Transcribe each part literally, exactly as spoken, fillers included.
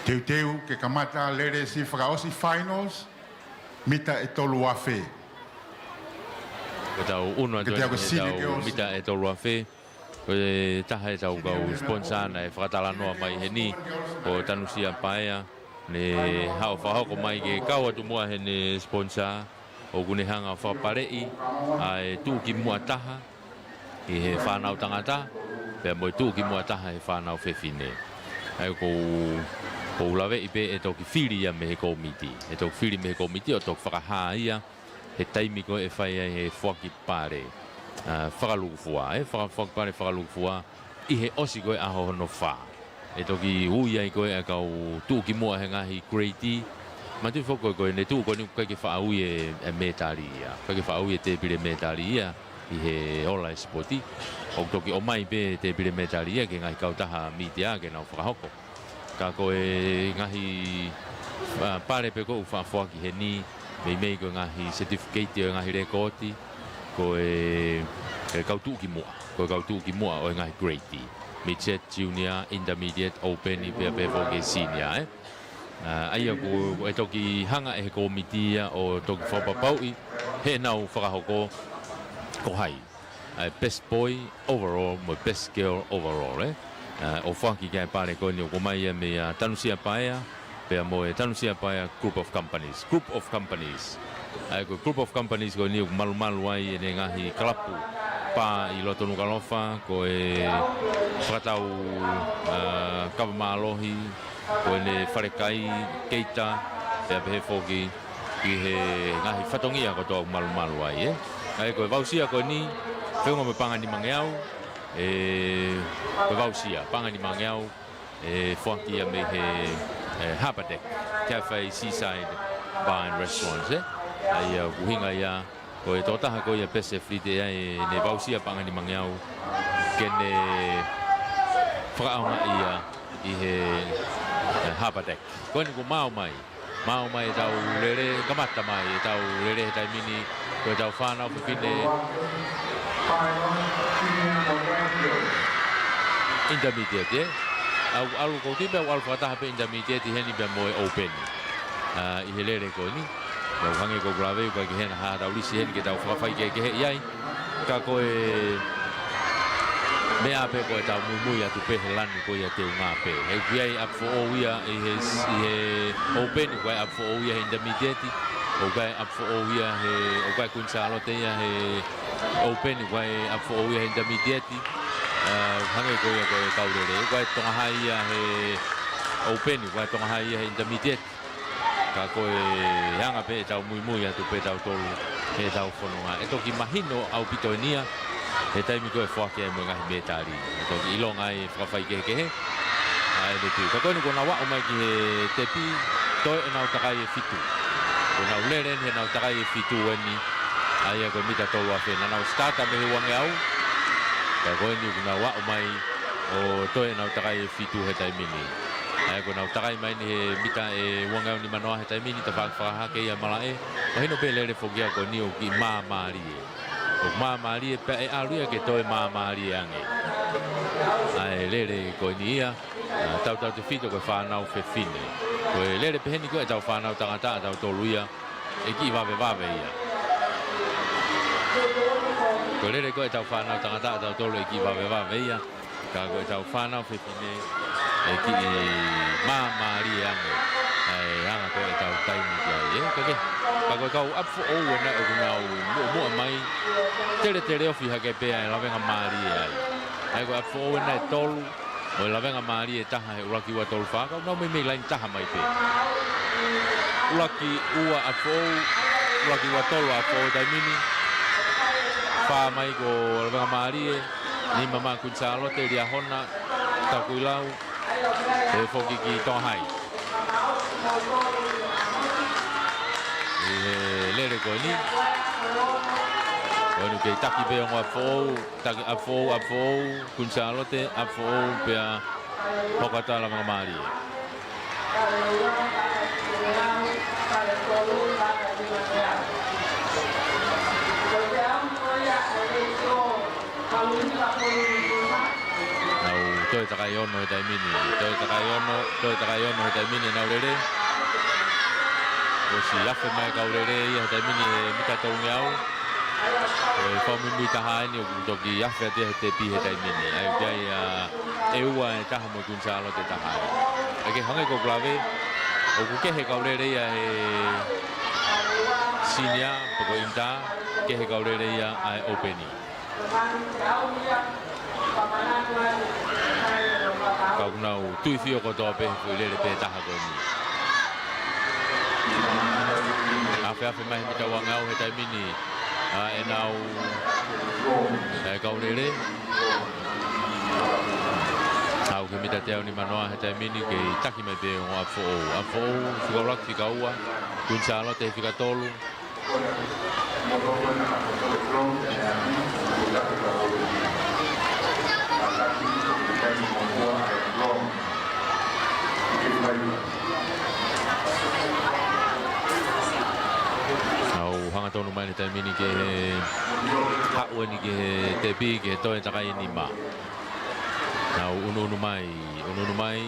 Teuteu ke kamata lele siʻi fakaʻosi finals, mita ʻe tolu afe. Ko ʻetau unu atu eni ʻi heʻetau mita ʻe tolu afe. Ko e taha ʻetau kau sponsor naʻe fakatalanoa mai heni, ko Tanusia Paea, ne haʻu ʻo fakahoko mai ke kau atu muʻa heʻene sponsor, ʻoku ne hanga ʻo fakapaleʻi ʻa e tuʻukimuʻa taha ʻi he fānau tangata, pea mo e tuʻukimuʻa taha he fānau fefine. ʻA ia ʻoku ou, ʻoku ou laveʻi pē ʻe toki fili ia mei he kōmiti. ʻE toki fili mei he kōmiti ʻo toki fakahā ia he taimi ko ē ʻe fai ai e foaki pale, ʻa, fakalūkufua, ʻe faka-, foaki pale fakalūkufua ʻi he ʻosi ko ē ʻaho hono fā. ʻE toki ui ai ko ē ʻa e kau tuʻukimuʻa he ngaahi grade. Manatuʻi foki ko ē, ko ʻene tuʻu ko eni ʻoku ʻikai ke faʻa ui e, e mētali ia. ʻIkai ke faʻa ui e tēpile mētali ia ʻi he ola e sipoti. ʻOku toki ʻomai pē tēpile mētali ia ki he ngaahi kautaha mītia ke nau fakahoko. Ka ko e ngaahi, ʻa, pale pē ko ē ʻoku faʻa foaki heni, meimei ko e ngaahi certificate ʻo e ngaahi lēkooti, ko e, e kau tuʻukimuʻa. Ko e kau tuʻukimuʻa ʻo e ngaahi grade. Midget, junior, intermediate, open, pea pehē foki ki he senior, ē. ʻA, ʻa ia ʻoku, ʻe toki hanga ʻe he kōmiti ia ʻo toki fakapapauʻi heʻenau fakahoko ko hai ʻa e best boy overall mo e best girl overall, ē. ʻA, ʻo foaki ki ai e pale ko eni ʻoku ʻomai ia meia Tanusia Paea, pea mo e Tanusia Paea Group of Companies. Group of Companies. ʻA ia ko e Group of Companies ko eni ʻoku malumalu ai ʻene ngaahi kalapu pā ʻi loto Nukuʻalofa, ko e fakatau, ʻa, kava mālohi, ko ʻene falekai, keita, pea pehē foki ki he ngaahi fatongia kotoa ʻoku malumalu ai, ē. ʻA ia ko e voucher ko eni, feʻunga mo e paʻanga ʻe nimangeau, ē, ko e voucher, paʻanga ʻe nimangeau, ʻe foaki ia mei he, ē, Harbour Deck Cafe Seaside Bar and Restaurants, ē. ʻA ia ʻoku ʻuhinga ia, ko e tokotaha ko ia pē ʻe fili ʻa ʻene voucher paʻanga ʻe nimangeau ke ne fakaʻaongaʻi ia ʻi he, ē, Harbour Deck. Ko eni kuo maʻu mai. Maʻu mai ʻetau lele, kamata mai ʻetau lele he taimi ni, ko ʻetau fānau fefine intermediate, ē? ʻOku ʻalu, ʻoku ou tui pē ʻoku ʻalu fakataha pē intermediate heni pea mo e open. ʻA, ʻi he lele ko eni. Pea ʻoku hangē ko ʻeku lave, ʻoku ʻikai ke ʻi ai ha tau lisi heni ke tau fakafaikehekeheʻi ai. Ka ko e meʻa pē ko ʻetau muimui atu pē he lanu ko ia teunga pē. He ʻoku ʻi ai e ʻapi foʻou ia ʻi he, ʻi he open, ʻoku ʻi ai e ʻapi foʻou ia he intermediate, ʻoku ʻi ai e ʻapi foʻou ia he, ʻoku ʻi ai e Kuini Sālote ia he open, ʻoku ʻi ai e ʻapi foʻou ia he intermediate. ʻA, hangē ko ia ko e kau lele, ʻoku ʻi ai e Tonga Hai ia he open, ʻoku ʻi ai e Tonga Hai ia he intermediate. Ka ko e anga pē ʻetau muimui atu pē tautolu heʻetau fononga. ʻE toki mahino ʻaupito eni ia he taimi ko ē ʻe foaki ai mo e ngaahi mētali. ʻE toki ʻilonga ai e fakafaikehekehe ʻa e meʻa. Ka ko eni kuo nau aʻu mai ki he tepi, toe ʻenau takai ʻe fitu. Kuo nau lele eni heʻenau takai ʻe fitu eni. ʻA ia ko e mita tolu afe, naʻa nau start mei he uangeau. Ka ko eni kuo nau aʻu mai ʻo toe ʻenau takai ʻe fitu he taimi ni. ʻA ia ko ʻenau takai mai eni he mita ʻe uangeau nimanoa he taimi ni, tafaʻaki fakahake ia malaʻe. Mahino pē e lele foki ia ko eni ʻoku kiʻi māmālie. ʻOku māmālie pea ʻe ʻalu ia ke toe māmālie ange. ʻA e lele ko eni ia, ʻa, tautautefito ko e fānau fefine. Ko e lele pehē ni ko ē ʻetau fānau tangata ʻatautolu ia, ʻe kiʻi vavevave ia. Ko e lele ko ē ʻetau fānau tangata ʻatautolu ʻe kiʻi vavevave ia. Ka ko ʻetau fānau fefine ʻe kiʻi māmālie ange. ʻA e anga ko ē ʻetau taimi ki ai, ē, ka ke. Ka ko e kau ʻapi foʻou ena ʻoku nau muʻomuʻa mai, teletele ofi hake pē ʻa e lavengamālie ai. ʻA ia ko e ʻapi foʻou ena ʻe tolu, mo e lavengamālie ʻe taha he ʻuluaki, ua, tolu, fā, ka ʻoku nau meimei laine taha mai pē. ʻUluaki, ua, ʻapi foʻou, ʻuluaki, ua, tolu, ʻapi foʻou he taimi ni. Fā mai ko lavengamālie, nima mai Kuini Sālote, Liahona, Takuilau, pehē foki ki Tonga Hai. ʻI he lele ko eni. Ko eni kei taki pē ongo ʻapi foʻou, taki ʻapi foʻou, ʻapi foʻou, Kuini Sālote, ʻapi foʻou, pea hoko atu ʻa e lavengamālie. Nau toe takai ono he taimi ni, toe takai ono, toe takai ono he taimi ni ʻenau lele. ʻOsi afe mai e kau lele ia he taimi ni he mita tolungeau. Ko e fakamuimui taha eni ʻoku toki afe atu ia he tepi he taimi ni. ʻA ia ʻoku ʻi ai ʻa ʻEua ʻe taha mo e Kuini Sālote ʻe taha ai. ʻA ia ke hangē ko ʻeku lave, ʻoku kehe e kau lele ia he Senior, pe ko e Inter, kehe e kau lele ia ʻa e ʻOpeni. Ka ʻoku nau tuifio kotoa pē he foʻi lele pē taha ko eni. Afeafe mai he mita uangeau he taimi ni ʻa ʻenau, ʻa e kau lele. Aʻu ki he mita teau nimanoa he taimi ni kei taki mai pē ongo ʻApifoʻou. ʻApifoʻou, fika ʻuluaki, fika ua. Kuini Sālote he fika tolu. Nau hangatonu mai he taimi ni ke haʻu eni ki he tepi, ke toe takai nima. Nau unuunu mai, unuunu mai.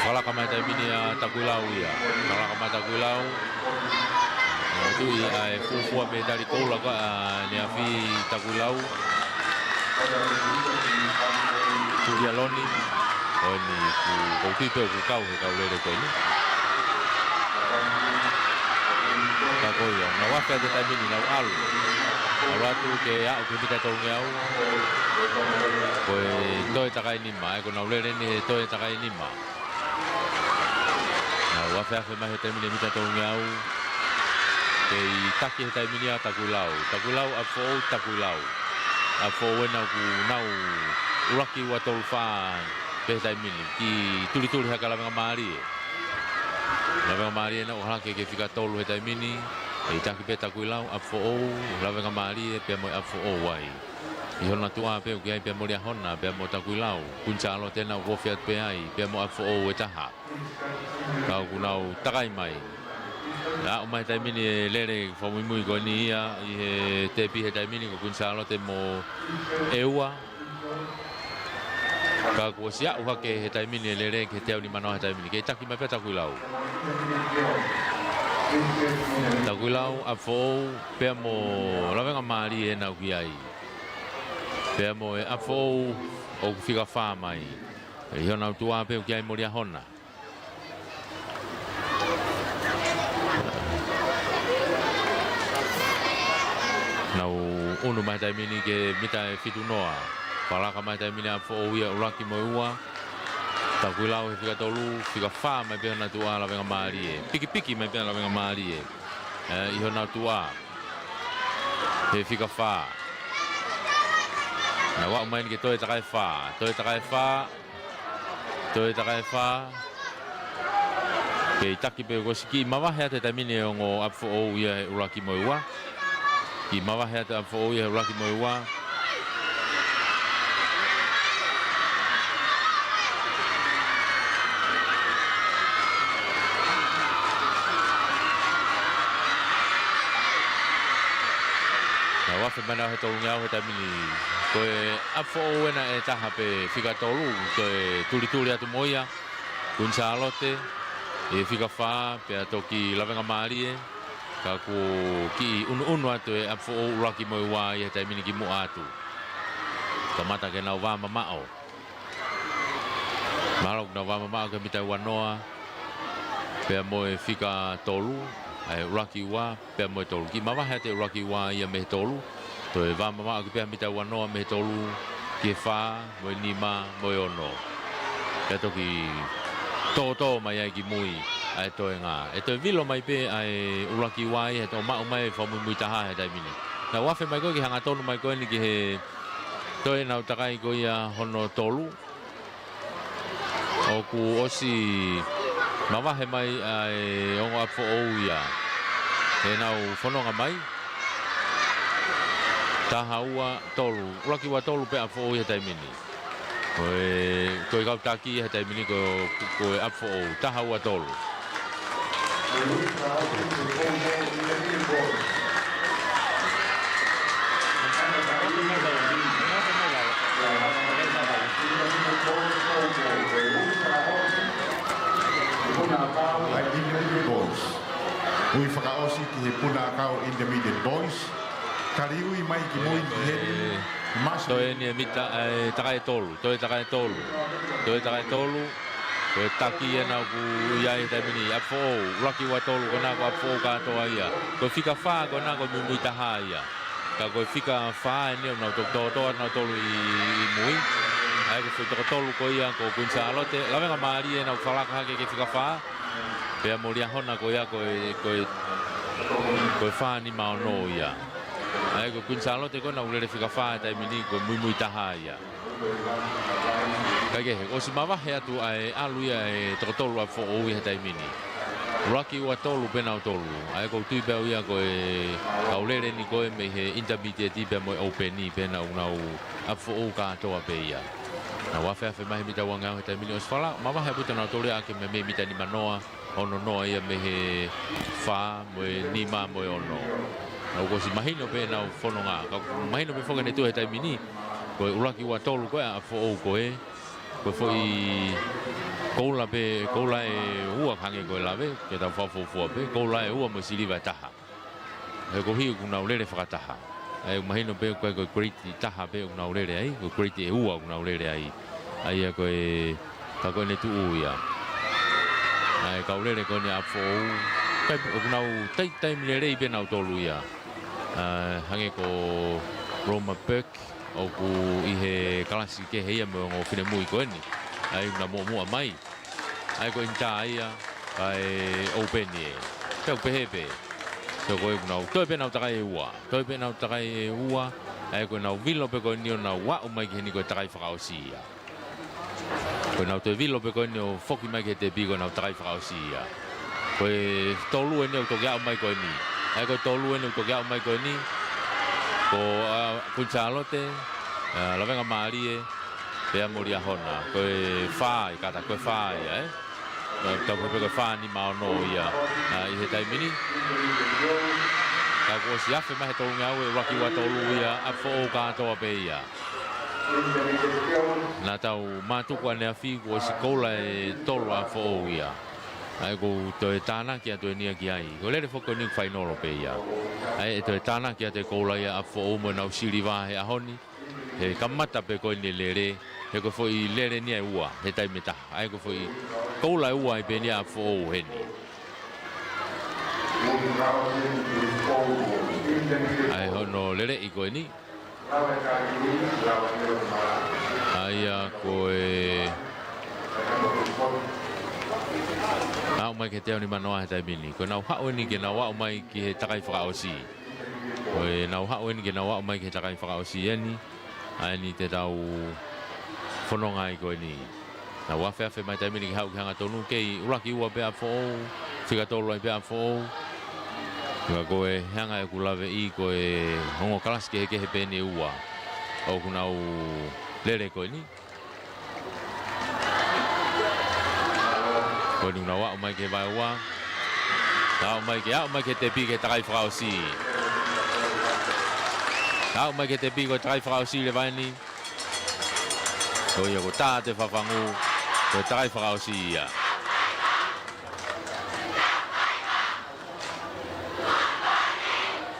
Fakalaka mai he taimi ni ʻa Takuilau ia. Fakalaka mai Takuilau. Nau tui ʻa e fuofua pē tali koula ko ē ʻaneafi Takuilau. Tulialoni. Ko eni ʻoku, ʻoku ou tui pē ʻoku kau he kau lele ko eni. Ka ko ia, nau afe atu he taimi ni, nau ʻalu. ʻAlu atu ke aʻu ki he mita tolungeau. Ko e toe takai nima, ʻa ia ko ʻenau lele eni he toe takai nima. Nau afeafe mai he taimi ni he mita tolungeau. Kei taki he taimi ni ʻa Takuilau. Takuilau, ʻApifoʻou, Takuilau. ʻApifoʻou ena ʻoku nau ʻuluaki, ua, tolu, fā pē he taimi ni. Kiʻi tulituli hake ʻa Lavengamālie. Lavengamālie ena ʻoku hala hake ki he fika tolu he taimi ni. Kei taki pē Takuilau, ʻApifoʻou, Lavengamālie, pea mo e ʻApifoʻou ai. ʻI hona tuʻa pē ʻoku ʻi ai pea mo Liahona, pea mo Takuilau. Kuini Sālote ena ʻoku ofi atu pē ai, pea mo ʻApifoʻou ʻe taha. Ka ʻoku nau takai mai. Aʻu mai he taimi ni e lele fakamuimui ko eni ia ʻi he tepi he taimi ni ko Kuini Sālote mo ʻEua. Ka kuo ʻosi aʻu hake he taimi ni e lele ki he teau nimanoa he taimi ni. Kei taki mai pē ʻa Takuilau. Takuilau, ʻApifoʻou, pea mo Lavengamālie ena ʻoku ʻi ai. Pea mo e ʻApifoʻou ʻoku fika fā mai. ʻI honau tuʻa pē ʻoku ʻi ai mo Liahona. Nau unu mai he taimi ni ki he mita ʻe fitu noa. Fakalaka mai he taimi ni ʻa ʻApifoʻou ia ʻuluaki mo e ua. Takuilau he fika tolu, fika fā mai pē honau tuʻa Lavengamālie. Pikipiki mai pē Lavengamālie. ʻE, ʻi honau tuʻa. He fika fā. Nau aʻu mai eni ki he toe takai fā. Toe takai fā. Toe takai fā. Kei taki pē kuo ʻosi kiʻi mavahe atu he taimi ni e ongo ʻApifoʻou ia he ʻuluaki mo e ua. Kiʻi mavahe atu ʻApifoʻou ia he ʻuluaki mo e ua. Nau afe mai ʻenau he tolungeau he taimi ni. Ko e ʻApifoʻou ena ʻe taha pē fika tolu, ko e tulituli atu mo ia. Kuini Sālote, ʻi he fika fā, pea toki Lavengamālie, ka kuo kiʻi unuunu atu e ʻApifoʻou ʻuluaki mo e ua ia he taimi ni kimuʻa atu. Kamata ke nau vāmamaʻo. Mahalo kuo nau vāmamaʻo ki he mita ua noa, pea mo e fika tolu, ʻa e ʻuluaki ua, pea mo e tolu. Kiʻi mavahe atu e ʻuluaki ua ia mei he tolu. Toe vāmamaʻo ki he mita ua noa mei he tolu, ki he fā, mo e nima, mo e ono. Pea toki tōtō mai ai ki mui ʻa e toenga. ʻE toe vilo mai pē ʻa e ʻuluaki ua ia he toe maʻu mai e fakamuimui taha he taimi ni. Nau afe mai ko ē ki he hangatonu mai ko eni ki he toe nau takai ko ia hono tolu. ʻOku ʻosi mavahe mai ʻa e ongo ʻApifoʻou ia. He nau fononga mai. Taha ua tolu. ʻUluaki ua tolu pē ʻApifoʻou ia he taimi ni. Ko e, ko e kau taki ia he taimi ni ko, ko e ʻApifoʻou. Taha ua tolu. He Puna ʻAkau Intermediate Boys. Ka liu mai ki mui ki heni. Masu. Toe eni e mita, e takai tolu, toe takai tolu, toe takai tolu, toe taki ena ʻoku ʻi ai he taimi ni. ʻApifoʻou, ʻuluaki ua tolu ko ena ko ʻApifoʻou kātoa ia. Ko e fika fā ko ena ko e muimui taha ia. Ka ko e fika fā eni ʻoku nau tokotōtō ʻa nautolu ʻi, ʻi mui. ʻA ia ko e foʻi toko tolu ko ia ko Kuini Sālote. Lavengamālie ʻoku falaka hake ki he fika fā. Pea mo Liahona ko ia ko e, ko e, ko e fā nima ono ia. ʻA ia ko Kuini Sālote ko ena ʻoku lele fika fā he taimi ni ko e muimui taha ia. Kae kehe, ʻosi mavahe atu ʻa e ʻalu ia e toko tolu ʻApifoʻou ia he taimi ni. ʻUluaki ua tolu pē nautolu. ʻA ia ʻoku ou tui pē au ia ko e kau lele eni ko ē mei he Intermediate pea mo e Open pē ena ʻoku nau ʻApifoʻou kātoa pē ia. Nau afeafe mai he mita uangeau he taimi ni ʻosi falaka, mavahe ʻaupito nautolu ia ʻaki mei he mita nima noa, ono noa ia mei he fā, mo e nima, mo e ono. Nau ʻosi mahino pē ʻenau fononga. Ka mahino pē foki ʻene tuʻu he taimi ni. Ko e ʻuluaki ua tolu ko ē ʻApifoʻou ko ē. Ko e foʻi koula pē, koula ʻe ua hangē ko e lave, ke tau fakafuofua pē, koula ʻe ua mo e siliva ʻe taha. He koeʻuhi ʻoku nau lele fakataha. ʻA ia ʻoku mahino pē ko e, ko e grade ʻe taha pē ʻoku nau lele ai, ko e grade ʻe ua ʻoku nau lele ai. ʻA ia ko e, ka ko ʻene tuʻu ia. ʻA e kau lele ko eni ʻApifoʻou. Kai, ʻoku nau tai taimi lelei pē nautolu ia. ʻA, hangē ko Roma Burke, ʻoku ʻi he kalasi kehe ia mo e ongo finemui ko eni. ʻA ia ʻoku na muʻomuʻa mai. ʻA ia ko e inter ia, ʻa e Open ē. Pea ʻoku pehē pē. So ko ē ʻoku nau, toe pē ʻenau takai ʻe ua. Toe pē ʻenau takai ʻe ua. ʻA ia ko ʻenau vilo pē ko eni ʻo nau aʻu mai ki heni ko e takai fakaʻosi ia. Ko ʻenau toe vilo pē ko eni ʻo foki mai ki he tepi ko ʻenau takai fakaʻosi ia. Ko e tolu eni ʻoku toki aʻu mai ko eni. ʻA ia ko e tolu eni ʻoku toki aʻu mai ko eni. Ko, ʻa, Kuini Sālote, ʻa, Lavengamālie, pea mo Liahona. Ko e fā, ʻi kata, ko e fā ia, ē? Ā, tau pehē pē ko e fā nima ono ia, ā, ʻi he taimi ni. Ka kuo ʻosi afe mai he tolungeau e ʻuluaki ua tolu ia, ʻApifoʻou kātoa pē ia. Naʻa tau mātuku ʻaneafi kuo ʻosi koula ʻe tolu ʻApifoʻou ia. ʻA ia ʻoku ou toe tānaki atu eni ia ki ai. Ko e lele foki ko eni fainolo pē ia. ʻA ia ʻe toe tānaki atu e koula ia ʻApifoʻou mo ʻenau siliva he ʻaho ni. He kamata pē ko eni e lele, he ko e foʻi lele eni ʻe ua, he taimi ʻe taha. ʻA ia ko e foʻi koula ʻe ua ʻi pē eni ʻApifoʻou heni. ʻA ia hono leleʻi ko eni. ʻA ia ko e aʻu mai ki he teau nima noa he taimi ni. Ko ʻenau haʻu eni ke nau aʻu mai ki he takai fakaʻosi. Ko ʻenau haʻu eni ke nau aʻu mai ki he takai fakaʻosi eni, ʻa eni te tau fononga ai ko eni. Nau afeafe mai taimi ni ke haʻu ki he hangatonu, kei ʻuluaki ua pē ʻApifoʻou, fika tolu ai pē ʻApifoʻou. Ka ko e hanga ʻeku laveʻi ko e ongo kalasi kehekehe pē eni ʻe ua ʻoku nau lele ko eni. Ko eni ʻoku nau aʻu mai ki he vaeua. Aʻu mai ki, aʻu mai ki he tepi ki he takai fakaʻosi. Aʻu mai ki he tepi ko e takai fakaʻosi leva eni. Ko ia kuo tā atu e fafangu, ko e takai fakaʻosi ia.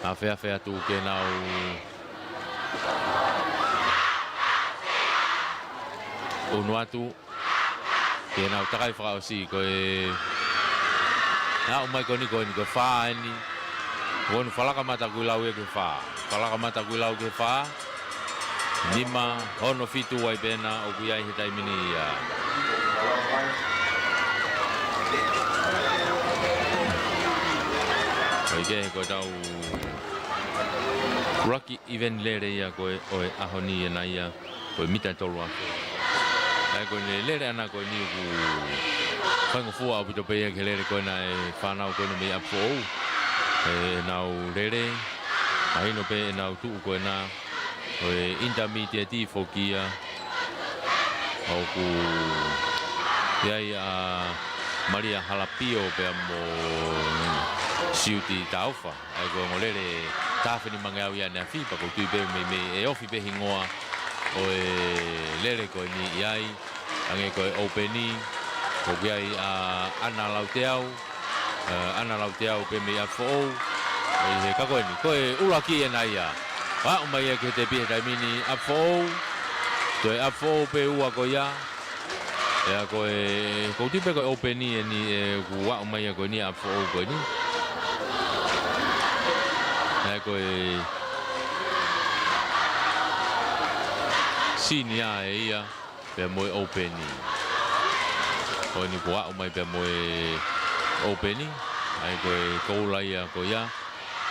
Afeafe atu ke nau unu atu ke nau takai fakaʻosi, ko e aʻu mai ko eni, ko eni ko e fā eni. Ko eni falaka matakuilau ia ki he fā. Falaka matakuilau ki he fā. Nima, ono, fitu ai pē ena ʻoku ʻi ai he taimi ni ia. ʻOi ke, ko ʻetau ʻuluaki ʻiveni lele ia ko ē ʻo e ʻaho ni ʻena ia, ko e mita ʻe tolu afe. ʻA ia ko ʻene lele ʻana ko eni ʻoku faingofua ʻaupito pē ia ki he lele ko ena e fānau ko ena mei ʻApifoʻou. ʻEnau lele, mahino pē ʻenau tuʻu ko ena ʻo e intermediate foki ia. ʻOku ʻi ai ʻa Malia Halapio pea mo Siuti Taufa. ʻA ia ko e ongo lele taha afe nimangeau ia ʻaneafi, pea ʻoku ou tui pē meimei ʻe ofi pē hingoa ʻo e lele ko eni ʻi ai, hangē ko e ʻOupeni, ʻoku ʻi ai ʻa ʻAna Lauteau, ʻa ʻAna Lauteau pē mei ʻApifoʻou, ʻI he ka ko eni, ko e ʻuluaki ena ia. Aʻu mai ia ki he tepi he taimi ni, ʻapi foʻou. Toe ʻapi foʻou pē ua ko ia. ʻIa ko e, ʻoku ou tui pē ko e ʻoupeni eni ʻoku aʻu mai ia ko eni, ʻapi foʻou ko eni. ʻIa ko e senior ʻe ia pea mo e ʻoupeni. Ko eni kuo aʻu mai pea mo e ʻoupeni. ʻA ia ko e koula ia ko ia.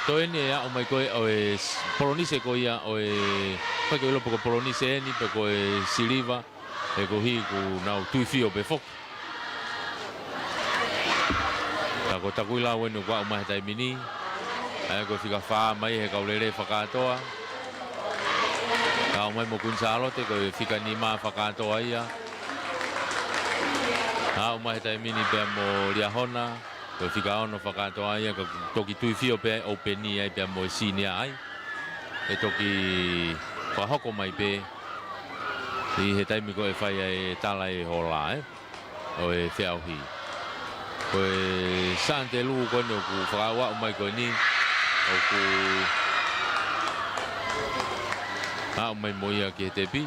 Toe eni ʻe aʻu mai ko e ʻo e s-, polonise ko ia ʻo e, pe ko e ʻilo pe ko e polonise eni pe ko e siliva. He koeʻuhi kuo nau tuifio pē foki. Ka ko Takuilau eni kuo aʻu mai he taimi ni. ʻA ia ko e fika fā mai he kau lele fakakātoa. Aʻu mai mo Kuini Sālote ko e fika nima fakakātoa ia. Aʻu mai he taimi ni pea mo Liahona, ko e fika ono fakakātoa ia, ka toki tuifio pē ʻoupeni ai pea mo e senior ai. ʻE toki fakahoko mai pē ʻi he taimi ko ē ʻe fai ai e tala e hola, ē, ʻo e feʻauhi. Ko e Sātelū ko eni ʻoku fakaaʻu mai ko eni, ʻoku aʻu mai mo ia ki he tepi.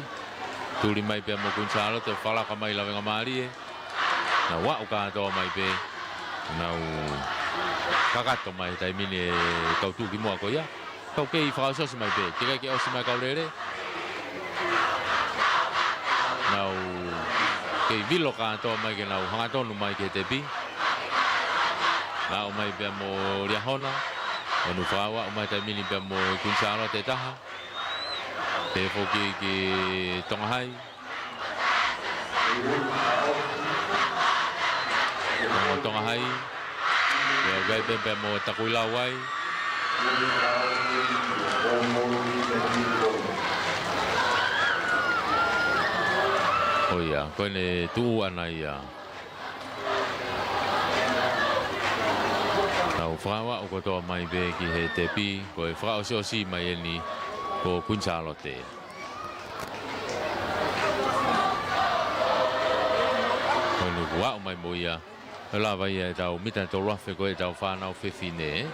Tuli mai pea mo Kuini Sālote, fakalaka mai lavengamālie. Nau aʻu kātoa mai pē, nau kakato mai he taimi ni e kau tuʻukimuʻa ko ia. Kau kei fakaʻosiʻosi mai pē, teʻeki ai ke ʻosi mai kau lele. Nau kei vilo kātoa mai ke nau hangatonu mai ki he tepi. Aʻu mai pea mo Liahona, ʻo nau fakaaʻu mai taimi ni pea mo Kuini Sālote ʻe taha. Pehē foki ki Tonga Hai. Mo Tonga Hai. Ia, ʻoku ʻi ai pē pea mo Takuilau ai. ʻO ia, ko eni tuʻu ʻana ia. Nau fakaaʻu kotoa mai pē ki he tepi, ko e fakaʻosiʻosi mai eni ko Kuini Sālote. Ko eni kuo aʻu mai mo ia. Lava ia ʻetau mita tolu afe ko ʻetau fānau fefine.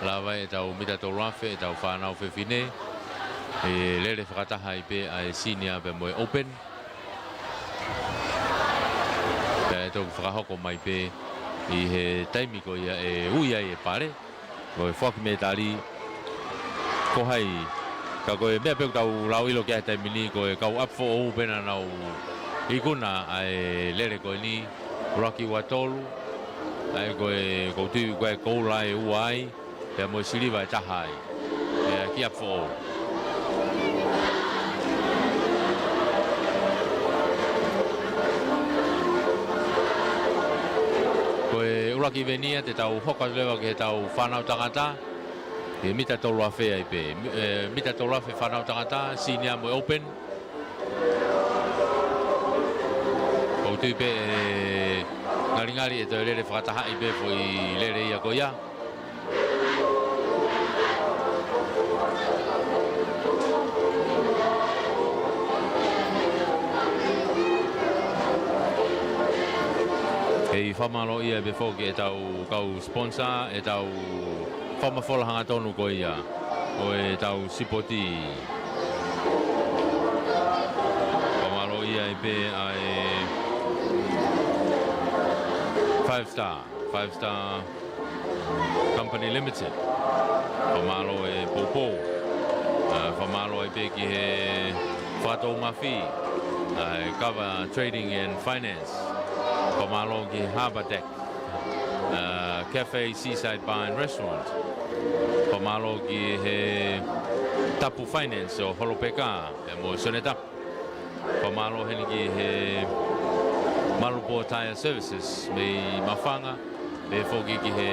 Lava ia ʻetau mita tolu afe ʻetau fānau fefine. ʻE lele fakataha ai pē ʻa e senior pea mo e open. Pea ʻe toki fakahoko mai pē ʻi he taimi ko ia ʻe ui ai e pale. Ko e foaki mētali, ko hai, ka ko e meʻa pē ʻoku tau lauʻilo ki ai he taimi ni, ko e kau ʻapi foʻou pē naʻa nau ikuna ʻa e lele ko eni, ʻuluaki ua tolu, ʻa ia ko e, ʻoku ou tui ko e koula ʻe ua ai, pea mo e siliva ʻe taha ai. Pea ki ʻapi foʻou. Ko e ʻuluaki ʻiveni ia te tau hoko atu leva ki heʻetau fānau tangata. ʻI he mita tolu afe ai pē. Mi-, ē, mita tolu afe fānau tangata, senior mo e open. ʻOku ou tui pē ʻe ngalingali ʻe toe lele fakatahaʻi pē foʻi lele ia ko ia. Kei fakamālōʻia pē foki ʻetau kau sponsor, ʻetau fakamafola hangatonu ko ia ʻo ʻetau sipoti. Fakamālōʻia ai pē ʻa e Five Star, Five Star Company Limited. Fakamālō e poupou. ʻA, fakamālō ai pē ki he Fakatoumafi, ʻa, e Kava Trading and Finance. Fakamālō ki he Harbour Deck, ʻa, Cafe Seaside Bar and Restaurant. Fakamālō ki he Tapu Finance ʻo Holopeka, pea mo Sione Tapu. Fakamālō heni ki he Malupō Tyre Services mei Mafanga, pehē foki ki he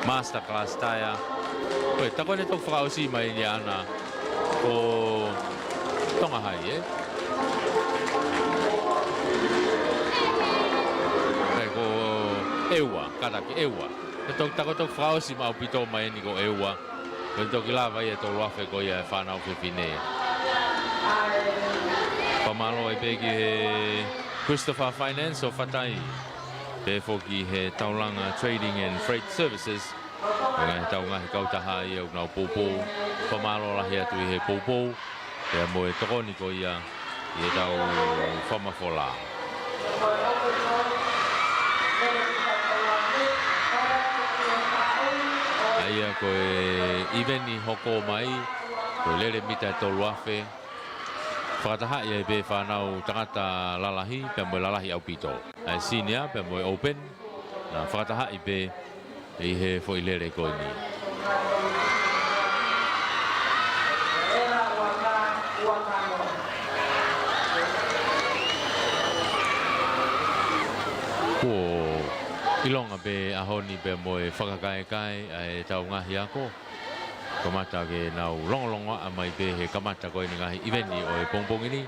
Master Class Tyre. Ko e, tā ko eni toki fakaʻosi mai ni ʻana ko Tonga Hai, ē? Ē, ko ʻEua, kātaki ʻEua. Ko e toki, tā ko e toki fakaʻosi maʻu pē ʻaupito mai eni ko ʻEua. Ko e toki lava ia e tolu afe ko ia e fānau fefine. Fakamālō ai pē ki he Christopher Finance ʻo Fatai. Pehē foki he Taulanga Trading and Freight Services. Ko e ngaahi, ʻetau ngaahi kautaha ia ʻoku nau poupou. Fakamālō lahi atu ʻi he poupou pea mo e tokoni ko ia ʻi heʻetau fakamafola. ʻA ia ko e ʻiveni hoko mai, ko e lele mita ʻe tolu afe. Fakatahaʻi ai pē fānau tangata lalahi pea mo e lalahi ʻaupito. ʻA e senior pea mo e open, naʻe fakatahaʻi pē ʻi he foʻi lele ko eni. Kuo ʻilonga pē ʻaho ni pea mo e fakakaekae ʻa ʻetau ngaahi ako. Kamata ke nau longolongoaʻa mai pē he kamata ko eni ngaahi ʻiveni ʻo e pongipongi ni.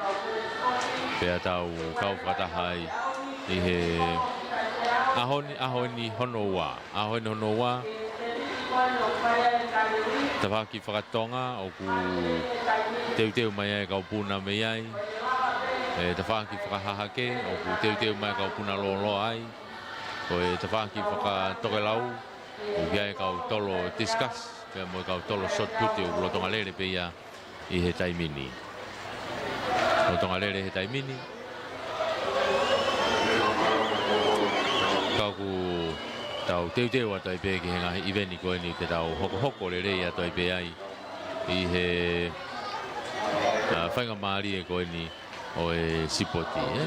Pea tau kau fakataha ai ʻi he ʻaho ni, ʻaho eni hono ua. ʻAho eni hono ua. Tafaʻaki fakatonga ʻoku teuteu mai ai kau puna mei ai. ʻE tafaʻaki fakahahake ʻoku teuteu mai kau puna lōloa ai. Ko e tafaʻaki fakatokelau ʻoku ʻi ai kau tolo discus pea mo e kau tolo shot put ʻoku lolotonga lele pē ia ʻi he taimi ni. Lolotonga lele he taimi ni. Ka ʻoku tau teuteu atu ai pē ki he ngaahi ʻiveni ko eni ke tau hokohoko lelei atu ai pē ai ʻi he, ʻa, faingamālie ko eni ʻo e sipoti, ē?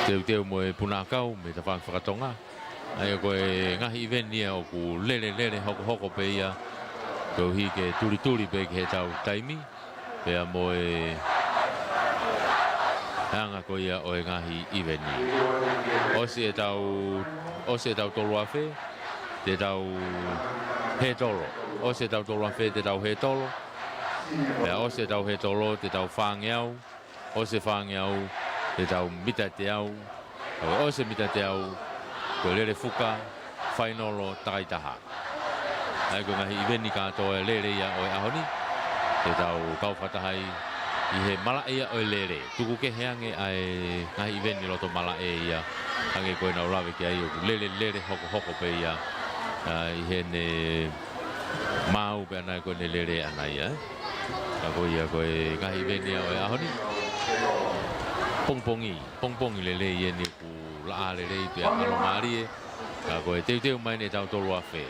Teuteu mo e puna ʻakau mei he tafaʻaki fakatonga. ʻA ia ko e ngaahi ʻiveni ia ʻoku lele, lele hokohoko pē ia koeʻuhi ke tulituli pē ki heʻetau taimi pea mo e anga ko ia ʻo e ngaahi ʻiveni. ʻOsi ʻetau, ʻosi ʻetau tolu afe, te tau hētolo. ʻOsi ʻetau tolu afe, te tau hētolo. Pea ʻosi ʻetau hētolo, te tau fāngeau. ʻOsi e fāngeau, te tau mita teau. ʻOsi e mita teau, ko e lele fuka, fainolo, takaitaha. ʻA ia ko e ngaahi ʻiveni kātoa e lele ia ʻo e ʻaho ni. Te tau kau fakataha ai ʻi he malaʻe ia ʻo e lele. Tuku kehe ange ʻa e ngaahi ʻiveni loto malaʻe ia. Hangē ko ʻenau lave ki ai ʻoku lele, lele hokohoko pē ia. ʻA, ʻi heʻene maau pē ʻana ko ʻene lele ʻana ia, ē? Ka ko ia ko e ngaahi ʻiveni ia ʻo e ʻaho ni. Pongipongi, pongipongi lelei eni ʻoku laʻā lelei pea ʻalomālie. Ka ko e teuteu mai eni ʻetau tolu afe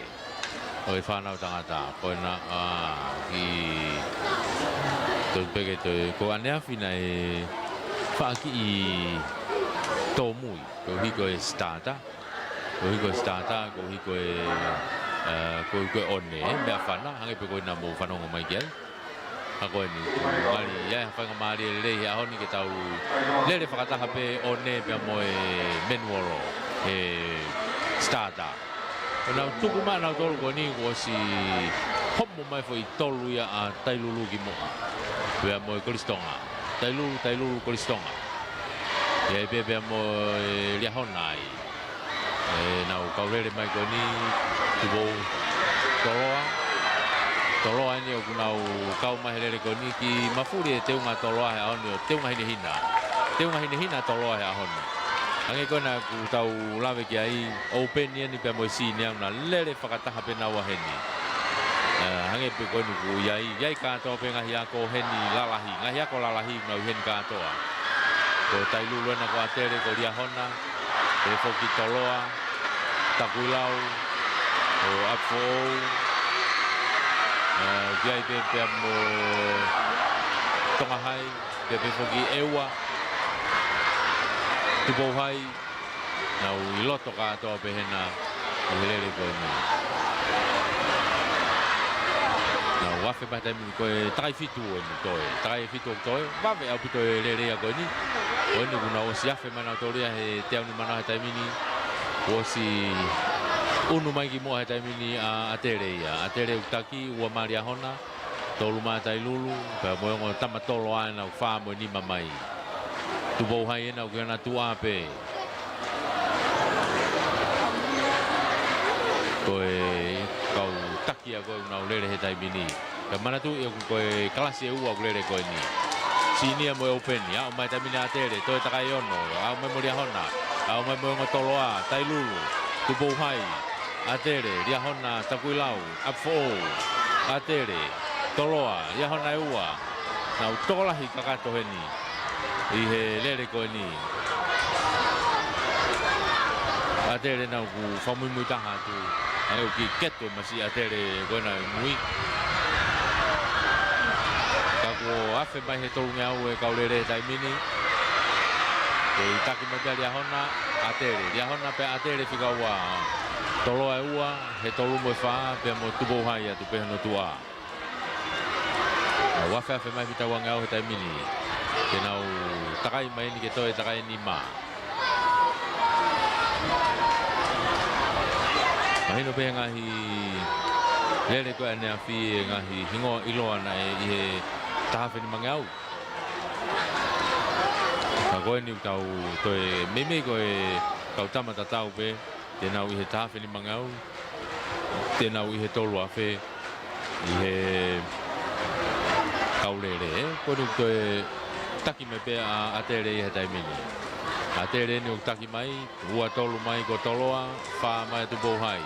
ʻo e fānau tangata. Ko ena, ʻa, ki toki peke toe, ko ʻaneafi naʻe faʻa kiʻi tōmui, koeʻuhi ko e starter. Koeʻuhi ko e starter, koeʻuhi ko e, ʻa, koeʻuhi ko e ʻone, meʻafana, hangē pē ko ena mou fanongo mai ki ai. Ka ko eni, ngali ʻi ai ha faingamālie lelei he ʻaho ni ke tau lele fakataha pē ʻone pea mo e manual, e starter. Ko ʻenau tuku mai ʻanautolu ko eni kuo ʻosi homo mai foʻi tolu ia ʻa Tailulu ki muʻa. Pea mo e Kolisi Tonga. Tailulu, Tailulu, Kolisi Tonga. ʻI ai pē pea mo e Liahona ai. ʻEnau kau lele mai ko eni, Tupou, Toloa. Toloa eni ʻoku nau kau mai he lele ko eni, kiʻi mafuli e teunga Toloa he ʻaho ni ʻo teunga hinehina. Teunga hinehina Toloa he ʻaho ni. Hangē ko ena ʻoku tau lave ki ai, open eni pea mo e senior naʻa lele fakataha pē naua heni. ʻE, hangē pē ko eni ʻoku ʻi ai, ʻi ai kātoa pē ngaahi ako heni lalahi, ngaahi ako lalahi ʻoku nau ʻi heni kātoa. Ko Tailulu ena, ko ʻAtele, ko Liahona, pea foki Toloa, Takuilau, ʻo Apifoʻou, ʻe, ʻi ai pē pea mo Tonga Hai, pea pē foki ʻEua, Tupou Hai, nau ʻi loto kātoa pē hena ʻi he lele ko eni. Nau afe mai taimi ko e takai fitu eni toe, takai fitu ʻoku toe, vave ʻaupito e lele ia ko eni. Ko eni kuo nau ʻosi afe mai nautolu ia he teau nima nima he taimi ni. Kuo ʻosi ʻunu mai ki muʻa he taimi ni ʻa ʻAtele ia. ʻAtele ʻoku taki, ua mai Liahona, tolu mai Tailulu, pea mo e ongo tama Toloa ena ʻoku fā mo e nima mai. Tupou Hai ena ʻoku ʻi hona tuʻa pē. Ko e kau taki ia ko ē ʻoku nau lele he taimi ni. Pea manatuʻi ʻoku ko e kalasi ʻe ua ʻoku lele ko eni. Senior mo e ʻOpeni, aʻu mai taimi ni ʻa ʻAtele, toe takai ono, aʻu mai mo Liahona, aʻu mai mo e ongo Toloa, Tailulu, Tupou Hai, ʻAtele, Liahona, Takuilau, ʻApifoʻou, ʻAtele, Toloa, Liahona ʻe ua, nau tokolahi kakato heni ʻi he lele ko eni. ʻAtele naʻa ku fakamuimui taha atu, ʻa ʻeku kiʻi keto masiʻi ʻAtele ko ena ʻi mui. Ka kuo afe mai he tolungeau e kau lele he taimi ni. Kei taki mai pē ʻa Liahona, ʻAtele. Liahona pea ʻAtele fika ua. Toloa ʻe ua, he tolu mo e fā, pea mo Tupou Hai atu pē hono tuʻa. Nau afeafe mai ki he tauangeau he taimi ni. Ke nau takai mai eni ke toe takai nima. Mahino pē he ngaahi lele ko ē ʻaneafi e ngaahi hingoa ʻiloa naʻe ʻi he taha afe nimangeau. Ka ko eni ʻoku tau toe meimei ko e kau tama tatau pē, te nau ʻi he taha afe nimangeau, te nau ʻi he tolu afe, ʻi he kau lele, ē? Ko eni ʻoku toe taki mai pē ʻa ʻAtele ʻi he taimi ni. ʻAtele eni ʻoku taki mai, ua tolu mai ko Toloa, fā mai ʻa Tupou Hai.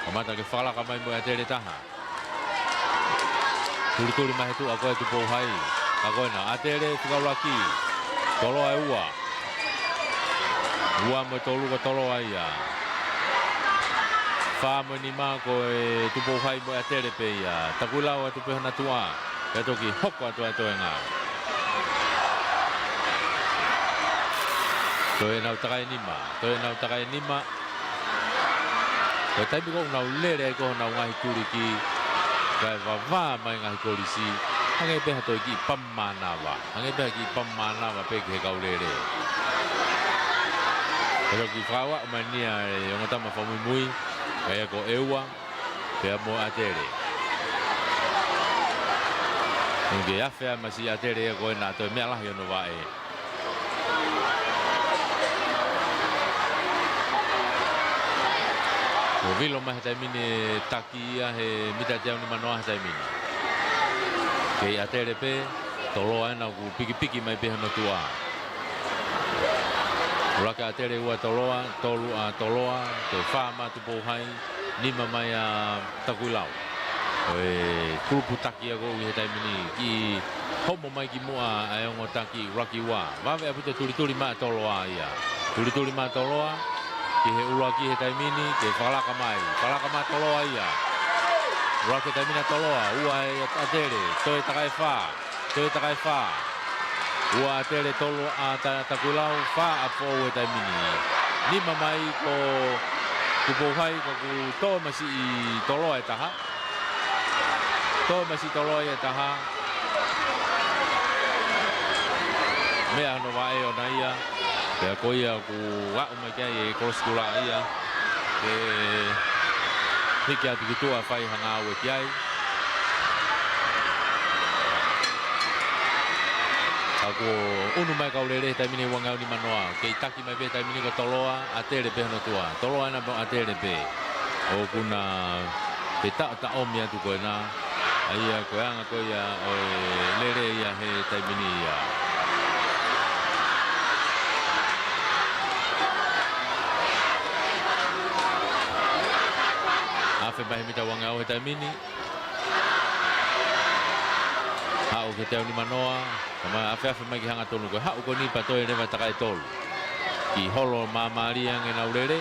Kamata ke fakalaka mai mo ʻAtele taha. Tulituli mai he tuʻa ko ē Tupou Hai. Ka ko ena, ʻAtele fika ʻuluaki. Toloa ʻe ua. Ua mo e tolu ko Toloa ia. Fā mo e nima ko e Tupou Hai mo e ʻAtele pē ia. Takuilau atu pē hona tuʻa. Pea toki hoko atu ʻa e toenga. Toe nau takai nima. Toe nau takai nima. Ko e taimi ko ē ʻoku nau lele ai ko ē honau ngaahi tuliki, kae vavā mai ngaahi kolisi, hangē pē ha toe kiʻi pamu mānava, hangē pē ha kiʻi pamu mānava pē ki he kau lele. Ko e toki fakaaʻu mai eni ʻa e ongo tama fakamuimui, ʻa ia ko ʻEua, pea mo ʻAtele. ʻOku ke afe ʻa masiʻi ʻAtele ia ko ena toe meʻa lahi hono vaʻe. Kuo vilo mai he taimi ni e taki ia he mita teau nimanoa he taimi ni. Kei ʻAtele pē, Toloa ena ʻoku pikipiki mai pē hono tuʻa. ʻUluaki ʻAtele, ua Toloa, tolu ʻa Toloa, toe fā mai ʻa Tupou Hai, nima mai ʻa Takuilau. Ko e kulupu taki ia ko ē ʻi he taimi ni, kiʻi homo mai ki muʻa ʻa e ongo taki ʻuluaki ua. Vave ʻaupito, tulituli mai ʻa Toloa ia. Tulituli mai ʻa Toloa ki he ʻuluaki he taimi ni, ke fakalaka mai. Fakalaka mai ʻa Toloa ia. ʻUluaki he taimi ni ʻa Toloa, ua ʻa ʻAtele, toe takai fā. Toe takai fā. Ua ʻa ʻAtele, tolu ʻa Ta-, Takuilau, fā ʻa Foʻou he taimi ni. Nima mai ko Tupou Hai, ka kuo tō masiʻi Toloa ʻe taha. Tō masiʻi Toloa ia ʻe taha. Meʻa hono vaʻe ʻona ia. Pea ko ia ʻoku aʻu mai ki ai e kolosi kulaʻa ia. Ke hiki atu ki tuʻa fai ha ngāue ki ai. Ka kuo ʻunu mai kau lele he taimi ni ua ngeau nimanoa. Kei taki mai pē he taimi ni ko Toloa, ʻAtele pē hono tuʻa. Toloa ena mo ʻAtele pē. ʻOku na fetaʻotaʻomi atu ko ena. ʻA ia ko e anga ko ia ʻo e lele ia he taimi ni ia. Afe mai he mita ua ngeau he taimi ni. Haʻu ki he teau nimanoa. Kamata afeafe mai ki he hangatonu ko ē. Haʻu ko eni pea toe leva takai tolu. Kiʻi holo māmālie ange ʻenau lele.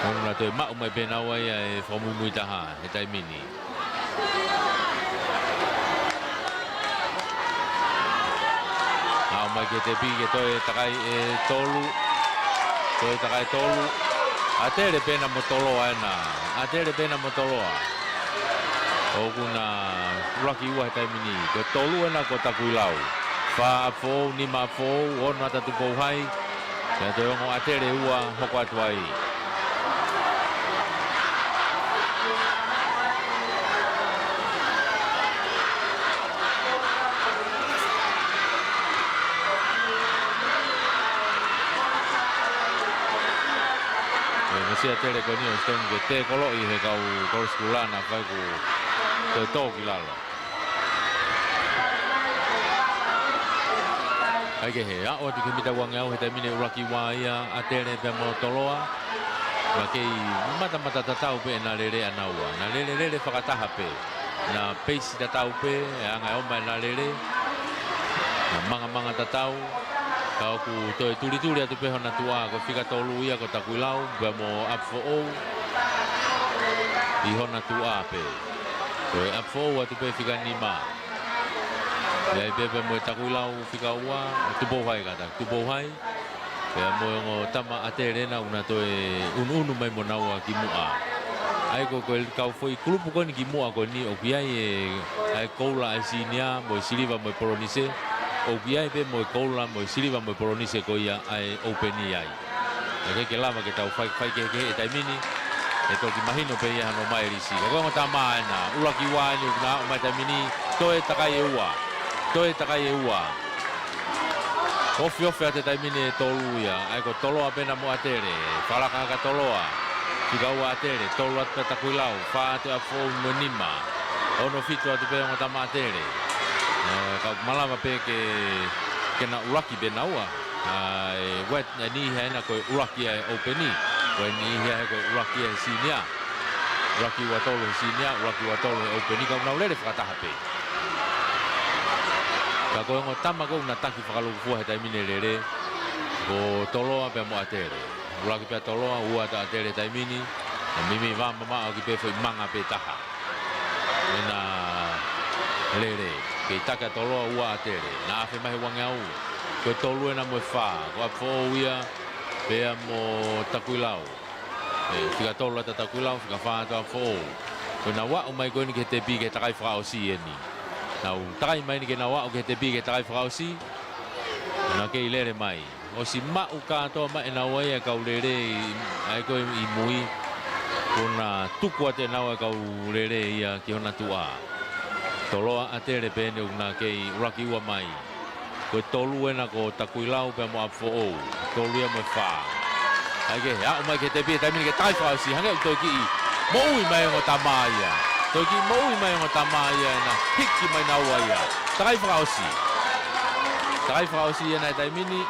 Ko ena toe maʻu mai pē naua ia e fakamuimui taha he taimi ni. Aʻu mai ki he tepi ke toe takai ʻe tolu. Toe takai tolu. ʻAtele pē ena mo Toloa ena. ʻAtele pē ena mo Toloa. ʻOku na ʻuluaki ua he taimi ni. Ko e tolu ena ko Takuilau. Fā ʻa Foʻou, nima ʻa Foʻou, ono ʻa Tupou Hai. Pea toe ongo ʻAtele ua hoko atu ai. Siʻi ʻAtele ko eni ʻosi tonu ke tēkoloʻi he kau kolosi kulā naʻa fai ʻoku toe tō ki lalo. Kae kehe, aʻu atu ki he mita uangeau he taimi ni, ʻuluaki ua ia ʻa ʻAtele pea mo Toloa. Naʻa kei matamata tatau pē ʻena lele ʻanaua. Naʻa lele lele fakataha pē. Naʻa peisi tatau pē, e anga e ō mai ʻena lele. Naʻa mangamanga tatau. Ka ʻoku toe tulituli atu pē hona tuʻa, ko e fika tolu ia ko Takuilau pea mo ʻApifoʻou ʻi hona tuʻa pē. Ko e ʻApifoʻou atu pē fika nima. ʻI ai pē pea mo e Takuilau fika ua, Tupouhai kātaki, Tupouhai. Pea mo e ongo tama ʻa ʻAtele naʻa na toe unuunu mai mo naua ki muʻa. ʻA ia ko, ko e kau foʻi kulupu ko eni ki muʻa ko eni ʻoku ʻi ai e, ʻa e koula ʻa e senior mo e siliva mo e polonise. ʻOku ʻi ai pē mo e koula mo e siliva mo e polonise ko ia ʻa e ʻoupeni ai. ʻIkai ke lava ke tau fai, fai kehekehe he taimi ni. ʻE toki mahino pē ia hano mai lisi. Ka ko e ongo tama ena, ʻuluaki ua eni ʻoku na aʻu mai he taimi ni, toe takai ʻe ua. Toe takai ʻe ua. Ofiofi atu he taimi ni e tolu ia, ʻa ia ko Toloa pē ena mo ʻAtele, fakalakaka Toloa, fika ua ʻAtele, tolu atu pē Takuilau, fā atu ʻApifoʻou mo e nima, ono fitu atu pē ongo tama ʻa ʻAtele. ʻE, ka ʻoku malava pē ke, ke na ʻuluaki pē naua, ʻa, ʻe, ʻoua ʻe niʻihi ena ko e ʻuluaki ʻa e ʻoupeni, ʻoua ʻe niʻihi ena ko e ʻuluaki ʻa e senior. ʻUluaki ua tolu he senior, ʻuluaki ua tolu he ʻoupeni, ka ʻoku nau lele fakataha pē. Ka ko e ongo tama ko ē ʻoku na taki fakalūkufua he taimi ni e lele, ko Toloa pea mo ʻAtele. ʻUluaki pē ʻa Toloa, ua atu ʻa ʻAtele he taimi ni, ʻe mimi vā mamaʻo ki pē foʻi manga pē taha. ʻEna lele, kei taki ʻa Toloa, ua ʻa ʻAtele. Na afe mai he uangeau, ko e tolu ena mo e fā, ko ʻApifoʻou ia, pea mo Takuilau. ʻE, fika tolu atu ʻa Takuilau, fika fā atu ʻa ʻApifoʻou. Ko ʻenau aʻu mai ko eni ki he tepi ki he takai fakaʻosi eni. Nau takai mai eni ke nau aʻu ki he tepi ki he takai fakaʻosi. Naʻa kei lele mai. ʻOsi maʻu kātoa mai ʻe naua ia e kau lele ʻi, ʻa ia ko ē ʻi mui. Kuo na tuku atu ʻe naua e kau lele ia ki hona tuʻa. Toloa ʻAtele pē eni ʻoku na kei ʻuluaki ua mai. Ko e tolu ena ko Takuilau pea mo ʻApifoʻou. Tolu ia mo e fā. ʻAi ke, aʻu mai ki he tepi he taimi ni ke takai fakaʻosi. Hangē ʻoku toe kiʻi moʻui mai ongo tama ia. Toe kiʻi moʻui mai ongo tama ia ʻena hiki mai naua ia. Takai fakaʻosi. Takai fakaʻosi ena he taimi ni.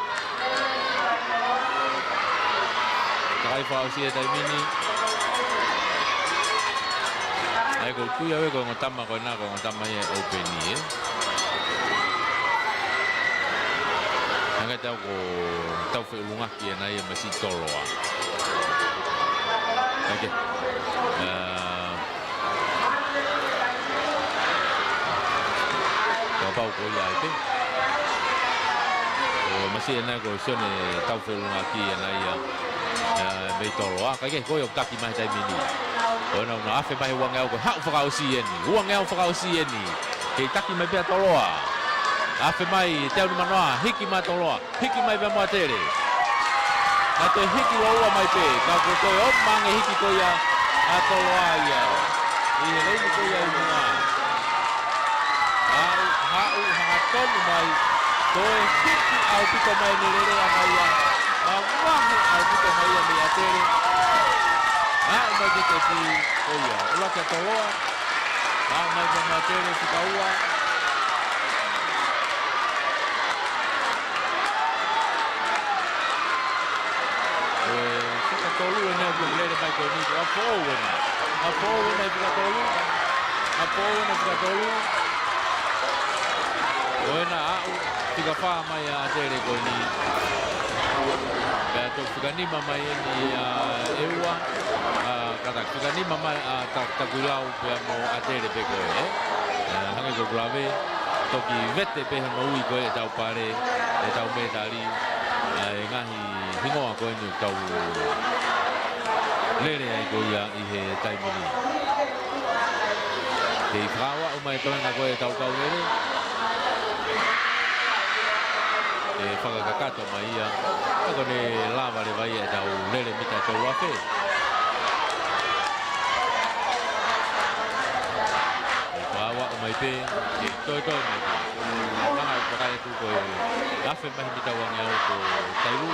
Takai fakaʻosi he taimi ni. ʻAi ko e tui au ē ko e ongo tama ko ena ko e ongo tama ia ʻoupeni ē. Hangē tau ko tau feʻulungaki ena ia mei Toloa. ʻAi ke. ʻE, kapau ko ia ʻae pē. ʻOmai ena ko Sione tau feʻulungaki ena ia. ʻE, mei Toloa. ʻAi ke ko ia ʻoku taki mai he taimi ni. ʻOua naʻa na afe mai he uangeau ko e haʻu fakaʻosi eni. Uangeau fakaʻosi eni. Kei taki mai pē ʻa Toloa. Afe mai, teau ni manoa, hiki mai ʻa Toloa. Hiki mai pē mo ʻAtele. Naʻa toe hiki lōua mai pē, ka kuo toe ʻomai ange hiki ko ia ʻa Toloa ia. ʻI he leini ko ia ʻi muʻa. Haʻu, haʻu, hangatonu mai. Toe hiki ʻaupito mai ʻene lele ʻana ia. Mavahe ʻaupito mai ia mei ʻAtele. Aʻu mai ki he tepi ko ia. ʻUluaki ʻa Toloa. Aʻu mai pē mo ʻAtele fika ua. Ko e fika tolu ena ʻoku lele mai ko eni ko ʻApifoʻou ena. ʻApifoʻou ena fika tolu. ʻApifoʻou ena fika tolu. Ko ena aʻu fika fā mai ʻa ʻAtele ko eni. Pea toki fika nima mai eni ʻa e ua. ʻA, kātaki fika nima mai ʻa Ta-, Takuilau pea mo ʻAtele pē ko ē, ē? ʻE, hangē ko ʻeku lave, toki vete pē hono ui ko ē ʻetau pale, ʻetau mētali, ʻa e ngaahi hingoa ko eni ʻoku tau lele ai ko ia ʻi he taimi ni. Kei fakaaʻu mai e toenga ko ē ʻetau kau lele. ʻE fakakakato mai ia. Ka ko ʻene lava leva ia ʻetau lele mita tolu afe. ʻE fakaaʻu mai pē, kei toetoe mai pē. Hanga ʻo vakai atu ko e afe mai he mita uangeau ko Tailu.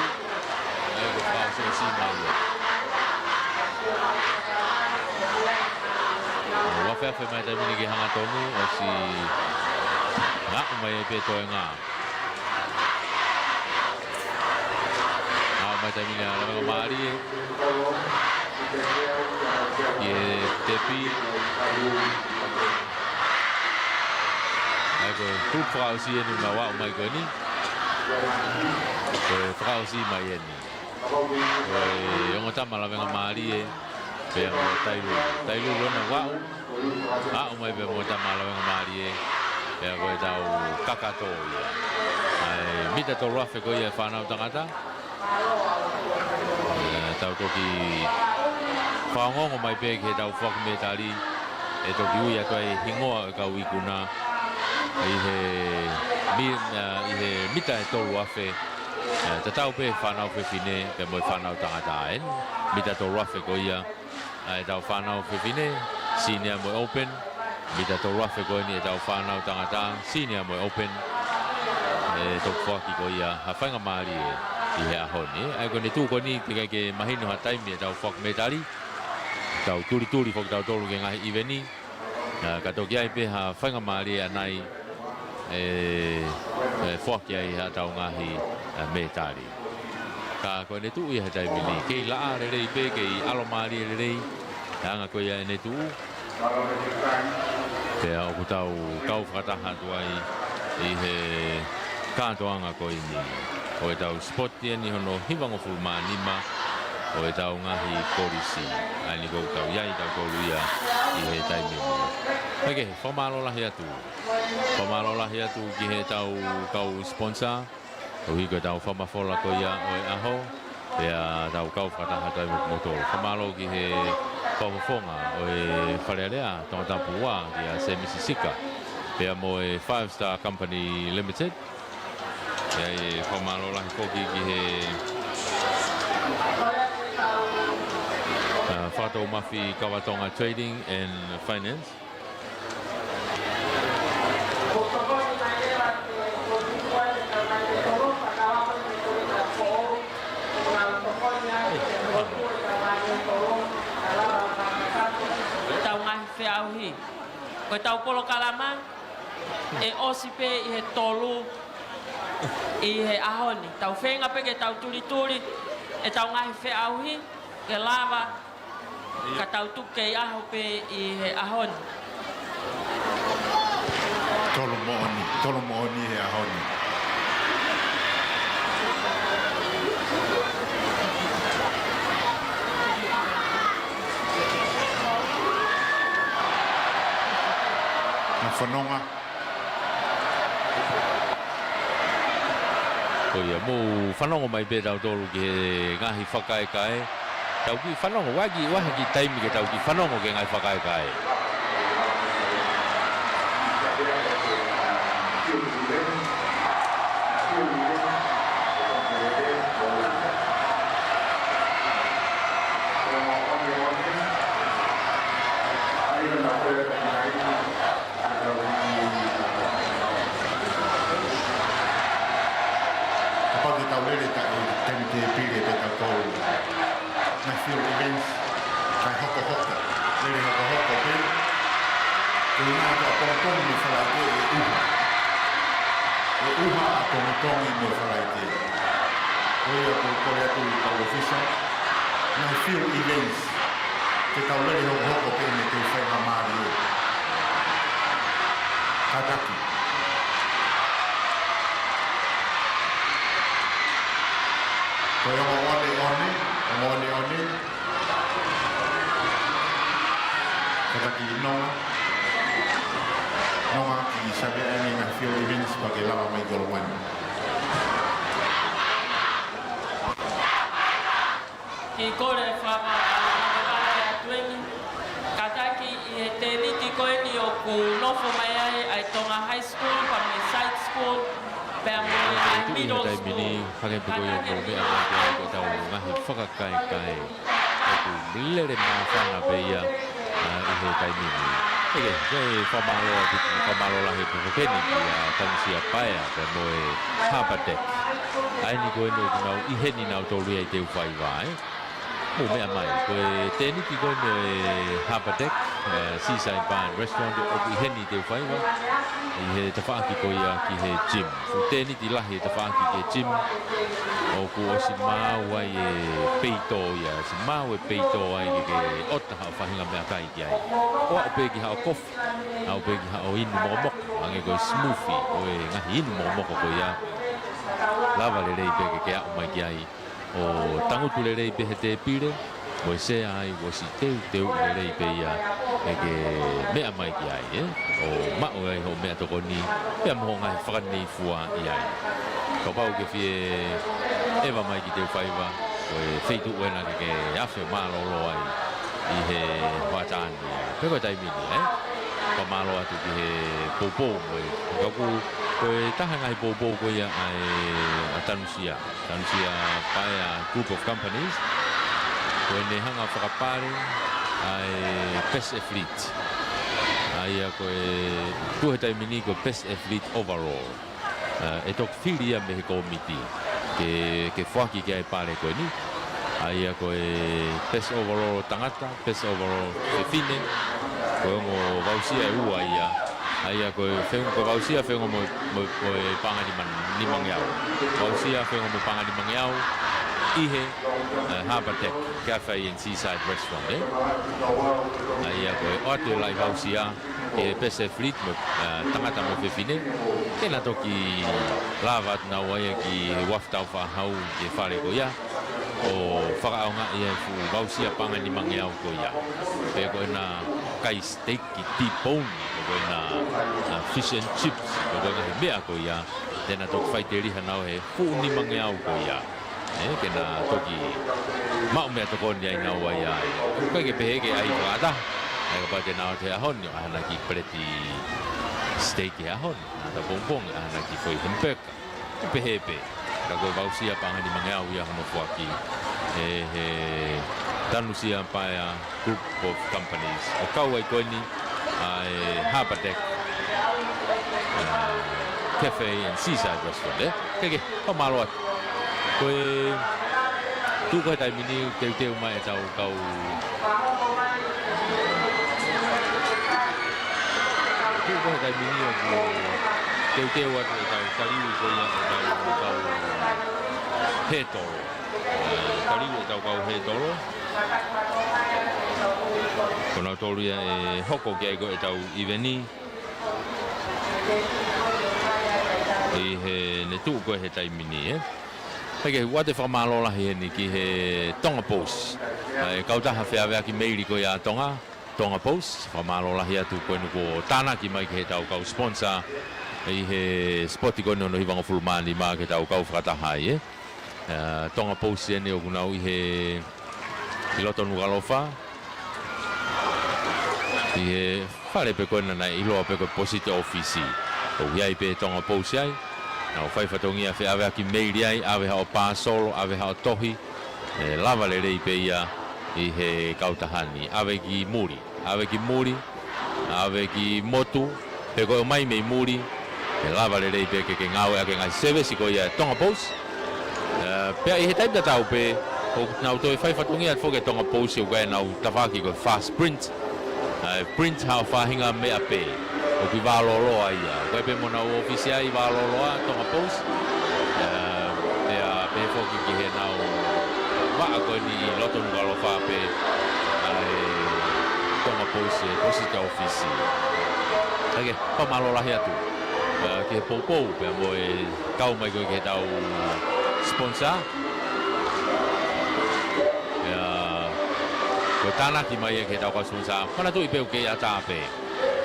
ʻE ko e fakaʻosiʻosi mai ia. ʻO afeafe mai taimi ni ki he hangatonu, ʻosi ngaʻu mai ai pē toenga. Ngaʻu mai taimi ni ʻa Lavengamālie. ʻI he tepi. ʻA ia ko e tupu fakaʻosi eni ʻoku ngaʻu mai ko eni. Ko e fakaʻosi mai eni. Ko e ongo tama Lavengamālie, pea mo Tailulu. Tailulu ʻoku ngaʻu. Ngaʻu mai pea mo e tama Lavengamālie, pea ko e tau kakato ia. ʻA e mita tolu afe ko ia e fānau tangata. ʻE, tau toki fakaongoongo mai pē ki he tau foaki mētali, ʻe toki ui atu ai hingoa ʻo e kau ikuna. ʻI he mi-, ʻa, ʻi he mita ʻe tolu afe, ʻe, tatau pē fānau fefine, pea mo e fānau tangata eni. Mita tolu afe ko ia, ʻa e tau fānau fefine, senior mo e open, mita tolu afe ko eni e tau fānau tangata, senior mo e open, ʻe toki foaki ko ia ha faingamālie ʻi he ʻaho ni. ʻA ia ko ʻene tuʻu ko eni teʻeki ai ke mahino ha taimi e tau foaki mētali, tau tulituli foki tautolu ki he ngaahi ʻiveni, ʻa, ka toki ʻi ai pē ha faingamālie ʻanai, ʻe, ʻe foaki ai ha tau ngaahi, ʻa, mētali. Ka ko ʻene tuʻu ia he taimi ni, kei laʻā lelei pē, kei ʻalomālie lelei, he anga ko ia ʻene tuʻu. Pea ʻoku tau kau fakataha atu ai ʻi he kātoanga ko eni ʻo e tau sipoti eni hono hivangofulu mā nima ʻo e tau ngaahi kolisi. ʻA eni ʻoku tau ʻi ai tautolu ia ʻi he taimi ni. Pea ke, fakamālō lahi atu. Fakamālō lahi atu ki he tau kau sponsor. Koeʻuhi ko e tau fakamafola ko ia ʻo e ʻaho, pea tau kau fakataha atu ai mo kimoutolu. Fakamālō ki he fakafofonga ʻo e Fale Alea Tongatapu ua, kia Semisi Sika, pea mo e Five Star Company Limited. Pea ʻe fakamālō lahi foki ki he, ʻa, Fakatoumafi Kavatonga Trading and Finance. Tau ngaahi feʻauhi. Ko e tau polokalama, ʻe ʻosi pē ʻi he tolu ʻi he ʻaho ni. Tau feinga pē ke tau tulituli e tau ngaahi feʻauhi, ke lava ka tau tuku kei ʻaho pē ʻi he ʻaho ni. Tolu moʻoni, tolu moʻoni he ʻaho ni. Na fanongo. Ko ia, mou fanongo mai pē tautolu ki he ngaahi fakakaekae. Tau kiʻi fanongo, ʻoku ʻi ai ha kiʻi taimi ke tau kiʻi fanongo ki he ngaahi fakakaekae. Kapau te tau lele ta e temi te pile te tau tolu. Na field events, kae hokohoko. Lele hokohoko pē. Ko e ngaahi ʻapongipongi mo e Falaite ʻe ʻuha. ʻE ʻuha ʻapongipongi mo e Falaite. Ko ia ʻoku kole atu ki he kau official. Ngaahi field events. Ke tau lele hokohoko pē mo e tau faingamālie. Kātaki. Ko e ongo ʻoneʻone, ongo ʻoneʻone. Kātaki Nonga. Nonga ki Savea ʻeni ngaahi field events pea ke lava mai ki ʻolunga ni. Kiʻi kole fakavavevave atu eni. Kātaki ʻi he tēviti ko eni ʻoku nofo mai ai ʻa e Tonga High School, pea mo e Side School, pea mo e middle school. Hangē pē ko ia ʻoku mou meʻa mai ki ai, ko e tau ngaahi fakakaekae ʻoku lele māfana pē ia, ʻa, ʻi he taimi ni. ʻIkai, ke fakamālō atu, fakamālō lahi atu foki eni kia Tanusia Paea, pea mo e Harbour Deck. ʻA eni ko eni ʻoku nau ʻi heni nautolu ia ʻi he teu faiva, ē? Meʻa mai, ko e tēniti ko eni ʻo e Harbour Deck, ē, Seaside Bar and Restaurant, ʻoku ʻi heni te u faiva, ʻi he tafaʻaki ko ia ki he gym. Ko e tēniti lahi e tafaʻaki ki he gym, ʻoku ʻosi maau ai e peito ia, ʻosi maau e peito ai ke, ke ʻota haʻo faʻahinga meʻakai ki ai. ʻO aʻu pē ki haʻo kofi, aʻu pē ki haʻo inu mokomoko, hangē ko e smoothie, ko e ngaahi inu mokomoko ko ia. Lava lelei pē ke, ke aʻu mai ki ai. ʻO tangutu lelei pē he tēpile, mo e sea ai, ʻosi teuteuʻi lelei pē ia, ʻe ke meʻa mai ki ai, ē? ʻO maʻu ai hoʻo meʻatokoni, pea mo hoʻo ngaahi fakaneifua ʻi ai. Kapau ʻoku ke fie ʻeva mai ki te u faiva, ko e feituʻu ena ke, ke afe mālōlō ai ʻi he hoʻatā ni, pe ko e taimi ni, ē? Fakamālō atu ki he poupou mo e, ka ʻoku, ko e taha e ngaahi poupou ko ia ʻa e, ʻa Tanusia. Tanusia Paea Group of Companies. Ko ʻene hanga fakapale ʻa e Best Athlete. ʻA ia ko e, tuʻu he taimi ni ko e Best Athlete overall. Ē, ʻe toki fili ia mei he kōmiti ke, ke foaki ki ai e pale ko eni. ʻA ia ko e Best overall tangata, Best overall fefine, ko e ongo voucher ʻe ua ia. ʻA ia ko e feʻunga, ko e voucher feʻunga mo, mo, mo e paʻanga nima, nimangeau. Voucher feʻunga mo e paʻanga nimangeau ʻi he, ē, Harbour Deck Cafe and Seaside Restaurant, ē? ʻA ia ko e ʻoatu e laʻi voucher ki he Best Athlete mo, ē, tangata mo fefine, ke na toki lava atu naua ia ki he uafu taufaʻahau ki he fale ko ia, ʻo fakaʻaongaʻi e fuʻu voucher paʻanga nimangeau ko ia. Pe ko ʻena kai steak, T-bone, pe ko ʻena, ā, fish and chips, pe ko e ngaahi meʻa ko ia, te na toki faʻiteliha naua he fuʻu nimangeau ko ia. Ē, ke na toki maʻu meʻatokoni ai naua ia. ʻOku ʻikai ke pehē ke ʻai fakataha. ʻA ia kapau te na ō atu he ʻaho ni, ʻai haʻana kiʻi peleti steak he ʻaho ni, ʻai haʻata pongipongi, ʻai haʻana kiʻi foʻi hamburger. ʻOku pehē pē. Ka ko e voucher paʻanga nimangeau ia hono foaki ʻe he Tanusia Paea Group of Companies. ʻO kau ai ko eni ʻa e Harbour Deck, ā, Cafe and Seaside Restaurant, ē? Ke, ke, fakamālō atu. Ko e tuʻu ko ē he taimi ni, teuteu mai ʻetau kau, tuʻu ko ē he taimi ni ʻoku teuteu atu ʻetau taliui ko ia ʻetau kau hētolo. Ē, taliui ʻetau kau hētolo. Ko nautolu ia ʻe hoko ki ai ko ʻetau ʻiveni ʻi heʻene tuʻu ko ē he taimi ni, ē. Hei ke ʻoatu e fakamālō lahi heni ki he Tonga Post. ʻA e kautaha feaveaki meili ko ia ʻa Tonga, Tonga Post, fakamālō lahi atu ko eni kuo tānaki mai ki heʻetau kau sponsor ʻi he sipoti ko eni hono hivangofulu mā nima ke tau kau fakataha ai, ē. Ā, Tonga Post eni ʻoku nau ʻi he, ʻi loto Nukuʻalofa. ʻI he fale pē ko ena naʻe ʻiloa pē ko e post office. ʻOku ʻi ai pē Tonga Post ai. Nau fai fatongia feaveaki meili ai, ʻave haʻo pāsolo, ʻave haʻo tohi. ʻE lava lelei pē ia ʻi he kautaha ni. ʻAve ki muli, ʻave ki muli, ʻave ki motu, pe ko e ʻomai mei muli, ʻe lava lelei pē ke, ke ngāueʻaki e ngaahi sēvesi ko ia ʻa e Tonga Post. Ē, pea ʻi he taimi tatau pē, ʻoku nau toe fai fatongia foki ʻa e Tonga Post, ʻoku ʻi ai ʻenau tafaʻaki ko e Fast Print. ʻA e print haʻo faʻahinga meʻa pē. ʻOku ʻi Vālōloa ia. ʻOku ʻi ai pē mo ʻenau ʻōfisi ai ʻi Vālōloa, Tonga Post. Ē, pea pehē foki ki heʻenau vaʻa ko eni ʻi loto Nukuʻalofa pē, ʻa e Tonga Post, ē, post office. Hei ke, fakamālō lahi atu. Ē, ki he poupou, pea mo e kau mai ko ē ki heʻetau sponsor. Ē, ko e tānaki mai ia ki heʻetau kau sponsor. Manatuʻi pē ʻoku kei ʻatā pē.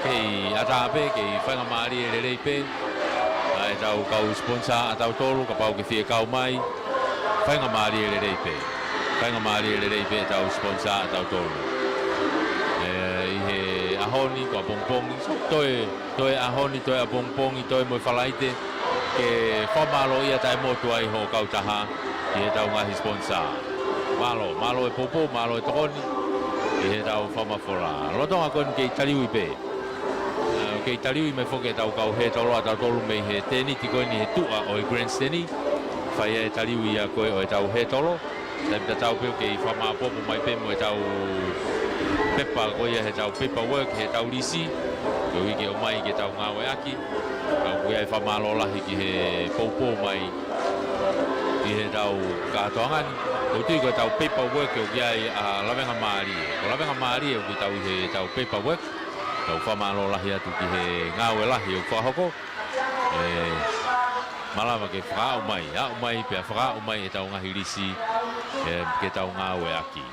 Kei ʻatā pē, kei faingamālie lelei pē. ʻA ʻetau kau sponsor ʻatautolu, kapau ʻoku ke fie kau mai. Faingamālie lelei pē. Faingamālie lelei pē ʻetau sponsor ʻatautolu. Ē, ʻi he ʻaho ni, ko ʻapongipongi. Toe, toe ʻaho ni, toe ʻapongipongi, toe mo e Falaite. Ke fakamālōʻia taʻemotu ai hoʻo kautaha ʻi heʻetau ngaahi sponsor. Mālō, mālō e poupou, mālō e tokoni ʻi heʻetau fakamafola. Lolotonga ko eni kei taliui pē. Ē, kei taliui mai foki ʻetau kau hētolo ʻatautolu mei he tēniti ko eni he tuʻa ʻo e grandstand. Fai ai e taliui ia ko ē ʻo ʻetau hētolo. Taimi tatau pē ʻoku kei fakamāʻopoʻopo mai pē mo ʻetau pepa ko ia heʻetau paperwork, heʻetau lisi, koeʻuhi ke ʻomai ke tau ngāueʻaki. Ka ʻoku ʻi ai e fakamālō lahi ki he poupou mai ʻi heʻetau kātoanga ni. ʻOku ou tui ko ʻetau paperwork ʻoku ʻi ai ʻa Lavengamālie. Ko Lavengamālie ʻoku tau ʻi heʻetau paperwork. Tau fakamālō lahi atu ki he ngāue lahi ʻoku fakahoko. ʻE, malava ke fakaaʻu mai, aʻu mai, pea fakaaʻu mai ʻetau ngaahi lisi, ʻe, ke tau ngāueʻaki.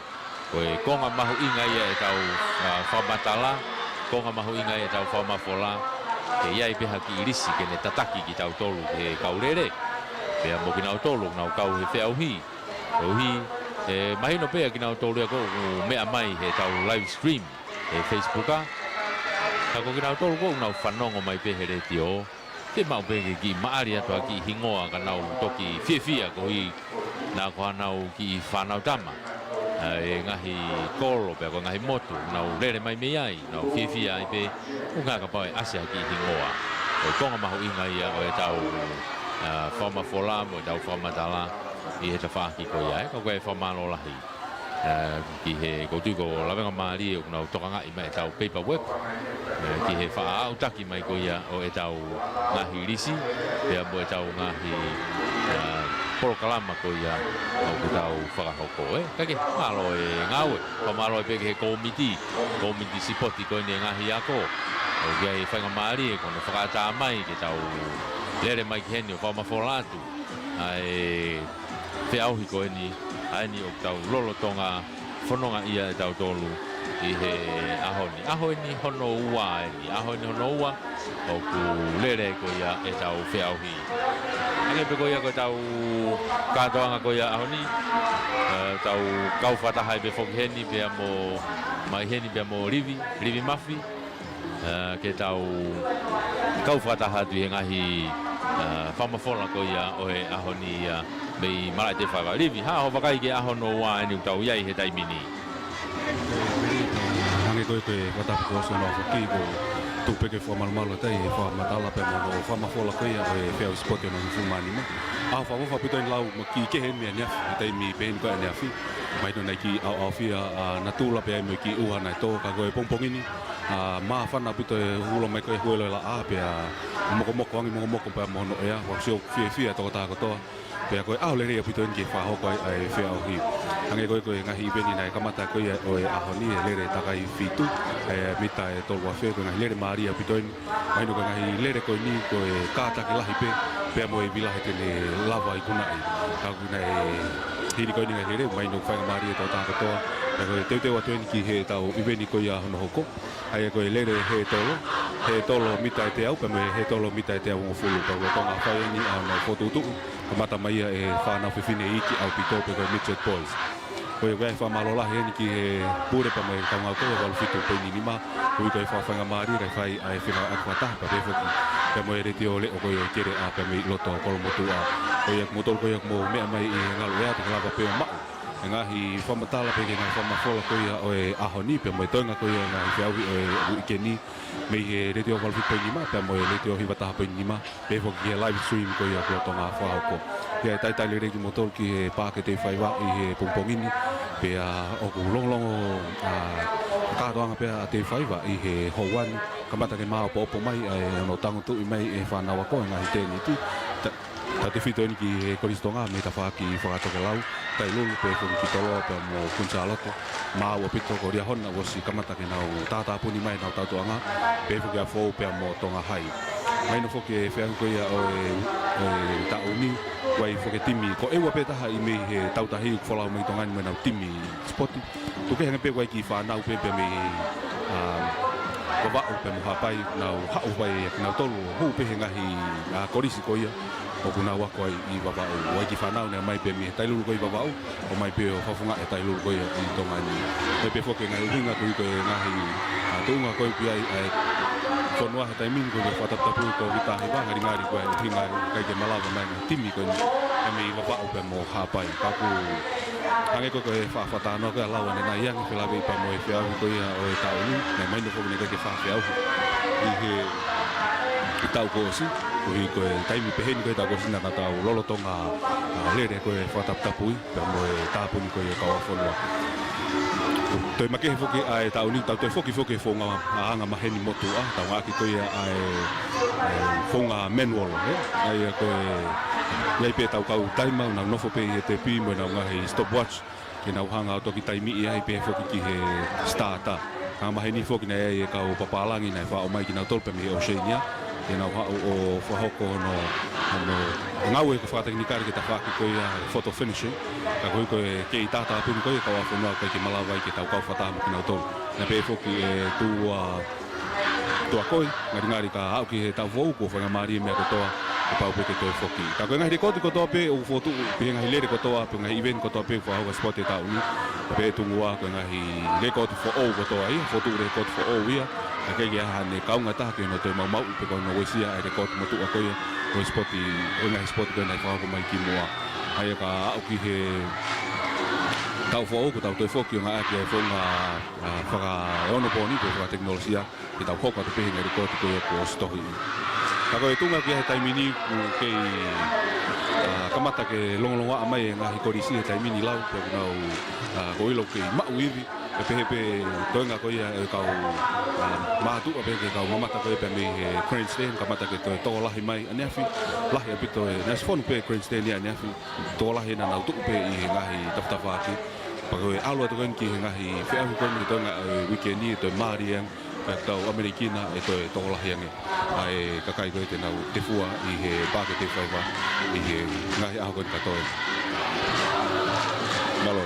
Ko e konga mahuʻinga ia ʻetau, ʻa, fakamatala, konga mahuʻinga ia ʻetau fakamafola, ke ʻi ai pē ha kiʻi lisi ke ne tataki kitautolu he kau lele. Pea mo kinautolu, nau kau he feʻauhi. Koeʻuhi, ʻe, mahino pē ʻa kinautolu ia ʻoku meʻa mai heʻetau live stream, he Facebook ʻa. Ka ko kinautolu ʻoku nau fanongo mai pē he letiō. Te maʻu pē ke kiʻi maʻali atu ha kiʻi hingoa ka nau toki fiefia koeʻuhi naʻa ko hanau kiʻi fānau tama. ʻA e ngaahi kolo pea ko e ngaahi motu, nau lele mai mei ai, nau fiefia ai pē, ʻuhinga kapau ʻe ʻasi ha kiʻi hingoa. Ko e konga mahuʻinga ia ʻo ʻetau, ʻa, fakamafola mo ʻetau fakamatala ʻi he tafaʻaki ko ia, ʻe, ka ko e fakamālō lahi. ʻE, ki he, ʻoku ou tui ko Lavengamālie ʻoku nau tokangaʻi mai ʻetau paperwork, ʻe, ki he faʻa aʻutaki mai ko ia ʻo ʻetau ngaahi lisi, pea mo ʻetau ngaahi, ʻa, polokalama ko ia ʻoku tau fakahoko, ʻe. Kae kehe, mālō e ngāue, fakamālō pē ki he kōmiti, kōmiti sipoti ko eni e ngaahi ako. ʻOku ʻi ai e faingamālie ko hono fakaʻatā mai ke tau lele mai ki heni ʻo fakamafola atu ʻa e feʻauhi ko eni, ʻa eni ʻoku tau lolotonga fononga ʻia ʻe tautolu ʻi he ʻaho ni. ʻAho eni hono ua eni, ʻaho eni hono ua ʻoku lele ko ia ʻetau feʻauhi. Hangē pē ko ia ko ʻetau kātoanga ko ia ʻaho ni, ʻe, tau kau fakataha ai pē foki heni pea mo, mai heni pea mo Livi, Livi Mafi. ʻE, ke tau kau fakataha atu ʻi he ngaahi, ʻe, fakamafola ko ia ʻo e ʻaho ni ia mei Malaʻe Tefaiva. Livi, hā hoʻo vakai ki he ʻaho hono ua eni ʻoku tau ʻi ai he taimi ni? Hangē ko e, ko e fakatapu kuo ʻosi hono aʻu foki, ko e tuku pē ke fakamalumalu atu ai e fakamatala pea mo e fakamafola ko ia ʻo e feʻauhi sipoti hono hongofulu mā nima. ʻAho fakaʻofoʻofa ʻaupito eni, lau mo e kiʻi kehe eni mei ʻaneafi, he taimi pē eni ko ē ʻaneafi. Mahino naʻe kiʻi ʻaoʻaofia ʻa natula pea mo e kiʻi ʻuha naʻe tō, ka ko e pongipongi ni, ʻa, māfana ʻaupito e hū mai ko ē e huelo ʻe laʻā pea mokomoko, angi mokomoko pea mo hono ʻea, ʻoku ou sio ʻoku fiefia e tokotaha kotoa. Pea ko e ʻaho lelei ʻaupito eni ke fakahoko ai ʻa e feʻauhi. Hangē ko e, ko e ngaahi ʻiveni naʻe kamata ko ia ʻo e ʻaho ni, e lele takai fitu, ʻe, mita ʻe tolu afe, ko e ngaahi lele mālie ʻaupito eni. Mahino ko e ngaahi lele ko eni ko e kātaki lahi pē, pea mo e vila he te ne lava ikunaʻi. Ka ʻoku nau hili ko eni ngaahi lele, mahino ʻoku faingamālie e tokotaha kotoa. Pea ko e teuteu atu eni ki heʻetau ʻiveni ko ia hono hoko. ʻA ia ko e lele hētolo, hētolo mita ʻe teau, pea mo e hētolo mita ʻe teau hongofulu, pea ʻoku lolotonga fai eni ʻa hono fokotuʻutuʻu, kamata mai ia ʻe he fānau fefine iiki ʻaupito pe ko e midget boys. Ko ia ʻoku ʻi ai e fakamālō lahi eni ki he pule pea mo e kaungā ko ia valu fitu poini nima, koeʻuhi ko e fakafaingamālie kae fai ʻa e fengāueʻaki fakataha pea pehē foki pea mo e Letiō Leʻo ko ia ʻo Keleʻa pea mei loto Kolomotuʻa. Ko ia kimoutolu ko ia ʻoku mou meʻa mai ʻi he ngaluʻea te ke lava pē ʻo maʻu e ngaahi fakamatala pea ki he ngaahi fakamafola ko ia ʻo e ʻaho ni, pea mo e toenga ko ia e ngaahi feʻauhi ʻo e uike ni, mei he Letiō valu fitu poini nima, pea mo e Letiō hiva taha poini nima, pehē foki ki he live stream ko ia ʻoku lolotonga fakahoko. ʻI ai e talitali lelei kimoutolu ki he Paʻake Tefaiva ʻi he pongipongi ni, pea ʻoku longolongo, ʻa, kātoanga pē ʻa Tefaiva ʻi he houa ni, kamata ke māʻopoʻopo mai ʻa e hono tangutuʻi mai e fānau ako e ngaahi tēniti. Ta-, Tautefito eni ki he Kolisi Tonga mei he tafaʻaki fakatokelau, Tailulu, pehē foki ki Toloa pea mo Kuini Sālote, maau ʻaupito ko Liahona ʻoku ʻosi kamata ke nau tātāpuni mai ʻenau tautuʻanga, pehē foki ʻa Foʻou pea mo Tonga Hai. Mahino foki e feʻauhi ko ia ʻo e, e taʻu ni, ʻoku ʻi ai foki e timi ko ʻEua pē taha ʻi mei he Tautahi ʻoku folau mai ki Tonga ni mo ʻenau timi sipoti. Tuku kehe ange pē ʻoku ʻi ai e kiʻi fānau pē pea mei, ʻa, Vavaʻu pea mo Haʻapai, nau haʻu mai ʻa kinautolu ʻo hū pē he ngaahi, ʻa, kolisi ko ia ʻoku nau ako ai ʻi Vavaʻu. ʻOku ʻi ai e kiʻi fānau naʻe ō mai pē mei he Tailulu ko ia ʻi Vavaʻu, ʻomai pē ʻo fakafofongaʻi e Tailulu ko ia ʻi Tonga ni. ʻOku ʻi ai pē foki e ngaahi ʻuhinga koeʻuhi ko e ngaahi, ʻa, tuʻunga ko ē ʻoku ʻi ai ʻa e fonua he taimi ni ko e fakataputapu ko e Koviti taha hiva, ngalingali ko e ʻuhinga ʻikai ke malava mai e ngaahi timi ko eni, ʻa, mei Vavaʻu pea mo Haʻapai. Ka ʻoku hangē ko e, ko e faʻa fakatalanoa ko ia ʻa Lau ʻanenai ange felāveʻi pea mo e feʻauhi ko ia ʻo e taʻu ni, naʻe mahino foki naʻe ʻikai ke faʻa feʻauhi ʻi he taʻu kuo ʻosi, koeʻuhi ko e taimi peheni ko ē taʻu kuo ʻosi naʻa tau lolotonga, ʻa, lele ko ē fakataputapui, pea mo e tāpuni ko ē ʻa e kau ʻAhofonua. Toe makehe foki ʻa e taʻu ni, tau toe foki foki he founga, ʻa, anga maheni motuʻa, tau ngāueʻaki ko ia ʻa e, ʻa e founga manual, ē? ʻA ia ko e, ʻi ai pē ʻetau kau taima, nau nofo pē ʻi he tepi mo ʻenau ngaahi stopwatch, ke nau hanga ʻo toki taimiʻi ai pē foki ki he starter. Anga maheni foki naʻe ʻi ai e kau papālangi naʻe faʻo mai kinautolu pē mei he ʻOsēnia, ke nau haʻu ʻo fakahoko hono, hono ngāue ko e fakatekinikale ke tafaʻaki ko ia he photo finishing. Ka koeʻuhi ko e kei tātāpuni ko ia ʻa e kau ʻAhofonua ʻoku ʻikai ke malava ai ke tau kau fakataha mo kinautolu. Naʻe pehē foki ʻe Tuʻa Tuʻakoi, ngalingali ka aʻu ki he taʻu foʻou kuo faingamālie e meʻa kotoa, kuo pau pē ke toe foki. Ka ko e ngaahi lekooti kotoa pē ʻoku fokotuʻu pē he ngaahi lele kotoa, pē ngaahi event kotoa pē ʻoku fakahoko he sipoti he taʻu ni. Pea pehē Tungua ko e ngaahi lekooti foʻou kotoa ia, fokotuʻu lekooti foʻou ia. Ka ʻoku ʻikai ke ʻi ai haʻane kaunga ʻe taha ke ne toe maumauʻi pe ko hono uesia ʻa e lekooti motuʻa ko ia ʻo e sipoti, ʻo e ngaahi sipoti ko ē naʻe fakahoko mai kimuʻa. ʻA ia ka aʻu ki he taʻu foʻou kuo tau toe foki ʻo ngāueʻaki ʻa e founga, ʻa, fakaeonopooni pe fakatekinolosia, ke tau hoko atu pē he ngaahi lekooti ko ia kuo ʻosi tohiʻi. Ka ko e tuʻunga ki he taimi ni ʻoku kei, ʻa, kamata ke longolongoaʻa mai e ngaahi kolisi he taimi ni lau, pea ʻoku nau, ʻa, ʻoku ou ʻilo ʻoku kei maʻu ivi, ʻe pehē pē toenga ko ia e kau, ʻa, mātuʻa pē ki he kau mamata ko ia pea mei he grandstand, kamata ke toe tokolahi mai ʻaneafi, lahi ʻaupito e, naʻe ʻosi fonu pē grandstand ia ʻaneafi, tokolahi naʻa nau tuʻu pē ʻi he ngaahi tafatafaʻaki. Pea ko e ʻalu atu ko eni ki he ngaahi feʻauhi ko eni he toenga e uike ni, ʻe toe mālie ange, pea tau ʻamanekina ʻe toe tokolahi ange ʻa e kakai ko ē te nau tefua ʻi he Paake Tefaiva ʻi he ngaahi ʻaho ko eni ka toe. Mālō.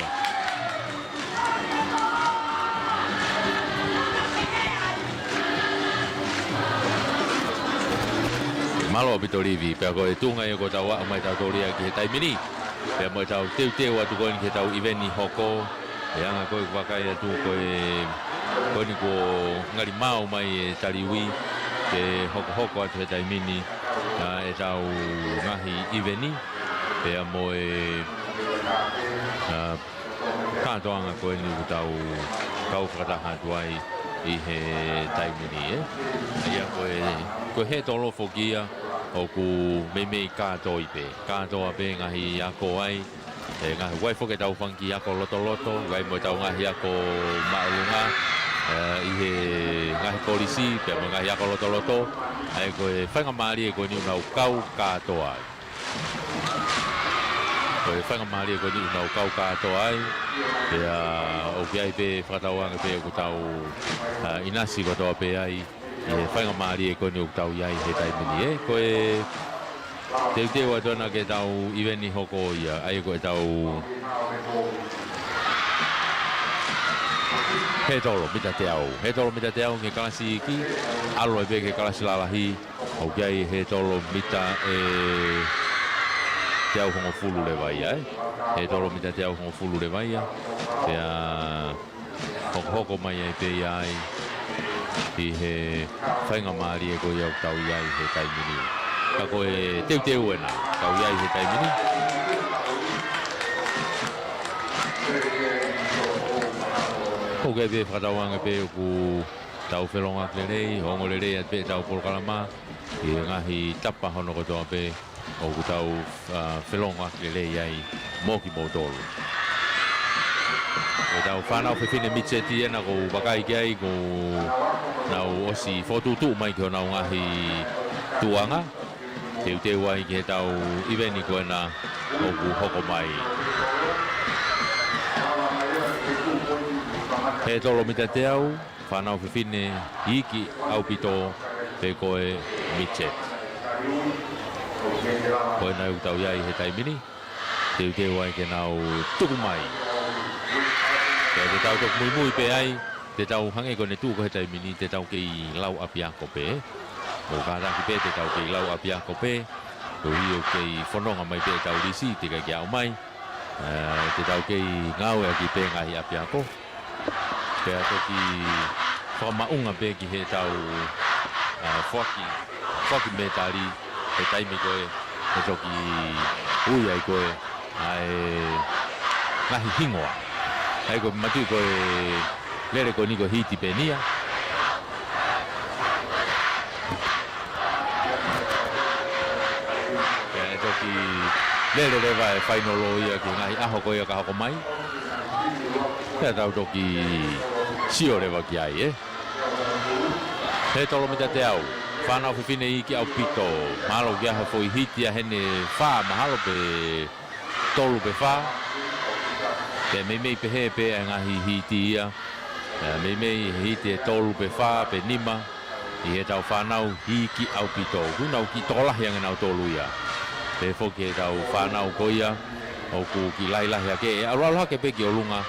Mālō ʻaupito Livi, pea ko e tuʻunga ia kuo tau aʻu mai tautolu ia ki he taimi ni. Pea mo ʻetau teuteu atu ko eni ki heʻetau ʻiveni hoko, ʻa e anga ko ē ʻoku vakai atu ko e, ko eni kuo ngali maau mai e taliui, ke hokohoko atu he taimi ni, ʻa ʻetau ngaahi ʻiveni, pea mo e, ʻa, kātoanga ko eni ʻoku tau kau fakataha atu ai ʻi he taimi ni, ē. ʻA ia ko e, ko e hētolo foki ia ʻoku meimei kātoi pē. Kātoa pē ngaahi ako ai, ʻe ngaahi ʻoku ʻi ai foki ʻetau fanga kiʻi ako lotoloto, ʻi ai mo ʻetau ngaahi ako māʻolunga, ʻe, ʻi he ngaahi kolisi, pea mo e ngaahi ako lotoloto, ʻa ia ko e faingamālie ko eni ʻoku nau kau kātoa ai. Ko e faingamālie ko eni ʻoku nau kau kātoa ai, pea ʻoku ʻi ai pē fakatauange pē ʻoku tau, ʻa, ʻinasi kotoa pē ai, ʻi he faingamālie ko eni ʻoku tau ʻi ai he taimi ni, ē. Ko e teuteu atu ena ki heʻetau ʻiveni hoko ia, ʻa ia ko ʻetau hētolo mita teau. Hētolo mita teau ki he kalasi iiki, ʻalu ai pē ki he kalasi lalahi, ʻoku ʻi ai e hētolo mita ʻe teau hongofulu leva ia, ē. Hētolo mita teau hongofulu leva ia, pea hokohoko mai ai pē ia ai ʻi he faingamālie ko ia ʻoku tau ʻi ai he taimi ni. Ka ko e teuteu ena ʻoku tau ʻi ai he taimi ni. ʻOku ʻi ai pē fakatauange pē ʻoku tau felōngoaki lelei, ongo lelei atu pē ʻetau polokalama ʻi he ngaahi tapa hono kotoa pē ʻoku tau, ʻa, felōngoaki lelei ai mo kimoutolu. Ko ʻetau fānau fefine mitseti ena ʻoku ou vakai ki ai, ʻoku nau ʻosi fokotuʻutuʻu mai ki honau ngaahi tuʻunga teuteu ai ki heʻetau ʻiveni ko ena ʻoku hoko mai. Hētolo mita teau, fānau fefine iiki ʻaupito, pe ko e midget. Ko ena ʻoku tau ʻi ai he taimi ni, teuteu ai ke nau tuku mai. Pea te tau toki muimui pē ai, te tau hangē ko ʻene tuʻu ko ē he taimi ni, te tau kei lau ʻapiako pē. ʻOku kātaki pē te tau kei lau ʻapiako pē, koeʻuhi ʻoku kei fononga mai pē ʻetau lisi, teʻeki ai ke aʻu mai. ʻE, te tau kei ngāueʻaki pē ngaahi ʻapiako. Pea toki fakamaʻunga pē ki heʻetau, ʻa, foaki, foaki mētali he taimi ko ē ʻe toki ui ai ko ē ʻa e ngaahi hingoa. ʻA ia ko e matuʻi ko e lele ko eni ko e hitipenia. Lele leva e fainolo ia ki he ngaahi ʻaho ko ia ka hoko mai. Pea tau toki sio leva ki ai, ē. Hētolo mita teau. Fānau fefine iiki ʻaupito. Mahalo ʻoku ʻi ai ha foʻi hiti ia heni ʻe fā, mahalo pē tolu pe fā. Pea meimei pehē pē ʻa e ngaahi hiti ia. Pea meimei hiti ʻe tolu pe fā pe nima ʻi heʻetau fānau iiki ʻaupito. ʻOku nau kiʻi tokolahi ange nautolu ia. Pehē foki ʻetau fānau ko ia ʻoku kiʻi lahilahi hake, ʻe ʻalu ʻalu hake pē ki ʻolunga,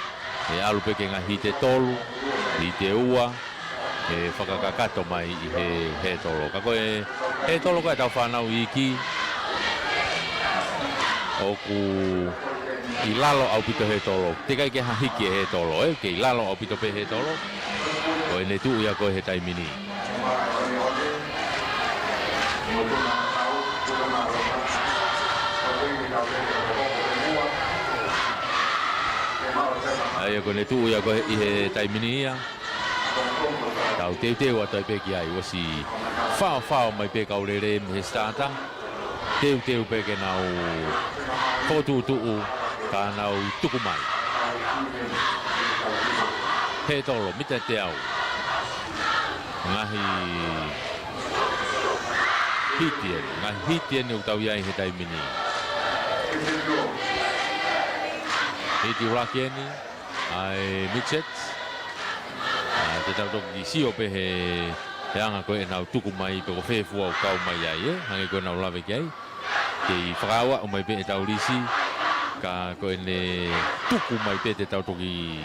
ʻe ʻalu pē ki he ngaahi hiti ʻe tolu, hiti ʻe ua, ʻe fakakakato mai ʻi he hētolo. Ka ko e hētolo ko ē ʻetau fānau iiki, ʻoku ʻi lalo ʻaupito hētolo. Teʻeki ai ke ha hiki e hētolo, ē, ke ʻi lalo ʻaupito pē hētolo. Ko ʻene tuʻu ia ko ē he taimi ni. ʻA ia ko ʻene tuʻu ia ko ē ʻi he taimi ni ia. Tau teuteu atu ai pē ki ai, ʻosi faofao mai pē kau lele mei he sitata. Teuteu pē ke nau fokotuʻutuʻu, ka nau tuku mai. Hētolo, mita teau. Ngaahi hiti eni, ngaahi hiti eni ʻoku tau ʻi ai he taimi ni. Hiti ʻuluaki eni ʻa e midget. ʻA, te tau toki sio pē he, he anga ko ē ʻenau tuku mai pe ko fē fua ʻoku kau mai ai, ē? Hangē ko ʻenau lave ki ai. Kei fakaaʻu mai pē ʻetau lisi, ka ko ʻene tuku mai pē te tau toki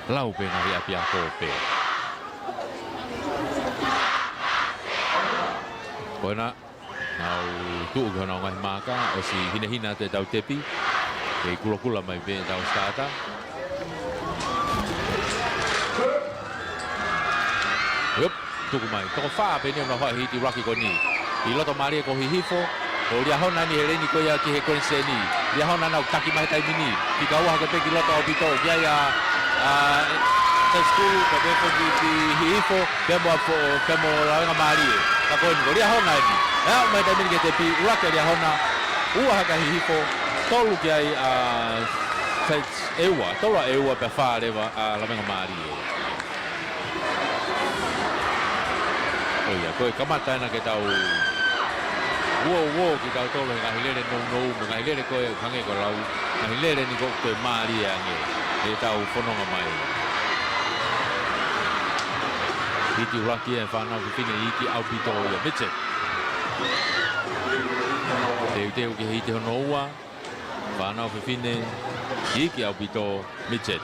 lau pē ngaahi ʻapiako pē. Ko ena, nau tuʻu ki honau ngaahi maaka, ʻosi hinehina atu ʻetau tepi. Kei kulokula mai pē ʻetau sitata. Iop, tuku mai. Toko fā pē eni ʻoku nau hoa hiti ʻuluaki ko eni. ʻI loto mālie ko Hihifo, ko Liahona eni he leni ko ia ki he Queensland. Liahona naʻa ku taki mai he taimi ni. Fika ua hake pē ki loto ʻaupito. Ki ai ʻa, ʻa, Saisi Kulu, ka pehē foki ki Hihifo. Pea mo a fo, pea mo Lavengamālie. Ka ko eni, ko Liahona eni. ʻE aʻu mai he taimi ni ki he tepi, ʻuluaki ʻa Liahona, ua hake ʻa Hihifo, tolu ki ai ʻa Saisi ʻEua, tolu ʻa ʻEua pea fā leva ʻa Lavengamālie. ʻO ia, ko e kamata ena ke tau uouo kitautolu he ngaahi lele nounou, mo e ngaahi lele ko ē hangē ko e lau, ngaahi lele ni ko ē ʻoku mālie ange, ʻetau fononga mai. Hiti ʻuluaki ʻa e fānau fefine iiki ʻaupito ia, midget. Teuteu ki he hiti hono ua, fānau fefine iiki ʻaupito, midget.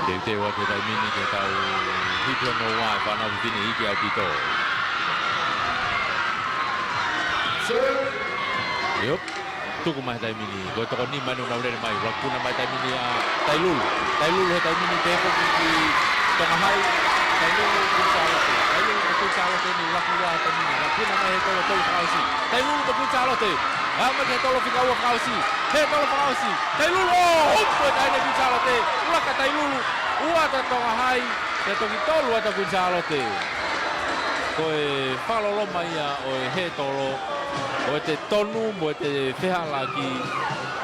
Teuteu atu he taimi ni ke tau hiki hono ua e fānau fefine iiki ʻaupito. Iop, tuku mai he taimi ni, ko e toko nima eni ʻoku nau lele mai, ʻuluaki puna mai he taimi ni ʻa Tailulu. Tailulu he taimi ni pehē foki ki Tonga Hai, Tailulu Kuini Sālote, Tailulu mo Kuini Sālote ni ʻuluaki ua he taimi ni, ʻuluaki puna mai he tolo tolu fakaʻosi. Tailulu mo Kuini Sālote, aʻu mai ki he tolo fika ua fakaʻosi, he tolo fakaʻosi. Tailulu, ʻo, hopo e taʻahine Kuini Sālote, ʻuluaki ʻa Tailulu, ua ʻa Tonga Hai, pea toki tolu ʻa Kuini Sālote. Ko e fakaloloma ia ʻo e hētolo, ʻo ʻete tonu, mo ʻete fehālaaki,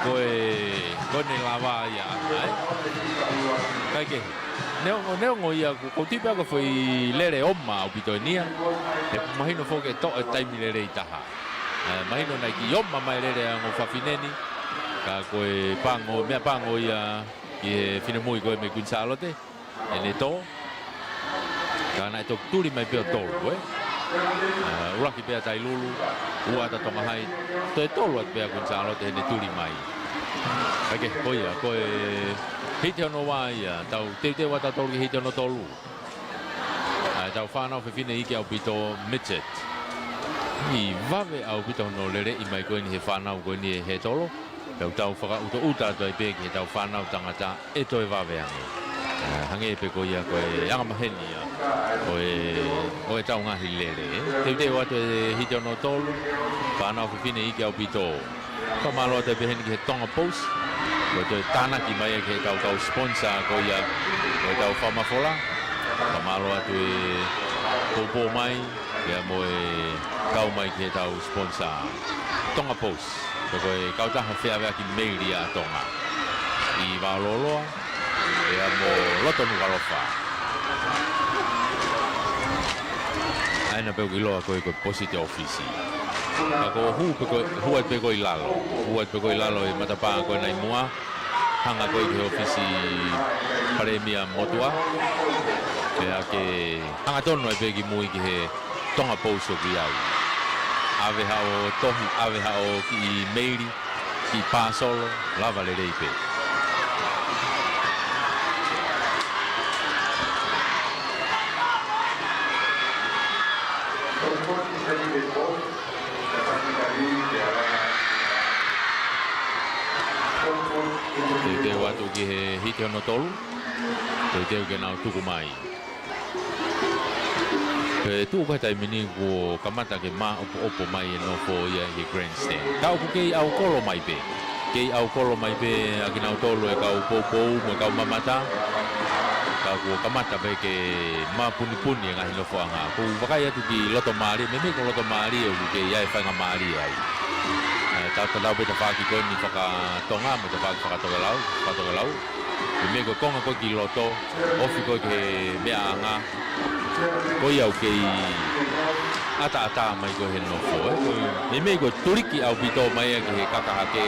ko e, ko ʻene lava ia, ē? Kaikehe. Neongo, neongo ia, ʻoku ou tui pē au ko e foʻi lele ʻoma ʻaupito eni ia. He mahino foki ʻe toʻo e taimi lelei taha. Ē, mahino naʻe kiʻi ʻoma mai e lele ʻa e ongo fafine ni. Ka ko e pango, meʻa pango ia ki he finemui ko ē mei Kuini Sālote. ʻEne tō. Ka naʻe toki tuli mai pē ʻo tolu, ē. Ē, ʻuluaki pē ʻa Tailulu, ua ʻa Tonga Hai. Toe tolu atu pē ʻa Kuini Sālote heʻene tuli mai. Kae kehe, ko ia, ko e hiti hono ua ia, tau teuteu ʻa tautolu ki he hiti hono tolu. ʻA ʻetau fānau fefine iiki ʻaupito midget. ʻI vave ʻaupito hono leleʻi mai ko eni he fānau ko eni ʻe he tolo. Pea ʻoku tau fakaʻutoʻuta atu ai pē ki heʻetau fānau tangata ʻe toe vave ange. ʻA, hangē pē ko ia ko e anga maheni ia ʻo e, ʻo ʻetau ngaahi lele, ē. Teuteu atu e hiti hono tolu, fānau fefine iiki ʻaupito. Fakamālō atu pē heni ki he Tonga Post. Ko e toe tānaki mai ki heʻetau kau sponsor ko ia ʻo ʻetau fakamafola. Fakamālō atu e poupou mai, pea mo e kau mai ki heʻetau sponsor Tonga Post. Ko e kautaha feʻaveʻaki meili ʻa Tonga ʻi Vaololoa, pea mo loto Nukuʻalofa. ʻA ena pē ʻoku ʻiloa ko e, ko e Post Office. Ka ko e hū pē ko e, hū atu pē ko ē ʻi lalo. Hū atu pē ko ē ʻi lalo e matapā ko ena ʻi muʻa. Hanga ko ē ki he ʻōfisi Palēmia motuʻa. Pea ke hangatonu ai pē ki mui ki he Tonga Post ʻoku ʻi ai. ʻAve haʻo tohi, ʻave haʻo kiʻi meili, kiʻi pāsolo, lava lelei pē. Teuteu atu ki he hiti hono tolu. Teuteu ke nau tuku mai. Pea tuʻu ko e taimi ni kuo kamata ke māʻopoʻopo mai e nofo ia ʻi he grandstand. Ka ʻoku kei ʻaukolo mai pē. Kei ʻaukolo mai pē ʻa kinautolu e kau poupou mo e kau mamata. Ka kuo kamata pē ke māpunipuni e ngaahi nofoʻanga. ʻOku ou vakai atu ki loto mālie, meimei ko loto mālie ʻoku kei ʻi ai e faingamālie ai. ʻE, tatau pē tafaʻaki ko eni fakatonga mo e tafaʻaki fakatokelau, fakatokelau. Meimei ko e konga ko ē ki loto, ofi ko ē ki he meʻaʻanga. Ko ia ʻoku kei ʻataʻatā mai ko ē he nofo, ē. Ko e, meimei ko e tuliki ʻaupito mai ia ki he kaka hake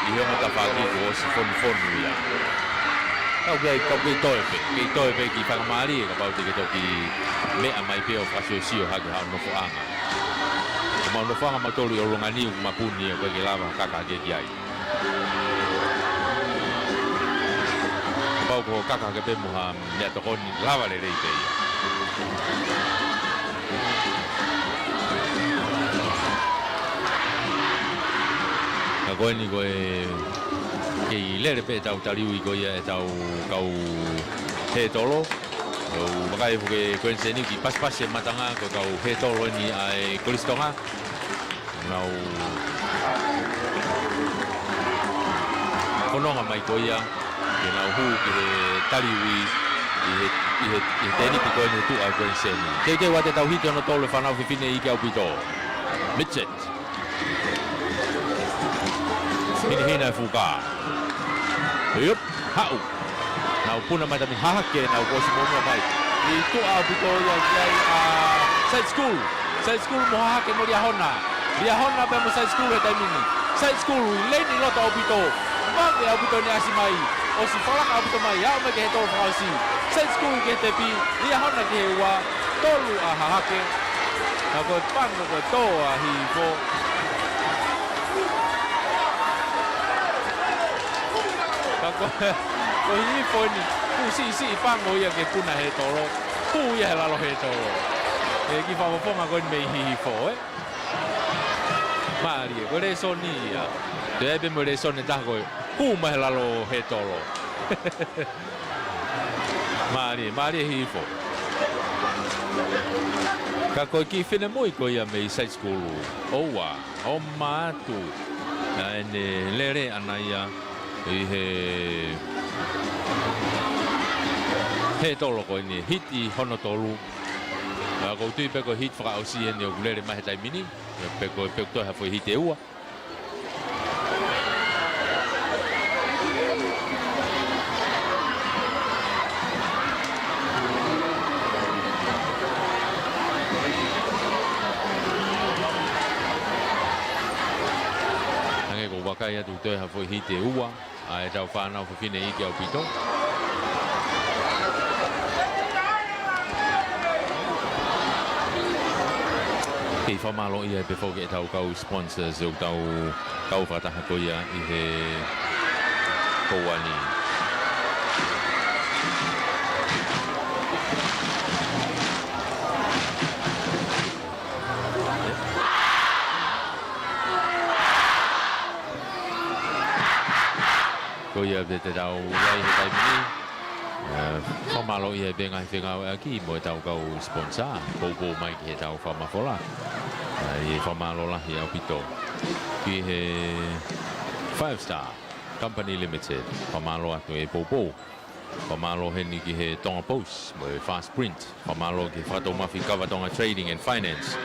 ʻi he ongo tafaʻaki kuo ʻosi fonufonu ia. Ka ʻoku kei, ka ʻoku kei toe pē, kei toe pē kiʻi faingamālie kapau te ke toki meʻa mai pē ʻo fakasiosio hake haʻo nofoʻanga. Ko ʻemau nofoʻanga mautolu ʻi ʻolunga ni ʻoku mapuni ia, ʻoku ʻikai ke lava ha kaka hake ki ai. Kapau ko e kaka hake pē mo ha meʻatokoni, lava lelei pē ia. Ka ko eni ko e kei lele pē ʻetau taliui ko ia ʻetau kau hētolo. ʻOku ou vakai foki ko eni seni ki pasipasi e matanga ko e kau hētolo eni ʻa e Kolisi Tonga. Nau fononga mai ko ia ke nau hū ki he taliui ʻi he, ʻi he, ʻi he tēniti ko eni he tuʻa ko eni seni. Teuteu atu ʻetau hiti hono tolu e fānau fefine iiki ʻaupito. Midget. Hinehina e fuka. Iup, haʻu. Nau puna mai taimi hahake, nau kuo ʻosi muʻomuʻa mai. ʻI tuʻa ʻaupito ia ki ai ʻa Side School. Side School mo hahake mo Liahona. Liahona pea mo Side School he taimi ni. Side School, leini loto ʻaupito. Mange ʻaupito ne ʻasi mai. ʻOsi falaka ʻaupito mai. Aʻu mai ki he tolo fakaʻosi. Side School ki he tepi. Liahona ki he ua. Tolu ʻa hahake. Ka ko e pango ko e tō ʻa Hihifo. Ka ko, ko Hihifo eni, kuo siʻisiʻi pango ia ke puna hētolo. Hū ia he lalo hētolo. ʻE kiʻi fakafofonga ko eni mei Hihifo, ē? Mālie, ko e lēsoni ia. Toe ai pē mo e lēsoni ʻe taha ko e hū mai he lalo hētolo. Mālie, mālie Hihifo. Ka ko e kiʻi finemui ko ia mei Side School. ʻOua, ʻo mātu. Naʻa ne lele ʻana ia ʻi he hētolo ko eni, hiti hono tolu. Ka ʻoku ou tui pē ko e hiti fakaʻosi eni ʻoku lele mai he taimi ni. Pe ko, pe ko e toe ha foʻi hiti ʻe ua. Hangē ko e vakai atu toe ha foʻi hiti ʻe ua ʻa ʻetau fānau fefine iiki ʻaupito. ʻI fakamālō ia pē foki ʻetau kau sponsors ʻoku tau kau fakataha ko ia ʻi he houa ni. Ko ia pē te tau ʻi ai he taimi ni. ʻE, fakamālō ia pē ngaahi fengāueʻaki mo ʻetau kau sponsor, poupou mai ki heʻetau fakamafola. ʻE, ʻi he fakamālō lahi ʻaupito ki he Five Star Company Limited, fakamālō atu e poupou. Fakamālō heni ki he Tonga Post mo e Fast Print. Fakamālō ki he Fakatoumafi Kava Tonga Trading and Finance.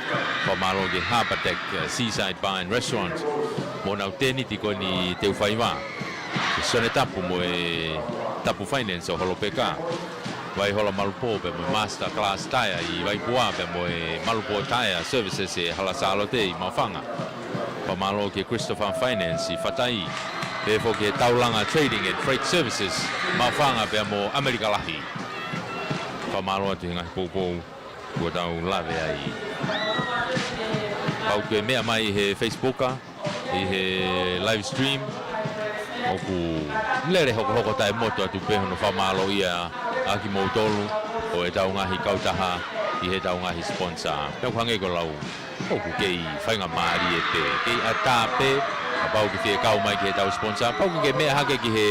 Fakamālō ki he Harbour Deck, uh, Seaside Bar and Restaurant. Mo ʻenau tēniti ko eni teu faiva. Sione Tapu mo e Tapu Finance ʻo Holopeka. Vaihola Malupō pea mo e Master Class Tyre ʻi Vaipua pea mo e Malupō Tyre Services ʻi Hala Sālote ʻi Maʻufanga. Fakamālō ki he Christopher Finance ʻi Fatai. Pehē foki ki he Taulanga Trading and Freight Services, Maʻufanga pea mo ʻAmelika Lahi. Fakamālō atu he ngaahi poupou kuo tau lave ai. Kapau ʻoku ke meʻa mai he Facebook, ʻi he live stream, ʻoku lele hokohoko taʻemotu atu pē hono fakamālōʻia ʻa kimoutolu ʻo ʻetau ngaahi kautaha ʻi heʻetau ngaahi sponsor. Pea ʻoku hangē ko e lau, ʻoku kei faingamālie pē, kei ʻatā pē, kapau ʻoku ke fie kau mai ki heʻetau sponsor, kapau ʻoku ke meʻa hake ki he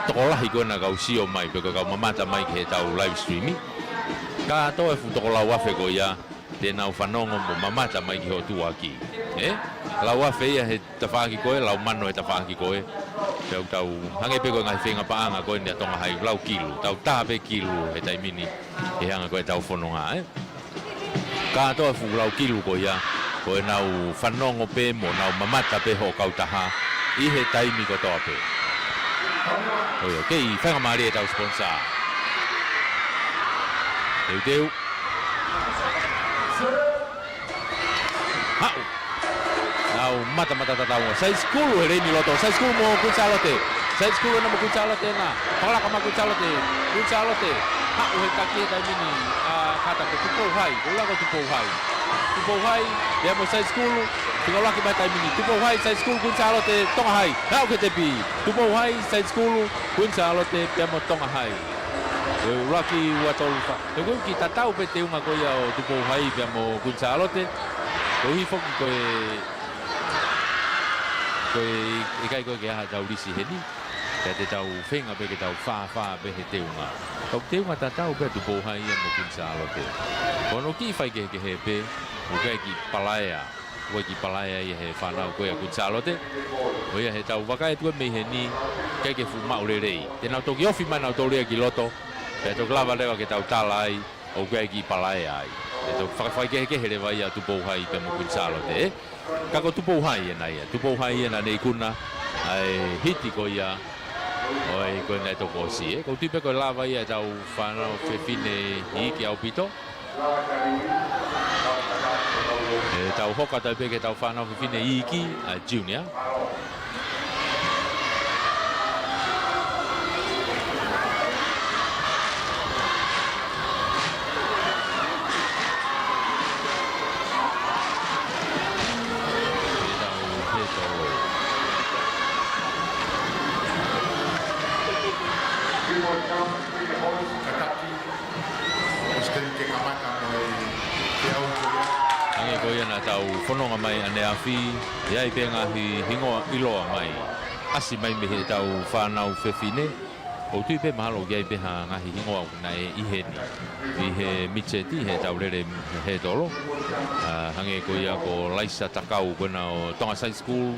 tokolahi ko ena kau sio mai, pe ko e kau mamata mai ki heʻetau live stream. Kātoa e fuʻu toko lau afe ko ia, te nau fanongo mo mamata mai ki hoʻo tuʻuaki. ʻE? Lau afe ia he tafaʻaki ko ē, lau mano he tafaʻaki ko ē. Pea ʻoku tau hangē pē ko e ngaahi feinga paʻanga ko eni ʻa Tonga Hai, lau kilu, tau tā pē kilu he taimi ni, he anga ko ē ʻetau fononga, ʻe? Kātoa e fuʻu lau kilu ko ia, ko ʻenau fanongo pē mo nau mamata pē hoʻo kautaha ʻi he taimi kotoa pē. ʻOi, ʻoku kei faingamālie ʻetau sponsor. Teuteu. Haʻu. Nau matamata tatau. Saisikulu he leini loto. Saisikulu mo Kuini Sālote. Saisikulu ena mo Kuini Sālote ena. Pakalaka mai Kuini Sālote. Kuini Sālote. Haʻu he taki he taimi ni. ʻA, kātaki Tupou Hai. Ko e ʻuluaki Tupou Hai. Tupou Hai. Pea mo Saisikulu. Fika ʻuluaki mai taimi ni. Tupou Hai, Saisikulu, Kuini Sālote, Tonga Hai. Haʻu ki he tepi. Tupou Hai, Saisikulu, Kuini Sālote, pea mo Tonga Hai. Ko e ʻuluaki, ua, tolu, fā. He ko e kiʻi tatau pē teunga ko ia ʻo Tupou Hai pea mo Kuini Sālote. Koeʻuhi foki ko e, ko e ʻikai ko ē ke ʻi ai haʻatau lisi heni. Pea te tau feinga pē ke tau fāfā pē he teunga. Ko e teunga tatau pē Tupou Hai ia mo Kuini Sālote. Ko hono kiʻi faikehekehe pē, ʻoku ʻikai ke palaea. ʻOku ʻikai ke palaea ia he fānau ko ia Kuini Sālote. Ko ia he tau vakai atu mei heni, ʻikai ke fuʻu maʻu lelei. Te nau toki ofi mai nautolu ia ki loto, pea toki lava leva ke tau tala ai, ʻoku ʻikai ke palaea ai. Te tau fakafaikehekehe leva ia Tupou Hai pea mo Kuini Sālote, ʻe? Ka ko Tupou Hai ena ia. Tupou Hai ena ne ikuna ʻa e hiti ko ia ʻo e ko ena ʻe tokosiʻi, ʻe? ʻOku ou tui pē ko e lava ia ʻetau fānau fefine iiki ʻaupito. ʻE tau hoka atu pē ki heʻetau fānau fefine iiki, ʻa e junior. ʻEtau head tolo. Kātaki. President ke kamata mo e feʻauhi ko ia. Hangē ko ia naʻa tau fononga mai ʻaneafi, ʻi ai pē ngaahi hingoa ʻiloa mai. ʻAsi mai mei heʻetau fānau fefine. ʻOku ou tui pē mahalo ʻoku ʻi ai pē ha ngaahi hingoa ʻoku nau ʻi heni. ʻI he midget, heʻetau lele head tolo. ʻA, hangē ko ia ko Laisa Takau ko ena ʻo Tonga Side School.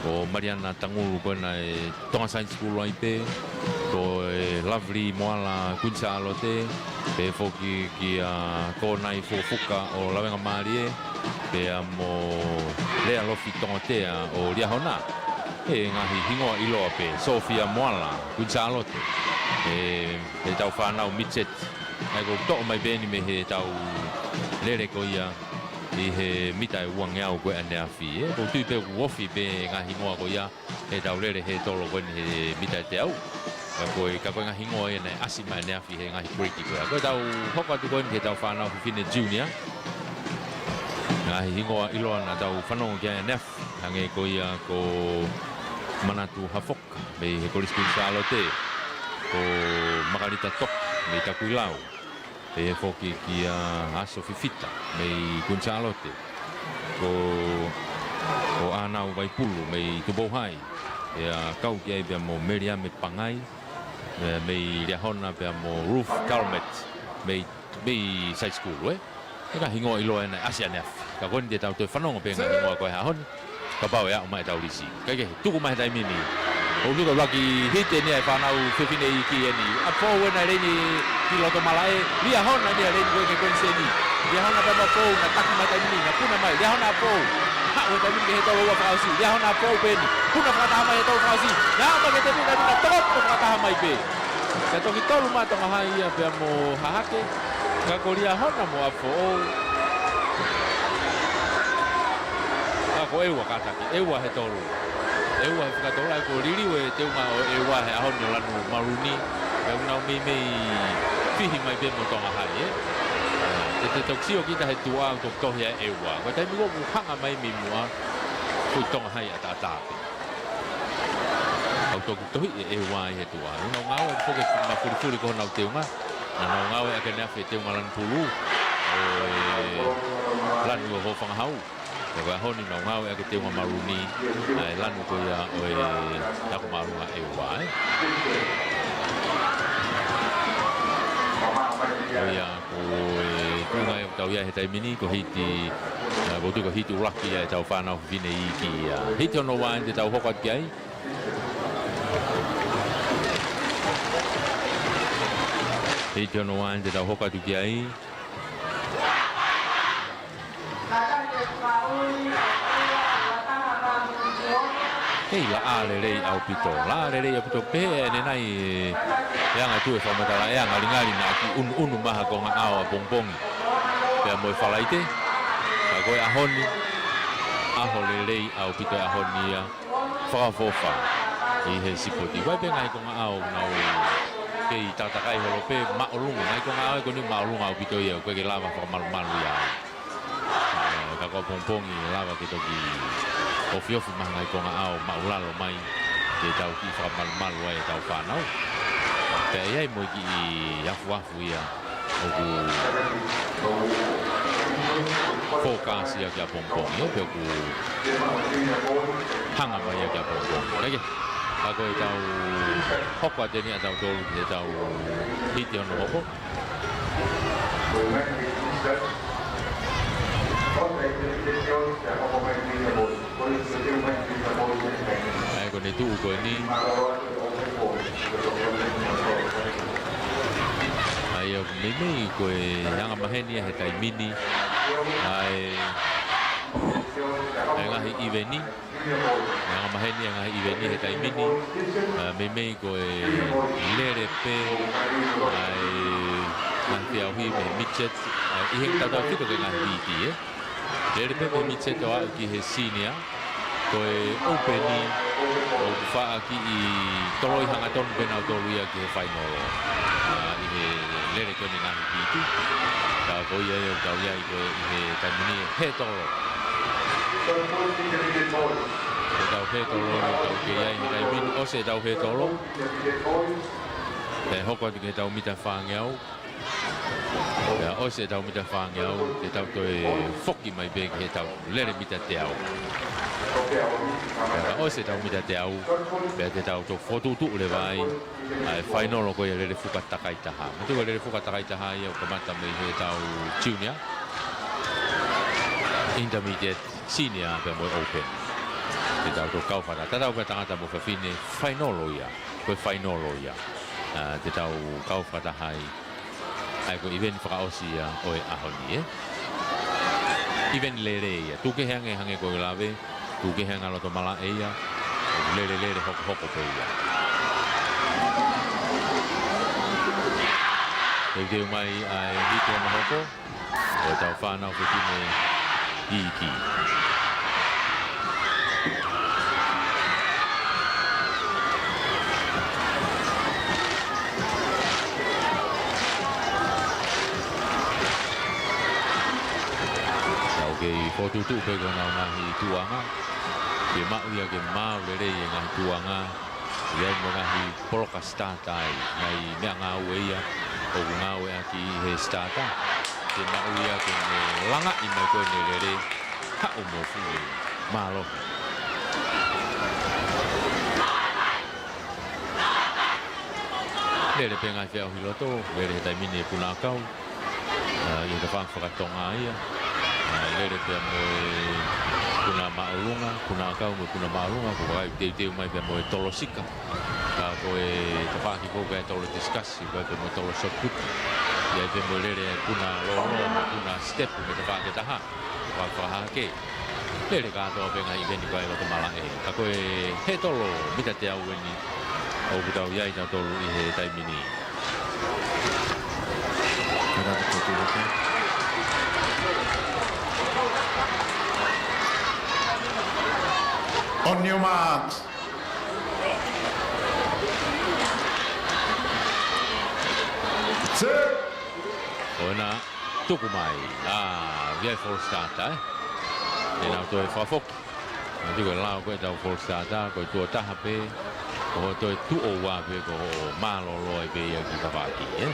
Ko Maliana Tangulu ko ena ʻe Tonga Side School ai pē, ko e Lovely Moala Kuini Sālote, pehē foki kia Konai Fukofuka ʻo Lavengamālie, pea mo Lea Lofi Tongotea ʻo Liahona. ʻE ngaahi hingoa ʻiloa pē, Sofia Moala Kuini Sālote. ʻE, ʻetau fānau midget, ʻa ia ʻoku toʻo mai pē eni mei heʻetau lele ko ia ʻi he mita ʻe uangeau ko ē ʻaneafi, ʻe. ʻOku ou tui pē ʻoku ofi pē ngaahi hingoa ko ia, heʻetau lele head tolo ko eni he mita ʻe teau. Ka ko e, ka ko e ngaahi hingoa ia naʻe ʻasi mai ʻaneafi he ngaahi grade ko ia. Ko ʻetau hoko atu ko eni heʻetau fānau fefine junior. Ngaahi hingoa ʻiloa naʻa tau fanongo ki ai ʻaneafi, hangē ko ia ko Manatu Hafoka mei he Kolisi Kuini Sālote, ko Makalita Toka mei Takuilau, pehē foki kia Aso Fifita mei Kuini Sālote, ko, ko ʻAnau Vaipulu mei Tupou Hai, pea kau ki ai pea mo Meliame Pangai, ē, mei Liahona pea mo Ruth Calmet mei, mei Saisikulu, ē. Ko e ngaahi hingoa ʻiloa ena ʻi he ʻaneafi. Ka ko eni te tau toe fanongo pē ngaahi hingoa ko ē he ʻaho ni, kapau ʻe aʻu mai ʻetau lisi. Kae kehe, tuku mai he taimi ni. ʻOku tuku ʻuluaki hiti eni ʻa e fānau fefine iiki eni. ʻApifoʻou eni ʻi he leini ki loto malaʻe. Liahona eni ʻi he leini ko ē ki he koniseni. Liahona pea mo ʻApifoʻou naʻe taki mai he taimi ni. Naʻe puna mai. Liahona ʻApifoʻou. Haʻu he taimi ni ki he tolo ua fakaʻosi. Liahona ʻApifoʻou pē eni. Puna fakataha mai he tolo fakaʻosi. Naʻe aʻu mai ki he taimi ni naʻe toko fakataha mai pē. Ka toki tolu mai Tonga Hai ia pea mo Hahake. Ka ko Liahona mo ʻApifoʻou. Ka ko ʻEua kātaki, ʻEua he tolu. ʻEua he fika tolu, ʻa ia kuo liliu e teunga ʻo ʻEua he ʻaho ni ʻo Lanu Maluni. Pea ʻoku nau meimei fihi mai pē mo Tonga Hai, ē. Te, te toki sio kita he tuʻa ʻoku toki tohi ai ʻEua. Ko e taimi ko ē ʻoku hanga mai mei muʻa, ko e Tonga Hai ʻataʻatā pē. ʻOku toki tohi ʻe ʻEua ʻi he tuʻa. ʻOku nau ngāueʻaki foki e mafulifuli ko honau teunga. Naʻa nau ngāueʻaki ʻaneafi e teunga lanu pulu ʻo e lanu ʻo Hofangahau. Pea ko e ʻaho ni nau ngāueʻaki e teunga maluni, ʻa e lanu ko ia ʻo e ako māʻolunga ʻEua, ē. Ko ia ko e tuʻunga ʻoku tau ʻi ai he taimi ni, ko e hiti, ē, ʻoku tuku ko e hiti ʻuluaki ia ʻetau fānau fefine iiki ia. Hiti hono ua eni te tau hoko atu ki ai. Hiti hono ua eni te tau hoko atu ki ai. Kei laʻā lelei ʻaupito, laʻā lelei ʻaupito pē ʻe ʻene nai e anga tuʻu e fakamatala ʻe ngalingali naʻa ki ʻunuʻunu mai ha konga ʻao ʻapongipongi pea mo e Falaite. Ka ko e ʻaho ni, ʻaho lelei ʻaupito e ʻaho ni ia. Fakaʻofoʻofa ʻi he sipoti. Ko e pē ngaahi konga ʻao ʻoku nau kei takatakai holo pē māʻolunga. Ngaahi konga ʻao ko eni māʻolunga ʻaupito ia, ʻoku ʻikai ke lava fakamalumalu ia. Ē, ka ko ʻapongipongi lava ke toki ofiofi mai ngaahi konga ʻao māʻulalo mai ke tau kiʻi fakamalumalu ai ʻetau fānau. Pea ʻi ai mo e kiʻi afuafu ia ʻoku fokasi ia ki ʻapongipongi, ē, pea ʻoku hanga mai ia ki ʻapongipongi. Kae kehe, ka ko ʻetau hoko atu eni ʻa tautolu ki heʻetau hiti hono hoko. ʻA ia ko ʻene tuʻu ko eni. ʻA ia ʻoku meimei ko e anga maheni ia he taimi ni. ʻA e, ʻa e ngaahi ʻiveni. ʻA e anga maheni ia he ngaahi ʻiveni he taimi ni. ʻA, meimei ko e lele pē. ʻA e ngaahi feʻauhi mei he midget. ʻA, ʻi he tautau fito ki he ngaahi hiti, ē. Lele pē mei he midget ʻo aʻu ki he senior. Ko e open ʻoku faʻa kiʻi toloi hangatonu pē nautolu ia ki he fainolo. ʻA, ʻi he lele ko eni ngaahi hiti. Ka ko ia ia ʻoku tau ʻi ai ko ē ʻi he taimi ni he tolo. Ko ʻetau he tolo ʻoku tau kei ʻi ai he taimi ni, ʻosi ʻetau he tolo. Pea hoko atu ki heʻetau mita fāngeau. Pea ʻosi ʻetau mita fāngeau, te tau toe foki mai pē ki heʻetau lele mita teau. Pea ʻosi ʻetau mita teau, pea te tau toe fokotuʻutuʻu leva ai ʻa e fainolo ko ia lele fuka takai taha. Mo e tuʻu lele fuka takai taha ia ʻoku kamata mei heʻetau junior, intermediate, senior pea mo e open. Te tau toe kau fakataha, tatau pē tangata mo fefine, fainolo ia. Ko e fainolo ia. ʻA, te tau kau fakataha ai. ʻA ia ko e ʻiveni fakaʻosi ia ʻo e ʻaho ni, ē. ʻIveni lele ia. Tukukehe ange hangē ko e lave. Tukukehe ange loto malaʻe ia. Lele lele hokohoko pē ia. Teuteu mai ʻa e hiti hono hoko ʻo ʻetau fānau fefine iiki. Tau kei ʻOku tuʻutuʻu pē ki honau ngaahi tuʻuʻanga, ke maʻu ia ke maau lelei e ngaahi tuʻuʻanga, ʻi ai mo e ngaahi poloka starter ai, ngaahi meʻangāue ia ʻoku ngāueʻaki ʻi he starter, ke maʻu ia ke ne langaʻi mai ko ē ne lele, haʻu mo fuʻu mālohi. Lele pē ngaahi feʻauhi loto, lele he taimi ni e puna ʻakau. ʻA, ʻi he tafaʻaki fakatonga ia. ʻA, lele pea mo e puna māʻolunga, puna ʻakau mo e puna māʻolunga, ko e kakai teuteu mai pea mo e tolo sika. Ka ko e tafaʻaki ko ē ʻoku ʻi ai e tolo tisikasi, ko e pea mo e tolo shot put. ʻI ai pē mo e lele puna lōloa, puna step, mei he tafaʻaki ʻe taha. Ko e fakahahake. Lele kātoa pē ngaahi ʻiveni ko ē ʻi loto malaʻe. Ka ko e hē tolo mita teau eni ʻoku tau ʻi ai tautolu ʻi he taimi ni. On your marks. Set. ʻOua naʻa tuku mai. ʻA, ʻoku ʻi ai e false starter, ē? ʻE nau toe fakafoki. Naʻa tuku e lao ko ē ʻetau false starter, ko e tuʻo taha pē, ko hoʻo toe tuʻo ua pē, ko hoʻo mālōlō ai pē ia ki tafaʻaki, ē?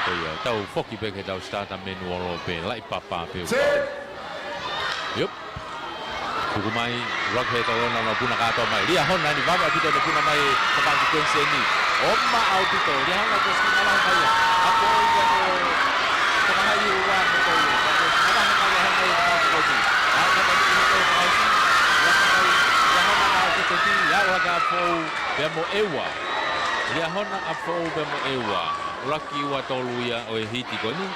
Ko ia, tau foki pē ki heʻetau starter manual pē, laʻi papa pē. Set. Yup. Tuku mai, ʻuluaki hē tolo ʻoku nau puna kātoa mai. Liahona eni, vave ʻaupito ʻene puna mai, tafaʻaki Kuiniseni. ʻOma ʻaupito, Liahona ko e siki malahe mai ia. ʻApo ia ko e fakahai ua ko e tolu. Ko e siki malahe mai ia, Liahona ia, tafaʻaki Kuiniseni. ʻA, tafaʻaki Kuiniseni, tafaʻaki Liahona, Liahona ʻaupito ki, ʻa, ua ka fou. Pea mo ʻEua. Liahona ʻApifoʻou pea mo ʻEua. ʻUluaki ua tolu ia ʻo e hiti ko eni.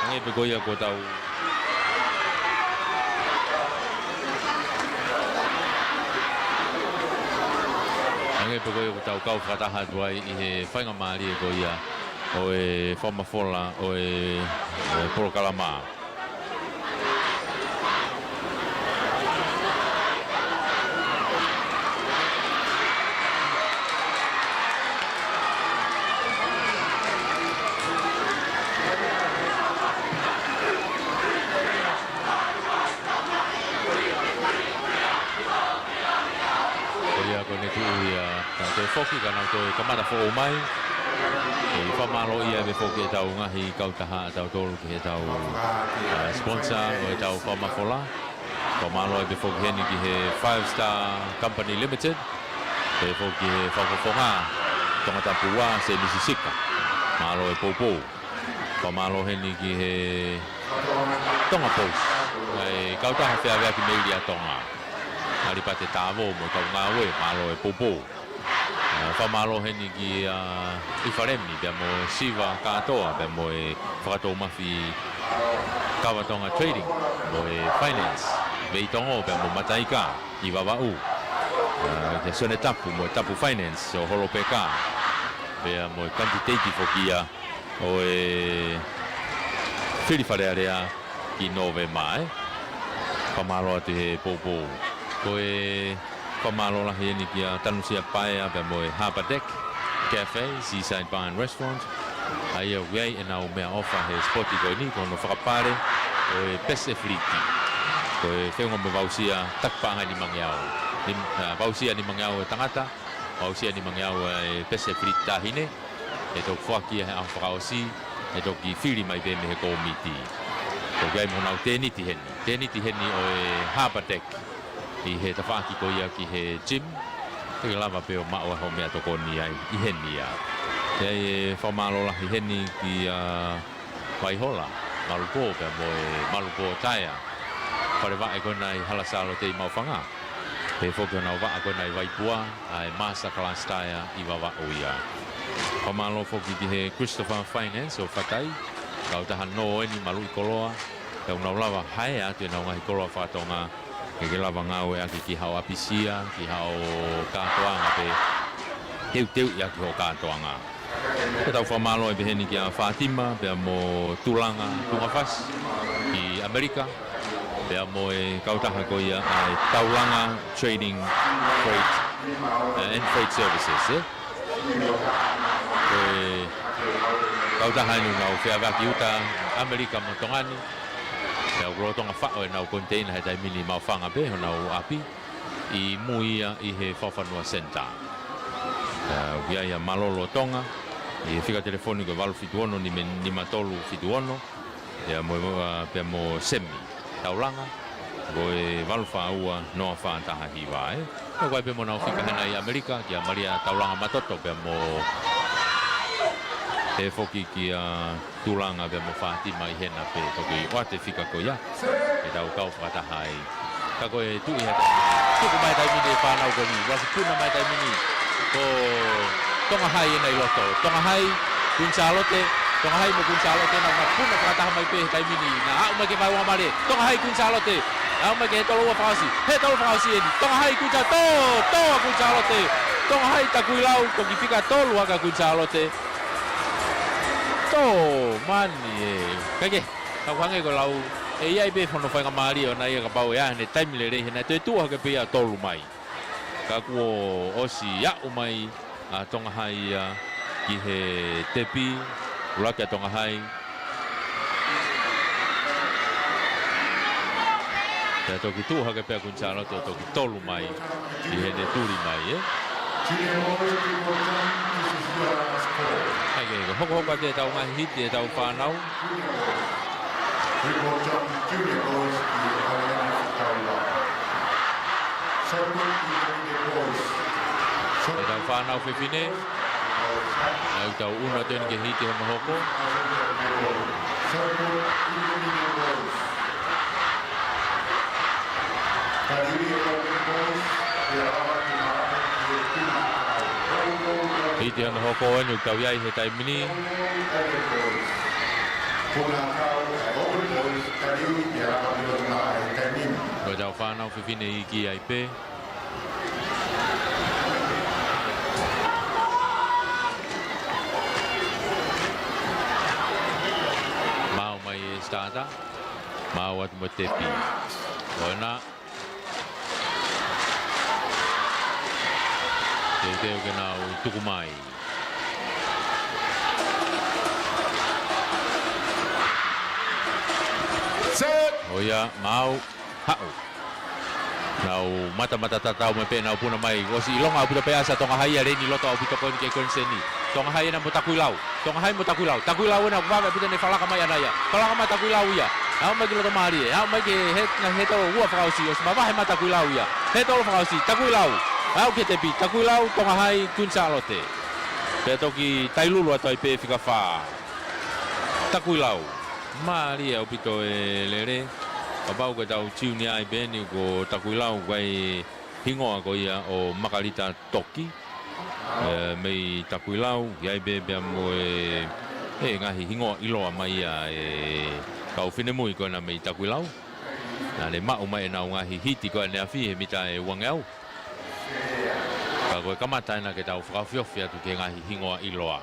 Hangē pē ko ia kuo tau. Hangē pē ko ia kuo tau kau fakataha atu ai ʻi he faingamālie ko ia ʻo e fakamafola ʻo e, ʻo e polokalama. Ko ia ko ʻene tuʻu ia, ka nau toe foki, ka nau toe kamata foʻou mai. ʻE fakamālō ia pē foki ʻetau ngaahi kautaha ʻatautolu ki heʻetau, ʻa, sponsor ʻo ʻetau fakamafola. Fakamālō pē foki heni ki he Five Star Company Limited. Pea foki ki he Fakafofonga Tongatapu ua, Semisi Sika. Mālō e poupou. Fakamālō heni ki he Tonga Post. ʻA e kautaha feaveaki meili ʻa Tonga. ʻAlipate Tāvō mo ʻetau ngāue, mālō e poupou. ʻA, fakamālō heni kia, ʻa, ʻIfalemi, pea mo Siva kātoa, pea mo e Fakatoumafi Kava Tonga Trading, mo e Finance, Veitongo, pea mo Mataika ʻi Vavaʻu. ʻA, kia Sione Tapu, mo e Tapu Finance, ʻo Holopeka, pea mo e kanititeiti foki ia ʻo e fili Fale Alea ki Nōvema, ē. Fakamālō atu he poupou. Ko e fakamālō lahi eni kia Tanusia Paea pea mo e Harbour Deck Cafe, Seaside Bar and Restaurant. ʻA ia ʻoku ʻi ai ʻenau meʻaʻofa he sipoti ko eni, ko hono fakapale ʻo e pesi ʻe filiki. Ko e feʻunga mo e voucher taki paʻanga ʻe nimangeau. Nim-, ʻa, voucher ʻe nimangeau e tangata, voucher ʻe nimangeau e pesi ʻe filiki taʻahine. ʻE toki foaki ia he ʻaho fakaʻosi, ʻe toki fili mai pē mei he kōmiti. ʻOku ʻi ai mo honau tēniti heni. Tēniti heni ʻo e Harbour Deck ʻi he tafaʻaki ko ia ki he gym. Te ke lava pē ʻo maʻu ai hoʻo meʻatokoni ai ʻi heni ia. ʻE ʻi ai e fakamālō lahi heni kia Vaihola Malupō pea mo e Malupō Taea. Fale vaʻe ko ena ʻi Hala Sālote ʻi Maʻufanga. Pehē foki honau vaʻa ko ena ʻi Vaipua, ʻa e Master Class Taea ʻi Vavaʻu ia. Fakamālō foki ki he Christopher Finance ʻo Fatai, kautaha nō eni maluʻi koloa, ʻoku nau lava hae atu ʻenau ngaahi koloa fakatonga, ke ke lava ngāueʻaki ki haʻo ʻapisia, ki haʻo kātoanga pē, teuteuʻi ʻaki hoʻo kātoanga. Ko ʻetau fakamālō ʻi he pehē ni kia Fātima, pea mo Tulanga Tungafasi ʻi ʻAmelika, pea mo e kautaha ko ia ʻa e Taulanga Trading Freight, eh, and Freight Services, eh? Ko e kautaha eni ʻoku nau feʻaveʻaki uta ʻAmelika mo Tonga ni. Pea ʻoku lolotonga faʻo ʻenau koniteina he taimi ni, maʻu fanga pē honau ʻapi ʻi mui ia ʻi he Fakafanua Center. Pea ʻoku ʻi ai ʻa Malolo Tonga ʻi he fika telefoni ko e valu fitu ono nima, nima tolu fitu ono. Pea mo, ʻa, pea mo Semi Taulanga ko e valu fā ua noa fā taha hiva, eh. Pea ʻoku ʻi ai pē mo ʻenau fika hena ʻi ʻAmelika, kia Malia Taulanga Matoto pea mo, pehē foki kia Tulanga pea mo Fātima ʻi hena pē, toki ʻoatu e fika ko ia ke tau kau fakataha ai. Ka ko e tuʻu ʻi he taimi ni, tuku mai e taimi ni e fānau ko eni, ʻoku puna mai e taimi ni. Ko Tonga Hai ena ʻi loto. Tonga Hai, Kuini Sālote, Tonga Hai mo Kuini Sālote, naʻa nau puna fakataha mai pē he taimi ni. Naʻa aʻu mai ki he vaeua male, Tonga Hai, Kuini Sālote, aʻu mai ki he tolo ua fakaʻosi, he tolo fakaʻosi eni, Tonga Hai, Kuini Sā-, tō, tō ʻa Kuini Sālote, Tonga Hai, Takuilau, toki fika tolu ʻa Kuini Sālote. Tō, mani e. Kae kehe, ka ʻoku hangē ko e lau, ʻe ʻi ai pē hono faingamālie ʻona ia kapau ʻe ʻi ai haʻane taimi lelei he naʻe toe tuʻu hake pē ia ʻo tolu mai. Ka kuo ʻosi aʻu mai ʻa Tonga Hai ia ki he tepi, ʻuluaki ʻa Tonga Hai. Pea toki tuʻu hake pē ʻa Kuini Sālote ʻo toki tolu mai ʻi heʻene tuli mai, eh? Kae kehe, ko e hokohoko atu ʻetau ngaahi hiti ʻetau fānau. Hetau fānau fefine, ʻoku tau ʻunu atu eni ki he hiti hono hoko. Hiti hono hoko eni ʻoku tau ʻi ai he taimi ni. Ko ʻetau fānau fefine iiki ai pē. Maʻu mai e starter. Maʻu atu mo e tepi. Ko ena. Teuteu ke nau tuku mai. Set. ʻOia, maʻu, haʻu. Nau matamata tatau mai pē, nau puna mai. ʻOsi ʻilonga ʻaupito pē ʻa Tonga Hai ia, leini loto ʻaupito ko eni ki he koniseni. Tonga Hai ena mo Takuilau. Tonga Hai mo Takuilau. Takuilau ena ʻoku vave ʻaupito ʻene falaka mai ʻana ia. Falaka mai Takuilau ia. Aʻu mai ki loto mālie. Aʻu mai ki he, he tolo ua fakaʻosi. ʻOsi mavahe mai Takuilau ia. He tolo fakaʻosi. Takuilau. Aʻu ki he tepi. Takuilau, Tonga Hai, Kuini Sālote. Pea toki tailulu atu ai pē fika fā. Takuilau. Mālie ʻaupito e lele. Kapau ko ʻetau junior ai pē eni ko Takuilau, ko e hingoa ko ia ʻo Makalita Toki. Eh, mei Takuilau, ʻi ai pē pea mo e, e ngaahi hingoa ʻiloa mai ia e kau finemui ko ena mei Takuilau. Naʻa ne maʻu mai ʻenau ngaahi hiti ko ē ʻaneafi he mita ʻe uangeau. Ka ko e kamata ena ke tau fakaofiofi atu ki he ngaahi hingoa ʻiloa.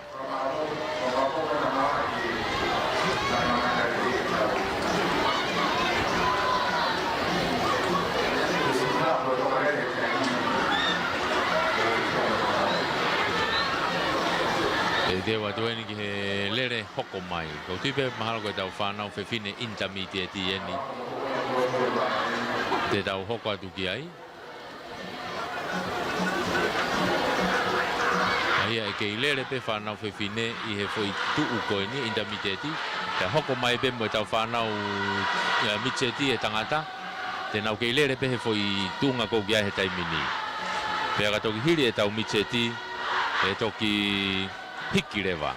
Teuteu atu eni ki he lele hoko mai. Ko e tui pē mahalo ko ʻetau fānau fefine intermediate eni te tau hoko atu ki ai. ʻA ia ʻe kei lele pē fānau fefine ʻi he foʻi tuʻu ko eni intermediate. Pea hoko mai pē mo ʻetau fānau, ʻa, midget ʻe tangata. Te nau kei lele pē he foʻi tuʻunga ko ē ʻoku ʻi ai he taimi ni. Pea ka toki hili ʻetau midget, ʻe toki hiki leva.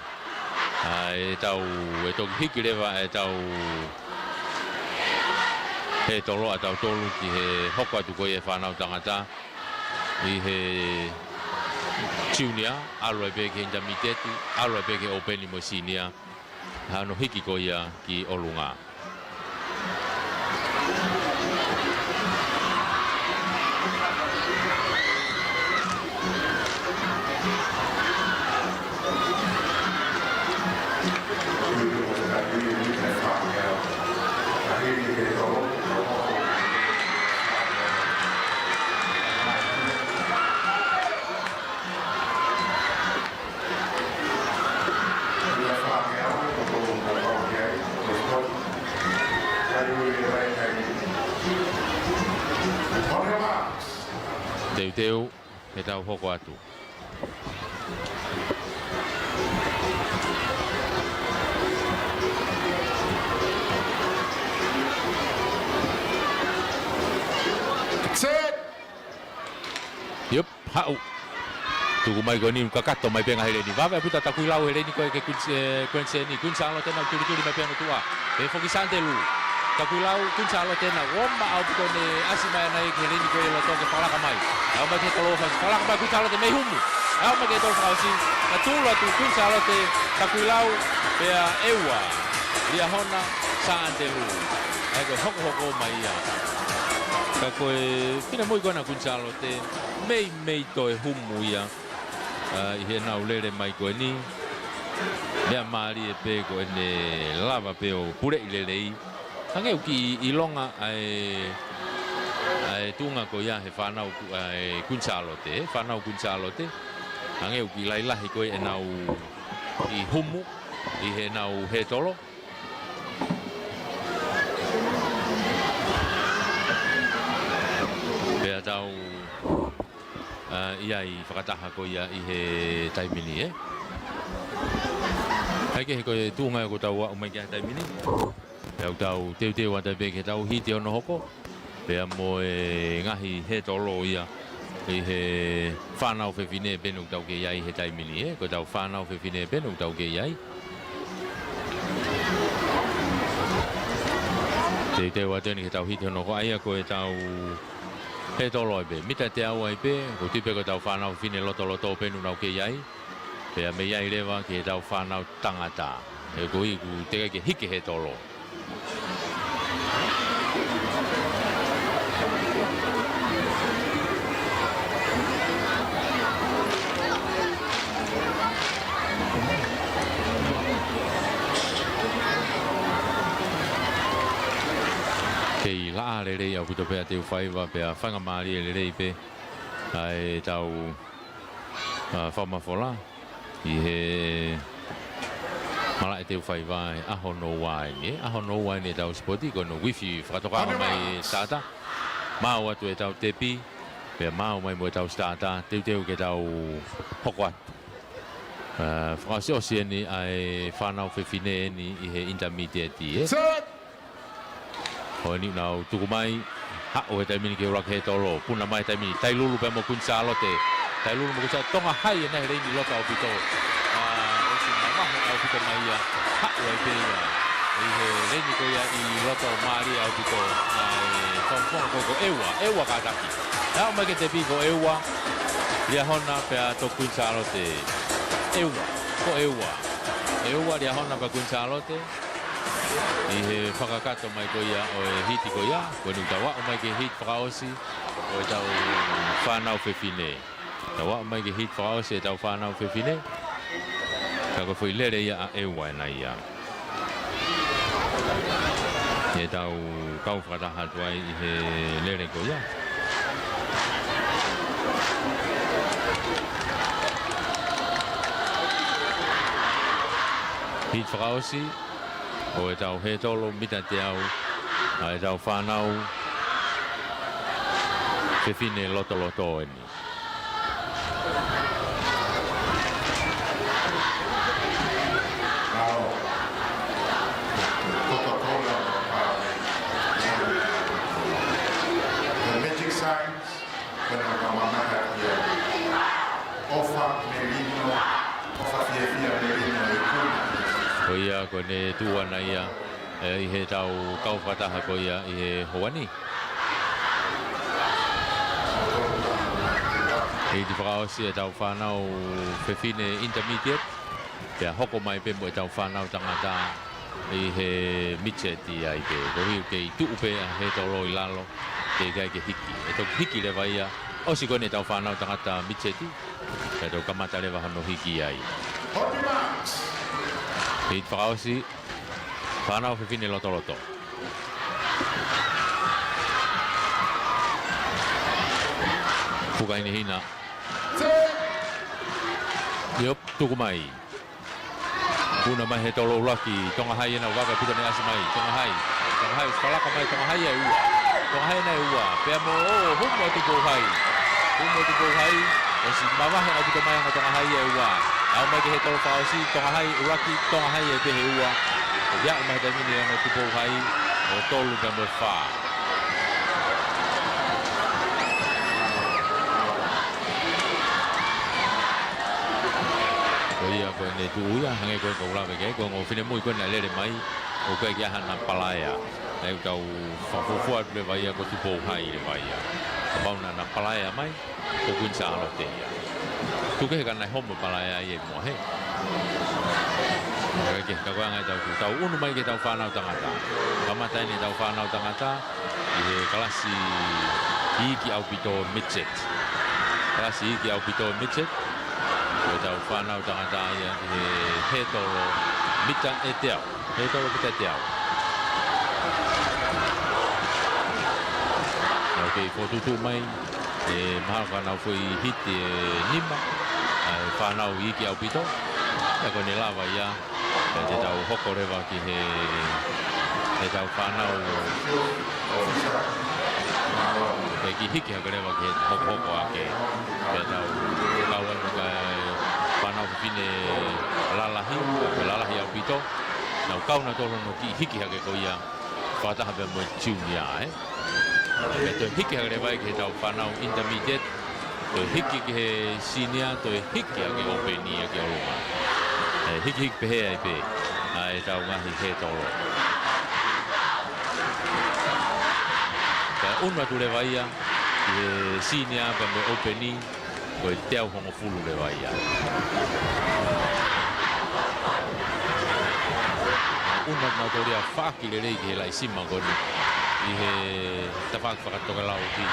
ʻA, ʻetau, ʻe toki hiki leva ʻetau, he tolo ʻa tautolu ki he hoko atu ko ia e fānau tangata ʻi he junior, ʻalu ai pē ki he intermediate, ʻalu ai pē ki he ʻōpeni mo e senior. Hano hiki ko ia ki ʻolunga. Teuteu, ke tau hoko atu. Set! Yep, haʻu. Tuku mai ko eni, kakato mai pē ngaahi leni. Vave ʻaupito Takuilau he leni ko ē ki he Kuini, eh, Kuini Seni. Kuini Sālote ʻoku tulituli mai pē hono tuʻa. Pea foki Santelu. Takuilau, Kuini Sālote ʻoku ʻomai ʻaupito ʻene ʻasi mai ʻana ia ki he leni ko ē loto ke fakalaka mai. Aʻu mai ki he tolo fakaʻosi, fakalaka mai Kuini Sālote mei humu. Aʻu mai ki he tolo fakaʻosi. Ka tula tu Kuini Sālote, Takuilau, pea ʻEua, Liahona, Santelu. ʻA ia ko e hokohoko mai ia. Ka ko e finemui ko ena Kuini Sālote, meimei toe humu ia. ʻA, ʻi heʻenau lele mai ko eni, meʻa mālie pē ko ʻene lava pē ʻo puleʻi lelei. Hangē ʻoku kiʻi ʻilonga ʻa e, ʻa e tuʻunga ko ia he fānau ku-, ʻa e Kuini Sālote, ē, fānau Kuini Sālote. Hangē ʻoku kiʻi lahilahi ko ē ʻenau kiʻi humu ʻi heʻenau hētolo. Pea tau ʻa, ʻi ai fakataha ko ia ʻi he taimi ni, ē. ʻA ia ko e tuʻunga ia ʻoku tau aʻu mai ki ai he taimi ni. Pea ʻoku tau teuteu atu pē ke tau hiti hono hoko. Pea mo e ngaahi hētolo ia ʻi he fānau fefine pē ʻoku tau kei ʻi ai he taimi ni, ē. Ko ʻetau fānau fefine pē ʻoku tau kei ʻi ai. Teuteu atu eni ke tau hiti hono hoko, ʻa ia ko ʻetau hētolo ai pē, mita teau ai pē, ʻoku tui pē ko ʻetau fānau fefine lotoloto pē ʻoku nau kei ʻi ai. Pea mei ai leva ki heʻetau fānau tangata. He ko ia ʻoku teʻeki ke hiki hētolo. Kei laʻā lelei ʻaupito pē ʻa Teufaiva pea faingamālie lelei pē ʻa ʻetau, ʻa, fakamafola ʻi he malaʻe Teufaiva he ʻaho hono ua eni, ē. ʻAho hono ua eni ʻetau sipoti, ko hono uifi fakatokanga mai e stātā. Maau atu ʻetau tepi, pea maau mai mo ʻetau stātā, teuteu ke tau hoko atu. ʻA, fakaʻosiʻosi eni ʻa e fānau fefine eni ʻi he intermediate, ē. Set! Ko eni ʻoku nau tuku mai, haʻu he taimi ni ke ʻuluaki hētolo, puna mai he taimi ni, Tailulu pea mo Kuini Sālote. Tailulu mo Kuini Sālote, Tonga Hai ʻena he leni loto ʻaupito. ʻA, ʻosi mamahi ʻaupito mai ia, haʻu ai pē ia ʻi he leni ko ia ʻi loto mālie ʻaupito. ʻA, e fakafofonga ko, ko ʻEua, ʻEua kātaki. Aʻu mai ki he tepi ko ʻEua, Liahona pea toki Kuini Sālote. ʻEua, ko ʻEua. ʻEua, Liahona pea Kuini Sālote. ʻI he fakakakato mai ko ia ʻo e hiti ko ia, ko eni ʻoku tau aʻu mai ki he hiti fakaʻosi ʻo ʻetau fānau fefine. Tau aʻu mai ki he hiti fakaʻosi ʻetau fānau fefine. Ka ko e foʻi lele ia ʻa ʻEua ʻena ia. ʻEtau kau fakataha atu ai ʻi he lele ko ia. Hiti fakaʻosi ʻo ʻetau hētolo mita teau ʻa ʻetau fānau fefine lotoloto eni. Now, Coca-Cola, uh, the magic signs, when I come on, I have here. ʻOfa melino, ʻofa fiefia melino, e kuna. Ko ia, ko ʻene tuʻu ʻana ia, ē, ʻi heʻetau kau fakataha ko ia ʻi he houa ni. Hiti fakaʻosi ʻetau fānau fefine intermediate, pea hoko mai pē mo ʻetau fānau tangata ʻi he midget ai pē. Ko ia ʻoku kei tuʻu pē ʻa hētolo ʻi lalo, teʻeki ai ke hiki. ʻE toki hiki leva ia, ʻosi ko eni ʻetau fānau tangata midget, pea toki kamata leva hono hiki ai. Hiti fakaʻosi, fānau fefine lotoloto. Puka hinehina. Yep, tuku mai. Puna mai hētolo ʻuluaki, Tonga Hai ʻena, vave ʻaupito ʻene ʻasi mai, Tonga Hai. Tonga Hai, ʻosi fakalaka mai Tonga Hai ʻa e ua. Tonga Hai ʻena ʻa e ua, pea mo, ʻo, humu atu Pou Hai. Humu ʻa Tupou Hai, ʻosi mavahe ʻaupito mai ʻa Tonga Hai ʻe ua. Aʻu mai ki he tolo fakaʻosi, Tonga Hai ʻuluaki, Tonga Hai ʻe pehē ua. ʻOku aʻu mai he taimi ni ʻa Tupou Hai, ʻo tolu pea mo e fā. Ko ia ko ʻene tuʻu ia, hangē ko e kau lave ki ai, ko e ongo finemui ko ē naʻe lele mai, ʻoku ʻikai ke ʻi ai hano palaea. ʻE tau fakafuofua atu leva ia ko Tupou Hai leva ia. Kapau naʻa na palaea mai, ko Kuini Sālote ia. Tuku kehe ka naʻe homo palaea ia ʻi muʻa hē. Ka ke, ka ko e anga ʻetau tuʻu. Tau unu mai ki heʻetau fānau tangata. Kamata eni ʻetau fānau tangata, ʻi he kalasi iiki ʻaupito midget. Kalasi iiki ʻaupito midget. Ko ʻetau fānau tangata ia ʻi he hētolo mita ʻe teau. Hētolo mita ʻe teau. Nau kei fokotuʻutuʻu mai, ʻe mahalo ka nau foʻi hiti ʻe nima, ʻa e fānau iiki ʻaupito. Pea ko ʻene lava ia, pea te tau hoko leva ki he, heʻetau fānau. Pea kiʻi hiki hake leva ki he hokohoko ake. Pea tau kau atu ki he fānau fefine lalahi, lalahi ʻaupito. Nau kau nautolu hono kiʻi hiki hake ko ia. Fakataha pea mo e junior, ē. Pea toe hiki hake leva ia ki heʻetau fānau intermediate. Toe hiki ki he senior, toe hiki hake ʻo peni ia ki ʻolunga. ʻE hikihiki pehē ai pē ʻa ʻetau ngaahi hētolo. Pea unu atu leva ia ki he senior pea mo e ʻōpeni, ko e teau hongofulu leva ia. Unu atu nautolu ia ʻo faʻaki lelei ki he laʻi sima ko eni ʻi he tafaʻaki fakatokelau ki he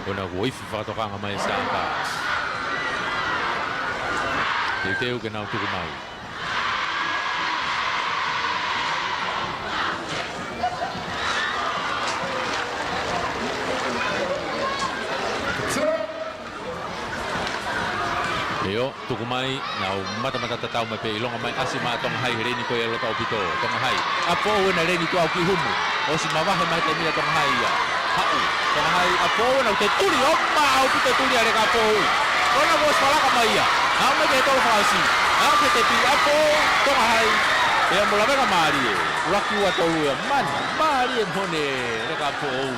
Ko ena kuo ifi fakatokanga mai e Star Cats. Teuteu ke nau tuku mai. ʻIo, tuku mai, nau matamata tatau mai pē, ʻilonga mai ʻasi mai ʻa Tonga Hai he leni ko ia ʻi loto ʻaupito. Tonga Hai, ʻa Foʻou ena leni tuʻu ʻo kiʻi humu. ʻOsi mavahe mai he taimi ni ʻa Tonga Hai ia. Haʻu, Tonga Hai, ʻa Foʻou ena ʻoku toe tuli, ʻoku maʻa ʻaupito e tuli ʻa Leka Foʻou. Ko ena kuo ʻosi falaka mai ia. Aʻu mai ki he tolo fakaʻosi. Aʻu ki he tepi, ʻa Foʻou, Tonga Hai. Pea mo e lavenga mālie. ʻUluaki ua tolu ia. Mani, mālie moʻoni e Leka Foʻou.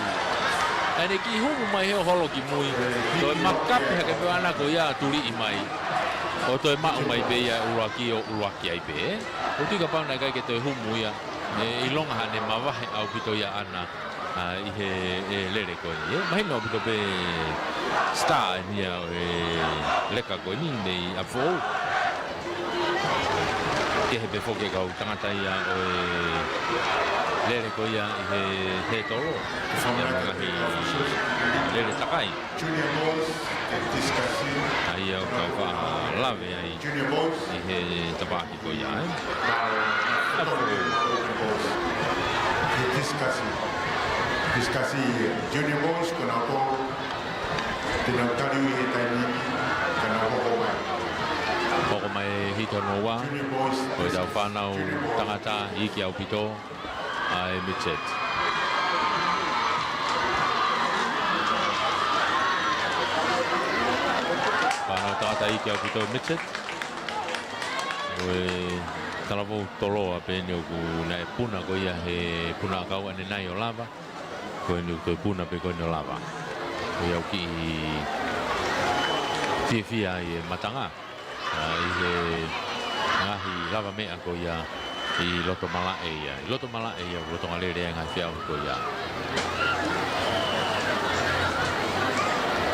ʻEne kiʻi humu mai he ʻo holo ki mui. Toe makape hake pē ʻana ko ia ʻa tuliʻi mai. ʻO toe maʻu mai pē ia ʻuluaki ʻo ʻuluaki ai pē. ʻOku tui kapau naʻe ʻikai ke toe humu ia, ʻe ʻilonga haʻane mavahe ʻaupito ia ʻana, ʻa, ʻi he, ʻe, lele ko eni. ʻE, mahino ʻaupito pē star eni ia ʻo e Leka ko eni mei ʻApifoʻou. Kehe pē foki e kau tangata ia ʻo e lele ko ia ʻi he, he tolo. Ia mo e ngaahi lele takai. Junior boys, ke discuss. ʻA ia ʻoku kau faʻa lave ai. Junior boys. ʻI he tafaʻaki ko ia, ē? Now, ʻApifoʻou. Junior boys. Ke discuss. Discuss ia. Junior boys, ko nautolu te nau tali ui he taimi ni, ka nau hoko mai. Hoko mai hito noa. Junior boys. Ko ʻetau fānau tangata, iiki ʻaupito. ʻA e midget. Fānau tangata iiki ʻaupito midget. Ko e talavou toloa pē eni ʻoku naʻe puna ko ia he puna ʻakau ʻanenai ʻo lava. Ko eni ʻoku toe puna pē ko eni ʻo lava. Ko ia ʻoku kiʻi fiefia ai e matanga. ʻA, ʻi he ngaahi lavameʻa ko ia ʻi loto malaʻe ia. ʻI loto malaʻe ia, lolotonga lele e ngaahi feʻauhi ko ia.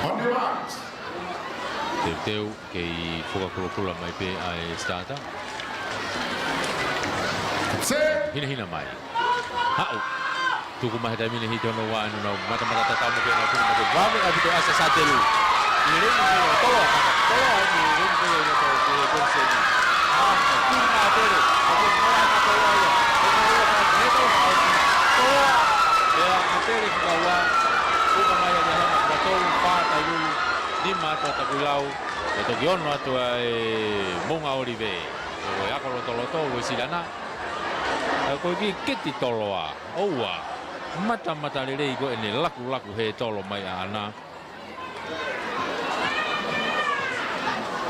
On the marks. Teuteu kei fakakulokula mai pē ʻa e starter. Set. Hinahina mai. Haʻu. Tuku mai he taimi ni hito noa ʻa e nau matamata tatau mai pē nau puna mai pē vave ʻaupito ʻa Sasatelu. ʻI he leni ko ia ʻo toloa, toloa eni he leni ko ia ʻi loto ki he koniseni. ʻA, tuli mai ʻa Tele, ʻa, ko e toloa ʻa toloa ia. Ko e toloa ʻa toloa ʻa toloa. Pea ʻa Tele ki kaua, tuku mai ʻa Lehana ki kaua tolu, fā Tailulu, nima ʻa Takuilau. Pea toki ono atu ʻa e Moʻunga ʻOlive. Ko e ako lotoloto, Uesilana. ʻA, ko e kiʻi keti toloa. ʻOua. Matamatalelei ko ʻene lakulaku hētolo mai ʻaʻana.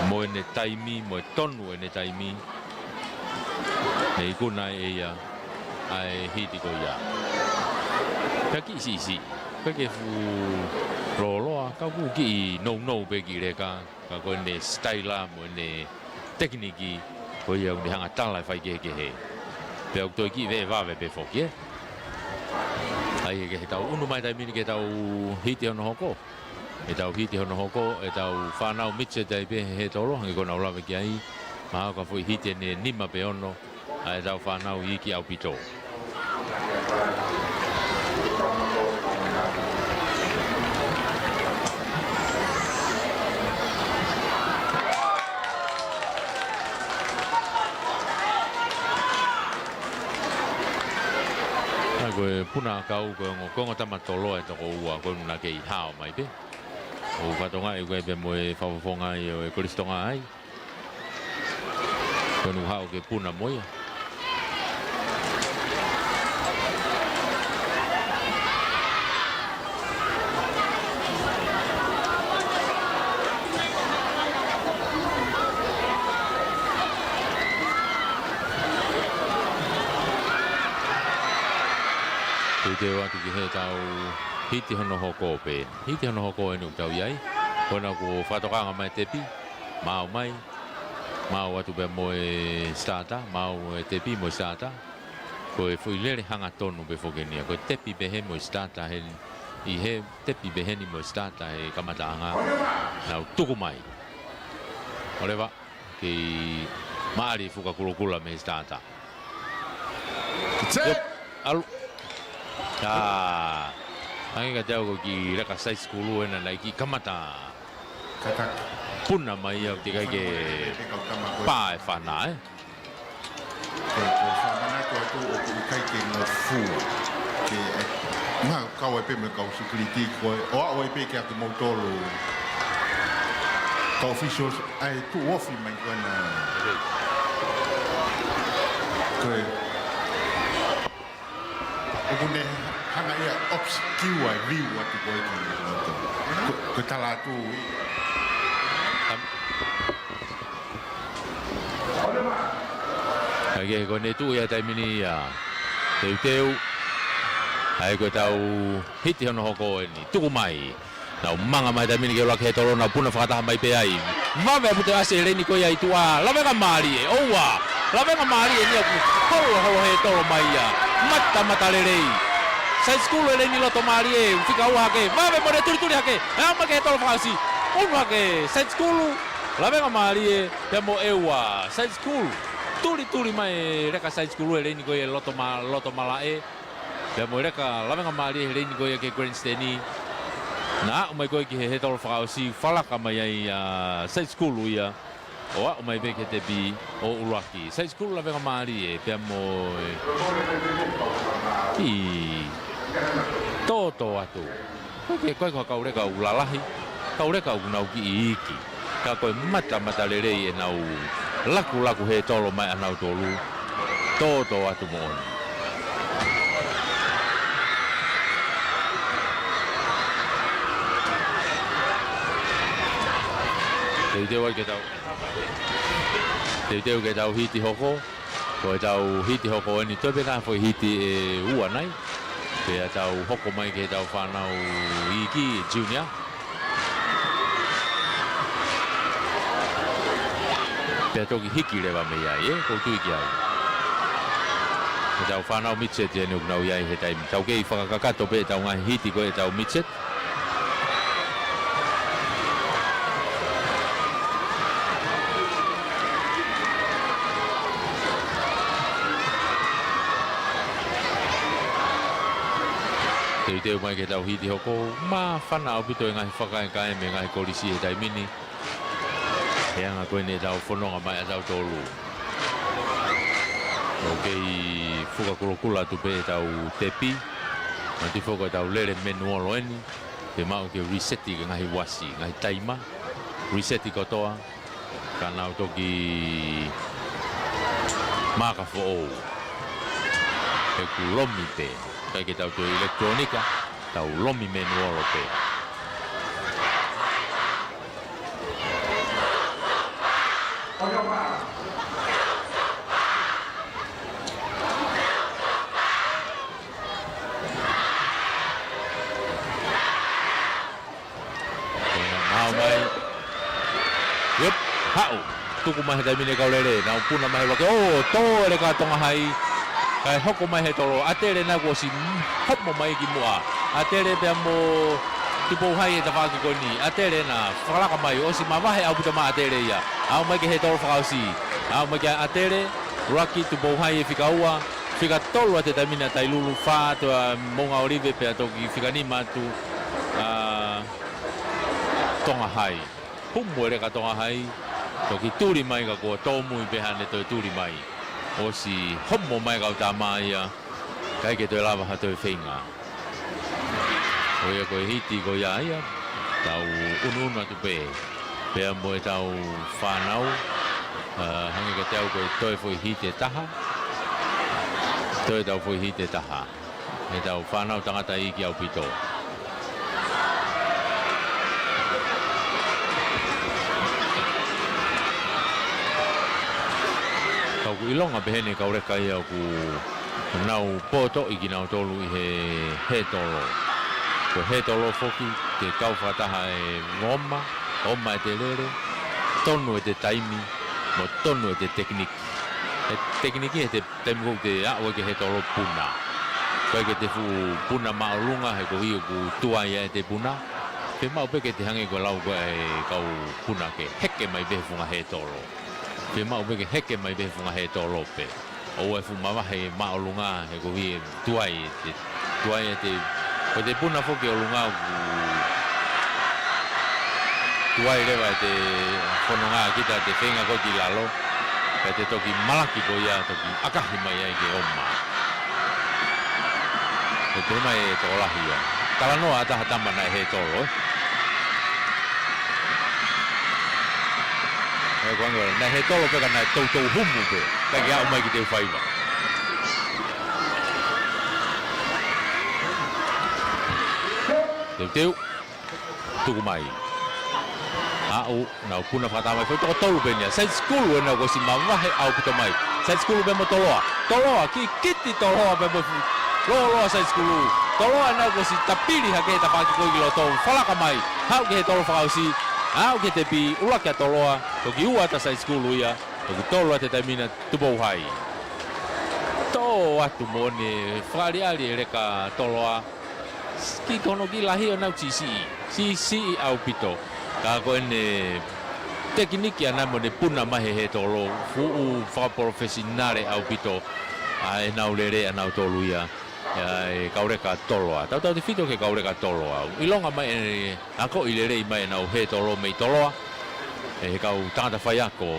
Mo ʻene taimi, mo e tonu ʻene taimi. Ne ikuna ʻe ia ʻa e hiti ko ia. Pea kiʻi siʻisiʻi. Pea ke fuʻu lōloa, ka kuo kiʻi nounou pē kiʻi leka. Ka ko ʻene sitaila mo ʻene tekiniki, ko ia ʻoku ne hanga tala e faikehekehe. Pea ʻoku toe kiʻi veʻe vave pē foki, ē. ʻAi ke he tau ʻunu mai taimi ni ke tau hiti hono hoko. Ke tau hiti hono hoko, ʻetau fānau midget ai pē he hētolo, hangē ko ʻenau lave ki ai. Mahalo ka foʻi hiti ʻe nima pe ono, ʻa ʻetau fānau iiki ʻaupito. ʻA ko e puna ʻakau ko e ongo, ko e ongo tama tolo ʻe toko ua, ko ʻena kei hao mai pē. ʻOku fatongia ʻi ko ē pē mo e fakafofonga ʻo e Kolisi Tonga ai. Ko ʻena haʻu ke puna mo ia. Teuteu atu ki he tau hiti hono hoko pē. Hiti hono hoko ʻeni ʻoku tau ʻi ai. Ko ʻena kuo fakatokanga mai tepi. Maʻu mai. Maʻu atu pea mo e starter, maʻu e tepi mo e starter. Ko e foʻi lele hangatonu pē foki ʻeni ia. Ko e tepi pehē mo e starter heni. ʻI he tepi pehē ni mo e starter he kamataʻanga. Nau tuku mai. ʻOleva, kei maʻali fuka kulokula mei he starter. Io, ʻalu. ʻĀ. Hangē kiate au ko e kiʻi leka side school ʻena naʻe kiʻi kamata. Puna mai ia ʻoku teʻeki ai ke pā e fana, ē? Ko, ko e fāmanatu atu ʻoku ʻikai ke ngofua. Ke, ē, ma kau ai pē mo e kau security ko ē, ʻo aʻu ai pē kia kimoutolu. Kau officials, ʻai tuʻu ofi mai ko ʻena. Ko e ʻoku ne hanga ia obscure e view atu ko ē ki loto. Ko, ko e tala atu ʻi. ʻAi ke ko ʻene tuʻu ia taimi ni ia. Teuteu. ʻAi ko e tau hiti hono hoko ʻeni. Tuku mai. Nau manga mai taimi ni ke ʻuluaki hētolo, nau puna fakataha mai pē ai. Vave ʻaupito ʻa e ʻasi ʻi he leini ko ia ʻi tuʻa, lavengamālie, ʻoua. Lavengamālie ʻeni ʻoku holoholo hētolo mai ia. Matamatalelei. Side school ʻi he leini loto mālie, fika ua hake. Vave mo ʻene tulituli hake. ʻE aʻu mai ke hētolo fakaʻosi. ʻUnu hake, side school, lavengamālie, pea mo ʻEua. Side school, tulituli mai leka side school ʻi he leini ko ia loto ma-, loto malaʻe. Pea mo e leka lavengamālie he leini ko ia ki he grandstand. Naʻa aʻu mai ko ē ki he hētolo fakaʻosi, falaka mai ai ʻa e side school ia. ʻO aʻu mai pē ki he tepi ʻo ʻuluaki. Side school lavengamālie pea mo e kiʻi tōtō atu. Ko e, ko e, ko e kau leka ʻoku lalahi, kau leka ʻoku nau kiʻi iiki. Ka ko e matamatalelei ʻenau lakulaku hētolo mai ʻanautolu. Tōtō atu moʻoni. Teuteu ai ke tau. Teuteu ke tau hiti hoko. Ko e tau hiti hoko ʻeni, toe pē ha foʻi hiti ʻe ua nai. Pea tau hoko mai ki he tau fānau iiki, junior. Pea toki hiki leva mei ai, ē, ʻoku ou tui ki ai. Ko e tau fānau midget ʻeni ʻoku nau ʻi ai he taimi. Tau kei fakakakato pē tau ngaahi hiti ko e tau midget. Teuteu mai ke tau hiti hoko, māfana ʻaupito e ngaahi fakaekae mei he ngaahi kolisi he taimi ni. He anga ko eni ʻetau fononga mai ʻatautolu. ʻOku kei fuka kulokula atu pē ʻetau tepi. Manatuʻi foki ko ʻetau lele menuolo ʻeni. Ke maʻu ke reset ki he ngaahi uasi, ngaahi taima. Reset kotoa. Ka nau toki maaka foʻou. He ʻoku lomi pē. ʻIkai ke tau toe ʻilekitulōnika, tau lomi manual pē. Ko ena maau mai. Yep, haʻu. Tuku mai he taimi ni e kau lele, nau puna mai he vake. ʻO, tō e leka Tonga Hai. Kae hoko mai he tolo. ʻAtele naʻa kuo ʻosi hopo mai ki muʻa. ʻAtele pea mo Tupou Hai he tafaʻaki ko eni. ʻAtele naʻe fakalaka mai, ʻosi mavahe ʻaupito mai ʻAtele ia. Aʻu mai ki he tolo fakaʻosi. Aʻu mai ki ʻAtele, ʻuluaki Tupou Hai he fika ua. Fika tolu ʻa e taimi ni ʻa Tailulu, fā atu ʻa Moʻunga ʻŌlive pea toki fika nima atu ʻa Tonga Hai. Humu e leka Tonga Hai, toki tuli mai ka kuo tōmui pē haʻane toe tuli mai. ʻOsi hopo mai e kau tama ia, ʻikai ke toe lava ha toe feinga. Ko ia ko e hiti ko ia ia, tau unuunu atu pē. Pea mo e tau fānau, ʻa, hangē kiate au ko e toe foʻi hiti ʻe taha. Toe tau foʻi hiti ʻe taha. He tau fānau tangata iiki ʻaupito. Ka ʻoku ʻilonga pē heni e kau leka ia ʻoku nau pōtoʻi kinautolu ʻi he hētolo. Ko e hētolo foki, te kau fakataha e oma, oma ʻete lele, tonu ʻete taimi, mo tonu ʻete tekiniki. He tekiniki, he te taimi ʻoku te aʻu ai ki he hētolo puna. ʻIkai ke te fuʻu puna māʻolunga he koeʻuhi ʻoku tuai ʻete puna. Fiemaʻu pē ke te hangē ko e lau ko ē ʻa e kau puna ke heke mai pē he funga hētolo. Fiemaʻu pē ke heke mai pē he funga hētolo pē. ʻOua ʻe fuʻu mavahe māʻolunga he koeʻuhi ʻe tuai ʻete, tuai ʻete, ko ʻete puna foki ʻolunga ʻoku tuai leva ʻete fononga kita ʻete feinga ko ē ki lalo. Pea te toki malaki ko ia toki ʻakahi mai ai ke oma. Ko e pehē mai e tokolahi ia. Talanoa ʻa ha tama naʻe hētolo, ē. ʻE ko ange, naʻe hētolo pē ka naʻe toutou humu pē. ʻIkai ke aʻu mai ki he ʻū faiva. Teuteu. Tuku mai. Aʻu, nau puna fakataha mai. Foʻi toko tolu pē eni ia. Side school ena kuo ʻosi mavahe ʻaupito mai. Side school pea mo Toloa. Toloa, kikiti Toloa pea mo fu-, lōloa side school. Toloa ena kuo ʻosi tapili hake he tafaʻaki ko ē ki loto. Fakalaka mai. Haʻu ki he tolo fakaʻosi. Aʻu ki he tepi, ʻuluaki ʻa Toloa. Toki ua atu ʻa side school ia. Toki tolu atu he taimi ni ʻa Tupou Hai. Tō atu moʻoni e fakaʻaliʻali e leka Toloa. Ki hono kiʻi lahi ʻo nau siʻisiʻi. Siʻisiʻi ʻaupito. Ka ko ʻene tekiniki ʻana mo ʻene puna mai he hētolo. Fuʻu fakapalofesinale ʻaupito. ʻA ʻenau lele ʻanautolu ia. ʻA e kau leka Toloa. Tautautefito ki he kau leka Toloa. ʻIlonga mai e akoʻi lelei mai ʻenau hētolo mei Toloa. ʻE he kau tangata faiako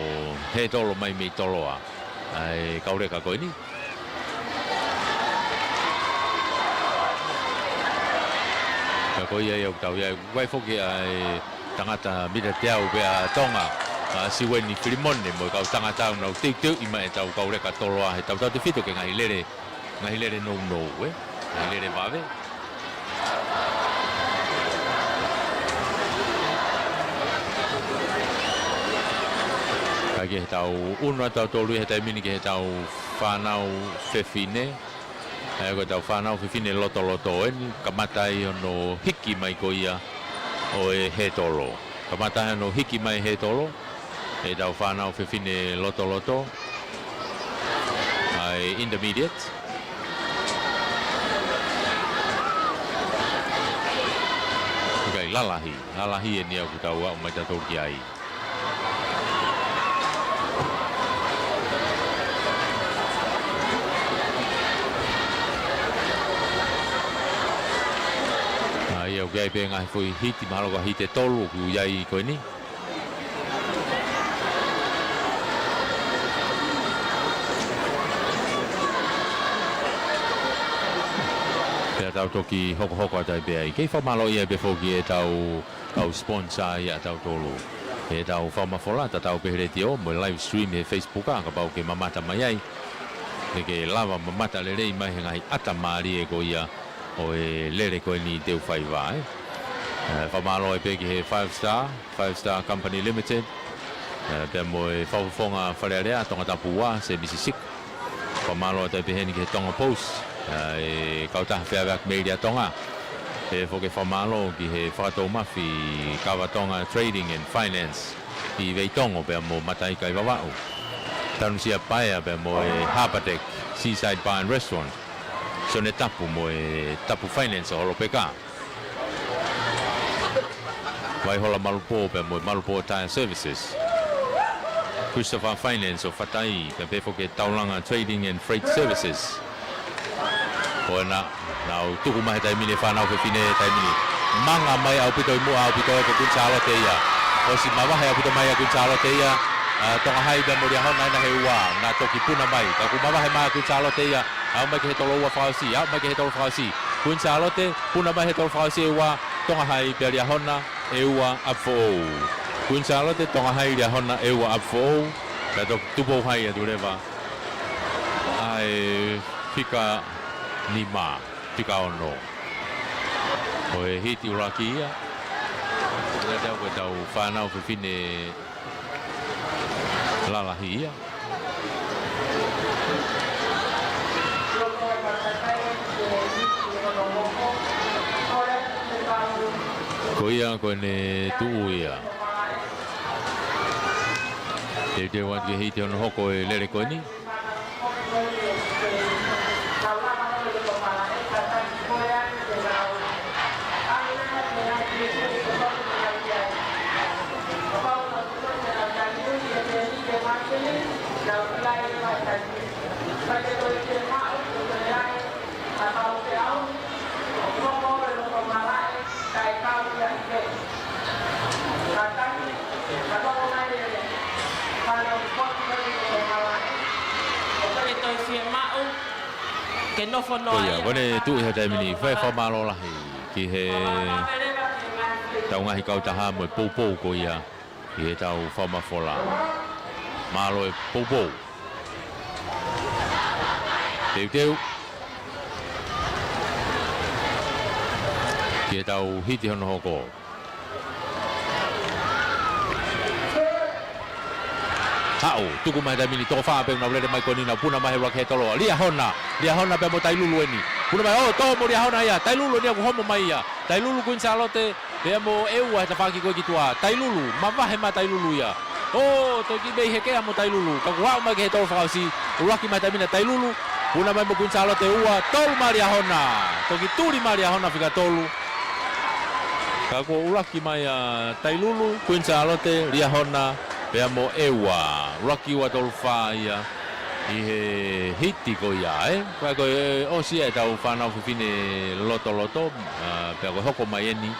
hētolo mai mei Toloa. ʻA e kau leka ko eni. Ka ko ia ia ʻoku tau ia, ʻoku ʻi ai foki ʻa e tangata mita teau pē ʻa Tonga, ʻa Siueni Filimone, mo e kau tangata ʻoku nau teuteuʻi mai ʻetau kau leka Toloa, he tautautefito ki he ngaahi lele, ngaahi lele nounou, ē? Ngaahi lele vave. Ka ke tau unu atu ʻa tautolu ia he taimi ni ki he tau fānau fefine. ʻA ia ko e tau fānau fefine lotoloto eni, kamata ai hono hiki mai ko ia ʻo e hētolo. Kamata ai hono hiki mai hētolo, ʻetau fānau fefine lotoloto, ʻa e intermediate. ʻIkai, lalahi, lalahi eni ʻoku tau aʻu mai tautolu ki ai. ʻA ia ʻoku ʻi ai pē ngaahi foʻi hiti, mahalo ko e hiti ʻe tolu ʻoku ʻi ai ko eni. Pea tau toki hokohoko atu ai pē ai. Kei fakamālō ia pē foki ʻetau kau sponsor ia ʻa tautolu. ʻEtau fakamafola, tatau pē he letiō, mo e live stream he Facebook, ʻa kapau ʻoku ke mamata mai ai. Te ke lava mamata lelei mai he ngaahi ʻata mālie ko ia ʻo e lele ko eni te u fai vā, ē. Ē, fakamālō ai pē ki he Five Star, Five Star Company Limited. Ē, pea mo e fakafofonga Fale Alea, Tongatapu ua, Semisi Sika. Fakamālō atu ai pē heni ki he Tonga Post, ē, e kautaha feʻaveʻaki mei Lea Tonga. Pea foki e fakamālō ki he Fakatoumafi Kava Tonga Trading and Finance ʻi Veitongo pea mo Mataika ʻi Vavaʻu. Tanusia Paea pea mo e Harbour Deck Seaside Bar and Restaurant. Sione Tapu mo e Tapu Finance ʻo Holopeka. Vaihola Malupō pea mo e Malupō Tire Services. Christopher Finance ʻo Fatai, pea pehē foki e Taulanga Trading and Freight Services. Ko ena, nau tuku mai he taimi ni e fānau fefine he taimi ni. Manga mai ʻaupito ʻi muʻa ʻaupito ē ko Kuini Sālote ia. ʻOsi mavahe ʻaupito mai ʻa Kuini Sālote ia. Ā, Tonga Hai pea mo Liahona ena he ua, na toki puna mai. Ka kuo mavahe mai ʻa Kuini Sālote ia. Aʻu mai ki he tolo ua fakaʻosi, aʻu mai ki he tolo fakaʻosi. Kuini Sālote, puna mai he tolo fakaʻosi e ua, Tonga Hai pea Liahona e ua ʻapi foʻou. Kuini Sālote, Tonga Hai, Liahona e ua ʻapi foʻou. Pea toki tupou hai atu leva ʻa e fika nima, fika ono ʻo e hiti ʻuluaki ia. Lea tau ko e tau fānau fefine lalahi ia. Ko ia ko ʻene tuʻu ia. Teuteu atu ke hiti hono hoko e lele ko eni. Ke toe fiemaʻu ke nofo noa ia. Ko ia, ko ʻene tuʻu ia he taimi ni, fai fakamālō lahi ki he tau ngaahi kautaha mo e poupou ko ia ʻi he tau fakamafola. Mālō e poupou. Teuteu ki he tau hiti hono hoko. Haʻu, tuku mai he taimi ni, toko fā pē ʻoku nau lele mai ko eni, nau puna mai he ʻuluaki hētolo. Liahona, Liahona pea mo Tailulu eni. Puna mai, ʻo, tō mo Liahona ia, Tailulu eni ʻoku homo mai ia. Tailulu, Kuini Sālote, pea mo e ua he tafaʻaki ko ē ki tuʻa. Tailulu, mavahe mai Tailulu ia. ʻO, toki mei hekea mo Tailulu. Ka kuo aʻu mai ki he tolo fakaʻosi. ʻUluaki mai he taimi ni ʻa Tailulu. Puna mai mo Kuini Sālote ua, tolu mai Liahona. Toki tuli mai Liahona fika tolu. Ka kuo ʻuluaki mai ʻa Tailulu, Kuini Sālote, Liahona, pea mo e ua. ʻUluaki ua tolu fā ia ʻi he hiti ko ia, ē. Ko e, ko e ʻosi ia e tau fānau fefine lotoloto, ā, pea ko e hoko mai eni,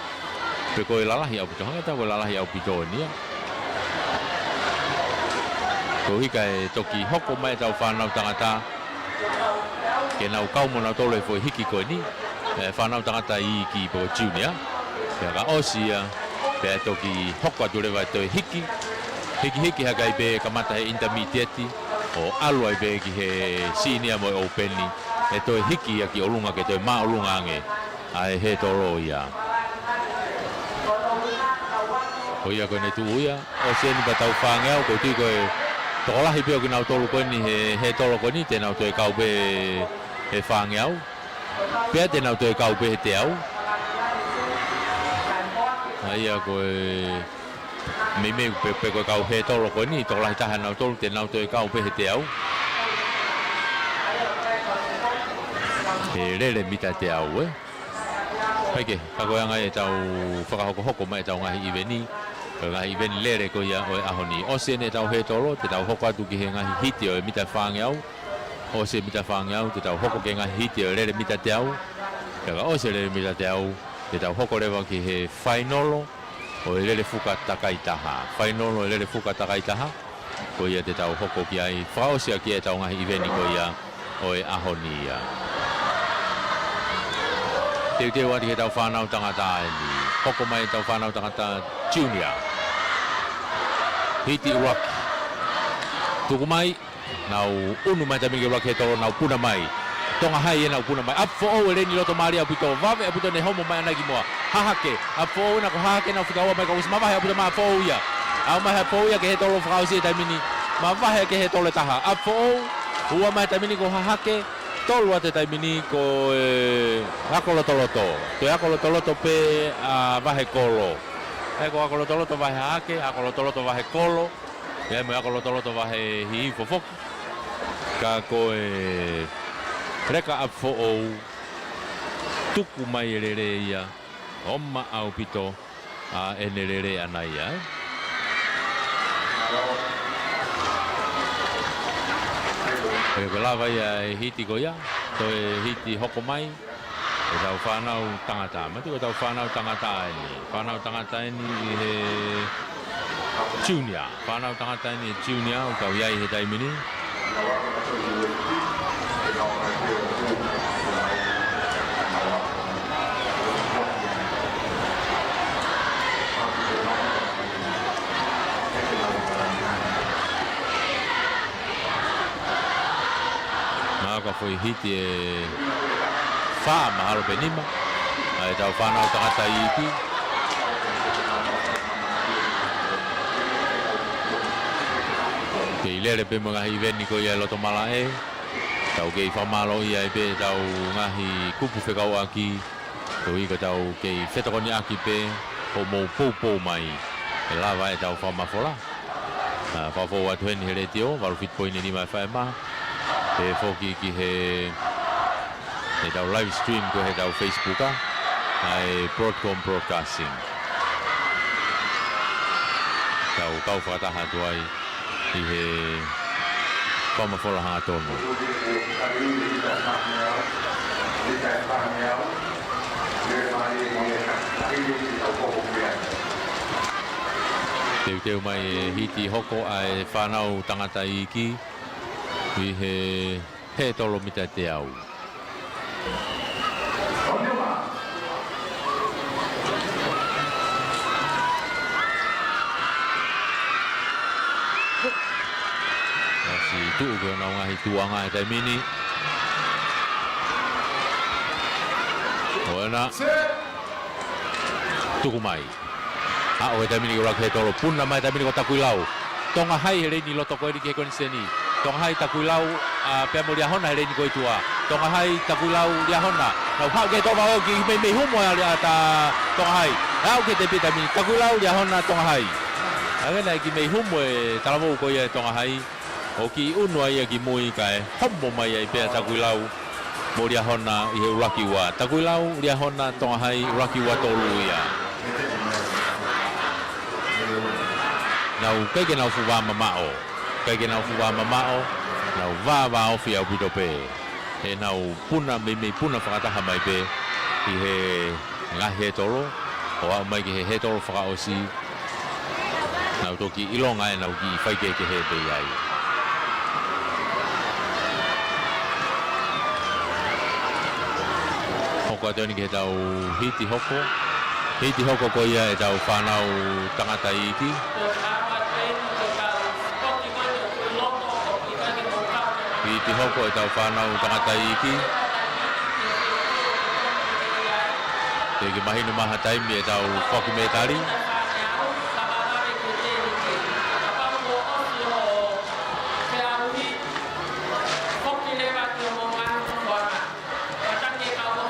pe ko e lalahi ʻaupito, hangē ʻoku tau ko e lalahi ʻaupito eni ia. Ko e hika e toki hoko mai e tau fānau tangata, ke nau kau mo nautolu he foʻi hiki ko eni, e fānau tangata iiki pe ko e junior, pea ka ʻosi ia, pea toki hoko atu leva e toe hiki, hikihiki hake ai pē kamata he intermediate, ʻo ʻalu ai pē ki he senior mo e open, ʻe toe hiki ia ki ʻolunga ke toe māʻolunga ange ʻa e hētolo ia. Ko ia ko ʻene tuʻu ia, ʻosi eni pea tau fāngeau, ʻoku ou tui ko e tokolahi pē ʻo kinautolu ko eni he, hētolo ko eni, te nau toe kau pē he fāngeau. Pea te nau toe kau pē he teau. ʻA ia ko e meimei pē, pē ko e kau hētolo ko eni, tokolahi taha nautolu, te nau toe kau pē he teau. He lele mita teau, ē. Pea ke, ka ko e anga e tau fakahokohoko mai e tau ngaahi ʻiveni, ko e ngaahi ʻiveni lele ko ia ʻo e ʻaho ni. ʻOsi eni e tau hētolo, te tau hoko atu ki he ngaahi hiti ʻo e mita fāngeau. ʻOsi e mita fāngeau, te tau hoko ki he ngaahi hiti ʻo e lele mita teau. Pea ka ʻosi e lele mita teau, te tau hoko leva ki he fainolo ʻo e lele fuka takai taha. Fainolo ʻo e lele fuka takai taha. Ko ia te tau hoko ki ai, fakaʻosi ʻaki e tau ngaahi ʻiveni ko ia ʻo e ʻaho ni ia. Teuteu atu ki he tau fānau tangata eni. Hoko mai e tau fānau tangata junior. Hiti ʻuluaki. Tuku mai. Nau ʻunu mai he taimi ni ke ʻuluaki he tolo, nau puna mai. Tonga Hai ē, nau puna mai. ʻApifoʻou ē, leini loto mālie ʻaupito, vave ʻaupito ʻene homo mai ʻana ki muʻa. Hahake, ʻApifoʻou ē, naʻa ko Hahake, nau fika ua mai, ka ʻosi mavahe ʻaupito mai ʻa ʻApifoʻou ia. Aʻu mai ʻa ʻApifoʻou ia ki he tolo fakaʻosi he taimi ni. Mavahe ki he tolo ʻe taha. ʻApifoʻou, ua mai he taimi ni ko Hahake, tolu atu he taimi ni ko e Ako Lotoloto. Ko e Ako Lotoloto pē ʻa Vahekolo. Ē, ko Ako Lotoloto vahe Hahake, Ako Lotoloto vahe Kolo. Ia mo e Ako Lotoloto vahe Hihifo foki. Ka ko e leka ʻApifoʻou, tuku mai e lele ia, ʻoma ʻaupito ʻa ʻene lele ʻana ia, ē. Ē, ko e lava ia e hiti ko ia, ko e hiti hoko mai. ʻEtau fānau tangata. Matu ko ʻetau fānau tangata eni. Fānau tangata eni ʻi he junior. Fānau tangata eni ʻi he junior, ʻoku tau ʻi ai he taimi ni. Mahalo ko e foʻi hiti ʻe fā mahalo pe nima ʻa ʻetau fānau tangata iiki. Kei lele pē mo e ngaahi ʻiveni ko ia ʻi loto malaʻe. Tau kei fakamālōʻia ai pē ʻetau ngaahi kupu fekauʻaki. Koeʻuhi ko ʻetau kei fetokoniʻaki pē, ʻo mou poupou mai. ʻE lava ʻetau fakamafola. ʻA, fakafou atu heni he letiō, valu fitu poini nima F M. Pehē foki ki he, heʻetau live stream ko heʻetau Facebook, ʻa e Broadcom Broadcasting. Tau kau fakataha atu ai ʻi he fakamafola hangatonu. Teuteu mai e hiti hoko ʻa e fānau tangata iiki ʻi he hētolo mita teau. ʻOsi tuʻu ki honau ngaahi tuʻunga he taimi ni. ʻOua naʻa tuku mai. ʻAʻu he taimi ni ki he ʻuluaki hētolo, puna mai he taimi ni ko Takuilau. Tonga Hai he leini loto ko eni ki he koniseni. Tonga Hai, Takuilau, ʻa, pea mo Liahona he leini ko ē ʻi tuʻa. Tonga Hai, Takuilau, Liahona. Nau haʻu ki he tō vao ki he meimei humo ʻa Tonga Hai. Haʻu ki he tepi he taimi ni, Takuilau, Liahona, Tonga Hai. ʻA, naʻe kiʻi mei humo e talavou ko ia ʻa Tonga Hai. ʻO kiʻi ʻunu ai ia ki mui kae homo mai ai pē ʻa Takuilau mo Liahona ʻi he ʻuluaki ua. Takuilau, Liahona, Tonga Hai, ʻuluaki ua tolu ia. Nau ʻikai ke nau fuʻu vā mamaʻo. ʻIkai ke nau fuʻu vā mamaʻo. Nau vā vāofi ʻaupito pē. ʻEnau puna, meimei puna fakataha mai pē ʻi he ngaahi hētolo, ʻo aʻu mai ki he hētolo fakaʻosi, nau toki ʻilonga ʻenau kiʻi faikehekehe pē ai. Hoko atu eni ki heʻetau hiti hoko. Hiti hoko ko ia ʻetau fānau tangata iiki. Hiti hoko ʻetau fānau tangata iiki. Teʻeki mahino mai ha taimi ʻetau foaki mētali.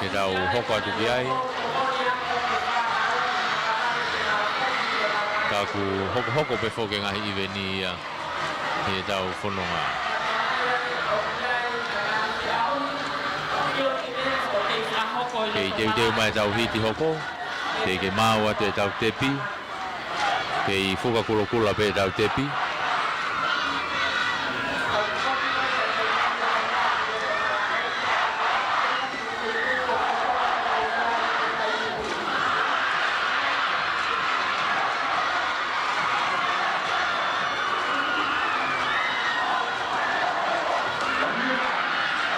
Ke tau hoko atu ki ai. Ka ʻoku hokohoko pē foki e ngaahi ʻiveni ia ʻi heʻetau fononga. Kei teuteu mai ʻetau hiti hoko. Teʻeki maau atu ʻetau tepi. Kei fuka kulokula pē ʻetau tepi.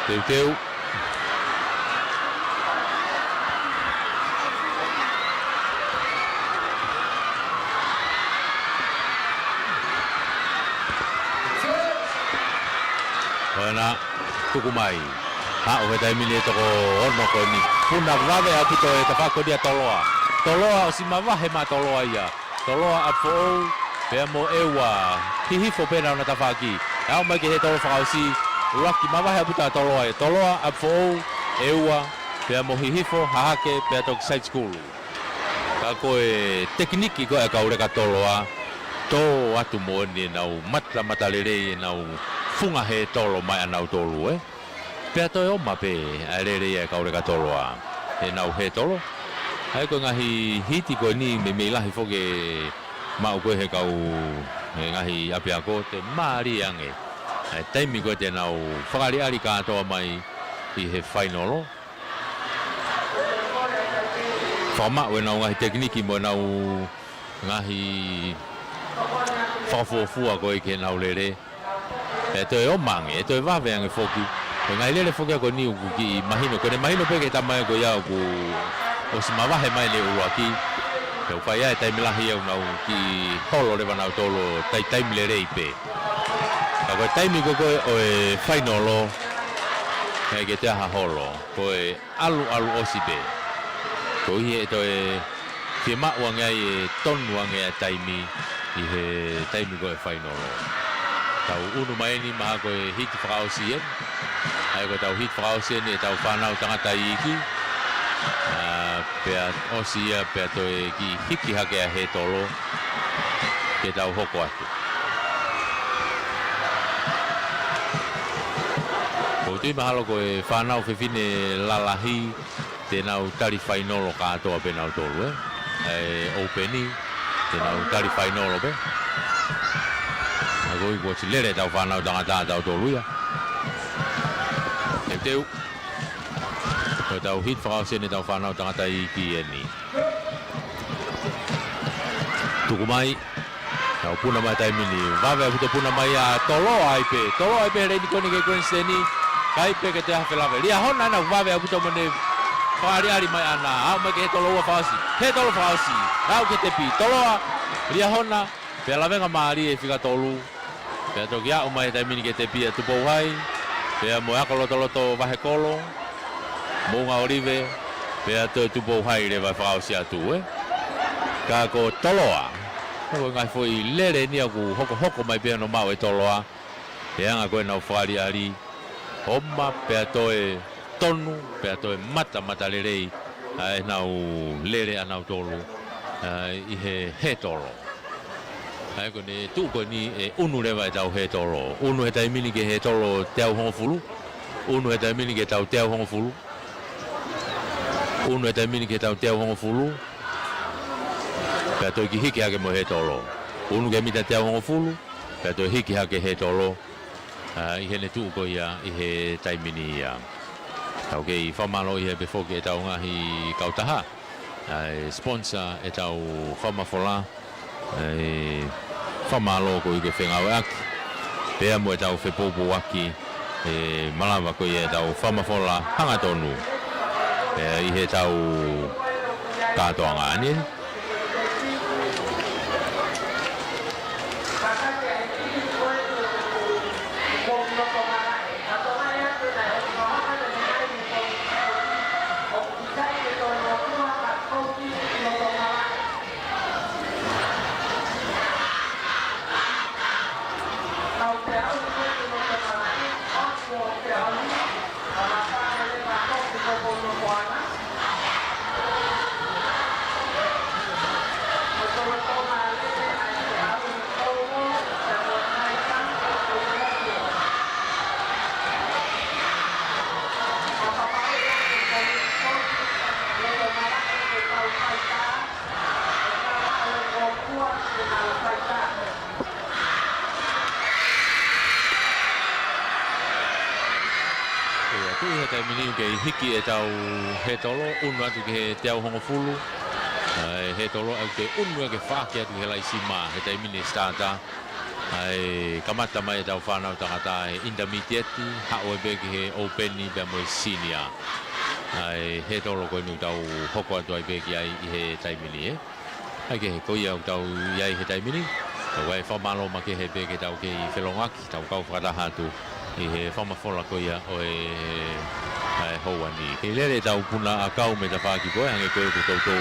Teuteu. Ana, tuku mai. Haʻu he taimi ni e toko ono ko eni. Puna vave ʻaupito e tafaʻaki ko eni ʻa Toloa. Toloa ʻosi mavahe mai Toloa ia. Toloa ʻapi foʻou, pea mo ʻEua. Hihifo pē ʻena tafaʻaki. Aʻu mai ki he tolo fakaʻosi. ʻUluaki mavahe ʻaupito ʻa Toloa ia. Toloa ʻapi foʻou, ʻEua, pea mo Hihifo, Hahake, pea toki side school. Ka ko e tekiniki ko ē ʻa e kau leka Toloa, tō atu moʻoni ʻenau mata, mata lelei ʻenau funga he tolo mai ʻanautolu, ē. Pea toe ʻoma pē ʻa e lelei ʻa e kau leka Toloa ʻenau he tolo. ʻA ia ko e ngaahi hiti ko eni meimei lahi foki e maʻu ko ē he kau he ngaahi ʻapiako, toe mālie ange ʻa e taimi ko ē te nau fakaʻaliʻali kātoa mai ʻi he fainolo. Fakamaʻu ʻenau ngaahi tekiniki mo ʻenau ngaahi fakafuofua ko ē ki heʻenau lele. ʻE toe ʻoma ange, ʻe toe vave ange foki. Ko e ngaahi lele foki ia ko eni ʻoku kiʻi mahino, ko ʻene mahino pē ki he tama ko ia ʻoku ʻosi mavahe mai ʻene ʻuluaki. Pea ʻoku fai ai e taimi lahi ia ʻoku nau kiʻi holo leva nautolu ʻo tai taimi lelei pē. Ka ko e taimi ko ē ʻo e fainolo, ʻikai ke toe ʻi ai ha holo. Ko e ʻalu, ʻalu ʻosi pē. Koeʻuhi ʻe toe fiemaʻu ange ai e tonu ange ʻa e taimi ʻi he taimi ko ē fainolo. Tau ʻunu mai eni mahalo ko e hiti fakaʻosi eni. ʻA ia ko ʻetau hiti fakaʻosi eni ʻetau fānau tangata iiki. ʻA, pea ʻosi ia pea toe kiʻi hiki hake ʻa e he tolo ke tau hoko atu. ʻOku ou tui mahalo ko e fānau fefine lalahi te nau tali fainolo kātoa pē nautolu, ē. ʻA e ʻoupeni, te nau tali fainolo pē. ʻA ia ko e ʻosi lele ʻetau fānau tangata ʻatautolu ia. Teuteu. Ko ʻetau hiti fakaʻosi eni ʻetau fānau tangata iiki eni. Tuku mai. Tau puna mai taimi ni. Vave ʻaupito puna mai ʻa Toloa ai pē. Toloa ai pē he leini ko eni ki he grandstand. ʻIkai pē ke toe ʻi ai ha felāveʻi. Liahona ʻena, vave ʻaupito mo ʻene fakaʻaliʻali mai ʻana. Aʻu mai ki he tolo ua fakaʻosi. He tolo fakaʻosi. Aʻu ki he tepi. Toloa, Liahona, pea lavenga mālie e fika tolu. Pea toki aʻu mai he taimi ni ki he tepi ʻa Tupouhai, pea mo e ako lotoloto Vahekolo, Moʻunga ʻŌlive, pea toe Tupouhai leva fakaʻosi atu, ē. Ka ko Toloa, ko e ngaahi foʻi lele eni ʻoku hokohoko mai pē hono maʻu ʻe Toloa, he anga ko ē ʻenau fakaʻaliʻali, ʻoma pea toe tonu, pea toe mata, mata lelei, ʻa ʻenau lele ʻanautolu, ʻa, ʻi he he tolo. ʻA ia ko ʻene tuʻu ko eni ʻe ʻunu leva ʻetau he tolo. ʻUnu he taimi ni ki he he tolo teau hongofulu. ʻUnu he taimi ni ki heʻetau teau hongofulu. ʻUnu he taimi ni ki heʻetau teau hongofulu. Pea toe kiʻi hiki hake mo e he tolo. ʻUnu ki he mita teau hongofulu. Pea toe hiki hake he tolo. ʻA, ʻi heʻene tuʻu ko ia ʻi he taimi ni ia. Tau kei fakamālō ʻi he pē foki ʻetau ngaahi kautaha. ʻA e sponsor ʻetau fakamafola, ʻa e fakamālō ko ia ke fengāueʻaki. Pea mo ʻetau fepoupouaki, ʻe malava ko ia ʻetau fakamafola hangatonu. ʻE, ʻi heʻetau kātoanga ni. ʻIo, tuʻu he taimi ni ʻoku kei hiki ʻetau he tolo, ʻunu atu ki he teau hongofulu. ʻA e he tolo ʻoku kei ʻunu ia ke faʻaki atu ki he laisima, he taimi ni starter. ʻA e kamata mai ʻetau fānau tangata he intermediate, haʻu ai pē ki he ʻoupeni pea mo e senior. ʻA e he tolo ko eni ʻoku tau hoko atu ai pē ki ai ʻi he taimi ni, ē. ʻA ia ko ia ʻoku tau ʻi ai he taimi ni. Tau ʻai fakamālō makehe pē ke tau kei felōngoaki, tau kau fakataha atu. ʻi he fakamafola ko ia ʻo e, ʻa e houa ni. Kei lele ʻetau puna ʻakau mei he tafaʻaki ko ē, hangē ko ē ʻoku toutou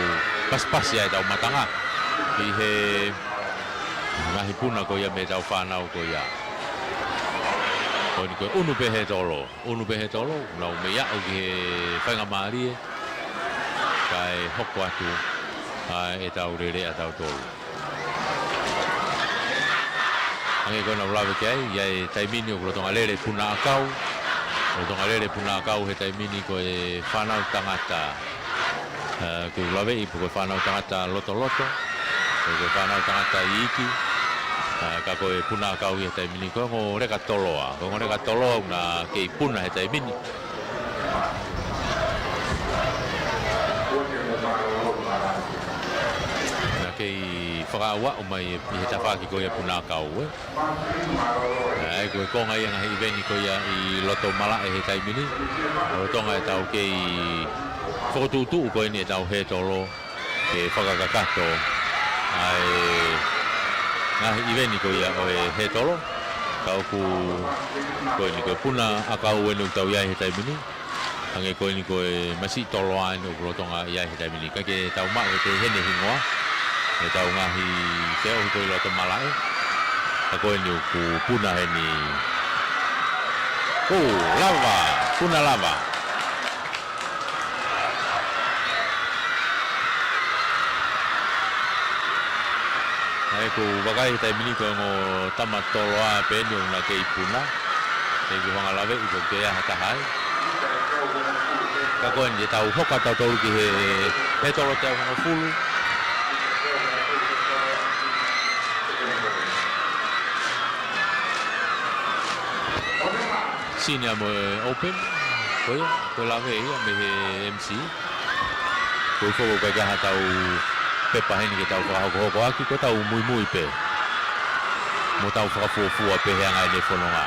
pasipasi ʻa ʻetau matanga ʻi he ngaahi puna ko ia mei heʻetau fānau ko ia. Ko eni ko e ʻunu pē he tolo, ʻunu pē he tolo, nau mei aʻu ki he faingamālie, kae hoko atu ʻa ʻetau lele ʻatautolu. Hangē ko ʻenau lave ki ai, ʻi he taimi ni ʻoku lolotonga lele puna ʻakau, lolotonga lele puna ʻakau he taimi ni ko e fānau tangata, ā, ke u laveʻi pe ko e fānau tangata lotoloto, pe ko e fānau tangata iiki, ā, ka ko e puna ʻakau ʻi he taimi ni ko e ongo leka toloa, ko e ongo leka toloa ʻoku na kei puna he taimi ni. Na kei fakaaʻuaʻu mai ʻi he tafaʻaki ko ia puna ʻakau, ē. ʻA ia ko e konga ia ngaahi ʻiveni ko ia ʻi loto malaʻe he taimi ni. Lolotonga ʻetau kei fokotuʻutuʻu ko eni ʻetau hētolo ke fakakakato ʻa e ngaahi ʻiveni ko ia ʻo e hētolo. Ka ʻoku ko eni ko e puna ʻakau eni ʻoku tau ʻi ai he taimi ni. Hangē ko eni ko e masiʻi toloa eni ʻoku lolotonga ʻi ai he taimi ni. Kae ke tau maʻu ʻe te hene hingoa ʻetau ngaahi feohi ko ē ʻi loto malaʻe. Ka ko eni ʻoku puna heni. ʻO, lava, puna lava. ʻA ia ʻoku ou vakai he taimi ni ko e ongo tama toloa pē eni ʻoku na kei puna. Teʻeki ke u hanga ʻo laveʻi pe ʻoku kei ʻi ai ha taha ai. Ka ko eni te tau hoko atu tautolu ki he, he tolo teau hongofulu. Senior mo e Open, ko ia, ko e lave ia mei he M C. Ko e foʻi ʻoku ʻikai ke ʻi ai haʻatau pepa heni ke tau fakahokohoko ʻaki, ko ʻetau muimui pē mo ʻetau fakafuofua pē he anga ʻene fononga.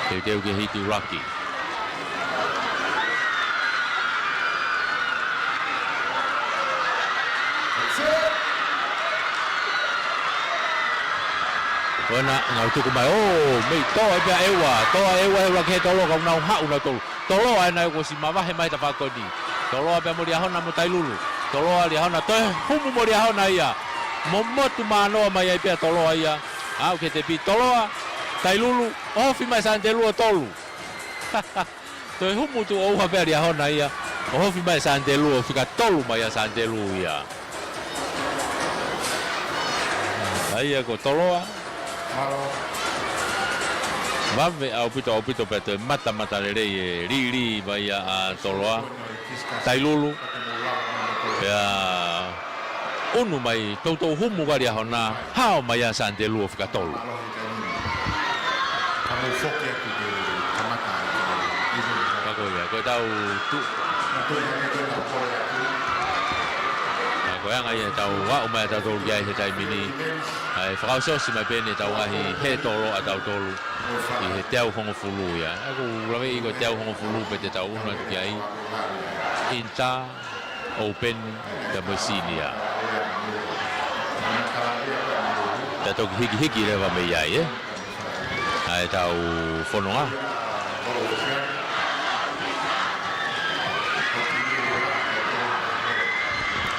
Teuteu ke hiti ʻuluaki. Ko ena, nau tuku mai, ʻo, mei toʻo ai pē ʻa ʻEua, toʻo ʻa ʻEua he ʻuluaki hētolo, ka ʻoku nau haʻu nautolu. Toloa ena ʻoku ʻosi mavahe mai he tafaʻaki ko eni. Toloa pea mo Liahona mo Tailulu. Toloa Liahona, toe humu mo Liahona ia. Momotu manoa mai ai pē ʻa Toloa ia. Aʻu ki he tepi, Toloa, Tailulu, ʻohofi mai Sanitelua ʻo tolu. Toe humu tuʻo ua pē ʻa Liahona ia. ʻOhofi mai Sanitelua ʻo fika tolu mai ʻa Sanitelua ia. ʻA ia ko Toloa. Vave ʻaupito, ʻaupito pea toe matamata lelei e lili mai ia ʻa Toloa. Tailulu. Pea ʻunu mai toutou humu kia Liahona, hao mai ʻa Sanitelua ʻo fika tolu. Ka mou foki atu ke kamata ai ka mou iso ni. Ka ko ia, ko ʻetau tu-, ka ko e anga ia ʻetau aʻu mai ʻatautolu ki ai he taimi ni. ʻA e fakaʻosiʻosi mai pē eni ʻetau ngaahi hētolo ʻatautolu ʻi he teau hongofulu ia. ʻA ia ʻoku ou laveʻi ko e teau hongofulu pē te tau ʻunu atu ki ai. Inter, Open, pea mo e Senior. Pea toki hikihiki leva mei ai, ē? ʻA ʻetau fononga.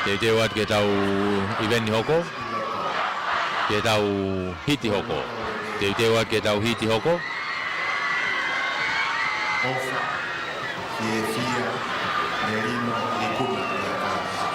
Teuteu atu ke tau ʻiveni hoko. Ke tau hiti hoko. Teuteu atu ke tau hiti hoko. ʻOfa, fiefia, melino, ikuna, ia kāsi.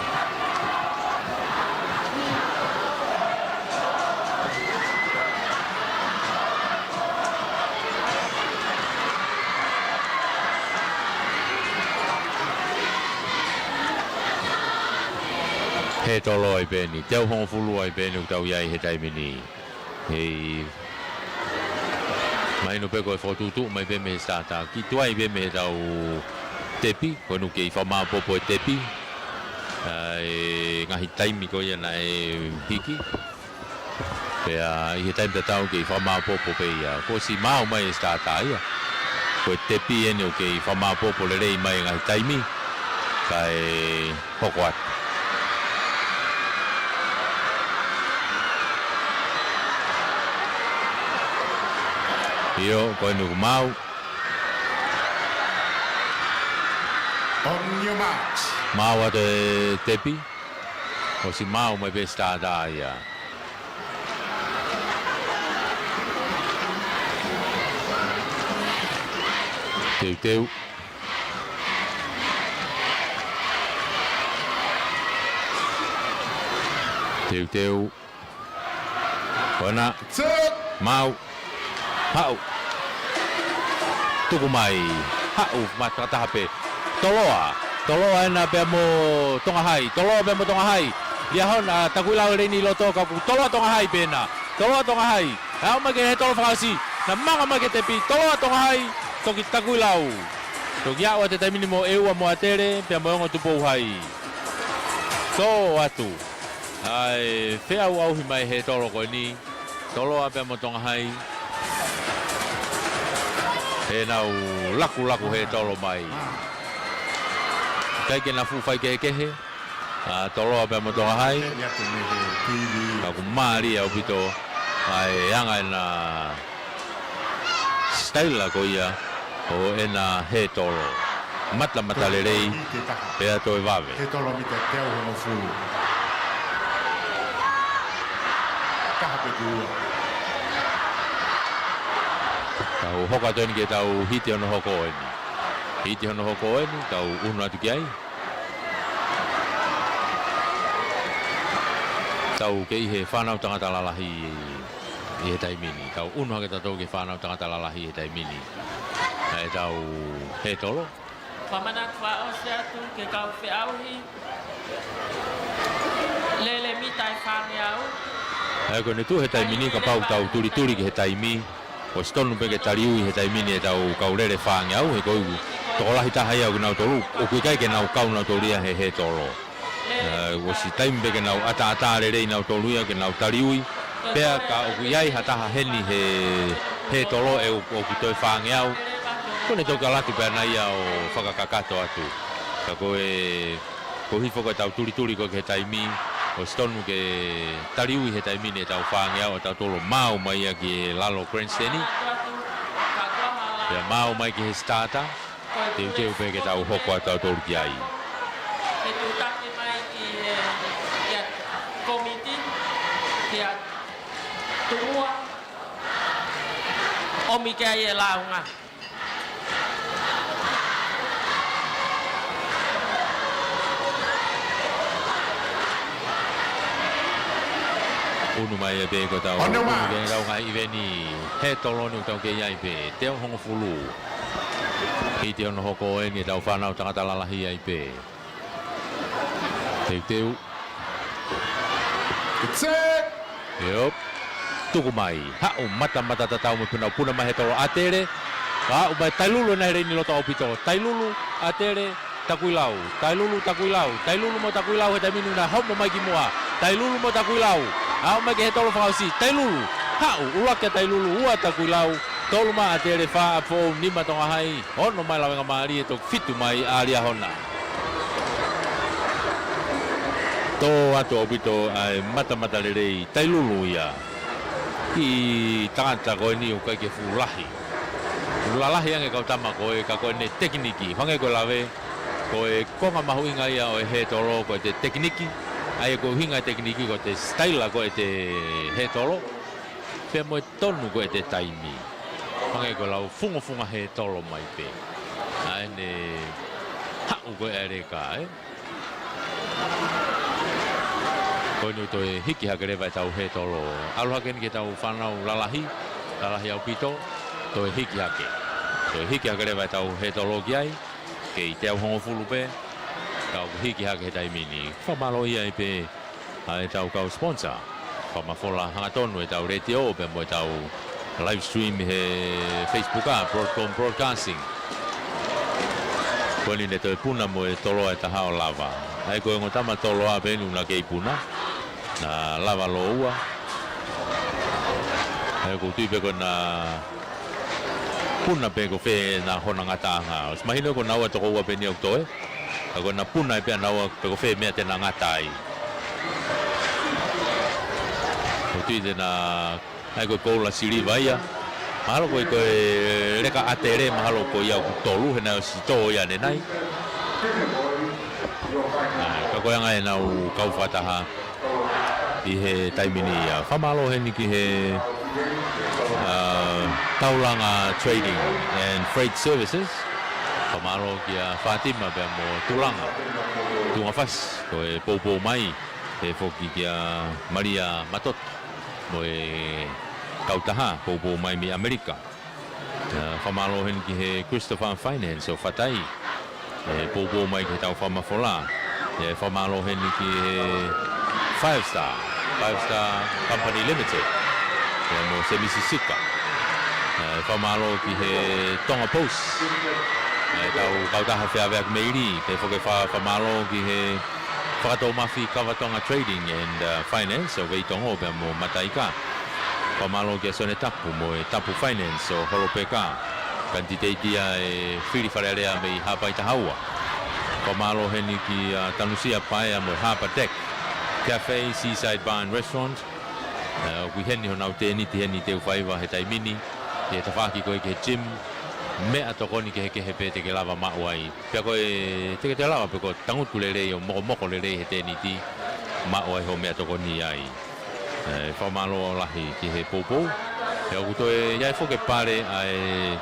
Hētolo ai pē eni, teau hongofulu ai pē eni ʻoku tau ʻi ai he taimi ni. Hei, mahino pē ko e fokotuʻutuʻu mai pē mei he sātā. Kiʻi tuai pē mei heʻetau tepi, ko eni ʻoku kei fakamāopoopo e tepi. ʻA e ngaahi taimi ko ia naʻe hiki. Pea ʻi he taimi tatau kei fakamāopoopo pē ia. Kuo ʻosi maau mai e sātā ia. Ko e tepi eni ʻoku kei fakamāopoopo lelei mai e ngaahi taimi. Kae hoko atu. ʻIo, ko eni kuo maau. On your marks. Maau atu e tepi. ʻOsi maau mai pē sitātā ia. Teuteu. Teuteu. Kona. Maau. Haʻu. Tuku mai. Haʻu, mata taha pē. Toloa. Toloa ena pea mo Tonga Hai. Toloa pea mo Tonga Hai. Liahona, Takuilau lelei ʻi loto ka kuo toloa Tonga Hai pē ena. Toloa Tonga Hai. Aʻu mai ki he tolo fakaʻosi. Naʻe manga mai ki he tepi. Toloa Tonga Hai. Toki Takuilau. Toki aʻu atu he taimi ni mo ʻEua mo ʻAtele. Pea mo e ongo Tupou Hai. Tō atu. ʻA e feʻauʻauhi mai he tolo ko eni. Toloa pea mo Tonga Hai. He nau lakulaku he tolo mai. ʻIkai ke na fuʻu faikehekehe. ʻA Toloa pea mo Tonga Hai. Ka kuo mālie ʻaupito ʻa e anga ena sitaila ko ia ʻo ena he tolo. Matamata lelei, pea toe vave. He tolo mita teau hongofulu. Taha pē kuo ua. Tau hoko atu eni ki heʻetau hiti hono hoko eni. Hiti hono hoko eni, tau unu atu ki ai. Tau kei ʻi he fānau tangata lalahi ʻi he taimi ni. Tau unu hake tautolu ki he fānau tangata lalahi ʻi he taimi ni. ʻA ʻetau he tolo. Fakamanatu fakaʻosi atu ki he kau feʻauhi. Lele mita ʻe fāngeau. ʻA ia ko eni tuʻu he taimi ni kapau tau tulituli ki he taimi. ʻOsi tonu pē ke taliui he taimi ni ʻetau kau lele fāngeau, he ko e tokolahi taha ia ʻoku nau tolu, ʻoku ʻikai ke nau kau nau tolu ia he, he tolo. ʻA, ʻosi taimi pē ke nau ʻataʻatā lelei nau tolu ia ke nau taliui. Pea ka ʻoku ʻi ai ha taha heni he, he tolo ʻe ʻoku, ʻoku toe fāngeau. Ko ʻene toki ʻalu atu pē ʻana ia ʻo fakakakato atu. Ka ko e Ko e hifo ko ʻetau tulituli ko ē ki he taimi, ʻosi tonu ke taliui he taimi ni ʻetau fāngeau ʻo tautolu maau mai ia ki he lalo grandstand. Pea maau mai ki he starter, teuteu pē ke tau hoko atu tautolu ki ai. Ke tuʻutaki mai ki he, ki he kōmiti, ki he tuʻunga, ʻomi ki ai e lāunga. Unu mai ē pē ko ʻetau, unu mai ē pē ʻetau ngaahi ʻiveni he tolo ni ʻoku tau kei ai pē, teau hongofulu. Hiti hono hoko eni ʻetau fānau tangata lalahi ai pē. Teuteu. It's it! ʻIo. Tuku mai. Haʻu matamata tatau mo e puna, puna mai he tolo ʻAtele. Haʻu mai Tailulu ena he leini loto ʻaupito. Tailulu, ʻAtele, Takuilau. Tailulu, Takuilau. Tailulu mo Takuilau he taimi ni naʻe homo mai ki muʻa. Tailulu mo Takuilau. Haʻu mai ki he tolo fakaʻosi. Tailulu. Haʻu, ʻuluaki ʻa Tailulu, ua Takuilau. Tolu mai ʻAtele, fā ʻApifoʻou, nima Tonga Hai. Ono mai Lavengamālie, toki fitu mai ʻa Liahona. Tō atu ʻaupito ʻa e matamata lelei Tailulu ia. ʻI he tangata ko eni ʻoku ʻikai ke fuʻu lahi. Fuʻu lalahi ange kau tama ko ē ka ko ʻene tekiniki. Hangē ko e lave, ko e konga mahuʻinga ia ʻo e he tolo ko ʻete tekiniki. ʻA ia ko e ʻuhinga e tekiniki ko ʻete sitaila ko ʻete he tolo. Pea mo e tonu ko ʻete taimi. Hangē ko e lau fungafunga he tolo mai pē. ʻA ʻene haʻu ko ē ʻa e leka, ē? Ko eni ʻoku toe hiki hake leva ʻetau he tolo. ʻAlu hake eni ki heʻetau fānau lalahi, lalahi ʻaupito, toe hiki hake. Toe hiki hake leva ʻetau he tolo ki ai, kei teau hongofulu pē, ka ʻoku hiki hake he taimi ni. Fakamālō ai pē ʻa ʻetau kau sponsor. Fakamafola hangatonu ʻetau letiō pea mo ʻetau live stream he Facebook ʻa Broadcom Broadcasting. Ko eni ne toe puna mo e tolo ʻe taha ʻo lava. ʻA ia ko e ongo tama tolo ʻa pē eni naʻa kei puna. Naʻa lava lōua. ʻA ia ʻoku ou tui pē ko ʻena puna pē ko fē ʻena hona ngataʻanga. ʻOsi mahino ko naua toko ua pē eni ʻoku toe. Ka ko ʻena puna ē pē ʻanaua pe ko fē meʻa te na ngata ai. ʻOku ou tui te na, ʻa ia ko e koula siliva ia. Mahalo ko e, ko e leka ʻatele, mahalo ko ia ʻoku tolu, he naʻe ʻosi tō ia ʻanenai. ʻA, ka ko e anga ʻenau kau fakataha ʻi he taimi ni. ʻA, fakamālō heni ki he, ʻa, Taulanga Trading and Freight Services. Fakamālō kia Fātima pea mo Tulanga Tuʻungafasi, ko e poupou mai, pehē foki kia Malia Matoto mo e kautaha poupou mai mei ʻAmelika. ʻA, fakamālō heni ki he Christopher Finance ʻo Fatai, ʻe poupou mai ki heʻetau fakamafola. ʻE fakamālō heni ki he Five Star, Five Star Company Limited, ʻe mo Semisi Sika. ʻE fakamālō ki he Tonga Post, ʻetau kautaha feaveakimeili, pehē foki e fa-, fakamālō ki he Fakatoumafi Kava Tonga Trading and, uh, Finance ʻo Veitongo pea mo Mataika. Fakamālō kia Sone Tapu mo e Tapu Finance ʻo Holopeka. Kanititeiti ia e fili Fale Alea mei Haʻapai Tahaua. Fakamālō heni kia Tanusia Paea mo e Harbour Deck Cafe, Seaside Bar and Restaurant. ʻE, ʻoku ʻi heni honau tēniti heni te u faiva he taimi ni, ʻi he tafaʻaki ko ē ki he gym, meʻatokoni kehekehe pē te ke lava maʻu ai. Pea ko e, te ke toe lava pē ʻo tangutu lelei ʻo mokomoko lelei he tēniti, maʻu ai hoʻo meʻatokoni ai. ʻE, fakamālō lahi ki he poupou. Pea ʻoku toe ʻi ai foki e pale ʻa e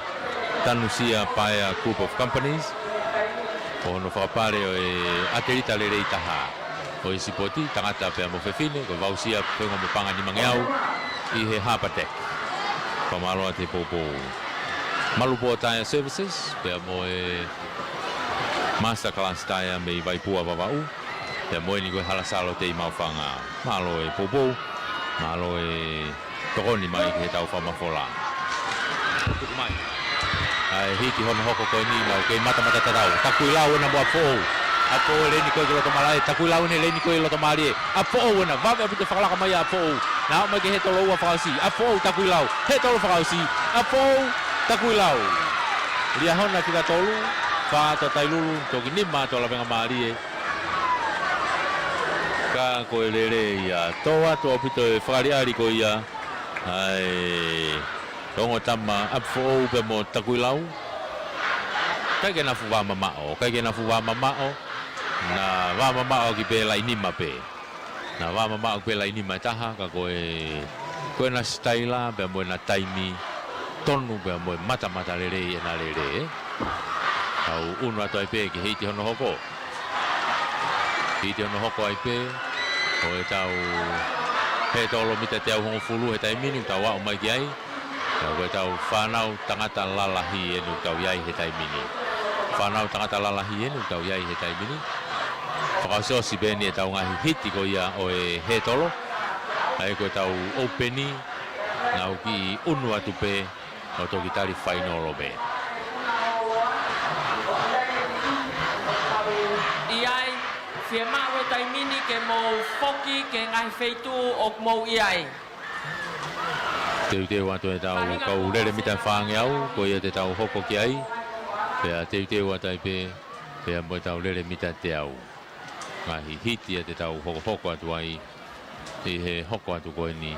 Tanusia Paea Group of Companies, ko hono fakapale ʻo e ʻatelita lelei taha ʻo e sipoti, tangata pea mo fefine, ko Vausia Feunga mo Panga Nimangeau ʻi he Harbour Deck. Fakamālō atu he poupou. Malupō Tire Services, pea mo e Masterclass Tire mei Vaipua Vavaʻu, pea mo eni ko e Hala Salo Tei Maʻufanga. Mālō e poupou, mālō e tokoni mai ki heʻetau fakamafola. Tuku mai. ʻA e hiti hono hoko ko eni, nau kei matamata tatau. Takuilau ena mo ʻApifoʻou. ʻApifoʻou e leni ko ē ki loto malaʻe. Takuilau ena e leni ko ē ki loto mālie. ʻApifoʻou ena, vave ʻaupito e fakalaka mai ʻa ʻApifoʻou. Naʻa mai ki he Hetolo ua fakaʻosi. ʻApifoʻou Takuilau. Hetolo fakaʻosi. ʻApifoʻou Takuilau. Liahona fika tolu, Fā Tota Tailulu, toki nima ʻa Lavengamālie. Ka ko e lele ia, tō atu ʻaupito e fakaʻaliʻali ko ia ʻa e ongo tama ʻApifoʻou pea mo Takuilau. ʻIkai ke na fuʻu vāmamaʻo, ʻikai ke na fuʻu vāmamaʻo, na vāmamaʻo ʻaki pē laʻi nima pē. Na vāmamaʻo ʻaki pē laʻi nima ʻe taha, ka ko e, ko ʻena sitaila pea mo ʻena taimi, tonu pea mo e matamata lelei ʻena lele. Tau ʻunu atu ai pē ki he hiti hono hoko. Hiti hono hoko ai pē ʻo ʻetau Hetolo mita teau hongofulu he taimi ni, tau aʻu mai ki ai. Ka ko ʻetau fānau tangata lalahi eni ʻoku tau ʻi ai he taimi ni. Fānau tangata lalahi eni ʻoku tau ʻi ai he taimi ni. Fakaʻosiʻosi pē eni ʻetau ngaahi hiti ko ia ʻo e Hetolo. ʻA ia ko ʻetau ʻoupeni, nau kiʻi ʻunu atu pē ʻo toki tali fainolo pē. ʻI ai, fiemaʻu e taimi ni ke mou foki ki he ngaahi feituʻu ʻoku mou ʻi ai. Teuteu atu ʻetau kau lele mita fāngeau, ko ia te tau hoko ki ai, pea teuteu atu ai pē, pea mo ʻetau lele mita teau. Ngaahi hiti ia te tau hokohoko atu ai ʻi he hoko atu ko eni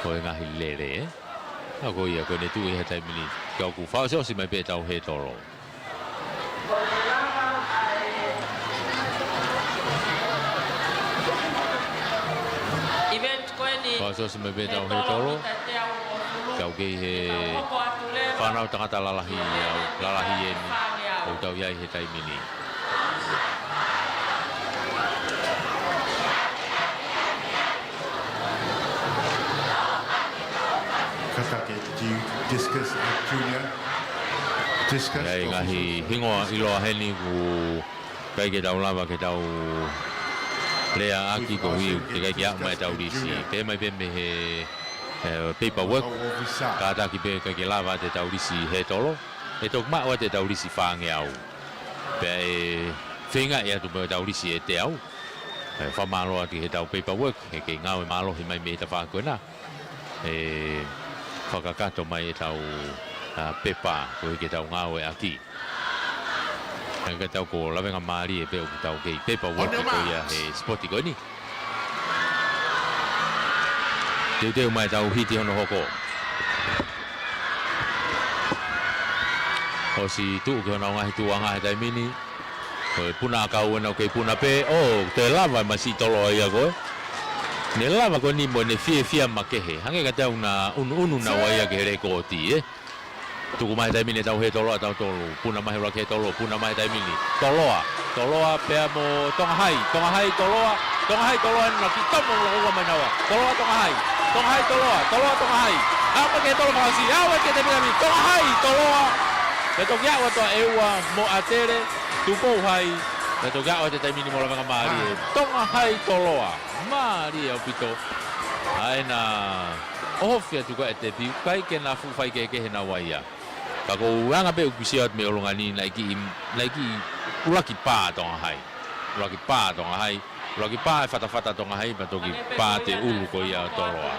ʻo e ngaahi lele, ē? ʻA ko ia ko ʻene tuʻu ʻi he taimi ni, ka ʻoku fakaʻosiʻosi mai pē ʻetau Hetolo. Event ko eni. Fakaʻosiʻosi mai pē ʻetau Hetolo. Tau kei he fānau tangata lalahi, ʻa, lalahi eni ʻoku tau ʻi ai he taimi ni. Katake, do you discus, uh, junior? Discus, ʻI ai ngaahi hingoa ʻiloa heni ʻoku ʻikai ke tau lava ke tau lea ʻaki koeʻuhi ʻoku teʻeki ai ke aʻu mai ʻetau lisi. Pehē mai pē mei he, eh, paperwork, kātaki pē ʻikai ke lava ʻetau lisi Hetolo. ʻE toki maʻu ʻetau lisi fāngeau. Pea ʻe feingaʻi atu mo ʻetau lisi ʻe teau. ʻE fakamālō atu ki heʻetau paperwork, he kei ngāue mālohi mai mei he tafaʻaki ko ena. ʻE fakakakato mai ʻetau, ʻa, pepa, koeʻuhi ke tau ngāueʻaki. Ka ko ʻetau kau lavengamālie pē ʻoku tau kei paperwork ko ia he sipoti ko eni. Teuteu mai ʻetau hiti hono hoko. ʻOsi tuʻu ki honau ngaahi tuʻuʻanga he taimi ni. Ko e puna ʻakau ena ʻoku kei puna pē. ʻO, toe lava e masiʻi Toloa ia ko ē. Ne lava ko eni mo ʻene fiefia makehe. Hangē ka tau na unuunu naua ia ki he lekooti, ē. Tuku mai he taimi ni ʻetau hē Toloa ʻatautolu. Puna mai he ʻuluaki hē Toloa, puna mai he taimi ni. Toloa, Toloa pea mo Tongahai, Tongahai Toloa, Tongahai Toloa ena ki tomo loko ua mai naua. Toloa Tongahai, Tongahai Toloa, Toloa Tongahai. Aʻu mai ki he Toloa fakaʻosi, aʻu mai ki he taimi ni Tongahai Toloa. Pea toki aʻu atu ʻa ʻEua mo ʻAtele, Tupou Hai. Pea toki aʻu atu he taimi ni mo Lavengamālie. Tongahai Toloa, mālie ʻaupito. ʻA ena ʻohofi atu ko ē e tepi, ʻikai ke na fuʻu faikehekehe naua ia. Ka ko u anga pē ʻeku sio atu mei ʻolunga ni, naʻe kiʻi, naʻe kiʻi ʻuluaki pā Tongahai. ʻUluaki pā Tongahai. ʻUluaki pā e fatafata Tongahai, pea toki pā ʻa e ʻulu ko ia ʻo Toloa.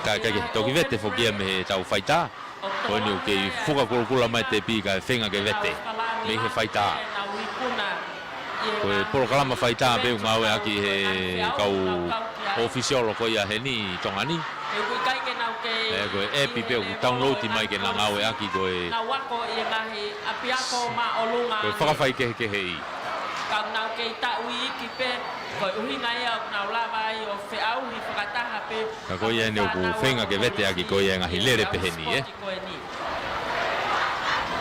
Ka, ka, ka, toki vete foki ia mei heʻetau faitā. Ko eni ʻoku kei fuka kulokula mai e tepi kae feinga ke vete mei he faitā. Ko e polokalama faitā pē ʻoku ngāueʻaki he kau ʻōfisiolo ko ia heni ʻi Tonga ni. He ʻoku ʻikai ke nau kei ʻE, ko e ʻepi pē ʻoku download mai ke na ngāueʻaki ko e, ko e fakafaikehekeheʻi. Ka nau kei taʻu iiki pē, ko e ʻuhinga ia ʻoku nau lava ai ʻo feʻauhi fakataha pē. Ka ko ia eni ʻoku feinga ke veteʻaki ko ia e ngaahi lele pehē ni, ē? Ko eni.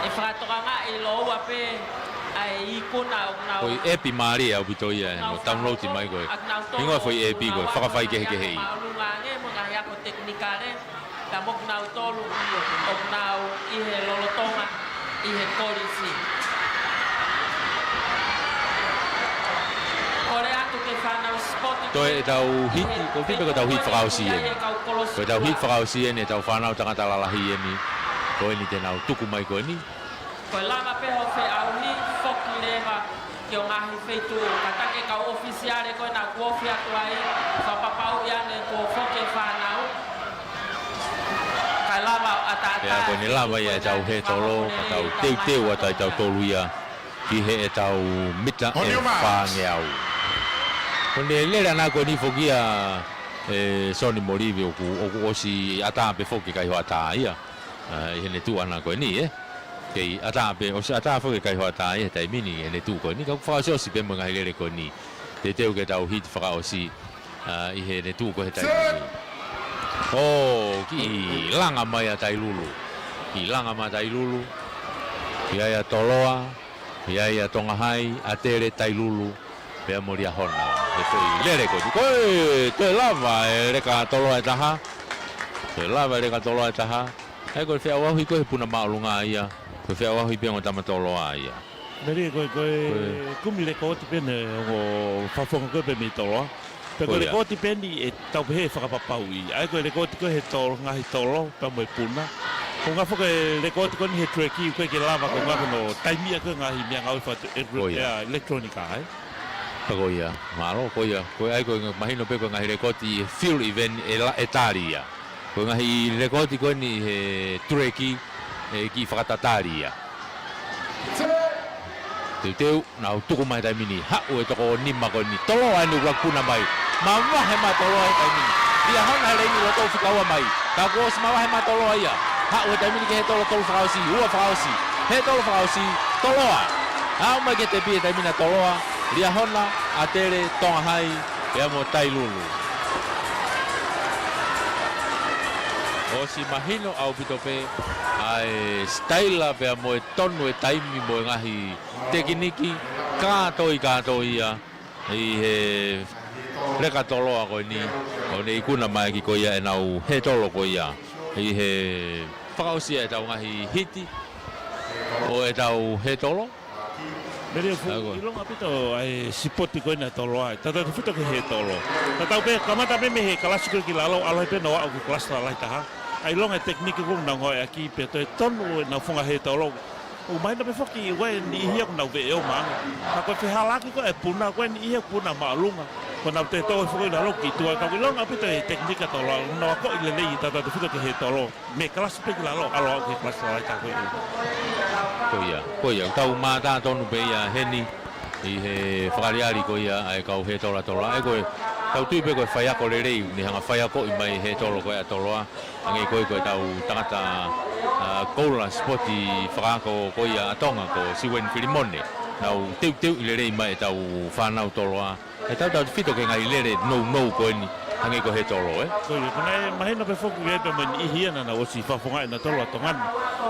ʻE fakatokangaʻi lōua pē ʻa e ikuna ʻoku nau Ko e ʻepi mālie ʻaupito ia ʻoku nau ʻoku nau download mai ko ē. ʻOku nau Hingoa foʻi ʻepi ko e fakafaikehekeheʻi. Māʻolunga ange mo e ngaahi ako tekinikale. Ka mo kinautolu ʻoku nau ʻi he lolotonga ʻi he kolisi. Kole atu ke fānau sipoti Toe ʻetau hiti, ko e kipe ko ʻetau hiti fakaʻosi eni. Ko ʻetau hiti fakaʻosi eni, ʻetau fānau tangata lalahi eni. Ko eni te nau tuku mai ko eni. Ko e lava pē hoʻo feʻauhi, foki leva ki ho ngaahi feituʻu. Kātaki e kau ʻōfisiale ko ē naʻa ku ofi atu ai, fakapapauʻi ange kuo foki e fānau. Kae lava ʻo ʻataʻatā Pea ko eni lava ia ʻetau hē Tolo, ka tau teuteu atu ai tautolu ia ki heʻetau mita ʻe fāngeau. Ko eni lele ʻana ko eni foki ia ʻe Soni Molivi ʻoku, ʻoku ʻosi ʻatā pē foki kai hoʻatā ia. ʻA, ʻi heʻene tuʻu ʻana ko eni, ē. Kei ʻatā pē, ʻosi ʻatā foki kai hoʻatā ia he taimi ni, heʻene tuʻu ko eni. Ka ʻoku fakaʻosiʻosi pē mo e ngaahi lele ko eni. Teuteu ke tau hiti fakaʻosi, ʻa, ʻi heʻene tuʻu ko ē he taimi ni. ʻO, kiʻi langa mai ʻa Tailulu. Kiʻi langa mai ʻa Tailulu. ʻI ai ʻa Toloa. ʻI ai ʻa Tongahai, ʻAtele, Tailulu, pea mo Liahona. He foʻi lele ko eni. Ko e, toe lava e leka Toloa ʻe taha. Toe lava e leka Toloa ʻe taha. ʻA ia ko e feʻauʻauhi ko ē he puna māʻolunga ia. Ko e feʻauʻauhi pē ongo tama Toloa ia. Melie ko e, ko e Ko e kumi lekooti pē eni ʻo e fakafofonga ko ē pē mei Toloa. Pea ko e Ko ia. lekooti pē eni ʻe tau pehē ʻe fakapapauʻi. ʻA ia ko e lekooti ko ē he Tolo, ngaahi Tolo, pea mo e puna. Ko e ngaahi foʻi lekooti ko eni he tuleki, ʻoku ʻikai ke lava ko e ngaahi ko hono taimi ia ko e ngaahi meʻangāue faka-, e-, Ko ia. ʻa, ʻelekitulōnika, ē. Pea ko ia, mālō, ko ia. Ko ia ai ko e mahino pē ko e ngaahi lekooti he field event ʻe la-, ʻe tali ia. Ko e ngaahi lekooti ko eni he tuleki ʻe kiʻi fakatatali ia. Teuteu, nau tuku mai he taimi ni, haʻu e toko nima ko eni, Toloa eni ʻoku puna mai. Mavahe mai Toloa he taimi ni. Liahona he leini loto fika ua mai. Ka kuo ʻosi mavahe mai Toloa ia. Haʻu he taimi ni ki he hē Tolo, Tolo fakaʻosi, ua fakaʻosi. Hē Tolo fakaʻosi, Toloa. Aʻu mai ki he tepi he taimi ni ʻa Toloa, Liahona, ʻAtele, Tongahai, pea mo Tailulu. ʻOsi mahino ʻaupito pē ʻa e sitaila pea mo e tonu e taimi mo e ngaahi tekiniki kātoi kātoi ia ʻi he leka Toloa ko eni, ʻo ne ikuna mai ʻaki ko ia ʻenau hē Tolo ko ia ʻi he fakaʻosi ʻetau ngaahi hiti ʻo ʻetau hē Tolo. Melie, fuʻu ʻilonga ʻaupito ʻa e sipoti ko ena ʻa Toloa, tautautefito ki he hē Tolo. Tatau pē, kamata pē mei he kalasi ko ē ki lalo, ʻalu ai pē ʻo aʻu ki he kalasi lalahi taha. ʻA e ʻilonga e tekiniki ko ē ʻoku nau ngāueʻaki pea toe tonu ʻenau founga hē Tolo. ʻOku mahino pē foki ʻoku ʻi ai e niʻihi ia ʻoku nau veʻe ʻo maʻanga. Ka ko e fehālaaki ko ē e puna, ko e niʻihi ia ʻoku puna māʻolunga. Ko ʻenau toe tō foki ʻi lalo ki tuʻa, ka ʻilonga ʻaupito e tekiniki ʻa Toloa, ʻoku nau akoʻi lelei tautautefito ki he hē Tolo. Mei he kalasi pē ki lalo, ʻalu aʻu ki he kalasi lalahi taha ko ē. Ko ia, ko ia, tau mātā tonu pē ia heni ʻi he fakaʻaliʻali ko ia ʻa e kau hē Tolo ʻa Toloa. ʻA ia ko e, tau tui pē ko e faiako lelei, ne hanga faiakoʻi mai hē Tolo ko ē ʻa Toloa. Hangē ko ē ko ʻetau tangata ʻa, koula sipoti fakaako ko ia ʻa Tonga ko Siueni Filimone. Nau teuteuʻi lelei mai ʻetau fānau Toloa. ʻE tautautefito ki he ngaahi lele nounou ko eni, hangē ko Hetolo, ē? Ko ia, ko ʻene mahino pē foki ia pea mo e niʻihi ia naʻa nau ʻosi fakafofongaʻi ʻa Toloa Tonga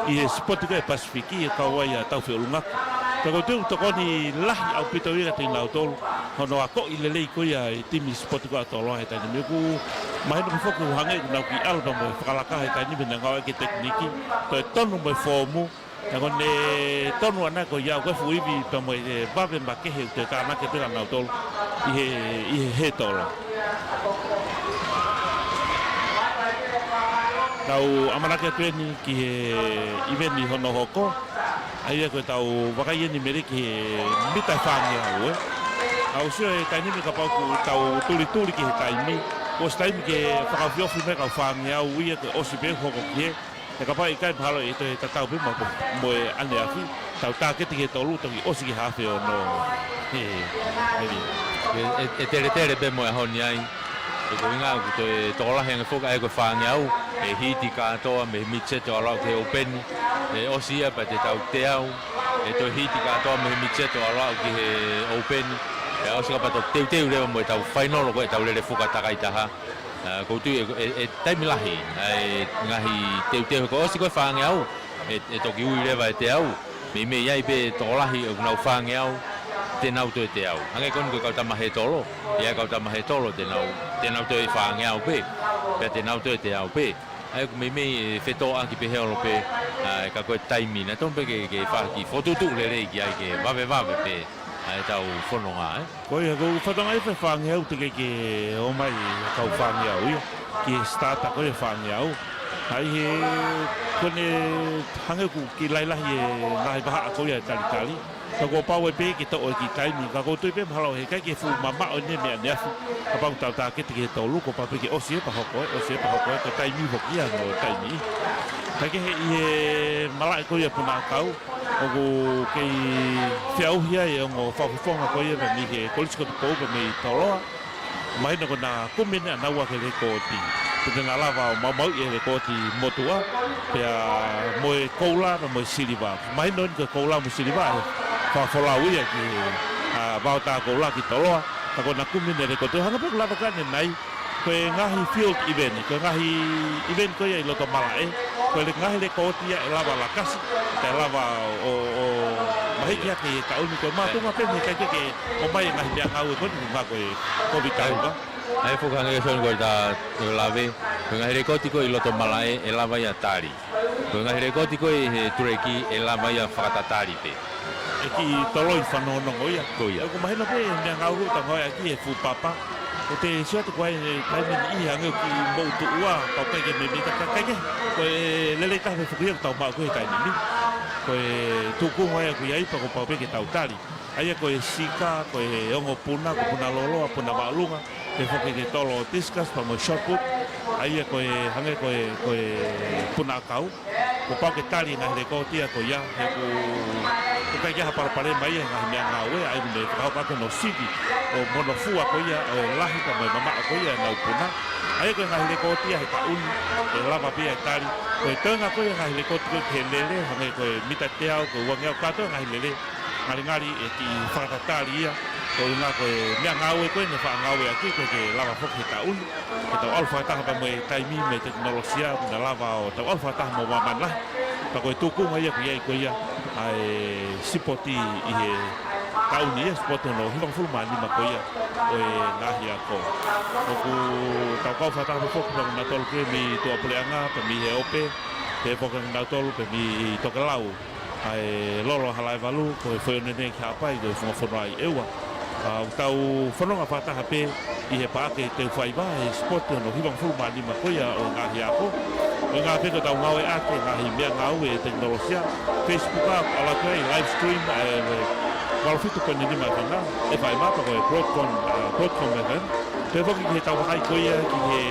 ni ʻi he sipoti ko e Pasifiki, ʻe kau ai ʻa Taufi ʻUlungaki. Pea ʻoku ou tokoni lahi ʻaupito ia kiate kinautolu hono akoʻi lelei ko ia e timi sipoti ko ia ʻa Toloa he taimi ni. ʻOku mahino pē foki ʻoku hangē ʻoku nau kiʻi ʻalu pea mo e fakalaka he taimi ni, pea nau ngāueʻaki e tekiniki, toe tonu mo e foomu, pea ko ʻene tonu ʻana ko ia ʻoku ʻi ai e fuʻu ivi pea mo e vave makehe ʻoku toe tānaki atu ʻa kinautolu ʻi he, ʻi he Hetolo. Tau ʻamanaki atu eni ki he ʻiveni hono hoko, ʻa ia ko ʻetau vakai eni Mele ki he mita ʻe fāngeau, ē. ʻOku ou sio he taimi ni kapau ʻoku tau tulituli ki he taimi, kuo ʻosi taimi ke fakaofiofi mai e kau fāngeau ia, kuo ʻosi pē hoko ki he, he kapau ʻe ʻikai mahalo ʻe toe tatau pē mo, mo e ʻaneafi, tau tāketi ki he tolu, toki ʻosi ki he hafe ono. He, he, ʻE, ʻe, ʻe teletele pē mo e ʻaho ni ai. ʻE ko e ʻuhinga ʻoku toe tokolahi ange foki ʻa e ko e fāngeau, ʻe hiti kātoa mei he miti seti ʻo aʻu ki he ʻoupeni. ʻE ʻosi ia pea te tau teau, ʻe toe hiti kātoa mei he miti seti ʻo aʻu ki he ʻoupeni. ʻE ʻosi kapau te tau teuteu leva mo ʻetau fainolo ko ʻetau lele fuka takai taha. ʻA, ʻoku ou tui ʻe, ʻe, ʻe taimi lahi ʻa e ngaahi teuteu he kuo ʻosi ko e fāngeau, ʻe, ʻe toki ui leva e teau. Meimei ʻi ai pē tokolahi ʻoku nau fāngeau, te nau toe teau. Hangē ko eni ko e kau tama Hetolo, ʻi ai e kau tama Hetolo, te nau, te nau toe fāngeau pē, pea te nau toe teau pē. ʻA ia ʻoku meimei ʻe fetōʻaki pē he ʻaho pē, ʻa, ka ko e taimi naʻe tonu pē ke, ke fai ha kiʻi fokotuʻutuʻu lelei ki ai ke vavevave pē ʻa ʻetau fononga, ē? Ko ia, ʻoku ou fakatokangaʻi e fāngeau teʻeki ke ō mai e kau fāngeau ia ki he starter ko ia e fāngeau. ʻA ia he, ko ʻene hangē ʻoku kiʻi lahilahi e ngaahi vahaʻa ko ia e talitali. Ka kuo pau ai pē ke toʻo e kiʻi taimi, ka ʻoku ou tui pē mahalo he ʻikai ke fuʻu mamaʻo eni e meʻa ʻaneafi. Kapau ʻoku tau tāketi ki he tolu, kuo pau pē ke ʻosi ē pea hoko ē, ʻosi ē pea hoko ē, ko e taimi foki ia hono taimi. Kae kehe ʻi he malaʻe ko ia e punaʻaukau, ʻoku kei feʻauhi ai e ongo fakafofonga ko ia mei he Kolisi ko Tupou pea mei Toloa. Mahino ko ʻena kumi eni ʻanaua ki he lekooti. Pea te na lava ʻo maumauʻi e lekooti motuʻa, pea mo e koula, pea mo e siliva. Mahino eni ko e koula mo e siliva, ʻe fakafolau ia ki, ʻa, Vaotā Koula ki Toloa. Ka ko ʻena kumi eni e lekooti. Hangē pē ʻoku lava ko ē ʻanenai, ko e ngaahi field event, ko e ngaahi event ko ia ʻi loto malaʻe, ko e le-, ngaahi lekooti ia ʻe lava ʻo lakasi, ʻe lava ʻo, ʻo mahiki hake ʻi he taʻu ni, ko e mātuʻaki pē ʻe ʻikai ke ʻomai e ngaahi meʻangāue ko eni, ʻuhinga ko e Covid taha. ʻA ia foki hangē ko e sio ko ē ʻeta lave, ko e ngaahi lekooti ko ē ʻi loto malaʻe ʻe lava ia ʻo tali. Ko e ngaahi lekooti ko ē he tuleki ʻe lava ia ʻo fakatatali pē. ʻE kiʻi toloi fanongonongo ia. Ko ia. ʻOku mahino pē meʻangāue ʻoku tau ngāueʻaki e fuʻu papa. ʻOku te sio atu ko ē he taimi ni ʻi hangē ʻoku kiʻi moʻutuʻua, pau pē ke meimei ka, ka, kae kehe. Ko e lelei taha pē foki ia ʻoku tau maʻu ko ē he taimi ni. Ko e tūkunga ia ʻoku ʻi ai pea kuo pau pē ke tau tali. ʻA ia ko e sika, ko e ongo puna, ko e puna lōloa, puna māʻolunga, pehē foki ki he tolo discus, pea mo e shot put. ʻA ia ko e hangē ko e, ko e punaʻaukau. Kuo pau ke tali e ngaahi lekooti ia ko ia, he ʻoku, ʻoku ʻikai ke ʻi ai ha palopalema ia he ngaahi meʻangāue, ʻa ia ʻoku ne fakahoko atu hono sivi ʻo e monofua ko ia ʻo e lahi pea mo e mamaʻo ko ia ʻenau puna. ʻA ia ko e ngaahi lekooti ia he taʻu ni, ʻe lava pē ia ʻo tali. Ko e toenga ko ia e ngaahi lekooti ko ē ki he lele, hangē ko e mita teau, ko e uangeau, kātoa e ngaahi lele. Ngalingali ʻe kiʻi fakatatali ia, ko e ʻuhinga ko e meʻangāue ko ē naʻe faʻa ngāueʻaki, ʻoku ʻikai ke lava foki he taʻu ni. Ke tau ʻalu fakataha pea mo e taimi mo e tekinolosia, ʻoku na lava ʻo tau ʻalu fakataha mo māmani lahi. Pea ko e tūkunga ia ʻoku ʻi ai ko ia ʻa e sipoti ʻi he taʻu ni ia, sipoti hono hivangofulu mā nima ko ia ʻo e ngaahi ako. ʻOku tau kau fakataha pē foki pea mo kinautolu ko ē mei tuʻapuleʻanga, pea mei he ʻope, pehē foki kinautolu pea mei tokelau ʻa e Lolo Halaevalu, ko e Foʻi ʻOneʻone ki Haʻapai, ko e funga fonua ʻi ʻEua. ʻA, ʻoku tau fononga fakataha pē ʻi he Paʻake Teufaiva, he sipoti hono hivangofulu mā nima ko ia ʻo e ngaahi ako. ʻUhinga pē ko ʻetau ngāueʻaki e ngaahi meʻangāue e tekinolosia, Facebook ʻa, ʻalu atu ai, live stream, ʻa e, ʻa e valu fitu poini nima F M, F M pea ko e Broadcom, ʻa, Broadcom F M. Pehē foki ki heʻetau vakai ko ia ki he,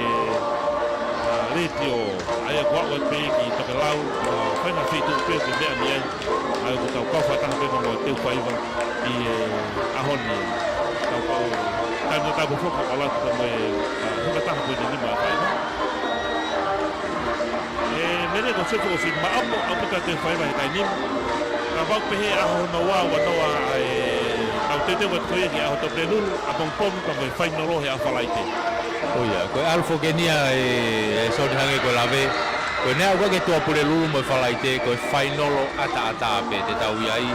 ʻa, letiō, ʻa ia ʻoku aʻu atu pē ki tokelau, ʻa, faʻahinga feituʻu pē ʻoku meʻa mei ai, ʻa ia ʻoku tau kau fakataha pē mo Teufaiva ʻi he ʻaho ni. Tau kau, taimi tatau pē foki ʻalu atu pē mo e, ʻa, hongofulu taha poini nima F M. ʻE Mele ko se foʻi siʻi maʻopo ʻaupito ʻa e faiva he taimi ni. Ka ʻoku pehē ʻaho hono ua, ua noa ʻa e, ʻa e teuteu atu ko ia ki he ʻaho Tuʻapulelulu, ʻapongipongi pea mo e fainolo he ʻaho Falaite. ʻOia, ko e ʻalu foki eni ia ē, ē Soni, hangē ko e lave. Ko ʻene aʻu ko ē ki he Tuʻapulelulu mo e Falaite, ko e fainolo ʻataʻatā pē te tau ʻi ai.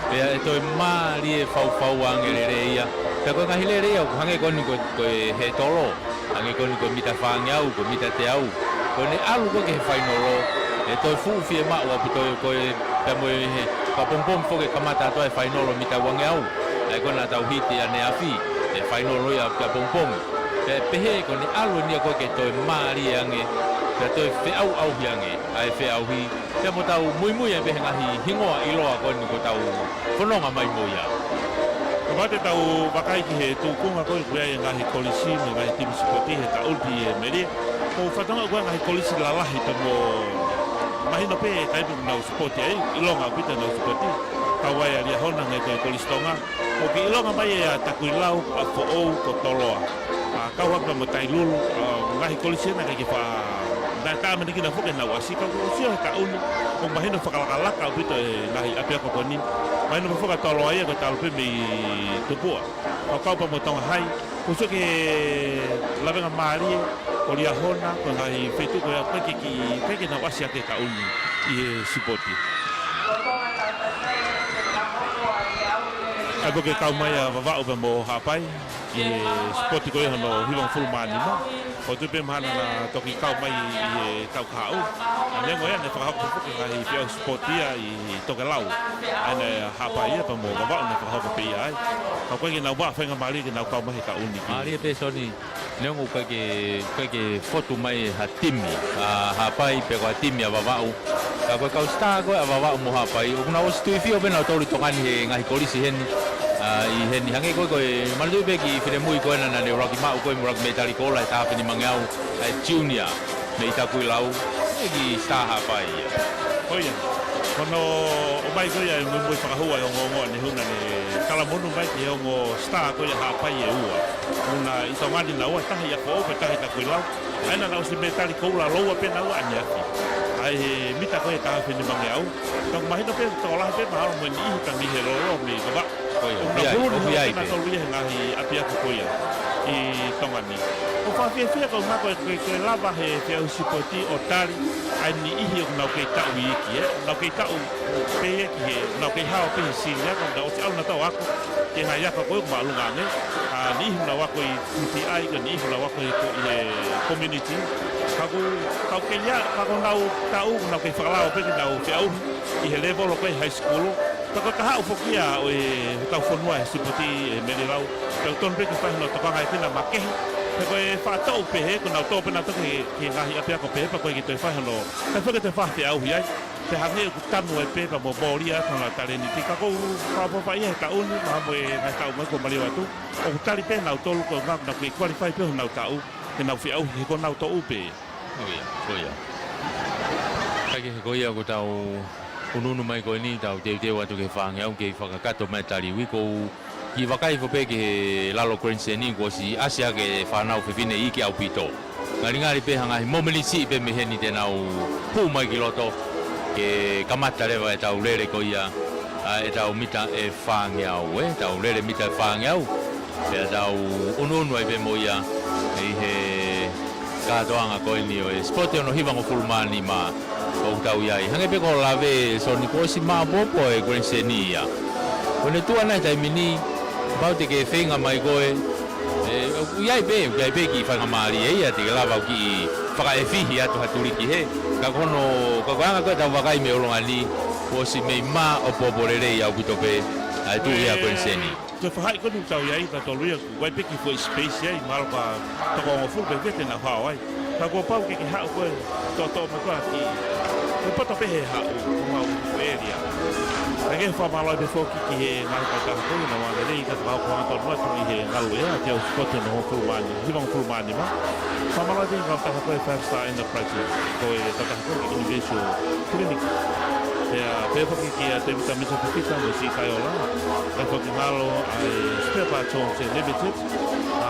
Pea ʻe toe mālie faufaua ange e lele ia. Pea ko e ngaahi lele ia, ʻoku hangē ko eni ko, ko e he tolo. Hangē ko eni ko e mita fāngeau, ko e mita teau. Ko ʻene ʻalu ko ē ki he fainolo, ʻe toe fuʻu fiemaʻu ʻaupito ia ko ē, pea mo e he, ka pongipongi foki ʻe kamata atu ai e fainolo mita uangeau. ʻA ia ko ē naʻa tau hiti ʻaneafi, ʻe fainolo ia ki ʻapongipongi. Pea pehē ko ʻene ʻalu eni ia ko ē ke toe mālie ange, pea toe feʻauʻauhi ange ʻa e feʻauhi. Pea mo tau muimui ai pē he ngaahi hingoa ʻiloa ko eni ʻoku tau fononga mai mo ia. Kapau te tau vakai ki he tūkunga ko ē ʻoku ʻi ai e ngaahi kolisi mo e ngaahi timi sipoti he taʻu ni ē Mele. Ko e fatongia ko ē ngaahi kolisi lalahi pea mo mahino pē e taimi ʻoku nau sipoti ai, ʻilonga ʻaupito ʻenau sipoti. Kau ai ʻa Liahona hangē ko e Kolisi Tonga. ʻOku ʻilonga mai ʻa Takuilau, ʻa Foʻou, ko Toloa. ʻA, kau hake mo Tailulu, ʻa, ngaahi kolisi ena ʻikai ke fa-, naʻe taʻeʻamanekina foki ʻenau ʻasi, ka ʻoku sio he taʻu ni, ʻoku mahino fakalakalaka ʻaupito e ngaahi ʻapiako ko eni. Mahino foki ʻa Toloa ia ko e talu pē mei Tupua. ʻA, kau pea mo Tonga Hai, ʻoku sio ki he lavengamālie, ko Liahona, ko e ngaahi feituʻu ko ia, ʻikai ke ki, ʻikai ke nau ʻasi hake he taʻu ni ʻi he sipoti. ʻA ia ko e kau mai ʻa Vavaʻu pea mo Haʻapai ʻi he sipoti ko ia hono hivangofulu mā nima. ʻOku ou tui pē mahalo naʻa na toki kau mai ʻi he taʻu kahaʻu. Neongo ia naʻe fakahoko foki e ngaahi feʻauhi sipoti ia ʻi Tokelau. ʻA ia naʻe Haʻapai ia pea mo Vavaʻu naʻe fakahoko pē ia ai. Ka ʻoku ʻikai ke nau maʻu faingamālie ke nau kau mai he taʻu ni ki. Mālie pē Soni, neongo ʻoku ʻikai ke, ʻikai ke fotu mai ha timi ʻa Haʻapai pe ko ha timi ʻa Vavaʻu. Ka ko e kau sitā ko ē ʻa Vavaʻu mo Haʻapai, ʻoku nau ʻosi tuifio pē nautolu ʻi Tonga ni he ngaahi kolisi heni, ʻa, ʻi heni. Hangē ko ē, ko e manatuʻi pē kiʻi finemui ko ena naʻa ne ʻuluaki maʻu ko ē, ʻuluaki mētali koula he taha afe nimangeau, ʻa e junior mei Takuilau, ʻa e kiʻi sitā Haʻapai ia. Ko ia. Ko hono ʻomai ko ia e muimui fakahua e ongoongo ni he ʻuhinga naʻe talamonū mai ki he ongo sitā ko ia Haʻapai ʻe ua. ʻUhinga ʻi Tonga ni naua, taha ʻia Foʻou pea taha ʻi Takuilau. ʻA ia naʻa na ʻosi mētali koula lōua pē naua ʻaneafi. ʻA ia he mita ko ia taha afe nimangeau. Ka ʻoku mahino pē, tokolahi pē mahalo mo e niʻihi pē mei he lolo mei Vavaʻu. Ko ia, ʻoku na ʻoku ʻi ai, hulu ʻoku ʻi ai pē nautolu ia he ngaahi ʻapiako ko ia ʻi Tonga ni. ʻOku fakafiefia ko e ʻuhinga ko e, ko e, ko e lava he feʻauhi sipoti ʻo tali ʻa e niʻihi ʻoku nau kei taʻu iiki, ē. Nau kei taʻu pē ia ki he, nau kei hao pē he senior, ka nau ʻosi ʻalu nautolu ʻo ako ki he ngaahi ako ko ē ʻoku māʻolunga ange. ʻA, niʻihi ʻoku nau ako ʻi P T I, ko e niʻihi ʻoku nau ako ʻi he ko-, ʻi he community. Ka ʻoku, ka ʻoku kei ʻi ai, ka ko honau taʻu, nau kei fakalao pē ke nau feʻauhi ʻi he level ko ē high school. Ka ko e kahaʻu foki ia ʻo e hotau fonua he sipoti ē Mele Lau. Pea ʻoku tonu pē ke fai hono tokangaʻi pē naʻa makehe. Pea ko e faʻa toʻu pehē, ko ʻenau toʻu pē nautolu ki he, ki he ngaahi ʻapiako pehē, pea ʻoku ʻikai ke toe fai hono, ʻikai foki ke toe fakafiefia ai. Pea hangē ʻoku tanu ai pē pea mo mōlia ʻa e talēniti. Ka ʻoku ou fakaʻofoʻofa ia he taʻu ni, mahalo mo e ngaahi taʻu mai kuo maliu atu. ʻOku tali pē nautolu ko e ʻuhinga naʻa nau kei qualify pē honau taʻu, ke nau feʻauhi he ko honau toʻu pē. Ko ia, ko ia. Kae kehe ko ia ko ʻetau ʻunuʻunu mai ko eni, tau teuteu atu ki he fāngeau, kei fakakakato mai e tali ui, ʻoku ou kiʻi vakai foki pē ki he lalo Grand Slam ni, kuo ʻosi ʻasi hake fānau fefine iiki ʻaupito. Ngalingali pē ha ngaahi momeniti siʻi pē mei heni te nau hū mai ki loto, ke kamata leva ʻetau lele ko ia, ʻa ʻetau mita ʻe fāngeau, ē, ʻetau lele mita ʻe fāngeau. Pea tau ʻunuʻunu ai pē mo ia ʻi he kātoanga ko eni ʻo e sipoti hono hivangofulu mā nima ʻoku tau ʻi ai. Hangē pē ko hoʻo lave Soni, kuo ʻosi maopoopo e Grand Slam ia. Ko ʻene tuʻu ʻana he taimi ni, kapau te ke feinga mai koe, ē, ʻoku ʻi ai pē, ʻoku ʻi ai pē kiʻi faingamālie ia, te ke lava ʻo kiʻi fakaʻefihi atu ha tuliki hē. Ka ko hono, ka ko e anga ko ē ʻetau vakai mei ʻolunga ni, kuo ʻosi mei maopoopo lelei ʻaupito pē ʻa e tuʻu ia ko eni Seni. Ko e faʻahi ko eni ʻoku tau ʻi ai, tautolu ia, ʻoku ʻi ai pē kiʻi foʻi space ai, mahalo ko e toko hongofulu pē vete naʻa hao ai. Ka kuo pau ke ke haʻu koe, toʻotoʻo mai koe ʻaki. Ko e poto pē he haʻu, ko e mau area. Kae kehe fakamālō pē foki ki he ngaahi kautaha ko ia naʻa nau lelei, ka fakahoko angatonu atu ʻi he ngaluʻea, ʻa e teau sipoti hono hongofulu mā nima, hivangofulu mā nima. Fakamālō atu ki he kautaha ko e Five Star Enterprise, ko e kautaha ko e Universal Clinic. Pea, pea foki kia Tevita Misa Pepita mo Siʻi Kaiola. Pea foki mahalo ʻa e Spare Parts Homes Limited. ʻA,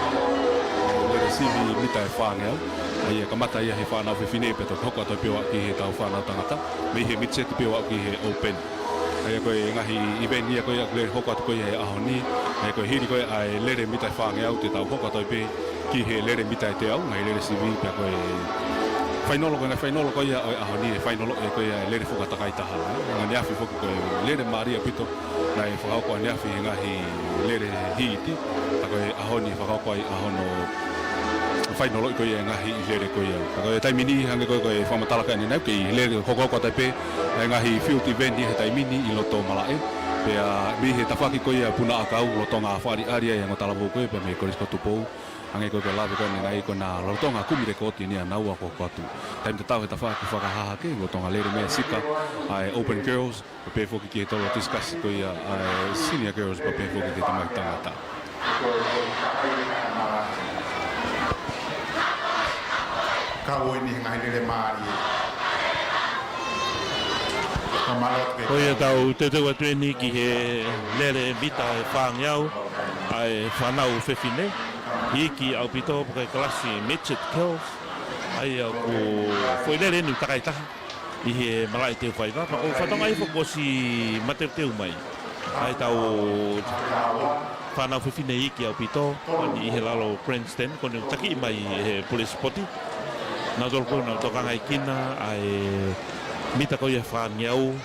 lele sivi mita ʻe fāngeau. ʻA ia kamata ia he fānau fefine pea toki hoko atu pē ʻo aʻu ki he tau fānau tangata. Mei he midget pē ʻo aʻu ki he open. ʻA ia ko e ngaahi event ia ko ia ʻoku lele hoko atu ko ia he ʻaho ni. ʻA ia ko e hili ko ia ʻa e lele mita ʻe fāngeau te tau hoko atu pē ki he lele mita ʻe teau, ngaahi lele sivi pea ko e fainolo, ko e ngaahi fainolo ko ia ʻo e ʻaho ni, e fainolo ʻe ko ia e lele fuka takai taha. Ngaahi afi foki ko e lele mālie ʻaupito, naʻe fakahoko ʻaneafi he ngaahi lele hiiti, ka ko e ʻaho ni fakahoko ai ʻa hono fainolo ko ia e ngaahi lele ko ia. Ka ko e taimi ni hangē ko e, ko e fakamatala ko eni naʻe kei lele hokohoko atu pē, e ngaahi field event ia he taimi ni ʻi loto malaʻe. Pea mei he tafaʻaki ko ia Punaʻakau, lolotonga fakaʻaliʻali ʻa e ongo talavou ko ia, pea mei he Kolisi ko Tupou. Hangē ko e, ko e lave ko eni naʻe ʻi ai ko ʻena lolotonga kumi lekooti ni ʻa naua ko atu. Taimi tatau he tafaʻaki fakahahake, lolotonga lele meʻa sika, ʻa e Open Girls, pea pehē foki ki he tolo discus ko ia, ʻa e Senior Girls, pea pehē foki ki he tamaiki tangata. Ka ʻoku ʻi ai e ngaahi lele mālie. Ka mālō atu pē. Ko ia tau teuteu atu eni ki he lele mita ʻe fāngeau, ʻa e fānau fefine, iiki ʻaupito pea ko e kalasi midget girls, ʻa ia ʻoku foʻi lele eni takai taha ʻi he malaʻe teufaiva, ka ʻoku ou fakatokangaʻi foki kuo ʻosi mateuteu mai ʻa e tau fānau fefine iiki ʻaupito, ʻi he lalo grandstand, ko ʻeni ʻoku takiʻi mai ʻe he pule sipoti. Naʻa tau ko ʻeni ʻoku tokangaʻi kinaua ʻa e mita ko ia ʻe fāngeau.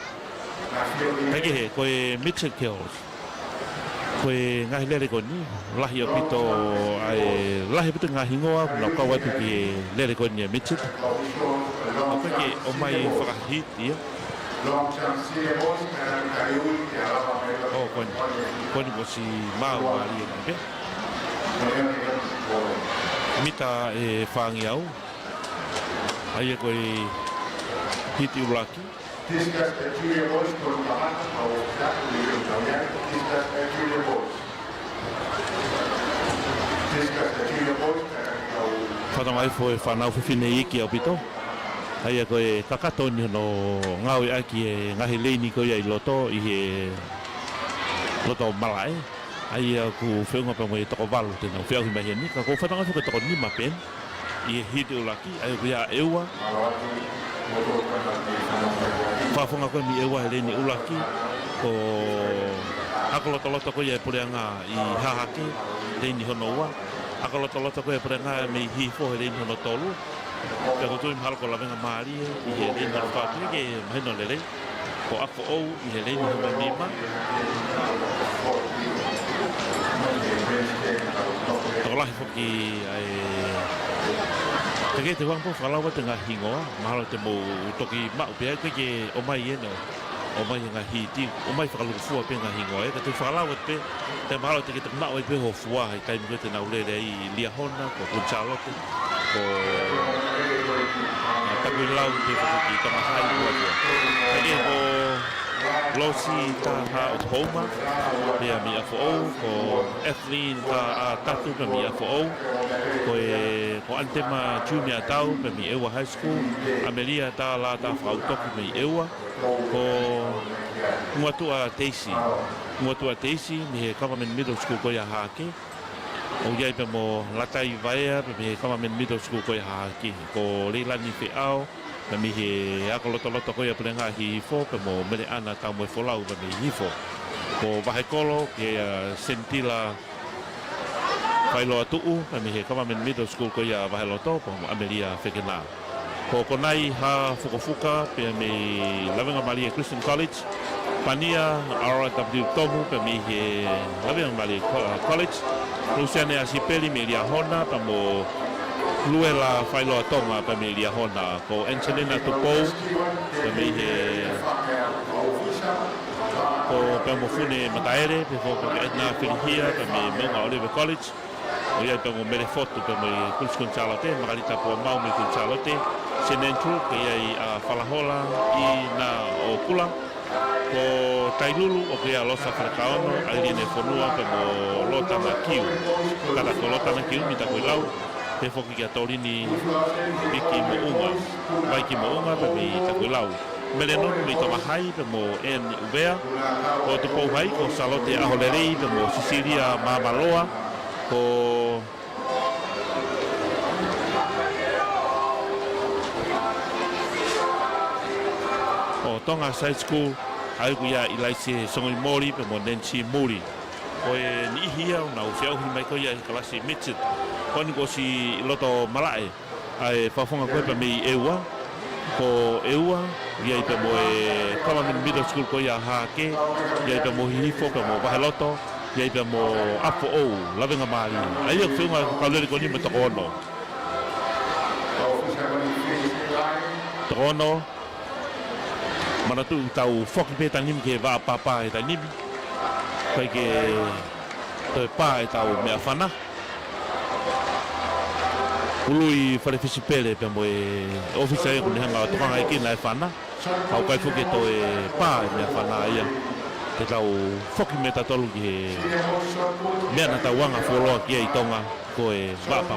Kae kehe, ko e midget girls. Ko e ngaahi lele ko eni, lahi ʻaupito, ʻa e lahi ʻaupito ngaahi hingoa, naʻa nau kau atu ki he lele ko eni ʻa e midget. ʻOku ʻikai ke ʻomai fakahit ia. ʻO ko ʻeni, ko ʻeni kuo ʻosi maau mālie pē. Mita ʻe fāngeau. ʻA ia ko e hiti ʻuluaki. Fakatokangaʻi foki e fānau fefine iiki ʻaupito. ʻA ia ko e kakato eni hono ngāueʻaki e ngaahi leini ko ia ʻi loto, ʻi he loto malaʻe. ʻA ia ʻoku feʻunga pea mo e toko valu te nau feʻauhi mai heni, ka ʻoku ou fakatokangaʻi foki ko e toko nima pē ʻi he hiti ʻuluaki, ʻa ia ʻoku ʻi ai ʻEua. Fakafofonga ko ē mei ʻEua he leini ʻuluaki, ko ʻAkolotoloto ko ia e puleʻanga ʻi Hahake, leini hono ua. ʻAkolotoloto ko ia e puleʻanga mei Hihifo he leini hono tolu. Pea ʻoku ou tui mahalo ko e lavengamālie ʻi he leini hono fā, ʻikai ke mahino lelei. Ko ʻApifoʻou ʻi he leini hono nima. Tokolahi foki ʻa e, teʻeki te u hanga pē ʻo fakalau atu e ngaahi hingoa, mahalo te mou toki maʻu pē ʻa e, ʻikai ke ʻomai ʻeni, ʻomai e ngaahi hiti, ʻomai fakalūkufua pē ngaahi hingoa, ē, ka te u fakalau atu pē, te mahalo te ke toki maʻu ai pē ho fua, ʻi he taimi ko ē te nau lele ai ʻi Liahona, ko Kuini Sālote, ko, ʻa, Takuilau, pea foki ki Tonga High, ko ia. Kae kehe ko Losi Taha Oklahoma, pea mei ʻApifoʻou, ko Kathleen Taʻatatu, pea mei ʻApifoʻou, ko e, ko ʻAnitema Junior Tau, pea mei ʻEua High School, ʻAmelia Talata Fakautoki mei ʻEua, ko Nguatuʻa Teisi, Nguatuʻa Teisi, mei he Government Middle School ko ia Hahake, ʻoku ʻi ai pea mo Latai Vaea, pea mei he Government Middle School ko ia Hahake, ko Leilani Feʻao, pea mei he ʻAkolotoloto ko ia puleʻanga Hihifo, pea mo Meleʻana Taumoefolau, pea mei Hihifo. Ko Vahekolo, kia Senitila Failoa Tuʻu, pea mei he Government Middle School ko ia Vaheloto, pea mo ʻAmelia Fekena. Ko Konaiha Fukofuka, pea mei Lavengamālie Christian College, Pania, R W Tomu, pea mei he Laveamamalie Co-, College. Lusiane Asipeli mei Liahona, pea mo Luela Failoa Tonga, pea mei Liahona. Ko Angelina Tupou, pea mei he, ko pea mo Fune Mataele, pea foki ko Edna Filihia, pea mei Moʻunga Olive College. ʻOku ʻi ai pea mo Mele Fotu pea mei Queens Kuini Sālote, Makalita Puamau mei Kuini Sālote, Saint Andrew, ʻoku ʻi ai ʻa Falahola ʻIna ʻOkula, ko Tailulu, ʻoku ʻi ai ʻa Losa Falekaono, ʻAilene Fonua pea mo Lotana Kiu. Kātaki ko Lotana Kiu, mita ko e lau, pea foki kia Tolini Viki Moʻunga, Vaiki Moʻunga pea mei Takuilau. Mele Nonu mei Tonga Hai pea mo Anne ʻUvea. Ko Tupou Hai, ko Sālote ʻAholelei pea mo Sisilia Māmaloa. Ko, ʻo Tonga High School, ʻa ia ʻoku ʻi ai ʻa ʻIlaise Songoimoli pea mo Nancy Muli. Ko e niʻihi ia ʻoku nau feʻauhi mai ko ia he kalasi midget. Ko eni kuo ʻosi loto malaʻe ʻa e fakafofonga ko ē pea mei ʻEua. Ko ʻEua, ʻi ai pea mo e Government Middle School ko ia Hahake, ʻi ai pea mo Hihifo pea mo Vaheloto, ʻi ai pea mo ʻApifoʻou, Lavengamālie. ʻA ia ʻoku feʻunga e kau lele ko eni mo e toko ono. Toko ono, manatuʻi tau foki pē taimi ni ki he vaʻa papa he taimi ni. ʻIkai ke toe pā ʻetau meʻafana. Ului Falefisipele pea mo e ʻōfisa ʻoku ne hanga ʻo tokangaʻi kinautolu e fana. Ka ʻoku ʻikai foki ke toe pā e meʻafana ia. Te tau foki mei tautolu ki he meʻa naʻa tau anga fuoloa ki ai ʻi Tonga, ko e vaʻa papa.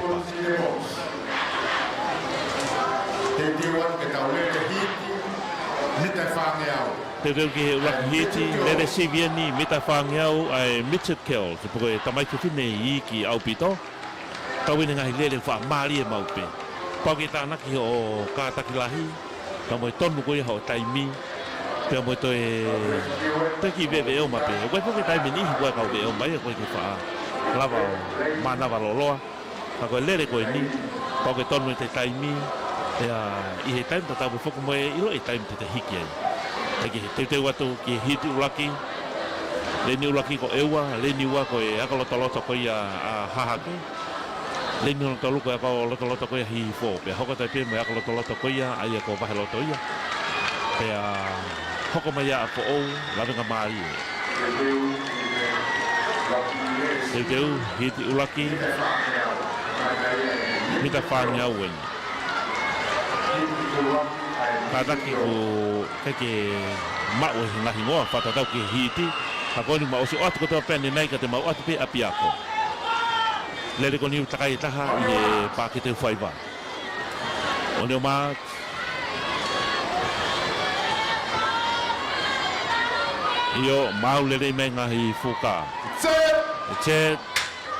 Teuteu atu ke tau lele hiti, mita ʻe fāngeau. Teuteu ki he ʻuluaki hiti, lele sivi eni, mita ʻe fāngeau, ʻa e midget girls, pe ko e tamaiki fefine iiki ʻaupito. Kau ʻi he ngaahi lele fakamālie maʻu pē. Pau ke tānaki hoʻo kātaki lahi, pea mo e tonu ko ia hoʻo taimi, pea mo e toe, toe kiʻi veʻeveʻeoma pē. ʻOku ʻi ai foki e taimi niʻihi ko e kau veʻeʻeoma ia ʻoku ʻikai ke faʻa lava ʻo mānava lōloa. Ka ko e lele ko eni, pau ke tonu ʻete taimi, ʻa ia ʻi he taimi tatau pē foki mo e ʻilo e taimi te te hiki ai. ʻIkai ke teuteu atu ki he hiti ʻuluaki, leni ʻuluaki ko ʻEua, leni ua ko e ako lotoloto ko ia ʻa Hahake. Leni hono tolu ko e ako lotoloto ko ia Hihifo. Pea hoko atu ai pē mo e ako lotoloto ko ia, ʻa ia ko Vaheloto ia. Pea hoko mai ʻa ʻApifoʻou, Lavengamālie. Teuteu, hiti ʻuluaki, mita ʻe fāngeau eni. Kātaki ʻoku ʻikai ke maʻu e hingoa fakatatau ki he hiti. Ka ko eni mau ʻosi ʻoatu kotoa pē ʻanenai ka te mau ʻoatu pē ʻapiako. Lele ko eni ʻoku takai taha ʻi he pākete ʻo e faiva. ʻOni ʻo Maati. ʻIo, mau lelei mai ngaahi fuka. Set. Set.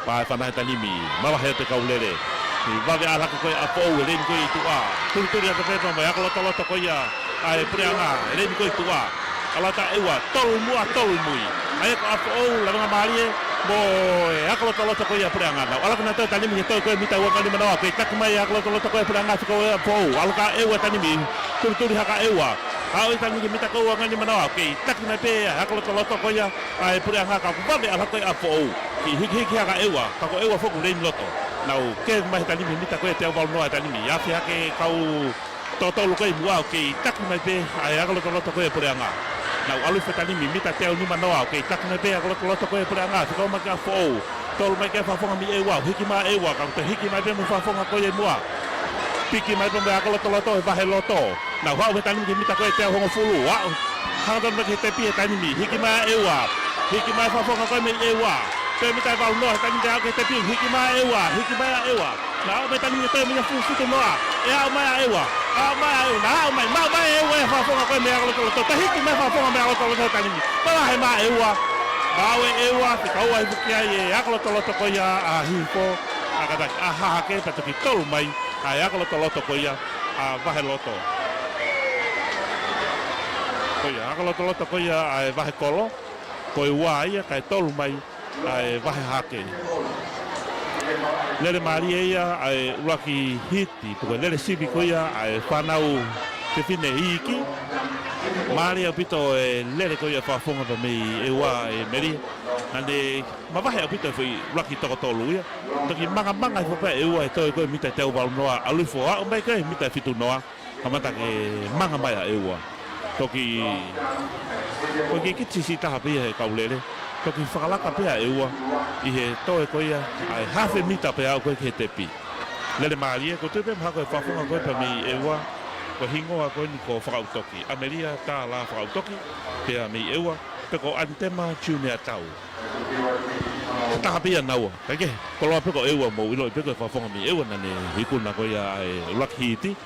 Pā e fana he taimi ni, mavahe atu e kau lele. Ni vave ʻa e laka ko ia ʻa ʻApifoʻou, leni ko ia ʻi tuʻa. Tulituli atu pē pea mo e ako lotoloto ko ia ʻa e puleʻanga, leni ko ia ʻi tuʻa. ʻAlu atu ʻa ʻEua, tolu muʻa, tolu mui. ʻA ia ko ʻApifoʻou, Lavengamālie, mo e ako lotoloto ko ia puleʻanga. Nau ʻalu atu nautolu he taimi ni he toe ko e mita ua ngeau nima noa, ʻoku kei taki mai e ako lotoloto ko ia puleʻanga, fika ʻo ʻApifoʻou. ʻAlu atu ʻa ʻEua he taimi ni, tulituli hake ʻa ʻEua. Aʻu he taimi ni mita ko ua ngeau nima noa, ʻoku kei taki mai pē e ako lotoloto ko ia ʻa e puleʻanga ka ʻoku vave ʻa e laka ko ia ʻa ʻApifoʻou. Kiʻi hikihiki hake ʻa ʻEua, ka ko ʻEua foki ʻoku leni loto. Nau kei mai he taimi ni mita ko ia teau valu noa he taimi ni. Afe hake kau totolu ko ia ʻi muʻa ʻoku kei taki mai pē ʻa e ako lotoloto ko ia puleʻanga. Nau ʻalu he taimi ni mita teau nima noa ʻoku kei taki mai pē ako lotoloto ko ia puleʻanga. Fika ʻo mai kia ʻApifoʻou. Tolu mai ki he fakafofonga mei ʻEua, hiki mai ʻEua, ka ʻoku toe hiki mai pē mo e fakafofonga ko ia ʻi muʻa. Piki mai pē mo e ako lotoloto ʻe Vaheloto. Nau haʻu he taimi ni ki he mita ko ia teau hongofulu, aʻu. Hanga tonu mai ki he tepi he taimi ni, hiki mai ʻa ʻEua. Hiki mai e fakafofonga ko ia mei ʻEua. Toe mita ʻe valu noa he taimi ni aʻu ki he tepi, hiki mai ʻa ʻEua, hiki mai ʻa ʻEua. Nau aʻu mai he taimi ni toe mita hongofulu fitu noa. ʻE aʻu mai ʻa ʻEua. Aʻu mai ʻa ʻEua, nau aʻu mai, maʻu mai ʻe ʻEua e fakafofonga ko ia mei he ako lotoloto. Toe hiki mai e fakafofonga mei he ako lotoloto he taimi ni. Mavahe mai ʻa ʻEua. Maʻu ʻe ʻEua, fika ua hifo ki ai e ako lotoloto ko ia ʻa Hihifo. ʻA kātaki ʻa Hahake, pea toki tolu mai ʻa e ako lotoloto ko ia ʻa Vaheloto. Ko ia, ako lotoloto ko ia ʻa e Vahekolo. Ko e ua ia, kae tolu mai ʻa e Vahe Hahake. Lele mālie ia ʻa e ʻuluaki hiti, pe ko e lele sivi ko ia ʻa e fānau fefine iiki. Mālie ʻaupito e lele ko ia ʻa e fakafofonga pea mei ʻEua ʻe Melie. Naʻá ne mavahe ʻaupito e foʻi ʻuluaki toko tolu ia. Toki mangamanga hifo pē ʻa ʻEua he toe ko e mita teau valu noa, ʻalu hifo ʻo aʻu mai ki he mita fitu noa. Kamata ke manga mai ʻa ʻEua. Toki, toki kikite siʻisiʻi taha pē ia he kau lele. Toki fakalaka pē ʻa ʻEua ʻi he toe ko ia ʻa e hafe mita pea aʻu ko ē ki he tepi. Lele mālie, ʻoku ou tui pē mahalo ko e fakafofonga ko ē pea mei ʻEua, ko e hingoa ko eni ko Fakaʻutoki. ʻAmelia Tala Fakaʻutoki, pea mei ʻEua, pe ko ʻAnitema Junior Tau. Taha pē ia naua. Kae kehe, koloa pē ko ʻEua, mou ʻiloʻi pē ko e fakafofonga mei ʻEua naʻá ne ikuna ko ia ʻa e ʻuluaki hiti.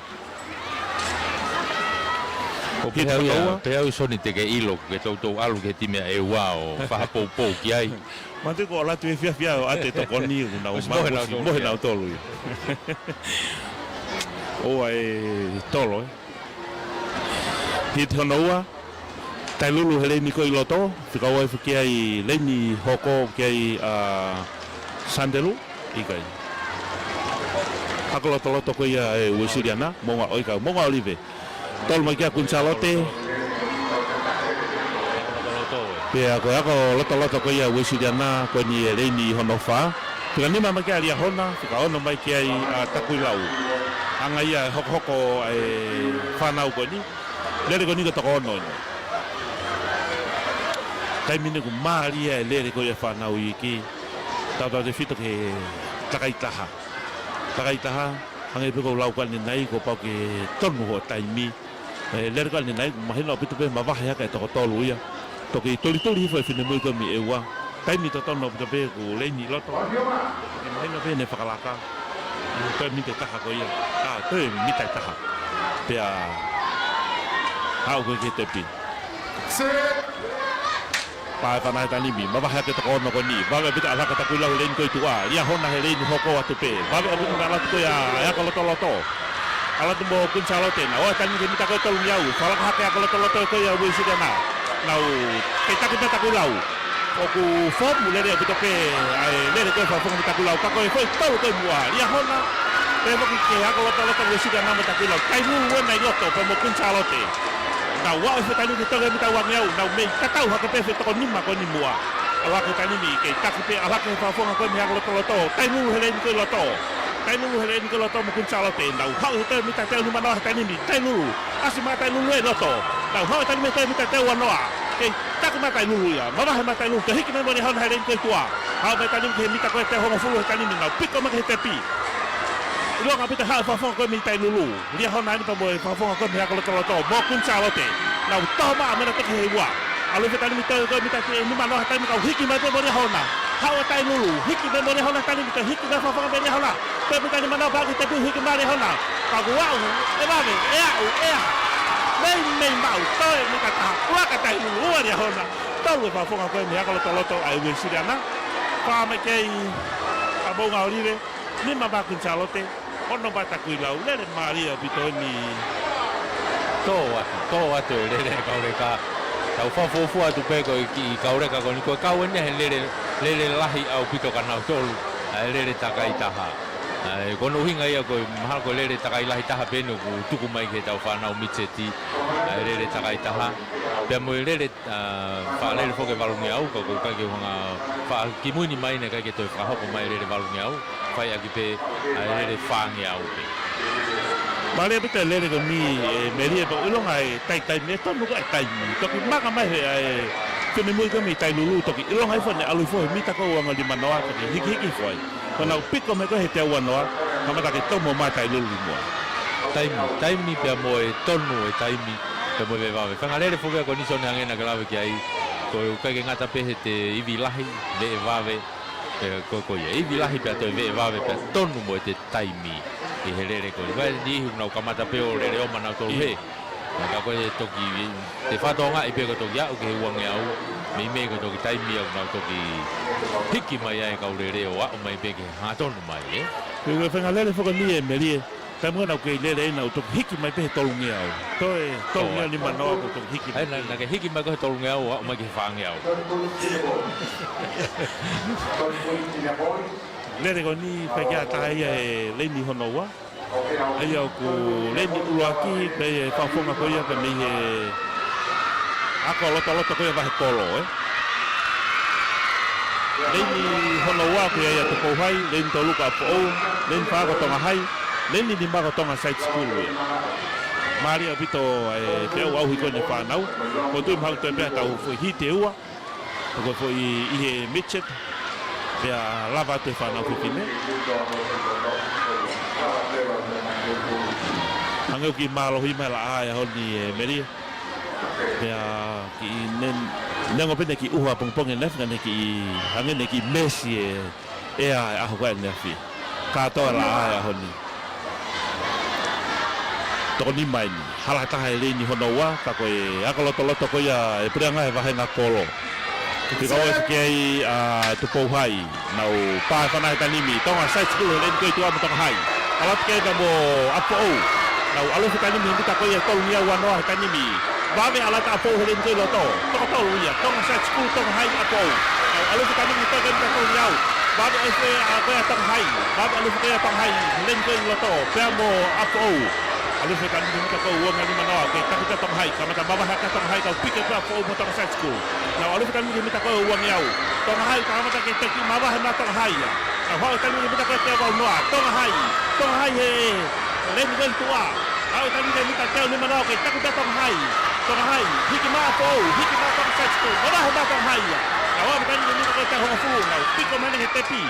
ʻO pehē au ia, pehē au ʻe Soni te ke ʻilo, ke toutou ʻalu ki he timi ʻa ʻEua ʻo fakapoupou ki ai. Manatu ko e ʻalu atu he fiefia ʻo ʻoatu e tokoni ʻoku nau mohe nautolu ia. ʻOua ʻe tolo, ē. Hiti hono ua, Tailulu he leini ko ē ʻi loto, fika ua ifo ki ai leini hoko ki ai ʻa Sandelu, ʻikai. Ako lotoloto ko ia ʻa e Uesiliana, Moʻunga ʻo ʻIkau, Moʻunga ʻOlive. Tolu mai kia Kuini Sālote. Pea ko e ako lotoloto ko ia ʻa e Uesiliana, ko eni e leini hono fā. Fika nima mai kia Liahona, fika ono mai ki ai ʻa Takuilau. Hanga ia ʻe hokohoko ʻa e fānau ko eni. Lele ko eni ko e toko ono eni. Taimi ni ʻoku mālie e lele ko ia ʻa e fānau iiki. Tautautefito ki he takai taha. Takai taha, hangē pē ko ʻeku lau ko eni ʻanenai, kuo pau ke tonu hoʻo taimi. ʻE lele ko eni ʻanenai, mahino ʻaupito pē mavahe hake e toko tolu ia. Toki tulituli hifo e finemui ko ē mei ʻEua. Taimi totonu ʻaupito pē ʻoku leini ʻi loto. Toki mahino pē ʻene fakalaka. ʻI he toe mita ʻe taha ko ia. ʻA, toe mita ʻe taha. Pea aʻu ko ē ki he tepi. Pā e fana he taimi ni, mavahe hake toko ono ko eni. Vave ʻaupito ʻalu hake ʻa Takuilau he leini ko ē ʻi tuʻa. Liahona he leini hoko atu pē. Vave ʻaupito ʻalu atu ko ia ʻa e ako lotoloto. ʻAlu atu mo Kuini Sālote, nau ō he taimi ni ki he mita ko ē tolungeau. Fakalaka hake ako lotoloto ko ia ʻa Uesiliana. Nau kei taki pē ʻa Takuilau. ʻOku fomu lele ʻaupito pē ʻa e lele ko ē fakafofonga mei Takuilau. Ka ko e foʻi tolu ko ē muʻa. Liahona, pea foki ki he ako lotoloto ʻa Uesiliana mo Takuilau. Tailulu ena ʻi loto pea mo Kuini Sālote. Nau aʻu he foʻi taimi ni ki he toe mita uangeau, nau mei tatau hake pē he foʻi toko nima ko eni muʻa. ʻAlu hake he taimi ni, kei taki pē, ʻalu hake he fakafofonga ko eni he ako lotoloto. Tailulu he leini ko ē ʻi loto. Tailulu he leini ko ē ʻi loto mo Kuini Sālote. Nau haʻu he toe mita teau nimanoa he taimi ni. Tailulu. ʻAsi mai ʻa Tailulu ʻi loto. Nau haʻu he taimi ni he toe mita teau uanoa. Kei taki mai ʻa Tailulu ia. Mavahe mai ʻa Tailulu. Toe hiki mai mo Liahona he leini ko ē ʻi tuʻa. Haʻu mai ʻa Tailulu ki he mita ko ē teau hongofulu he taimi ni. Nau piko mai ki he tepi. ʻIlonga ʻaupito e haʻu e fakafofonga ko ē mei Tailulu. Liahona eni pea mo e fakafofonga ko ē mei he ako lotoloto, mo Kuini Sālote. Nau toho mai ʻa mena toki he ua. ʻAlu he foʻi taimi ni toe ko e mita nimanoa he taimi ni, kau hiki mai pē mo Liahona. Haʻu ʻa Tailulu, hiki mai mo Liahona he taimi ni, toe hiki mai e fakafofonga mei Liahona. Toe mita nimanoa pea ki he tepi, hiki mai Liahona. Ka kuo aʻu, ʻe vave, ʻe aʻu, ʻe aha. Meimei maʻu, toe mita taha, ua kia Tailulu, ua Liahona. Tolu e fakafofonga ko ē mei he ako lotoloto ʻa e Uesiliana. Fā mai ki ai ʻa Moʻunga ʻOlive. Nima mai Kuini Sālote, ono mai Takuilau, lele mālie ʻaupito eni. Tō atu, tō atu e lele ʻa e kau leka. Tau fakafuofua atu pē ko e kiʻi kau leka ko eni, ko e kau eni he lele, lele lahi ʻaupito kia nautolu, ʻa e lele takai taha. ʻA e, ko hono ʻuhinga ia ko e mahalo ko e lele takai lahi taha pē eni ʻoku tuku mai ki heʻetau fānau mitseti, ʻa e lele takai taha. Pea mo e lele ʻa, faʻa lele foki e valungeau, ka ʻoku ʻikai ke u hanga faʻa kimuini mai naʻe ʻikai ke toe fakahoko mai e lele valungeau, fai ʻaki pē ʻa e lele fāngeau pē. Mālie ʻaupito e lele ko eni ʻe Melie pea ʻoku ʻilonga e taimi, taimi ʻe tonu ko ē e taimi. Toki manga mai he ʻa e finemui ko ē mei Tailulu, toki ʻilonga hifo ʻene ʻalu hifo he mita ko ē ua ongo nimanoa, toki hikihiki hifo ai. Ko ʻenau piko mai ko ē he teau uanoa, kamata ke tomo mai Tailulu muʻa. Taimi, taimi pea mo e tonu e taimi, pea mo e veʻe vave. Faʻahinga lele foki ia ko eni Soni hangē naʻá ke lave ki ai, ko e ʻikai ke ngata pē heʻete ivi lahi, veʻe vave, ē, ko, ko ia. Ivi lahi pea toe veʻe vave pea tonu mo ʻete taimi ʻi he lele ko eni. Vakai niʻihi ʻoku nau kamata pē ʻo lele ʻo manautolu he. Ka ko e toki, te fakatokangaʻi pē ko e toki aʻu ki he uangeau, meimei ko e toki taimi ia ʻoku nau toki hiki mai ai e kau lele ʻo aʻu mai pē ki he hangatonu mai, ē? Ko e faʻahinga lele foki eni ʻe Melie, taimi ko ē naʻa nau kei lele ai naʻa nau toki hiki mai pē he tolungeau. Toe, tolungeau nimanoa ko e toki hiki mai. ʻAi, naʻa, naʻa ke hiki mai ko ē he tolungeau ʻo aʻu mai ki he fāngeau. Lele ko eni pē ki ha taha ia he leini hono ua. ʻA ia ʻoku leini ʻuluaki, pea ʻi he fakafofonga ko ia pea mei he Ako lotoloto ko ia Vahekolo, ē. Leini hono ua ko ia ʻa Tupou Hai, leini tolu ko ʻApifoʻou, leini fā ko Tonga Hai, leini nima ko Tonga Side School ia. Mālie ʻaupito e feʻauʻauhi ko eni e fānau, ko e tuʻi mahaʻu toe pē ʻetau foʻi hiti ʻe ua, ko e foʻi ʻi he midget, pea lava atu e fānau fefine. Hangē ʻoku mālohi mai e laʻā he ʻaho ni ē Melie. Pea kiʻi nen-, neongo pē ʻene kiʻi ʻuha pongipongi ʻaneafi ka ne kiʻi, hangē ʻene kiʻi mesi e ʻea he ʻaho ko eni ʻaneafi. Kātoa e laʻā he ʻaho ni. Toko nima eni. Hala taha e leini hono ua, ka ko e ako lotoloto ko ia e puleʻanga he vahenga kolo. Fika ua ʻe fiki ai ʻa Tupou Hai. Nau pā e fana he taimi ni, Tonga Side School he leini ko ia ʻi tuʻa mo Tonga Hai. ʻAlu atu ki ai pea mo ʻApifoʻou. Nau ʻalu he taimi ni he mita ko ia ʻe tolungeau ua noa he taimi ni. Vave ʻa e lata ʻa ʻApifoʻou he leini ko ia ʻi loto. Toko tolu ia, Tonga Side School, Tonga Hai, ʻApifoʻou. Nau ʻalu he taimi ni he mita ko ia ʻe tolungeau. Vave ʻa e fē ʻa ko ia Tonga Hai. Vave ʻalu he fē ʻa Tonga Hai he leini ko ia ʻi loto. Pea mo ʻApifoʻou. ʻAlu he taimi ni he mita ko ia ʻe uangeau nima noa. Ke taki pē ʻa Tonga Hai. Kamata mavahe ʻa Tonga Hai ka ʻoku piki pē ʻApifoʻou mo Tonga Side School. Nau ʻalu he taimi ni he mita ko ia ʻe uangeau. Tonga Hai, kamata ke teki mavahe mai ʻa Tonga Hai ia. Nau haʻu he taimi ni he mita ko ia ʻe teau valu noa. Tonga Hai. Tonga Hai he leini ko ia ʻi tuʻa. Haʻu he taimi ni he mita teau nima noa ke taki pē ʻa Tonga Hai. Tonga Hai. Hiki mai ʻApifoʻou. Hiki mai ʻa Tonga Side School. Mavahe mai ʻa Tonga Hai ia. Nau haʻu he taimi ni he mita ko ia ʻe teau hongofulu. Nau piko mai eni ki he tepi.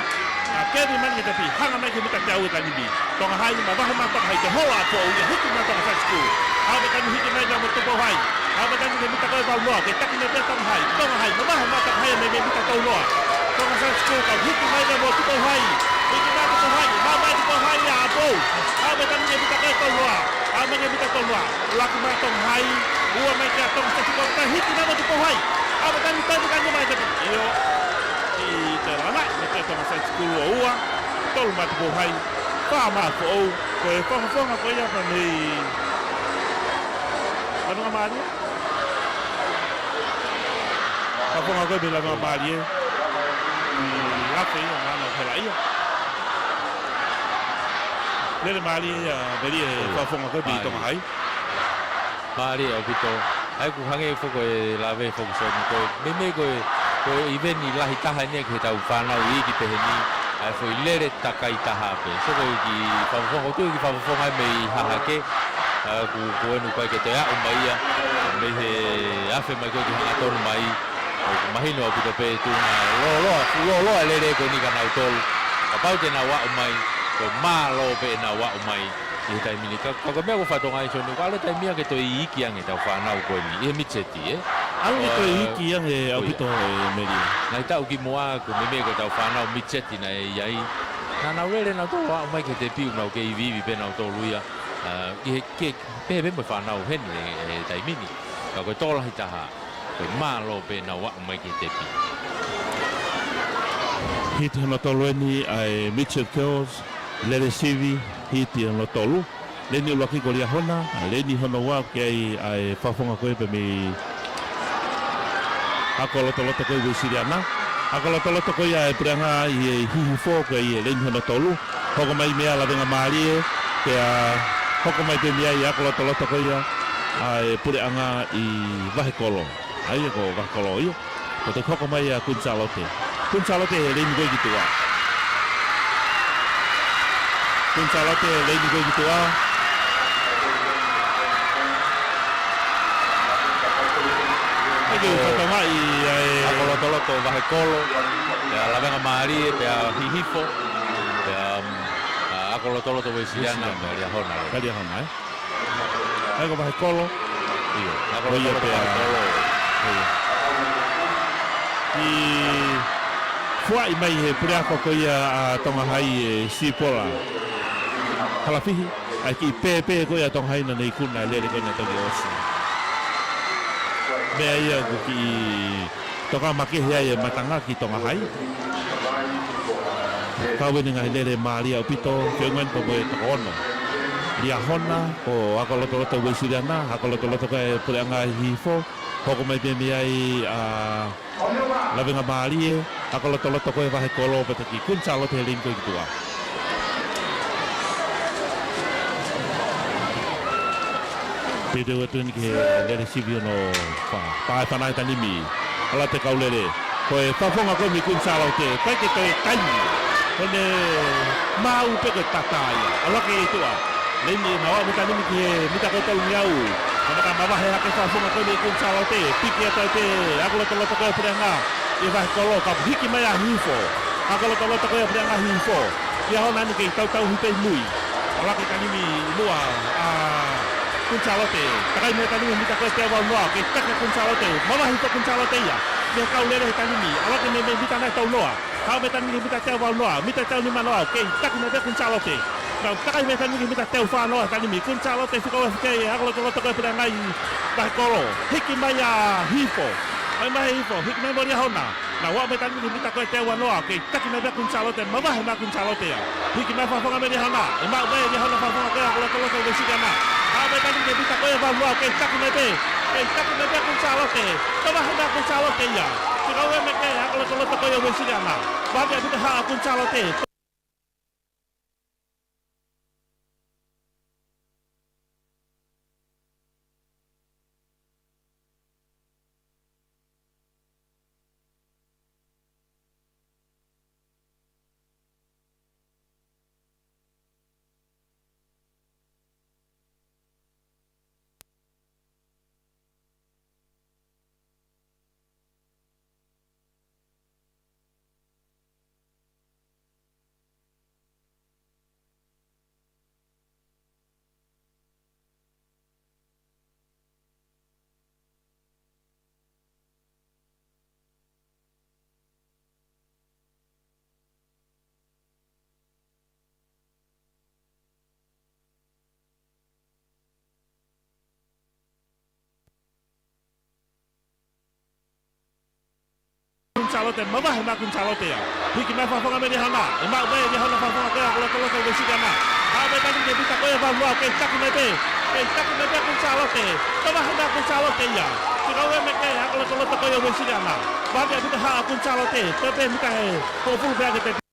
Nau kevi mai eni ki he tepi. Hanga mai ki he mita teau he taimi ni. Tonga Hai, mavahe mai ʻa Tonga Hai, ke hola ʻa ʻApifoʻou ia, hiki mai ʻa Tonga Side School. Haʻu pē taimi ni hiki mai pea mo Tupou Hai. Haʻu pē taimi ni he mita ko ia ʻe valu noa, ke taki mai pē ʻa Tonga Hai. Tonga Hai, mavahe mai ʻa Tonga Hai ia mei he mita tolu noa. Tonga Side School, ka hiki mai pea mo Tupou Hai. Hiki mai ʻa Tupou Hai, haʻu mai ʻa Tupou Hai ia ʻa ʻApifoʻou. Haʻu pē taimi ni he mita ko ia ʻe tolu noa. Haʻu mai ki he mita tolu noa. Laki mai ʻa Tonga Hai, ua mai kia Tonga Side School, ka hiki mai mo Tupou Hai. Haʻu pē taimi ni, taimi ni mai te io. ʻI te lana, mei te Tonga Side School ʻo ua. Tolu mai Tupou Hai. Fā mai ʻApifoʻou, ko e fakafofonga ko ia pea mei Lavengamālie. Fakafofonga ko ia mei Lavengamālie. ʻI afe ia, mana o hela ia. Lele mālie ia, Melie, fakafofonga ko ia mei Tonga Hai. Mālie ʻaupito. ʻA ia ʻoku hangē foki ko e lave foki Soni ko e, meimei ko e, ko e ʻiveni lahi taha eni ia ki heʻetau fānau iiki pehē ni, ʻa e foʻi lele takai taha pē. So ko e kiʻi fakafofonga, ko e kiʻi fakafofonga mei Hahake, ʻa, ʻoku, ʻoku ʻikai ke toe aʻu mai ia, mei he afe mai ko ē ki he hangatonu mai, ʻoku mahino ʻaupito pē tuʻunga lōloa, lōloa e lele ko eni kia nautolu, kapau te nau aʻu mai, ko e mālō pē ʻenau aʻu mai, ʻi he taimi ni, ka, ka ko e meʻa ʻoku ou fakatokangaʻi Soni, ʻoku ʻalu e taimi ia ke toe iiki ange ʻetau fānau ko eni, ʻi he midseti, ē? ʻAlu ke toe iiki ange ʻaupito, ē, Melie. Ngaahi taʻu kimuʻa, ko e meimei ko ʻetau fānau midseti naʻe ʻi ai. Naʻa nau lele nautolu ʻo aʻu mai ki he tepi ʻoku nau kei iviivi pē nautolu ia. ʻA, ʻi he, ke, pehē pē mo e fānau heni he, he taimi ni. Ka ko e tokolahi taha, ko e mālō pē ʻenau aʻu mai ki he tepi. Hiti hono tolu eni ʻa e Midget Girls, lele sivi, hiti hono tolu. Leini ʻuluaki ko Liahona, leini hono ua ki ai ʻa e fakafofonga ko ia pē mei ako lotoloto ko ia Uēsiliana. Ako lotoloto ko ia e puleʻanga ʻi he Hihifo ko ia leini hono tolu. Hoko mai mei ai Lavengamālie, pea hoko mai pē mei ai ako lotoloto ko ia ʻa e puleʻanga ʻi Vahekolo. ʻA ia ko Vahekolo ia. Ko e toki hoko mai ʻa Kuini Sālote. Kuini Sālote he leini ko ia ki tuʻa. Kuini Sālote he leini ko ia ki tuʻa. ʻIkai ke u fakatokangaʻi ʻa e ako lotoloto Vahekolo, pea Lavengamālie, pea Hihifo, pea, um, ʻa, ako lotoloto Uēsiliana, Uēsiliana. Pea Liahona, ē? Pea Liahona, ē? ʻA ia ko Vahekolo. ʻIo, ako lotoloto Vahekolo. ʻIo. ʻI fuaʻi mai he puleako ko ia ʻa Tonga Hai ʻe Sipola Halafihi, ʻa e kiʻi pēpē ko ia ʻa Tonga Hai naʻa ne ikuna e lele ko ena toki ʻosi. Meʻa ia ʻoku kiʻi tokanga makehe ai e matanga ki Tonga Hai. Kau eni ngaahi lele mālie ʻaupito, feʻunga eni pea mo e toko ono. Liahona, ko ako lotoloto Uēsiliana, ako lotoloto ko ia e puleʻanga Hihifo, hoko mai pē mei ai ʻa Lavengamālie, ako lotoloto ko ia Vahekolo pea toki Kuini Sālote he leini ko ia ki tuʻa. Te teu atu eni ki he lele sivi hono fā. Pā e fana he tanimi. ʻAlu atu e kau lele. Ko e fakafofonga ko ē mei Kuini Sālote. ʻIkai ke toe taimi. Ko ʻene maʻu pē ko e tata ia. ʻAlu hake ʻi tuʻa. Lele eni, nau aʻu mei he tanimi ki he mita ko ē tolungeau. Ka maka mavahe hake e fakafofonga ko ē mei Kuini Sālote. Piki atu ai pē ʻa e ako lotoloto ko ē ʻo e puleʻanga ʻi he vahe kolo, ka hiki mai ʻa Hihifo. Ako lotoloto ko ē ʻa e puleʻanga Hihifo. Liahona eni kei tautau hifo pē ʻi mui. ʻAlu hake e tanimi ʻi muʻa ʻa Kuini Sālote. Takai mei he tanimi mita ko ē teau valu noa. Kei taki ʻa Kuini Sālote. Mavahe hifo ʻa Kuini Sālote ia. Mei he kau lele he tanimi. ʻAlu hake mei he mita nai tau noa. Haʻu mei he tanimi mita teau valu noa. Mita teau nima noa. Kei taki mai pē ʻa Kuini Sālote. Nau takai mei he tanimi mita teau fā noa he tanimi. Kuini Sālote fika ua fika ʻi he ako lotoloto ko ē puleʻanga ʻi vahe kolo. Hiki mai ʻa Hihifo. Mai mai Hihifo. Hiki mai mo Liahona. Nau aʻu mei he tanimi mita ko ē teau ua noa. Kei taki mai pē ʻa Kuini Sālote. Mavahe mai ʻa Kuini Sālote ia. Hiki mai e fakafofonga mei Liahona. ʻE maʻu mai ʻe Liahona e fakafofonga ko ē ako lotoloto Uēsiliana. Haʻu mei he tanimi mita ko ē valu noa. Kei taki mai pē. Kei taki mai pē ʻa Kuini Sālote. Mavahe mai ʻa Kuini Sālote ia. Fika ua meke ako lotoloto ko ē Uēsiliana. Mavahe ʻa Kuini Sālote. Kuini Sālote, mavahe mai ʻa Kuini Sālote ia. Hiki mai e fakafofonga mei Liahona. ʻE maʻu mai ʻe Liahona e fakafofonga ko ē ako lotoloto Uēsiliana. Haʻu mei he tanimi mita ko ē valu noa. Kei taki mai pē. Kei taki mai pē ʻa Kuini Sālote. Mavahe mai ʻa Kuini Sālote ia. Fika ua meke ako lotoloto ko ē Uēsiliana. Mavahe ʻa Kuini Sālote. Toe pē mita ʻe hongofulu pē ʻa e te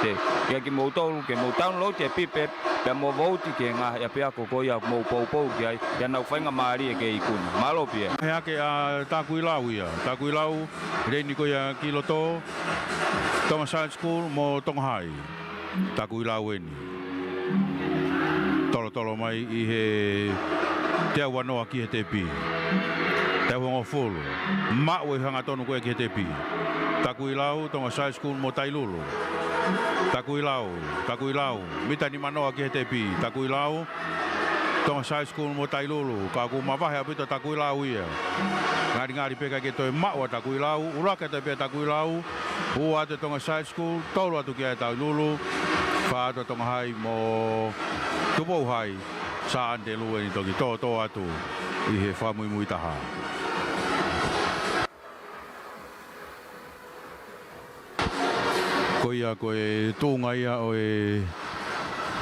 ʻIte, ʻia kimoutolu, ke mou download e Pipep, pea mou vouti ki he ngaahi ʻapiako ko ia ʻoku mou poupou ki ai, ʻi heʻenau faingamālie kei ikuna. Mālō pē. He ake ʻa Takuilau ia. Takuilau, lele eni ko ia ki loto, Tonga Science School mo Tonga High. Takuilau eni. Tolotolo mai ʻi he teau ua noa ki he tepi. Taʻu hongofulu. Maʻu e hangatonu ko ē ki he tepi. Takuilau, Tonga Side School mo Tailulu. Takuilau, Takuilau. Mita nimanoa ki he tepi. Takuilau, Tonga Side School mo Tailulu. Ka ʻoku mavahe ʻaupito Takuilau ia. Ngalingali pē ʻikai ke toe maʻu ʻa Takuilau. ʻUluaki atu pē Takuilau. Ua atu Tonga Side School. Tolu atu kia Tailulu. Fā atu Tonga High mo Tupou High. Sā Anitelū eni toki tōtō atu ʻi he fakamuimuitaha. Ko ia ko e tuʻunga ia ʻo e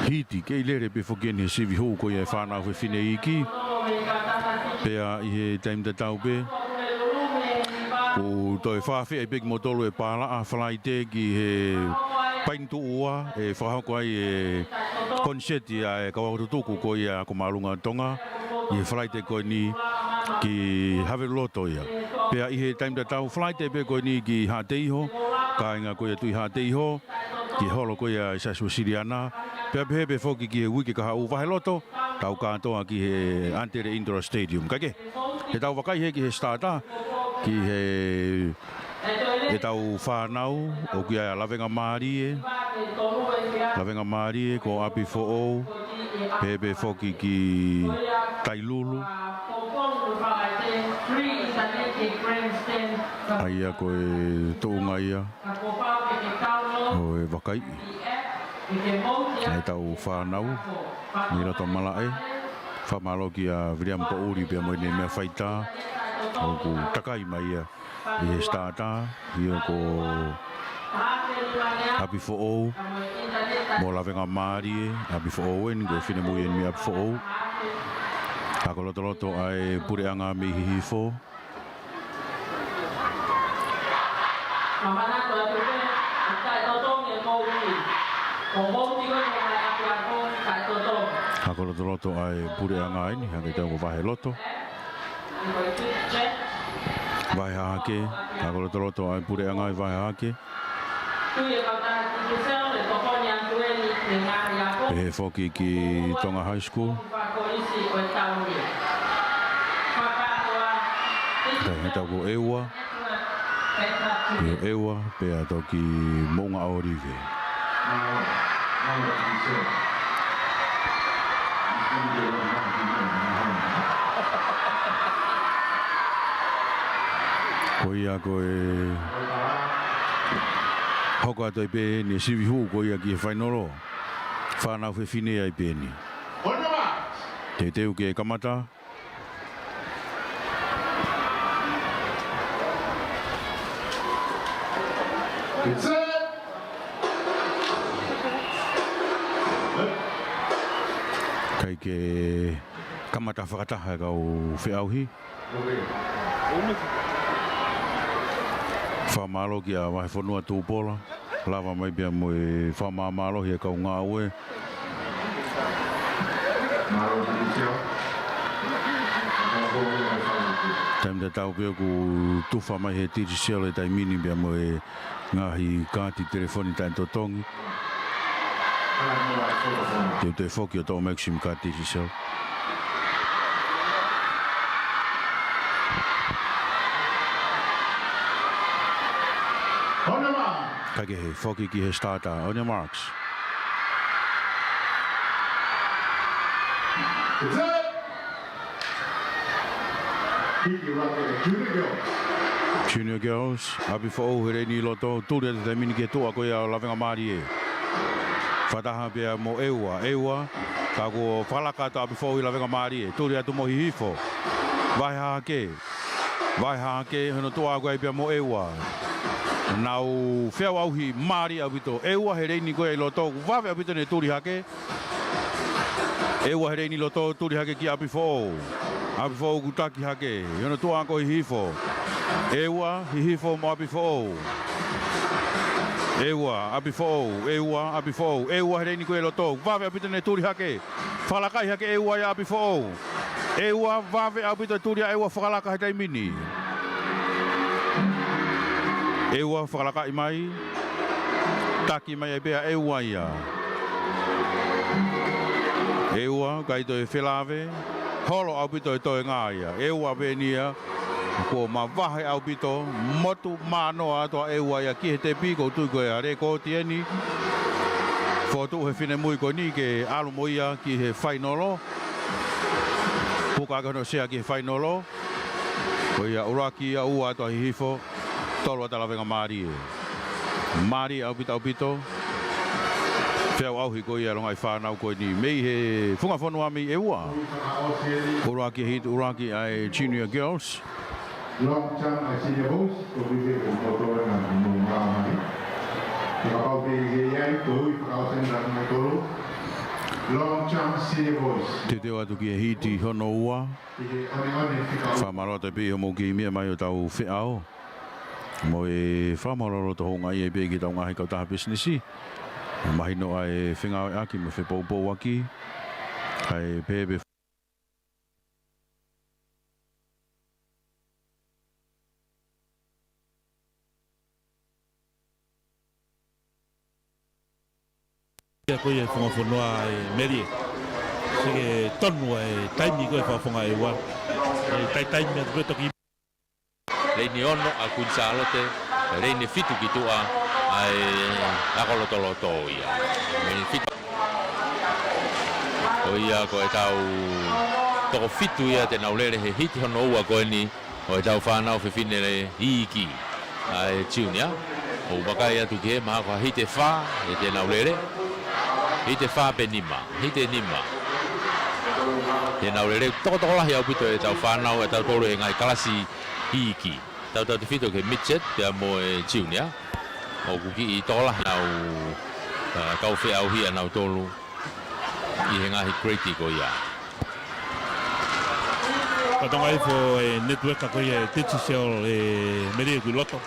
hiti, kei lele pē foki eni he sivi hū ko ia e fānau fefine iiki. Pea ʻi he taimi tatau pē, ʻoku toe fakaafeʻi pē kimoutolu e pālaʻa Falaite ki he Paini Tuʻua, ʻe fakahoko ai e koniseti ʻa e kau ako tutuku ko ia ako māʻolunga Tonga ʻi he Falaite ko eni ki Haveluloto ia. Pea ʻi he taimi tatau Falaite pē ko eni ki Haʻateiho, kāinga ko ia Tuʻi Haʻateiho, ki he holo ko ia ʻa e Siasi Uēsiliana, pea pehē pē foki ki he uike kahaʻu Vaheloto, tau kātoa ki he Antelope Indoor Stadium. Kae kehe, ʻe tau vakai hē ki he starter, ki he ʻetau fānau, ʻoku ʻi ai ʻa Lavengamālie, Lavengamālie ko ʻApifoʻou, pehē pē foki ki Tailulu. ʻA ia ko e tuʻunga ia ʻo e vakaiʻi ʻa ʻetau fānau mei loto malaʻe. Fakamālō kia Viliami Poʻuli pea mo ʻene meʻa faitā ʻoku takai mai ia ʻi he starter, ʻio ko ʻApifoʻou mo Lavengamālie. ʻApifoʻou eni, ko e finemui eni mei ʻApifoʻou. Ako lotoloto ʻa e puleʻanga mei Hihifo. Ako lotoloto ʻa e puleʻanga eni, hangē tau ko Vaheloto. Vahe Hahake, ako lotoloto ʻa e puleʻanga ʻi Vahe Hahake. Pehē foki ki Tonga High School. Kae he tau ko ʻEua. ʻIo, ʻEua, pea toki Moʻunga ʻŌlive. Ko ia ko e hoko atu ai pē eni e sivi hū ko ia ki he fainolo. Fānau fefine ai pē eni. Teuteu ke kamata. ʻIkai ke kamata fakataha e kau feʻauhi. Fakamālō kia Vahefonua Tupola. Lava mai pea mo e fakamāmālohi e kau ngāue. Taimi tatau pē ʻoku tufa mai he Digicel he taimi ni pea mo e ngaahi kaati telefoni taʻetotongi. Teuteu foki ʻo toʻo mai e sim kaati Digicel. Kae kehe, foki ki he starter, on your marks. Junior Girls, ʻApifoʻou he leini loto, tuli atu he taimi ni ki he tuʻa ko ia ʻo Lavengamālie. Fakataha pea mo ʻEua, ʻEua, ka kuo fakalaka atu ʻApifoʻou ʻi Lavengamālie, tuli atu mo Hihifo. Vahe Hahake, Vahe Hahake, hono tuʻa ko ia pea mo ʻEua. Nau feʻauʻauhi mālie ʻaupito. ʻEua he leini ko ia ʻi loto, vave ʻaupito ʻene tuli hake. ʻEua he leini loto, tuli hake ki ʻApifoʻou. ʻApifoʻou kuo taki hake. Hono tuʻa ko Hihifo. ʻEua, Hihifo mo ʻApifoʻou. ʻEua, ʻApifoʻou, ʻEua, ʻApifoʻou. ʻEua he leini ko ia ʻi loto, vave ʻaupito ʻene tuli hake. Fakalaka hake ʻEua ia ʻApifoʻou. ʻEua vave ʻaupito e tuli ʻa ʻEua fakalaka he taimi ni. ʻEua fakalaka mai. Taki mai ai pē ʻa ʻEua ia. ʻEua, ʻikai toe felāveʻi. Holo ʻaupito e toenga ia. ʻEua pē eni ia. Kuo mavahe ʻaupito. Motu manoa atu ʻa ʻEua ia ki he tepi, ʻoku ou tui ko e lēkooti eni. Fokotuʻu he finemui ko eni ke ʻalu mo ia ki he fainolo. Puka ake hono sea ki he fainolo. Ko ia ʻuluaki ia, ua atu ʻa Hihifo. Tolu atu ʻa Lavengamālie. Mālie ʻaupito ʻaupito. Feʻauʻauhi ko ia ʻa e longaʻi fānau ko eni mei he funga fonua mei ʻEua. ʻUluaki hit, ʻuluaki ʻa e Junior Girls. Long jump ʻa e Senior Boys, ko e ui pē ko moto ena mo māmani. Kapau pē ʻe ʻi ai, ko e ui fakaʻosi ena mo tolu. Long jump Senior Boys. Teuteu atu ki he hiti hono ua. Fakamālō atu pē ʻi hoʻomou kiʻi meʻa mai ʻo tau feʻao. Mo e fakamālō loto houngaʻia pē ki heʻetau ngaahi kautaha pisinisi. Mahino ʻa e fengāueʻaki mo e fepoupouaki. ʻA e pehē pē ia ko ia e funga fonua ʻa e Melie. Sio ki he tonu ʻa e taimi ko ē fakafofonga ʻEua. ʻE taitaimi atu pē toki. Leini ono ʻa Kuini Sālote, leini fitu ki tuʻa ʻa e ako lotoloto ia. Leini fitu. Ko ia ko ʻetau toko fitu ia te nau lele he hiti hono ua ko eni ʻo ʻetau fānau fefine iiki ʻa e junior. ʻOku vakai atu ki he mahalo ko ha hiti ʻe fā ia te nau lele. Hiti ʻe fā pe nima, hiti ʻe nima. Te nau lele tokotokolahi ʻaupito ʻetau fānau ʻa tautolu he ngaahi kalasi iiki. Tautautefito ki he midget pea mo e junior. ʻOku kiʻi tokolahi ʻenau, ā, kau feʻauhi ʻanautolu ʻi he ngaahi grade ko ia. Ka tonga ifo e network ko ia e Digicel ʻe Melie ʻoku ʻi loto.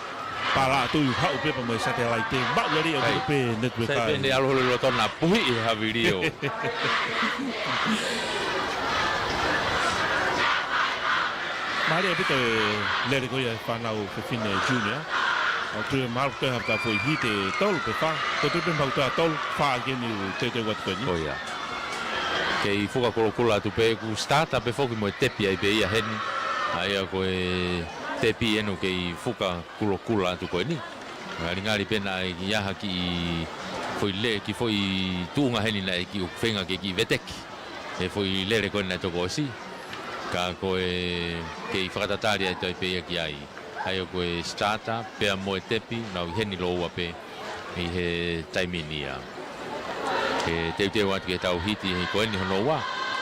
Pala atu ʻi haʻu pē pea mo e satellite. Maʻu lelei ʻaupito pē network. Sai pē ʻene ʻalu holo ʻi loto na puhi ʻi he havilio. Mālie ʻaupito e lele ko ia e fānau fefine junior. ʻOku ou tui mahalo ko e hā ha foʻi hiti ʻe tolu pe fā. ʻOku ou tui pē mahalo ko e tolu, fā ʻaki eni ʻoku teuteu atu ko eni. Ko ia. Kei fuka kulokula atu pē, ʻoku starter pē foki mo e tepi ai pē ia heni. ʻA ia ko e tepi eni ʻoku kei fuka kulokula atu ko eni. Ngalingali pē naʻe ʻi ai ha kiʻi foʻi le-, kiʻi foʻi tuʻunga heni naʻe kiʻi ʻoku feinga ke kiʻi veteki. He foʻi lele ko eni naʻe toko ʻosi. Ka ko e kei fakatatali atu ai pē ia ki ai. ʻA ia ko e starter, pea mo e tepi, nau ʻi heni lōua pē ʻi he taimi ni ia. Ke teuteu atu ke tau hiti he ko eni hono ua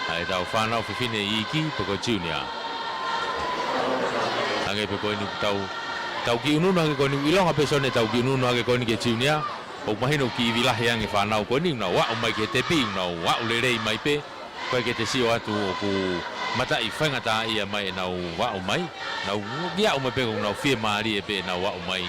ʻa ʻetau fānau fefine iiki pe ko e junior. Hangē pē ko eni tau, tau kiʻi ʻunuʻunu hake ko eni, ʻilonga pē Sone tau kiʻi ʻunuʻunu hake ko eni ki he junior. ʻOku mahino kiʻi ivi lahi ange fānau ko eni, nau aʻu mai ki he tepi, nau aʻu lelei mai pē. ʻOku ʻikai ke te sio atu ʻoku mataʻi faingataʻaʻia mai ʻenau aʻu mai. Nau kiʻi aʻu mai pē ʻoku nau fiemālie pē ʻenau aʻu mai.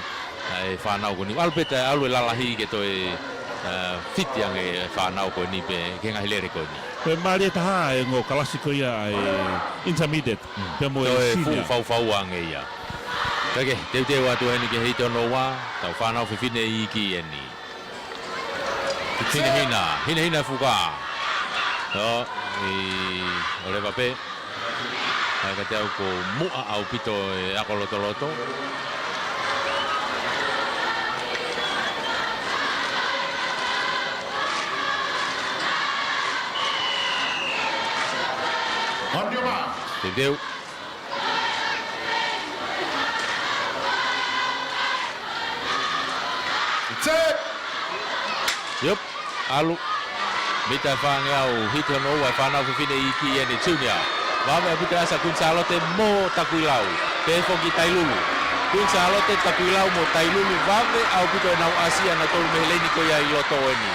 ʻA e fānau ko eni. ʻAlu pē taʻe ʻalu e lalahi ke toe, ā, fiti ange e fānau ko eni pē ki he ngaahi lele ko eni. Ko e mālie taha e ongo kalasi ko ia ʻa e intermediate. Mm. Pea mo e senior. Toe fuʻu faufau ange ia. Kae kehe, teuteu atu heni ke hiti hono ua, tau fānau fefine iiki eni. Hinehina, hinehina fuka. ʻO, ʻi, ʻoleva pē. ʻA ia ka te au ko muʻa ʻaupito e ako lotoloto. On your mark. Teuteu. Set. Yep. ʻAlu. Mita ʻe fāngeau, hiti hono ua e fānau fefine iiki eni junior. Vave ʻaupito e ʻasi ʻa Kuini Sālote mo Takuilau. Pehē foki Tailulu. Kuini Sālote, Takuilau mo Tailulu. Vave ʻaupito ʻenau ʻasi ʻanautolu mei he leini ko ia ʻi loto eni.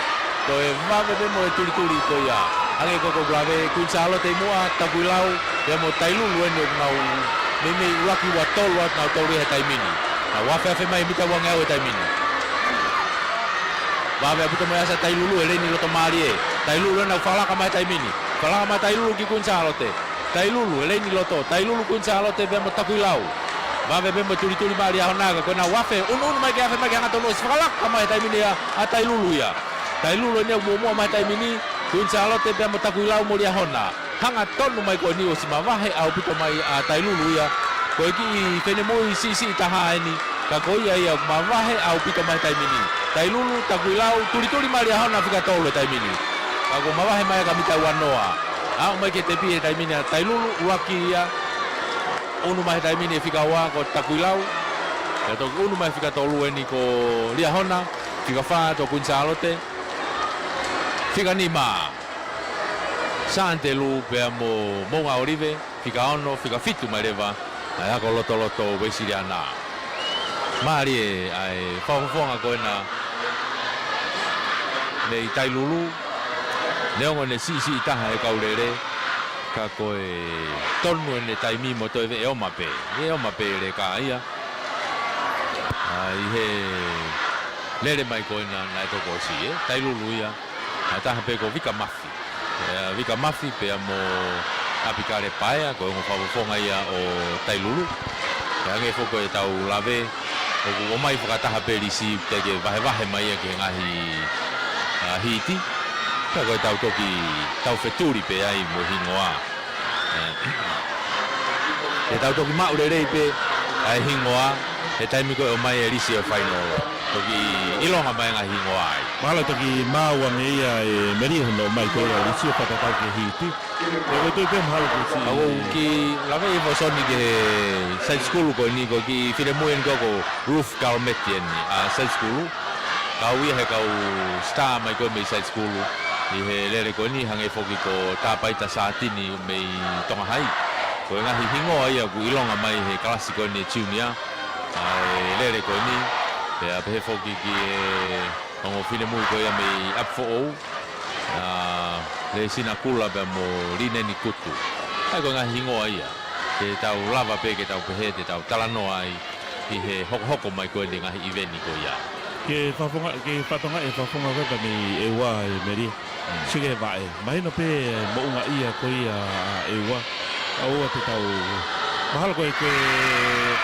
Toe vave pē mo e tulituli ko ia. Hangē ko ʻeku lave, Kuini Sālote ʻi muʻa, Takuilau, pea mo Tailulu eni ʻoku nau meimei ʻuluaki ua tolu atu nautolu he taimi ni. Nau afeafe mai mita ua ngeau he taimi ni. Vave ʻaupito mo e ʻasi ʻa Tailulu he leini loto mālie. Tailulu ena ʻoku fakalaka mai he taimi ni. Fakalaka mai Tailulu ki Kuini Sālote. Tailulu he leini loto. Tailulu Kuini Sālote pea mo Takuilau. Vave pē mo e tulituli mai Liahona ka ko ʻenau afe. ʻUnuʻunu mai ke afe mai ke hangatonu ʻosi fakalaka mai he taimi ni ʻa, ʻa Tailulu ia. Tailulu eni ʻoku muʻomuʻa mai he taimi ni, Kuini Sālote pea mo Takuilau mo Liahona. Hangatonu mai ko eni ʻosi mavahe ʻaupito mai ʻa Tailulu ia. Ko e kiʻi finemui siʻisiʻi taha eni. Ka ko ia ia mavahe ʻaupito mai he taimi ni. Tailulu, Takuilau, tulituli mai Liahona fika tolu he taimi ni. Ka kuo mavahe mai ka mita ua noa. Aʻu mai ki he tepi he taimi ni ʻa Tailulu, ʻuluaki ia. ʻUnu mai he taimi ni e fika ua ko Takuilau. Pea toki ʻunu mai fika tolu eni ko Liahona, fika fā ko Kuini Sālote. Fika nima, Sānitelū pea mo Moʻunga ʻŌlive, fika ono, fika fitu mai leva ʻa e ako lotoloto Uēsiliana. Mālie ʻa e fakafofonga ko ena mei Tailulu, neongo ʻene siʻisiʻi taha he kau lele, ka ko e tonu ʻene taimi mo toe veʻe ʻoma pē. ʻE ʻoma pē leka ia. ʻA, ʻi he lele mai ko ena naʻe toko ʻosi, ē? Tailulu ia. ʻA e taha pē ko Vika Mafi. ʻIa, Vika Mafi pea mo ʻApikale Paea, ko e ongo fakafofonga ia ʻo Tailulu. Pea hangē foki ko e tau lave, ʻoku ʻomai fakataha pē lisi, teʻeki vahevahe mai ia ki he ngaahi, ʻa, hiti. Pea ko e tau toki, tau fetuli pē ai mo e hingoa. ʻE, ʻe tau toki maʻu lelei pē ʻa e hingoa, he taimi ko ē ʻomai e lisi ʻo e final. Toki ʻilonga mai ngaahi hingoa ai. Mahalo toki maau ange ia ʻe Melie hono ʻomai ko ia e lisi ʻo fakatatau ki he hiti. ʻE ko e tui pē mahalo ko si. Ka ʻoku kiʻi lave ʻi Fosoni ki he side school ko eni ko e kiʻi finemui eni ko ē ko Ruth Calmetti eni, ʻa side school. Kau ia he kau star mai ko ē mei side school. ʻI he lele ko eni hangē foki ko Tāpaita Sātini mei Tonga Hai. Ko e ngaahi hingoa ia ʻoku ʻilonga mai he kalasi ko eni e junior. ʻA e lele ko eni. Pea pehē foki ki he ongo finemui ko ia mei ʻApifoʻou. ʻA Lēsina Kula pea mo Lineni Kutu. ʻA ia ko e ngaahi hingoa ia. Te tau lava pē ke tau pehē, te tau talanoa ai ʻi he hokohoko mai ko eni ngaahi ʻiveni ko ia. Ke fakafofonga, ke fakatokangaʻi e fakafofonga ko ē pea mei ʻEua ʻe Melie. Mm. Sio ki he vaʻe. Mahino pē moʻunga ia ko ia ʻa ʻEua. ʻA ʻEua te tau. Mahalo ko e, ko e,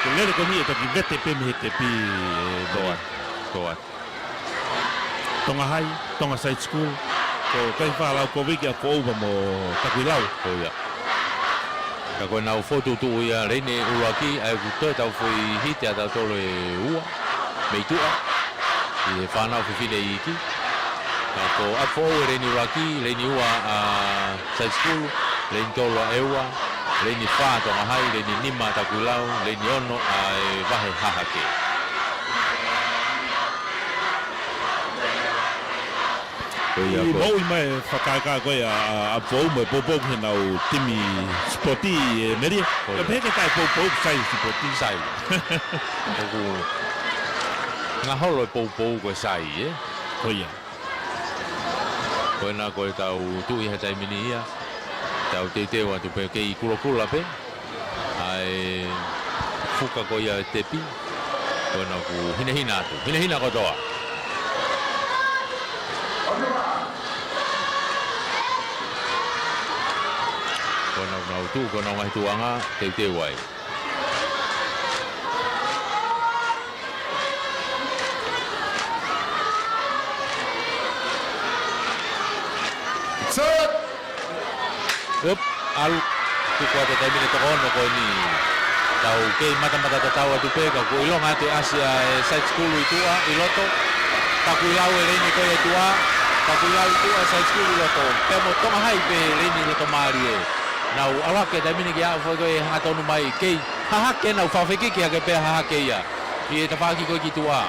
ko e lele ko eni ʻe toki vete pē mei he tepi ʻe Toa. Melie. Toa. Tonga Hai, Tonga Side School. Ko Kaifā Laukovic, ʻApifoʻou pea mo Takuilau. Ko ia. Ka ko ʻenau fokotuʻutuʻu ia, leini ʻuluaki, ʻa ia ʻoku toe tau foʻi hiti ʻa tautolu ʻe ua mei tuʻa ʻi he fānau fefine iiki. Ka ko ʻApifoʻou e leini ʻuluaki, leini ua ʻa side school, leini tolu ʻa ʻEua, leini fā Tonga Hai, leini nima ʻa Takuilau, leini ono ʻa e vahe hahake. Ko ia ko e moʻui mai e fakakaukau ko ia ʻa, ʻa ʻApifoʻou mo e poupou ki heʻenau timi sipoti ʻe Melie. Ko ia. Ka pehē ke taʻe poupou sai sipoti. Sai. ʻOku ngaholo e poupou ko e sai, ē? Ko ia. Ko ena ko e tau tuʻi he taimi ni ia. Tau teuteu atu pē kei kulokula pē ʻa e fuka ko ia e tepi. Ko ena ʻoku hinehina atu. Hinehina kotoa. Ko ena ʻoku nau tuʻu, ko ena ngaahi tuʻunga teuteu ai. Set! Up, ʻalu. Tuku atu e taimi ni toko ono ko eni. Tau kei matamata tatau atu pē, ka kuo ʻilonga atu e ʻasi ʻa e side school ʻi tuʻa, ʻi loto. Takuilau e leini ko ia ʻi tuʻa. Takuilau ʻi tuʻa, side school ʻi loto. Pea mo Tonga Hai pē leini ʻi loto mālie. Nau ʻalu hake taimi ni ke aʻu foʻi ko e hangatonu mai kei hahake, nau fakafekiki hake pea hahake ia. ʻI he tafaʻaki ko ē ki tuʻa.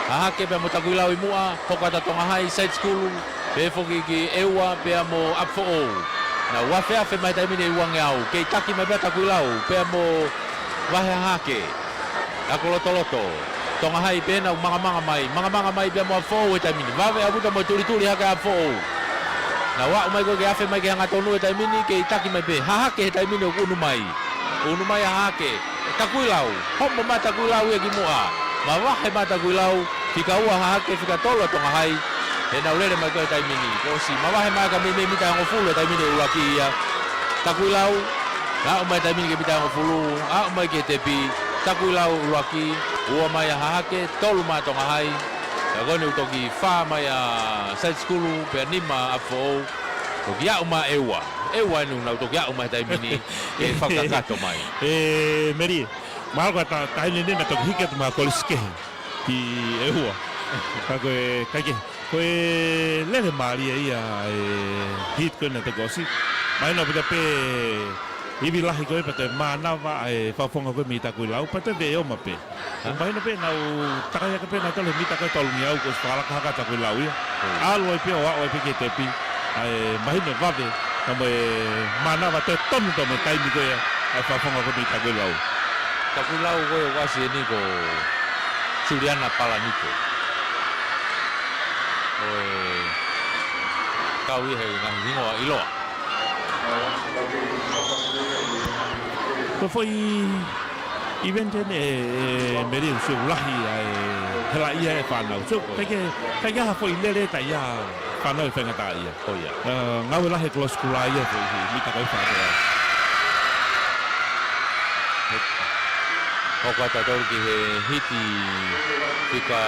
Hahake pea mo Takuilau ʻi muʻa, hoko atu ʻa Tonga Hai, side school, pehē foki ki ʻEua, pea mo ʻApifoʻou. Nau afeafe mai taimi ni ʻi uangeau, kei taki mai pea Takuilau, pea mo vahe hahake. Ako lotoloto. Tonga Hai pē nau mangamanga mai, mangamanga mai pea mo ʻApifoʻou he taimi ni. Vave ʻaupito mo e tulituli hake ʻa ʻApifoʻou. Nau aʻu mai ko ē ke afe mai ke hangatonu he taimi ni, kei taki mai pē. Hahake he taimi ni ʻoku ʻunu mai. ʻUnu mai ʻa Hahake. Takuilau. Homo mai Takuilau ia ki muʻa. Mavahe mai Takuilau. Fika ua Hahake, fika tolu ʻa Tonga Hai. He nau lele mai ko ē he taimi ni. Kuo ʻosi mavahe mai ka mei, mei mita ʻe hongofulu he taimi ni ʻuluaki ia. Takuilau. Aʻu mai taimi ni ki he mita ʻe hongofulu. Aʻu mai ki he tepi. Takuilau ʻuluaki. Ua mai ʻa Hahake. Tolu mai ʻa Tonga Hai. Ka ko eni ʻoku toki fā mai ʻa side school. Pea nima ʻa ʻApifoʻou. Toki aʻu mai ʻEua. ʻEua eni ʻoku nau toki aʻu mai he taimi ni ke fakakakato mai. ʻE, Melie, mahalo ko e ta-, taimi ni naʻe toki hiki atu mai ha kolisi kehe ki ʻEua. Ka ko e, ʻikai ke, ko e lele mālie ia e hiti ko ē naʻe toki ʻosi. Mahino pē pē ivi lahi ko ē pea toe mānava ʻa e fakafofonga ko ē mei Takuilau, pea toe veʻe ʻoma pē. Mahino pē naʻa nau takai hake pē nautolu he mita ko ē tolungeau kuo ʻosi fakalaka hake ʻa Takuilau ia. Hmm. ʻAlu ai pē ʻo aʻu ai pē ki he tepi. ʻA e mahino vave, ka mo e mānava toe tonu pea mo e taimi ko ia ʻa e fakafofonga ko ē mei Takuilau. Takuilau ko ē ʻoku ʻasi eni ko Suliana Palanito. Ko e kau ia he ngaahi hingoa ʻiloa. Ko e foʻi ʻiveni eni ʻe, ʻe Melie ʻoku sio lahi ai e hela ia e fānau. So, ʻikai ke, ʻikai ke ʻi ai ha foʻi lele taʻe ʻi ai ha fānau ʻe faingataʻaʻia. Ko ia. ʻE, ngāue lahi e kolosi kulā ia he foʻi mita ko ē fānau. Hoko atu tautolu ki he hiti fika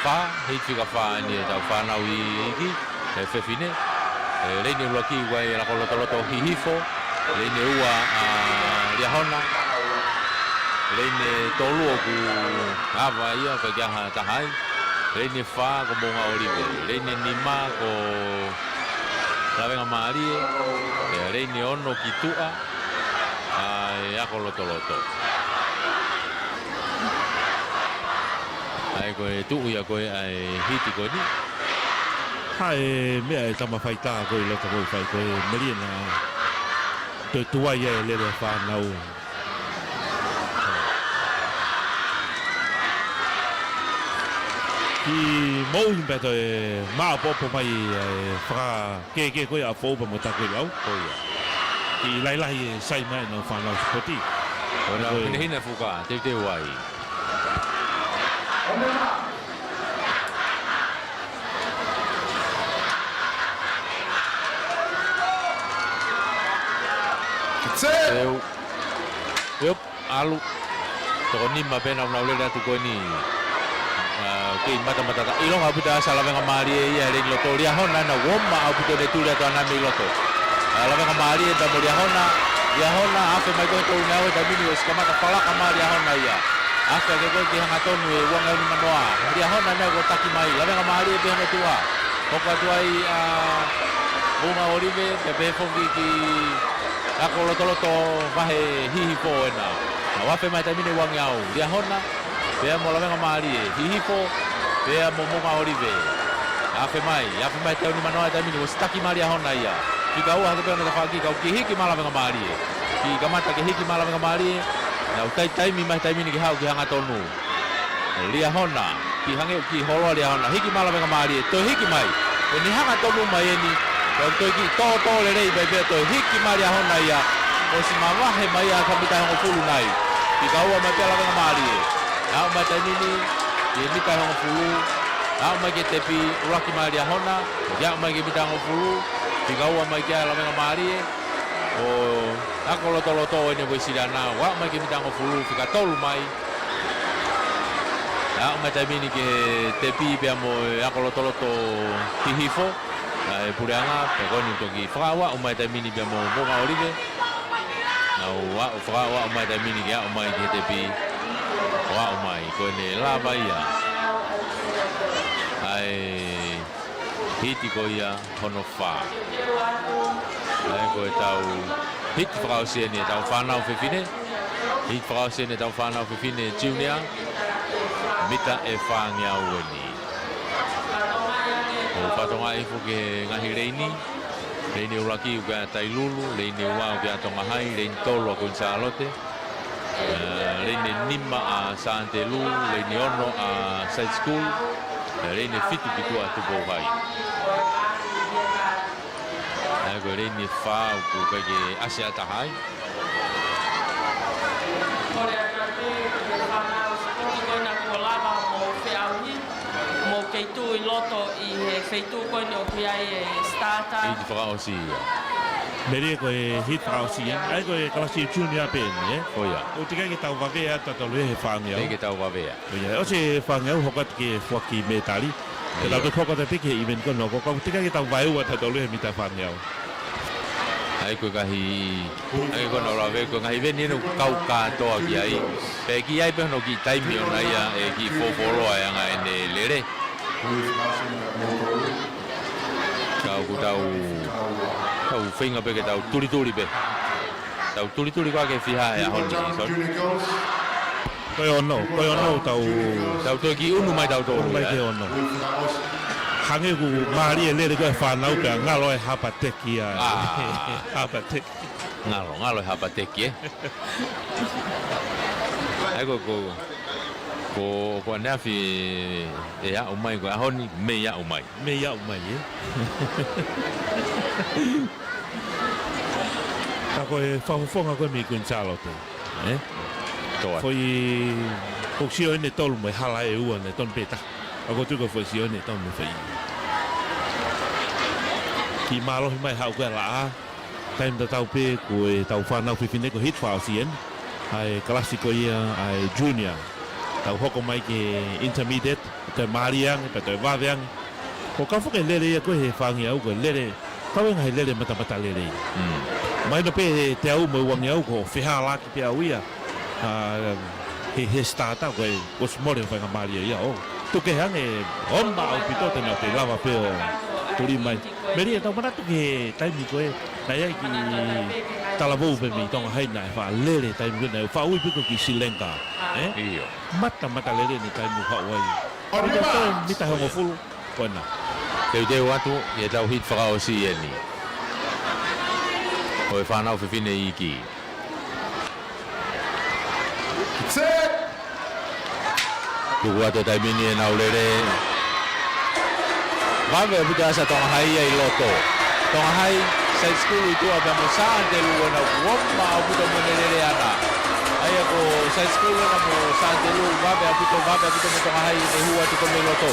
fā, hiti fika fā eni ʻetau fānau iiki. ʻE fefine. ʻE, leini ʻuluaki ʻoku ʻi ai ʻa Akolotoloto Hihifo. Leini ua ʻa Liahona. Leini tolu ʻoku ava ia, ʻikai ke ʻi ai ha taha ai. Leini fā ko Moʻunga ʻŌlive. Leini nima ko Lavengamālie. ʻE, leini ono ki tuʻa ʻa e Akolotoloto. ʻA ia ko e tuʻu ia ko ē ʻa e hiti ko eni. Hā e meʻa e tama faitā ko ē ʻi loto ko ē fai ko ē Melie naʻa toe tuai ai e lele ʻa e fānau. Kiʻi moʻui pea toe maʻopoʻopo mai e faka- Ke, ke ko ia ʻa Fou pea mo Takuilau. Ko ia. Kiʻi lahilahi e sai mai ʻenau fānau sipoti. Ko ʻenau hinehina fuka, teuteu ai. Teu. Yep. ʻAlu. Toko nima pē naʻa nau lele atu ko eni. ʻA, kei matamata ta. ʻIlonga ʻaupito ʻa Lavengamālie ia he leini loto. Liahona naʻe uoma ʻaupito ʻene tuli atu ʻana mei loto. ʻA, Lavengamālie pea mo Liahona. Liahona, afe mai ko ē tolungeau he taimi ni ʻosi kamata fakalaka mai Liahona ia. Afe hake ko ē ki he hangatonu e uangeau nimanoa. Liahona naʻe kuo taki mai. Lavengamālie pē hono tuʻa. Hoko atu ai ʻa Moʻunga ʻŌlive, pea pehē foki ki Akolotoloto Vahe Hihifo ena. Naʻe afe mai taimi ni uangeau, Liahona, pea mo Lavengamālie, Hihifo, pea mo Moʻunga ʻŌlive. Afe mai, afe mai teau nimanoa taimi ni, ʻosi taki mai Liahona ia. Fika ua hake pē ʻo ne tafaʻaki kau kiʻi hiki mai Lavengamālie. Kiʻi kamata ke hiki mai Lavengamālie, naʻe ʻi ai taimi mai taimi ni ke haʻu ki he hangatonu. Liahona, kiʻi hangē ʻoku kiʻi holoa Liahona, hiki mai Lavengamālie, toe hiki mai. ʻE ne hangatonu mai eni, pea toe kiʻi tōtō lelei pē pea toe hiki mai Liahona ia, ʻosi mavahe mai ia ki he mita ʻe hongofulu nai. Fika ua mai pē Lavengamālie. Aʻu mai taimi ni, ki he mita ʻe hongofulu, aʻu mai ki he tepi, ʻuluaki mai Liahona, aʻu mai ki he mita ʻe hongofulu, fika ua mai ki ai Lavengamālie, ʻo Akolotoloto eni ʻo Uēsiliana, aʻu mai ki he mita ʻe hongofulu, fika tolu mai. Aʻu mai taimi ni ki he tepi pea mo e Akolotoloto Hihifo. ʻA e puleʻanga, pea ko eni toki fakaaʻu mai taimi ni pea mo Moʻunga ʻŌlive. Naʻa nau aʻu fakaaʻu mai taimi ni ke aʻu mai ki he tepi. ʻO aʻu mai, ko ʻene lava ia. ʻA e hiti ko ia hono fā. ʻA ia ko ʻetau hiti fakaʻosi eni ʻetau fānau fefine. Hiti fakaʻosi eni ʻetau fānau fefine junior. Mita ʻe fāngeau eni. ʻOku fakatokangaʻi foki e ngaahi leini. Leini ʻuluaki ʻoku ʻi ai ʻa Tailulu, leini ua ʻoku ʻi ai ʻa Tonga Hai, leini tolu ʻa Kuini Sālote. ʻE, leini nima ʻa Santelu, leini ono ʻa Side School, ʻe, leini fitu ki tuʻa ʻa Tupou Hai. ʻA ia ko e leini fā ʻoku ʻikai ke ʻasi ʻa taha ai. Kole atu pē ki he fānau sipoti ko ena kuo lava mo feʻauhi, mo kei tuʻu ʻi loto ʻi he feituʻu ko eni ʻoku ʻi ai e starter. Hiti fakaʻosi ia. Melie ko e hiti fakaʻosi ia. ʻA ia ko e kalasi junior pē eni, ē? Ko ia. ʻOku teʻeki ai ke tau vave ʻa tautolu he fāngeau. Teʻeki ke tau vave ʻa. Ko ia. ʻOsi e fāngeau hoko atu ki he foaki mētali. Ke tau toki hoko atu pē ki he ʻiveni ko ena ʻoku ʻikai ke tau vaeua ʻa tautolu he mita fāngeau. ʻA ia ko e ngaahi, ʻa ia ko hono lave, ko e ngaahi veni ʻoku kau kātoa ki ai. Pea ʻoku ʻi ai pē hono kiʻi taimi ʻona ia ʻe kiʻi fōfōloa e anga ʻene lele. Ka ʻoku tau, tau feinga pē ke tau tulituli pē. Tau tulituli koā ke fiha he ʻaho ni, Soni? Ko e ono, ko e ono tau, tau toe kiʻi unu mai tau tolu, unu mai ia, ki he ono. Hangē ʻoku mālie e lele ko ē ʻa e fānau pea ngalo e hapateki ia. Ah. Hapateki. Ngalo, ngalo e hapateki, ē? ʻA ia ko, ko, ko, ko ʻaneafi ʻe aʻu mai, ko e ʻaho ni mei aʻu mai. Mei aʻu mai, ē? Ka ko e fakafofonga ko ē mei Kuini Sālote, ē? Toa. Foʻi, foʻi sione ʻe tolu mo e hala ʻe ua naʻe tonu pē taha. Ka ko e tuʻu ko e foʻi sione ʻe tolu mo e foʻi. Kiʻi mālohi mai haʻu ko ē ʻa e laʻā. Taimi tatau pē ko ʻetau fānau fefine ko e hit fakaʻosi eni. ʻA e kalasi ko ia ʻa e junior. Tau hoko mai ki he intermediate, toe mālie ange, pea toe vave ange. Ko e kau foki e lele ia ko ē he fāngeau, ko e lele, kau e ngaahi lele matamatalelei. Mm. Mahino pē he teau mo e uangeau ko e fehālaaki pē ʻa ia. ʻA, he, he starter ko ē, ʻosi mole e faingamālie ia ʻo tuku kehe ange, ʻoku maʻu ʻaupito te nau toe lava pē ʻo tuli mai. Melie, tau manatu ki he taimi ko ē, naʻe ʻi ai e kiʻi talavou pē mei Tonga Hai naʻe faʻa lele taimi ko ē, naʻe faʻa ui pē ko e kiʻi silenga. Ē? ʻIo. Matamatalelei ʻene taimi ʻoku haʻu ai. Mita toe, mita hongofulu, ko ena. Teuteu atu, ʻi heʻetau hit fakaʻosi eni. Ko e fānau fefine iiki. Set! Tuku atu e taimi ni ʻenau lele. Vave ʻaupito e asa Tonga Hai ia ʻi loto. Tonga Hai, side school ʻi tuʻa pea mo Sātelū ʻenau kuo maʻu ʻaupito mo ʻene lele ʻana. ʻA ia ko e side school ʻena mo Sātelū, vave ʻaupito, vave ʻaupito mo Tonga Hai ʻene hū atu ko ē mei loto.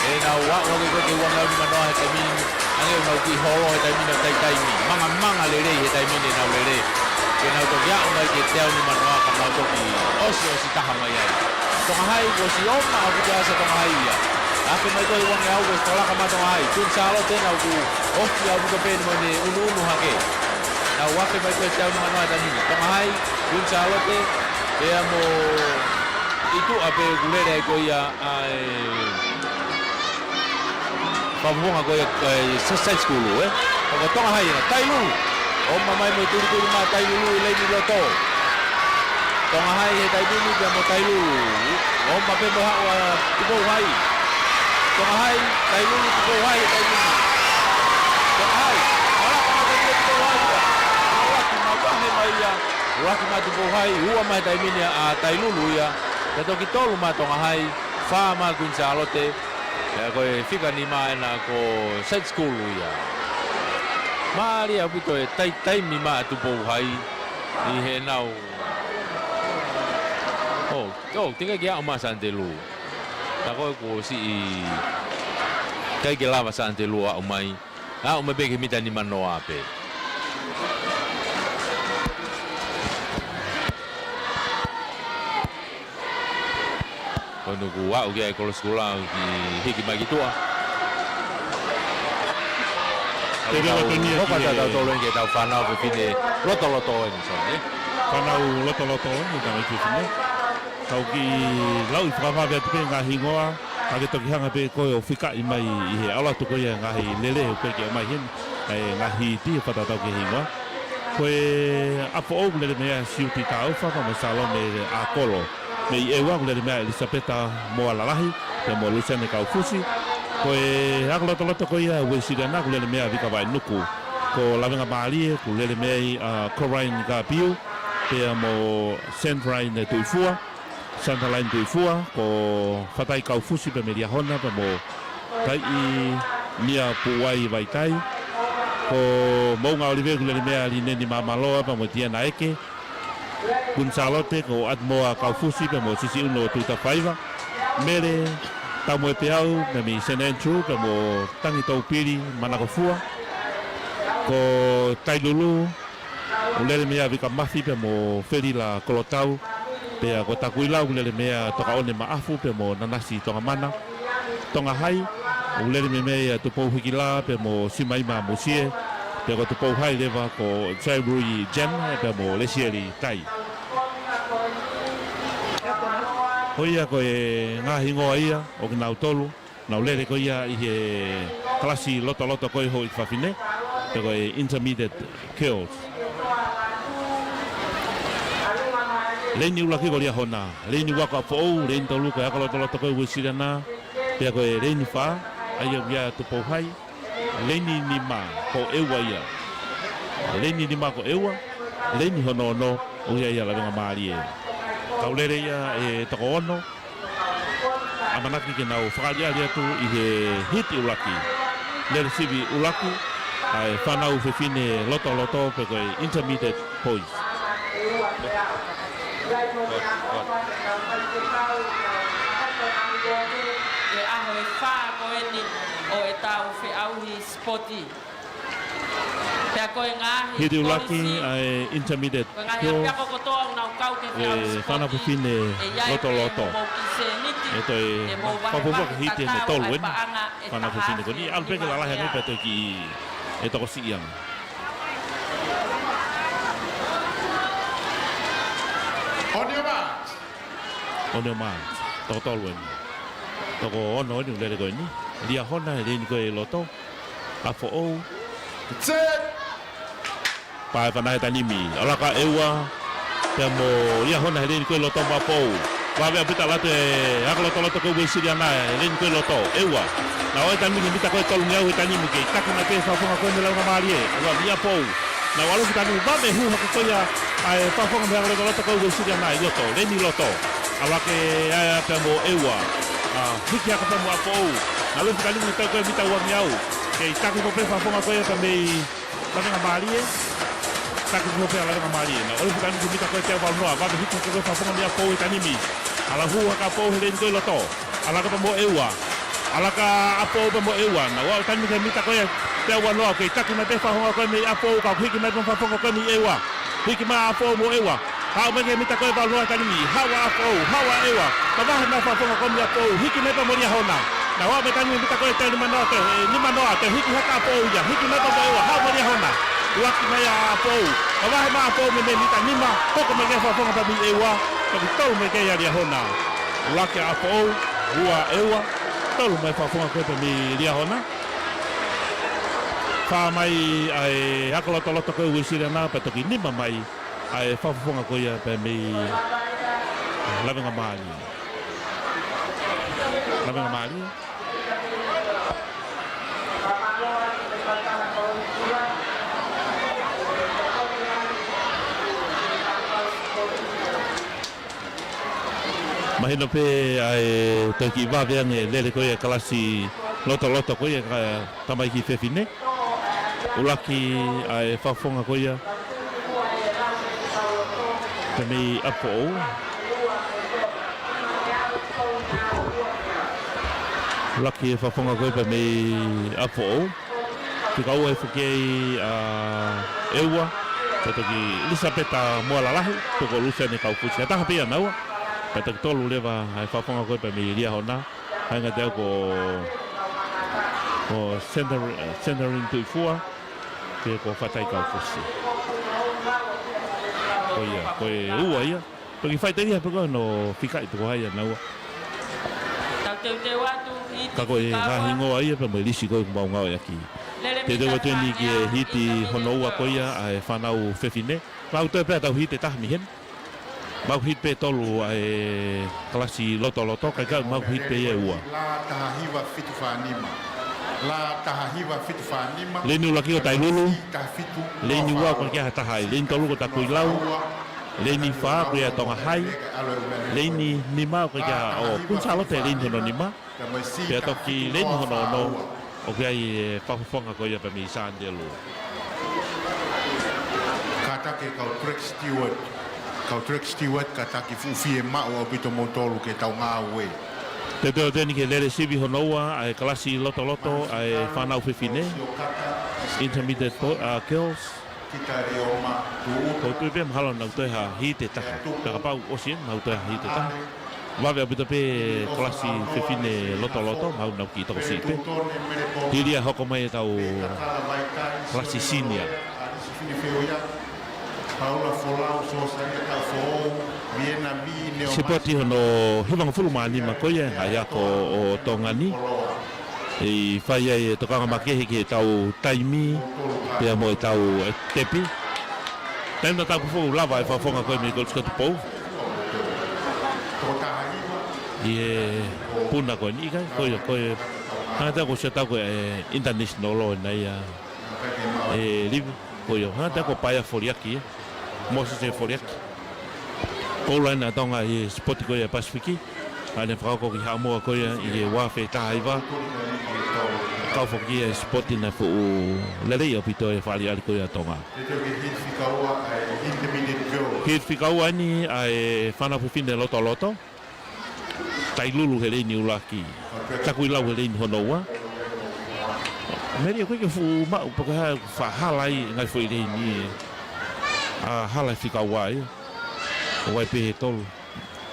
ʻEnau aʻu hake ko ē ki he uangeau nimanoa he taimi ni, hangē ʻoku nau kiʻi holo he taimi ni ʻo taitaimi. Mangamanga lelei he taimi ni ʻenau lele. Ke nau toki aʻu mai ki he teau nimanoa ka nau toki ʻosiʻosi taha mai ai. Tonga Hai, kuo ʻosi ʻomai ʻaupito e asa Tonga Hai ia. Afe mai ko ē uangeau kuo ʻosi tolaka mai Tonga Hai. Kuini Sālote ʻena ʻoku ofi ʻaupito pē mo ʻene unuunu hake. Nau afe mai ko ē teau nimanoa he taimi ni. Tonga Hai, Kuini Sālote, pea mo ʻi tuʻa pē ʻoku lele ai ko ia ʻa e fakafofonga ko ia, ʻa e sa-, side school, ē? Ko Tonga Hai ʻena, Tailulu. ʻOmai mai mo e tulituli mai Tailulu ʻi leini loto. Tonga Hai he taimi ni pea mo Tailulu. ʻOmai pē mo haʻu ʻa Tupou Hai. Tonga Hai, Tailulu, Tupou Hai he taimi ni. Tonga Hai, ʻalaka mai Tailulu, Tupou Hai ia. ʻUluaki mavahe mai ia. ʻUluaki mai Tupou Hai, ua mai he taimi ni ʻa Tailulu ia. Pea toki tolu mai Tonga Hai, fā mai Kuini Sālote. Pea ko e fika nima ʻena ko e side school ia. Mālie ʻaupito e taitaimi mai ʻa Tupou Hai ʻi heʻenau. ʻO, ʻo, teʻeki ke aʻu mai Sātelū. Tā ko ē kuo ʻosi ʻikai ke lava Sātelū ʻo aʻu mai. Aʻu mai pē ki he mita nimanoa pē. Ko ʻene kuo aʻu ki ai e kolosi kula ʻo kiʻi hiki mai ki tuʻa. Te lava tonu ia. Hoko atu ki he tautolu eni ki heʻetau fānau fefine lotoloto eni, Soni, ē? Fānau lotoloto eni, tamaiki fefine. Tau kiʻi lauʻi fakavave atu pē ngaahi hingoa, ka ke toki hanga pē koe ʻo fikaʻi mai ʻi he ʻalu atu ko ia ngaahi lele, ʻoku ʻikai ke ʻomai heni, ʻa e ngaahi hiti, fakatatau ki he hingoa. Ko e ʻApifoʻou ʻoku lele mei ai ʻa Siuti Taufa, pea mo Salome ʻAkolo. Mei ʻEua ʻoku lele mei ai ʻa ʻElisapeta Moalalahi, pea mo Lusiane Kaufusi. Ko e ako lotoloto ko ia ʻa Uesiliana ʻoku lele mei ai ʻa Vika Vaenuku. Ko Lavengamālie ʻoku lele mei ai ʻa Coraine Kapiu, pea mo Sandrine Tuifua. Sandrine Tuifua, ko Fatai Kaufusi pea mo Liahona, pea mo Taiʻi Mia Puai Vaitai. Ko Moʻunga ʻOlive ʻoku lele mei ai ʻa Lineni Mamaloa, pea mo Tiana Eke. Kuini Sālote, ko ʻAtumoa Kaufusi, pea mo Sisiʻuno Tutafaiva. Mele Taumoepeau, pea mei Saint Andrew, pea mo Tangitoupili Manakofua. Ko Tailulu, ʻoku lele mei ai ʻa Vika Mafi pea mo Felila Kolotau. Pea ko Takuilau ʻoku lele mei ai ʻa Tokaʻone Maʻafu pea mo Nanasi Tokamana. Tonga Hai, ʻoku lele mei ai ʻa Tupou Hikila pea mo Simaima Musie. Pea ko Tupou Hai leva ko Jairui Jen, pea mo Lesieli Tai. Ko ia ko e ngaahi hingoa ia ʻo kinautolu, nau lele ko ia ʻi he kalasi lotoloto ko ē houʻeiki fafine, pe ko e intermediate girls. Leini ʻuluaki ko Liahona, leini ua ko ʻApifoʻou, leini tolu ko e ako lotoloto ko ē Uēsiliana, pea ko e leini fā, ʻa ia ʻoku ʻia Tupou Hai, leini nima ko ʻEua ia. Leini nima ko ʻEua, leini hono ono, ʻoku ʻia Lavengamālie. Kau lele ia ʻe toko ono, ʻamanaki ke nau fakaʻaliʻali atu ʻi he hiti ʻuluaki. Lele sivi ʻuluaki, ʻa e fānau fefine lotoloto pe ko e intermediate boys. Ko e ʻaho ʻe fā ko eni ʻo ʻetau feʻauhi sipoti. Pea ko e ngaahi hiti ʻuluaki polisi, ʻa e intermediate ko e ngaahi girls, ʻapiako kotoa ʻoku nau kau ki he ʻe feʻauhi sipoti, fānau fefine ʻe ʻi ai pē lotoloto. Hoʻomou kiseniti, ʻe toe ʻe mou vahevahe fakafokifā hiti ʻe tatau tolu ʻa e eni. Paʻanga ʻe fānau taha fefine ko eni, afe ʻalu pē ki lima lalahi ange pea toe kiʻi ʻe toko siʻi ange. On your mark. On your mark. Toko tolu eni. Toko ono eni ʻoku lele ko eni. Liahona he leini ko ē loto. ʻApifoʻou. Set. Pae fana he tanimi. ʻAlu hake ʻEua. Pea mo Liahona he leini ko ē loto mo ʻApifoʻou. Vave ʻaupito ʻalu atu e ako lotoloto ko ē Uēsiliana he leini ko ē loto. ʻEua. Naʻe ʻi ai e tanimi ki he mita ko ē tolungeau he tanimi kei taki mai pē fakafofonga ko ē mei Lavengamālie. ʻEua mei ʻApifoʻou. Naʻe ʻalu e tanimi vave hū hake ko ia ʻa e fakafofonga mei he ako lotoloto ko ē Uēsiliana ʻi loto, leini loto. ʻAlu hake ʻa ia pea mo ʻEua. ʻA, hiki hake pea mo ʻApifoʻou. Naʻe ʻalu e tanimi ki he tau ko ē mita uangeau. Kei taki ko ē pē fakafofonga ko ia pea mei Lavengamālie. Taki ko ē pē ʻa Lavengamālie. Naʻe ʻalu e tanimi ki he mita ko ē teau valu noa. Vave hiki hake ko ē fakafofonga mei ʻApifoʻou he tanimi. ʻAlu hū hake ʻApifoʻou he leini ko ē loto. ʻAlu hake pea mo ʻEua. ʻAlu hake ʻApifoʻou pea mo ʻEua. Naʻe ʻalu e tanimi ki he mita ko ē teau uanoa, kei taki mai pē fakafofonga ko ē mei ʻApifoʻou, ka hiki mai pē fakafofonga ko ē mei ʻEua. Hiki mai ʻApifoʻou mo ʻEua. Haʻu mai ki he mita ko ē valu noa tanimi. Haʻu ʻa ʻApifoʻou, haʻu ʻa ʻEua. Mavahe mai fakafofonga ko ē mei ʻApifoʻou, hiki mai pea mo Liahona. Naʻe ʻalu mai tanimi mita ko ē teau nima noa, teau, ē, nima noa, teau hiki hake ʻApifoʻou ia. Hiki mai pea mo ʻEua, haʻu mo Liahona. ʻUluaki mai ʻa ʻApifoʻou. Mavahe mai ʻApifoʻou mei he mita nima, hoko mai ki he fakafofonga pea mei ʻEua. Toki tolu mai ki ai ʻa Liahona. ʻUluaki ʻa ʻApifoʻou, ua ʻEua, tolu mai fakafofonga ko ē pea mei Liahona. Fā mai ʻa e ako lotoloto ko ē Uēsiliana pea toki nima mai ʻa e fakafofonga ko ia pea mei Lavengamālie. Lavengamālie. Mahino pē ʻa e toki vave ange lele ko ia kalasi lotoloto ko ia ka tamaiki fefine. ʻUluaki ʻa e fakafofonga ko ia pea mei ʻApifoʻou. ʻUluaki e fakafofonga ko ia pea mei ʻApifoʻou. Fika ua e foki ʻa ʻEua. Pea toki Elisapeta Moalalahi, pea ko Lusiane Kaufusi. ʻA taha pē ia naua. Pea toki tolu leva ʻa e fakafofonga ko ia pea mei Liahona. Hangē ko, ko Sandri-, Sandrine Tuʻifua, pea ko Fatai Kaufusi. Ko ia, ko e ua ia. Toki faʻiteliha pē ko hono fikaʻi pē ko hai ʻa naua. Tau teuteu atu hiti fika ua. Ka ko e ngaahi hingoa ia pea mo e lisi ko ē ʻoku mau ngāueʻaki. Teuteu atu eni ki he hiti hono ua ko ia ʻa e fānau fefine. Mau toe pē ʻa e tau hiti ʻe taha mei heni. Mau hiti pē tolu ʻa e kalasi lotoloto, kae ʻikai mau hiti pē ia ʻe ua. Lā taha hiva fitu fā nima. Lā taha hiva fitu fā nima. Leini ʻuluaki ko Tailulu. Taha fitu. Leini ua ko Kiaha Taha ai. Leini tolu ko Takuilau. Leini fā ko ia Tonga Hai. Leini nima ko ia ʻo Kuini Sālote leini hono nima. Pea toki leini hono ono, ʻoku ʻi ai e fakafofonga ko ia pea mei Sānitelū. Kātaki kau track steward, kau track steward, kātaki fuʻu fiemaʻu ʻaupito moutolu ke tau ngāue. Teuteu atu eni ki he lele sivi hono ua, ʻa e kalasi lotoloto, ʻa e fānau fefine, intermediate bo-, ʻa, girls. Kita Leoma, tuʻu. ʻOku ou tui pē mahalo nau toe ha hiti ʻe taha. Pea kapau ʻosi eni, nau toe ha hiti ʻe taha. Vave ʻaupito pē kalasi fefine lotoloto, mau nau kiʻi tokosiʻi pē. Hili ia hoko mai ʻetau kalasi senior. Sipoti hono hivangofulu mā nima ko ia ʻa e ako ʻo Tonga ni. ʻI fai ai e tokanga makehe ki heʻetau taimi, pea mo ʻetau, e, tepi. Taimi tatau pē foki ʻoku lava e fakafofonga ko ē mei Kolisi ko Tupou. ʻI he puna ko eni ʻikai, ko ia, ko e, hangē ko e siʻa tau ko e, e, international law ʻena ia, e, livi, ko ia, hangē ko e paea foliaki ia. Mōsese Foliaki. Koula ʻena Tonga ʻi he sipoti ko ia Pasifiki. ʻA ʻene fakahoko ki Haʻamoa ko ia ʻi he ua afe taha hiva. Kau foki ia he sipoti naʻe fuʻu lelei ʻaupito e fakaʻaliʻali ko ia Tonga. Hili fika ua eni ʻa e fānau fefine lotoloto. Tailulu he leini ʻuluaki. Takuilau he leini hono ua. Melie ko e ke fuʻu maʻu, pe ko e hā, faʻa hala ai e ngaahi foʻi leini. ʻA hala e fika ua ia. ʻO ʻai pē he tolu.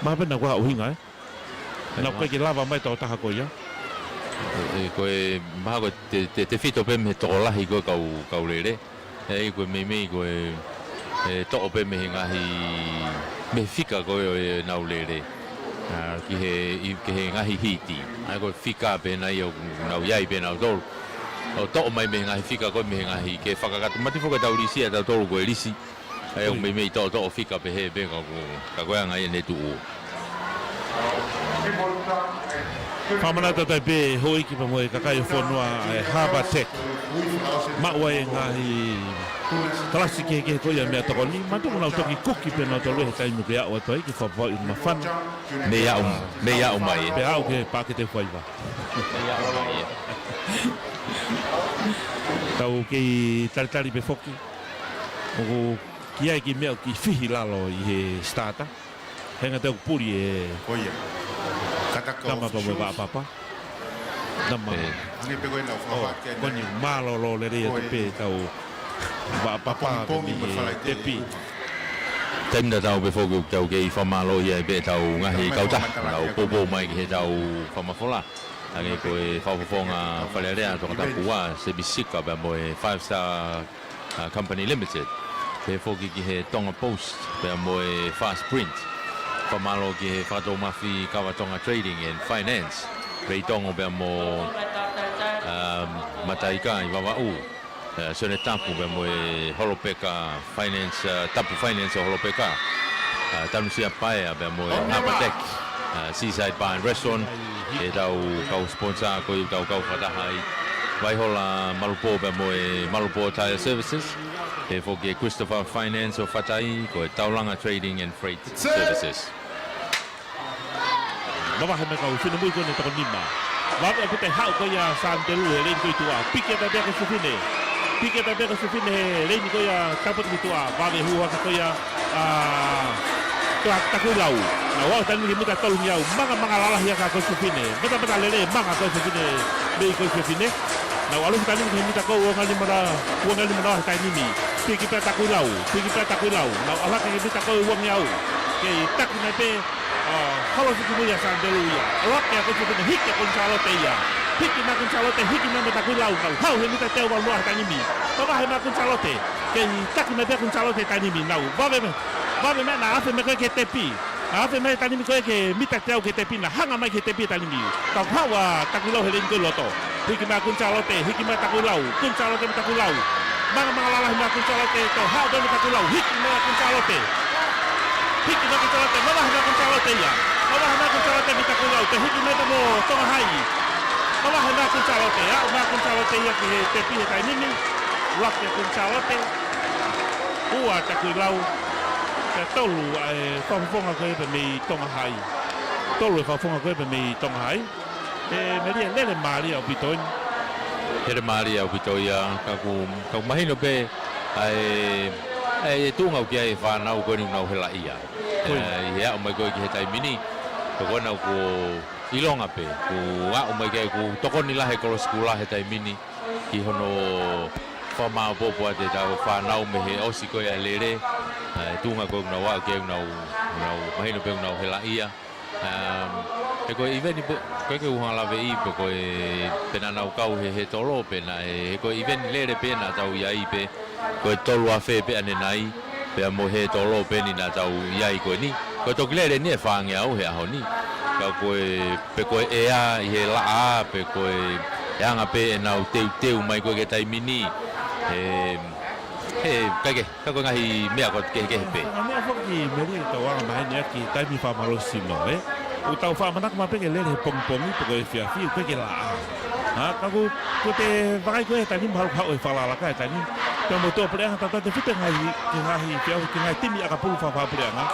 Mahalo pē naʻa ko ha ʻuhinga, ē. Naʻa ko e ke lava mai tau taha ko ia. E, e, ko e mahalo ko e te, te, tefito pē mei he tokolahi ko e kau, kau lele. ʻE, ko e meimei ko e, e toʻo pē mei he ngaahi, mei he fika ko ē ʻo ʻenau lele. ʻA, ki he, ʻi, ki he ngaahi hiti. ʻA, ko e fika pē ʻena ia ʻoku nau ʻi ai pē nautolu. ʻO toʻo mai mei he ngaahi fika ko ē mei he ngaahi ke fakakakato. Mati foki ʻetau lisi ʻatautolu ko e lisi. ʻA ia ʻoku meimei toʻotoʻo fika pē he pē ka ko, ka ko e anga ia ʻene tuʻu. Fakamanatu atu ai pē houʻeiki pea mo e kakai ʻo e fonua ʻa e Harbour Tech. Maʻu ai e ngaahi kalasi kehekehe ko ia mei he tokoni. Mātuʻa nau toki kuki pē nautolu he taimi ʻoku ke aʻu atu ai ke fakapapauʻi ʻoku māfana. Mei aʻu, mei aʻu mai. Pea aʻu ki he paketi faiva. Tau kei talitali pē foki. ʻOku ʻi ai e kiʻi meʻa ʻoku kiʻi fihi lalo ʻi he starter. Hangē ʻoku puli e Ko ia. Kata ko nama pea mo e vaʻa papa. Nama. ʻE. Hangē pē ko ʻenau ʻO, fakahā ke ko eni mālōlō lelei atu pē ʻetau vaʻa papa pea mo e tepi. Taimi tatau pē foki ʻoku tau kei fakamālō ai pē ʻetau ngaahi kautaha. Nau poupou mai ki heʻetau fakamafola. Hangē ko e fakafofonga Fale Alea, Tongatapu Ua, Semisika pea mo e Five Star ʻa, Company Limited. Pehē foki ki he Tonga Post, pea mo e Fast Print. Fakamālō ki he Fakatoumafi Kava Tonga Trading and Finance. Reitongo pea mo, um, Mataika ʻi Vavaʻu. ʻA, Sione Tapu pea mo e Holopeka Finance, ʻa, Tapu Finance ʻo Holopeka. ʻA, Tanusia Paea pea mo e Harbour Tech. ʻA, Seaside Bar and Restaurant. ʻEtau kau sponsor ko ia ʻoku tau kau fakataha ai. Vaihola Malupō pea mo e Malupō Tire Services. Pehē foki e Christopher Finance ʻo Fatai, ko e Taulanga Trading and Freight Services. Mavahe mai e kau finemui ko eni ʻe toko nima. Vave ʻaupito e haʻu ko ia ʻa Sānitelū he leini ko ē ʻi tuʻa. Piki atu pē e kau fefine. Piki atu pē e kau fefine he leini ko ia ʻa Taupotu ki tuʻa. Vave hū hake ko ia ʻa, ʻa Takuilau. Nau aʻu he taimi ni ki he mita tolungeau. Mangamanga lalahi ʻa e kau fefine. Matamata lelei e manga e kau fefine. Mei he kau fefine. Nau ʻalu he taimi ni ki he mita ko ē uangeau nima noa, uangeau nima noa he taimi ni. Piki pē ʻa Takuilau. Piki pē ʻa Takuilau. Nau ʻalu hake ki he mita ko ē uangeau. Kei taki mai pē, ʻa, holo fitu mui ʻa Sānitelū ia. ʻAlu hake ʻa e kau fefine, hiki ʻa Kuini Sālote ia. Hiki mai ʻa Kuini Sālote, hiki mai ʻa Takuilau. Nau haʻu he mita teau valu noa he taimi ni. Mavahe mai ʻa Kuini Sālote. Kei taki mai pē ʻa Kuini Sālote he taimi ni. Nau vave mai. Vave mai naʻa afe mai ko ē ki he tepi. Naʻa afe mai he taimi ni ko ē ki he mita teau ki he tepi, naʻa hanga mai ki he tepi he taimi ni. Ka haʻu ʻa Takuilau he leini ko ē ʻi loto. Hiki mai ʻa Kuini Sālote, hiki mai ʻa Takuilau, Kuini Sālote mo Takuilau. Mangamanga lalahi mai ʻa Kuini Sālote, toe haʻu pē mo Takuilau, hiki mai ʻa Kuini Sālote. Hiki mai ʻa Kuini Sālote, mavahe mai ʻa Kuini Sālote ia. Mavahe mai ʻa Kuini Sālote mo Takuilau, toe hiki mai pē mo Tonga Hai. Mavahe mai ʻa Kuini Sālote, aʻu mai ʻa Kuini Sālote ia ki he tepi he taimi ni. Laki ʻa Kuini Sālote. Ua ʻa Takuilau. Pea tolu ʻa e fakafofonga ko ē pē mei Tonga Hai. Tolu e fakafofonga ko ē pē mei Tonga Hai. ʻE, melie, lele mālie ʻaupito eni. Lele mālie ʻaupito ia, ka ʻoku, ka ʻoku mahino pē ʻa e, ʻa e tuʻunga ʻoku ʻi ai e fānau ko eni ʻoku nau helaʻia. Ko ia. ʻE, ʻi he aʻu mai ko ē ki he taimi ni, ko ena ʻoku ʻilonga pē, ʻoku aʻu mai ki ai, ʻoku tokoni lahi e kolo sikula he taimi ni, ki hono fakamāʻopoʻopo atu ʻetau fānau mei he ʻosi ko ē ʻa e lele, ʻa e tuʻunga ko ē ʻoku nau aʻu ki ai ʻoku nau, nau mahino pē ʻoku nau helaʻia. Um, he ko e ʻiveni pē, ko e ke uhanga lave i pē ko e pē naʻa nau kau he, he tolo pē naʻe, he ko e ʻiveni lele pē naʻa tau ʻi ai pē, ko e tolu afe pē ʻanenai, pea mo e he tolo pē ni naʻa tau ʻi ai ko eni. Ko e toki lele ni ʻe fāngeau he ʻaho ni. Ka ko e, pē ko e ʻea ʻi he laʻā, pē ko e, ʻe anga pē ʻenau teuteu mai ko e ke taimi ni. He, he, kae kehe, ka ko e ngaahi meʻa ko e kehekehe pē. Ngaahi meʻa foki Meli ʻe tau anga maheni ʻaki taimi fakamālohisino, ē? ʻOku tau fakamānako mai pē ke lele he pongipongi, pē ko e efiafi, pē ke laʻā. Ha, ka ko, ko e te vakai ko e taimi mahalo haʻu e falala ka e taimi. Pea mo e tō puleʻanga tata te fite ngaahi, ke ngaahi fiau, ke ngaahi timi ʻakapulu fakapuleʻanga.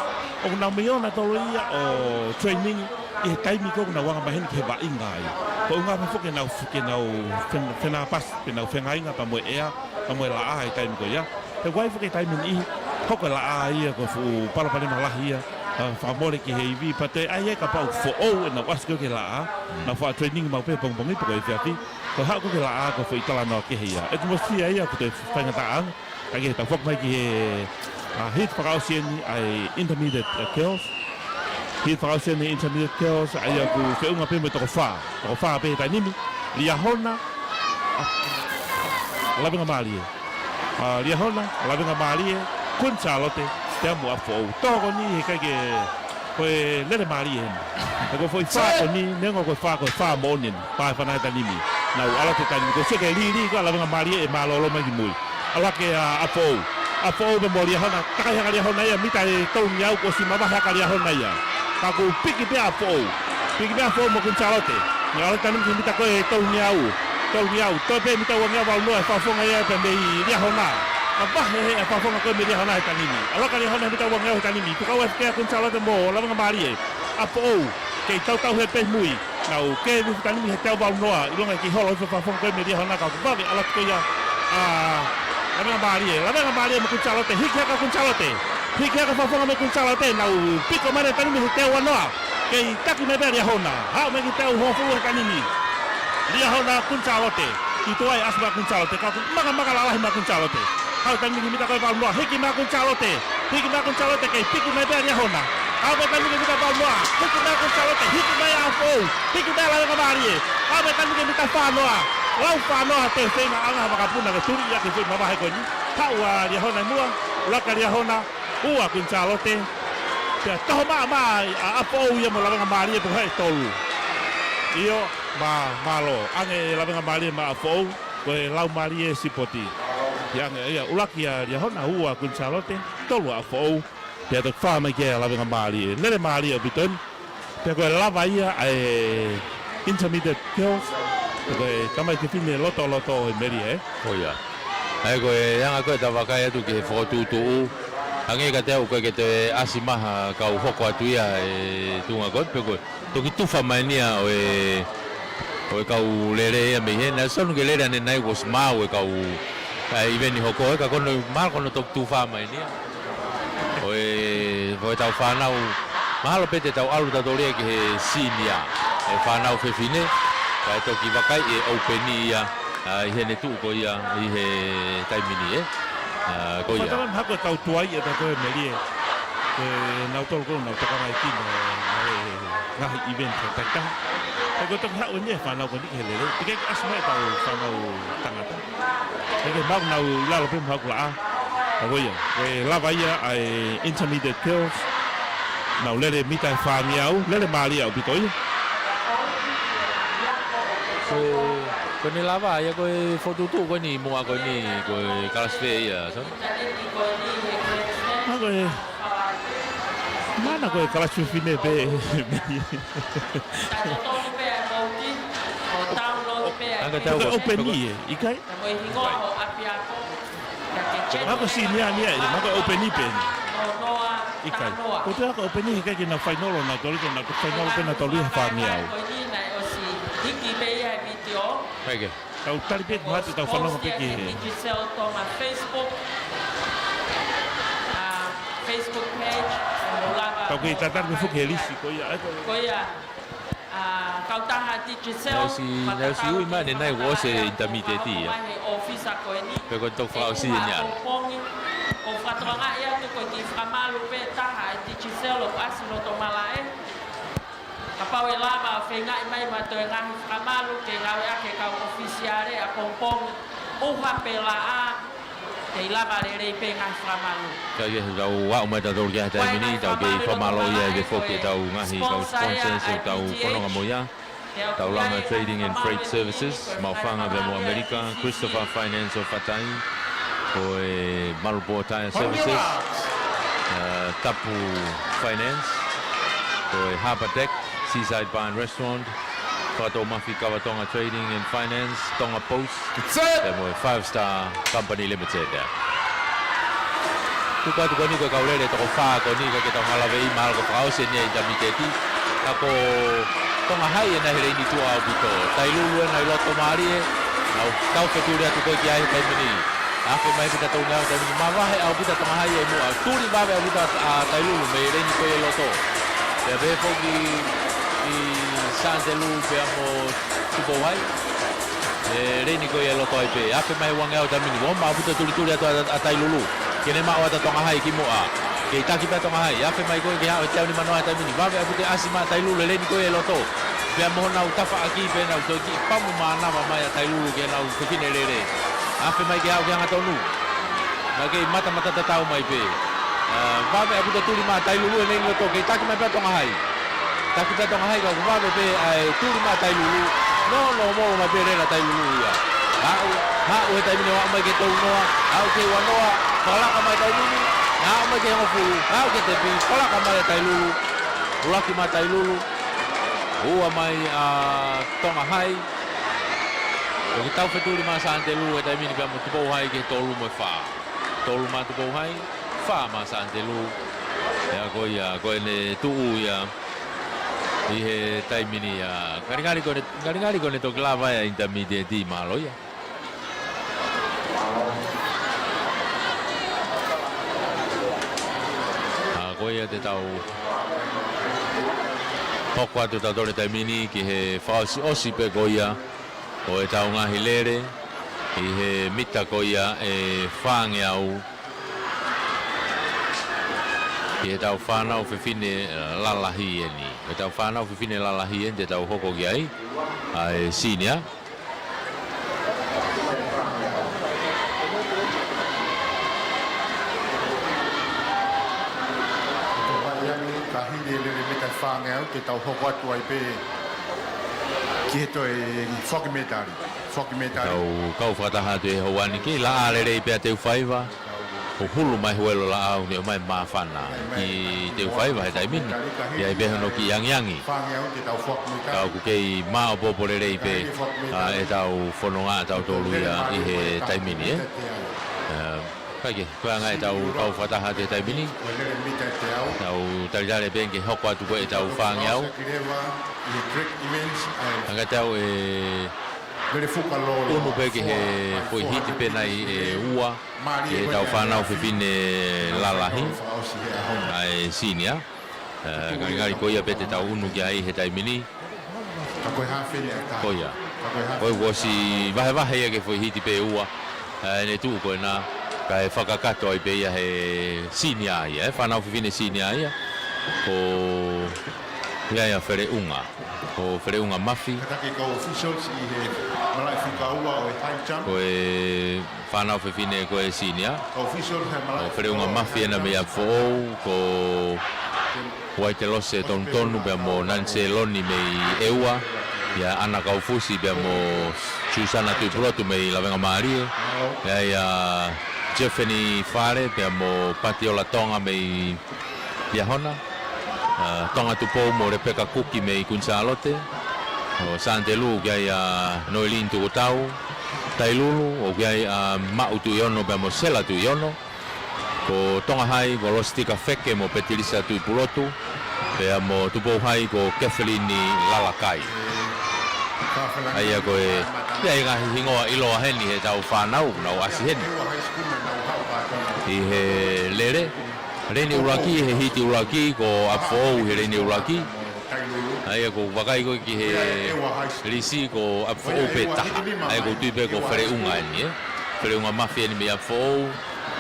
ʻOku nau mei ʻona tolo ia ʻo training ʻi he taimi ko ʻoku nau anga maheni ke vaʻinga ai. Ko e ʻuhinga pē foki ke nau, ke nau fen-, fenāpasi, ke nau fengāueʻaki pea mo e ʻea, pea mo e laʻā he taimi ko ia. He ʻoku ʻi ai foki e taimi ʻe niʻihi, hoko e laʻā ia ko e fuʻu palopalema lahi ia, ʻa, fakamole ki he ivi, pea toe ʻai ai kapau foʻou ʻenau ʻasi ko e ke laʻā, nau faka-training maʻu pē pongipongi pē ko e efiafi, ko e haʻu ko e ke laʻā ko e foʻi talanoa kehe ia. ʻAtimosia ia ʻoku toe faingataʻaʻanga, kae kehe tau foki mai ki he, ʻa, heat fakaʻosi eni ʻa e intermediate, ʻa, girls. Heat fakaʻosi eni intermediate girls, ʻa ia ʻoku feʻunga pē mo e toko fā. Toko fā pē he taimi ni. Liahona, ʻa, Lavengamālie. ʻA, Liahona, Lavengamālie, Kuini Sālote, pea mo ʻApifoʻou. Toko ni he ʻikai ke ko e lele mālie eni. He ko e foʻi fā ko eni, neongo ko e fā, ko e fā moʻoni eni. Pā e fānau he taimi ni. Nau ʻalu atu he taimi ni. Ko e sio ki he lili, ko Lavengamālie ʻe mālōlō mai ki mui. ʻAlu hake ʻa ʻApifoʻou. ʻApifoʻou pea mo Liahona. Takai hake ʻa Liahona ia, mita ʻe tolungeau, kuo ʻosi mavahe hake ʻa Liahona ia. Ka kuo piki pē ʻa ʻApifoʻou. Piki pē ʻa ʻApifoʻou mo Kuini Sālote. Naʻe ʻalu he taimi ni ki he mita ko e tolungeau. Tolungeau, toe pē mita uangeau valu noa e fakafofonga ia pea mei Liahona. Ka vahe he fakafofonga ko e mei Liahona he taimi ni. ʻAlu hake ʻa Liahona he mita uangeau he taimi ni. Tuku ʻa e fekea Kuini Sālote mo Lavengamālie. ʻApifoʻou, kei tautau he pē mui. Nau kei vihi he taimi ni he teau valu noa. ʻIlonga ke holo he fakafofonga ko e mei Liahona ka kuo vave ʻalu atu ko ia ʻa Lavengamālie. Lavengamālie mo Kuini Sālote. Hiki hake ʻa Kuini Sālote. Hiki hake fakafofonga mo Kuini Sālote. Nau piko mai he taimi ni he teau uanoa. Kei taki mai pē ʻa Liahona. Haʻu mai ki he teau hongofulu he taimi ni. Liahona, Kuini Sālote. Ki tuʻa ʻasi mai ʻa Kuini Sālote. Ka ʻoku makamaka lalahi mai ʻa Kuini Sālote. Haʻu he taimi ni ki he mita ko e valu noa. Hiki mai ʻa Kuini Sālote. Hiki mai ʻa Kuini Sālote kei piki mai pē ʻa Liahona. Haʻu he taimi ni ki he mita valu noa. Hiki mai ʻa Kuini Sālote. Hiki mai ʻa ʻApifoʻou. Hiki mai ʻa Lavengamālie. Haʻu he taimi ni ki he mita fā noa. Lau fā noa te feinga anga ha vakapuna ke tuli ia ke foʻi mavahe ko eni. Haʻu ʻa Liahona ʻi muʻa. ʻAlu hake ʻa Liahona. Ua Kuini Sālote. Pea toho maʻamaʻa ʻa ʻApifoʻou ia mo Lavengamālie pea ko e tolu. ʻIo, mā, mālō. ʻAnge ʻe Lavengamālie maʻa ʻApifoʻou, ko e laumālie sipoti. ʻIa ʻange, ʻia, ʻuluaki ʻa Liahona, ua Kuini Sālote, tolu ʻa ʻApifoʻou. Pea toki fā mai ki ai ʻa Lavengamālie. Lele mālie ʻaupito eni. Pea ko e lava ia ʻa e intermediate girls. Pea ko e tamaiki fefine lotoloto ʻi Melie, ē? ʻIo. ʻA ia ko e anga ko ē ʻetau vakai atu ki he fokotuʻutuʻu. Hangē kiate au ko e ke toe ʻasi mai ha kau hoko atu ia he tuʻunga ko ē, pea ko e toki tufa mai eni ia ʻo e, ʻo e kau lele ia mei heni. Naʻe sio atu ki he lele ʻanenai kuo ʻosi maau e kau, ʻa e ʻiveni hoko ē, ka ko hono, mahalo ko hono toki tufa mai eni ia. ʻO e, ʻo ʻetau fānau, mahalo pē te tau ʻalu tautolu ia ki he senior, e fānau fefine, kae toki vakai e ʻoupeni ia, ʻa, ʻi heʻene tuʻu ko ia, ʻi he taimi ni, ē. ʻA, ko ia. Fānau mahalo ko e tau tuai ʻe tau ko e Melie. Ko e nautolu ko ē, nau tokanga ʻi kino, ʻa e ngaahi ʻiveni fakatātā. He ko e toki haʻu eni e fānau ko eni ki he lele. Teʻeki ke ʻasi mai ʻetau fānau tangata. He ke mau nau ʻi lalo pē mo haku laʻā. ʻA ko ia, ko e lava ia ʻa e intermediate girls. Nau lele mita ʻe fāngeau, lele mālie ʻaupito ia. Ko, ko ʻene lava ia ko e fokotuʻutuʻu ko eni muʻa ko eni ko e kalasi fē ia, Soni? Mahalo ko e, mahalo ko e kalasi fefine pē. Anga tau. ʻOpeni ē, ʻikai? Mahalo ko e senior ni ē, mahalo ko e ʻopeni pē. ʻIkai. Ko e toe hako ʻopeni he ʻikai ke nau fainolo, nau toli ko nau fainolo pē nau toli he fāngeau. ʻIkai ke. Tau tali pē mahalo te tau fanongo pē ki he. Digicel Toma Facebook. ʻA, Facebook page. Tau kei tatali pē foki he lisi, ko ia, ē, ko ia. Ko ia. ʻA, kautaha Digicel, naʻe ʻosi, naʻe ʻosi ui mai ʻanenai kuo ʻosi e intermediate ia. Mai he ʻōfisa ko eni. Pea ko e toki fakaʻosi eni ʻalu. Ko e fakatokangaʻi atu ko e kiʻi fakamalu pē taha ʻa e Digicel ʻoku ʻasi loto malaʻe. Kapau ʻe lava ʻo feingaʻi mai maʻa e ngaahi fakamalu ke ngāueʻaki e kau ʻofisiale ʻapongipongi, ʻuha pe laʻā, ʻe lava lelei pē ngaahi fakamalu. Ka ia he tau aʻu mai tautolu ki he taimi ni, tau kei fakamālō ia ʻi he foki ʻetau ngaahi kau sponsors ʻoku tau fononga mo ia. Taulanga Trading and Freight Services, Maʻufanga pea mo ʻAmelika, Christopher Finance ʻo Fatai, ko e Malupō Tire Services, uh, Tapu Finance, ko e Harbour Deck, Seaside Bar and Restaurant, Fakatoumafi Kava Tonga Trading and Finance, Tonga Post, pea mo e Five Star Company Limited. Tuku atu ko eni ko e kau lele toko fā ko eni ka ke tau ngalaveʻi mahalo ko e fakaʻosi eni ʻa e intermediate. Ka ko Tonga Hai ena he leini tuʻa ʻaupito. Tailulu ena ʻi loto mālie. Nau tau fetuli atu ko ē ki ai he taimi ni. Afe mai pita tau ngau taimi ni. Mavahe ʻaupito Tonga Hai ʻi muʻa. Tuli vave ʻaupito ʻa Tailulu mei he leini ko ē ʻi loto. Pea pehē foki ʻi Santelu pea mo Tupou Hai. ʻE leini ko ē ʻi loto ai pē. Afe mai uangeau taimi ni. Ua maʻu ʻaupito tulituli atu ʻa, ʻa Tailulu. Ke ne maʻu atu ʻa Tonga Hai ki muʻa. Kei taki pē ʻa Tonga Hai. Afe mai ko ē ke haʻu he teau nimanoa he taimi ni. Vave ʻaupito ʻasi mai ʻa Tailulu he leini ko ē ʻi loto. Pea mo honau tafaʻaki pea nau toe kiʻi pamu mānava mai ʻa Tailulu ke nau fefine lele. Afe mai ke haʻu ke hangatonu. Naʻa kei matamata tatau mai pē. ʻA, vave ʻaupito tuli mai ʻa Tailulu he leini ʻi loto. Kei taki mai pē ʻa Tonga Hai. Taki pē ʻa Tonga Hai ka ʻoku vave pē ʻa e tuli mai ʻa Tailulu. Nō, nō molo mai pē lele ʻa Tailulu ia. Haʻu, haʻu he taimi ni ʻo aʻu mai ki he tolu noa. Haʻu ki he ua noa. Fakalaka mai taimi ni. Haʻu mai ki he hongofulu. Haʻu ki he tepi. Fakalaka mai ʻa Tailulu. ʻUluaki mai ʻa Tailulu. Ua mai ʻa Tonga Hai. ʻOku tau fetuli mai ʻa Santelu he taimi ni pea mo Tupou Hai ki he tolu mo e fā. Tolu mai ʻa Tupou Hai. Fā mai ʻa Santelu. ʻIa ko ia, ko ʻene tuʻu ia ʻi he taimi ni ia. Ngalingali ko ʻene, ngalingali ko ʻene toki lava ʻa e intermediate mahalo ia. ʻA, ko ia te tau hoko atu tautolu he taimi ni ki he fakaʻosiʻosi pē ko ia ʻo ʻetau ngaahi lele ʻi he mita ko ia ʻe fāngeau. Ki heʻetau fānau fefine lalahi eni. ʻEtau fānau fefine lalahi eni te tau hoko ki ai. ʻA e senior. Ko e paʻi ange ka hili e lele mita ʻe fāngeau te tau hoko atu ai pē ki he toe foaki mētali. Foaki mētali. Tau kau fakataha atu he houa ni ki he laʻā lelei pē ʻa Teufaiva. ʻO hulu mai Huelo Laʻau ne ʻomai māfana ki Teufaiva he taimi ni. ʻI ai pē hono kiʻi angiangi. Ka ʻoku kei maopoopo lelei pē ʻa ʻetau fononga ʻatautolu ia ʻi he taimi ni, ē. ʻE, kae kehe, ko e anga ʻetau kau fakataha atu he taimi ni. Tau talitali pē ke hoko atu ko ʻetau fāngeau. Anga tau ʻe unu pē ki he foʻi hiti pē nai ʻe ua. Ki heʻetau fānau fefine lalahi. ʻA e senior. ʻE, ngalingali ko ia pē te tau unu ki ai he taimi ni. Ko ia. Ko e ʻosi vahevahe ia ki he foʻi hiti pē ʻe ua. ʻE, ʻene tuʻu ko ena. Kae fakakakato ai pē ia he senior ia, ʻe, fānau fefine senior ia. Ko ia ia Feleʻunga. Ko Feleʻunga Mafi. Kātaki kau officials ʻi he malaʻe fika ua ʻo e high jump. Ko e fānau fefine ko e senior. Kau officials he malaʻe fika ua. Ko Feleʻunga Mafi ena mei ʻApifoʻou, ko Uaitelose Tonutonu pea mo Nanise Loni mei ʻEua. ʻIa ʻAna Kaufusi pea mo Susana Tuipulotu mei Lavengamālie. ʻIa, ʻia Jefeni Fale pea mo Patiola Tonga mei Liahona, ʻa, Tonga Tupou mo Lepeka Kuki mei Kuini Sālote, ʻo Santelu ki ai ʻa Noelini Tukutau, Tailulu, ʻoku ʻi ai ʻa Maʻu Tuʻiono pea mo Sela Tuʻiono, ko Tonga Hai, ko Lositika Feke mo Petilisa Tuʻipulotu, pea mo Tupou Hai, ko Kathleen Lalakai. ʻA ia ko e, ʻi ai ngaahi hingoa ʻiloa heni heʻetau fānau, nau ʻasi heni. ʻI he lele, leini ʻuluaki, he hiti ʻuluaki, ko ʻApifoʻou he leini ʻuluaki. ʻA ia ko e vakai ko ē ki he lisi ko ʻApifoʻou pē taha. ʻA ia ko e tui pē ko Feleʻunga eni, ē. Feleʻunga Mafi eni mei ʻApifoʻou.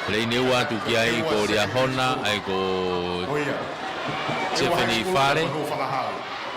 Leini ua atu ki ai ko Liahona, ʻa ia ko Jefeni Fale.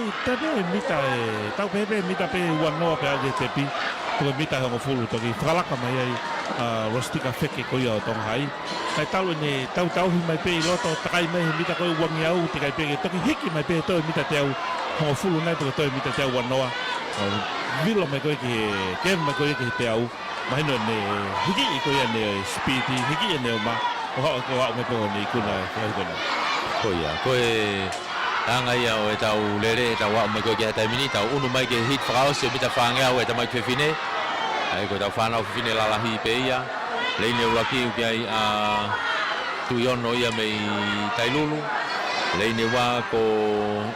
pē, tā pē mita ʻe, tau pē pē mita pē ua noa pea aʻu ki he tepi, ko e mita ʻe hongofulu toki fakalaka mai ai ʻa Rositika Feke ko ia ʻo Tonga Hai. Kae talu ʻene tautauhi mai pē ʻi loto, takai mai he mita ko e uangeau, teʻeki ai pē ke toki hiki mai pē he toe mita teau hongofulu nai pe ko e toe mita teau ua noa. ʻO vilo mai ko ē ki he, kēmu mai ko ē ki he teau. Mahino ʻene hikiʻi ko ia ʻene sipiti, hikiʻi ʻene uma, ʻo haʻu, ʻo haʻu mai pē ʻo ne ikuna e fakaʻikuna. Ko ia, ko e anga ia ʻo ʻetau lele, ʻetau aʻu mai ko ē ki he taimi ni, tau ʻunu mai ki he hiti fakaʻosi ʻo e mita fāngeau ʻa e tamaiki fefine. ʻA ia ko ʻetau fānau fefine lalahi pē ia. Leini ʻuluaki ʻoku ʻi ai ʻa Tuiono ia mei Tailulu. Leini ua ko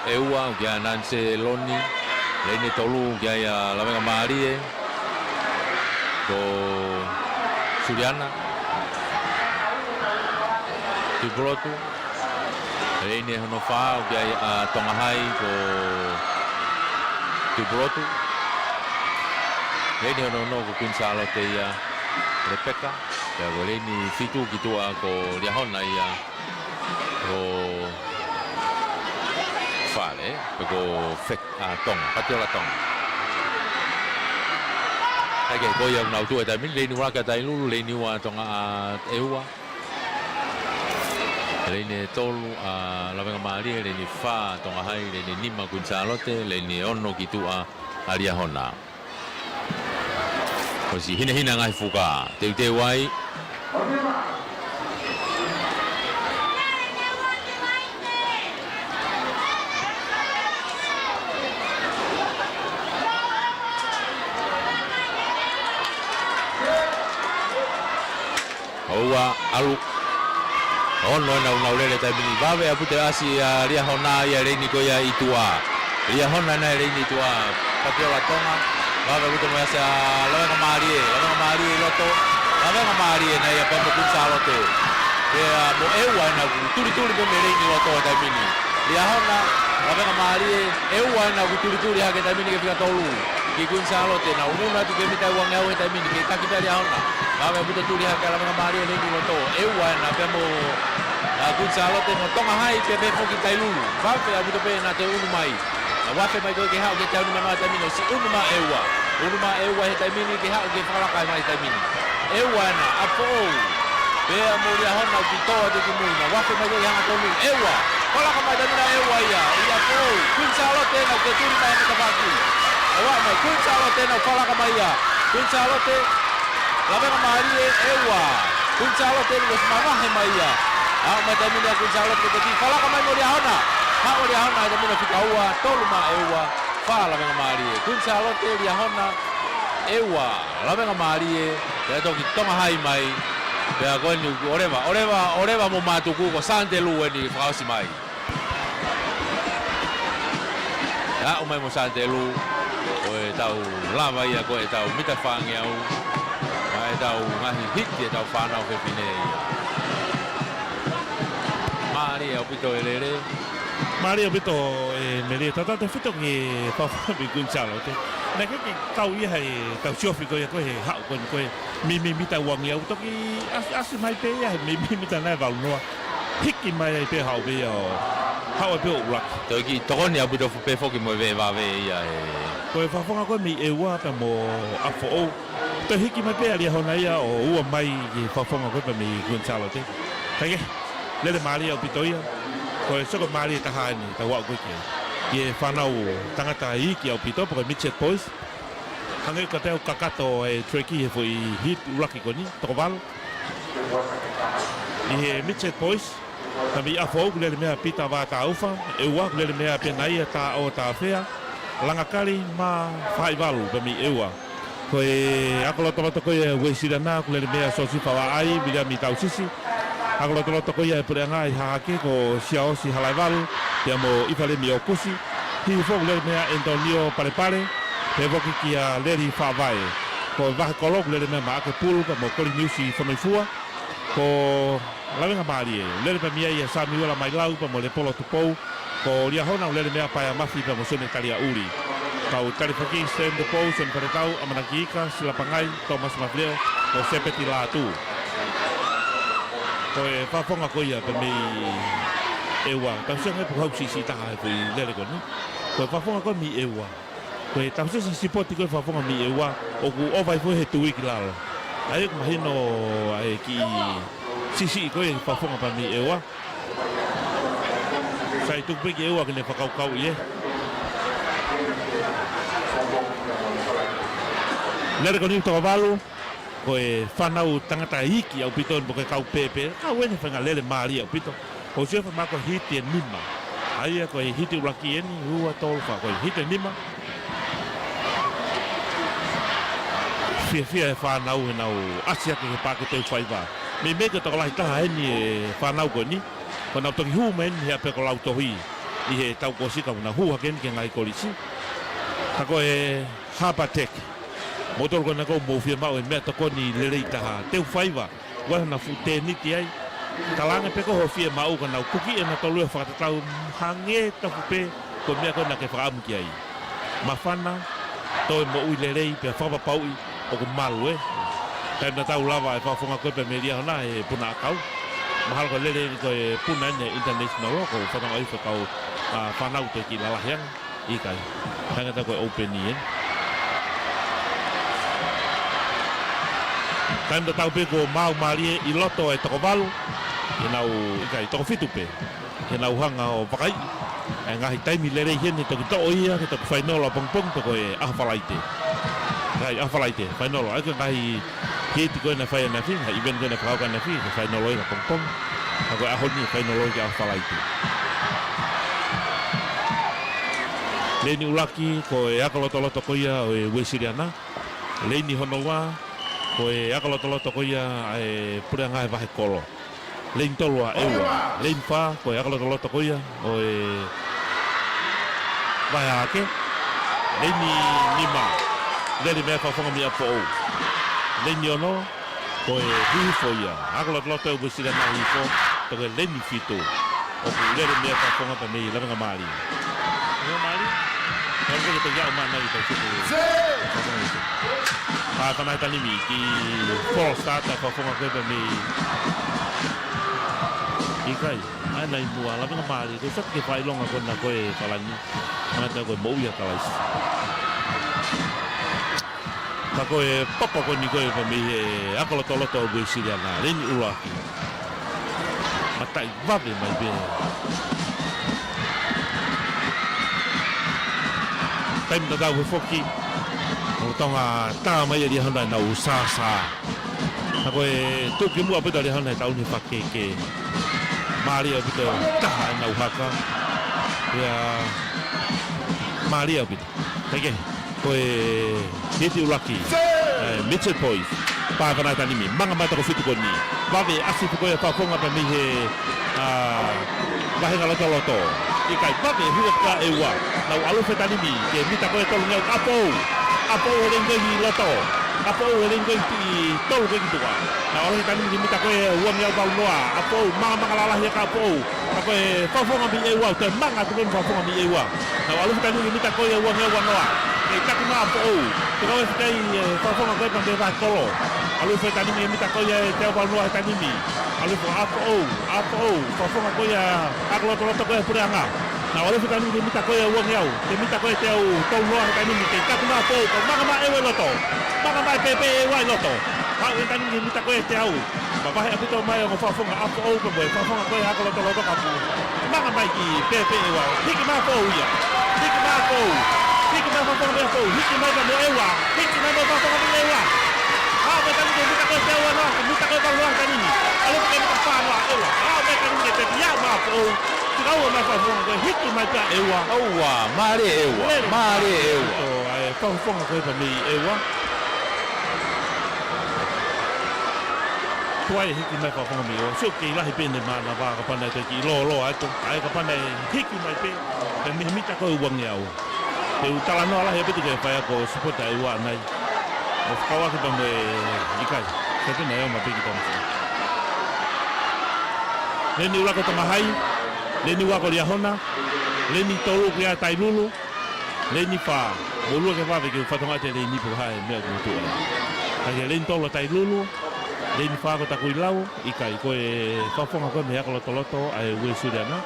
ʻEua ʻoku ʻi ai ʻa Nanse Loni. Leini tolu ʻoku ʻi ai ʻa Lavengamālie ko Suliana Tuipulotu. Leini hono fā ʻoku ʻi ai ʻa Tonga Hai ko Tuipulotu. Leini hono ono ko Kuini Sālote ia Lepeka. Pea ko e leini fitu ki tuʻa ko Liahona ia ko Fale, pe ko Fek-, ʻa Tonga, Patiola Tonga. ʻA ia ko ia ʻoku nau tuʻu he taimi ni, leini ʻuluaki ʻa Tailulu, leini ua ʻa Tonga ʻa ʻEua. Leini tolu ʻa Lavengamālie, leini fā ʻa Tonga Hai, leini nima Kuini Sālote, leini ono ki tuʻa ʻa Liahona. ʻOsi hinehina ngaahi fuka, teuteu ai. ʻOua, ʻalu. Ono ʻena ʻoku nau lele taimi ni. Vave ʻa Pute ʻo ʻasi ʻa Liahona ia leini ko ia ʻi tuʻa. Liahona ʻena leini ʻi tuʻa. Patiola Tonga. Vave ʻa Pute mo ʻasi ʻa Lavengamālie. Lavengamālie ʻi loto. Lavengamālie ʻena ia pea mo Kuini Sālote. Pea mo ʻEua ʻena ʻoku tulituli pē mei leini loto he taimi ni. Liahona, lavengamālie, ʻe ua ena, ʻoku tulituli hake he taimi ni ki he fika tolu. Ki Kuini Sālote, naʻe unuunu atu ki he mita ʻe uangeau he taimi ni, ke taki pē ʻa Liahona. Vave ʻaupito, tuli hake ʻa lavengamālie, leni loto. ʻE ua ena, pea mo, ʻa, Kuini Sālote, mo Tonga Hai, pea pehē foki Tailulu. Vave ʻaupito pē naʻa toe unu mai. Naʻe uafe mai ko ē ke haʻu ki he taha nima noa he taimi ni, ʻosi unu mai ʻe ua. Unu mai ʻe ua he taimi ni ke haʻu ke fakalaka mai he taimi ni. ʻE ua ena, ʻApifoʻou. Pea mo Liahona ʻoku tō atu ki mui, naʻe uafe mai ko ē ke hangatonu. ʻE ua. Fakalaka mai he taimi ni ʻe ua ia. ʻIa ʻApifoʻou. Kuini Sālote ena ʻoku tuli mai he tafaʻaki. ʻOua mai, Kuini Sālote ena ʻoku fakalaka mai ia. Kuini Sālote, lavengamālie, ʻe ua. Kuini Sālote eni kuo ʻosi mavahe mai ia. Aʻu mai he taimi ni ʻa Kuini Sālote, ko e kiʻi fakalaka mai mo Liahona. Haʻu ʻa Liahona he taimi ni, fika ua, tolu mai ʻe ua. Fā, lavengamālie. Kuini Sālote, Liahona, ʻe ua, lavengamālie, pea toki Tonga Hai mai, pea ko eni ʻoku ʻoleva, ʻoleva, ʻoleva mo mātuku, ko Santelu eni fakaʻosi mai. Aʻu mai mo Santelu, ko ʻetau lava ia ko ē ʻetau mita fāngeau, ʻa ʻetau ngaahi hiti ʻetau fānau fefine ia. Mālie ʻaupito e lele. Mālie ʻaupito e Melie, tautautefito ki he fakafoki ʻa Kuini Sālote. Naʻe ʻikai ke kau ia he tau siofi ko ia ko ē he haʻu ko eni ko ē mei, mei mita uangeau, toki ʻasi, ʻasi mai pē ia he mei, mei mita nai valu noa. Hiki mai ai pē haʻu pē ia ʻo haʻu ai pē ʻo ʻuluaki. Toe kiʻi tokoni ʻaupito fo-, pē foki mo e veʻe vave ia he. Ko e fakafoki ko ē mei ʻEua pea mo ʻApifoʻou. Toe hiki mai pē ʻa Liahona ia ʻo ua mai ki he fakafoki ko ē pea mei Kuini Sālote. Kae kehe, lele mālie ʻaupito ia. Ko e soko mālie taha eni, tau aʻu ko ē ki he, ki he fānau tangata iiki ʻaupito, pe ko e midget boys. Hangē ko ʻetau kakato e treki he foʻi hiti ʻuluaki ko eni, toko valu. ʻI he midget boys, pea mei ʻApifoʻou ʻoku lele mai ʻa Pita Vātaufa, ʻEua ʻoku lele mai ʻa Penaia Taʻotāfea, Langakali mo Faʻaivalu pea mei ʻEua. Ko e ako lotoloto ko ia Uēsiliana ʻoku lele mai ʻa Siosifa Vaʻai, Viliami Tausisi. Ako lotoloto ko ia e puleʻanga ʻi Hahake ko Siaosi Halaevalu, pea mo ʻIfalemi ʻOkusi. Hihifo ʻoku lele mai ʻa ʻAnitonio Palepale, pea foki kia Leli Faʻavae. Ko e vahekolo ʻoku lele mai ʻa Maʻake Pulu pea mo Koliniusi Fonoifua. Ko lavengamālie, lele pē mei ai ʻa Samiuela Mailau pea mo Lepolo Tupou, ko Liahona ʻoku lele mai ʻa Paea Mafi pea mo Sione Taliaʻuli. Kau talifoki Stan Tupou, Sione Faletau, ʻAmanaki Ika, Sila Pangai, Thomas Mafileo, mo Sepeti Lātū. Ko e fakafoki ko ia pea mei ʻEua, tau sio ange pē ko e hau siʻisiʻi taha he foʻi lele ko eni. Ko e fakafoki ko ē mei ʻEua. Ko e tau sio he sipoti ko ē fakafoki mei ʻEua, ʻoku ʻova hifo he tui ki lalo. ʻA ia ʻoku mahino ʻa e kiʻi siʻisiʻi ko ē fakafoki pea mei ʻEua. Sai tuku pē ki ʻEua ke ne fakakaukauʻi ē. Lele ko eni toko valu, ko e fānau tangata iiki ʻaupito eni, pe ko e kau pēpē, kau eni he faʻahinga lele mālie ʻaupito. ʻOku ou sio fakaʻamu ko e hiti ʻe nima. ʻA ia ko e hiti ʻuluaki eni, ua, tolu, fā, ko e hiti ʻe nima. Fiefia e fānau heʻenau ʻasi hake ki he paaki Teufaiva. Meimei ko e tokolahi taha eni e fānau ko eni. Ko ʻenau toki hū mai eni he ʻapi ko Lautohi ʻi he taʻu kuo ʻosi, ka ʻoku nau hū hake eni ki he ngaahi kolisi. Ka ko e Habatec, moutolu ko ena ʻoku mou fiemaʻu e meʻatokoni lelei taha, Teufaiva. Ua na fuʻu tēniti ai. Talaange pē ko hoʻo fiemaʻu ka nau kuki ʻe nautolu e fakatatau hangē tofu pē ko e meʻa ko ē naʻa ke fakaʻamu ki ai. Māfana, toe moʻui lelei pea fakapapauʻi ʻoku malu ē. Taimi naʻa tau lava e fakafoki ko ē pea mei Liahona he puna ʻakau. Mahalo ko e lele eni ko e puna eni international, ko e fakatonga ʻi he kau, ʻa, fānau toe kiʻi lalahi ange. ʻIkai. Hangē ʻoku ʻikai ko e open ē. Taimi tatau pē kuo maau mālie ʻi loto e toko valu. Ke nau, ʻikai, toko fitu pē. Ke nau hanga ʻo vakaiʻi e ngaahi taimi lelei heni, toki toʻo ia ke toki fainolo ʻapongipongi pe ko e ʻaho Falaite. ʻIkai, ʻaho Falaite, fainolo. ʻA ia ko e ngaahi hiti ko ē naʻe fai ʻanefē, ngaahi event ko ē naʻe fakahoko ʻanefē, ke fainolo ia ʻapongipongi. Ka ko e ʻaho ni fainolo ia ki he ʻaho Falaite. Leini ʻuluaki, ko e ako lotoloto ko ia ʻo e Uēsiliana. Leini hono ua, ko e ako lotoloto ko ia ʻa e Puleʻanga ʻi he Vahekolo. Leini tolu ʻa ʻEua. Leini fā, ko e ako lotoloto ko ia ʻo e Vaehahake. Leini nima, lele mai e fakafoki mei ʻApifoʻou. Leini ono, ko e Hihifo ia. Ako lotoloto ʻa e Uēsiliana Hihifo, toki leini fitu. ʻOku lele meʻa fakafofonga pē mei Lavengamālie. Lavengamālie? Lavengamālie ke te ia o mana i tau suku. Fakafofonga. Pā fana he tanimi ki Forster, fakafofonga ko ē pē mei. ʻIkai. ʻAi nai mua Lavengamālie. Ko e sati ke fakaʻilonga ko ena ko e kalani. Mana ta ko e moʻui ʻa Kalaisi. Ka ko e papa ko eni ko ē pē mei he ako lotoloto ʻo Uēsiliana, Leni ʻUluaki. Mataʻi vave mai pē. Taimi tatau pē foki. ʻO Tonga tā mai ʻa Liahona ʻenau sāsā. Ka ko e tuʻu ki muʻa pē ʻa Liahona he taʻu ni fakeke. Mālie ʻaupito taha ʻenau haka. Ia, mālie ʻaupito. Kae kehe, ko e hiti ʻuluaki. ʻE, Midget Boys. Pā fana he tanimi. Manga mai toko fitu ko eni. Vave ʻasi pē ko e fakafofonga pē mei he, ʻa, vāhenga lotoloto. ʻIkai vave hua ka ʻEua. Nau ʻalu he tanimi. Ke mita ko e tolungeau. ʻApou. ʻApou he leni ko ē ki loto. ʻApou he leni ko ē ki tolu ko ē ki tuʻa. Nau ʻalu he tanimi ke mita ko e uangeau valu noa. ʻApou. Manga manga lalahi ʻa ʻApou. Ka ko e fakafofonga mei ʻEua, toe manga atu pē mo e fakafofonga mei ʻEua. Nau ʻalu he tanimi ke mita ko e uangeau ua noa. Kei taki mai ʻApou. Te kau e fikai e fakafofonga ko ē pea mei Vahe Kolo. ʻAlu he tanimi ke mita ko e teau valu noa he tanimi. ʻAlu he ʻApou, ʻApou, fakafofonga ko ia ako lotoloto ko ē puleʻanga. Nau ʻalu he tanimi ke mita ko e uangeau. Ke mita ko e teau tolu noa he tanimi. Kei taki mai ʻApou, ka manga mai ʻEua ʻi loto. Manga mai pēpē ʻEua ʻi loto. Haʻu he tanimi ke mita ko e teau. Mavahe ʻaupito mai ʻa e ongo fakafofonga ʻApou pea mo e fakafofonga ko ē ako lotoloto kapu. Manga mai ki pēpē ʻEua. Hiki mai ʻApou ia. Hiki mai ʻApou. Hiki mai fakafofonga mei ʻApou. Hiki mai pea mo ʻEua. Hiki mai mo e fakafofonga mei ʻEua. Haʻu mai tanimi ke mita ko e teau ua noa. Mita ko e valu noa tanimi. ʻAlu ke mita fā noa ʻEua. Haʻu mai tanimi ke tepi ia mai ʻApou. Fika ua mai fakafofonga ko ē. Hiki mai pea ʻEua. ʻEua. Mālie ʻEua. Lele. Mālie ʻEua. ʻO ʻai fakafofonga ko ē pea mei ʻEua. Tuai e hiki mai fakafofonga mei ʻEua. Sio kei lahi pē ʻene mānava kapau naʻe toe kiʻi lōloa atu. ʻAi kapau naʻe hiki mai pē. Pea mei he mita ko e uangeau. Te u talanoa lahi ʻaupito ki he faiako sipoti ʻa ʻEua ʻanai. ʻO fakauaki pea mo e ʻikai. Sai pē naʻe ō mai pē ki Tonga. Leni ʻUluaki Tonga Hai. Leni ua ko Liahona. Leni tolu ko ia Tailulu. Leni fā, mou lue ke vave ke u fakatokangaʻi atu e leni pe ko e hā e meʻa ʻoku tuʻu ai. Ka ko e leni tolu ʻa Tailulu, leni fā ko Takuilau, ʻikai ko e fakafofonga ko ē mei he ako lotoloto ʻa e Uēsiliana.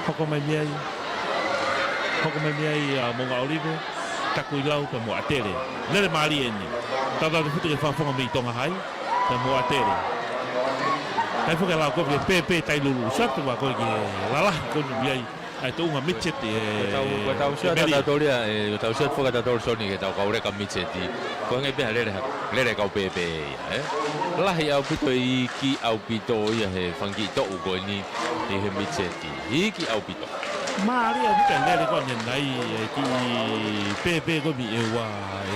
Hoko mai mei ai, hoko mai mei ai ʻa Moʻunga ʻŌlive, Takuilau pea mo ʻAtele. Lele mālie eni. Tautautefito ki he fakafofonga mei Tonga Hai, pea mo ʻAtele. Kae foki e lau ko ē pēpē Tailulu, satu wa ko ē ki he lalahi ko eni mei ai. ʻA e tuʻunga midget ē, Ko e tau, ko e tau sio ʻa Meli. Tautolu ia, ē, ko e tau sio ʻa Fuka Tautolu Soni, ke tau kau leka midget. Ko e ngaahi pē ha lele ha, lele kau pēpē ia, ē? Lahi ʻaupito, iiki ʻaupito ia he fanga kiʻi toʻu ko eni ʻi he midget. Iiki ʻaupito. Mālie ʻaupito e lele ko eni ʻanai, ē, kiʻi pēpē ko ē mei ʻEua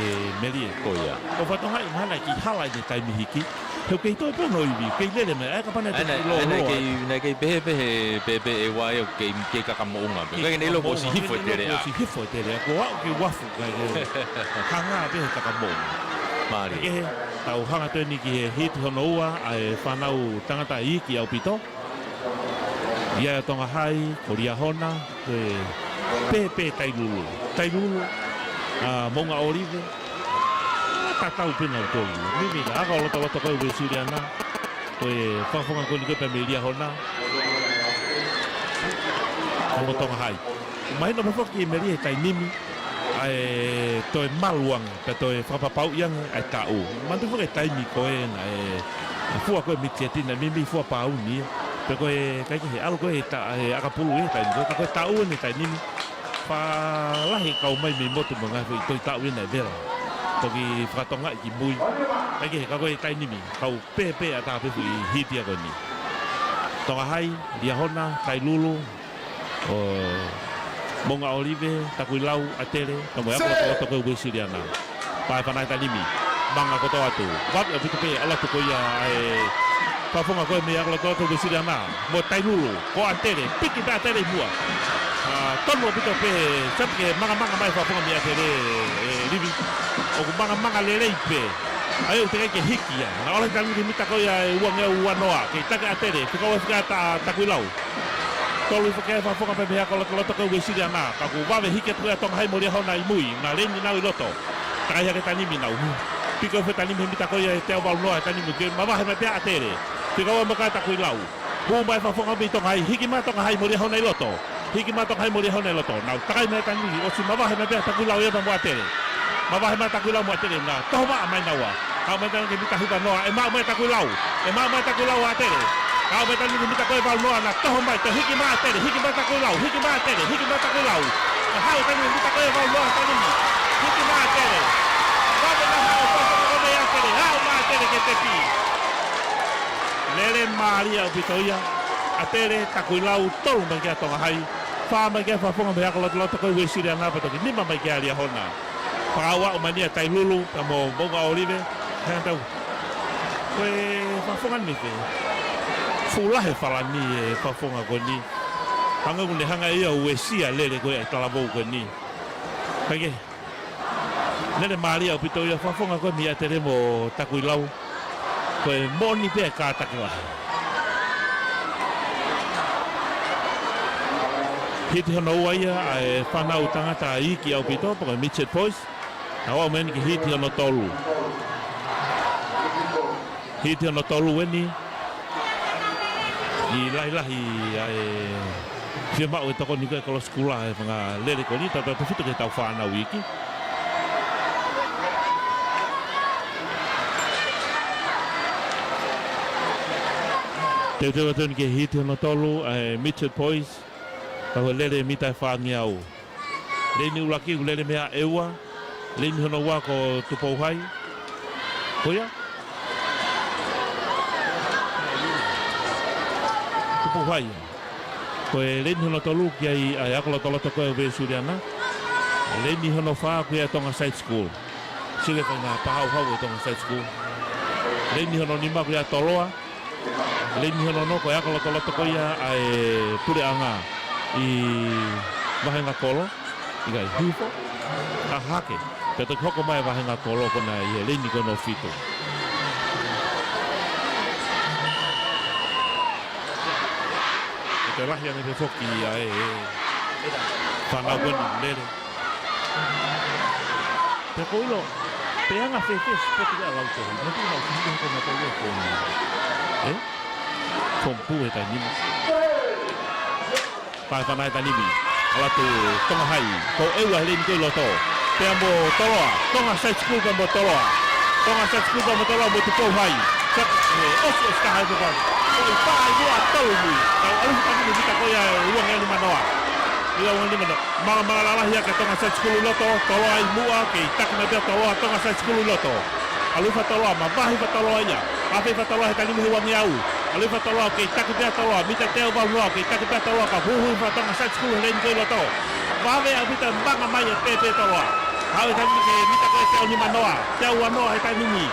ē Meli ē. Ko ia. ʻOku fakatokangaʻi mahalo naʻe kiʻi hala ʻene taimi hiki. He ʻoku kei toe pē hono ivi, kei lele mai, ʻai kapau naʻe ʻAi, naʻe, ʻai, naʻe lōloa. Kei, naʻe kei pehē pē he pēpē ʻEua ia, kei, kei kakamoʻunga pē. Kei kakamoʻunga, kei kei nei lo kuo ʻosi hifo e tele, kuo ʻosi hifo e tele, kuo aʻu ki he uafu, ka ke hanga pē he kakamoʻunga. Mālie. Ka ke he, tau hanga atu eni ki he hiti hono ua, ʻa e fānau tangata iiki ʻaupito. ʻI ai ʻa Tonga Hai, ko Liahona, ko e pēpē Tailulu. Tailulu, ʻa Moʻunga ʻŌlive, tatau pē nautolu. Mimi, ako lotoloto ko ē Uēsiliana, ko e fakafofonga ko eni ko ē pea mei Liahona. Pea mo Tonga Hai. Mahino pē foki Meli he taimi ni, ʻa e toe malu ange, pea toe fakapapauʻi ange ʻa e taʻu. Manatu foki e taimi ko ē naʻe, ʻa e fua ko ē midget naʻe meimei fua pāuni ia. Pea ko e ʻikai ke he ʻalu ko ē he ta-, he ʻakapulu ia he taimi ko ē, ka ko e taʻu eni he taimi ni. Fakalahi kau mai mei motu mo e ngaahi foʻi tohi taʻu ia naʻe vela. Toki fakatongaʻi ki mui. ʻIkai ke he ka ko e taimi ni, kau pēpē ʻatā pē foʻi hiti ia ko eni. Tonga Hai, Liahona, Tailulu, ʻo Moʻunga ʻŌlive, Takuilau, ʻAtele, ka mo e ako lotoloto ko ē Uēsiliana. Pā e fana he tanimi, manga kotoa atu. Vave ʻaupito pē ʻalu atu ko ia ʻa e fakafofonga ko ē mei he ako lotoloto Uēsiliana. Mo Tailulu, ko ʻAtele, piki pē ʻAtele ʻi muʻa. ʻA, tonu ʻaupito pē, sai pē ke mangamanga mai fakafofonga mei ʻAtele, ē, Livi. ʻOku mangamanga lelei pē. ʻA ia ʻoku teʻeki ke hiki ia. Naʻe ʻola e taimi ni ki he mita ko ia ʻe uangeau uanoa. Kei taki ʻa ʻAtele, fekau e fika ʻa Takuilau. Tolu hifo ki he fakafofonga pē mei he ako lotoloto ko ē ʻa Uēsiliana. Ka kuo vave hiki atu ʻa Tonga Hai mo Liahona ʻi mui. Naʻe leini nau ʻi loto. Takai hake taimi ni nau. Piko hifo taimi ni he mita ko ia ʻe teau valu noa he taimi ni ke mavahe mai pē ʻa ʻAtele. Fekau mai kia Takuilau. Hū mai fakafofonga mei Tonga Hai, hiki mai Tonga Hai mo Liahona ʻi loto. Hiki mai Tonga Hai mo Liahona ʻi loto. Nau takai mai taimi ni, ʻosi mavahe mai pē ʻa Takuilau ia mo ʻAtele. Mavahe mai Takuilau mo ʻAtele, naʻe toho maʻa mai naua. Kau mai taimi ni ki he mita hiva noa, ʻe maʻu mai Takuilau. ʻE maʻu mai Takuilau ʻa ʻAtele. Kau mai taimi ni ki he mita ko ē valu noa, naʻe toho mai, toe hiki mai ʻAtele, hiki mai Takuilau, hiki mai ʻAtele, hiki mai Takuilau. Naʻe haʻu taimi ni ki he mita ko ē valu noa taimi ni. Hiki mai ʻAtele. Vave naʻe haʻu fakafofonga mei ʻAtele, haʻu mai ʻAtele ki he tepi. Lele mālie ʻaupito ia. ʻAtele, Takuilau, tolu mai kia Tonga Hai. Fā mai ki he fakafofonga mei he ako lotoloto ko ē ʻa Uēsiliana pea toki nima mai kia Liahona. Fakaaʻu mai ʻa Tailulu, pea mo Moʻunga ʻŌlive. Hea tau. Ko e fakafofonga ni fē. Fuʻu lahi e falani e fakafofonga ko eni. Hangē ʻoku ne hanga ia ʻo uesia e lele ko ē ʻa e talavou ko eni. Kae kehe. Lele mālie ʻaupito ia fakafofonga ko ē mei ʻAtele mo Takuilau. Ko e moʻoni pē e kātaki lahi. Hiti hono ua ia ʻa e fānau tangata iiki ʻaupito, pe ko e midget boys. Naʻa nau aʻu mai eni ki he hiti hono tolu. Hiti hono tolu eni. ʻI he lahilahi ʻa e fiemaʻu e tokoni ko ē ʻa e kolo sikula he fanga lele ko eni, tautautefito ki he tau fānau iiki. Teuteu atu eni ki he hiti hono tolu ʻa e midget boys. Ka ko e lele mita ʻe fāngeau. Leini ʻuluaki ʻoku lele mei ai ʻEua. Leini hono ua ko Tupou Hai. Ko ia? Tupou Hai. Ko e leini hono tolu ki ai ʻa e ako lotoloto ko ē ʻa Uēsiliana. Leini hono fā ko ia Tonga Side School. Sio ki he faʻahinga pāhauhau ʻo Tonga Side School. Leini hono nima ko ia Toloa. Leini hono ono ko e ako lotoloto ko ia ʻa e puleʻanga ʻi Vahenga Kolo, ʻikai, Hihifo, ʻa Hahake. Pea toki hoko mai Vahenga Kolo ko ena ʻi he leini ko ē hono fitu. ʻOku lahi ange pē foki ʻa e fānau ko eni lele. Pea ko ilo, pe anga fēfē e sipoti ʻa e lau tohi. Naʻe tuʻu nau sipoti ko ē naʻe tau ʻi he form. Ē? Form two he taimi ni. Fai fana he taimi ni. ʻAlu atu Tonga Hai. Ko ʻEua he leini ko ē ʻi loto. Pea mo Toloa. Tonga Side School pea mo Toloa. Tonga Side School pea mo Toloa mo Tupou Hai. Sa-, ʻe, ʻosi, ʻosi taha e pepa. Ko e fā ʻi muʻa tolu mui. Tau ʻalu he taimi ni mita ko ia ʻe uangeau nima noa. ʻIkai, uangeau nima noa. Mala, mala lalahi ʻa e Tonga Side School ʻi loto, Toloa ʻi muʻa, kei taki mai pē ʻa Toloa, Tonga Side School ʻi loto. ʻAlu hifo ʻa Toloa, mavahe hifo ʻa Toloa ia. Afe hifo ʻa Toloa he taimi ni he uangeau. ʻAlu hifo ʻa Toloa, kei taki pē ʻa Toloa, mita teau valu noa, kei taki pē ʻa Toloa, ka huhu hifo ʻa Tonga Side School he leini ko ē ʻi loto. Vave ʻaupito, manga mai e pēpē ʻa Toloa. Haʻu he taimi ni ki he mita ko ē teau nima noa, teau ua noa he taimi ni.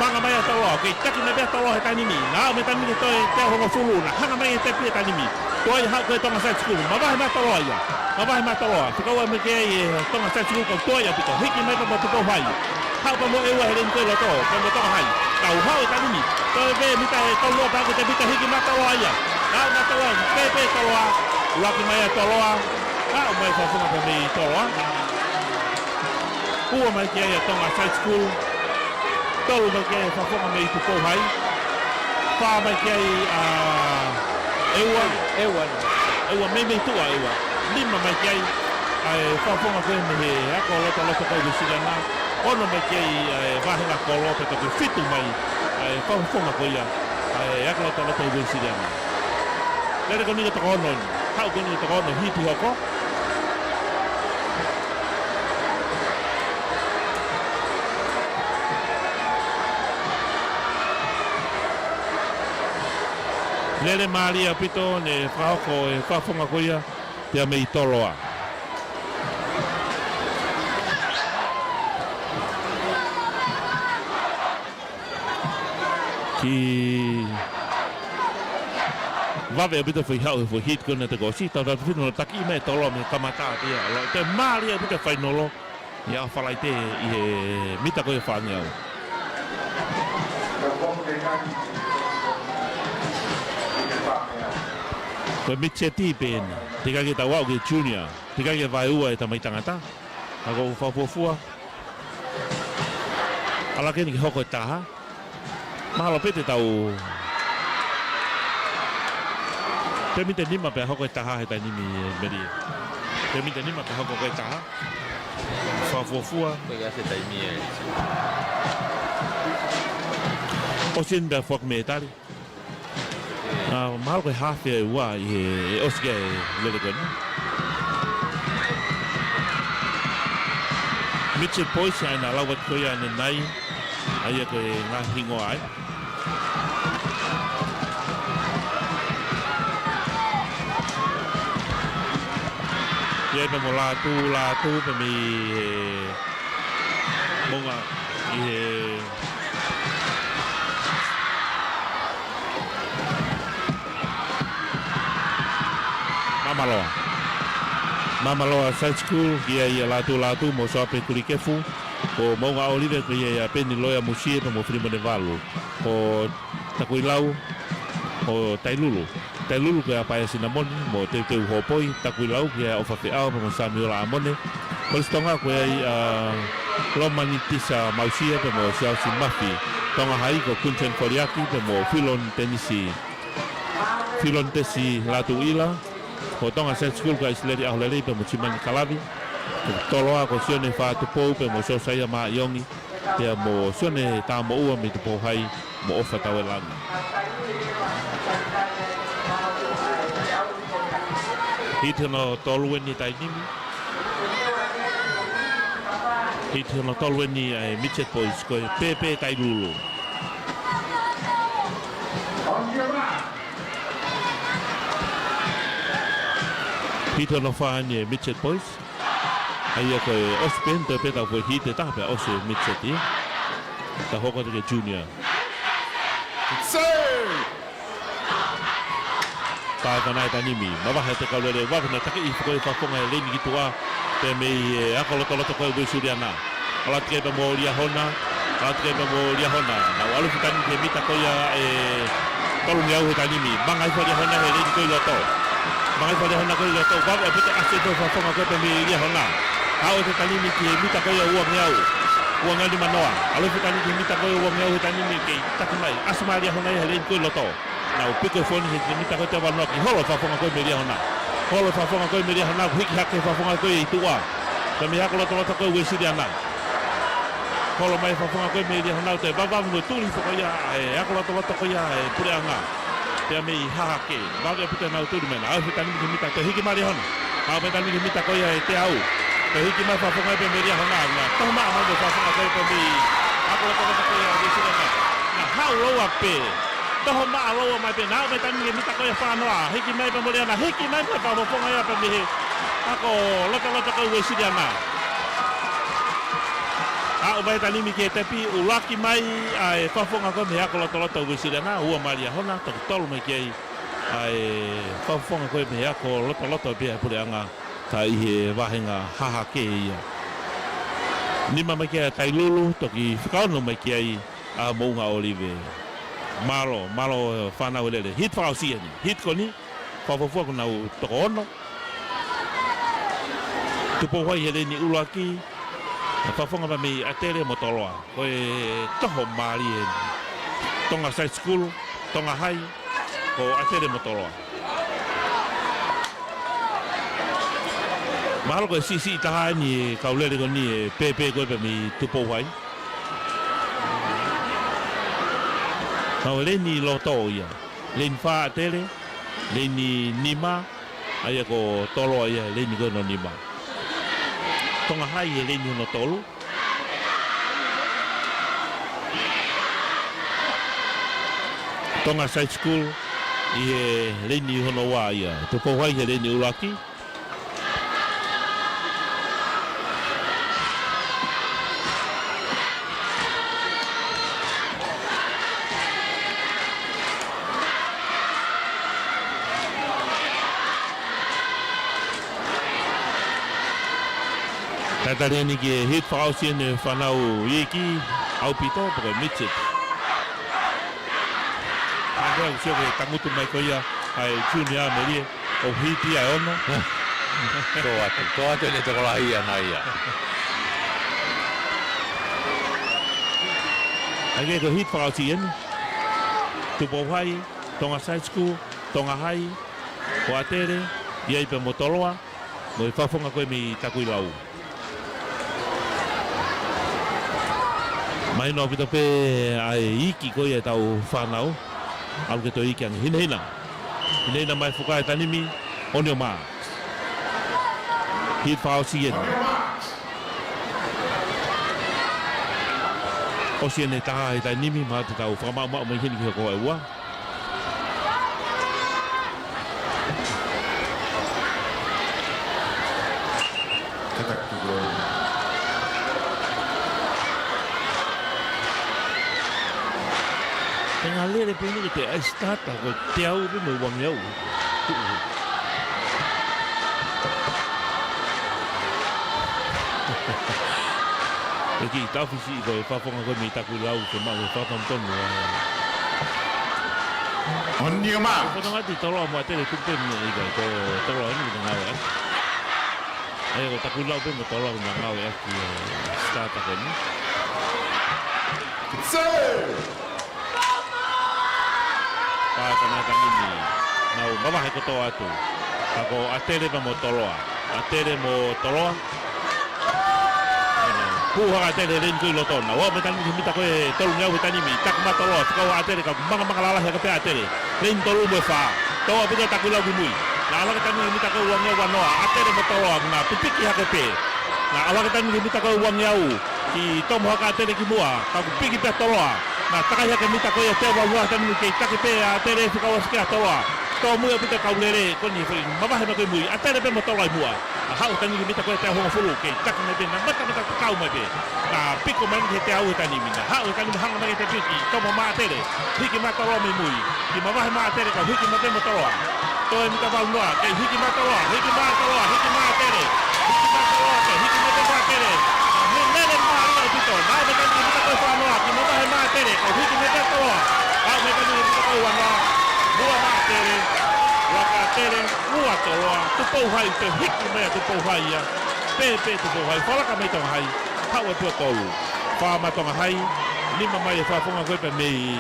Manga mai ʻa Toloa, kei taki mai pē ʻa Toloa he taimi ni. Naʻa aʻu mai taimi ni toe teau hongofulu, naʻe hanga mai e tepi he taimi ni. Toe haʻu ko ē Tonga Side School, mavahe mai ʻa Toloa ia. Mavahe mai ʻa Toloa, fekau mai ki ai e Tonga Side School ka toe ʻaupito, hiki mai pea mo Tupou Hai. Haʻu pea mo ʻEua he leini ko ē ʻi loto, pea mo Tonga Hai. Tau haʻu he taimi ni, toe pē mita ʻe tolu noa pea ko e tepi, hiki mai ʻa Toloa ia. Haʻu mai ʻa Toloa, pēpē ʻa Toloa, ʻuluaki mai ʻa Toloa, haʻu mai fakafofonga pea mei Toloa. Ua mai ki ai ʻa Tonga Side School. Tolu mai ki ai fakafofonga mei Tupou Hai. Fā mai ki ai ʻa ʻEua. ʻEua. ʻEua mei, mei tuʻa ʻEua. Nima mai ki ai ʻa e fakafofonga ko ē mei he ako lotoloto ko ē ʻa Uēsiliana. Ono mai ki ai ʻa e Vahenga Kolo pea toki fitu mai ʻa e fakafofonga ko ia ʻa e ako lotoloto ʻa Uēsiliana. Lele ko eni ko e toko ono eni. Haʻu ko eni ko e toko ono hiti hoko. Lele mālie ʻaupito, ne fakahoko e fakafofonga ko ia, pea mei Toloa. Kiʻi vave ʻaupito e foʻi haʻu he foʻi hiti ko ena te kosi, tautautefito hono taki mai ʻe Toloa mei he kamata pē ia. Lele mālie ʻaupito e fainolo ʻi he ʻaho Falaite ʻi he mita ko ia ʻe fāngeau. Ko e midget pē eni. Teʻeki ke tau aʻu ki he junior. Teʻeki ke vaeua e tamai tangata. Ka ʻoku ou fakafuofua. ʻAlu hake eni ke hoko e taha. Mahalo pē te tau. Pē miniti ʻe nima pea hoko e taha he taimi ni, ē, Meli. Pē miniti ʻe nima pea hoko ko e taha. Fakafuofua. Ko e ʻasi taimi ē. ʻOsi eni pea foaki mei Tali. ʻA, mahalo ko e hafe ʻe ua ʻi he ʻosi ki he lele ko eni. Midget Boys, ʻa ia naʻa lau atu ko ia ʻanenai. ʻA ia ko e ngaahi hingoa ai. ʻA ia pea mo Lātū, Lātū pea mei he Moʻunga ʻi he Māmaloa. Māmaloa Side School, ki ai ʻa Lātū, Lātū mo Soape Kulikefu, ko Moʻunga ʻŌlive ko ia ʻa Peni Loea Musie pea mo Filimone Valu. Ko Takuilau, ko Tailulu. Tailulu ko ia ʻa Paea Sinamoni, mo Teuteu Hopoi, Takuilau ko ia ʻa ʻOfa Feʻao pea mo Samiola ʻAmone. Kolisi Tonga ko ia ʻa Lomani Tisa Mausia pea mo Siaosi Mafi. Tonga Hai ko Quinton Foliaki pea mo Filon Tenisi. Filon Tesi Lātūʻila. Ko Tonga Side School ko ʻIsileli ʻAholelei pea mo Simani Kalavi. Toloa ko Sione Fātupou pea mo Siosaia Maʻiongi. Pea mo Sione Tamoʻua mei Tupou Hai mo ʻOfa Tauelangi. Hiti hono tolu eni taimi ni. Hiti hono tolu eni ʻa e Midget Boys ko e Pēpē Tailulu. Hiti hono fā eni ʻa e Midget Boys. ʻA ia ko e ʻosi pē eni, toe pē tau foʻi hiti ʻe taha pea ʻosi e midget ia. Tau hoko atu ki he junior. Save! Pā e fana e taimi ni. Mavahe ʻa e kau lele, vave naʻa taki ʻi he foʻi fakafofonga he leini ki tuʻa. Pea mei he ako lotoloto ko ē Uēsiliana. ʻAlu atu ki ai pea mo Liahona. ʻAlu atu ki ai pea mo Liahona. Naʻa ku ʻalu he taimi ni ki he mita ko ia ʻe tolungeau he taimi ni. Manga hifo ʻa Liahona he leini ko ē ʻi loto. Manga hifo ʻa Liahona ko ē ʻi loto. Vave ʻaupito ʻa e foʻi fakafofonga ko ē pea mei Liahona. Aʻu he taimi ni ki he mita ko ia ʻe uangeau. Uangeau nimanoa. ʻAlu he taimi ni ki he mita ko ia ʻe uangeau he taimi ni kei taki mai. ʻAsi mai ʻa Liahona ia he leini ko ē ʻi loto. Naʻa ku piko e foni he mita ko ē ʻe teau vanoa ki holo e fakafofonga ko ē mei Liahona. Holo e fakafofonga ko ē mei Liahona, hiki hake e fakafofonga ko ē ʻi tuʻa. Pea mei he ako lotoloto ko ē Uēsiliana. Holo mai e fakafofonga ko ē mei Liahona, toe vavava mo e tuli foki ia e ako lotoloto ko ia e puleʻanga. Pea mei Hahake, vave ʻaupito ʻenau tuli mai na. Aʻu he taimi ni ki he mita, toe hiki mai ʻa Liahona. Aʻu mai taimi ni ki he mita ko ia ʻe teau. Toe hiki mai e fakafofonga pea mei Liahona. Naʻa tohomaʻa mai mo e fakafofonga ko ē pea mei he ako lotoloto ko ia Uēsiliana. Naʻa haʻu loua pē. Tohomaʻa loua mai pē, naʻa aʻu mai taimi ni ki he mita ko ia ʻe fāngofulu. Hiki mai pea mo Liahona, hiki mai pea fakafofonga ia pea mei he ako lotoloto ko ē Uēsiliana. Aʻu mai taimi ni ki he tepi, ʻuluaki mai ʻa e fakafofonga ko ē mei he ako lotoloto Uēsiliana, ua mai ʻa Liahona, toki tolu mai ki ai ʻa e fakafofonga ko ē mei he ako lotoloto pea puleʻanga, ka ʻi he vāhenga Hahake ia. Nima mai ki ai ʻa Tailulu, toki fakaono mai ki ai ʻa Moʻunga ʻŌlive. Mālō, mālō fānau e lele. Hiti fakaʻosi eni. Hiti ko eni, fakafuofua kuo nau toko ono. Tupou Hai he leini ʻuluaki. Fakafofonga pea mei ʻAtele mo Toloa. Ko e toho mālie eni. Tonga Side School, Tonga Hai, ko ʻAtele mo Toloa. Mahalo ko e siʻisiʻi taha eni e kau lele ko eni e Pēpē ko ē pea mei Tupou Hai. Ko e leini ʻi loto ia. Leini fā ʻAtele, leini nima, ʻa ia ko Toloa ia, leini ko ē hono nima. Tonga Hai he leini hono tolu. Tonga Side School ʻi he leini hono ua ia. Tupou Hai he leini ʻuluaki. Talitali eni ki he hiti fakaʻosi eni e fānau iiki ʻaupito pe ko e midget. Ia, ʻoku sio ki he tangutu mai ko ia ʻa e junior melie, ʻo hiti ʻa e ono. Tō atu, tō atu ʻene tokolahi ʻana ia. ʻA ia ko e hiti fakaʻosi eni. Tupou Hai, Tonga Side School, Tonga Hai, ko ʻAtele, ʻi ai pē mo Toloa, mo e fakafofonga ko ē mei Takuilau. Mahino ʻaupito pē ʻa e iiki ko ia ʻetau fānau. ʻAlu ke toe iiki ange. Hinehina. Hinehina mai fuka e tanimi, ʻOnioma. Hiti fakaʻosi eni. ʻOsi eni e taha he tanimi, mahalo te tau fakamaʻumaʻu mai heni ki he hoko ʻe ua. Te ngā lele pē ni ke te ʻai starter, ko e teau pē mo e uangeau. E kiʻi tau fisi ko e fakafofonga ko ē mei Takuilau ke maʻu e fakatonutonu. ʻOnioma. Ko Tonga ti Toloa mo ʻAtele tuku pē mei ai, ko Toloa eni ko e ngāue ʻaki. ʻA ia ko Takuilau pē mo Toloa ko e ngāue ʻaki e starter ko eni. Sē! Pea ko e ngaahi tanimi, nau mavahe kotoa atu. Ka ko ʻAtele pea mo Toloa. ʻAtele mo Toloa. Pū hake ʻAtele, leini ko ē ʻi loto na. Ua me tanimi ki he mita ko ē tolungeau he tanimi. Taki mai Toloa, fekau ʻAtele, ka mangamanga lalahi hake pē ʻAtele. Leini tolu mo e fā. Tō ʻaupito Takuilau ki mui. Naʻa laka tanimi ki he mita ko ē uangeau ua noa. ʻAtele mo Toloa, naʻa pipiki hake pē. Naʻa laka tanimi ki he mita ko ē uangeau. Kiʻi tomo hake ʻAtele ki muʻa, ka kuo piki pē ʻa Toloa. Naʻe takai hake mita ko ia teau valu noa he tanimi, kei taki pē ʻa ʻAtele, fekau ʻosi ki ai ʻa Toloa. Tōmui ʻaupito e kau lele, ko eni foʻi mavahe mai ko ē mui, ʻAtele pē mo Toloa ʻi muʻa. Naʻe haʻu he tanimi ki he mita ko ia teau hongofulu, kei taki mai pē, naʻe matamata kakau mai pē. Naʻe piko mai ki he teau he tanimi, naʻe haʻu he tanimi hanga mai ki he tepi, tomo mai ʻAtele. Hiki mai Toloa mei mui. Kiʻi mavahe mai ʻAtele, ka hiki mai pē mo Toloa. Tō e mita valu noa, kei hiki mai Toloa, hiki mai Toloa, hiki mai ʻAtele. Hiki mai Toloa, kei hiki mai pē mo ʻAtele. Naʻe lele mālie ʻaupito, naʻe ʻave tanimi ki he mita ko ē fā noa, kiʻi mavahe mai ʻAtele, ka hiki mai pē Toloa. Haʻu mai tanimi ki he mita ko ē ua noa. Muʻa mai ʻAtele, laka ʻAtele, ua Toloa, Tupou Hai, toe hiki mai ʻa Tupou Hai ia. Pēpē Tupou Hai, fakalaka mai Tonga Hai. Haʻu e pio tolu. Fā mai Tonga Hai, nima mai e fakafofonga ko ē pē mei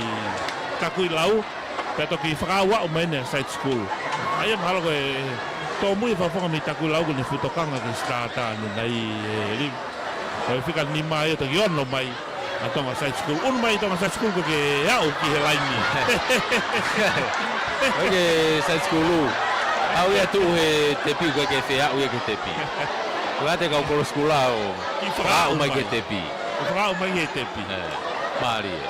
Takuilau. Pea toki fakaʻauʻau mai eni ʻa e side school. ʻA ia mahalo ko e tōmui e fakafofonga mei Takuilau ko ʻene fuʻu tokanga ki he starter ʻanenai ē, Livi. Ko e fika nima ia toki ono mai ʻa Tonga Side School. Unu mai Tonga Side School ko e ke aʻu ki he laini. ʻOku ke side school ʻulu. Aʻu ia tuʻu he tepi, ʻoku ke feʻao ia ki he tepi. ʻOku ʻikai te kau kolo sikula ʻo kiʻi fakaʻau mai ki he tepi. Kiʻi fakaʻau mai ki he tepi. ʻE, mālie.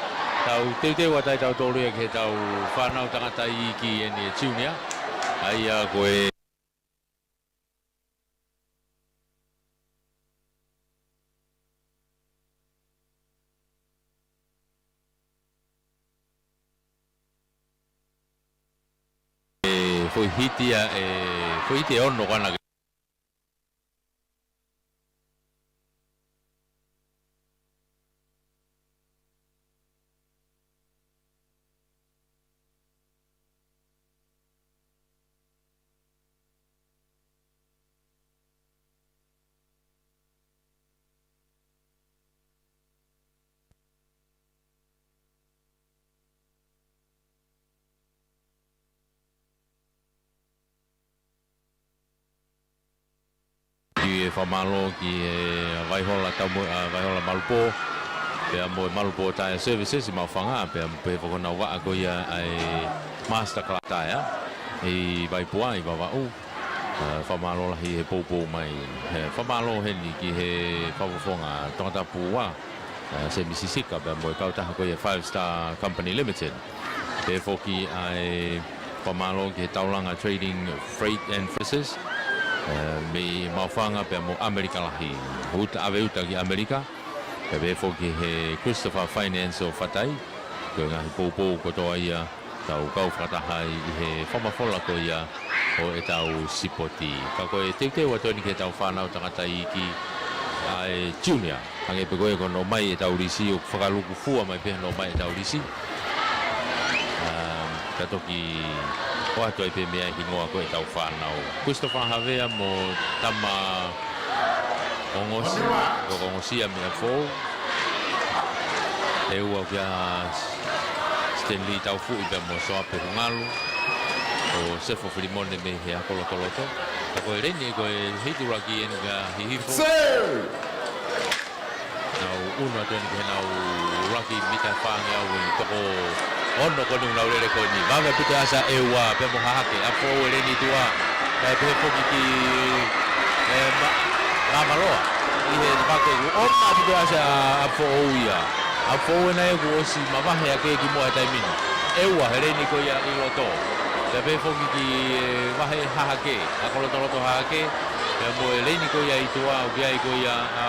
Tau teuteu atu ai tautolu ia ki heʻetau fānau tangataʻeiki eni ʻa e junior. ʻA ia ko e ʻe, foʻi hiti ia, ʻe, foʻi hiti ʻe ono ko ena. Kiʻi fakamālō ki he Vaihola Taumui, ʻa, Vaihola Malupō, pea mo e Malupō Tyre Services ʻi Maʻufanga, pea mo e pehē foki honau vaʻa ko ia ʻa e Master Class Tyre ʻi Vaipua, ʻi Vavaʻu. ʻA, fakamālō lahi he poupou mai. He fakamālō heni ki he fakafofonga Tongatapu ua, ʻa, Semi Sisika, pea mo e kautaha ko ia Five Star Company Limited. Pehē foki ʻa e fakamālō ki he Taulanga Trading Freight and Freighters, ʻa, mei Maʻufanga pea mo ʻAmelika Lahi. Uta, ʻave uta ki ʻAmelika. Pea pehē foki he Christopher Finance ʻo Fatai. Ko e ngaahi poupou kotoa ia tau kau fakataha ai ʻi he fakamafola ko ia ʻo ʻetau sipoti. Ka ko e teuteu atu eni ki heʻetau fānau tangataʻeiki ʻa e junior. Hangē pē ko ē ko hono ʻomai ʻetau lisi, ʻoku fakalūkufua mai pē hono ʻomai ʻetau lisi. Um, Ka toki ʻoatu ai pē mei ai hingoa ko ʻetau fānau. Christopher Havea mo Tama Ongosi, ko Ongosia mei ʻApifoʻou. ʻEua kia Stanley Taufuʻi pea mo Soape Hungalu. Ko Sefo Filimone mei he Ako Lotoloto. Ka ko e leini ko e hiti ʻuluaki eni kia Hihifo. Nau ʻunu atu eni ki heʻenau ʻuluaki mita fāngeau ʻi he toko ono ko eni ʻoku nau lele ko eni. Vave ʻaupito ʻa ʻEua pea mo Hahake, ʻApifoʻou e leini ʻi tuʻa. Kae pehē foki ki, e, Ma-, Māmaloa. ʻI he vake ʻoku ʻomi ʻaupito ʻa ʻApifoʻou ia. ʻApifoʻou ena ʻoku ʻosi mavahe hake ki muʻa he taimi ni. ʻEua he leini ko ia ʻi loto. Kae pehē foki ki, e, vahe Hahake, Ako Lotoloto Hahake. Pea mo e leini ko ia ʻi tuʻa, ʻoku ʻi ai ko ia ʻa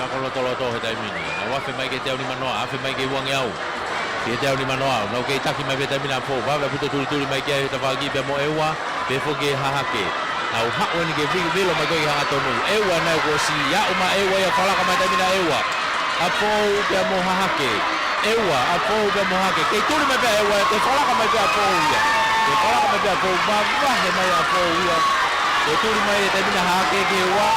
Ako Lotoloto he taimi ni. Nau afe mai ki he teau nimanoa, afe mai ki he uangeau. Ki he teau nimanoa, nau kei taki mai pē taimi ni ʻApifoʻou, vave ʻaupito tulituli mai ki ai he tafaʻaki pea mo ʻEua, pehē foki ki Hahake. Nau haʻu eni ke vi-, vilo mai ko ē ki he hangatonu. ʻEua naʻe kuo ʻosi aʻu mai ʻEua ia, falaka mai taimi ni ʻEua. ʻApifoʻou pea mo Hahake. ʻEua, ʻApifoʻou pea mo Hahake. Kei tuli mai pē ʻEua, kei falaka mai pē ʻApifoʻou ia. Kei falaka mai pē ʻApifoʻou, mavahe mai ʻApifoʻou ia. Kei tuli mai e taimi ni ʻa Hahake ki he ua.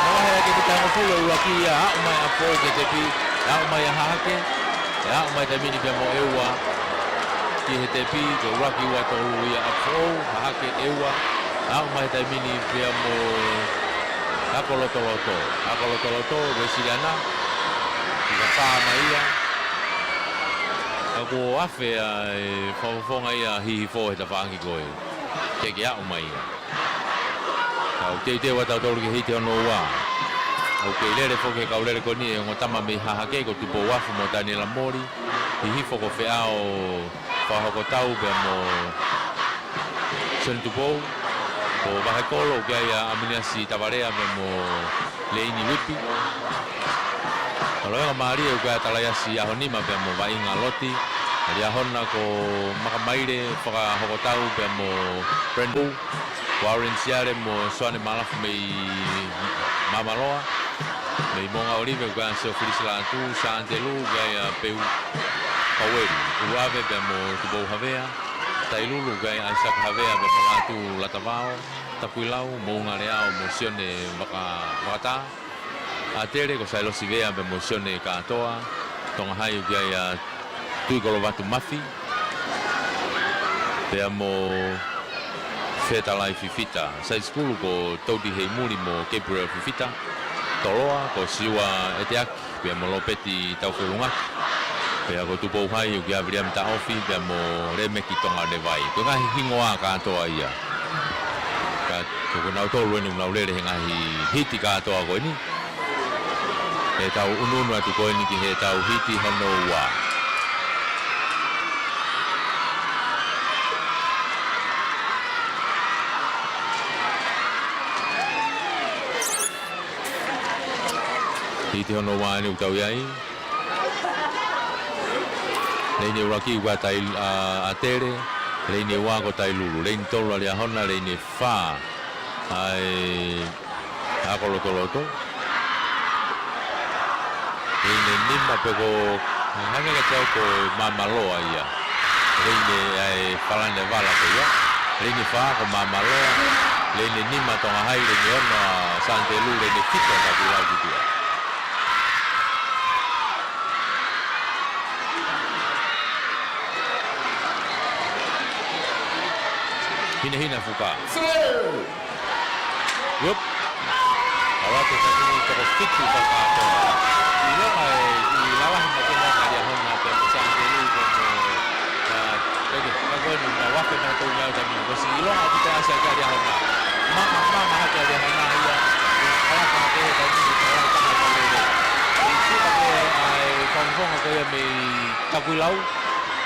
Mavahe ʻa e mita hongofulu ʻuluaki ia, aʻu mai ʻApifoʻou ki he tepi. Aʻu mai ʻa Hahake. ʻE aʻu mai taimi ni pea mo ʻEua ki he tepi, ko e ʻuluaki ua tolu ia ʻApifoʻou, Hahake ʻEua. Aʻu mai taimi ni pea mo Ako Lotoloto. Ako Lotoloto, Uēsiliana. Ika fā mai ia. Ka kuo afe ʻa e fakafofonga ia Hihifo he tafaʻaki ko ē. Ke ke aʻu mai ia. Ka ʻoku teuteu ʻa tautolu ki he hiti hono ua. ʻOku kei lele foki he kau lele ko eni e ongo tama mei Hahake ko Tupou Afu mo Taniela Moli. Hihifo ko Feʻao Fakahokotau pea mo Sione Tupou. Ko Vahekolo ʻoku ʻi ai ʻa ʻAminiasi Tavalea pea mo Leini Uipi. Ka Loenga Mālie ʻoku ʻi ai ʻa Talaiasi ʻAhonima pea mo Vaʻinga Loti. Liahona ko Makamaile Fakahokotau pea mo Brandon. Warren Siale mo Soane Malafu mei Māmaloa. Mei Moʻunga ʻŌlive ʻoku ʻi ai ʻa Sio Filisi Lātū, Sāntelu ʻoku ʻi ai ʻa Peu Pauelu. ʻUluʻave pea mo Tupou Havea. Tailulu ʻoku ʻi ai ʻa ʻAisake Havea pea mo Lātū Latavao. Takuilau, Moʻunga Leao mo Sione Vaka-, Vakatā. ʻAtele ko Sailosi Vea pea mo Sione Kātoa. Tonga Hai ʻoku ʻi ai ʻa Tuʻikolovatu Mafi pea mo Fetalai Fifita. Saisikulu ko Todi Heimuli mo Gabriel Fifita. Toloa ko Siua ʻEteaki pea mo Lopeti Taufeʻulungaki. Pea ko Tupou Hai ʻoku ʻi ai ʻa Viliami Taʻofi pea mo Lemeki Tonga Levai. Ko e ngaahi hingoa kātoa ia. Ka ko kinautolu eni ʻoku nau lele he ngaahi hiti kātoa ko eni. ʻE tau ʻunuʻunu atu ko eni ki heʻetau hiti hono ua. Hiti hono ua eni ʻoku tau ʻi ai. Leini ʻuluaki ʻoku ʻi ai ʻa Tai-, ʻa, ʻAtele. Leini ua ko Tailulu. Leini tolu ʻa Liahona. Leini fā ʻa e Ako Lotoloto. Leini nima pē ko, hangē kiate au ko Māmaloa ia. Leini ʻa e Falane Vala ko ia. Leini fā ko Māmaloa. Leini nima Tonga Hai, leini ono ʻa Sāntelu, leini fitu ʻa Takuilau ki tuʻa. Hinehina fuka. Yup. Ala te tani toko fitu fakatoa. ʻIlonga e, ʻi lalahi mai ke haka Liahona pea mo Sāntelu pea mo, ā, peke, ka ko eni, na wafe na tau ngau tani, ko si ʻilonga ʻaupito ʻa Liahona. Manga, manga hake ʻa Liahona ia. Ala ka ke he tani, ala ka na ka lele. ʻI tuka ke ʻa e fakafofonga ko ia mei Takuilau.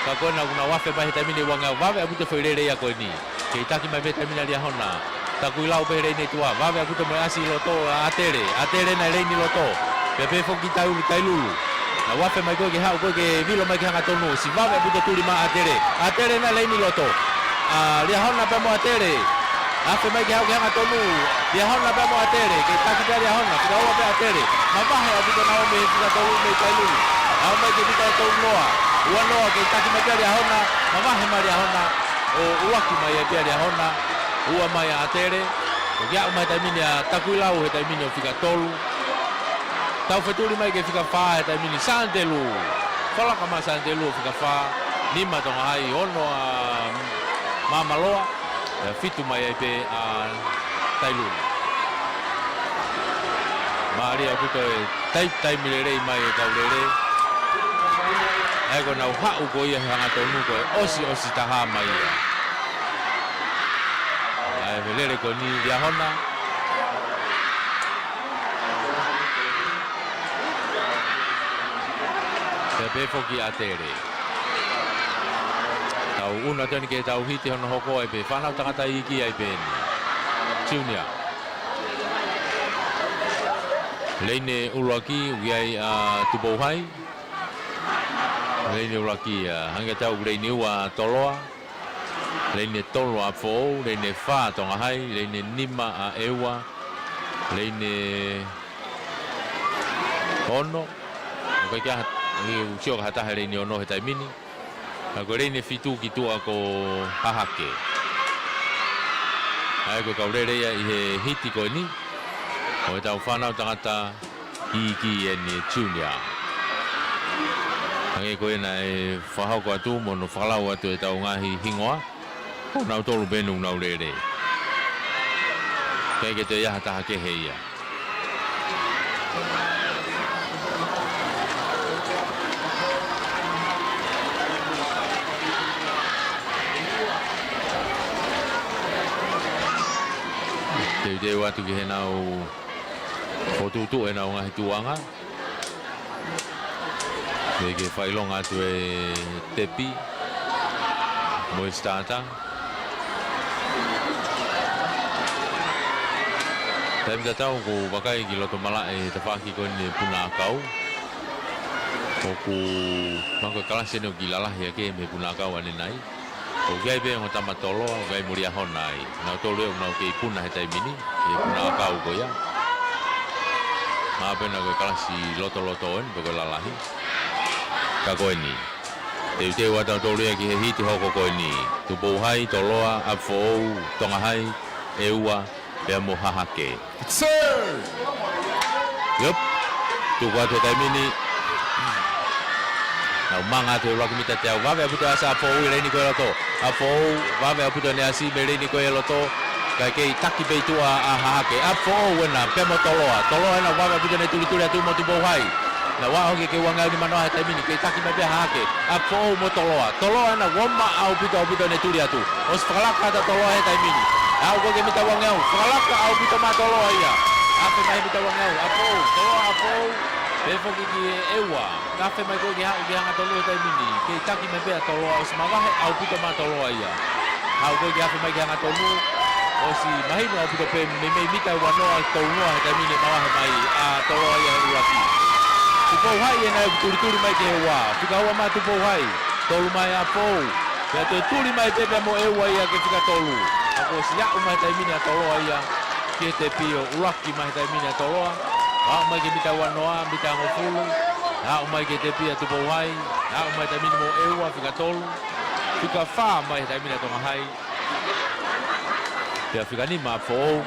Ka ko ena ʻoku na wafe mai he taimi ni ʻoku anga vave ʻaupito foʻi lele ia ko eni. Kei taki mai pē taimi ni ʻa Liahona. Takuilau pē he leini ʻi tuʻa. Vave ʻaupito mo e ʻasi ʻi loto ʻa ʻAtele. ʻAtele ena leini loto. Pea pehē foki ki Tailulu, Tailulu. Na wafe mai ko ē ke haʻu ko ē ke vilo mai ki he hangatonu. Si vave ʻaupito tuli mai ʻa ʻAtele. ʻAtele ena leini loto. ʻA Liahona pea mo ʻAtele. Afe mai ke haʻu ki he hangatonu. Liahona pea mo ʻAtele. Kei taki pē ʻa Liahona. Fika ua pē ʻa ʻAtele. Mavahe ʻaupito na ō mei he fika tolu mei Tailulu. Aʻu mai ki he fika tolu noa. Ua noa, kei taki mai pē ʻa Liahona, mavahe mai Liahona, ʻo ʻuluaki mai ai pē ʻa Liahona, ua mai ʻa ʻAtele, ʻo kei aʻu mai he taimi ni ʻa Takuilau he taimi ni ʻo fika tolu. Taufetuli mai ki he fika fā he taimi ni Santelu. Falaka mai Santelu ʻo fika fā, nima Tonga Hai, ono ʻa Māmaloa, ʻa fitu mai ai pē ʻa Tailulu. Mālie ʻaupito e tai-, taimi lelei mai e kau Lele. ʻA ia ko ʻenau haʻu ko ia he hangatonu ko e ʻosi, ʻosi taha mai ia. ʻA ia ko e lele ko eni Liahona. Pea pehē foki ʻAtele. Tau ʻunu atu eni ke tau hiti hono hoko ai pē fānau tangata iiki ai pē eni. Junior. Leine ʻuluaki, ʻoku ʻi ai ʻa Tupou Hai. Leine ʻuluaki ia, hangē tau leine ua Toloa. Leine tolu ʻa Foʻou, leine fā Tonga Hai, leine nima ʻa ʻEua, leine ono. ʻOku ʻikai ke ʻi ai ha, ʻoku sio ki ha taha leine ono he taimi ni. Ka ko e leine fitu ki tuʻa ko Hahake. ʻA ia ko e kau Lele ia ʻi he hiti ko eni ʻo ʻetau fānau tangata iiki eni e Junior. Hangē ko ia naʻe fakahoko atu mo hono fakalau atu ʻetau ngaahi hingoa, ko nautolu pē eni ʻoku nau lele. ʻIkai ke toe ʻi ai ha taha kehe ia. Teuteu atu ki heʻenau fokotuʻutuʻu ʻenau ngaahi tuʻuʻanga. Pea ke fakaʻilonga atu e tepi mo e starter. Taimi tatau ʻoku vakai ki loto malaʻe tafaʻaki ko eni e puna ʻakau. ʻOku, mahalo ko e kalasi eni ʻoku kiʻi lalahi hake mei he puna ʻakau ʻanenai. ʻOku ʻi ai pē ongo tama Toloa, ʻoku ʻi ai mo Liahona ai. Nautolu ʻoku nau kei puna he taimi ni, he puna ʻakau ko ia. Mahalo pē naʻa ko e kalasi lotoloto eni, pe ko e lalahi. Ka ko eni. Teuteu atu nautolu ia ki he hiti hoko ko eni. Tupou Hai, Toloa, ʻApifoʻou, Tonga Hai, ʻEua, pea mo Hahake. Sir! Yup. Tuku atu he taimi ni. Nau manga atu he ʻuluaki mita teau. Vave ʻaupito e ʻasi ʻa ʻApifoʻou he leini ko ē ʻi loto. ʻApifoʻou, vave ʻaupito ʻene ʻasi mei he leini ko ē ʻi loto. Kae kei taki pē ʻi tuʻa ʻa Hahake. ʻApifoʻou ena, pea mo Toloa. Toloa ena, vave ʻaupito ʻene tulituli atu mo Tupou Hai. Nau aʻu ki he uangeau nimanoa he taimi ni, kei taki mai pē ʻa Hahake. ʻApifoʻou mo Toloa. Toloa ena, uoma ʻaupito, ʻaupito ʻene tuli atu. ʻOsi fakalaka atu ʻa Toloa he taimi ni. Aʻu ko ē ki he mita uangeau. Fakalaka ʻaupito mai ʻa Toloa ia. Afe mai he mita uangeau. ʻApifoʻou. Toloa, ʻApifoʻou. Pehē foki ki he ʻEua. Afe mai ko ē ke haʻu ki he hangatonu he taimi ni. Kei taki mai pē ʻa Toloa. ʻOsi mavahe ʻaupito mai ʻa Toloa ia. Aʻu ko ē ke afe mai ki he hangatonu. ʻOsi mahino ʻaupito pē mei, mei mita uanoa, tolunoa he taimi ni mavahe mai ʻa Toloa ia he ʻuluaki. Tupou Hai ena ʻoku tulituli mai ki he ua. Fika ua mai Tupou Hai. Tolu mai ʻApifoʻou. Pea toe tuli mai pē pea mo ʻEua ia ki he fika tolu. Ka kuo ʻosi aʻu mai he taimi ni ʻa Toloa ia ki he tepi ʻo ʻuluaki mai he taimi ni ʻa Toloa. Aʻu mai ki he mita uanoa, mita hongofulu. Aʻu mai ki he tepi ʻa Tupou Hai. Aʻu mai he taimi ni mo ʻEua, fika tolu. Fika fā mai he taimi ni ʻa Tonga Hai. Pea fika nima ʻApifoʻou,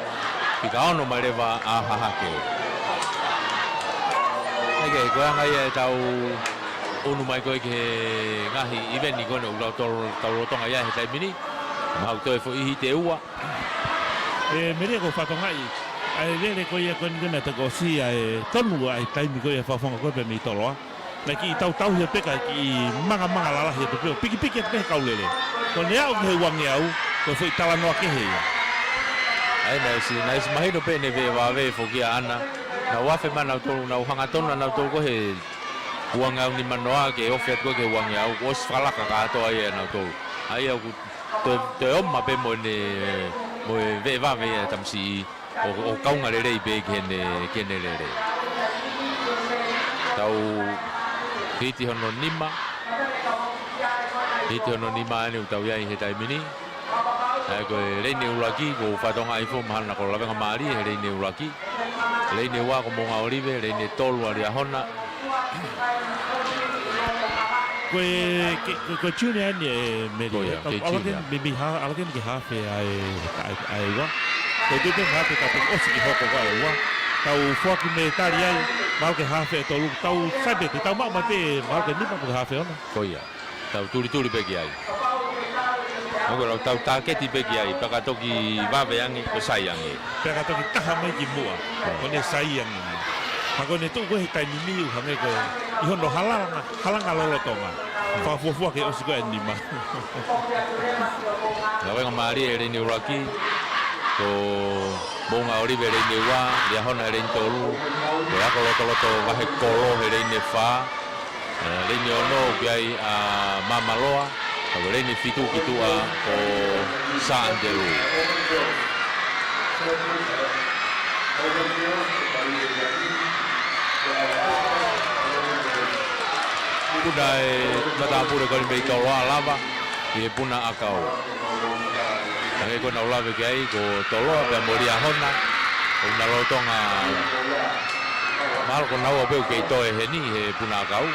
fika ono mai leva ʻa Hahake. ʻIkai, ko e anga ia ʻetau ʻunu mai ko ē ki he ngaahi ʻiveni ko eni ʻoku tau tolo-, tau lolotonga ia he taimi ni. Mahalo toe foʻi hiti ʻe ua. ʻE, melie ko e fatongia ʻa e lele ko ia ko eni ko ena te ko sia e tonu ʻa e taimi ko ia fafonga ko ē pē mei Toloa. Naʻe kiʻi tautauhi pē kae kiʻi mangamanga lalahi atu pē ʻo pikipiki atu pē he kau Lele. Ko ʻene aʻu ki he uangeau, ko e foʻi talanoa kehe ia. ʻA ia naʻe ʻosi, naʻe ʻosi mahino pē ʻene veʻe vave foki ia ʻaʻana. Nau afe mai nautolu, nau hangatonu nautolu ko ē he uangeau nimanoa ke ofi atu ko ē ki he uangeau, kuo ʻosi fakalaka kātoa ia ʻe nautolu. ʻA ia ʻoku toe, toe ʻoma pē mo ʻene, mo e veʻe vave ia ʻa e tamasiʻi. ʻO, ʻo kaunga lelei pē ki heʻene, ki heʻene lele. Tau hiti hono nima. Hiti hono nima eni ʻoku tau ʻi ai he taimi ni. ʻA ia ko e leini ʻuluaki, ko Fatonga Aifo, mahalo naʻa ko Lavengamālie he leini ʻuluaki. Leini ua ko Moʻungaʻolive, leini tolu ʻa Liahona. Ko e, ke, ko, ko e junior eni e Meli. Ko ia, ʻAlu ke ʻalu ke junior. Mimi ha, ʻalu ke ni ke hafe ʻa e, ʻa e, ʻa e ua. Ko e tupe hafe ka pe ʻosi ki hoko ko e ua. Tau foaki mei tali ai, mahalo ke hafe ʻe tolu, tau sai pē, tau maʻu mai pē, mahalo ke nima pe ko e hafe ʻe ono. Ko ia. Tau tulituli pē ki ai. Ko e lau tau tāketi pē ki ai, pea ka toki vave ange, ko e sai ange. Pea ka toki taha mai ki muʻa, ko ʻene sai ange. Ka ko ʻene tuʻu ko ē he taimi ni ʻoku hangē ko e, ʻi hono halanga, halanga lolotonga. Fakafuofua ke ʻosi ko ē ʻa e nima. Lavengamālie ʻi he leini ʻuluaki, ko Moʻunga ʻOlive ʻi he leini ua, Liahona ʻi he leini tolu, ko e Ako Lotoloto Vahekolo ʻi he leini fā, ʻa e leini ono ʻoku ʻi ai ʻa Māmaloa, ka ko e leini fitu ki tuʻa ko Saʻa ʻAnitelū. Puna e matāpule ko eni mei Toloa lava ʻi he puna ʻakau. Hangē ko ʻenau lave ki ai ko Toloa pea mo Liahona, ʻoku na lolotonga mahalo ko naua pē ʻoku kei toe heni he puna ʻakau.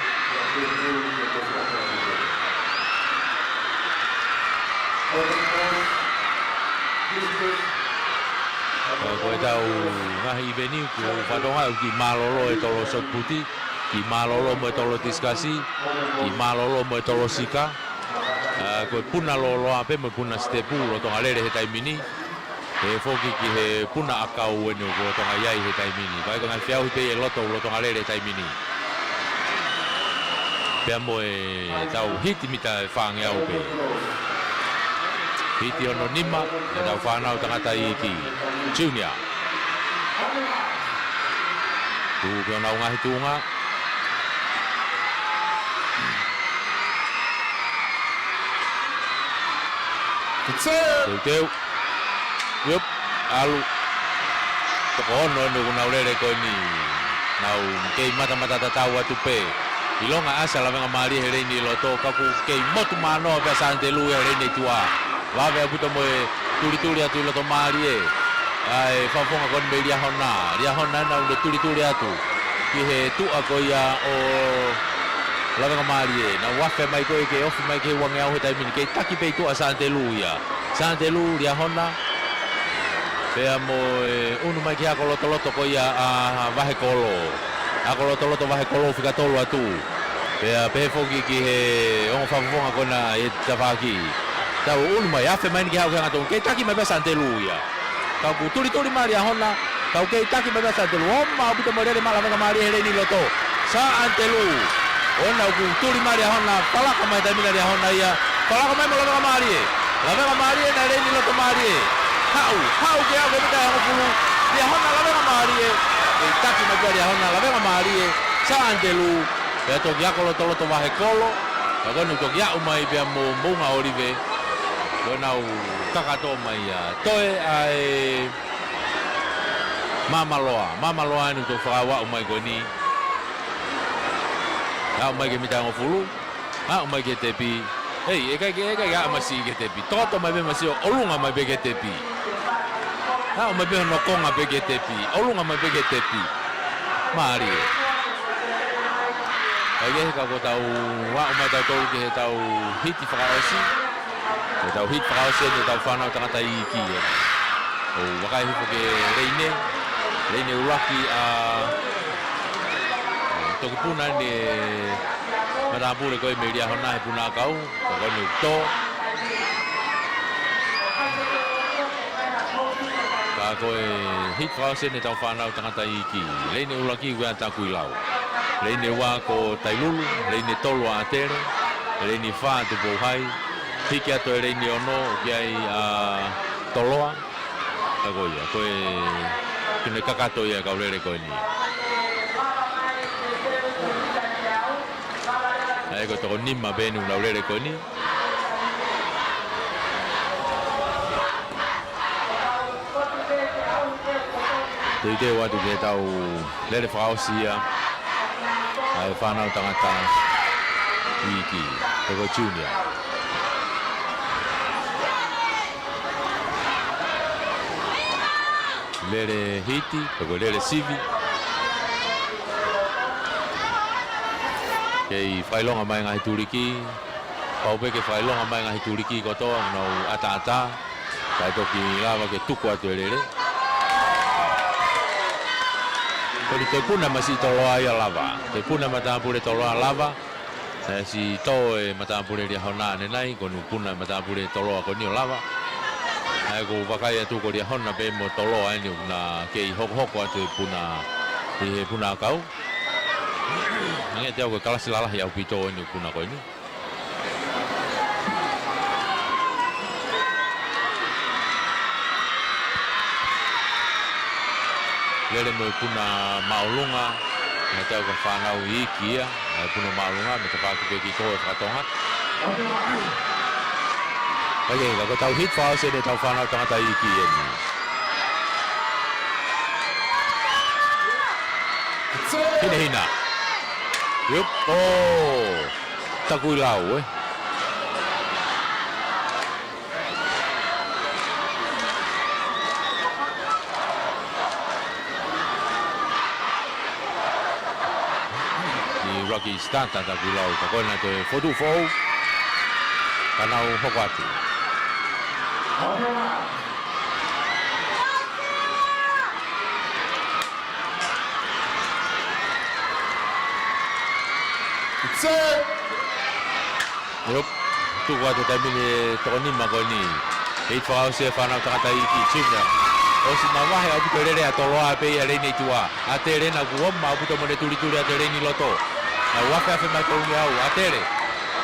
Ka ko ʻetau ngaahi ʻiveni ʻoku fatongia ʻoku kiʻi mālōlō e tolo sotiputi, kiʻi mālōlō mo e tolo tisikasi, kiʻi mālōlō mo e tolo sika. ʻA, ko e puna lōloa pē mo e puna sitepu lolotonga lele he taimi ni. Pehē foki ki he puna ʻakau eni ʻoku lolotonga ʻi ai he taimi ni. Ka ʻi he ngaahi feʻauhi pē ʻi loto ʻoku lolotonga lele he taimi ni. Pea mo ʻetau hiti mita ʻe fāngeau pē. Hiti hono nima, ʻetau fānau tangata iiki. Junior. Tuku ki honau ngaahi tuʻunga. Teuteu. Iop, ʻalu. Toko ono eni ʻoku nau lele ko eni. Nau kei matamata tatau atu pē. ʻIlonga ʻasi ʻa Lavengamālie he leini loto, ka ʻoku kei motu mānoa pē ʻa Saʻa ʻAnitelū ia he leini tuʻa. Vave ʻaupito mo e tulituli atu ʻi loto mālie ʻa e fakafofonga ko eni mei Liahona. Liahona ena ʻoku ne tulituli atu ki he tuʻa ko ia ʻo Lavengamālie. Nau afe mai ko ē ke ofi mai ki he uangeau he taimi ni. Kei taki pē ʻi tuʻa ʻa Saʻa ʻAnitelū ia. Saʻa ʻAnitelū, Liahona. Pea mo e ʻunu mai ki he ako lotoloto ko ia ʻa Vahekolo. Ako lotoloto Vahekolo fika tolu atu. Pea pehē foki ki he ongo fakafofonga ko ena ʻi he tafaʻaki. Tau ʻunu mai, afe mai eni ki he ako ki he angatonu. Kei taki mai pē ʻa Saʻa ʻAnitelū ia. Ka ʻoku tulituli mai ʻa Liahona, ka ʻoku kei taki mai pē ʻa Saʻa ʻAnitelū. ʻOmai ʻaupito mo e lele mai ʻa Lavengamālie he leini loto. Saʻa ʻAnitelū. ʻOna ʻoku tuli mai ʻa Liahona, palaka mai taimi ni ʻa Liahona ia. Palaka mai mo Lavengamālie. Lavengamālie ena he leini loto mālie. Haʻu, haʻu ki he ako mita ʻe hongofulu. Liahona, Lavengamālie. Kei taki mai pē ʻa Liahona, Lavengamālie. Saʻa ʻAnitelū. Pea toki ako lotoloto Vahekolo. Pea ko eni toki aʻu mai pea mo Moʻunga ʻOlive. Ko ʻenau kakato mai ia. Toe ʻa e Māmaloa. Māmaloa eni ʻoku fakaʻau mai ko eni. Aʻu mai ki he mita ʻe hongofulu. Aʻu mai ki he tepi. Hei, ʻe ʻikai ke, ʻe ʻikai ke aʻu mai siʻi ki he tepi. Toto mai pē masiʻi ʻo ʻolunga mai pē ki he tepi. Aʻu mai pē hono konga pē ki he tepi. ʻOlunga mai pē ki he tepi. Mālie. ʻIkai ke heka ko ʻetau aʻu mai tautolu ki heʻetau hiti fakaʻosi. Ko ʻetau hiti fakaʻosi eni ʻetau fānau tangata iiki. ʻOku vakai hifo ki he leini, leini ʻuluaki ʻa, toki puna eni e matāpule ko ē mei Liahona he puna ʻakau, ka ko eni ʻoku tō. Ka ko e hiti fakaʻosi eni ʻetau fānau tangata iiki. Leini ʻuluaki ʻoku ʻi ai ʻa Takuilau. Leini ua ko Tailulu, leini tolu ʻa ʻAtele, leini fā Tupou Hai, hiki atu e leini ono, ʻoku ʻi ai ʻa Toloa, ka ko ia, ko e, ʻoku ne kakato ia e kau lele ko eni. ʻA ia ko e toko nima pē eni ʻoku nau lele ko eni. Teuteu atu ki heʻetau lele fakaʻosi ia ʻa e fānau tangata iiki, pe ko e junior. Lele hiti, pe ko e lele sivi. Kei fakaʻilonga mai ngaahi tuliki, pau pē ke fakaʻilonga mai ngaahi tuliki kotoa, nau ʻataʻatā, kae toki lava ke tuku atu e lele. Ko eni toe puna mai siʻi Toloa ia lava. Toe puna matāpule Toloa lava. E siʻi tō e matāpule Liahona ʻanenai, ko eni puna matāpule Toloa ko eni ʻo lava. ʻA ia ʻoku ou vakai atu ko Liahona pē mo Toloa eni ʻoku na kei hokohoko atu e puna ʻi he puna ʻakau. Hangē ʻe au ko e kalasi lalahi ʻaupito eni ʻoku puna ko eni. Lele mo e puna māʻolunga, hangē ʻe au ko e fānau iiki ia, e puna māʻolunga, mo e tafaʻaki pē ki ko e fakatonga. ʻAi ke, ka ko ʻetau hit fakaʻosi eni ʻetau fānau tangata iiki eni. Hinehina. Yup, ʻo Takuilau, ē. Ni lucky start ʻa Takuilau, ka ko ena toe fokotuʻu foʻou. Ka nau hoko atu. Yup. Tuku atu taimi ni e toko nima ko eni. Hit fakaʻosi e fānau tangata iiki, junior. ʻOsi mavahe ʻaupito e lele ʻa Toloa pē ia leini tuʻa. ʻAtele ena kuo ʻomai ʻaupito mo ʻene tulituli atu leini loto. Nau afeafe mai Tolungeau, ʻAtele.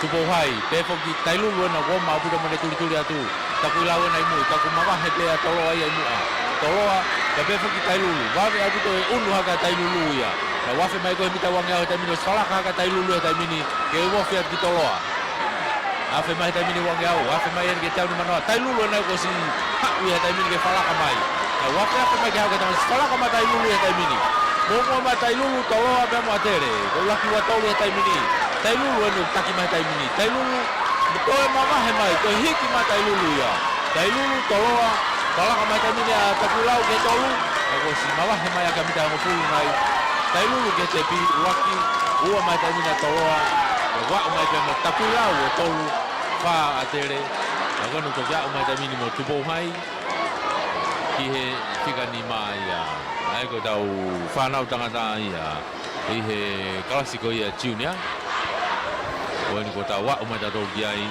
Tupou Hai, pehē foki Tailulu ena kuo ʻomai ʻaupito mo ʻene tulituli atu. Takuilau ena ʻi muʻa, ka kuo mavahe pē ʻa Toloa ia ʻi muʻa. Toloa, ka pehē foki Tailulu. Vave ʻaupito e ʻunu hake ʻa Tailulu ia. Nau afe mai ko e mita uangeau he taimi ni, ʻosi falaka hake ʻa Tailulu he taimi ni, ke uofia ki Toloa. Afe mai he taimi ni uangeau, afe mai eni ke teau nimanoa. Tailulu ena kuo ʻosi haʻu ia he taimi ni ke falaka mai. Nau afeafe mai ke haʻu ke tama ʻosi falaka mai Tailulu he taimi ni. Muʻomuʻa mai Tailulu, Toloa pea mo ʻAtele. Ko e ʻuluaki ua tolu he taimi ni. Tailulu ena ʻoku taki mai he taimi ni. Tailulu, toe mavahe mai, toe hiki mai Tailulu ia. Tailulu, Toloa, falaka mai taimi ni ʻa Takuilau ki he tolu, ka kuo ʻosi mavahe mai ʻaki ʻa e mita hongofulu nai. Tailulu ki he tepi, ʻuluaki, ua mai taimi ni ʻa Toloa, ka ʻoku aʻu mai pē mo Takuilau ʻo tolu, fā ʻAtele, ka ko ena ʻoku toki aʻu mai taimi ni mo Tupou Hai, ki he fika nima ia. ʻA ia ko ʻetau fānau tangata ia. ʻI he kalasi ko ia junior. Ko eni kuo tau aʻu mai tautolu ki ai,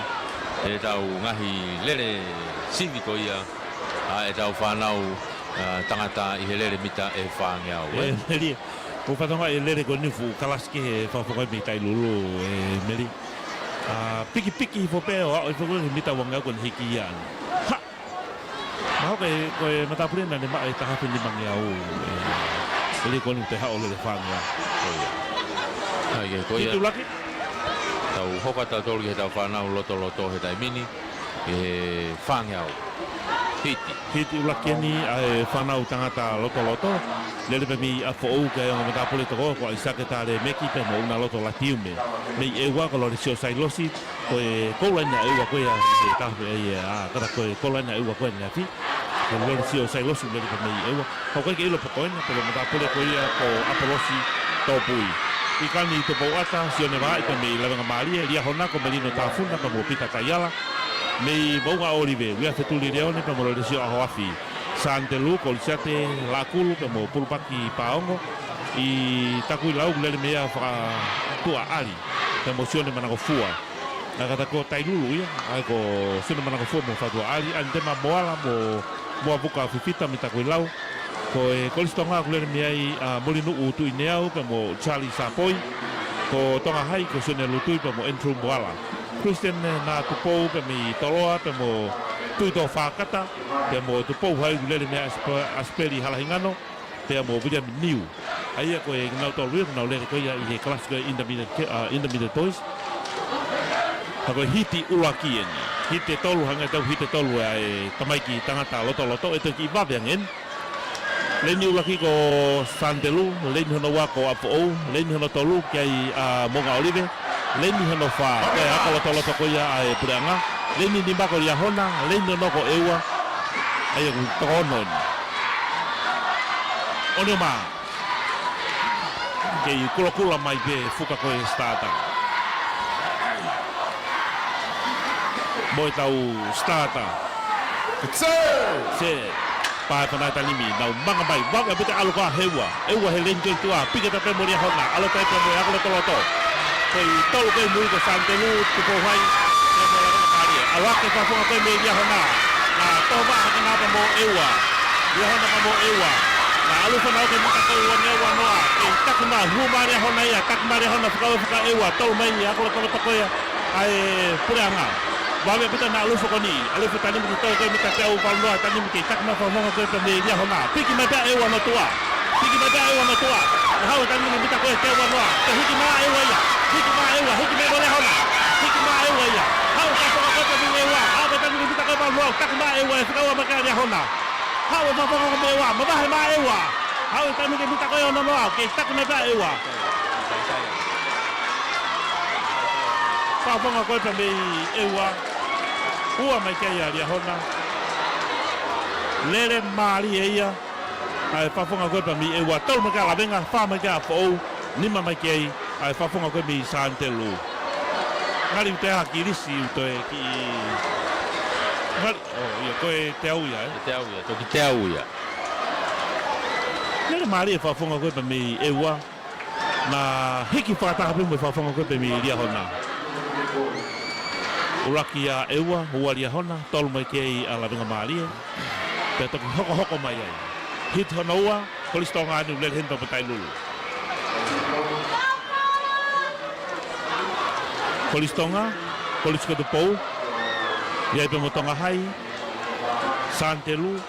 ʻetau ngaahi lele sivi ko ia, ʻa ʻetau fānau, ʻa, tangata ʻi he lele mita ʻe fāngeau, ē? Ē, Meli, ʻoku ou fakatokangaʻi e lele ko eni fuʻu kalasi kehe fakafoki mei Tailulu, ē, Meli. ʻA, pikipiki hifo pē ʻo aʻu hifo ko e mita uangeau ko eni hiki ia ʻana. Ha! Mahalo ko e, ko e matāpule naʻa ne maʻu e taha afe nimangeau, ē, e lele ko eni pea haʻu lele fāngeau. Ko ia. ʻA ia, ko ia. Hiti ʻuluaki. Tau hoko atu tautolu ki heʻetau fānau lotoloto he taimi ni, ʻi he fāngeau. Hiti. Hiti ʻuluaki eni ʻa e fānau tangata lotoloto. Lele pē mei ʻApifoʻou ki he ongo matāpule toko ua ko ʻAisake Talēmeki pea mo ʻUnaloto Latiume. Mei ʻEua ko Lolesio Sailosi, ko e koula eni ʻa ʻEua ko ia, ʻi he taha pē ia, ʻa, kata ko e koula eni ʻa ʻEua ko eni ʻa Fī. Ko Lolesio Sailosi lele pē mei ʻEua. Ka ʻoku ʻikai ke ʻilo pe ko ena, pea ko e matāpule ko ia ko ʻApolosi Topui. ʻIkani Tupou ʻAta, Sione Vaʻai pē mei Lavengamālie, Liahona ko Melino Tafuna pea mo Pita Taiala. Mei Moʻunga ʻŌlive, Uia Fetuli Leone pea mo Lolesio ʻAhoafi. Santelu, Kolisiate Lakulu pea mo Pulupaki Paongo. ʻI Takuilau lele mei ai Fatuʻaʻali pea mo Sione Manakofua. ʻA ia kata ko Tailulu ia, ʻa ia ko Sione Manakofua mo Fatuʻaʻali, ʻAnitema Moala mo Moavuka Fifita mei Takuilau. Ko e Kolisi Tonga ʻoku lele mei ai ʻa Molinuʻu Tuʻineau pea mo Charlie Sapoi. Ko Tonga Hai, ko Sione Lutui pea mo Andrew Moala. Christian Natupou pea mei Toloa pea mo Tuʻitoʻo Fakata, pea mo Tupou Hai ʻoku lele mei ai ʻa Sp-, ʻa Speli Halahingano, pea mo William Niu. ʻA ia ko e kinautolu ia, kinautolu lele ko ia ʻi he kalasi ko e intermediate ke-, ʻa, intermediate boys. Ka ko e hiti ʻuluaki eni. Hiti ʻe tolu, hangē ʻe au hiti ʻe tolu ʻa e tamaiki tangata lotoloto, ʻe toki vave ange eni. Leini ʻuluaki ko Santelu, leini hono ua ko ʻApifoʻou, leini hono tolu ki ai ʻa Moʻunga ʻŌlive, leini hono fā ki ai ʻa e ako lotoloto ko ia ʻa e puleʻanga, leini nima ko Liahona, leini ono ko ʻEua, ʻa ia ʻoku toko ono eni. Ono mā. Kei kulokula mai pē fuka ko e starter. Mo e tau starter. Set. Pā e fānau taimi ni, nau manga mai. Vave ʻaupito ʻalu ko ā ʻe ua. ʻE ua he laine ko ē tuʻa. Piki atu pē mo Liahona. ʻAlu atu pē mo e ako lotoloto. Ko e tolu ko ē mui ko Santelu, Tupou Hai. Pea mo Lavengamālie. ʻAlu hake fakafofonga ko ē mei Liahona. Naʻa tō mai hake napa mo ʻe ua. Liahona pea mo ʻe ua. Naʻa ʻalu fānau ke mita ko ē ua noa ua noa. Kei taki mai, hū mai Liahona ia. Taki mai Liahona fakaʻofa ʻe ua. Tolu mai ia ako lotoloto ko ia. ʻA e puleʻanga. Vave ʻaupito naʻa ʻalu fakaʻoni. ʻAlu fakaʻoni taimi ni tolu ko ē mita teau valu noa, taimi ni kei taki mai fakafofonga ko ē pea mei Liahona. Piki mai pē ʻe ua noa tuʻa. Piki mai pē ʻe ua noa tuʻa. Naʻa haʻu taimi ni mita ko ē teau valu noa. Pea hiki mai ʻe ua ia. Hiki mai ʻe ua, hiki mai mo Liahona. Hiki mai ʻe ua ia. Haʻu fakafofonga ko ē pea mei ʻe ua. Haʻu pē taimi ni mita ko ē valu noa. Taki mai ʻe ua ʻe fika ua mai kia Liahona. Haʻu fakafofonga ko ē mei ʻe ua. Mavahe mai ʻe ua. Haʻu taimi ni mita ko ē ono noa. Kei taki mai pē ʻe ua. Fakafofonga ko ē pea mei ʻe ua. Ua mai kia Liahona. Lele mālie ia. ʻA e fakafofonga ko ē pea mei ʻe ua. Tolu mai kia Lavenga, fā mai kia Foʻou, nima mai kia, ʻa e fakafofonga ko ē mei Santelu. Ngali ʻoku toe ʻa Kilisi ʻoku toe kiʻi. Ngali, ʻo, ia ko e teau ia, ē? Ko e teau ia, toki teau ia. Lele mālie e fakafofonga ko ē pea mei ʻe ua. Naʻa hiki fakataha pē mo e fakafofonga ko ē pea mei Liahona. ʻUluaki ia ʻe ua, ua Liahona, tolu mai kia Lavengamālie. Pea toki hokohoko mai ai. Hiti hono ua, Kolisi Tonga ni ʻoku lele heni pea mo Tailulu. Kolisi Tonga, Kolisi ko Tupou. ʻI ai pē mo Tonga Hai, Santelu,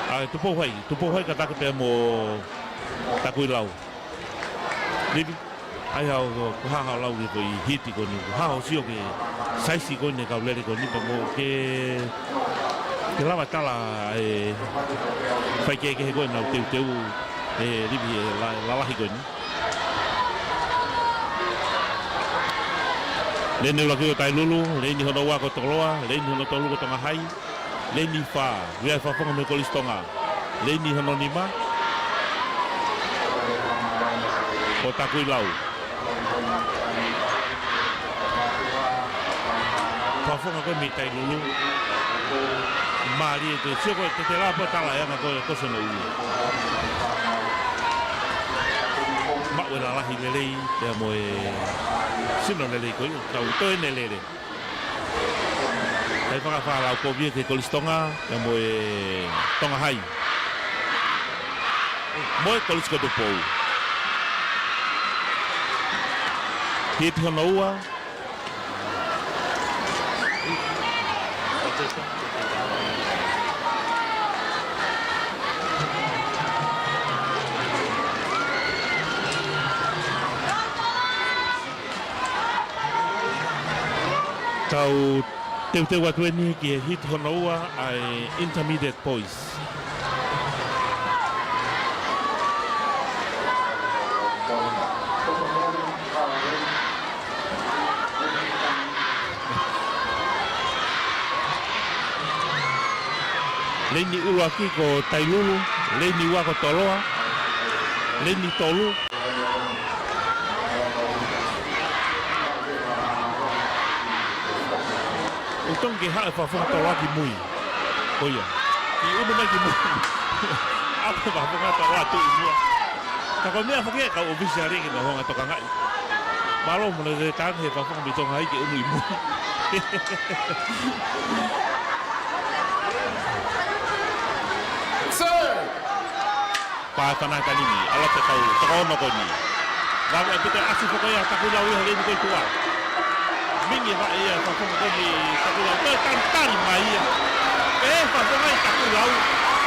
ʻa e Tupou Hai, Tupou Hai kātaki pea mo Takuilau. Livi, ʻai haʻo, ko e hā haʻo lau ki he foʻi hiti ko eni, ko e hā hoʻo sio ki he saisi ko eni e kau lele ko eni pea mo ke, ke lava tala e faikehekehe ko ē ʻenau teuteu ʻe Livi e la-, lalahi ko eni. Laine ʻuluaki ko Tailulu, laine hono ua ko Toloa, laine hono tolu ko Tonga Hai. Laine fā, ʻi ai e fakafofonga mei Kolisi Tonga. Laine hono nima, ko Takuilau. Fakafofonga ko ē mei Tailulu. Mālie, te sio ko ē te te lava pē ʻo tala e anga ko ē ko hono ui. Maʻu e lalahi lelei, pea mo e sino lelei ko ia, kau toe ne lele. ʻAi fakafālau ko ia ki he Kolisi Tonga, pea mo e Tonga Hai. Mo e Kolisi ko Tupou. Hiti hono ua. Tau teuteu atu eni ki he hiti hono ua ʻa e Intermediate Boys. Laine ʻuluaki ko Tailulu, laine ua ko Toloa, laine tolu. ʻOku tonu ke haʻu e fakafofonga Toloa ki mui. Ko ia. Kiʻi ʻunu mai ki mui. ʻAlu e fakafofonga Toloa tuʻu ʻi muʻa. Ka ko e meʻa foki ʻa e kau ʻōfisiale ke nau hanga ʻo tokangaʻi. Mālō mo e lele tānaki e fakafofonga mei Tonga Hai ke ʻunu ʻi mui. Sir! Pā e fānau taimi ni, ʻalu atu e kau toko ono ko eni. Vave ʻaupito e ʻasi foki ia ʻa Takuilau ia he laine ko ē tuʻa. Mingi e vaʻe ia e fakafofonga ko eni Takuilau. Toe talitali mai ia. Pehē e fakafofonga ʻe Takuilau,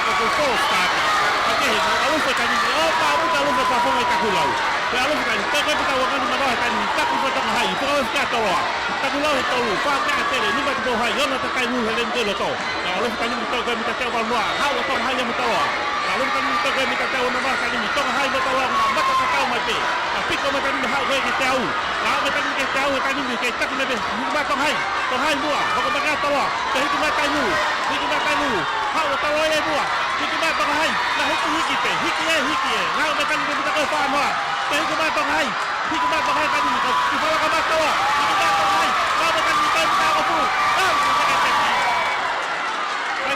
ko e four starter. Ka kehe, ʻalu foki taimi ni, ʻo pā ʻaupito ʻalu foki e fakafofonga ʻe Takuilau. Pea ʻalu foki taimi, toe ko e pita uangani manawa taimi ni, taki foki Tonga Hai, fakaʻosi kia Toloa. Takuilau he tolu, fā kia ʻAtele, nima Tupou Hai, ono kia Tailulu he laine ko ē loto. Naʻa ʻalu foki taimi ni tolu ko ē mita teau valu noa, haʻu ʻa Tonga Hai mo Toloa. Naʻa ʻalu foki taimi ni tolu ko ē mita teau ono noa, taimi ni Tonga Hai mo Toloa, naʻa mata tatau mai pē. Naʻa piko mai taimi ni haʻu ko ē ki he teau. Naʻa haʻu mai taimi ni ki he teau, taimi ni kei taki mai pē. Hiki mai Tonga Hai, Tonga Hai muʻa, hoko mai kia Toloa. Pea hiki mai Tailulu, hiki mai Tailulu. Haʻu ʻa Toloa ia ʻi muʻa. Hiki mai Tonga Hai. Naʻa hiki, hiki pē, hiki ē, hiki ē. Naʻa haʻu mai taimi ni mita ko ē fā noa. Pea hiki mai Tonga Hai. Hiki mai Tonga Hai taimi ni, kau kiʻi falaka mai Toloa. Hiki mai Tonga Hai. Naʻa haʻu mai taimi ni taimi ni ʻa Kofu. Naʻa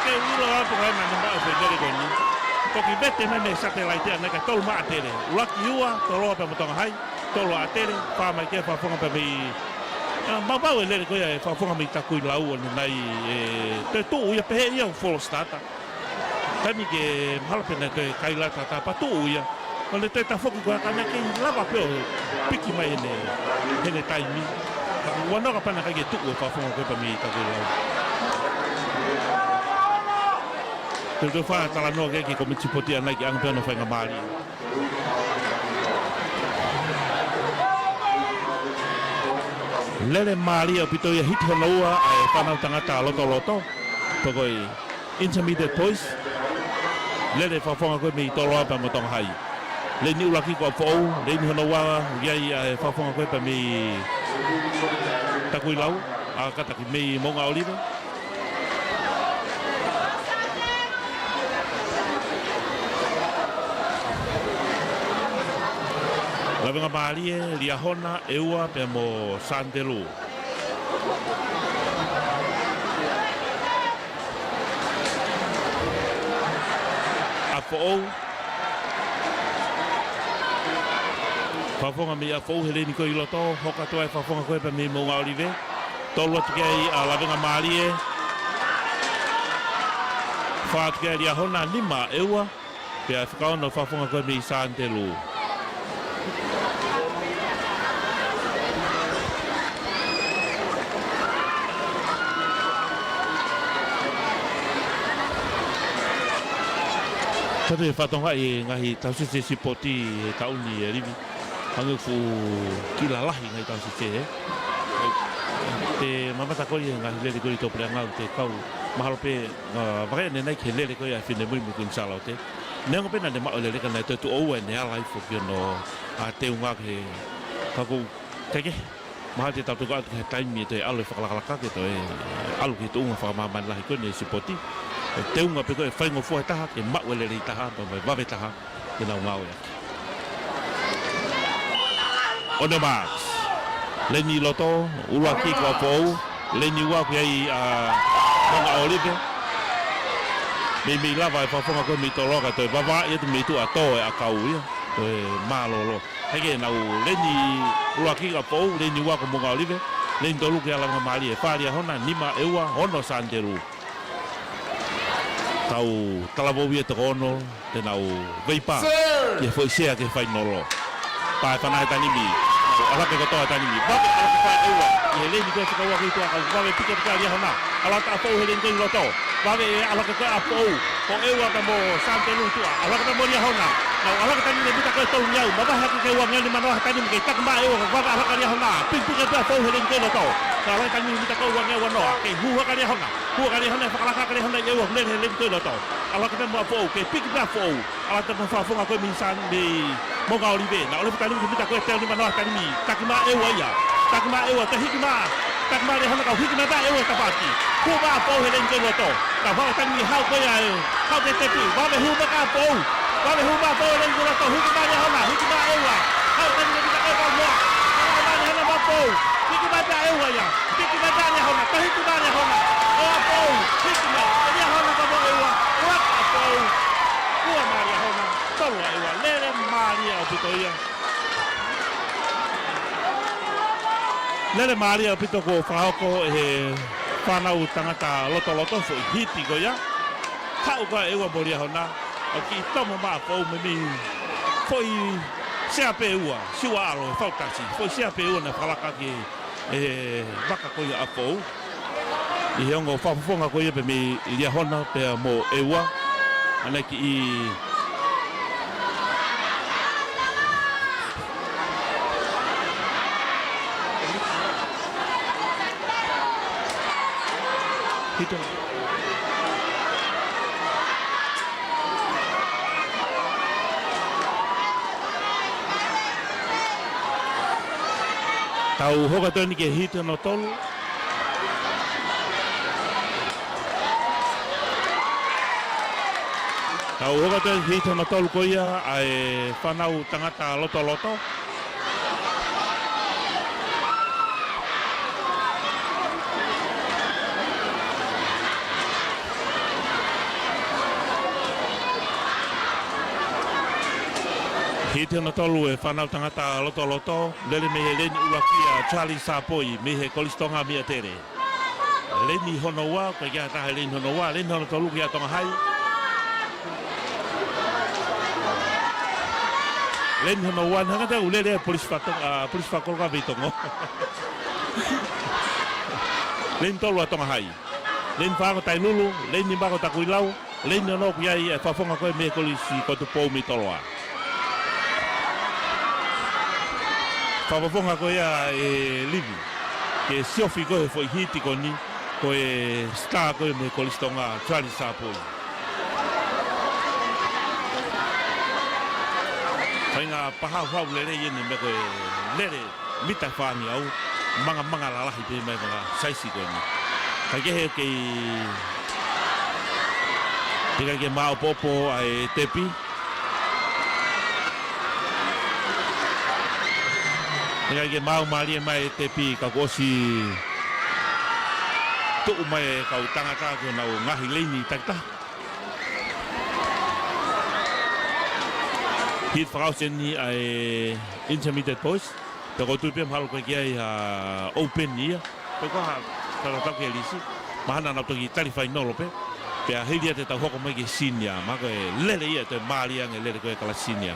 Ke u ʻilo atu ko e hā naʻa ne maʻu e foʻi lele ko eni. Toki vete mai mei satelaite ʻa ʻene ʻikai tolu maʻa tele. ʻUluaki ua, Toloa pea mo Tonga Hai, tolu ʻa tele, fā mai ki he fakafofonga pea mei, ʻa, maumau e lele ko ia ʻa e fakafofonga mei Takuilau ʻo ne nai, ʻe, toe tuʻu ia pehē ia ʻo full starter. Taimi ke mahalo pē naʻe toe kaila tatau pea tuʻu ia. Ko ʻene toe tafoki ko ia ka naʻe kei lava pē ʻo piki mai ʻene, ʻene taimi. Ua noa kapau naʻe ʻikai ke tuʻu e fakafofonga ko ia pea mei Takuilau. Te u toe fakatalanoa ki he kōmiti sipoti ʻanai ke ʻange pē hono faingamālie. Lele mālie ʻaupito ia, hiti hono ua ʻa e fānau tangata lotoloto. Pea ko e Intermediate Boys. Lele fakafofonga ko ia mei Toloa pea mo Tonga Hai. Leini ʻuluaki ko ʻApifoʻou, leini hono ua, ʻi ai ʻa e fakafofonga ko ia pea mei Takuilau, ʻa, kātaki mei Moʻunga ʻŌlive. Lavengamālie, Liahona, ʻEua pea mo Santelū. ʻApifoʻou. Fakafofonga mei ʻApifoʻou he leini ko ia ʻi loto, hoko atu ai fakafofonga ko ia pea mei Moʻunga ʻŌlive. Tolu atu ki ai ʻa Lavengamālie. Fā atu ki ai Liahona, nima ʻEua. Pea fakaono fakafofonga ko ia mei Santelū. Tatu e fatongia ʻi he ngaahi tausisi sipoti he taʻu ni ʻe Livi. Hangē ʻoku kiʻi lalahi ngaahi tausisi, ē. Te mamata ko ia ngaahi lele ko ia ʻi tuʻapuleʻanga ʻoku te kau mahalo pē, ʻa, vakai ʻanenai ki he lele ko ia ʻa e finemui mo e kuini Sālote. Neongo pē naʻa ne maʻu e lele ka naʻe toe tuʻo ua ʻene ala hifo ki hono, ʻa, teunga ki he, ka ʻoku, kae kehe, mahalo te tau toe ʻoatu ki he taimi ʻe toe ʻalu e fakalakalaka ke toe ʻalu ki he tuʻunga fakamāmani lahi ko eni e sipoti. ʻO teunga pē ko e faingofua ʻe taha ke maʻu e lelei taha, pea mo e vave taha, ke nau ngāue ʻaki. On your marks. Leini ʻi loto, ʻuluaki ko ʻApifoʻou, leini ua ki ai ʻa Moʻunga ʻŌlive. Meimei lava e fakafofonga ko ia mei Toloa ka toe vavaʻi atu mei tuʻa tō e ʻakau ia. Toe mālōlō. Hangē nau leini ʻuluaki ko ʻApifoʻou, leini ua ko Moʻunga ʻŌlive, leini tolu ki ai Lavengamālie, fā Liahona, nima ʻEua, ono Santelū. Kau talavou ia toko ono, te nau veipa. Sir! Ki he foʻi sea ki he fainolo. Pā e fana he tanimi. Nau ʻalu hake kotoa e tanimi. Vave ʻalu hake pā ʻEua. ʻI he leini ko ia fakaua ko ia tuʻa kau vave piki atu ki ai Liahona. ʻAlu atu ʻApifoʻou he leini ko ia ʻi loto. Vave ʻalu hake ko ia ʻApifoʻou. Ko ʻEua pea mo Santelū tuʻa. ʻAlu hake pea mo Liahona. Nau ʻalu hake tanimi mita ko e tolungeau. Mavahe hake ki he uangeau nima noa he tanimi kei taki mai ʻEua ka vave ʻalu hake Liahona. Piki piki atu ʻApifoʻou he leini ko ia ʻi loto. Nau ʻalu hake tanimi mita ko e uangeau ua noa. Kei hū hake Liahona. Hū hake Liahona, fakalaka hake Liahona ʻi ʻEua, lele he leini ko ia ʻi loto. ʻAlu hake pea mo ʻApifoʻou, kei piki pea ʻApifoʻou. ʻAlu hake pea mo e fakafofonga ko ia mei San, mei Moʻunga ʻŌlive. Nau ʻalu hake tanimi mita ko e teau nima noa tanimi. Taki mai ʻEua ia. Taki mai ʻEua, toe hiki mai. Taki mai Liahona kau hiki mai pea ʻEua tafaʻaki. Hū mai ʻApifoʻou he leini ko ia ʻi loto. Kau haʻu tanimi haʻu ko ia ē. Haʻu ke tepi. Vave hū mai ʻApifoʻou. Vave hū mai ʻApifoʻou he leini ko ia ʻi loto. Hiki mai Liahona. Hiki mai ʻEua. Haʻu tanimi mita ko e kau noa. Haʻu mai Liahona mo ʻApifoʻou. Hiki mai pea ʻEua ia. Hiki mai pea Liahona. Toe hiki mai Liahona. ʻO ʻApifoʻou. Hiki mai. ʻE Liahona pea mo ʻEua. ʻUluaki ʻApifoʻou. Ua mai Liahona. Tolu ʻa ʻEua. Lele mālie ʻaupito ia. Lele mālie ʻaupito kuo fakahoko ʻe he fānau tangata lotoloto foʻi hiti ko ia. Haʻu ko ia ʻEua mo Liahona. ʻO kiʻi tomo mai ʻApifoʻou meimei foʻi sea pē ʻe ua. Siua ʻAlo, e fautasi. Foʻi sea pē ʻe ua naʻe fakalaka ki he vaka ko ia ʻApifoʻou. ʻI he ongo fakafofonga ko ia pea mei Liahona pea mo ʻEua. ʻAnai kiʻi hito. Tau hoko atu eni ki he hiti hono tolu. Tau hoko atu eni ki he hiti hono tolu ko ia ʻa e fānau tangata lotoloto. Hiti hono tolu ʻa e fānau tangata lotoloto, lele mei he leini ʻuluaki ʻa Charlie Sapoi, mei he Kolisi Tonga mei ʻAtele. Leini hono ua, ʻikai ke ʻi ai ha taha he leini hono ua, leini hono tolu ʻoku ʻi ai ʻa Tonga Hai. Leini hono ua, naʻe hanga ʻe he lele ʻa e polisi faka-, ʻa, polisi fakakoloa Veitongo. Leini tolu ʻa Tonga Hai. Leini fā ko Tailulu, leini nima ko Takuilau, leini ono ʻoku ʻi ai ʻa e fakafofonga ko ē mei he Kolisi ko Tupou mei Toloa. Fakafofonga ko ia ʻe Livi, ke siofi ko ē he foʻi hiti ko eni, ko e star ko ē mei he Kolisi Tonga, Charlie Sapoi. Faʻahinga pahauhau lelei eni meʻa ko e lele mita fāngeau, mangamanga lalahi pē mai manga saisi ko eni. Kae kehe kei, ʻikai ke māʻopoʻopo ʻa e tepi. ʻIkai ke māʻopoʻopo mālie mai e tepi ka kuo ʻosi tuʻu mai e kau tangata ki honau ngaahi leini takitaha. Hiti fakaʻosi eni ʻa e intermediate boys. Pea ʻoku ou tui pē mahalo ko e ʻikai ke ʻi ai ha open ia. Ko e ko ha tau tau ke lisi. Mahalo naʻa nau toki tali fainolo pē. Pea hili ia te tau hoko mai ki he senior. Mahalo ko e lele ia te mālie ange lele ko e kalasi senior.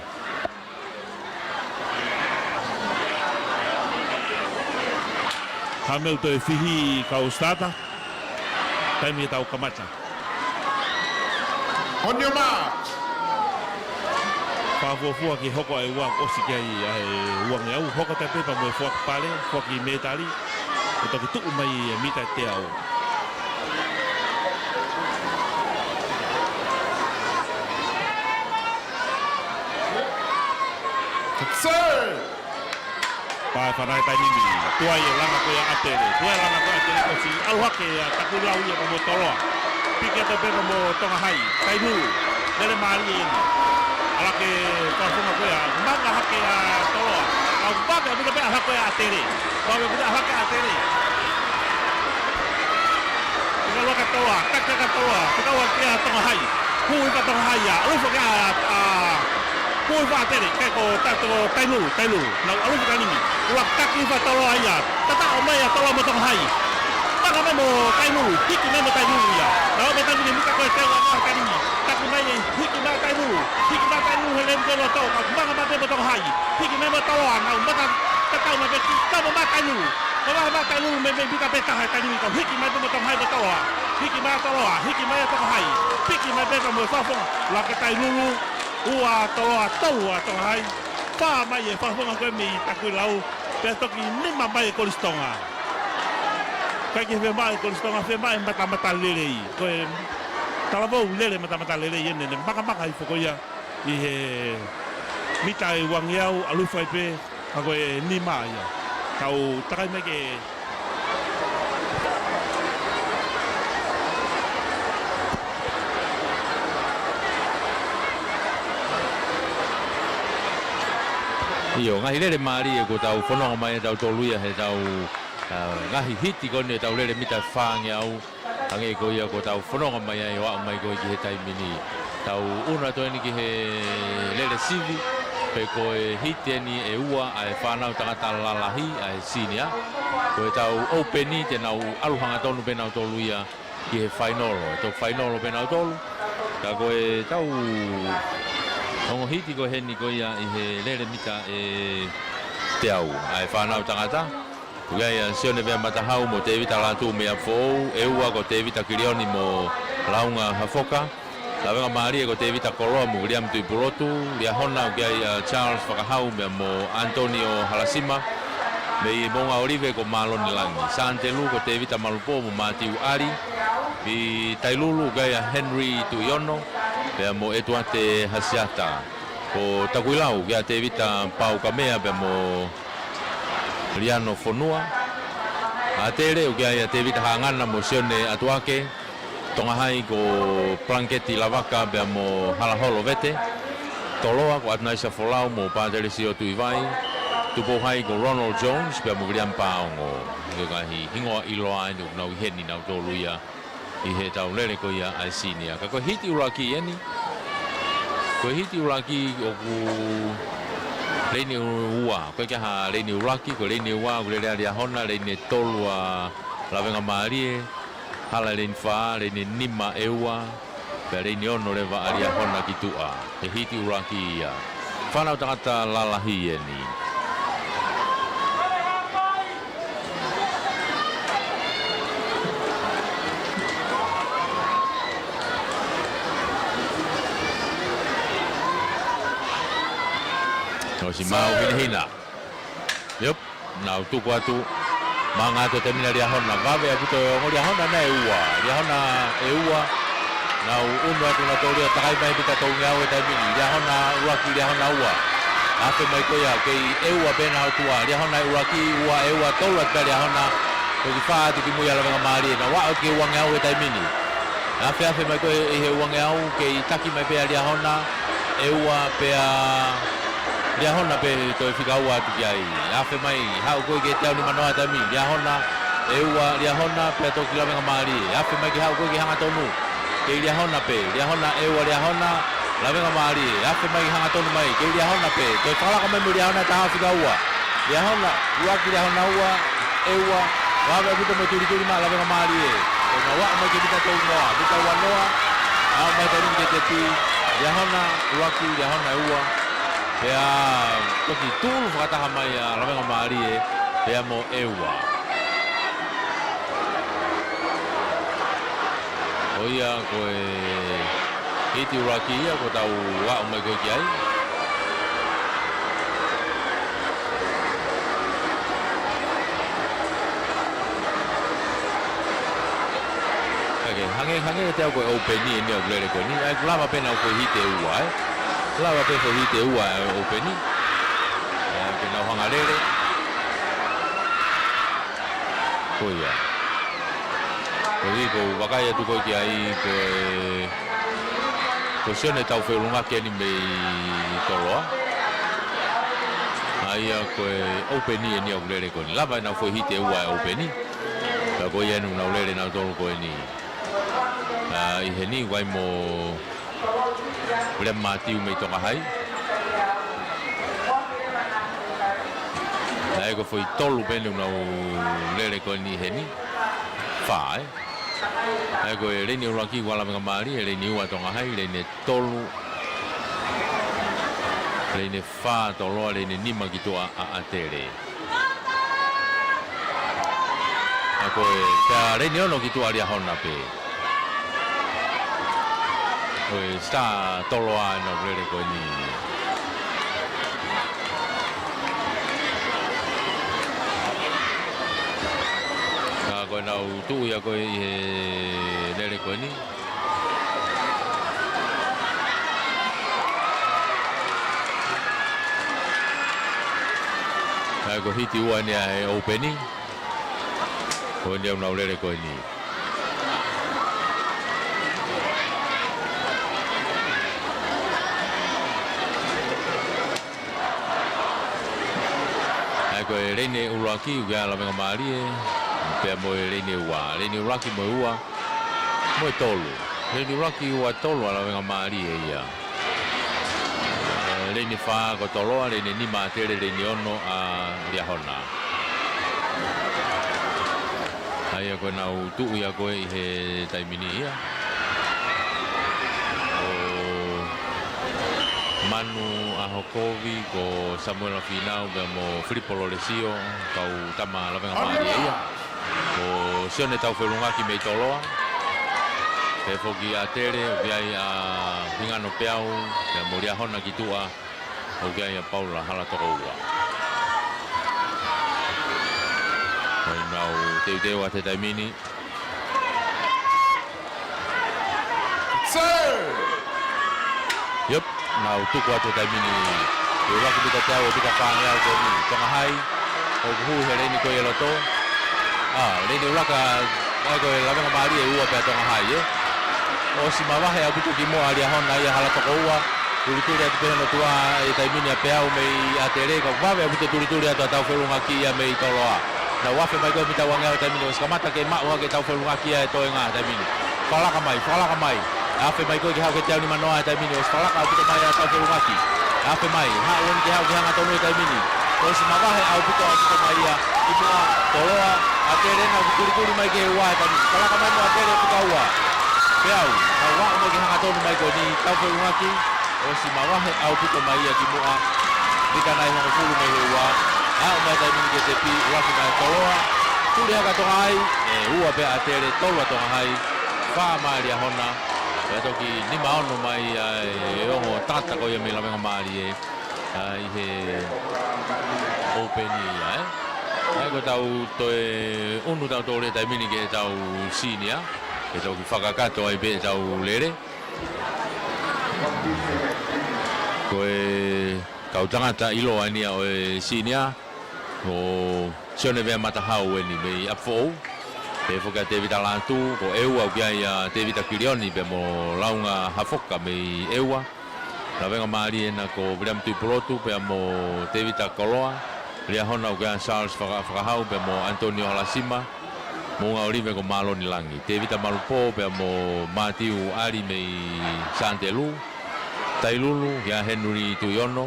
Hā meʻa ʻoku toe fihi kau starter. Taimi ke tau kamata. On your mark. Fakafuofua ke hoko ʻa e ua ʻosi ki ai ʻa e uangeau. Hoko atu pē pea mo e foaki pale, foaki mētali. Ko e toki tuʻu mai e mita ʻe teau. That's it. Pea fānau he taimi ni, tuai e langa ko ia ʻa ʻAtele, tuai e langa ko ia ʻa ʻAtele, kuo ʻosi ʻalu hake ʻa Takuilau ia pea mo Toloa. Piki atu pē pea mo Tonga Hai, Tailulu, lele mālie eni. ʻAlu hake fakafofonga ko ia, manga hake ʻa Toloa, kau manga mita pē ʻalu hake ʻa ʻAtele, manga mita ʻalu hake ʻa ʻAtele. Pika lua ka Toloa, taki ka Toloa, pika ua kia Tonga Hai, hū hifo Tonga Hai ia, ʻalu hifo kia, ʻa, hū hifo ʻAtele, kae ko Ta-, ko Tailulu, Tailulu. Nau ʻalu hifo ka nimi. Ua taki hifo Toloa ia. Tataʻo mai ʻa Toloa mo Tonga Hai. Manga mai mo Tailulu. Hiki mai mo Tailulu ia. Nau ō mai Tailulu mita ko e teau ʻa ka nimi. Taki mai e hiki mai Tailulu. Hiki mai Tailulu he lemu ke loto. Ka manga mai pē mo Tonga Hai. Hiki mai mo Toloa. Nau mata tatau mai pē ki kama mai Tailulu. Kama mai Tailulu mei, mei mita pē taha Tailulu. Ka hiki mai pē mo Tonga Hai mo Toloa. Hiki mai Toloa. Hiki mai Tonga Hai. Piki mai pē ka mo e fakafofonga. Laka Tailulu. Ua Toloa, tolu ʻa Tonga Hai. Fā mai e fakafofonga ko ē mei Takuilau, pea toki nima mai e Kolisi Tonga. ʻIkai ke fiemaʻu e Kolisi Tonga, fiemaʻu e matamata lelei. Ko e talavou lele matamata lelei eni, ne makamaka hifo ko ia ʻi he mita ʻe uangeau, ʻalu hifo ai pē, ka ko e nima ia. Kau takai mai ke ʻIo, ngaahi lele mālie kuo tau fononga mai ʻe tautolu ia he tau, ʻa, ngaahi hiti ko eni ʻetau lele mita fāngeau. Hangē ko ia kuo tau fononga mai ai ʻo aʻu mai ko ē ki he taimi ni. Tau ʻunu atu eni ki he lele sivi, pe ko e hiti eni ʻe ua ʻa e fānau tangata lalahi ʻa e senior. Ko ʻetau open eni te nau ʻalu hangatonu pē nautolu ia ki he fainolo. ʻE toki fainolo pē nautolu. Ka ko ʻetau ongo hiti ko eni ko ia ʻi he lele mita ʻe teau ʻa e fānau tangata. ʻOku ʻi ai ʻa Sione Veamatahau mo Tevita Lātū mei ʻApifoʻou, ʻe ua ko Tevita Kilioni mo Launga Hafoka. Lavengamālie ko Tevita Koloa mo Viliami Tuʻipulotu, Liahona ʻoku ʻi ai ʻa Charles Fakahau pea mo Antonio Halasima. Mei Moʻunga ʻŌlive ko Māloni Langi. Santelu ko Tevita Malupō mo Mātiu ʻAli. ʻI Tailulu ʻoku ʻi ai ʻa Henry Tuʻiono pea mo ʻEtuate Hasiata. Ko Takuilau ʻoku ʻi ai ʻa Tevita Paukamea pea mo Liano Fonua. ʻAtele ʻoku ʻi ai ʻa Tevita Haʻangana mo Sione ʻAtuake. Tonga Hai ko Palangiketi Lavaka pea mo Halaholo Vete. Toloa ko ʻAtunaisa Folau mo Pātelesio Tuʻivai. Tupou Hai ko Ronald Jones pea mo Viliami Paongo. Ko e ngaahi hingoa ʻiloa eni ʻoku nau ʻi heni nautolu ia ʻi heʻetau lele ko ia ʻa e senior. Ka ko e hiti ʻuluaki eni. Ko e hiti ʻuluaki ʻoku Leini ua, ko e ʻikai ha leini ʻuluaki, ko e leini ua, ʻoku lele ʻa Liahona, leini tolu ʻa Lavengamālie, hala leini fā, leini nima ʻEua, pea leini ono leva ʻa Liahona ki tuʻa. He hiti ʻuluaki ia. Fānau tangata lalahi eni. ʻOsi maʻu hinehina. Yep. Nau tuku atu. Maʻanga atu e taimi ni ʻa Liahona. Vave ʻaupito e ongo Liahona naʻe ua. Liahona ʻe ua. Nau ʻunu atu nautolu ia, takai mai mita tolungeau he taimi ni. Liahona ʻuluaki, Liahona ua. Afe mai ko ia, kei ʻEua pē nautolu. Liahona ʻuluaki, ua ʻEua, tolu atu pē ʻa Liahona. Toki fā atu ki mui ʻa Lavengamālie. Nau aʻu ki he uangeau he taimi ni. Afeafe mai ko ē ʻi he uangeau, kei taki mai pē ʻa Liahona, ʻEua pea Liahona pē toe fika ua atu ki ai. Afe mai, haʻu ko ē ki he teau nimanoa he taimi ni. Liahona, ʻEua, Liahona, pea toki Lavengamālie. Afe mai ke haʻu ko ē ki he hangatonu. Kei Liahona pē, Liahona, ʻEua, Liahona, Lavengamālie. Afe mai hangatonu mai, kei Liahona pē. Toe fakalaka mai mo Liahona ʻe taha fika ua. Liahona, ʻuluaki, Liahona ua, ʻEua, vave ʻaupito mo e tulituli maʻa Lavengamālie. Ko e nau aʻu mai ki he mita tolungofulu, mita uanoa, aʻu mai he taimi ni ki he teti, Liahona ʻuluaki, Liahona ʻe ua. Pea toki tulu fakataha mai ʻa Lavengamālie, pea mo ʻEua. Ko ia ko e hiti ʻuluaki ia kuo tau aʻu mai ko ē ki ai. Kae kehe, hangē, hangē kiate au ko e ʻoupeni eni ʻoku lele ko eni. ʻA ia ʻoku lava pē ʻenau foʻi hiti ʻe ua, ē. Lava pē foʻi hiti ʻe ua ʻa e ʻoupeni. ʻA ia ke nau hanga lele. Ko ia. Ko ia, ʻoku ou vakai atu ko ē ki ai, ko e, ko Sione Taufeʻulungaki eni mei Toloa. ʻA ia ko e ʻoupeni eni ʻoku lele ko eni. Lava ʻenau foʻi hiti ʻe ua ʻa e ʻoupeni. Pea ko ia eni ʻoku nau lele nautolu ko eni. ʻA, ʻi heni, ʻoku ʻi ai mo Lema Mātiu mei Tonga Hai. ʻA ia ko e foʻi tolu pē eni ʻoku nau lele ko eni heni. Fā, ē? ʻA ia ko e leini ʻuluaki ʻa Lavengamālie, leini ua Tonga Hai, leini tolu, leini fā Toloa, leini nima ki tuʻa ʻa ʻAtele. ʻA ia ko e, pea leini ono ki tuʻa Liahona pē. Ko e Star Toloa ena ʻoku lele ko eni. Ka ko ʻenau tuʻu ia ko ē ʻi he lele ko eni. ʻA ia ko e hiti ua eni ʻa e ʻoupeni. Ko eni ʻoku nau lele ko eni. ʻA ia ko e leini ʻuluaki ʻoku ʻi ai ʻa Lavengamālie, pea mo e leini ua. Leini ʻuluaki mo e ua, mo e tolu. Leini ʻuluaki ua tolu ʻa Lavengamālie ia. ʻE, leini fā ko Toloa, leini nima ʻAtele, leini ono ʻa Liahona. ʻA ia ko ʻenau tuʻu ia ko ē ʻi he taimi ni ia. Ko Manu ʻAhokovi, ko Samuela Fīnau, pea mo Filipo Lolesio, kau tama Lavengamālie ia. Ko Sione Taufeʻulungaki mei Toloa. Pea foki ʻAtele, ʻoku ʻi ai ʻa Hingano Peau, pea mo Liahona ki tuʻa, ʻoku ʻi ai ʻa Paula Halatokoua. Ko ʻenau teuteu atu he taimi ni. Sir! Yep, nau tuku atu he taimi ni. Ke ʻuluaki mita teau ʻe mita fāngeau ko eni. Tonga Hai, ʻoku hū he leini ko ē ʻi loto. ʻA, leini ʻuluaki, ʻa ia ko e Lavengamālie ʻe ua pē ʻa Tonga Hai, ē. ʻOsi mavahe ʻaupito kimuʻa ʻa Liahona ia Halatokoua. Tulituli atu pē hono tuʻa he taimi ni ʻa Peau mei ʻAtele, ka vave ʻaupito tulituli atu ʻa Taufeʻulungaki ia mei Toloa. Nau afe mai ko ē mita uangeau he taimi ni, ʻosi kamata ke maʻu hake ʻe Taufeʻulungaki ia e toenga he taimi ni. Fakalaka mai, fakalaka mai. Afe mai ko ē ke haʻu ki he teau nimanoa he taimi ni, ʻosi fakalaka ʻaupito mai ʻa Taufeʻulungaki. Afe mai, haʻu eni ke haʻu ki he hangatonu he taimi ni. ʻOsi mavahe ʻaupito, ʻaupito mai ia ki muʻa, Toloa, ʻAtele ena ʻoku tulikuli mai ki he ua he taimi ni. Kalaka mai mo ʻAtele ʻoku puka ua. Peau, kau aʻu mai ki he hangatonu mai ko eni, tau feʻunga ki, ʻosi mavahe ʻaupito mai ia ki muʻa. Mita nai hongofulu mei he ua, aʻu mai taimi ni ki he tepi, ua ki mai Toloa. Tuli hake ʻa Tonga Hai, ʻe ua pē ʻa ʻAtele, tolu ʻa Tonga Hai, fā mai Liahona. Pea toki nima ono mai ʻa e ongo tangata ko ia mei Lavengamālie, ʻa, ʻi he Open ia, ē? ʻA ia ko ʻetau toe ʻunu tautolu he taimi ni ki heʻetau senior, ke toki fakakakato ai pē ʻetau lele. Ko e kau tangata ʻiloa eni ia ʻo e senior, ko Sione Veamatahau eni mei ʻApifoʻou. Pehē foki ʻa Tevita Lātū, ko ʻEua ʻoku ʻi ai ʻa Tevita Kilioni pea mo Launga Hafoka mei ʻEua. Lavengamālie ena ko Viliami Tuʻipulotu pea mo Tevita Koloa. Liahona ʻoku ʻi ai ʻa Charles Faka-, Fakahau pea mo ʻAnitonio Halasima. Moʻunga ʻOlive ko Māloni Langi. Tevita Malupō pea mo Mātiu ʻAli mei Sānitelū. Tailulu, ʻoku ʻi ai ʻa Henry Tuʻiono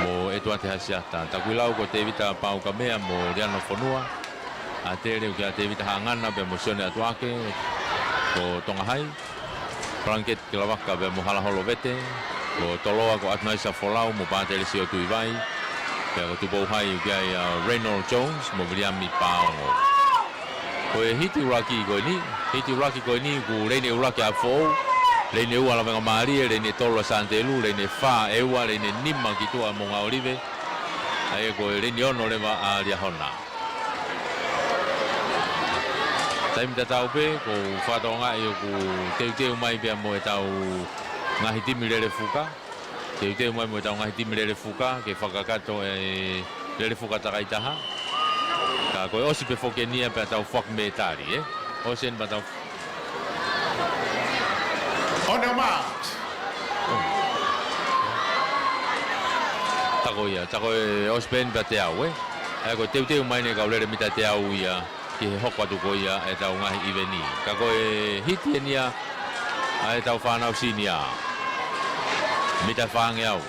mo ʻEtuate Hasiata. Takuilau ko Tevita Paukamea mo Liano Fonua. ʻAtele ʻoku ʻi ai ʻa Tevita Haʻangana pea mo Sione ʻAtuake, ko Tonga Hai. Plunkett Kilavaka pea mo Halaholo Vete, ko Toloa ko ʻAtunaisa Folau mo Pātelesio Tuʻivai. Pea ko Tupou Hai ʻoku ʻi ai ʻa Reynold Jones mo Viliami Paongo. Ko e hiti ʻuluaki ko eni, hiti ʻuluaki ko eni, ko e leini ʻuluaki ʻa ʻApifoʻou, leini ua Lavengamālie, leini tolu ʻa Sānitelū, leini fā ʻEua, leini nima ki tuʻa Moʻunga ʻOlive. ʻA ia ko e leini ono leva ʻa Liahona. Taimi tatau pē, ʻoku ou fakatokangaʻi ʻoku teuteu mai pea mo ʻetau ngaahi timi lele fuka. Teuteu mai mo ʻetau ngaahi timi lele fuka, ke fakakakato e lele fuka takaitaha. Ka ko e ʻosi pē foki eni ia pea tau fakametali, ē? ʻOsi eni pea tau. On your marks. Tā ko ia, tā ko e ʻosi pē eni pea teau, ē? ʻA ia ko e teuteu mai eni e kau lele mita teau ia, ki he hoko atu ko ia ʻetau ngaahi ʻiveni. Ka ko e hiti eni ia ʻa ʻetau fānau senior. Mita fāngeau.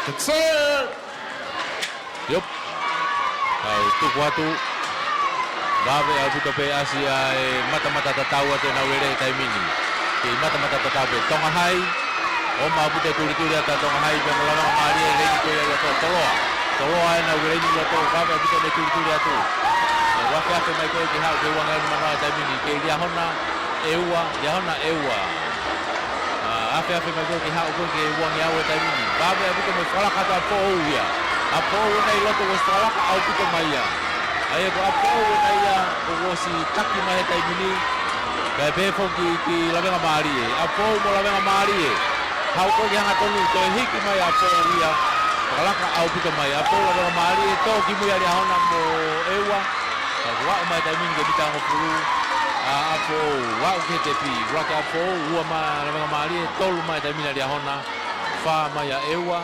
Good serve! Yep. Kau tuku atu. Vave ʻaupito pē ʻasi ʻa e matamata tatau atu ʻenau lele he taimi ni. Kei matamata tatau pē Tonga Hai. ʻOmai ʻaupito e tulituli atu ʻa Tonga Hai pea mo Lavengamālie, leini ko ia ʻi loto, Toloa. Toloa ena ʻoku leini ʻi loto, vave ʻaupito ʻene tulituli atu. ʻE, ʻoku afeafe mai ko ē ke haʻu ki he uangeau nima noa he taimi ni, kei Liahona ʻEua, Liahona ʻEua. ʻA, afeafe mai ko ē ke haʻu ko ē ki he uangeau he taimi ni. Vave ʻaupito mo e fakalaka atu ʻa ʻApifoʻou ia. ʻApifoʻou ena ʻi loto kuo ʻosi fakalaka ʻaupito mai ia. ʻA ia ko ʻApifoʻou ena ia kuo ʻosi taki mai he taimi ni. Kae pehē foki ki Lavengamālie. ʻApifoʻou mo Lavengamālie. Haʻu ko ē ki he hangatonu, toe hiki mai ʻa ʻApifoʻou ia. Fakalaka ʻaupito mai. ʻApifoʻou, Lavengamālie, tō ki mui ʻa Liahona mo ʻEua. Ka kuo aʻu mai taimi ni ki he mita hongofulu ʻa ʻApifoʻou, aʻu ki he tepi, ua ki ʻApifoʻou, ua mai Lavengamālie, tolu mai taimi ni ʻa Liahona, fā mai ʻa ʻEua,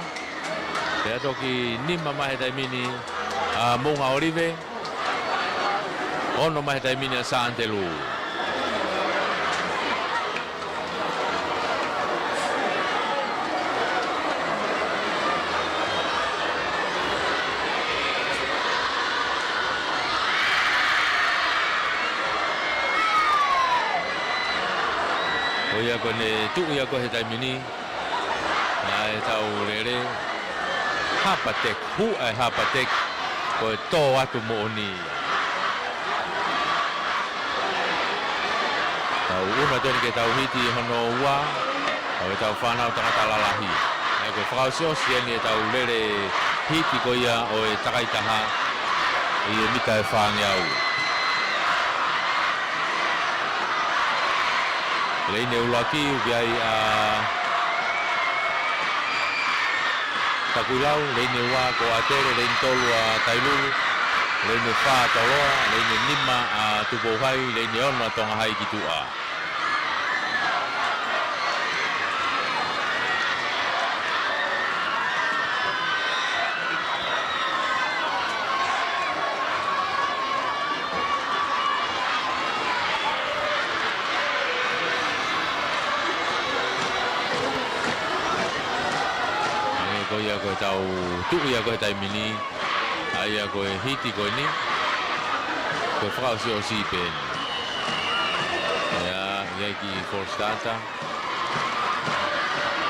pea toki nima mai he taimi ni ʻa Moʻunga ʻOlive, ono mai he taimi ni ʻa Sānitelū. Ko ia ko ʻene tuʻu ia ko ē he taimi ni, ʻa ʻetau lele, Hapateki, hū ʻa e Hapateki, ko e tō atu moʻoni. Tau ʻunu atu eni ke tau hiti hono ua, ʻo ʻetau fānau tangata lalahi. ʻA ia ko e fakaʻosiʻosi eni ʻetau lele hiti ko ia ʻo e takaitaha ʻi he mita ʻe fāngeau. Leini ʻuluaki ʻoku ʻi ai ʻa Takuilau, leini ua ko ʻAtele, leini tolu ʻa Tailulu, leini fā Toloa, leini nima ʻa Tupou Hai, leini ono ʻa Tonga Hai ki tuʻa. Tau tuʻu ia ko e taimi ni, ʻa ia ko e hiti ko eni, ko e fakaʻosiʻosi pē eni. Ia, ia ki False Starter,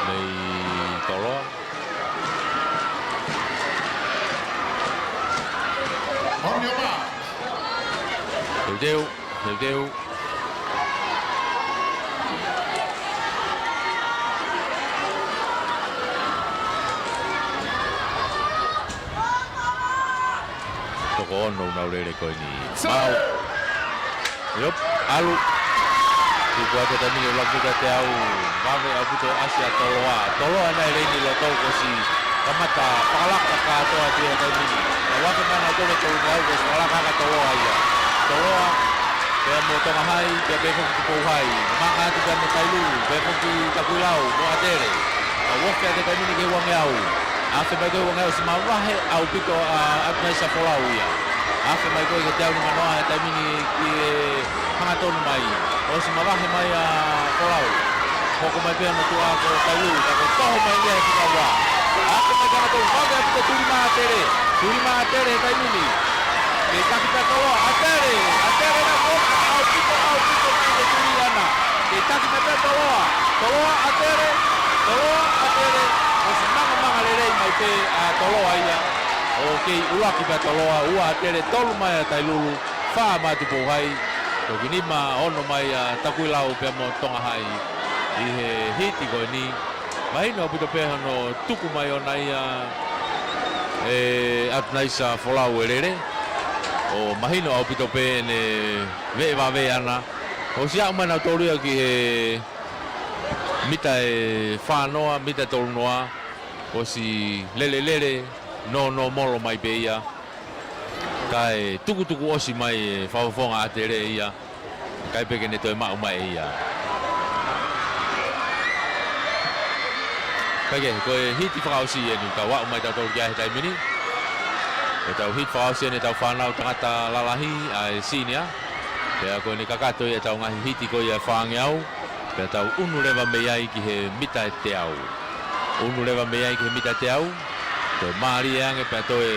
mei Toloa. On your mark. Teuteu. Teuteu. Toko ono ʻoku nau lele ko eni. Mau. Iop, ʻalu. Tuku atu taimi ni ʻo laku ka te au. Vave ʻaupito ʻasi ʻa Toloa. Toloa naʻe lele ʻi loto kuo ʻosi kamata fakalaka kātoa atu he taimi ni. Ka vave mana tole tolu ngeau kuo ʻosi fakalaka ʻa Toloa ia. Toloa, pea mo Tonga Hai, pea pehē foki ki Tupou Hai. Manga atu pea mo Tailulu, pehē foki ki Takuilau, mo ʻAtele. ʻA uofe atu taimi ni ki he uangeau. Afe mai ko e uangeau, ʻosi mavahe ʻaupito ʻa Atunaisa Folau ia. Afe mai ko e teau nimanoa he taimi ni ki he hangatonu mai. ʻOsi mavahe mai ʻa Folau. Hoko mai pē ʻa e tuʻa ko Tailulu, ka ko e toho mai ia he fika ua. Afe mai ki he hangatonu, vave ʻaupito, tuli mai ʻAtele. Tuli mai ʻAtele he taimi ni. Kei taki pē ʻa Toloa, ʻAtele, ʻAtele naʻe ʻofa ʻaupito, ʻaupito mai he tuli ʻana. Kei taki mai pē ʻa Toloa, Toloa, ʻAtele, Toloa, ʻAtele, ʻosi mangamanga lelei mai pē ʻa Toloa ia. ʻO kei ʻuluaki pē ʻa Toloa, ua ʻAtele, tolu mai ʻa Tailulu, fā mai Tupou Hai, toki nima ono mai ʻa Takuilau pea mo Tonga Hai ʻi he hiti ko eni. Mahino ʻaupito pē hono tuku mai ʻona ia ʻe Atunaisa Folau e lele. ʻO mahino ʻaupito pē ʻene veʻe vave ʻana. ʻOsi aʻu mai nautolu ia ki he mita ʻe fā noa, mita ʻe tolu noa. ʻOsi lele lele, nō nō molo mai pē ia. Kae tukutuku ʻosi mai e fakafofonga ʻAtele ia. Kae pē ke ne toe maʻu mai ia. Kae kehe, ko e hiti fakaʻosi eni, tau aʻu mai tautolu ki ai he taimi ni. Ko ʻetau hiti fakaʻosi eni ʻetau fānau tangata lalahi, ʻa e senior. Pea ko eni kakato ia ʻetau ngaahi hiti ko ia ʻe fāngeau. Pea tau ʻunu leva mei ai ki he mita ʻe teau. ʻUnu leva mei ai ki he mita ʻe teau. Toe mālie ange pea toe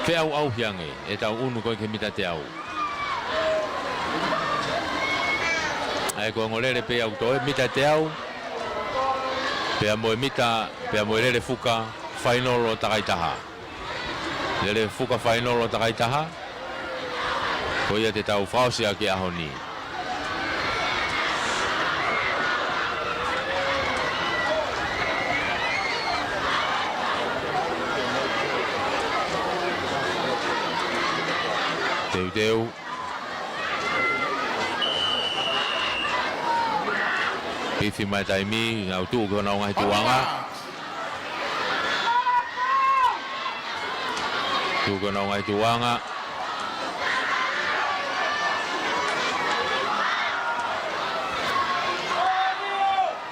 feʻauʻauhi ange ʻetau ʻunu ko ē ki he mita ʻe teau. ʻA ia ko e ongo lele pē ia ʻoku toe, mita ʻe teau. Pea mo e mita, pea mo e lele fuka, fainolo takai taha. Lele fuka fainolo takai taha. Ko ia te tau fakaʻosi ʻaki ʻaho ni. Teuteu. Pifi mai taimi, nau tuʻu ki honau ngaahi tuʻuʻanga. Tuku ʻenau ngaahi tuʻuʻanga.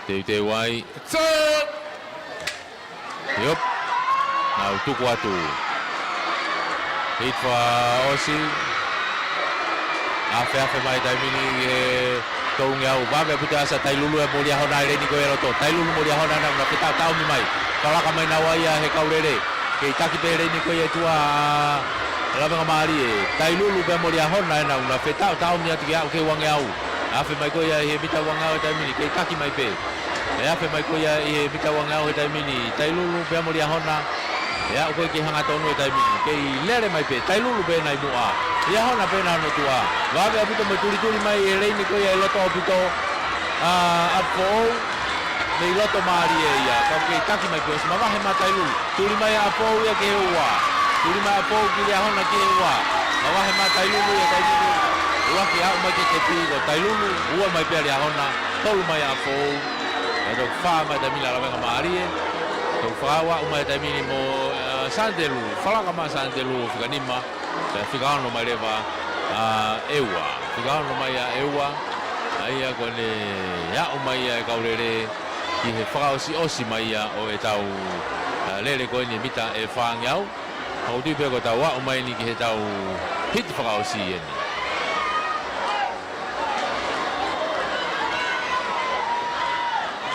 Teuteu ai. Iop. Nau tuku atu. Hiti fakaʻosi. Afe afe mai taimi ni he tolungeau, vave ʻaupito ʻa Tailulu mo Liahona he leini ko ia ʻi loto. Tailulu mo Liahona naʻa nau fetaʻotaʻomi mai. Fakalaka mai naua ia he kau lele. Kei taki pē leini ko ia ʻi tuʻa ʻa Lavengamālie. Tailulu pea mo Liahona naʻa nau fetaʻotaʻomi atu ke aʻu ki he uangeau. Afe mai ko ia he mita uangeau he taimi ni, kei taki mai pē. ʻE afe mai ko ia he mita uangeau he taimi ni, Tailulu pea mo Liahona. ʻE aʻu ko ē ki he hangatonu he taimi ni, kei lele mai pē, Tailulu pē naʻe ʻi muʻa. Liahona pē naʻe ʻi hono tuʻa. Vave ʻaupito mo e tulituli mai he leini ko ia ʻi loto ʻaupito ʻa ʻApifoʻou. Mei loto mālie ia, ka kei taki mai pē, ʻosi mavahe mai Tailulu. Tuli mai ʻa ʻApifoʻou ia ki he ua. Tuli mai ʻa ʻApifoʻou ki Liahona ki he ua. Mavahe mai Tailulu ia taimi ni. ʻUluaki aʻu mai ki he tepi ko Tailulu, ua mai pē ʻa Liahona, tolu mai ʻa ʻApifoʻou. ʻE toki fā mai taimi ni ʻa Lavengamālie. Toki fā aʻu mai taimi ni mo, ʻa, Santelu, fakalaka mai Santelu ʻo fika nima. Pea fika ono mai leva ʻa ʻEua. Fika ono mai ʻa ʻEua. ʻA ia ko ʻene aʻu mai ia e kau lele ki he fakaʻosiʻosi mai ia ʻo ʻetau, ʻa, lele ko eni mita ʻe fāngeau. ʻOku ou tui pē ko ʻetau aʻu mai ni ki heʻetau hiti fakaʻosi eni.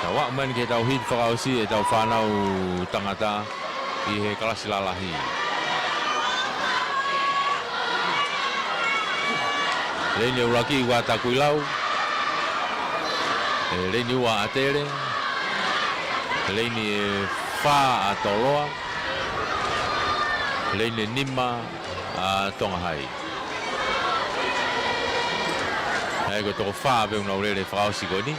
Tau aʻu mai eni ki heʻetau hiti fakaʻosi ʻetau fānau tangata ʻi he kalasi lalahi. Leini ʻuluaki ʻa Takuilau. ʻE, leini ua ʻa ʻAtele. Leini ʻe fā ʻa Toloa. Leini ʻe nima ʻa Tonga Hai. ʻA ia ko e toko fā pē ʻoku nau lele fakaʻosi ko eni.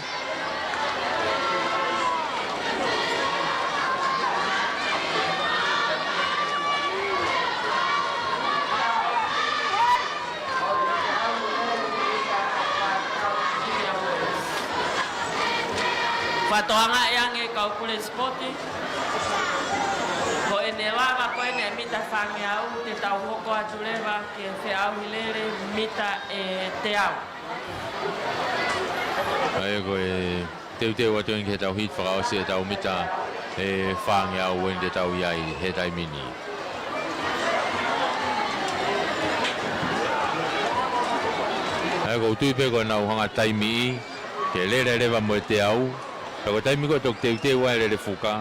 Fakatokangaʻi ange kau pule sipoti, ko ʻene lava ko eni ʻa e mita fāngeau, te tau hoko atu leva ki he feʻauhi lele mita ʻe teau. ʻA ia ko e teuteu atu eni ki heʻetau hiti fakaʻosi ʻetau mita ʻe fāngeau eni te tau ʻi ai he taimi ni. ʻA ia ʻoku ou tui pē ko ʻenau hanga taimiʻi ke lele leva mo e teau, pea ko e taimi ko ē toki teuteu ai e lele fuka,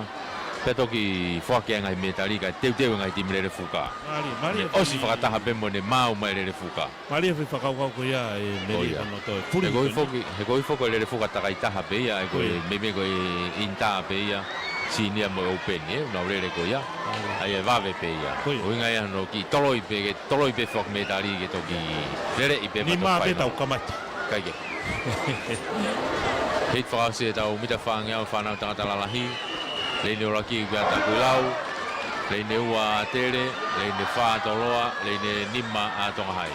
pea toki foaki ai e ngaahi mētali kae teuteu e ngaahi timi lele fuka. Mālie, mālie. Ne ʻosi fakataha pē mo ʻene maau mai e lele fuka. Mālie e foʻi fakakaukau ko ia ʻe Meli Honotoe. He ko e foki, he ko e foki e lele fuka takai taha pē ia, ʻa ia ko e meimei ko e inter pē ia, senior mo e open, ē, ʻoku nau lele ko ia. ʻA ia ʻe vave pē ia. ʻUhinga ia hono kiʻi toloi pē, ke toloi pē foaki mētali ke toki leleʻi pē. Nima pē tau kamata. Kai ke. Hiti fakaʻosi ʻetau mita fāngeau fānau tangata lalahi. Leini ʻuluaki ʻa Takuilau. Leini ua ʻa ʻAtele. Leini fā ʻa Toloa. Leini nima ʻa Tonga Hai.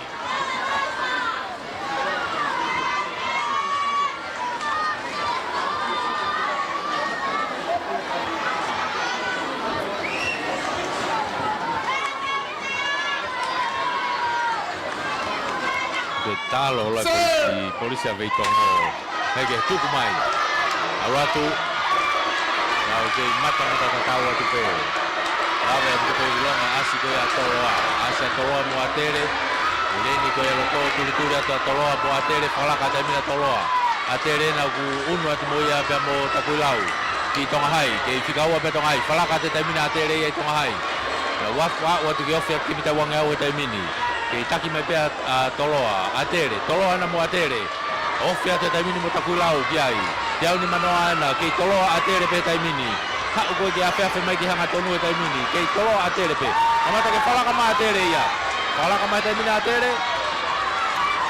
Ko e talo hola e polisi, polisi ʻa Veitongo. Hei ke tuku mai. ʻAlu atu. Nau kei matamata tatau atu pē. Lave atu pē ʻi longa, ʻasi ko ia ʻa Toloa. ʻAsi ʻa Toloa mo ʻAtele. Leini ko ia loto, tulituli atu ʻa Toloa mo ʻAtele, fakalaka taimi ni ʻa Toloa. ʻAtele ena ʻoku unu atu mo ia pea mo Takuilau. Ki Tonga Hai, kei fika ua pē Tonga Hai. Fakalaka atu taimi ni ʻa ʻAtele ia ʻi Tonga Hai. Naʻa ku aʻu atu ke ofi ʻa e kimi tauange au he taimi ni. Kei taki mai pē ʻa, ʻa Toloa, ʻAtele, Toloa ena mo ʻAtele. Ofi atu he taimi ni mo Takuilau ki ai. Teau nimanoa ena, kei Toloa ʻAtele pē he taimi ni. Haʻu ko ē ke afeafe mai ki he hangatonu he taimi ni. Kei Toloa ʻAtele pē. Kamata ke fakalaka mai ʻAtele ia. Fakalaka mai taimi ni ʻa ʻAtele.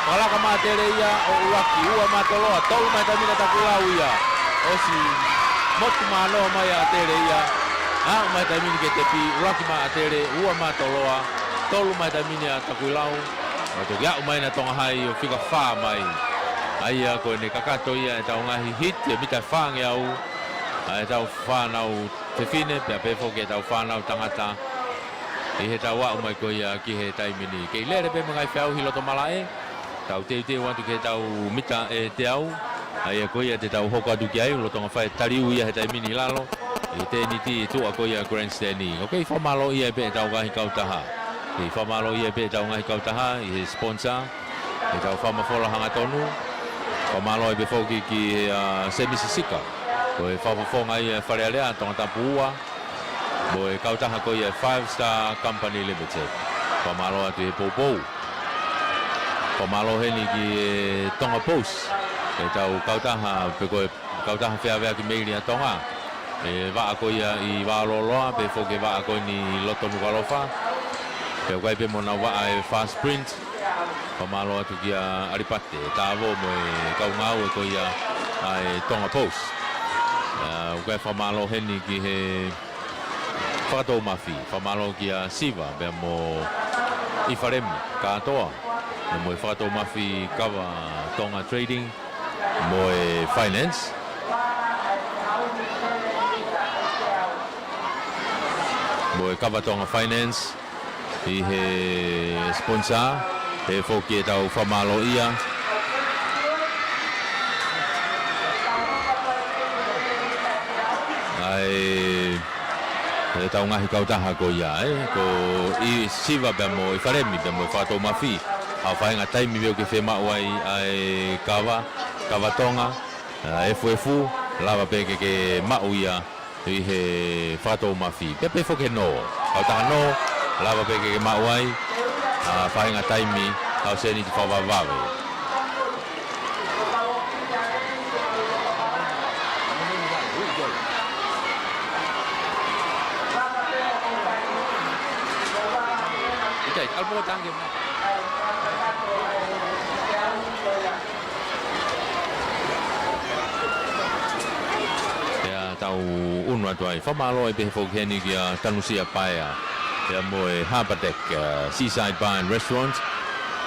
Fakalaka mai ʻAtele ia ʻo ʻuluaki, ua mai ʻa Toloa, tolu mai taimi ni ʻa Takuilau ia. ʻOsi motu manoa mai ʻa ʻAtele ia. Aʻu mai taimi ni ki he tepi, ʻuluaki mai ʻa ʻAtele, ua mai ʻa Toloa, tolu mai taimi ni ʻa Takuilau. ʻO toki aʻu mai ena Tonga Hai ʻo fika fā mai. ʻA ia ko ʻene kakato ia ʻetau ngaahi hiti ʻe mita fāngeau ʻa ʻetau fānau fefine, pea pehē foki ʻetau fānau tangata ʻi heʻetau aʻu mai ko ia ki he taimi ni. Kei lele pē mo e ngaahi feʻauhi loto malaʻe, tau teuteu atu ki heʻetau mita ʻe teau. ʻA ia ko ia te tau hoko atu ki ai, lolotonga fai e taliu ia he taimi ni ʻi lalo. ʻI he tēniti ʻi tuʻa ko ia grandstand. ʻOku kei fakamālōʻia pē ʻetau ngaahi kautaha. Kei fakamālōʻia pē ʻetau ngaahi kautaha ʻi he sponsor. ʻEtau fakamafola hangatonu. Fakamālō pē foki ki he, ʻa, Semisi Sika. Ko e fakafofonga ia e Fale Alea, Tongatapu ua. Mo e kautaha ko ia e Five Star Company Limited. Fakamālō atu he poupou. Fakamālō heni ki he Tonga Post. ʻEtau kautaha pe ko e kautaha feaveaki meili ʻa Tonga. ʻE vaʻa ko ia ʻi Vaololoa, pehē foki e vaʻa ko eni ʻi loto Nukuʻalofa. Pea ʻoku ʻi ai pē mo ʻenau vaʻa e Fast Print. Fakamālō atu kia ʻAlipate Tāvo mo e kau ngāue ko ia ʻa e Tonga Post. ʻA, ʻoku ʻi ai e fakamālō heni ki he Fakatoumafi. Fakamālō kia Siva, pea mo ʻIfalemi Kātoa. Pea mo e Fakatoumafi Kava Tonga Trading. Mo e Finance. Mo e Kava Tonga Finance ʻi he sponsor, pehē foki ʻetau fakamālōʻia ʻa e, ʻetau ngaahi kautaha ko ia, ē, ko ʻIsiva pea mo ʻIfalemi pea mo e Fakatoumafi. ʻA e faʻahinga taimi ʻoku ke fiemaʻu ai ʻa e kava, Kava Tonga, ʻa, efuefu, lava pē ke ke maʻu ia ʻi he fakatoumafi. Pea pehē foki he nō. Kautaha nō, lava pē ke ke maʻu ai, ʻa, faʻahinga taimi, kau sēniti fakavavevave. ʻIkai, ʻalu pō tangi. Pea tau ʻunu atu ai. Fakamālō ai pehē foki heni kia Tanusia Paea. Pea mo e Harbour Deck, uh, Seaside Bar and Restaurant.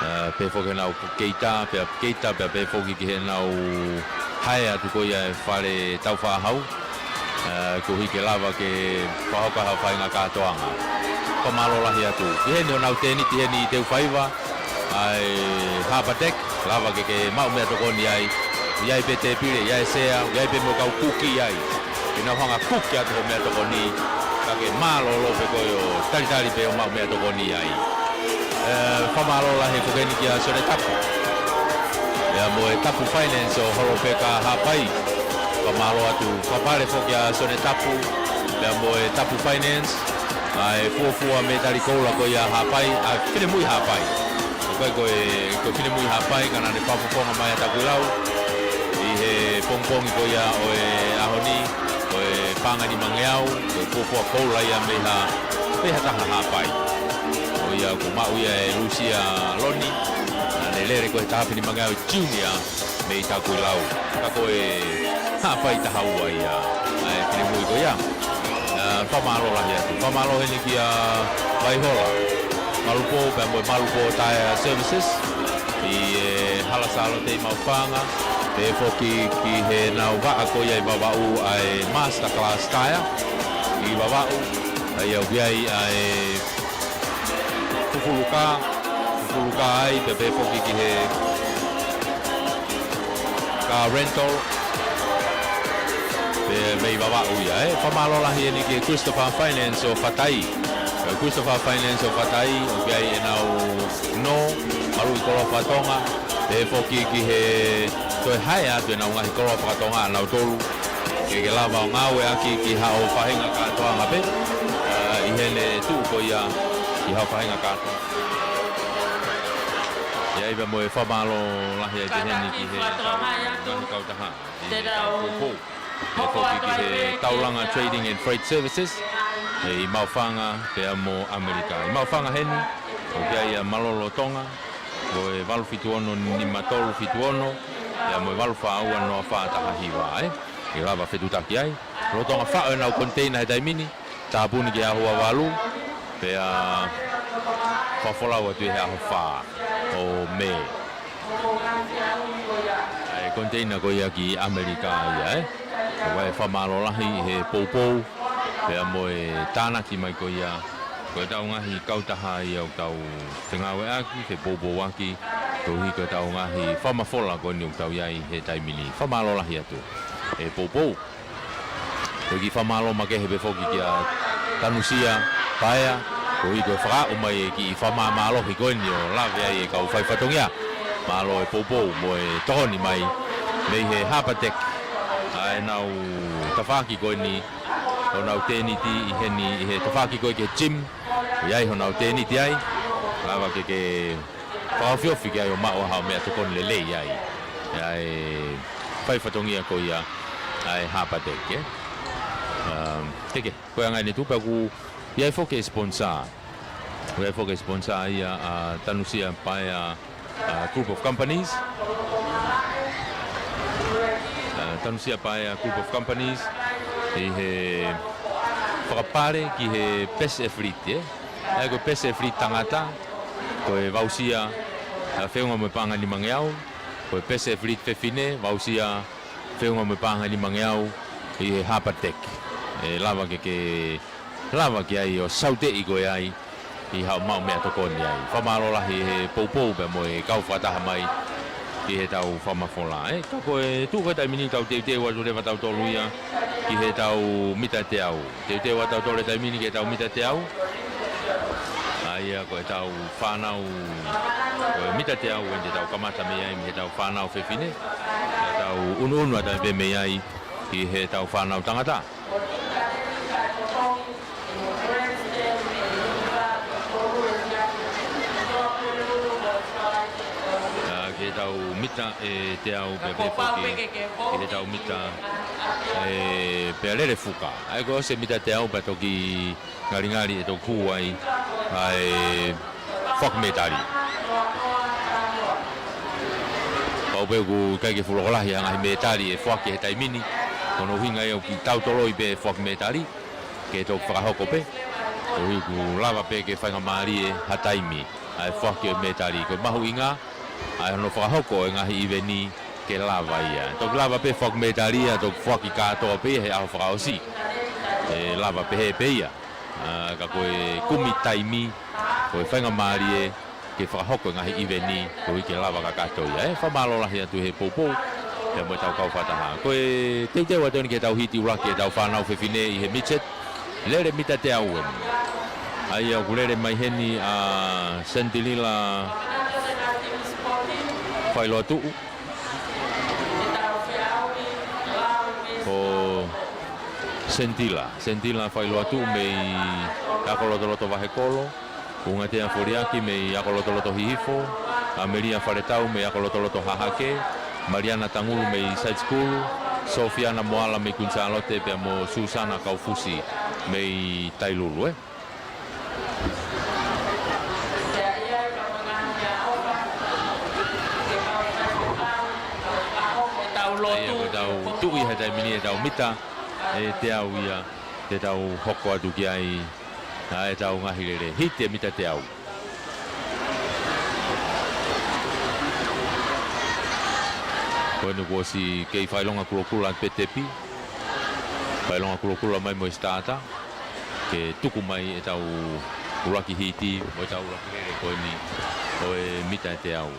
Uh, pehē foki heʻenau keita, pea keita, pea pehē foki ki heʻenau hae atu ko ia e fale taufaʻāhau. Uh, koeʻuhi ke lava ke fakahoko ha faʻahinga kātoanga. Fakamālō lahi atu. ʻI heni honau tēniti heni ʻi Teufaiva. ʻA e Harbour Deck, lava ke ke maʻu meʻatokoni ai. ʻI ai pē tēpile, ʻi ai e sea, ʻi ai pē mo e kau kuki ai. Ke nau hanga kuki atu hoʻo meʻatokoni, ka ke mālōlō pē koe ʻo talitali pē ʻo maʻu meʻatokoni ai. ʻE, fakamālō lahi foki heni kia Sone Tapu. Pea mo e Tapu Finance ʻo Holopeka Haʻapai. Fakamālō atu, fakapale foki kia Sone Tapu. Pea mo e Tapu Finance. ʻA e fuofua mētali koula ko ia Haʻapai, ʻa e finemui Haʻapai. ʻOku ʻikai ko e, ko e finemui Haʻapai, ka naʻá ne fakafofonga mai ʻa Takuilau ʻi he pongipongi ko ia ʻo e ʻaho ni, ko e paʻanga ʻe nimangeau, ko e fuofua koula ia mei ha, mei ha taha Haʻapai. Ko ia kuo maʻu ia ʻe Lusia Loni, naʻá ne lele ko e taha afe nimangeau junior mei Takuilau. Ka ko e Haʻapai taha ua ia ʻa e finemui ko ia. ʻE, fakamālō lahi atu. Fakamālō heni kia Vaihola Malupō, pea mo e Malupō Tyre Services ʻi he Hala Sālote ʻi Maʻufanga. Pehē foki ki heʻenau vaʻa ko ia ʻi Vavaʻu ʻa e Master Class Tyre ʻi Vavaʻu. ʻA ia ʻoku ʻi ai ʻa e fufulu kā, fufulu kā ai, pea pehē foki ki he kā rental. Pea mei Vavaʻu ia, ē. Fakamālō lahi eni ki he Christopher Finance ʻo Fatai. Ko e Christopher Finance ʻo Fatai, ʻoku ʻi ai ʻenau nō, maluʻi koloa fakatonga. Pehē foki ki he toe hae atu ʻenau ngaahi koloa fakatonga ʻanautolu. Ke ke lava ʻo ngāueʻaki ki haʻo faʻahinga kātoanga pē. ʻA, ʻi heʻene tuʻu ko ia ki haʻo faʻahinga kātoanga. ʻI ai pea mo e fakamālō lahi ai pē heni ki he ngaahi kautaha. ʻI he tau poupou. Pehē foki ki he Taulanga Trading and Freight Services. ʻE, ʻi Maʻufanga pea mo ʻAmelika. ʻI Maʻufanga heni, ʻoku ʻi ai ʻa Malolo Tonga, ko e valu fitu ono nima tolu fitu ono, pea mo e valu fā ua noa fā taha hiva, ē. ʻE lava fetuʻutaki ai. Lolotonga faʻo ʻenau koniteina he taimi ni, tāpuni ki he ʻaho ua valu, pea fakafolau atu ʻi he ʻaho fā ʻo Mē. ʻA e koniteina ko ia ki ʻAmelika ia, ē. Ko e fakamālō lahi he poupou, pea mo e tānaki mai ko ia. Ko ʻetau ngaahi kautaha ia ʻoku tau fengāueʻaki, fepoupouaki, koeʻuhi ko ʻetau ngaahi fakamafola ko eni ʻoku tau ʻi ai he taimi ni. Fakamālō lahi atu he poupou. Ko e kiʻi fakamālō makehe pē foki kia Tanusia Paea, koeʻuhi ko e fakaaʻu mai e kiʻi fakamāmālohi ko eni ʻo lave ai e kau fai fatongia. Mālō e poupou mo e tokoni mai mei he Harbour Deck. ʻA ʻenau tafaʻaki ko eni, honau tēniti ʻi heni, ʻi he tafaʻaki ko ē ki he gym, ʻi ai honau tēniti ai, lava ke ke fakaofiofi ki ai ʻo maʻu haʻo meʻatokoni lelei ai. ʻA e fai fatongia ko ia ʻa e Harbour Deck, ē. Um, teke, ko e anga eni ʻeku tui pea ʻoku ʻi ai foki e sponsor. ʻOku ʻi ai foki e sponsor ia ʻa Tanusia Paea, ʻa, Group of Companies. ʻA, Tanusia Paea Group of Companies. ʻI he fakapale ki he Best Athlete, ē. ʻA ia ko e Best Athlete tangata, ko e voucher, ʻa, feʻunga mo e paʻanga ʻe nimangeau, ko e Best Athlete fefine, voucher, feʻunga mo e paʻanga ʻe nimangeau, ʻi he Harbour Deck. ʻE lava ke ke, lava ki ai ʻo sauteʻi koe ai, ʻi haʻo maʻu meʻatokoni ai. Fakamālō lahi he poupou pea mo e kau fakataha mai, ki heʻetau fakamafola, ē. Ka ko e tuʻu ko e taimi ni tau teuteu atu leva tautolu ia, ki heʻetau mita teau. Teuteu atu tautolu he taimi ni ki heʻetau mita teau. ʻA ia ko ʻetau fānau, ko e mita teau eni te tau kamata mei ai mei heʻetau fānau fefine. Ka tau ʻunuʻunu atu pē mei ai, ki heʻetau fānau tangata. ʻA, ki heʻetau mita ʻe teau pea pehē foki ki heʻetau mita ʻe pea lele fuka. ʻA ia ko e ʻosi e mita teau pea toki ngalingali ʻe toki hū ai ʻa e foaki mētali. Pau pē ʻoku ʻikai ke fuʻu loko lahi ʻa e ngaahi mētali ʻe foaki he taimi ni, ko hono ʻuhinga ia ʻoku kiʻi tautoloi pē foaki mētali ke toki fakahoko pē. Koeʻuhi ʻoku lava pē ke faingamālie ha taimi ʻa e foaki ʻo e mētali. Ko e mahuʻinga ʻa e hono fakahoko ʻo e ngaahi ʻiveni ke lava ia. Toki lava pē foaki mētali ia, toki foaki kātoa pē ia he ʻaho fakaʻosi. ʻE lava pehē pē ia. ʻA, ka ko e kumi taimi, ko e faingamālie ke fakahoko e ngaahi ʻiveni, koeʻuhi ke lava kakato ia. ʻE, fakamālō lahi atu he poupou, pea mo ʻetau kau fakataha. Ko e teuteu atu eni ke tau hiti ʻuluaki ʻetau fānau fefine ʻi he midget, lele mita teau eni. ʻA ia ʻoku lele mai heni ʻa Sentilila Failoatuʻu. Ko Sentila, Sentila Failoatuʻu mei Akolotoloto Vahekolo, Ungatea Foliaki mei Akolotoloto Hihifo, ʻAmelia Faletau mei Akolotoloto Hahake, Maliana Tangulu mei Saitikulu, Sofiana Moala mei Kuini Sālote, pea mo Susana Kaufusi mei Tailulu, ē. ʻA ia ko ʻetau tuʻi he taimi ni ʻetau mita ʻe teau ia, te tau hoko atu ki ai ʻa ʻetau ngaahi lele. Hiti e mita teau. Ko eni kuo ʻosi kei fakaʻilonga kulokula pē tepi. Fakaʻilonga kulokula mai mo e starter ke tuku mai ʻetau ʻuluaki hiti mo ʻetau ʻuluaki lele ko eni ʻo e mita ʻe teau.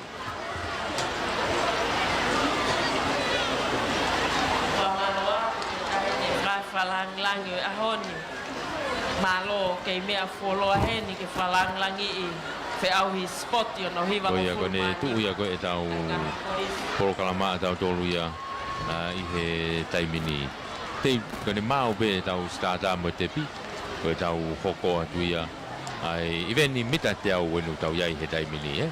Fakalāngilangi ʻo e ʻaho ni. Mālō kei meʻa fuoloa heni ke fakalāngilangiʻi feʻauhi sipoti ʻo e hiva. Ko ia, ko ʻene tuʻu ia ko ʻetau polokalama ʻatautolu ia, ʻa, ʻi he taimi ni. Tei, ko ʻene maʻu pē ʻetau starter mo e tepi, ko ʻetau hoko atu ia ʻa e ʻiveni mita teau ʻoku tau ʻi ai he taimi ni, ē.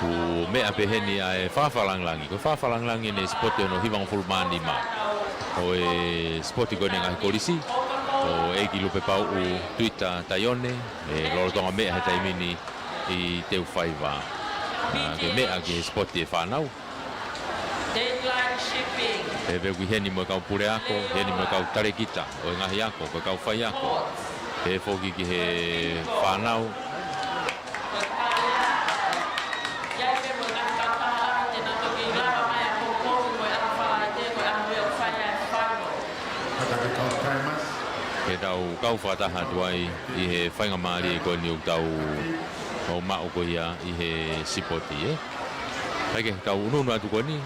Kuo meʻa pē heni ʻa e fakafakalāngilangi. Ko e fakafakalāngilangi ʻene sipoti hono hivangofulu mā nima ʻo e sipoti ko eni ngaahi kolisi, ʻo ʻEiki Lupepauʻu Tuita Taione, ʻe lolotonga meʻa he taimi ni ʻi Teufaiva. ʻA, ke meʻa ki he sipoti ʻa e fānau. Deadline shipping. Pehē pē ʻoku ʻi heni mo e kau puleako, ʻi heni mo e kau talēkita ʻo e ngaahi ako, ko e kau faiako. Pehē foki ki he fānau. ʻI ai pē mo e ngaahi kautaha lahi te na toki lava mai ʻa Hong Kong mo e ʻaho Falaite, ko e ʻaho ia ʻoku fai ai e fānau. Ke tau kau fakataha atu ai ʻi he faingamālie ko eni ʻoku tau ʻo maʻu ko ia ʻi he sipoti, ē. Kae kehe, kau ʻunuʻunu atu ko eni,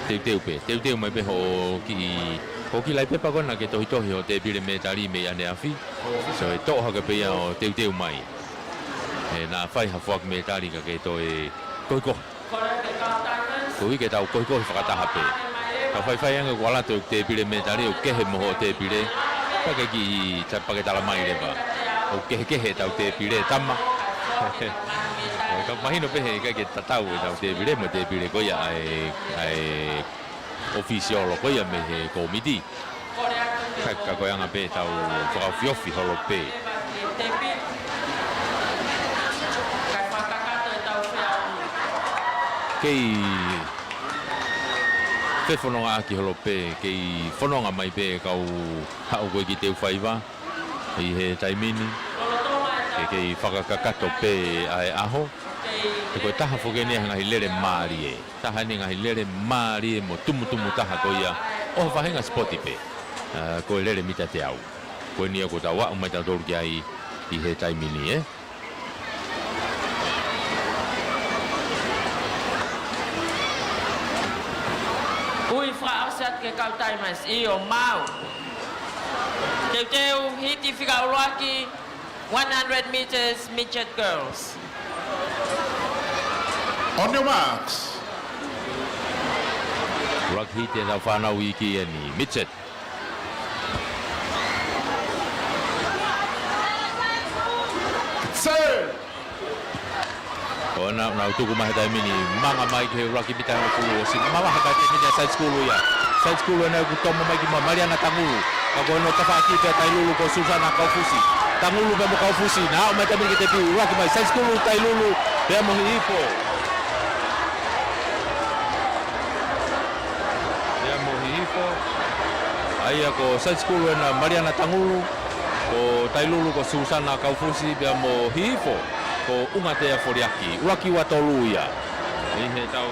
teuteu pē, teuteu mai pē hoʻo kiʻi, hoʻo kiʻi laʻi pepa ko ena ke tohitohi hoʻo tēpile mētali mei ʻaneafi. So, ʻe toʻo hake pē ia ʻo teuteu mai. ʻE, naʻa fai ha foaki mētali ka ke toe kohikohi. Koeʻuhi ke tau kohikohi fakataha pē. Ka faifai ange kuo ʻalu atu e tēpile mētali ʻoku kehe mo hoʻo tēpile, pea ke kiʻi ta-, pea ke tala mai leva. ʻOku kehekehe ʻetau tēpile, tama. Ka mahino pē he ʻikai ke tatau ʻetau tēpile mo e tēpile ko ia ʻa e, ʻa e ʻofisiolo ko ia mei he kōmiti. Ka, ka ko e anga pē ʻetau fakaofiofi holo pē. Kei fefonongaʻaki holo pē, kei fononga mai pē kau haʻu ko ē ki Teufaiva ʻi he taimi ni. Ke kei fakakakato pē ʻa e ʻaho. He ko e taha foki eni ʻa e ngaahi lele mālie. Taha eni e ngaahi lele mālie mo tumutumu taha ko ia ʻo ha faʻahinga sipoti pē. ʻA, ko e lele mita teau. Ko eni ia kuo tau aʻu mai tautolu ki ai ʻi he taimi ni, ē. Ui fakaʻosi atu ki he kau Timers, ʻio maau. Teuteu hiti fika ʻuluaki, one hundred meters, midget girls. On your marks. ʻUluaki hiti ʻetau fānau iiki eni, Mitchell. Sir! ʻO nau, nau tuku mai he taimi ni, manga mai ki he ʻuluaki mita hongofulu, ʻosi mavahe mai he taimi ni ʻa e side school ia. Side school ena ʻoku tomo mai ki muʻa, Maliana Tangulu. Ka ko hono tafaʻaki pē ʻa Tailulu ko Susana Kaufusi. Tangulu pea mo Kaufusi, naʻa aʻu mai he taimi ni ki he tepi, ʻuluaki mai, side school Tailulu, pea mo Hihifo. Pea mo Hihifo. ʻA ia ko side school ena Maliana Tangulu, ko Tailulu ko Susana Kaufusi, pea mo Hihifo ko ʻUngatea Foliaki. ʻUluaki ua tolu ia. ʻI heʻetau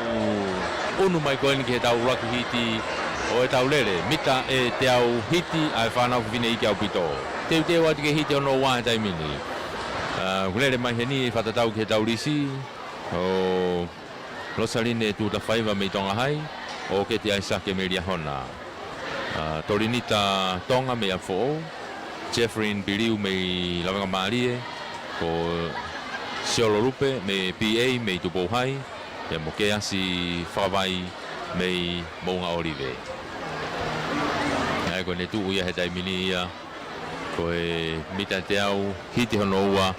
ʻunu mai ko eni ki heʻetau ʻuluaki hiti ʻo ʻetau lele, mita ʻe teau hiti ʻa e fānau fefine iiki ʻaupito. Teuteu atu ki he hiti hono ua he taimi ni. ʻA, ʻoku lele mai heni ʻi he fakatatau ki heʻetau lisi, ʻo Losaline Tutafaiva mei Tonga Hai, ʻo Keti ʻAisake mei Liahona. ʻA, Tolinita Tonga mei ʻApifoʻou, Jeffrey Piliu mei Lavengamālie, ko Siolo Lupe mei P A mei Tupou Hai, pea mo Keasi Fakavai mei Moʻunga ʻŌlive. ʻA ia ko ʻene tuʻu ia he taimi ni ia, ko e mita teau hiti hono ua,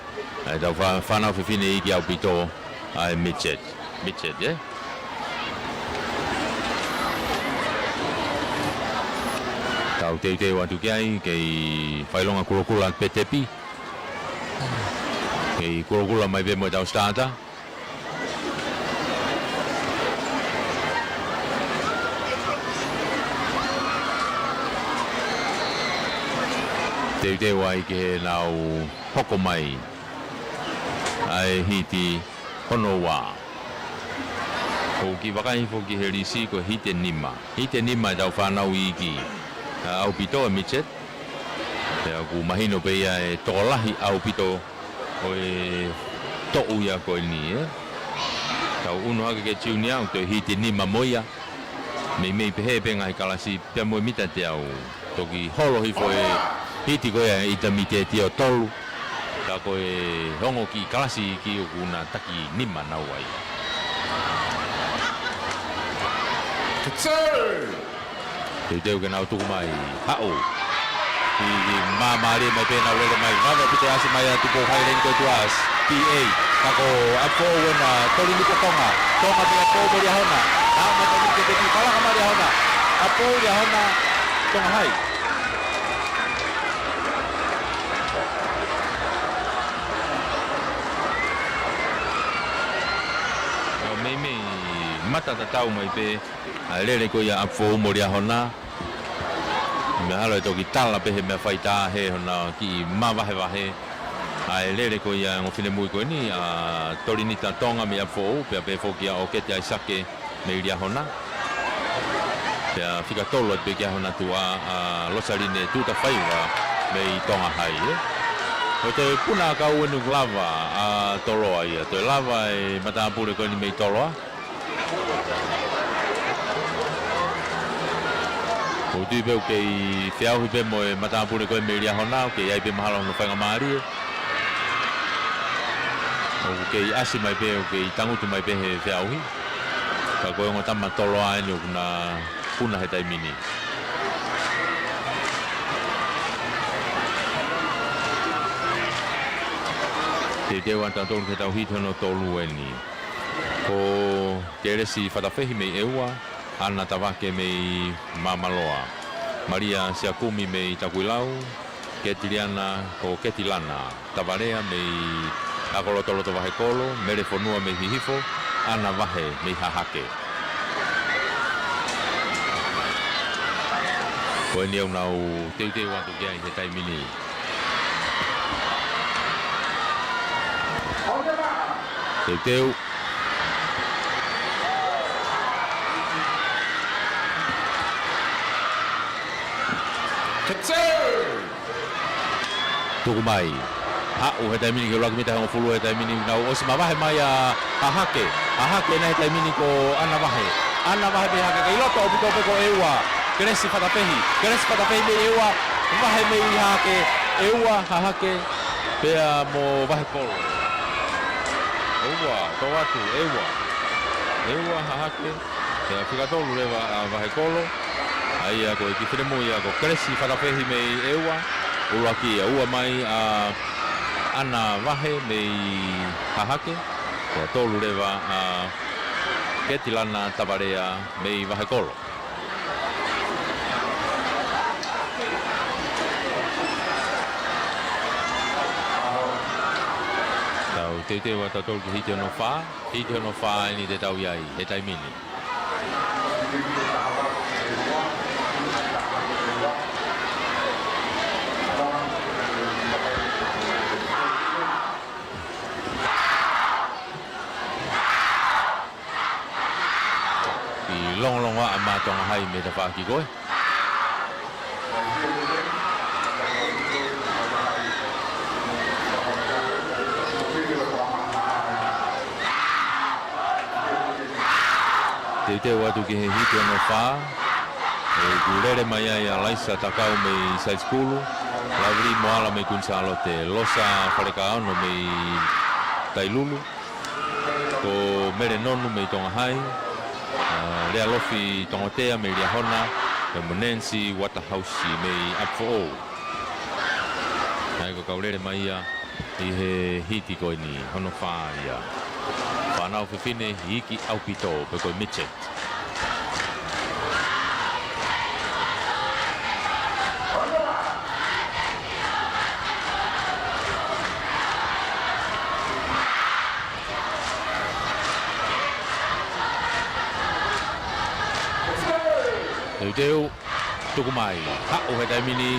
ʻa ʻetau fā-, fānau fefine iiki ʻaupito, ʻa e midget. Midget, ē? Tau teuteu atu ki ai, kei fakaʻilonga kulokula pē tepi. Kei kulokula mai pē mo ʻetau starter. Teuteu ai ke nau hoko mai ʻa e hiti hono ua. ʻOku kiʻi vakai hifo ki he lisi ko e hiti ʻe nima. Hiti ʻe nima ʻetau fānau iiki. ʻA, ʻaupito e midget. Pea ʻoku mahino pē ia e tokolahi ʻaupito ʻo e toʻu ia ko eni, ē? Tau ʻunu hake ki he junior, ʻoku toe hiti ʻe nima mo ia. Meimei pehē pē ngaahi kalasi pea mo e mita teau. Toki holo hifo e hiti ko ia ʻi he intermediate ʻo tolu. Ka ko e ongo kiʻi kalasi iiki ʻoku na taki nima naua ia. Teuteu ke nau tuku mai, haʻu. ʻI, ʻi māmālie mai pē nau lele mai, vave ʻaupito e ʻasi mai ʻa Tupou Hai Leni ko e tuʻa ʻa P A. Ka ko ʻApifoʻou ena, Tolinita Tonga. Tonga mei ʻApifoʻou mo Liahona. Naʻa mai taimi ke tepi, palaka mai Liahona. ʻApifoʻou Liahona, Tonga Hai. ʻO meimei mata tatau mai pē ʻa e lele ko ia ʻApifoʻou mo Liahona. Mahalo ʻe toki tala pē he meʻa faitā he hona kiʻi māvahevahe ʻa e lele ko ia ongo finemui ko eni, ʻa Tolinita Tonga mei ʻApifoʻou, pea pehē foki ʻa ʻOketi ʻAisake mei Liahona. Pea fika tolu atu pē ki ai hona tuʻa, ʻa Losaline Tutafaiva mei Tonga Hai, ē. Ko e toe puna ʻakau eni ʻoku lava ʻa Toloa ia, toe lava e matāpule ko eni mei Toloa. ʻOku ou tui pē ʻoku kei feʻauhi pē mo e matāpule ko ē mei Liahona, ʻoku kei ʻi ai pē mahalo hono faingamālie. ʻOku kei ʻasi mai pē, ʻoku kei tangutu mai pē he feʻauhi. Ka ko e ongo tama Toloa eni ʻoku na puna he taimi ni. Teuteu atu ʻa tautolu ki heʻetau hiti hono tolu eni. Ko Kelesi Fatafehi mei ʻEua, ʻAna Tavake mei Māmaloa, Malia Siakumi mei Takuilau, Ketiliana, ko Ketilana Tavalea mei ʻAkolotoloto Vahekolo, Mele Fonua mei Hihifo, ʻAna Vahe mei Hahake. Ko eni ʻoku nau teuteu atu ki ai he taimi ni. Teuteu. Tuku mai. Haʻu he taimi ni ki he ʻuluaki mita hongofulu he taimi ni, nau ʻosi mavahe mai ʻa Hahake. Hahake ena he taimi ni ko ʻAna Vahe. ʻAna Vahe mei Hahake, kei loto ʻaupito pē ko ʻEua. Kelesi Fatapehi. Kelesi Fatapehi mei ʻEua. Vahe mei Hahake. ʻEua, Hahake. Pea mo Vahekolo. ʻEua, tō atu, ʻEua. ʻEua, Hahake. Pea fika tolu leva ʻa Vahekolo. ʻA ia ko e kiʻi finemui ia ko Kelesi Fatafehi mei ʻEua. ʻUluaki ia, ua mai ʻa ʻAna Vahe mei Hahake. Pea tolu leva ʻa Ketilana Tavalea mei Vahekolo. Tau teuteu atu tautolu ki he hiti hono fā. Hiti hono fā eni te tau ʻi ai he taimi ni. Kiʻi longolongoaʻa mai Tonga Hai mei he tafaʻaki ko ē. Teuteu atu ki he hiti hono fā. ʻOku lele mai ai ʻa Laisa Takau mei Saisikulu, Lavili Moala mei Kuini Sālote, Losa Falekaono mei Tailulu, ko Mele Nonu mei Tonga Hai, ʻa Lealofi Tongotea mei Liahona, pea mo Nancy Waterhouse mei ʻApifoʻou. ʻA ia ko e kau lele mai ia ʻi he hiti ko eni, hono fā ia. Fānau fefine iiki ʻaupito, pe ko e midget. Teuteu, tuku mai. Haʻu he taimi ni,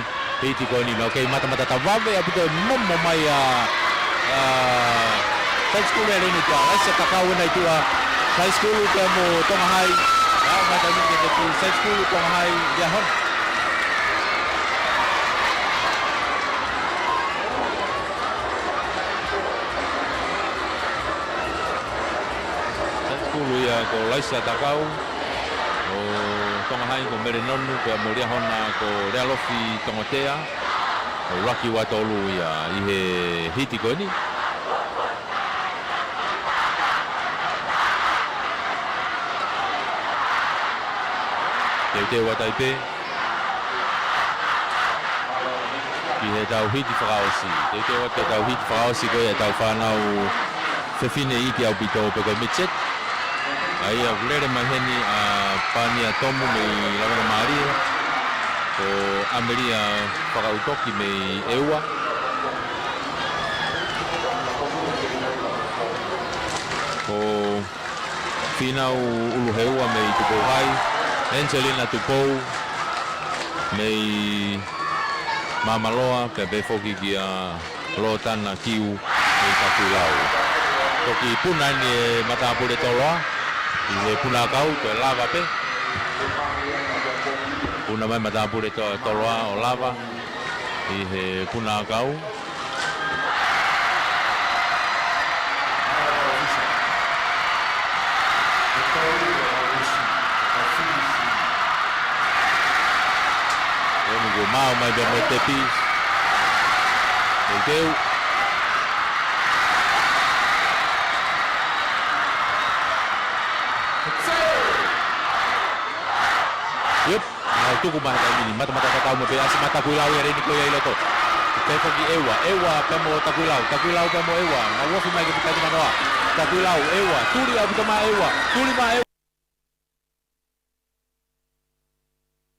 hiti ko eni, nau kei matamata tau vave ʻaupito e momo mai ʻa, ʻa Saisikulu ʻi he ʻaho ni, ʻa Laisa Takau ʻi he ʻaho ni, ʻa Saisikulu pea mo Tonga Hai. Haʻu mai taimi ni ke te ki Saisikulu Tonga Hai, ia hon. Saisikulu ia ko Laisa Takau, ʻo Tonga Hai ko Mele Nonu, pea mo Liahona ko Lealofi Tongotea, ʻo ʻuluaki ua tolu ia ʻi he hiti ko eni. Teuteu atu ai pē ki heʻetau hiti fakaʻosi. Teuteu atu ki heʻetau hiti fakaʻosi ko ia ʻetau fānau fefine iiki ʻaupito pe ko e midget. ʻA ia ʻoku lele mai heni ʻa Pania Tomu mei Lavengamālie, ko ʻAmelia Fakaʻutoki mei ʻEua, ko Fīnau Uluheua mei Tupou Hai, Angelina Tupou mei Māmaloa, pea pehē foki kia Lotana Kiu mei Takuilau. Toki puna eni e matāpule Toloa ʻi he puna ʻakau, ko e lava pē. Puna mai matāpule To-, Toloa ʻo lava ʻi he puna ʻakau. Eni kuo maau mai pea mo e tepi. Teuteu. Yep. Nau tuku mai he taimi ni, matamata tatau mo pē, ʻasi mai Takuilau ia leni ko ia ʻi loto. Pehē foki ʻEua, ʻEua pea mo Takuilau, Takuilau pea mo ʻEua. Nau ofi mai ke fika ʻi manoa. Takuilau, ʻEua, tuli ʻaupito mai ʻEua, tuli mai ʻEua.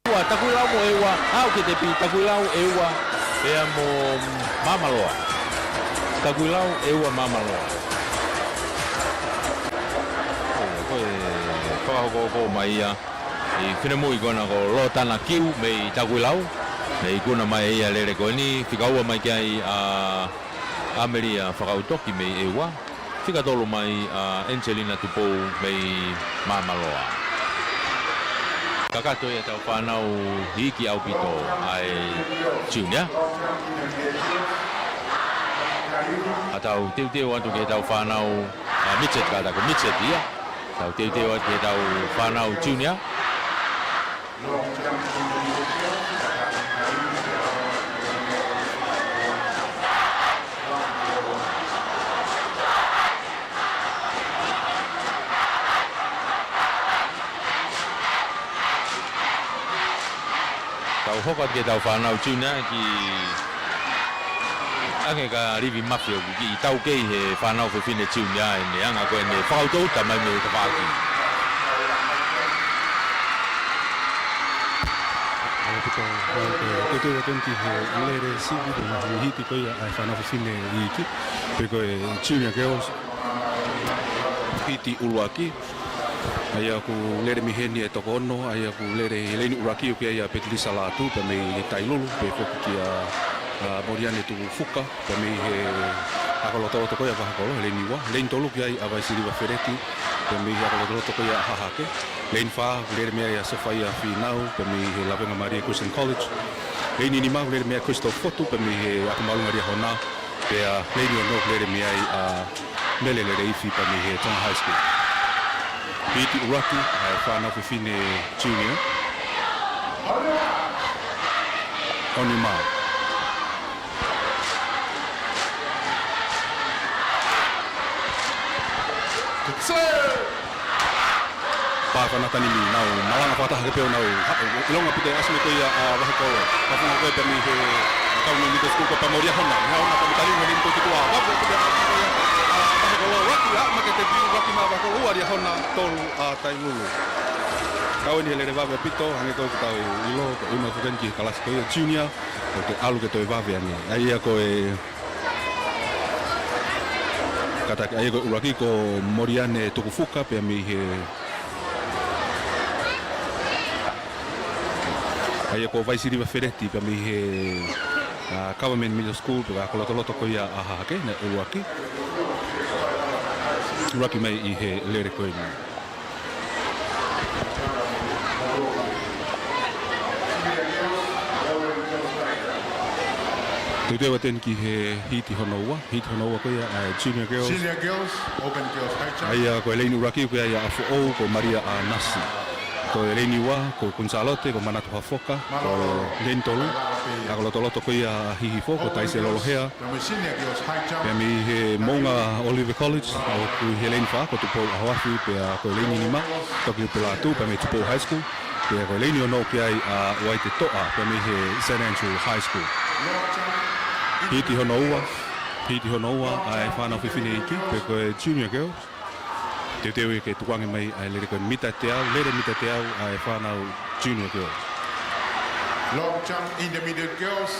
ʻEua, Takuilau mo ʻEua, aʻu ki he tepi, Takuilau, ʻEua pea mo Māmaloa. Takuilau, ʻEua, Māmaloa. Ko e fakahoko mai ia ʻi he finemui ko ena ko Lotana Kiu mei Takuilau. Naʻe ikuna mai ʻe ia e lele ko eni, fika ua mai ki ai ʻa ʻAmelia Fakaʻutoki mei ʻEua. Fika tolu mai ʻa Angelina Tupou mei Māmaloa. Kakato ia ʻetau fānau iiki ʻaupito ʻa e junior. ʻA tau teuteu atu ki heʻetau fānau, ʻa midget, kātaki midget ia. Tau teuteu atu ki heʻetau fānau junior. Hoko atu ki heʻetau fānau junior ki ʻange ka livi mafi ʻoku kiʻi taukei he fānau fefine junior ʻene anga ko ʻene fakaʻutoʻuta mai mei he tafaʻaki. ʻA ia pita, ʻa ia pita, teuteu atu eni ki he lele sivi, pea mo e hiti ko ia ʻa e fānau fefine iiki, pe ko e junior girls. Hiti ʻuluaki. ʻA ia ʻoku lele mei heni e toko ono, ʻa ia ʻoku lele he leini ʻuluaki ʻoku ʻi ai ʻa Petilisa Lātū, pea mei he Tailulu, pea foki kia, ʻa, Moliane Tukufuka, pea mei he ako lotoloto ko ia Vahekolo, he leini ua. Leini tolu ʻoku ʻi ai ʻa Vaisiliva Feleti, pea mei he ako lotoloto ko ia Hahake. Leini fā, lele mei ai ʻa Sofaia Fīnau, pea mei he Lavengamālie Christian College. Leini nima, lele mei ai Christopher Fotu, pea mei he Ako Māʻolunga Liahona. Pea leini ono, lele mei ai ʻa Mele Leleifi pea mei he Tonga High School. Hiti ʻuluaki ʻa e fānau fefine junior. Onimā. Pā fana tanimi, nau malanga fakataha ke pehē ʻo nau ha-, ʻilonga pē ʻa e ʻasi mai ko ia ʻa Vahekolo. Ka fanga ko ē pea mei he Government Middle School ko Pamoria Hona. Hona pea mo Tailulu he leini ko ē ki tuʻa. Vave ʻaupito ʻa Vahekolo, ʻuluaki ʻa Makete Piu, ʻuluaki maʻa Vahekolo, ua Liahona, tolu ʻa Tailulu. Kau eni he lele vave ʻaupito, hangē ko ʻetau ʻilo, ko e ʻuhinga foki eni ki he kalasi ko ia junior, ʻoku ʻalu ke toe vave ange. ʻA ia ko e Kātaki, ʻa ia ko e ʻuluaki ko Moliane Tukufuka pea mei he, ʻa ia ko Vaisiliva Feleti pea mei he, ʻa, Government Middle School, pea ko e ako lotoloto ko ia ʻa Hahake, naʻe ʻuluaki. ʻUluaki mai ʻi he lele ko eni. Teuteu atu eni ki he hiti hono ua, hiti hono ua ko ia ʻa e Junior Girls. Junior Girls, Auburn Girls High Jump. ʻA ia ko e leini ʻuluaki ko ia ʻa Foʻou, ko Malia ʻAnasi. Ko e leini ua, ko Kuini Sālote, ko Manatu Hafoka. Ko e leini tolu, ako lotoloto ko ia ʻa Hihifo, ko Taise Lolohea. Pea mei he Moʻunga Olive College, ʻoku ʻi he leini fā, ko Tupou ʻAhoafi, pea ko e leini nima, Toki Upelātū, pea mei Tupou High School, pea ko e leini ono ʻoku ʻi ai ʻa Uaite Toʻa, pea mei he Saint Andrew High School. Hiti hono ua, hiti hono ua, ʻa e fānau fefine iiki, pea ko e Junior Girls. Teuteu ia ke tukuange mai ʻa e lele ko e mita teau, lele mita teau ʻa e fānau Junior Girls. Long jump, intermediate girls.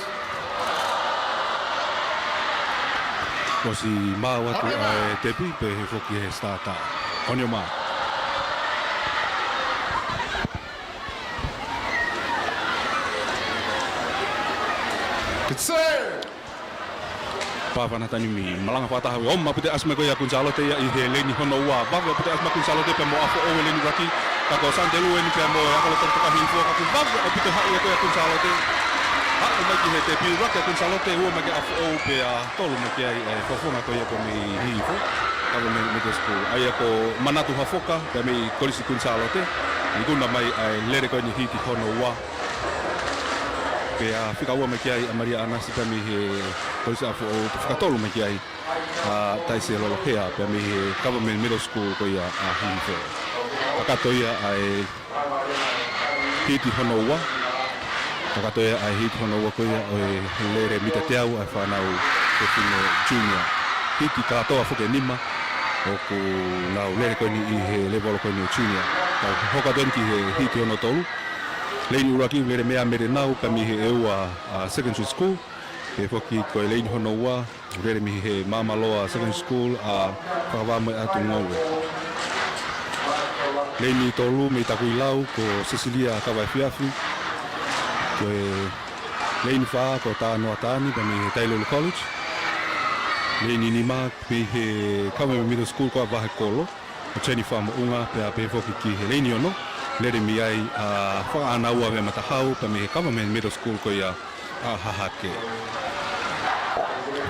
ʻOsi maau atu ʻa e tepi, pehē foki he starter. Onioma. Good save. Pā fana tanimi, malanga fakataha ʻo ʻomai ʻaupito ʻa e ʻasi mai ko ia ʻa Kuini Sālote ia ʻi he leini hono ua. Vave ʻaupito ʻa e ʻasi mai ʻa Kuini Sālote pea mo ʻAfoʻou he leini ʻuluaki. Ka ko Santelu eni pea mo e ako lotoloto ko Hihifo, ka kuo vave ʻaupito haʻu ia ko ia ʻa Kuini Sālote. Haʻu mai ki he tepi, ʻuluaki ʻa Kuini Sālote, ua mai ki ʻAfoʻou pea tolu mai ki ai ʻa e fofonga ko ia ko ē mei Hihifo Government Middle School. ʻA ia ko Manatu Hafoka pea mei Kolisi Kuini Sālote. Ikuna mai ʻa e lele ko eni hiti hono ua. Pea fika ua mai ki ai ʻa Malia ʻAnasi pea mei he Kolisi ʻAfoʻou, pea fika tolu mai ki ai ʻa Taise Lolohea pea mei he Government Middle School ko ia ʻa Hihifo. Kakato ia ʻa e hiti hono ua. Kakato ia ʻa e hiti hono ua ko ia ʻo e lele mita teau ʻa e fānau fefine junior. Hiti kātoa foki ʻe nima ʻoku nau lele ko eni ʻi he levolo ko eni ʻo e junior. Tau hoko atu eni ki he hiti hono tolu. Leini ʻuluaki lele meia Melenau pea mei he ʻEua, ʻa, Secondary School. Pea foki ko e leini hono ua, lele mei he Māmaloa Secondary School ʻa Fakavā mo e ʻAtu Ngoue. Leini tolu mei Takuilau ko Sesilia Kavaefiafi. Ko e leini fā ko Tānoa Taani pea mei he Tailulu College. Leini nima mei he Government Middle School ko Vahekolo, ko Jennifer Moʻunga, pea pehē foki ki he leini ono, lele mei ai ʻa Fakaʻanaua Veamatahau pea mei he Government Middle School ko ia ʻa Hahake.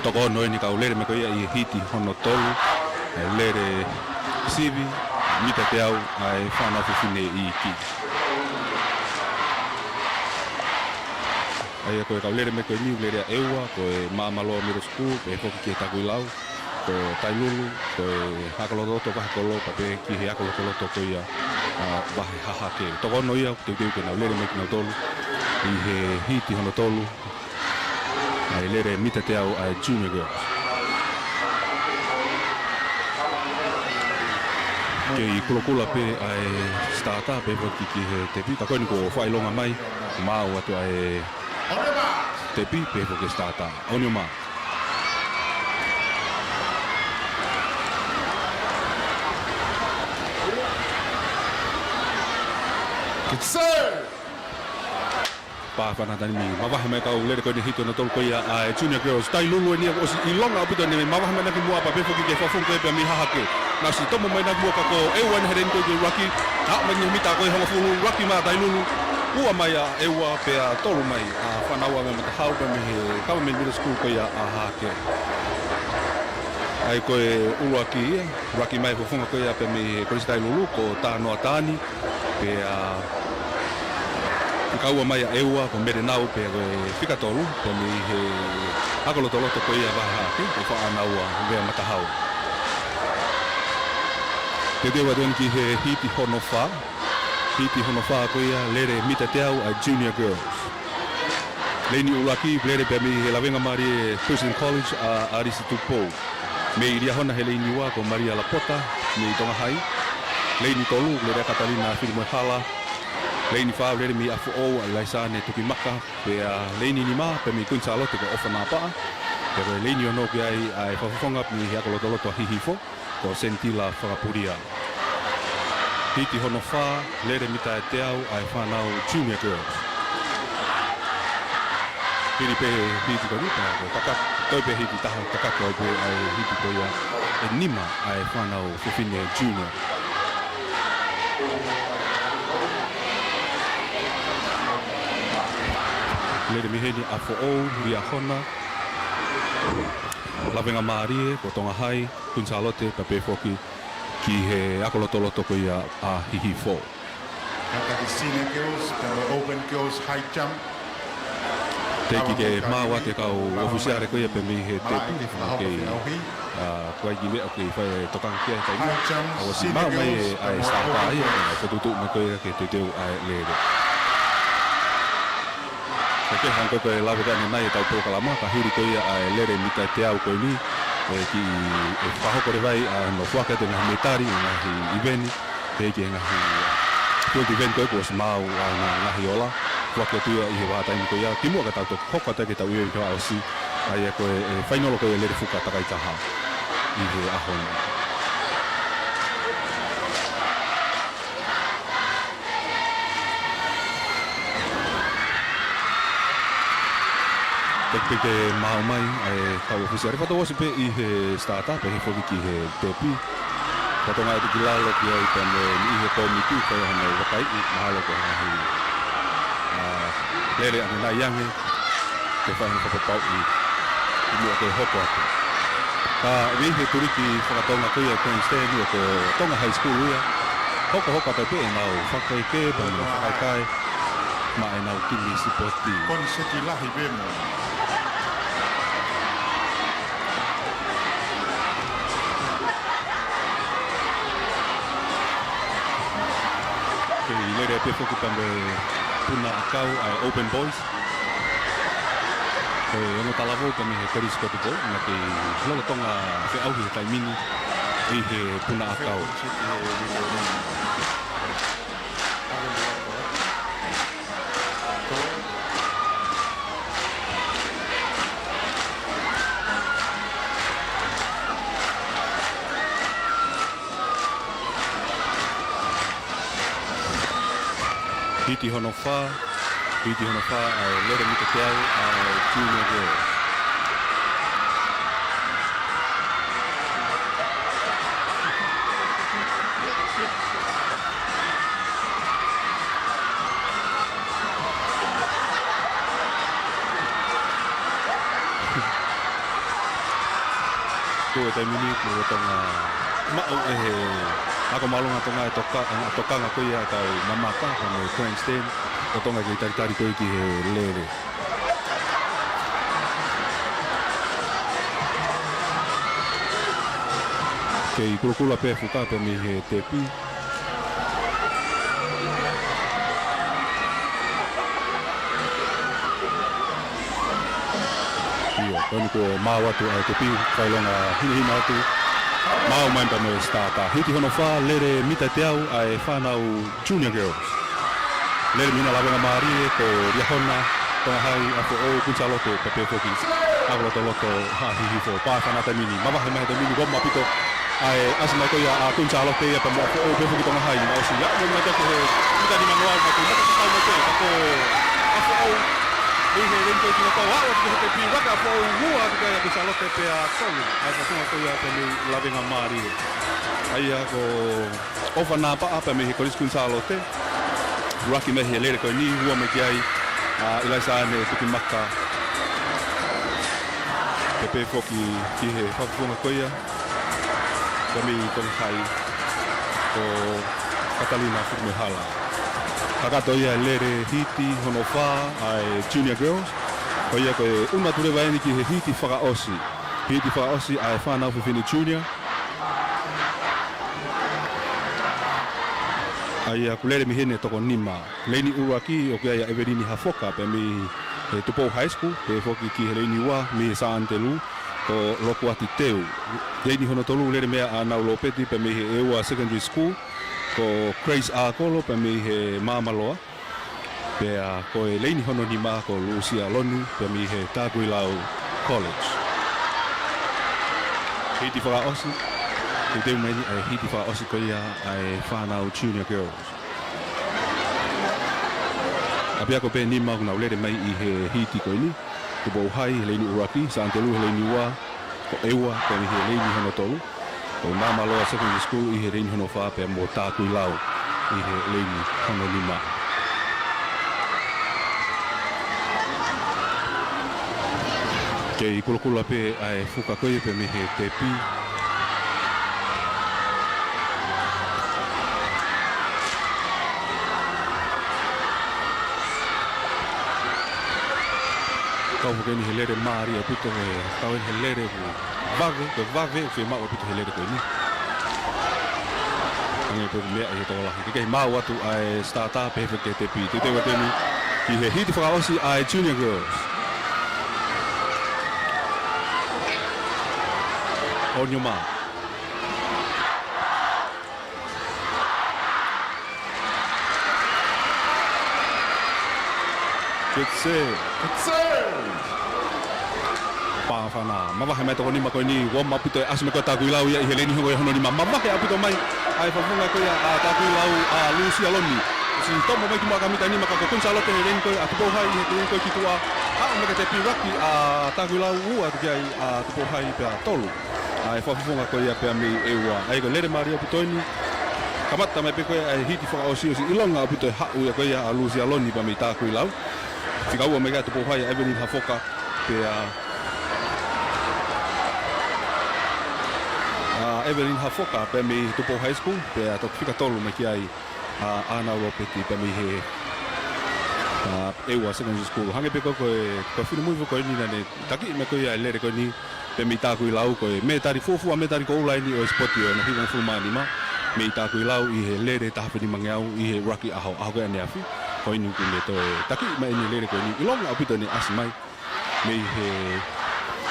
Toko ono eni kau lele mai ko ia ʻi he hiti hono tolu, ʻa e lele sivi, mita teau ʻa e fānau fefine iiki. ʻA ia ko e kau lele mai ko eni, lele ʻa ʻEua, ko e Māmaloa Middle School, pehē foki ki he Takuilau, ko Tailulu, ko e ako lotoloto Vahekolo, pea pehē ki he ako lotoloto ko ia ʻa Vahe Hahake. Toko ono ia, teuteu ke nau lele mai kinautolu. ʻI he hiti hono tolu ʻa e lele mita teau ʻa e Junior Girls. Kei kulokula pē ʻa e starter pehē foki ki he tepi, ka ko eni kuo fakaʻilonga mai, maʻu atu ʻa e tepi pehē foki ki he starter. On your mark. Get set! Pā fana tani mi. Mavahe mai kau lele ko eni hiti hono tolu ko ia ʻa e Junior Girls. Tailulu eni kuo ʻosi ʻilonga ʻaupito ʻene mavahe mai ʻaki muʻa pea pehē foki ki he fakafofonga ko ia pea mei Hahake. Naʻe ʻosi tomo mai ʻaki muʻa ka ko ʻEua ʻena he lele ko ia ki he ʻuluaki. Haʻu mai ʻeni he mita ko ia hongofulu, ʻuluaki mai ʻa Tailulu. Ua mai ʻa ʻEua pea tolu mai ʻa Fānaua mei Matahau pea mei he Government Middle School ko ia ʻa Hahake. ʻA ia ko e ʻuluaki ia, ʻuluaki mai fakafofonga ko ia pea mei he Kolisi Tailulu ko Tānoa Taani. Pea fika ua mai ʻa ʻEua ko Melenau pea ko e fika tolu, pea mei he ako lotoloto ko ia ʻa Hahake, ko Fānaua mei Matahau. Teuteu atu eni ki he hiti hono fā, hiti hono fā ko ia lele mita teau ʻa e Junior Girls. Leini ʻuluaki, lele pea mei he Lavengamālie Christian College ʻa ʻAlisi Tupou. Mei Liahona he leini ua ko Malia Lapota, mei Tonga High. Leini tolu, lele ʻa Katalina Filimoehala. Leini fā, lele mei ʻApifoʻou ʻa ʻIlaisane Tukimaka. Pea leini nima, pea mei Kuini Sālote ko ʻOfa Napaʻa. Pea ko e leini ono ki ai ʻa e fakafofonga mei he ako lotoloto ʻa Hihifo, ko Senitila Fakapulia. Hiti hono fā, lele mita teau ʻa e Fānau Junior Girls. Hili pē hiti ko eni pea ko e kaka, toe pē hiti taha, kaka ko ē pē ʻa e hiti ko ia ʻe nima ʻa e Fānau Fefine Junior. Lele mei heni ʻApifoʻou, Liahona, Lavengamālie, ko Tonga High, Kuini Sālote, pea pehē foki ki he ako lotoloto ko ia ʻa Hihifo. Kātaki Senior Girls, pea mo e Open Girls High Jump. Teʻeki ke maʻu ʻe he kau ʻōfisiale ko ia pea mei he tepi, kei, ʻa, ko e kiʻi meʻa ʻoku kei fai e tokanga ki ai he taimi ni. High jump, ʻa, ʻosi maʻu mai e, ʻa e starter ia, ʻa e fokotuʻutuʻu mai ko ia ke teuteu ʻa e lele. Ko e hangē ko e lave ko ē ʻanenai ʻetau polokalama, ka hili ko ia ʻa e lele mita teau ko eni, ʻe kiʻi, ʻe fakahoko leva ai ʻa hono foaki atu e ngaahi metali, ngaahi ʻiveni, teʻeki ke ngaahi field event ko ē kuo ʻosi maʻu ʻa e ngaahi ola, foaki atu ia ʻi he vahaʻa taimi ko ia, kimuʻa ka tau toki hoko atu ki heʻetau ʻiveni fakaʻosi, ʻa ia ko e, e fainolo ko ia e lele fuka takai taha ʻi he ʻaho ni. Teʻeki ke maʻu mai ʻa e kau ʻōfisiale, fakatouʻosi pē ʻi he starter, pehē foki ki he tepi. Fakatokanga atu ki lalo ki ai pea mo e niʻihi he kōmiti, fai hono vakaiʻi, mahalo ko e ngaahi, ʻa, lele ʻanenai ange, ke fai hono fakapapauʻi, kimuʻa ke hoko atu. Ka ʻi he tuliki fakatonga ko ia e grandstand ia ko Tonga High School ia, hokohoko atu pē ʻenau fakaʻekeʻeke, pea mo e fakaʻikaiʻi, maʻa ʻenau timi sipoti. Koniseti lahi pē mo. Kei lele pē foki pea mo e puna ʻakau ʻa e Open Boys. Ko e ongo talavou pea mei he Kolisi Kotupou, naʻa kei lolotonga feʻauhi he taimi ni ʻi he puna ʻakau. Hiti hono fā, hiti hono fā ʻa e lele mita teau ʻa e Junior Girls. Ko e taimi ni, ko e Tonga maʻu ʻe he Ako Māʻolunga Tonga e toka-, ʻa e tokanga ko ia ʻetau mamata, ko e grandstand, ʻo Tonga kei talitali ko ē ki he lele. Kei kulokula pē fuka pea mei he tepi. Ko eni kuo maau atu ʻa e tepi, fakaʻilonga hinehina atu. Maau mai pea mo e starter. Hiti hono fā, lele mita teau ʻa e fānau Junior Girls. Lele mei hena lavengamālie ko Liahona Tongahai ʻa Foʻou, Kuini Sālote, pea pehē foki ʻa Lotoloto Haʻa Hihifo. Pāfana taimi ni, mavahe mai he taimi ni, warm up ʻaupito ʻa e ʻasi mai ko ia ʻa Kuini Sālote ia pea mo ʻa Foʻou, pehē foki Tongahai. Naʻe ʻosi aʻu mai mei he mita nimanoa, mata tatau mai pē, ka ko ʻa Foʻou, mei he leni ko ē ki loto, aʻu atu ki he tepi, ʻuluaki ʻa Foʻou, ua atu ki ai ʻa Kuini Sālote pea tolu ʻa e fakafofonga ko ia pea mei lavengamālie. ʻA ia ko ʻOfa Napaʻa pea mei he Kolisi Kuini Sālote. ʻUluaki mai he lele ko eni, ua mai ki ai ʻa ʻIlaisa ʻAne Tukimaka. Pea pehē foki ki he fakafofonga ko ia pea mei Tongahai ko Katalina Fukumoehala. Kakato ia e lele hiti hono fā ʻa e Junior Girls. Ko ia ko e ʻunu atu leva eni ki he hiti fakaʻosi. Hiti fakaʻosi ʻa e fānau fefine Junior. ʻA ia kuo lele mei heni e toko nima. Leini ʻuluaki ʻoku ʻi ai ʻa ʻEvelini Hafoka pea mei he Tupou High School, pehē foki ki he leini ua mei he Sānitelū ko Lokuati Teu. Leini hono tolu lele mai ʻa Nau Lopeti pea mei he ʻEua Secondary School, ko Grace ʻAkolo pea mei he Māmaloa. Pea ko e leini hono nima ko Lusia Loni pea mei he Takuilau College. Hiti fakaʻosi, teuteu mai eni ʻa e hiti fakaʻosi ko ia ʻa e fānau Junior Girls. ʻApiako pē nima ʻoku nau lele mai ʻi he hiti ko eni. Tupou High he leini ʻuluaki, Sānitelū he leini ua, ko ʻEua pea mei he leini hono tolu, ko Māmaloa Secondary School ʻi he leini hono fā pea mo Takuilau ʻi he leini hono nima. Kei kulokula pē ʻa e fuka ko ia pea mei he tepi. Kau foki eni he lele mālie ʻaupito, ʻe kau eni he lele ʻoku vave, ko e vave ʻoku fiemaʻu ʻaupito he lele ko eni. Hangē pē ko e meʻa ʻi he tokolahi. Ke kei maau atu ʻa e starter pehē foki ki he tepi. Teuteu atu eni ki he hiti fakaʻosi ʻa e Junior Girls. On your mark. Get set. Get set. Pāfana. Mavahe mai toko nima ko eni, warm up ʻaupito e ʻasi mai ko ia ʻa Takuilau ia ʻi he leini hono nima. Mavahe ʻaupito mai ʻa e fakafofonga ko ia ʻa Takuilau, ʻa Lusia Loni. ʻOsi tomo mai ki muʻa ka mita nima, ka ko Kuini Sālote he leini ko ia ʻa Tupou High ʻi he leini ko ia ki tuʻa. Haʻu mai ki he tepi, ʻuluaki ʻa Takuilau, ua atu ki ai ʻa Tupou High pea tolu ʻa e fakafofonga ko ia pea mei ʻEua. ʻA ia ko e lele mālie ʻaupito eni. Kamata mai pē ko ia ʻa e hiti fakaʻosi, ʻosi ʻilonga ʻaupito e haʻu ia ko ia ʻa Lusia Loni pea mei Takuilau. Fika ua mai ki ai ʻa Tupou High, ʻa Evelyn Hafoka, pea, ʻa Evelyn Hafoka pea mei Tupou High School, pea toki fika tolu mai ki ai ʻa ʻAna Lopeti pea mei he, ʻa, ʻEua Secondary School. Hangē pē ko e, ko e, ko e finemui ko eni naʻa ne takiʻi mai ko ia e lele ko eni pea mei Takuilau, ko e mētali, fuofua mētali koula eni ʻo e sipoti ʻo e ʻaho ni, hivangofulu mā nima mei Takuilau ʻi he lele taha afe nimangeau ʻi he ʻuluaki ʻaho, ʻaho ko ia ʻaneafi. Ko eni kuo ne toe takiʻi mai eni e lele ko eni, ʻilonga ʻaupito ʻene ʻasi mai mei he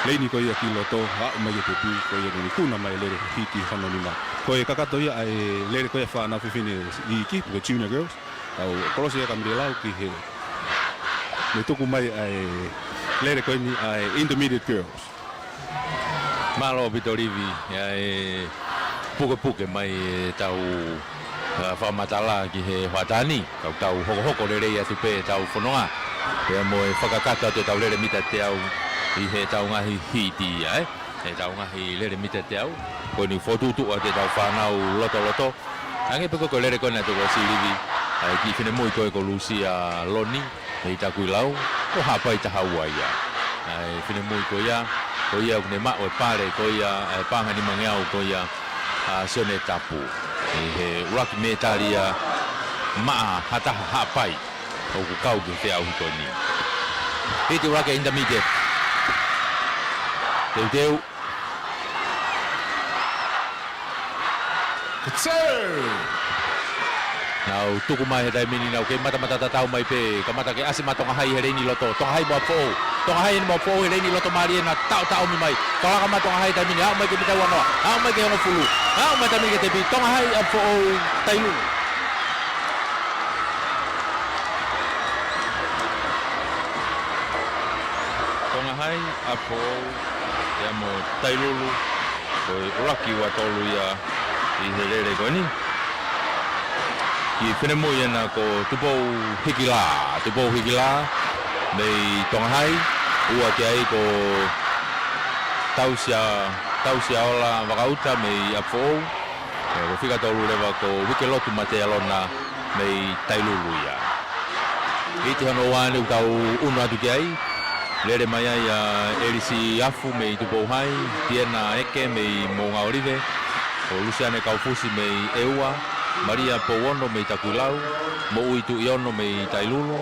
leini ko ia ki loto, aʻu mai ki he tepi, ko ia naʻa ne ikuna mai e lele hiti hono nima. Ko e kakato ia ʻa e lele ko ia fānau fefine iiki, ko e Junior Girls. Kau kolosi ia ka mele lau ki he, ne tuku mai ʻa e lele ko eni ʻa e Intermediate Girls. Mālō ʻaupito Livi, ʻa e pukepuke mai ʻetau, ʻa, fakamatala ki he hoʻatā ni, ka tau hokohoko lelei atu pē ʻetau fononga pea mo e fakakakato atu ʻetau lele mita teau ʻi heʻetau ngaahi hiti ia, ē? ʻEtau ngaahi lele mita teau, ko eni fokotuʻutuʻu atu ʻetau fānau lotoloto. Hangē pē ko e lele ko ena ʻa e tokoua Silivi, ʻa e kiʻi finemui ko ē ko Lusia Loni mei Takuilau, ko Haʻapai taha ua ia. ʻA e finemui ko ia, ko ia ʻoku ne maʻu e pale ko ia, ʻa e paʻanga nimangeau ko ia ʻa Sione Tapu ʻi he ʻuluaki mētali ia maʻa ha taha Haʻapai ʻoku kau ki he feʻauhi ko eni. Hiti ʻuluaki intermediate. Teuteu. Nau tuku mai he taimi ni, nau kei matamata tatau mai pē, kamata ke ʻasi mai ʻa Tonga Hai he leini loto, Tonga Hai mo ʻApifoʻou. Tonga Hai eni mo Foʻou he leini loto mālie naʻa taʻotaʻomi mai. Kalaka mai Tonga Hai taimi ni, aʻu mai ki he mita ua noa, aʻu mai ki he hongofulu, aʻu mai taimi ni ki he tepi, Tonga Hai ʻa Foʻou, Tailulu. Tonga Hai ʻa Foʻou, pea mo Tailulu, ko e ʻuluaki ua tolu ia ʻi he lele ko eni. Kiʻi finemui ena ko Tupou Hikila, Tupou Hikila, mei Tonga Hai, ua ki ai ko Tausia, Tausiaola Vakauta mei ʻApifoʻou, ē, ko e fika tolu leva ko Uikelotu Matealona mei Tailulu ia. Hiti hono ua eni ʻoku tau ʻunu atu ki ai. Lele mai ai ʻa ʻElisi Afu mei Tupou Hai, Tiena Eke mei Moʻungaʻolive, ko Lusiane Kaufusi mei ʻEua, Malia Pouono mei Takuilau, Moʻui Tuʻiono mei Tailulu,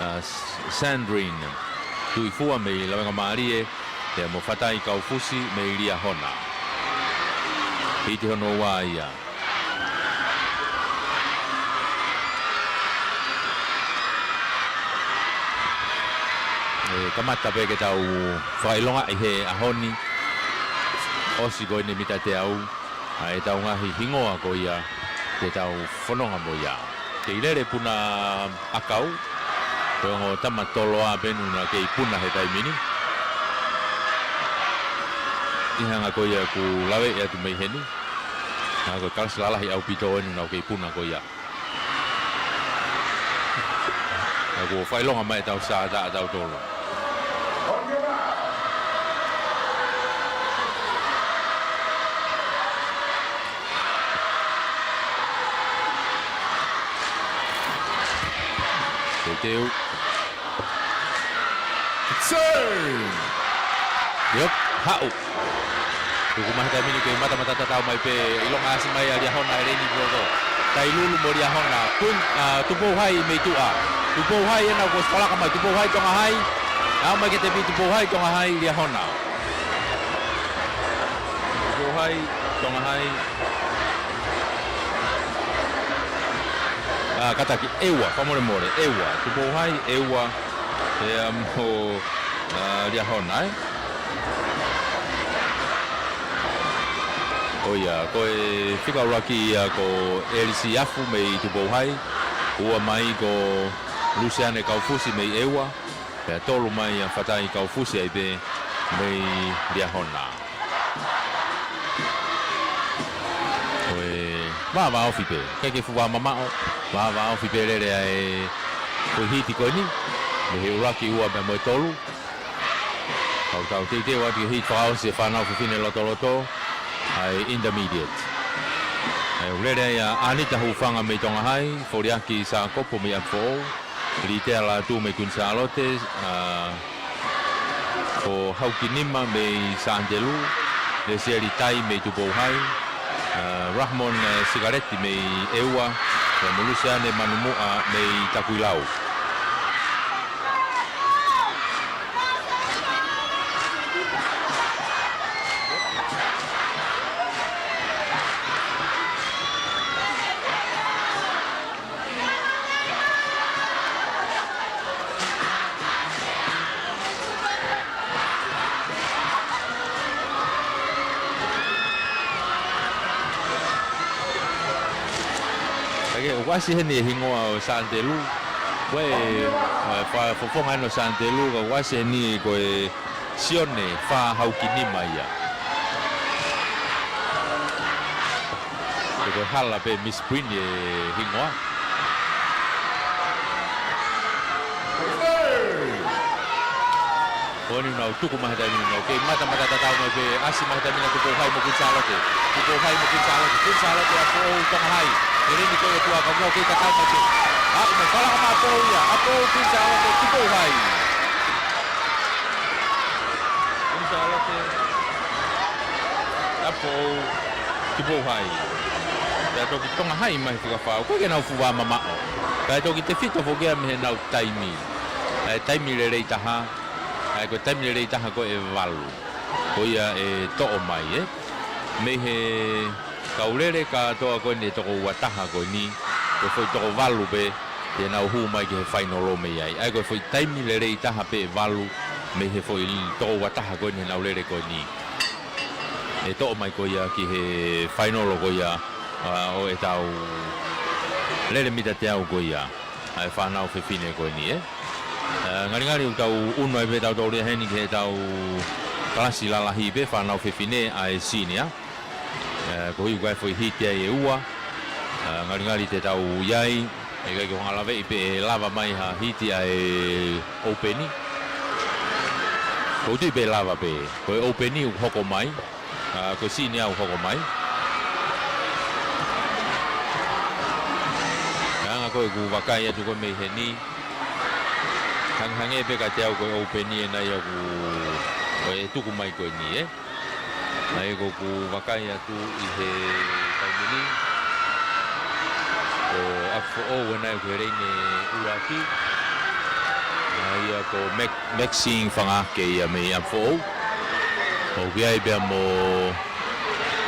ʻa S-, Sandrine Tuʻifua mei Lavengamālie, pea mo Fatai Kaufusi mei Liahona. Hiti hono ua ia. ʻE kamata pē ke tau fakaʻilongaʻi he ʻaho ni, ʻosi ko eni mita teau, ʻa ʻetau ngaahi hingoa ko ia te tau fononga mo ia. Kei lele puna ʻakau, ko e ongo tama toloa pē ʻoku na kei puna he taimi ni. ʻI he anga ko ia ʻoku laveʻi atu mei heni, ʻa ko e kalasi lalahi ʻaupito ʻoku nau kei puna ko ia. ʻA ko e fakaʻilonga mai ʻetau sātaʻa tautolu. Teuteu. Serve! Yep, haʻu. Tuku mai he taimi ni kei matamata tatau mai pē, ʻilonga ʻasi mai ʻa Liahona he leini loto. Tailulu mo Liahona, Queen, ʻa, Tupou Hai mei tuʻa. Tupou Hai ena kuo ʻosi kalaka mai, Tupou Hai Tonga Hai. Aʻu mai ki he tepi Tupou Hai Tonga Hai Liahona. Tupou Hai Tonga Hai. ʻA, kātaki, ʻEua, fakamolemole, ʻEua. Tupou Hai, ʻEua. Pea mo, ʻa, Liahona, ē? ʻO ia, ko e fika ʻuluaki ia ko ʻElisi Afu mei Tupou Hai. Ua mai ko Lusiane Kaufusi mei ʻEua. Pea tolu mai ʻa Fatai Kaufusi ai pē mei Liahona. Ko e vāvāofi pē, ʻikai ke fuʻu vāmamaʻo, vāvāofi pē lele ʻa e ko e hiti ko eni, mei he ʻuluaki, ua pea mo e tolu. Kau tau teuteu atu ki he hiti fakaʻosi ʻa e fānau fefine lotoloto, ʻa e intermediate. ʻA ia ʻoku lele ai ʻa Anita Hufanga mei Tonga Hai, Foliaki Sākopo mei ʻApifoʻou, Litea Lātū mei Kuini Sālote, ʻa, ko Haukinima mei Sānitelū, Lesieli Tai mei Tupou Hai, ʻa, Rahmon, ʻa, Sikaleti mei ʻEua, pea mo Lusiane Manumuʻa mei Takuilau. ʻIkai ke ʻoku ʻasi heni e hingoa ʻo Sānitelū. Ko e, ʻa, fakafofonga ʻeni ʻo Sānitelū, ka ʻoku ʻasi heni ko e Sione Fā Haukinima ia. He ko e hala pē misprint e hingoa. Ko eni ʻoku nau tuku mai he taimi ni, nau kei matamata tatau mai pē, ʻasi mai he taimi ni ʻa Tupou Hai mo Kuini Sālote. Tupou Hai mo Kuini Sālote. Kuini Sālote ʻa Foʻou Tonga Hai. He leini ko ē ʻo tuʻa ka nau kei tatau mai pē. ʻA, ko e kalaka mai ʻa Foʻou ia. ʻA Foʻou Kuini Sālote Tupou Hai. Kuini Sālote ʻa Foʻou Tupou Hai. Pea toki Tonga Hai mai he fika fā. ʻOku ʻikai ke nau fuʻu vāmamaʻo. Pea toki tefito foki ia mei heʻenau taimi. ʻA e taimi lelei taha. ʻA e ko e taimi lelei taha ko e valu. Ko ia ʻe toʻo mai, ē. Mei he kau lele kātoa ko eni ʻe toko ua taha ko eni, ko e foʻi toko valu pē te nau hū mai ki he fainolo mei ai. ʻA ia ko e foʻi taimi lelei taha pē ʻe valu, mei he foʻi toko ua taha ko eni ʻenau lele ko eni. ʻE toʻo mai ko ia ki he fainolo ko ia, ʻa, ʻo ʻetau lele mita teau ko ia ʻa e fānau fefine ko eni, ē. ʻA, ngalingali ʻoku tau ʻunu ai pē tautolu ia heni ki heʻetau kalasi lalahi pē fānau fefine ʻa e senior. ʻA, ko e ʻuhi ʻoku ʻi ai e foʻi hiti ai ʻe ua. ʻA, ngalingali te tau ʻi ai, ʻe ʻikai ke u hanga ʻo laveʻi pe ʻe lava mai ha hiti ʻa e ʻoupeni. ʻOku ou tui pē ʻe lava pē. Ko e ʻoupeni ʻoku hoko mai. ʻA, ko e senior ʻoku hoko mai. Ka ʻoku ou vakai atu ko ē mei heni. Hangehangē pē kiate au ko e ʻoupeni ʻena ia ʻoku, ʻoku tuku mai ko eni, ē. ʻA ia ʻoku ou vakai atu ʻi he taimi ni, ko ʻApifoʻou ʻena ia ʻoku ʻi he leini ʻuluaki. ʻA ia ko Max-, Maxine Fangake ia mei ʻApifoʻou. ʻOku ʻi ai pea mo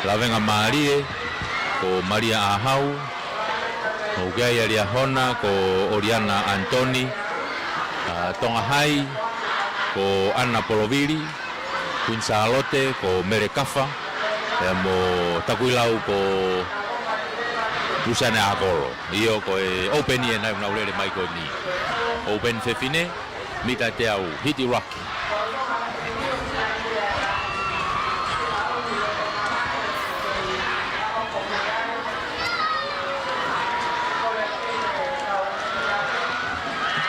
Lavengamālie, ko Malia ʻAhau. ʻOku ʻi ai ʻa Liahona, ko ʻOliana Anitoni. ʻA, Tonga Hai, ko ʻAna Polovili. Kuini Sālote, ko Mele Kafa, pea mo Takuilau, ko Luseane ʻAkolo. ʻIo, ko e ʻoupeni ʻena ʻoku nau lele mai ko eni. ʻOupeni fefine, mita teau, hiti ʻuluaki.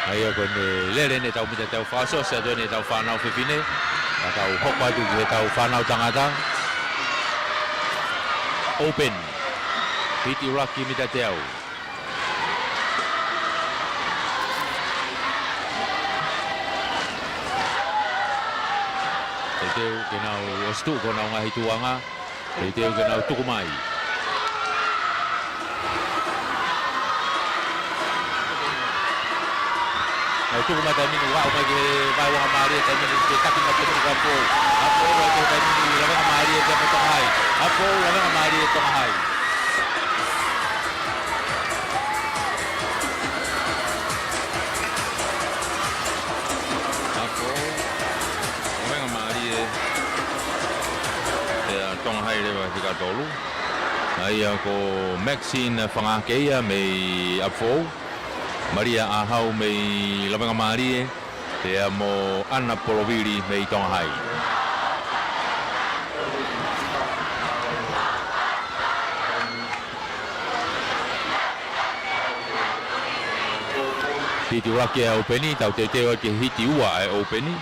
ʻA ia ko ʻene lele ʻeni ʻetau mita teau, fakasosi atu ʻeni ʻetau fānau fefine, ka tau hoko atu ki heʻetau fānau tangata. ʻOupeni. Hiti ʻuluaki mita teau. Teuteu ke nau ʻosi tuʻu ko honau ngaahi tuʻuʻanga. Teuteu ke nau tuku mai. Nau tuku mai taimi ni, ʻoku aʻu mai ki he vaeuangamālie taimi ni, ke taki mai taimi ni ko ʻApifoʻou. ʻApifoʻou ʻi he taimi ni, Lavengamālie pea mo Tonga Hai. ʻApifoʻou, Lavengamālie, Tonga Hai. ʻApifoʻou, Lavengamālie, pea Tonga Hai leva fika tolu. ʻA ia ko Maxine Fangake ia mei ʻApifoʻou, Malia ʻAhau mei Lavengamālie, pea mo ʻAna Polovili mei Tonga Hai. Hiti ʻuluaki ʻa e ʻoupeni, tau teuteu atu ki he hiti ua ʻa e ʻoupeni.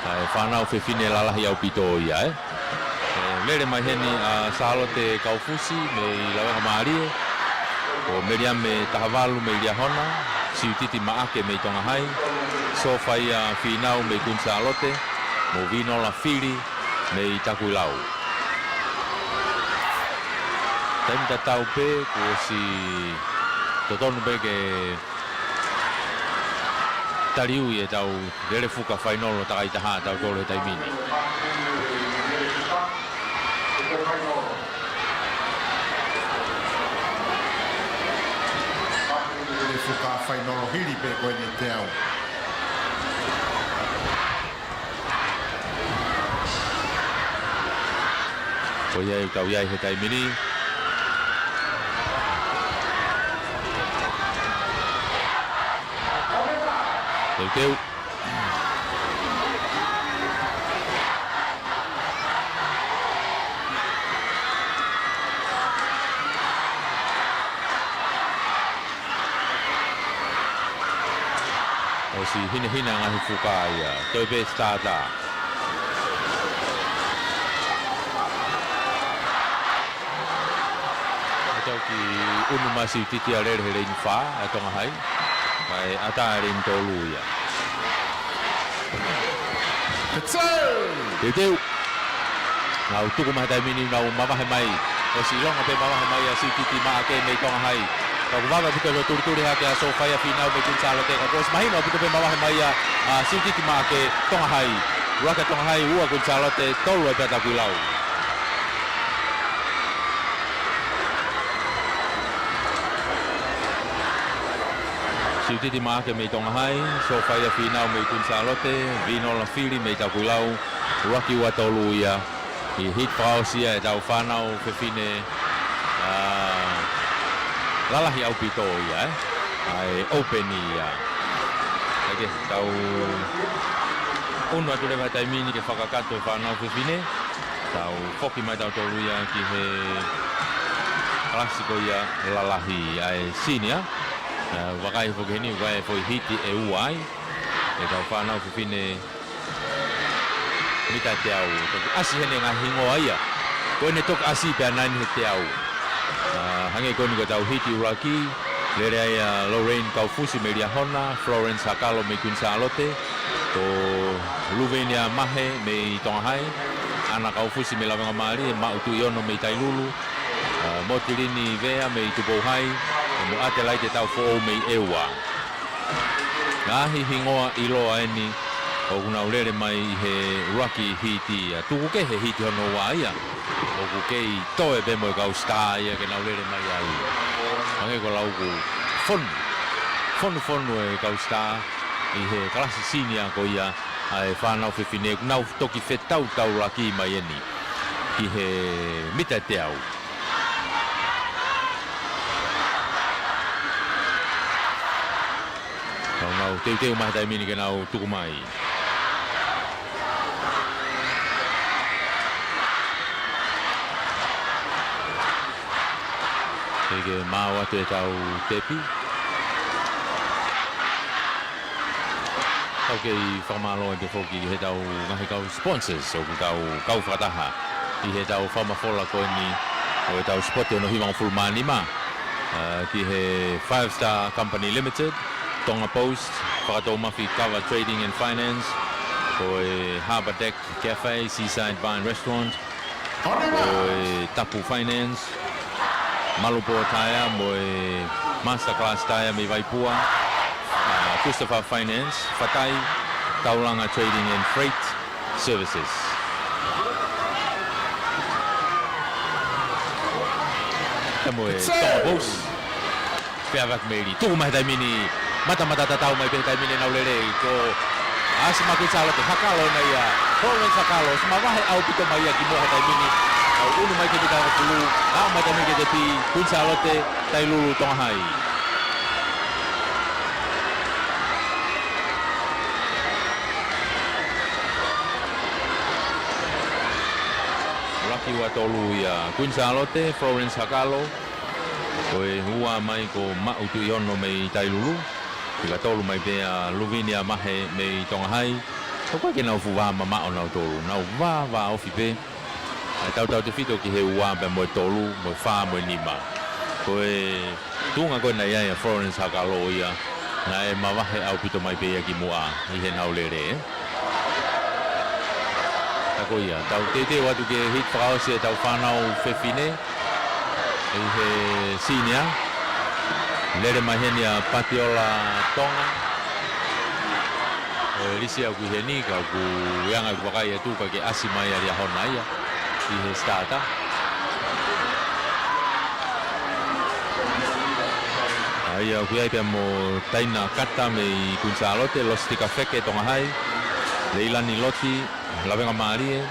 ʻA e fānau fefine lalahi ʻaupito ia, ē. ʻE lele mai heni ʻa Sālote Kaufusi mei Lavengamālie, ko Meliame Tahavalu mei Liahona, Siutiti Maʻake mei Tonga Hai, Sofaia Fīnau mei Kuini Sālote, mo Vinola Fili mei Takuilau. Taimi tatau pē, kuo ʻosi totonu pē ke taliui ʻetau lele fuka fainolo takai taha ʻa tautolu he taimi ni. Lele fuka fainolo hili pē ko eni teau. Ko ia ʻoku tau ʻi ai he taimi ni. Teuteu. ʻOsi hinehina ngaahi fuka ia. Toe pē stātā. ʻE toki ʻunu mai Siutiti ʻa lele he leini fā, ʻa Tonga Hai. Kae ʻatā ʻa e leini tolu ia. Teuteu. Teuteu. Nau tuku mai taimi ni, nau mavahe mai. ʻOsi ʻilonga pē mavahe mai ʻa Siutiti Maʻake mei Tonga Hai. Ka ʻoku vave ʻaupito ʻo tulituli hake ʻa Sofaia Fīnau mei Kuini Sālote. Ka kuo ʻosi mahino ʻaupito pē mavahe mai ʻa, ʻa Siutiti Maʻake, Tonga Hai. ʻUluaki ʻa Tonga Hai, ua Kuini Sālote, tolu ʻa e pea Takuilau. Siutiti Maake mei Tonga Hai, Sofaia Fīnau mei Kuini Sālote, Vinola Fili mei Tapuilau, ʻuluaki ua tolu ia ʻi he heat fakaʻosi ia ʻetau fānau fefine, ā, lalahi ʻaupito ia, ē? ʻA e open ia. ʻIkai ke tau ʻunu atu leva he taimi ni ke fakakakato e fānau fefine. Tau foki mai tautolu ia ki he kalasi ko ia lalahi ʻa e senior. Ā, vakai foki heni, vakai e foʻi hiti ʻe ua ai ʻetau fānau fefine mita ʻe teau. Toki ʻasi heni e ngaahi hingoa ia. Ko ʻene toki ʻasi pē ʻa Naini he teau. Ā, hangē ko eni ko ʻetau hiti ʻuluaki, lele ai ʻa Lorraine Kaufusi mei Liahona, Florence Hakalo mei Kuini Sālote, ko Luvenia Mahe mei Tonga Hai, ʻAna Kaufusi mei Lavengamālie, Maʻu Tuʻiono mei Tailulu, ā, Motilini Vea mei Tupou Hai, mo Atelaite Taufoʻou mei ʻEua. Ngaahi hingoa ʻiloa eni ʻoku nau lele mai ʻi he ʻuluaki hiti, ā, tuku kehe hiti hono ua ia. ʻOku kei toe pē mo e kau star ia ke nau lele mai ai. Hangē ko e lau ʻoku fonu, fonufonu e kau star ʻi he kalasi senior ko ia ʻa e fānau fefine ʻoku nau toki fetautaulaki mai eni ki he mita ʻe teau. Nau, nau teuteu mai he taimi ni ke nau tuku mai. Teʻeki ke maau atu ʻetau tepi. Tau kei fakamālō atu foki ki heʻetau ngaahi kau sponsors ʻoku kau, kau fakataha ʻi heʻetau fakamafola ko eni ʻo ʻetau sipoti hono hivangofulu mā nima. Ā, ki he Five Star Company Limited, Tonga Post, Fakatoumafi Kava Trading and Finance, ko e Harbour Deck Cafe, Seaside Bar and Restaurant, ko e Tapu Finance, Malupo Taia mo e Masterclass Taia mei Vaipua, ā, Christopher Finance, Fatai, Taulanga Trading and Freight Services. Pea mo e Tonga Post. Pea vak meli. Tuku mai he taimi ni. Matamata tatau mai pē he taimi ni ʻenau lele. Ko ʻAsi mei Kuini Sālote, Hakalo ena ia. Florence Hakalo, ʻosi mavahe ʻaupito mai ia ki muʻa he taimi ni. Nau ʻunu mai ki he mita hongofulu. Aʻu mai he taimi ni ki he tepi, Kuini Sālote, Tailulu, Tonga Hai. ʻUluaki ua tolu ia Kuini Sālote, Florence Hakalo. Ko e ua mai ko Maʻu Tuʻiono mei Tailulu. Fika tolu mai pē ʻa Luvinia Mahe mei Tonga Hai. Ko e ʻikai ke nau fuʻu vā mamaʻo nautolu. Nau vā, vā ofi pē. ʻA e tautautefito ki he ua pea mo e tolu, mo e fā, mo e nima. Ko e tuʻunga ko ena ia ʻa Florence Hakalo ia, naʻe mavahe ʻaupito mai pē ia ki muʻa ʻi heʻenau lele. Ka ko ia, tau teuteu atu ki he hiti fakaʻosi ʻetau fānau fefine ʻi he senior. Lele mai heni ʻa Patiola Tonga. ʻOku lisi au ki heni, ka ʻoku ʻi ai e ngaahi vakai atu ka ke ʻasi mai ʻa Liahona ia ʻi he starter. ʻA ia ʻoku ʻi ai pea mo Taina Kata mei Kuini Sālote, Lositika Feke Tonga Hai, Leilani Loti, Lavengamālie,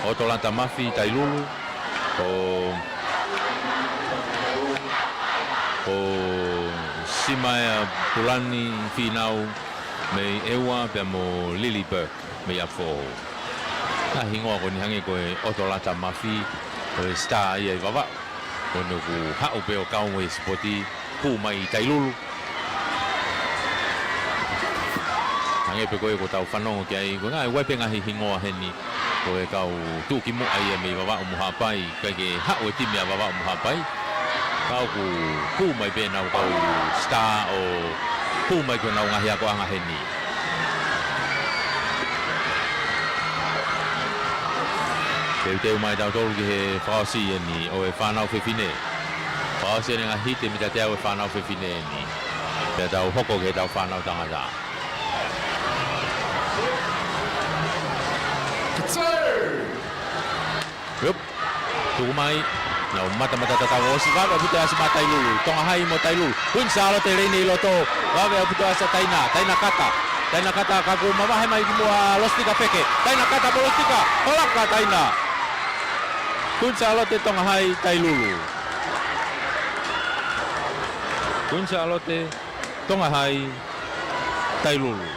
ʻOtolata Mafi, Tailulu, ko, ko Simaea Pulani Fīnau mei ʻEua pea mo Lily Burke mei ʻApifoʻou. Ngaahi hingoa ko eni hangē ko e ʻOtolata Mafi, ko e star ia ʻi Vavaʻu. Ko eni ʻoku haʻu pē ʻo kau he sipoti, hū mai ʻi Tailulu. Hangē pē ko ē ʻoku tau fanongo ki ai, ko e ngaahi, ʻoku ʻi ai pē ngaahi hingoa heni, ko e kau tuʻukimuʻa ia mei Vavaʻu mo Haʻapai, ʻikai ke haʻu e timi ʻa Vavaʻu mo Haʻapai. Ka ʻoku hū mai pē ʻenau kau star ʻo hū mai ki honau ngaahi akoʻanga heni. Teuteu mai tautolu ki he fakaʻosi eni ʻo e fānau fefine. Fakaʻosi eni e ngaahi hiti mita teau ʻa e fānau fefine eni. Pea tau hoko ki heʻetau fānau tangata. Yup. Tuku mai. Nau matamata tatau, ʻosi vave ʻaupito ʻa ʻAsi mei Tailulu. Tonga Hai mo Tailulu. Kuini Sālote leini ʻi loto, vave ʻaupito ʻa Taina, Taina Kata. Taina Kata ka kuo mavahe mai ki muʻa Lositika Feke. Taina Kata mo Lositika, falaka Taina. Kuini Sālote, Tonga Hai, Tailulu. Kuini Sālote, Tonga Hai, Tailulu.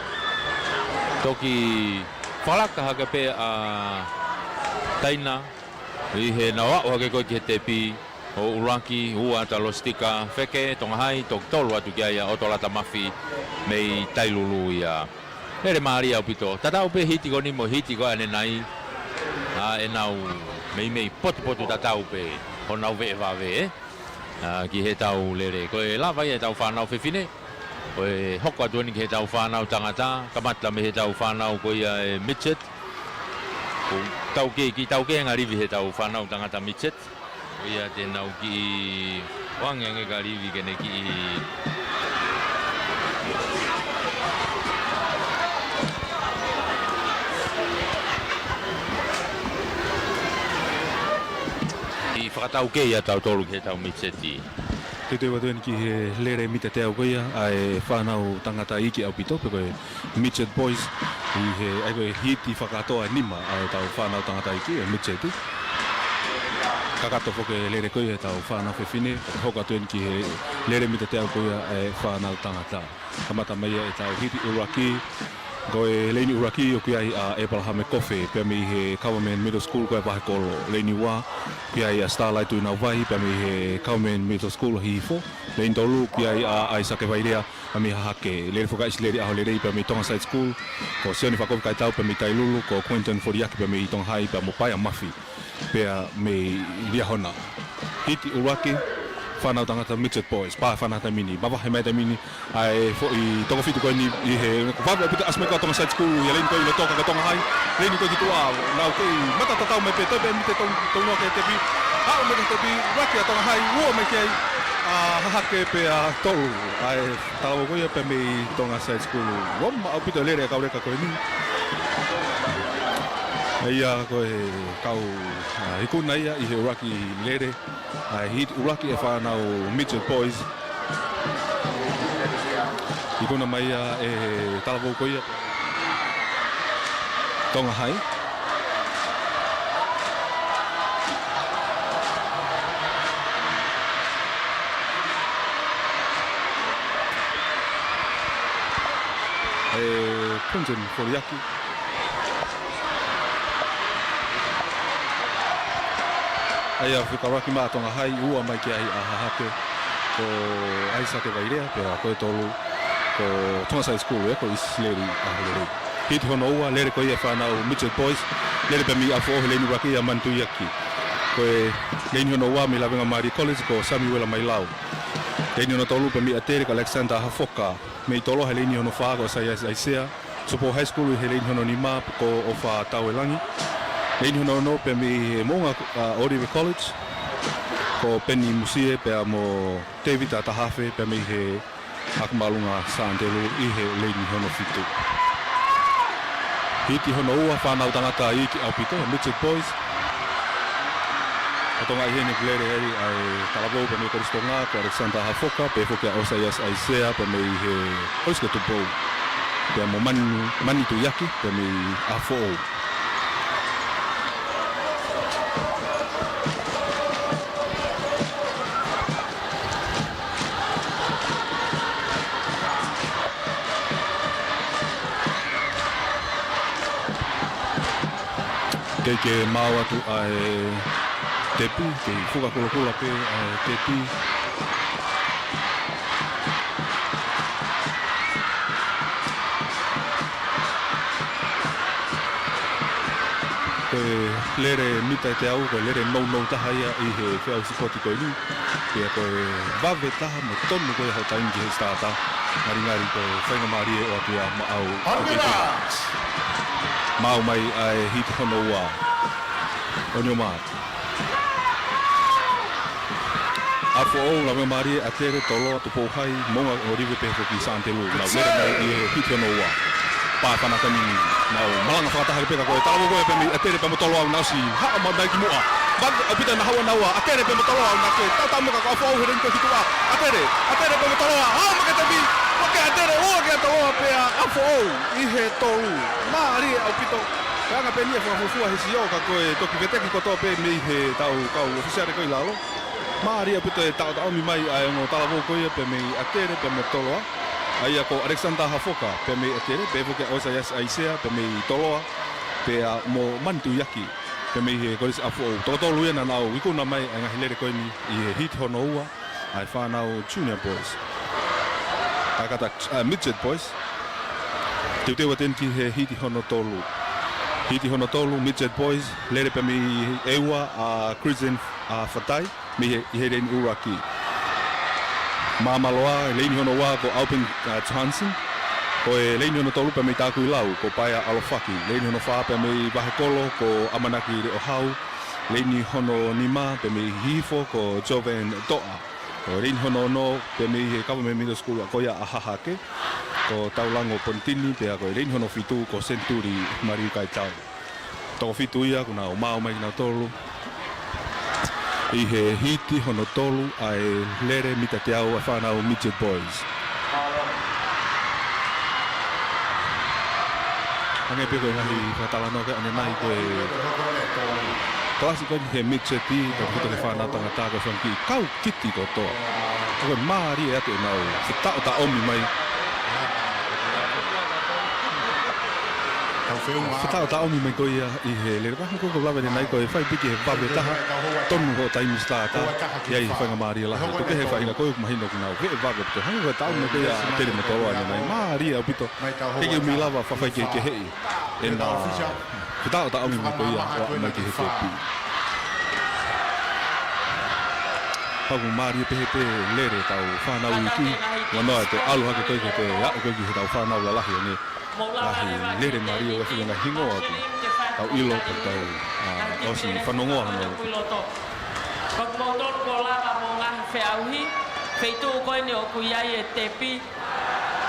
Toki falaka hake pē ʻa Taina, ʻi heʻenau aʻu hake ko ē ki he tepi, ʻo ʻuluaki, ua ʻa Lositika Feke, Tonga Hai, toki tolu atu ki ai ʻa ʻOtolata Mafi mei Tailulu ia. Lele mālie ʻaupito. Tatau pē hiti ko eni mo e hiti ko ē ʻanenai. ʻA ʻenau meimei potupotu tatau pē honau veʻe vave, ē? ʻA, ki heʻetau lele. Ko e lava ia ʻetau fānau fefine. Ko e hoko atu eni ki heʻetau fānau tangata. Kamata mei heʻetau fānau ko ia e midget. Ko e taukei, kiʻi taukei ange ʻa Livi heʻetau fānau tangata midget. Ko ia te nau kiʻi ʻoange ange kia Livi ke ne kiʻi, kiʻi fakataukei ʻa tautolu ki heʻetau midget. Teuteu atu eni ki he lele mita teau ko ia ʻa e fānau tangata iiki ʻaupito, pe ko e midget boys, ʻi he, ʻa ia ko e hiti fakakātoa ʻe nima ʻa ʻetau fānau tangata iiki, e midget. Kakato foki e lele ko ia ʻetau fānau fefine, hoko atu eni ki he lele mita teau ko ia ʻa e fānau tangata. Kamata mai ʻetau hiti ʻuluaki, ko e leini ʻuluaki ʻoku ʻi ai ʻa ʻEpalahame Kofe, pea mei he Government Middle School ko e Vahekolo. Leini ua, ʻoku ʻi ai ʻa Starlight Tuʻinauvai, pea mei he Government Middle School Hihifo. Leini tolu, ʻoku ʻi ai ʻa ʻAisake Vailea, pea mei Hahake. Lele foki ʻa e ʻIsileli ʻAhoʻalelei, pea mei Tonga Side School, ko Sione Fakakovi Kaitau, pea mei Tailulu, ko Quentin Foliaki, pea mei Tonga Hai, pea mo Paea Mafi, pea mei Liahona. Hiti ʻuluaki, fānau tangata midget boys, pā fānau taimi ni, mavahe mai taimi ni, ʻa e foʻi toko fitu ko eni ʻi he, vave ʻaupito ʻasi mai ko ē ʻa Tonga Side School, ʻi he leini ko ē ʻi loto ka ko Tonga Hai, leini ko ē ki tuʻa, nau kei mata tatau mai pē, toe pē mita tau, tau noa ki he tepi, aʻu mai ki he tepi, ʻuluaki ʻa Tonga Hai, ua mai ki ai ʻa Hahake pea tolu, ʻa e talavou ko ia pea mei Tonga Side School, ua maʻa ʻaupito e lele ʻa e kau leka ko eni. ʻA ia ko e kau, ʻa, ikuna ia ʻi he ʻuluaki lele, ʻa e hiti ʻuluaki ʻa e fānau midget boys. Ikuna mai ia ʻe he talavou ko ia Tonga Hai. ʻE Quentin Foliaki. ʻA ia fekauʻaki maʻa Tonga Hai, ua mai ki ai ʻa Hahake, ko ʻAisake Vailea, pea ko e tolu, ko Tonga Side School, ē, ko ʻIsileli ʻAhoʻalelei. Hiti hono ua, lele ko ia ʻa e fānau midget boys, lele pea mei ʻApifoʻou he leini ʻuluaki ʻa Mani Tuiaki. Ko e leini hono ua mei Lavengamālie College, ko Samiuela Mailau. Leini hono tolu pea mei ʻAtele, ko Alexander Hafoka. Mei Toloa he leini hono fā ko ʻOsaiasi ʻAisea. Tupou High School he leini hono nima ko ʻOfa Tauelangi. Leini hono ono pea mei he Moʻunga, ʻa, Olive College, ko Peni Musie pea mo Tevita Tahafe pea mei he Akumalunga Santelu ʻi he leini hono fitu. Hiti hono ua, fānau tangata iiki ʻaupito, midget boys. Ka Tonga ʻi heni lele ai ʻa e talavou pea mei Kolisi Tonga, ko Alexander Hafoka, pea foki ʻa ʻOsaiasi ʻAisea, pea mei he Kolisi ko Tupou. Pea mo Mani, Mani Tuiaki, pea mei ʻApifoʻou. Kei ke maau atu ʻa e tepi, kei fuka kulokula pē ʻa e tepi. Ko e lele mita ʻe teau, ko e lele nounou taha ia ʻi he feʻauhi sipoti ko eni. Pea ko e vave taha mo tonu ko ia hoʻo taimi ki he starter. Ngalingali ko e faingamālie ʻoatu ia maʻau. On your marks. Maau mai ʻa e hiti hono ua. On your mark. ʻApifoʻou, Lavengamālie, ʻAtele, Toloa, Tupou Hai, Moʻunga Olive pea foki Santelu. Nau lele mai ʻi he hiti hono ua. Pā fana tani ni, nau malanga fakataha pē ka ko e talavou ko ia pē mei ʻAtele pea mo Toloa naʻe ʻosi haʻu mai ki muʻa. Vave ʻaupito ʻena haʻu ʻana ua, ʻAtele pea mo Toloa naʻe ke tautaʻu mai ka ko ʻAfoʻou he laine ko e hitu ua. ʻAtele, ʻAtele pea mo Toloa, haʻu mai ki he tepi, ua kia ʻAtele, ua kia Toloa pea ʻAfoʻou ʻi he tolu. Mālie ʻaupito, ko e anga pē eni e fakafuofua he sio ka ko e toki veteki kotoa pē mei he tau kau ʻōfisiale ko ē ʻi lalo. Mālie ʻaupito e taʻotaʻomi mai ʻa e ongo talavou ko ia pē mei ʻAtele pea mo Toloa. ʻA ia ko Alexander Hafoka pē mei ʻAtele, pehē foki kia ʻOsaiasi ʻAisea pē mei Toloa, pea mo Mani Tuiaki pē mei he Kolisi ʻAfoʻou. Toko tolu ia naʻa nau ikuna mai ʻa e ngaahi lele ko eni ʻi he hiti hono ua ʻa e fānau Junior Boys. ʻA e kata, ʻa e Midget Boys. Teuteu atu eni ki he hiti hono tolu. Hiti hono tolu, Midget Boys, lele pē mei ʻEua ʻa Christian ʻa Fatai, mei he, ʻi he laine ʻuluaki. Māmaloa, laine hono ua ko Alvin, ʻa, Johansen. Ko e laine hono tolu pē mei Takuilau, ko Paea ʻAlofaki. Laine hono fā pē mei Vahekolo, ko ʻAmanaki Leʻohau. Laine hono nima pē mei Hihifo, ko Joven Toʻa. Ko e laine hono ono pē mei he Government Middle School ko ia ʻa Hahake, ko Taulango Ponitini, pea ko e laine hono fitu ko Senturi Maliu Kaitau. Toko fitu ia kuo nau maʻu mai kinautolu ʻi he hiti hono tolu ʻa e lele mita teau ʻa e fānau Midget Boys. Hangē pē ko e ngaahi fakatalanoa ko ē ʻanenai ko e kalasi ko eni he Midget, tautefito ki he fānau tangata ko e fanga kiʻi kau kiti kotoa. Ko e mālie atu ʻenau fetaʻotaʻomi mai. Fetaʻotaʻomi mai ko ia ʻi he lele. Hangē ko ʻeku lave ʻanenai ko e fai pē ki he vave taha, tonu hoʻo taimi ʻo sitata, ʻi ai e faingamālie lahi. Tuku kehe e faʻahinga ko ē ʻoku mahino kuo nau veʻe vave ʻaupito. Hangē ko e taʻomi mai ko ia ʻa ʻAtele mo Toloa ʻanenai. Mālie ʻaupito. Heʻikai ke ʻumi lava fafai kehekeheʻi ʻena fetaʻotaʻomi mai ko ia ʻo aʻu mai ki he tepi. Pea ʻoku mālie pehē pē lele ʻetau fānau iiki, ʻuanoa ʻete ʻalu hake ko ē ke te aʻu ko ē ki heʻetau fānau lalahi ʻanenai. Ngaahi lele mālie ʻo e fili ngaahi hingoa ʻoku tau ʻilo pea tau, ʻa, ʻosi fanongoa hono. Ko kimoutolu kuo lava mo e ngaahi feʻauhi, feituʻu ko eni ʻoku ʻi ai e tepi,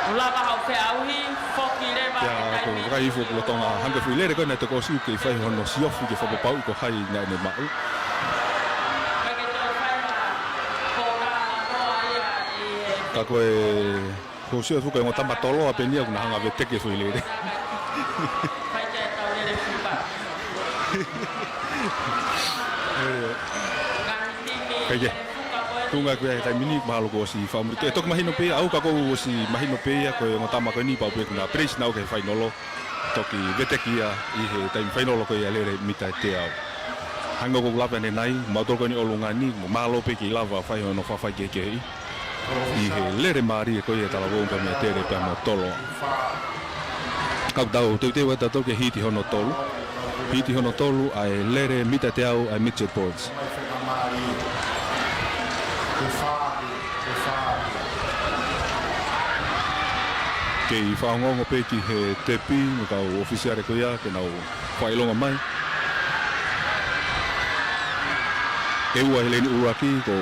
kuo lava hoʻo feʻauhi, foki leva. Pea ko e vakai hifo ki loto ngā hangē foʻi lele ko ē naʻe toki ʻosi ke fai hono siofi ke fakapapauʻi ko hai naʻa ne maʻu. Ka ko e, ko e sio atu ko e ongo tama Toloa pē eni ia kuo na hanga veteki e foʻi lele. Kae kehe. Tuʻunga ko ia he taimi ni, mahalo kuo ʻosi fakamuli. ʻE toki mahino pē ia, ʻoku ou ʻosi mahino pē ia, ko e ongo tama ko eni pau pē kuo na place naʻa ke fainolo. Toki veteki ia ʻi he taimi fainolo ko ia lele mita teau. Hangē ko ʻeku lave ʻanenai, mautolu ko eni ʻolunga ni, mahalo pē ke lava fai hono fafai kehekehe ʻi he lele mālie ko ia talavou pē mei ʻAtele pea mo Toloa. Ka tau teuteu atu tautolu ki he hiti hono tolu. Hiti hono tolu ʻa e lele mita teau ʻa e Midget Boys. Kei fakaongoongo pē ki he tepi, mo e kau ʻōfisiale ko ia, ke nau fakaʻilonga mai. ʻEua he laine ʻuluaki, ko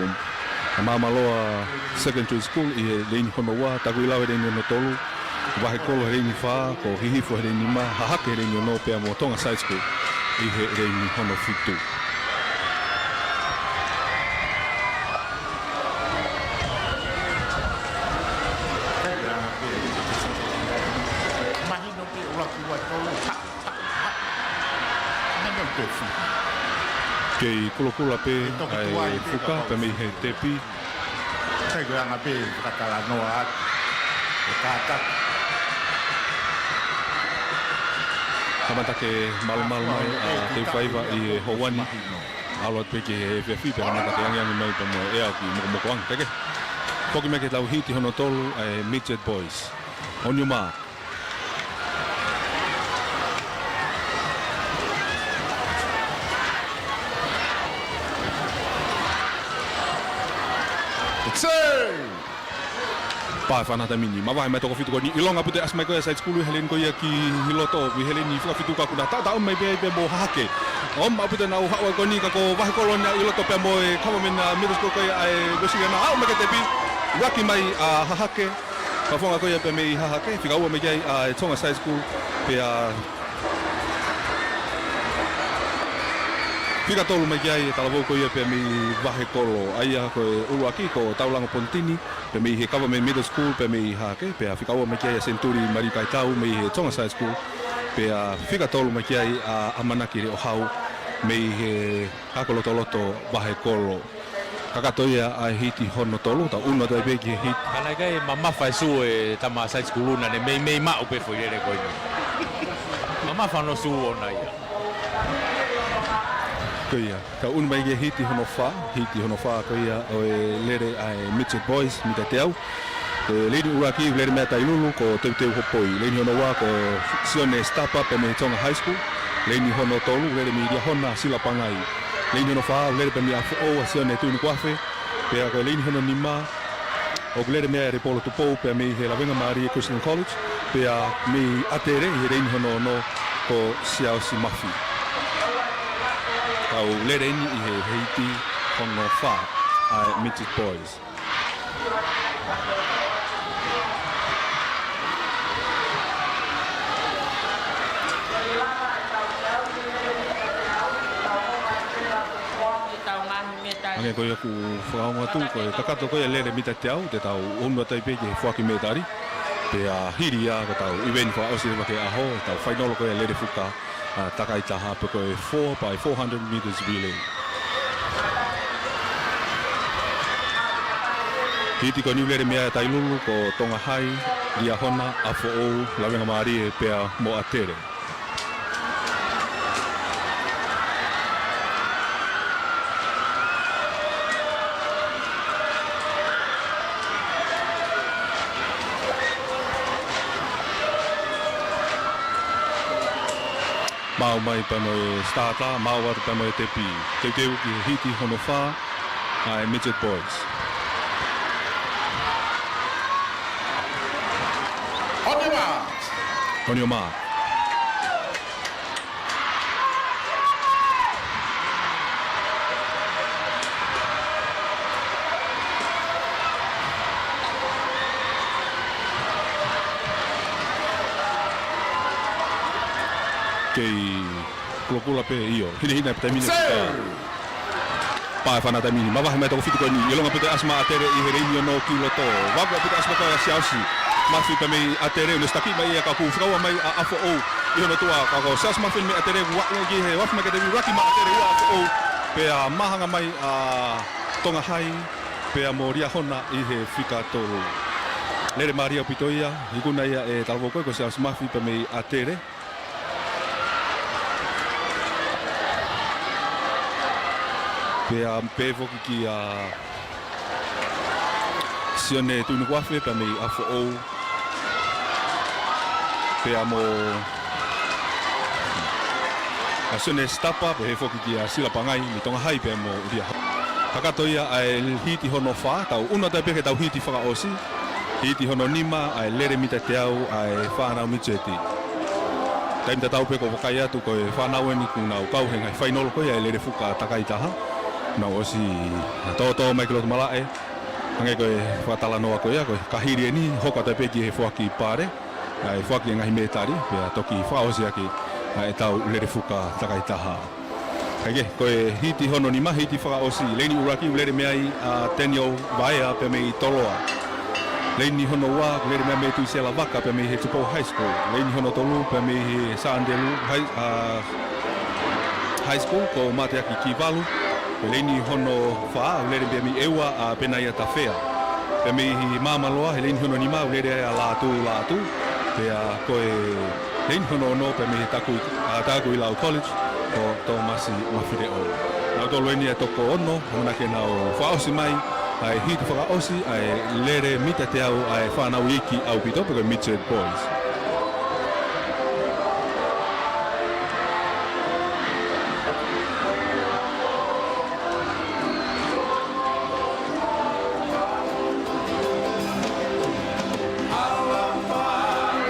Māmaloa Secondary School ʻi he laine hono ua, Takuilau he laine hono tolu, Vahekolo he laine fā, ko Hihifo he laine nima, Hahake he laine ono, pea mo Tonga Side School ʻi he laine hono fitu. Mahino pē ʻuluaki ua tolu, ta, ta, ta. Kei kulokula pē ʻa e fuka pē mei he tepi. Kai ko e anga pē fakatalanoa atu. E kātaki. Kamata ke malumalu mai ʻa Teufaiva ʻi he houa ni. ʻAlu atu pē ki he efiafi pea kamata ke angiangi mai pea mo e ʻea ki mokomokoʻanga. Kae kehe. Foki mai ki heʻetau hiti hono tolu ʻa e Midget Boys. On your mark. Pā e fana taimi ni, mavahe mai toko fitu ko eni, ʻilonga ʻaupito e ʻasi mai ko ia Side School he laine ko ia ki loto, ʻi he laine fakafitu ka kuo na taʻotaʻomi mai pē ia pea mo Hahake. ʻOmi ʻaupito ʻenau haʻu ko eni ka ko Vahekolo ʻi loto pea mo e Government, ʻa, Middle School ko ia ʻa e Uēsiliana, aʻu mai ki he tepi, ʻuluaki mai ʻa Hahake, Fakafofonga ko ia pea mei Hahake, fika ua mai ki ai ʻa e Tonga High School, pea fika tolu mai ki ai e talavou ko ia pea mei Vahekolo. ʻA ia ko e ʻuluaki ko Taulango Ponitini, pea mei he Government Middle School, pea mei Hahake, pea fika ua mai ki ai ʻa Senituli Maliu Kaitau, mei he Tonga High School, pea fika tolu mai ki ai ʻa ʻAmanaki Leʻohau, mei he Hakolotoloto Vahekolo. Kakato ia ʻa e hiti hono tolu, tau ʻunu atu ai pē ki he hiti. Ka naʻe ʻikai mamafa e sū e tama Saikuluna, ne meimei maʻu pē foʻi lele ko eni. Mamafa hono sū ʻoʻona ia. Ko ia, tau ʻunu mai ki he hiti hono fā, hiti hono fā ko ia ʻo e lele ʻa e Midget Boys, mita teau. Ko e leini ʻuluaki, lele mei ai ʻa Tailulu, ko Teuteu Hopoi. Leini hono ua, ko Sione Stapa, pea mei Tonga High School. Leini hono tolu, lele mei Liahona, Sila Pangai. Leini hono fā, lele pea mei ʻAfoʻou, ʻa Sione Tuʻinukuafe. Pea ko e leini hono nima, ʻoku lele mei ai ʻa Lepolo Tupou, pea mei he Lavengamālie Christian College. Pea mei ʻAtele, ʻi he leini hono ono, ko Siaosi Mafi. Kau lele eni ʻi he hiti hono fā, ʻa e Midget Boys. Hangē ko ia ʻoku fakaongo atu, ko e kakato ko ia e lele mita teau, te tau ʻunu atu ai pē ki he foaki mētali. Pea hili ia ko ʻetau ʻiveni fakaʻosi leva ki he ʻaho, ʻetau fainolo ko ia e lele fuka, ʻa, takaitaha pe ko e four by four hundred meters relay. Hiti ko eni ʻoku lele mei ai ʻa Tailulu, ko Tonga High, Liahona, ʻAfoʻou, Lavengamālie pea mo ʻAtele. Maʻu mai pea mo e starter, maʻu atu pea mo e tepi. Teuteu ki he hiti hono fā, ʻa e Midget Boys. On your mark. On your mark. Kei kulokula pē ʻio. Hinehina pē taimi ni. Sir. Pā e fana taimi ni. Mavahe mai toko fitu ko eni. ʻIlonga pē ʻa e ʻasi mai ʻa ʻAtele ʻi he leini ono ki loto. Vaku pē ʻa e ʻasi mai ko ia ʻa Siaosi Mafi pea mei ʻAtele, ʻo ne sitaki mai ia ka kuo fakaua mai ʻa ʻAfoʻou ʻi hono tuʻa, ka ko Siaosi Mafi mei ʻAtele, ua ki he ʻasi mai ke te ʻuluaki mai ʻAtele, ua ʻAfoʻou. Pea mahanga mai ʻa Tonga High pea mo Liahona ʻi he fika tolu. Lele mālie ʻaupito ia, ikuna ia ʻe he talavou ko ia ko Siaosi Mafi pea mei ʻAtele. Pea pehē foki kia Sione Tuʻinukuafe pea mei ʻAfoʻou. Pea mo ʻa Sione Stapa, pehē foki kia Sila Pangai mei Tonga High pea mo Liahona. Kakato ia ʻa e hiti hono fā, tau ʻunu atu ai pē ki heʻetau hiti fakaʻosi. Hiti hono nima, ʻa e lele mita teau, ʻa e fānau Midget. Taimi tatau pē ʻoku vakai atu ko e fānau eni kuo nau kau he ngaahi fainolo ko ia e lele fuka takaitaha. Nau ʻosi tōtō mai ki loto malaʻe. Hangē ko e fakatalanoa ko ia, ko e ka hili eni, hoko atu ai pē ki he foaki pale, ʻa e foaki e ngaahi mētali, pea toki fakaʻosi ʻaki ʻa ʻetau lele fuka takaitaha. Kae kehe, ko e hiti hono nima, hiti fakaʻosi, leini ʻuluaki, lele mei ai ʻa Daniel Vaea pea mei Toloa. Leini hono ua, lele mei ai mei Tuʻisela Vaka pea mei he Tupou High School. Leini hono tolu, pea mei he Sandelu High, ʻa, High School, ko Mateaki Kivalu. Leini hono fā, lele pea mei ʻEua ʻa Penaia Tafea. Pea mei he Māmaloa, he leini hono nima, lele ai ʻa Lātū Lātū. Pea ko e leini hono ono, pea mei he Taku, ʻa, Takuilau College, ko Tōmasi Mafileʻo. Nautolu eni ʻa e toko ono, ʻamanaki ke nau fakaʻosi mai ʻa e hiti fakaʻosi, ʻa e lele mita teau, ʻa e fānau iiki ʻaupito, pe ko e Midget Boys.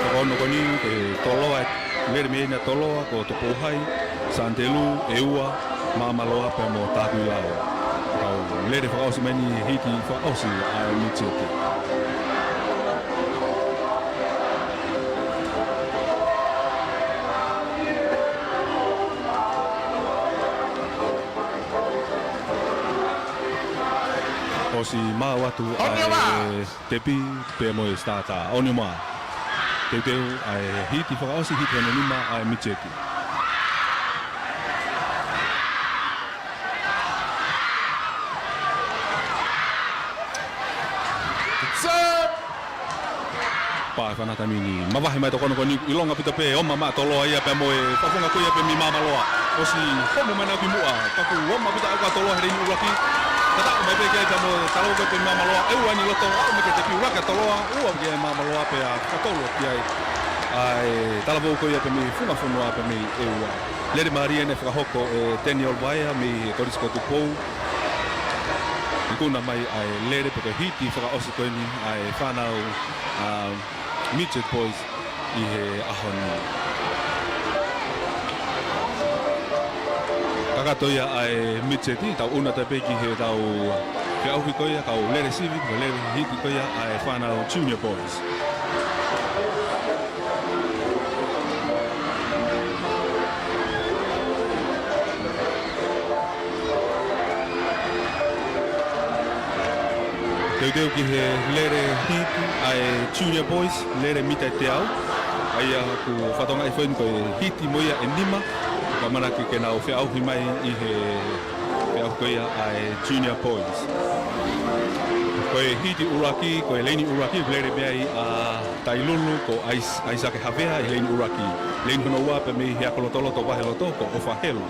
Toko ono ko eni, ko Toloa, lele mei ai ʻa Toloa, ko Tupou High, Sandelu, ʻEua, Māmaloa pea mo Takuilau. Kau lele fakaʻosi mai eni hiti fakaʻosi ʻa e Midget. ʻOsi maʻu atu ʻa e tepi pea mo e starter. On your mark. Teuteu ʻa e hiti fakaʻosi, hiti hono nima ʻa e Mitseki. Set! Pā e fana tamini. Mavahe mai tokoni ko eni, ʻilonga ʻaupito pē, ʻoma maʻa Toloa ia pea mo e fakafofonga ko ia pē mei Māmāloa. ʻOsi homo mai ʻena ki muʻa, ka kuo ʻoma ʻaupito ʻa Toloa he leini ʻuluaki. Ka taʻu mai pē ki ai pea mo e talavou ko ia pē mei Māmāloa. ʻEua ʻeni loto, aʻu mai ki he tepi, ʻuluaki ʻa Toloa, ua ki ai Māmāloa pea fakatolu ki ai ʻa e talavou ko ia pē mei Funga Fonua pē mei ʻEua. Lele mālie ʻeni fakahoko ʻe Daniel Vaea mei he Kolisi ko Tupou. Ikuna mai ʻa e lele pe ko e hiti fakaʻosi ko eni ʻa e fānau ʻa Midget Boys ʻi he ʻaho ni. Kakato ia ʻa e Midget, tau ʻunu atu pē ki heʻetau feʻauhi ko ia, kau lele sivi, kau lele hiti ko ia ʻa e fānau Junior Boys. Teuteu ki he lele hiti ʻa e Junior Boys, lele mita ʻe teau. ʻA ia ʻoku fakatokangaʻi foki eni ko e hiti mo ia ʻe nima, ka ʻamanaki ke nau feʻauhi mai ʻi he feʻauhi ko ia ʻa e Junior Boys. Ko e hiti ʻuluaki, ko e leini ʻuluaki, lele mei ai ʻa Tailulu, ko ʻAis-, ʻAisake Havea ʻi he leini ʻuluaki. Leini hono ua pē mei he ako lotoloto vahe loto, ko ʻOfa Helu.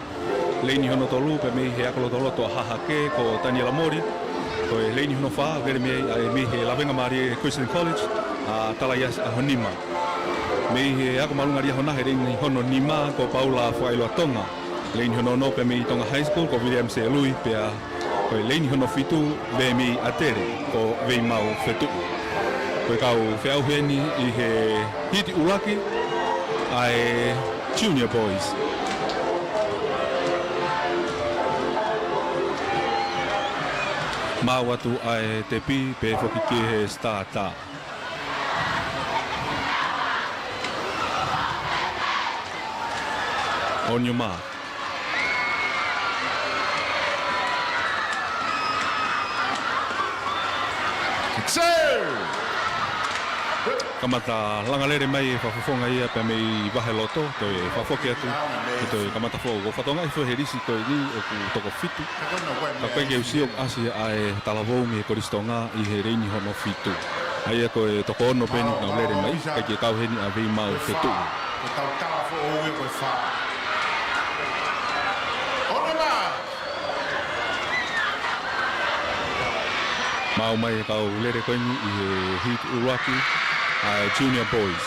Leini hono tolu pē mei he ako lotoloto ʻa Hahake, ko Taniela Mori. Ko e leini hono fā, lele mei ai, ʻa e mei he Lavengamālie Christian College, ʻa Talaiasi ʻAhonima. Mei he ako māʻolunga Liahona he leini hono nima, ko Paula Failoa Tonga. Leini hono ono pē mei Tonga High School, ko William Selui, pea ko e leini hono fitu, pē mei ʻAtele, ko Veimau Fetuʻu. Ko e kau feʻauhi eni ʻi he hiti ʻuluaki ʻa e Junior Boys. Maʻu atu ʻa e tepi pea foki ki he starter. On your mark. Set! Kamata langa lele mai e fakafofonga ia pea mei vahe loto, toe fakafoki atu, toe kamata foʻou. ʻOku fakatokangaʻi foki he lisi ko eni ʻoku toko fitu. Ka ʻoku ʻikai ke u sio ʻoku ʻasi ʻa e talavou mei Kolisi Tonga ʻi he leini hono fitu. ʻA ia ko e toko ono pē eni ʻoku nau lele mai, ʻikai ke kau heni ʻa Veimau Fetuʻu. Ko e tau tala foʻou ia ko e fā. On your mark. Maʻu mai e kau lele ko eni ʻi he hiti ʻuluaki ʻa e Junior Boys.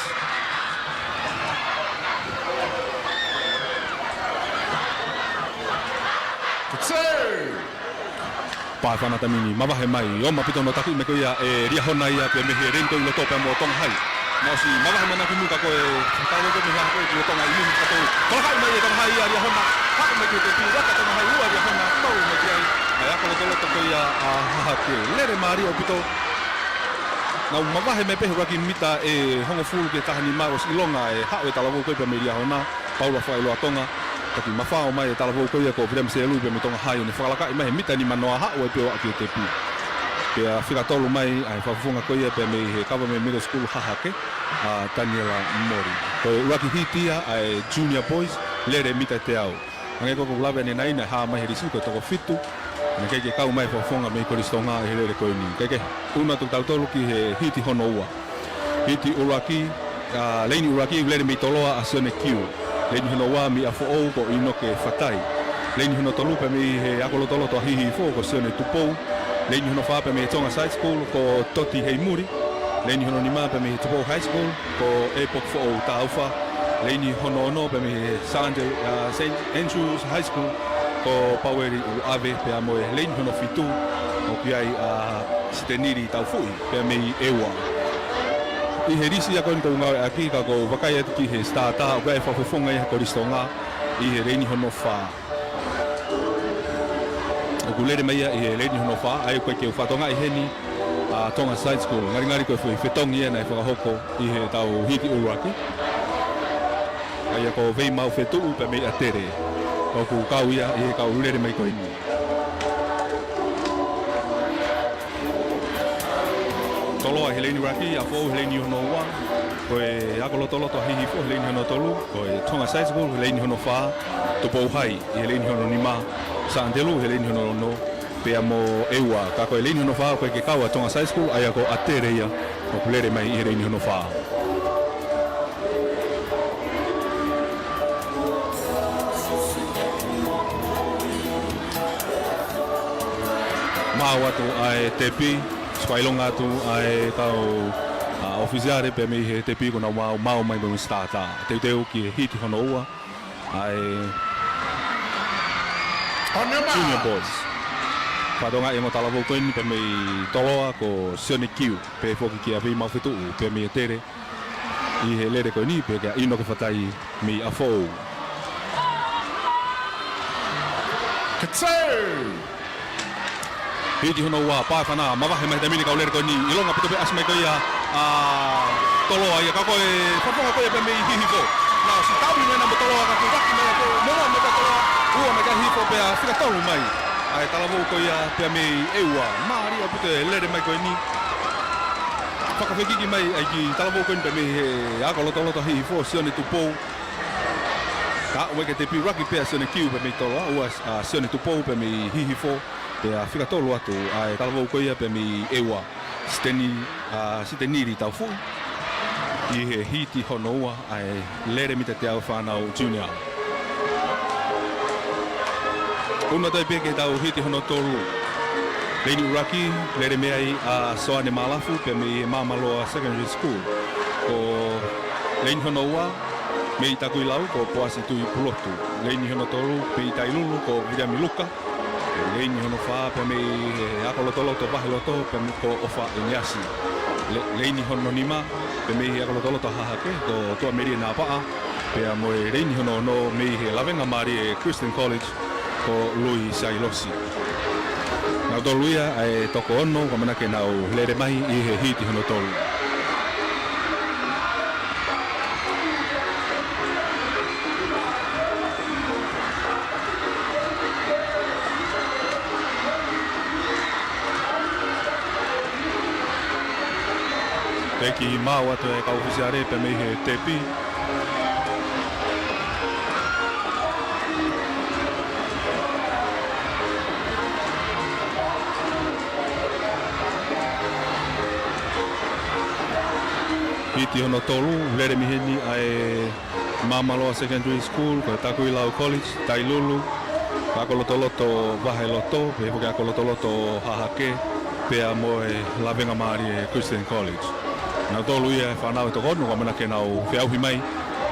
Pā e fana tamini, mavahe mai, ʻoma ʻaupito hono taki mai ko ia ʻe Liahona ia pē mei he leini ko ē ʻi loto pea mo Tonga High. Naʻe ʻosi mavahe mai ʻena ki muʻa ka ko e talavou ko ē mei Hahake ʻi loto ʻi he miniti ʻe tolu. Tolakaʻi mai ʻe Tonga High ʻa Liahona, haʻu mai ki he tepi, ʻuluaki ʻa Tonga High, ua ʻa Liahona, tau mai ki ai ʻa e ako lotoloto ko ia ʻa Hahake. Lele mālie ʻaupito. Nau mavahe mai pē he ʻuluaki mita ʻe hongofulu ki he taha nima, ʻosi ʻilonga e haʻu e talavou ko ē pē mei Liahona, Paula Failoa Tonga, taki mafao mai e talavou ko ia ko William Selui pē mei Tonga High, ʻo ne fakalakaʻi mai he mita nimanoa, haʻu ai pē ʻo aʻu ki he tepi. Pea fakatolu mai ʻa e fakafofonga ko ia pē mei he Government Middle School Hahake, ʻa Taniela Mori. Ko e ʻuluaki hiti ia ʻa e Junior Boys, lele mita ʻe teau. Hangē ko ʻeku lave ʻanenai, naʻe hā mai he lisi ko e toko fitu, naʻe ʻikai ke kau mai e fakafofonga mei Kolisi Tonga ʻi he lele ko eni. Kae kehe, ʻunu atu kitautolu ki he hiti hono ua. Hiti ʻuluaki, ʻa, leini ʻuluaki, lele mei Toloa ʻa Sione Kiu. Leini hono ua mei ʻApifoʻou ko ʻInoke Fatai. Leini hono tolu pē mei he ako lotoloto ʻa Hihifo ko Sione Tupou. Leini hono fā pē mei he Tonga Side School ko Toti Heimuli. Leini hono nima pē mei he Tupou High School ko ʻEpoki Foʻou Taufa. Leini hono ono pē mei he Saint, ʻa, Saint Andrew's High School ko Paueli ʻUluʻave, pea mo e leini hono fitu ʻoku ʻi ai ʻa Sitenili Taufuʻi pē mei ʻEua. ʻI he lisi ia ko eni ʻoku ou ngāueʻaki, ka ʻoku ou vakai atu ki he starter, ʻoku ʻi ai e fakafofonga ia ʻa Kolisi Tonga ʻi he leini hono fā. ʻOku lele mai ia ʻi he leini hono fā, ʻa ia ʻoku ʻikai ke u fakatokangaʻi heni ʻa Tonga Side School. Ngalingali ko e foʻi fetongi ia naʻe fakahoko ʻi heʻetau hiti ʻuluaki. ʻA ia ko Veimau Fetuʻu pē mei ʻAtele ʻoku kau ia ʻi he kau lele mai ko eni. Toloa ʻi he leini ʻuluaki, ʻApifoʻou ʻi he leini hono ua, ko e ako lotoloto Hihifo ʻi he leini hono tolu, ko e Tonga High School ʻi he leini hono fā, Tupou High ʻi he leini hono nima, Saint Andrew ʻi he leini hono ono, pea mo ʻEua. Ka ko e leini hono fā ʻoku ʻikai ke kau ʻa Tonga High School, ʻa ia ko ʻAtele ia ʻoku lele mai ʻi he leini hono fā. Maʻu atu ʻa e tepi, fakaʻilonga atu ʻa e kau, ʻa, ʻōfisiale pea mei he tepi kuo nau maʻu, maʻu mai mo e sitata. Teuteu ki he hiti hono ua ʻa e Junior Boys. Fatongia ʻo e ongo talavou ko eni pea mei Toloa ko Sione Kiu, pehē foki kia Veimau Fetuʻu pea mei ʻAtele ʻi he lele ko eni pea kia ʻInoke Fatai mei ʻApifoʻou. Katsū! Hiti hono ua, pae fana, mavahe mai he taimi ni kau lele ko eni, ʻilonga ʻaupito pē ʻasi mai ko ia ʻa Toloa ia, ka ko e fakafofonga ko ia pea mei Hihifo. Naʻe ʻosi taumi mai ʻena mo Toloa ka kuo ʻuluaki mai ʻa Toloa, mo ua mai ʻa Toloa, ua mai ʻa Hihifo pea fika tolu mai ʻa e talavou ko ia pea mei ʻEua. Mālie ʻaupito e lele mai ko eni. Fakafekiki mai ʻa e kiʻi talavou ko eni pea mei he ako lotoloto Hihifo, Sione Tupou. Ka ʻoku ʻikai ke tepi, ʻuluaki pē ʻa Sione Kiu pea mei Toloa, ua ʻa Sione Tupou pea mei Hihifo, pea fika tolu atu ʻa e talavou ko ia pea mei ʻEua, Siteni, ʻa, Sitenili Taufuʻi, ʻi he hiti hono ua ʻa e lele mita teau fānau junior. Unu atu ai pē ki heʻetau hiti hono tolu. Leini ʻuluaki, lele mei ai ʻa Soane Malafu pea mei Māmaloa Secondary School. Ko leini hono ua, mei Takuilau ko Poasi Tuʻipulotu. Leini hono tolu, mei Tailulu ko Viliami Luka. Leini hono fā, pea mei he ako lotoloto Vaheloto, pea mei ko ʻOfa ʻIniasi. Le-, leini hono nima, pea mei he ako lotoloto Hahake ko Tuʻamelie Napaʻa, pea mo e leini hono ono mei he Lavengamālie Christian College ko Lui Sailosi. Nautolu ia ʻa e toko ono, ʻoku ʻamanaki ke nau lele mai ʻi he hiti hono tolu. Pea kiʻi maʻu atu e kau ʻōfisiale pea mei he tepi. Hiti hono tolu, lele mei heni ʻa e Māmaloa Secondary School, ko e Takuilau College, Tailulu, ako lotoloto Vaheloto, pea foki ako lotoloto Hahake, pea mo e Lavengamālie Christian College. Nautolu ia e fānau ʻe toko ono, ʻoku ʻamanaki ke nau feʻauhi mai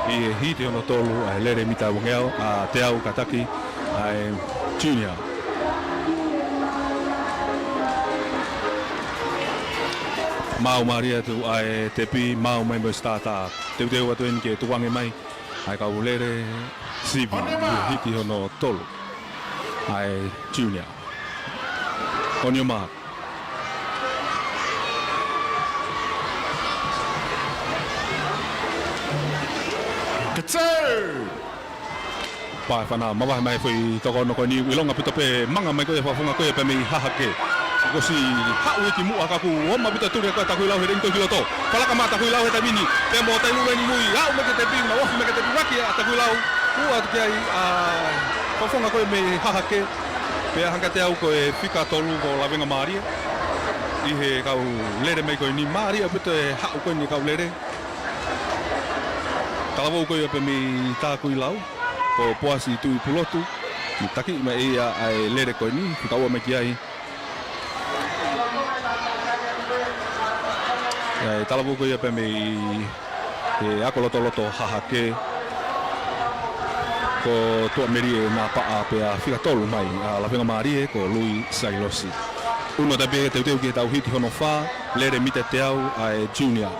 ʻi he hiti hono tolu ʻa e lele mita uangeau, ʻa, teau kātaki, ʻa e junior. Maʻu mālie atu ʻa e tepi, maʻu mai mo e sitata. Teuteu atu eni ke tukuange mai ʻa e kau lele sivi ʻi he hiti hono tolu ʻa e junior. On your mark. Katsū! Pae fana, mavahe mai foʻi toko ono ko eni, ʻilonga ʻaupito pē manga mai ko ia fakafofonga ko ia pea mei Hahake. Kuo ʻosi haʻu ia ki muʻa ka kuo ʻomai ʻaupito e tuli ko ia ʻa Takuilau he leini ko ia ki loto. Palaka mai ʻa Takuilau he taimi ni, pea mo Tailulu eni mui, aʻu mai ki he tepi, maʻu ofi mai ki he tepi, ʻuluaki ʻa Takuilau, ua atu ki ai ʻa fakafofonga ko ia mei Hahake. Pea hangē ko e teau ko e fika tolu ko Lavengamālie. ʻI he kau lele mai ko eni, mālie ʻaupito e haʻu ko eni kau lele. Talavou ko ia pea mei Takuilau, ko Poasi Tuʻipulotu, ʻoku taki mai ia ʻa e lele ko eni, fika ua mai ki ai. ʻA e talavou ko ia pea mei he ako lotoloto Hahake, ko Tuʻamelie Napaʻa pea fika tolu mai, ʻa Lavengamālie ko Lui Sailosi. Unu atu ai pē teuteu ki heʻetau hiti hono fā, lele mita teau ʻa e junior.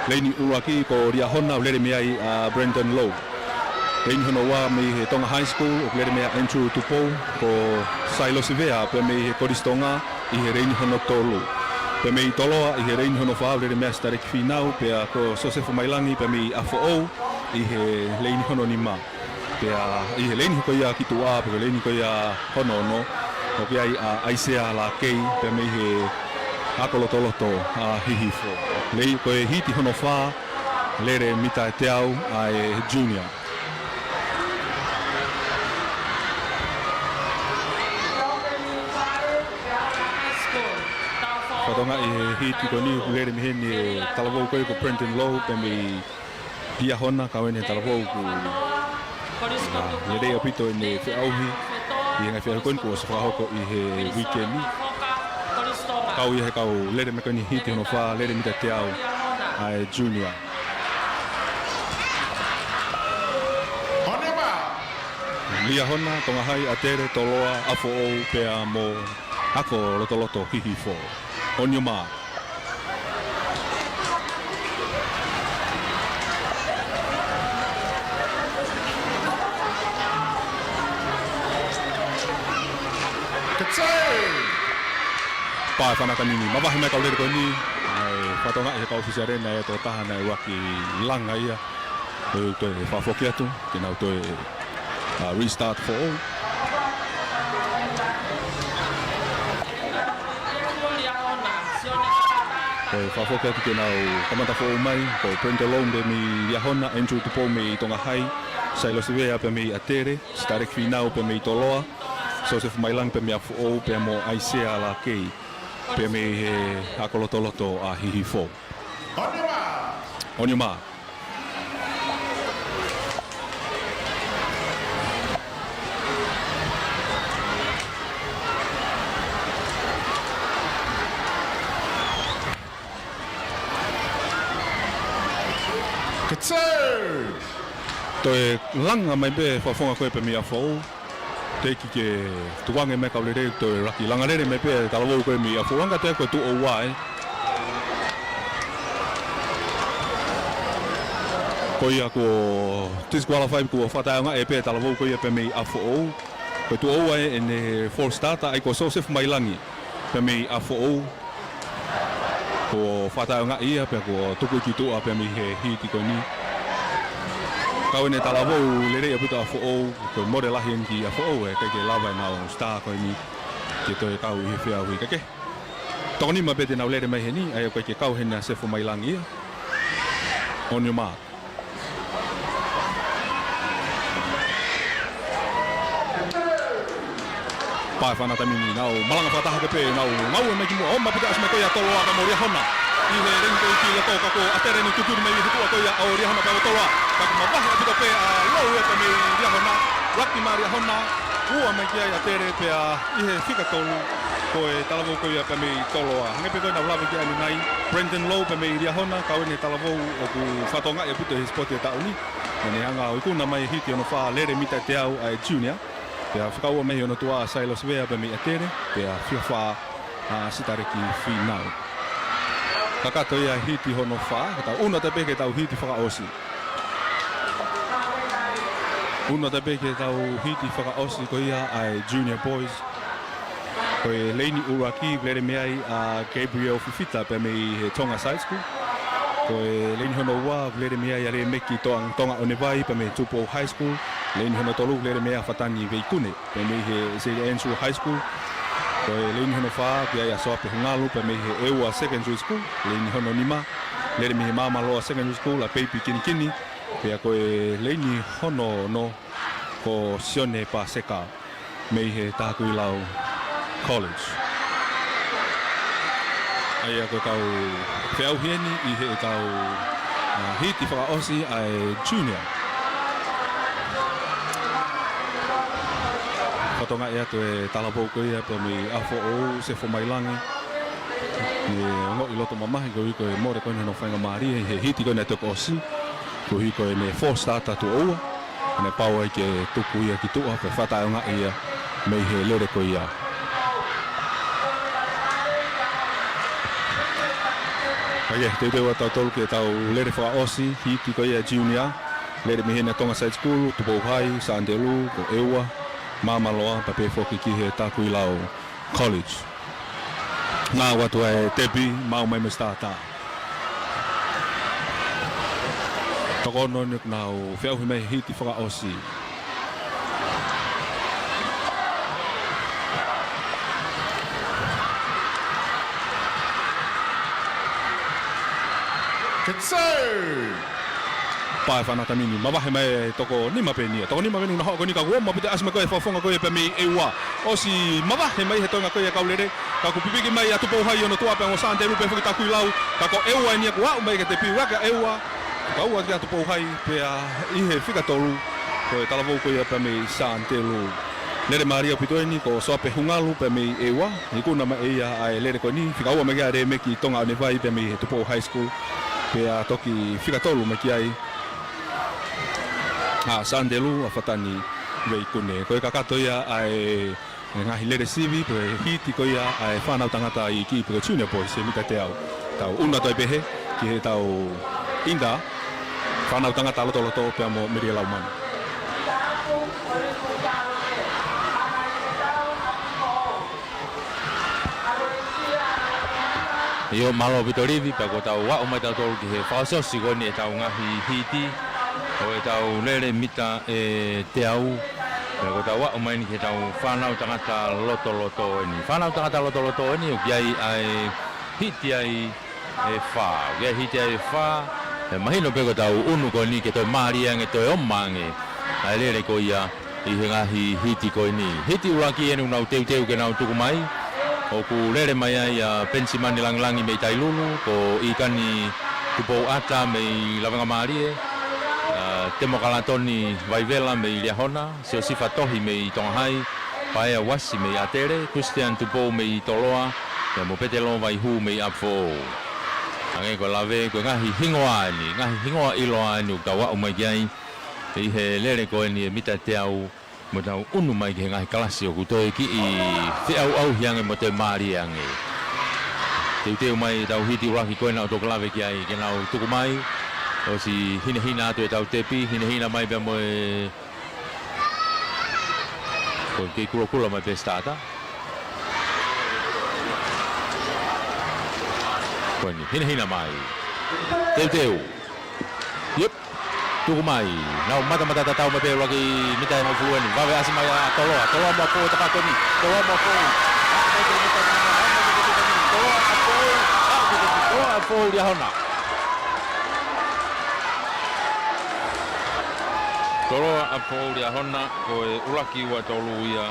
Leini ʻuluaki ko Liahona, lele mei ai ʻa Brandon Lowe. Leini hono ua mei he Tonga High School, ʻoku lele mei ai ʻa Andrew Tupou, ko Sailosi Vea, pea mei he Kolisi Tonga, ʻi he leini hono tolu. Pea mei Toloa, ʻi he leini hono fā, lele mei ai ʻa Sitaleki Fīnau, pea ko Sosefo Mailangi, pea mei ʻApifoʻou, ʻi he leini hono nima. Pea ʻi he leini ko ia ki tuʻa, pea ko e leini ko ia hono ono, ʻoku ʻi ai ʻa ʻAisea Lakei, pea mei he Ako Lotoloto ʻa Hihifo. Lei ko e hiti hono fā, lele mita ʻe teau ʻa e junior. Fakatokangaʻi he hiti ko eni, lele mei heni e talavou ko ē ko Brenton Lowe, pea mei Liahona, kau eni he talavou ʻoku, ā, lelei ʻaupito ʻene feʻauhi ʻi he ngaahi feʻauhi ko eni kuo ʻosi fakahoko ʻi he uike ni. Kau ia he kau lele mai ko eni hiti hono fā, lele mita ʻe teau ʻa e junior. Liahona, Tonga Hai, ʻAtele, Toloa, ʻApifoʻou, pea mo Ako Lotoloto Hihifo. On your mark. Pae fana kamini, mavahe mai kau lele ko eni, ʻa e fakatokangaʻi he kau ʻōfisiale naʻe ʻi ai e tokotaha naʻe ʻuluaki langa ia. ʻOku toe fakafoki atu, ke nau toe, ā, restart foʻou. Ko e fakafoki atu ke nau kamata foʻou mai, ko Brenton Lowe pē mei Liahona, Andrew Tupou mei Tonga Hai, Sailosi Vea pē mei ʻAtele, Sitaleki Fīnau pē mei Toloa, Joseph Mailangi pē mei ʻApifoʻou, pea mo ʻAisea Lakei pē mei he Ako Lotoloto ʻa Hihifo. On your mark. Toe langa mai pē fakafofonga ko ē pē mei ʻApifoʻou. Teʻeki ke tukuange mai kau lele, toe ʻuluaki langa lele mai pē talavou ko ē mei ʻApifoʻou, anga atu ko e tuʻo ua ē. Ko ia kuo disqualify, kuo fakataʻeʻaongaʻi pē talavou ko ia pē mei ʻApifoʻou. Ko e tuʻo ua ē ʻene false starter, ʻa ia ko Joseph Mailangi pē mei ʻApifoʻou. Kuo fakataʻeʻaongaʻi ia pea kuo tuku ki tuʻa pē mei he hiti ko eni. Kau eni e talavou lelei ʻaupito ʻApifoʻou, ko e mole lahi eni ki ʻApifoʻou, ʻe ʻikai ke lava ʻenau star ko eni ke toe kau ʻi he feʻauhi. Kae kehe, toko nima pē te nau lele mai heni, ʻa ia ʻoku ʻikai ke kau heni ʻa Joseph Mailangi ia. On your mark. Pae fana kamini, nau malanga fakataha pē, nau ngaue mai ki muʻa, ʻo maputa ʻasi mai ko ia Toloa pea mo Liahona. ʻI he leni ko ē ki loto ka ko ʻAtele ʻene tuku mai ʻi he tuʻa ko ia ʻo Liahona pea mo Toloa. Ka kuo mavahe ʻaupito pē ʻa Lowe pē mei Liahona, ʻuluaki mai Liahona, ua mai ki ai ʻAtele pea ʻi he fika tolu, ko e talavou ko ia pē mei Toloa. Hangē pē ko ʻenau lave ki ai ʻanenai, Brenton Lowe pē mei Liahona, kau eni e talavou ʻoku fakatokangaʻi ʻaupito he sipoti ʻo e taʻu ni. Naʻa ne hanga ʻo ikuna mai e hiti hono fā, lele mita ʻe teau ʻa e junior. Pea fekauʻaki mai hono tuʻa Sailosi Vea pē mei ʻAtele, pea fika fā ʻa Sitaleki Fīnau. Kakato ia hiti hono fā, ka tau ʻunu atu pē ki heʻetau hiti fakaʻosi. ʻUnu atu pē ki heʻetau hiti fakaʻosi ko ia ʻa e Junior Boys. Ko e leini ʻuluaki, lele mei ai ʻa Gabriel Fifita pē mei he Tonga Side School. Ko e leini hono ua, lele mei ai ʻa Lēmeki Toa-, Tonga ʻOnevai pē mei Tupou High School. Leini hono tolu, lele mei ai ʻa Fatani Veikune pē mei he Saint Andrew High School. Ko e leini hono fā, pea ʻi ai ʻa Soape Hungalu pē mei he ʻEua Secondary School. Leini hono nima, lele mei he Māmaloa Secondary School, ʻa Peipi Kinikini. Pea ko e leini hono ono, ko Sione Paseka mei he Takuilau College. ʻA ia ko e kau feʻauhi eni ʻi heʻetau, ā, hiti fakaʻosi ʻa e junior. Fakatokangaʻi atu e talavou ko ia pē mei ʻApifoʻou, Sefo Mailangi. Ne ongoʻi loto mamahi koeʻuhi ko e mole ko eni hono faingamālie ʻi he hiti ko eni naʻe toki ʻosi. Koeʻuhi ko ʻene false starter tuʻo ua. Naʻe pau ai ke tuku ia ki tuʻa, pea fakataʻeʻaongaʻi ia mei he lele ko ia. Kae kehe, teuteu atu tautolu ki heʻetau lele fakaʻosi, hiti ko ia junior. Lele mei heni ʻa Tonga Side School, Tupou High, Saint Andrew, ko ʻEua, Māmaloa, pea pehē foki ki he Takuilau College. Ngāue atu ʻa e tepi, maʻu mai mo e starter. Toko ono eni ʻoku nau feʻauhi mai he hiti fakaʻosi. Ketsei! Pā e fānau taimi ni, mavahe mai e toko nima pē eni ia. Toko nima pē eni naʻe hoko ko eni ka kuo ʻomai pē ʻa e ʻasi mai ko ē e fakafofonga ko ia pea mei ʻEua. ʻOsi mavahe mai he toenga ko ia e kau lele. Ka kuo pipiki mai ʻa Tupou Hai ʻi hono tuʻa pea mo Santelu pea foki Takuilau. Ka ko ʻEua eni ia kuo aʻu mai ke tepi ua ka ʻEua. Ka ua kia Tupou Hai pea ʻi he fika tolu. Ko e talavou ko ia pea mei Santelu. Lele mālie ʻaupito eni ko Soape Hungalu pea mei ʻEua. Ikuna mai ʻe ia ʻa e lele ko eni, fika ua mai ki ai ʻa Lēmeki Tonga ʻOnevai pea mei he Tupou High School. Pea toki fika tolu mai ki ai ʻa Santelu ʻa Fatani Veikune. Ko e kakato ia ʻa e ngaahi lele sivi, ko e hiti ko ia ʻa e fānau tangata iiki pe ko e junior boys he mita teau. Tau ʻunu atu ai pē hē ki heʻetau inda fānau tangata lotoloto pea mo Melie Laumanu. ʻIo, mālō ʻaupito Livi, pea kuo tau aʻu mai tautolu ki he fakaʻosiʻosi ko eni ʻetau ngaahi hiti ʻo ʻetau lele mita ʻe teau. Pea kuo tau aʻu mai eni ki heʻetau fānau tangata lotoloto eni. Fānau tangata lotoloto eni, ʻoku ʻi ai ʻa e hiti ai ʻe fā. ʻOku ʻi ai e hiti ai ʻe fā. ʻE mahino pē ko ʻetau ʻunu ko eni ke toe mālie ange, toe oma ange ʻa e lele ko ia ʻi he ngaahi hiti ko eni. Hiti ʻuluaki eni ʻoku nau teuteu ke nau tuku mai. ʻOku lele mai ai ʻa Penisimani Langilangi mei Tailulu, ko ʻIkani Tupouʻata mei Lavengamālie, ʻa Temokalatoni Vaivela mei Liahona, Siosifa Tohi mei Tonga Hai, Paea Uasi mei ʻAtele, Christian Tupou mei Toloa, pea mo Petelo Vaihū mei ʻApifoʻou. Hangē ko e lave, ko e ngaahi hingoa eni, ngaahi hingoa ʻiloa eni ʻoku tau aʻu mai ki ai ʻi he lele ko eni e mita teau, mo tau ʻunu mai ki he ngaahi kalasi ʻoku toe kiʻi feʻauʻauhi ange mo toe mālie ange. Teuteu mai ʻetau hiti ʻuluaki ko ena ʻoku toki lave ki ai ke nau tuku mai. ʻOsi hinehina atu ʻetau tepi, hinehina mai pea mo e, ko e kei kulokula mai pē Stata. Ko eni, hinehina mai. Teuteu. Yep. Tuku mai. Nau matamata tatau mai pē ʻuluaki mita ʻe hongofulu eni. Vave ʻasi mai ʻa Toloa. Toloa mo ʻApifoʻou he tafaʻaki ko eni. Toloa mo ʻApifoʻou. Toloa mo ʻApifoʻou. Toloa mo ʻApifoʻou Liahona. Toloa ʻApifoʻou Liahona, ko e ʻuluaki ua tolu ia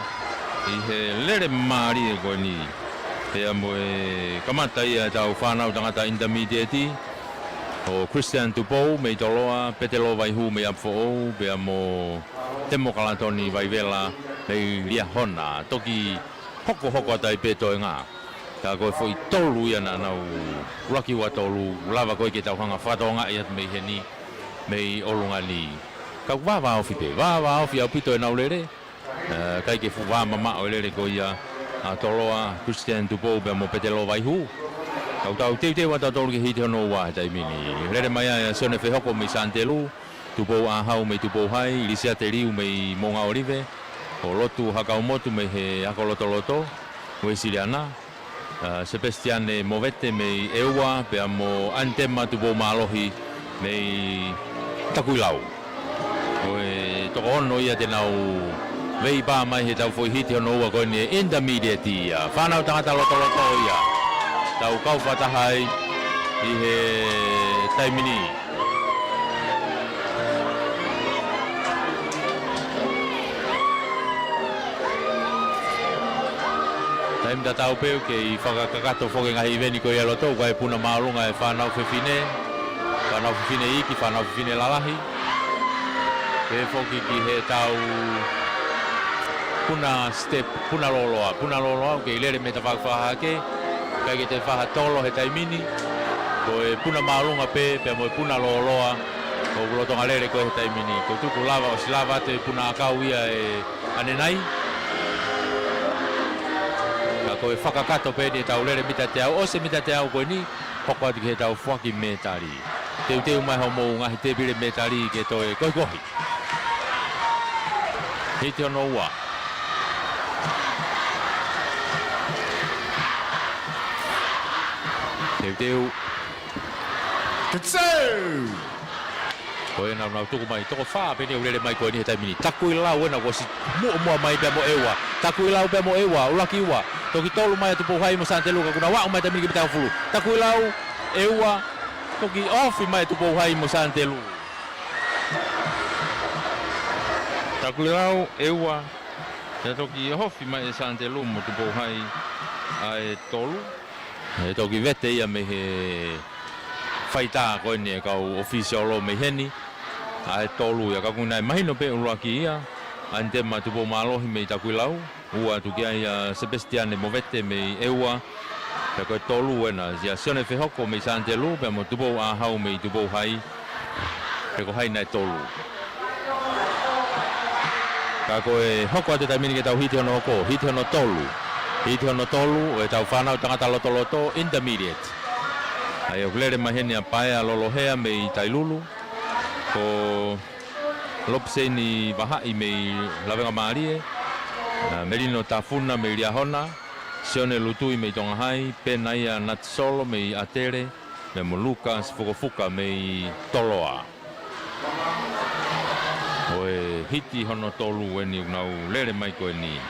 ʻi he lele mālie ko eni. Pea mo e kamata ia ʻetau fānau tangata intermediate, ʻo Christian Tupou mei Toloa, Petelo Vaihū mei ʻApifoʻou, pea mo Temokalatoni Vaivela mei Liahona. Toki hokohoko atu ai pē toenga. Ka ko e foʻi tolu ia naʻa nau ʻuluaki ua tolu, lava ko ē ke tau hanga fakatokangaʻi atu mei heni, mei ʻolunga ni. Ka ʻoku vāvāofi pē, vāvāofi ʻaupito ʻenau lele. ʻE, ʻikai ke fuʻu vāmamaʻo e lele ko ia ʻa Toloa, Christian Tupou pea mo Petelo Vaihū. Ka ʻoku tau teuteu atu tautolu ki he hiti hono ua he taimi ni. Lele mai ai ʻa Sione Fehoko mei Santelu, Tupou ʻAhau mei Tupou Hai, Lisiate Liu mei Moʻunga ʻOlive, ʻo Lotu Hakaumotu mei he Ako Lotoloto Uēsiliana, ʻa Sepesitiane Movete mei ʻEua, pea mo ʻAnitema Tupoumālohi mei Takuilau. Ko e toko ono ia te nau veipā mai heʻetau foʻi hiti hono ua ko eni e intermediate ia. Fānau tangata lotoloto ia. Tau kau fakataha ai ʻi he taimi ni. Taimi tatau pē ʻoku kei fakakakato foki e ngaahi ʻiveni ko ia ʻi loto, ʻoku ʻi ai e puna māʻolunga e fānau fefine, fānau fefine iiki, fānau fefine lalahi. Pehē foki ki heʻetau puna step, puna lōloa, puna lōloa, ʻoku kei lele mei he tafaʻaki fakahahake, ʻikai ke toe faʻa tolo he taimi ni, ko e puna māʻolunga pē, pea mo e puna lōloa, ʻoku lolotonga lele ko ē he taimi ni. Ko e tuku lava, ʻosi lava atu e puna ʻakau ia ʻe ʻanenai. Ka ko e fakakakato pē eni ʻetau lele mita teau, ʻosi e mita teau ko eni, hoko atu ki heʻetau foaki mētali. Teuteu mai hoʻomou ngaahi tēpile mētali ke toe kohikohi. Hiti hono ua. Teuteu. Ketsei! Ko ena naʻa nau tuku mai, toko fā pē eni ʻoku lele mai ko eni he taimi ni. Takuilau ena kuo ʻosi muʻomuʻa mai pea mo ʻEua. Takuilau pea mo ʻEua, ʻuluaki ua. Toki tolu mai ʻa Tupou Hai mo Santelu ka kuo nau aʻu mai he taimi ni ki he mita hongofulu. Takuilau, ʻEua, Toki ofi mai Tupou Hai mo Sātelū. Takuilau ʻe ua, pea toki ofi mai ʻe Sātelū mo Tupou Hai ʻa e tolu. ʻE toki vete ia mei he faitā ko eni ʻa e kau ʻōfisiolo mei heni. ʻA e tolu ia ka ʻoku nau mahino pē ʻuluaki ia. ʻAnitema Tupoumālohi mei Takuilau. Ua atu ki ai ʻa Sepesitiane Movete mei ʻEua. Pea ko e tolu ena, ʻa Sione Fehoko mei Sātelū, pea mo Tupou ʻAhau mei Tupou Hai. Pea ko hai naʻe tolu. Ka ko e hoko atu e taimi ni ke tau hiti hono hoko, hiti hono tolu. Hiti hono tolu, ʻo ʻetau fānau tangata lotoloto, intermediate. ʻA ia ʻoku lele mai heni ʻa Paea Lolohea mei Tailulu. Ko Lopiseni Vahaʻi mei Lavengamālie, ʻa Melino Tafuna mei Liahona, Sione Lutui mei Tonga Hai, Penaia Natisolo mei ʻAtele, pea mo Lukas Fukofuka mei Toloa. ʻO e hiti hono tolu eni ʻoku nau lele mai ko eni.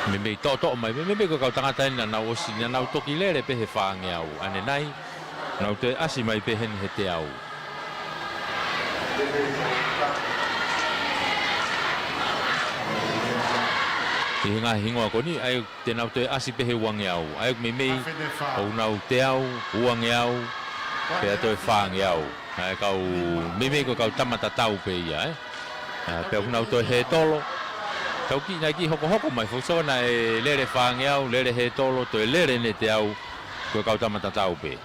Meimei toʻotoʻo mai, meimei ko e kau tangata eni naʻa nau ʻosi, naʻa nau toki lele pē he fāngeau. ʻAnenai, nau toe ʻasi mai pē heni he teau. ʻI he ngaahi hingoa ko eni, ʻa ia te nau toe ʻasi pē he uangeau. ʻA ia ʻoku meimei, ʻoku nau teau, uangeau, pea toe fāngeau. ʻA e kau, meimei ko e kau tama tatau pē ia, ē. ʻA, pea ʻoku nau toe hētolo. Tau kiʻi, naʻe kiʻi hokohoko mai, foki so naʻe lele fāngeau, lele hētolo, toe lele ʻene teau, ko e kau tama tatau pē.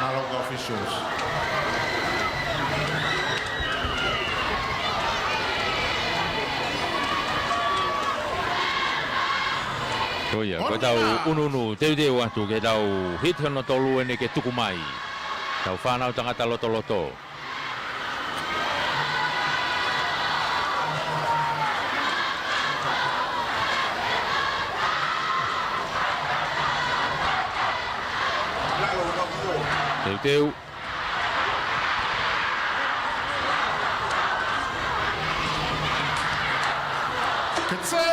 Mālō kau officials. Ko ia, ko ʻetau unuunu, teuteu atu ke tau hiti hono tolu eni ke tuku mai. Tau fānau tangata lotoloto. Teuteu. Kitsū!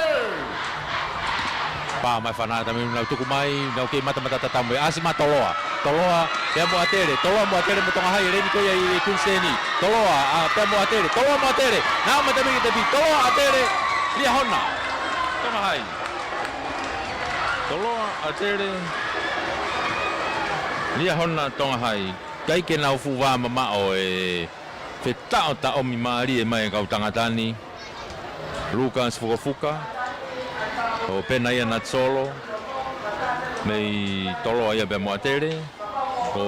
Pā mai fānau taimi ni nau tuku mai, nau kei matamata tatau mai. ʻAsi mai Toloa. Toloa, pea mo ʻAtele. Toloa mo ʻAtele mo Tonga Hai, leni ko ia ʻi Kuini Seni. Toloa, ʻa, pea mo ʻAtele. Toloa mo ʻAtele. Nau matamata tepi. Toloa, ʻAtele, Liahona, Tonga Hai. Toloa, ʻAtele, Liahona, Tonga Hai. ʻIkai ke nau fuʻu vā mamaʻo e fetaʻotaʻomi mālie mai e kau tangata ni. Lukas Fukofuka, ʻo Penaia Natisolo, mei Toloa ia pea mo ʻAtele, ʻo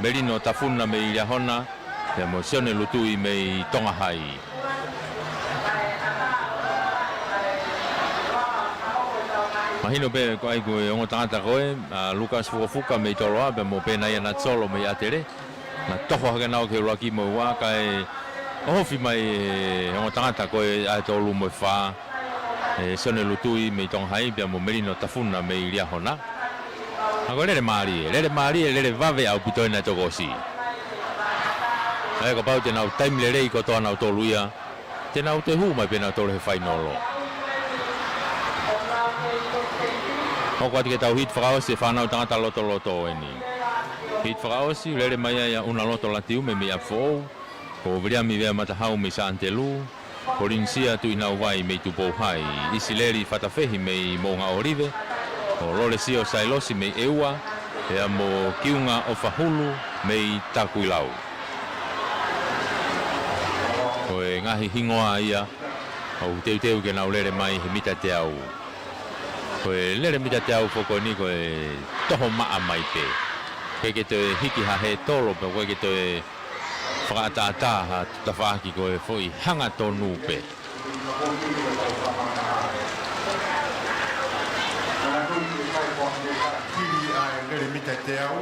Melino Tafuna mei Liahona, pea mo Sione Lutui mei Tonga Hai. Mahino pē ko hai ko e ongo tangata ko ē, ʻa Lukas Fukofuka mei Toloa, pea mo Penaia Natisolo mei ʻAtele. Naʻe toho hake nau ke ʻuluaki mo e ua, kae ʻohofi mai e ongo tangata ko ē ʻa e tolu mo e fā, ʻe Sione Lutui mei Tonga Hai pea mo Melino Tafuna mei Liahona. ʻA ko e lele mālie, lele mālie, lele vave ʻaupito ʻena e toko ʻosi. ʻA ia kapau te nau taimi lelei kotoa nautolu ia, te nau toe hū mai pē nautolu he fainolo. Hoko atu ke tau hiti fakaʻosi e fānau tangata lotoloto eni. Hiti fakaʻosi, lele mai ai ʻa ʻUnaloto Latiume mei ʻApifoʻou, ko Viliami Veamatahau mei Sātelū, Polinisia Tuʻinauvai mei Tupou Hai, ʻIsileli Fatafehi mei Moʻunga ʻŌlive, ko Lolesio Sailosi mei ʻEua, pea mo Kiunga ʻOfahulu mei Takuilau. Ko e ngaahi hingoa ia ʻoku teuteu ke nau lele mai he mita teau. Ko e lele mita teau foki ko eni ko e toho maʻa mai pē. ʻIkai ke toe hiki ha hētolo pea ʻikai ke toe fakaʻataʻatā ha tafaʻaki, ko e foʻi hangatonu pē. Hili ʻa e lele mita teau.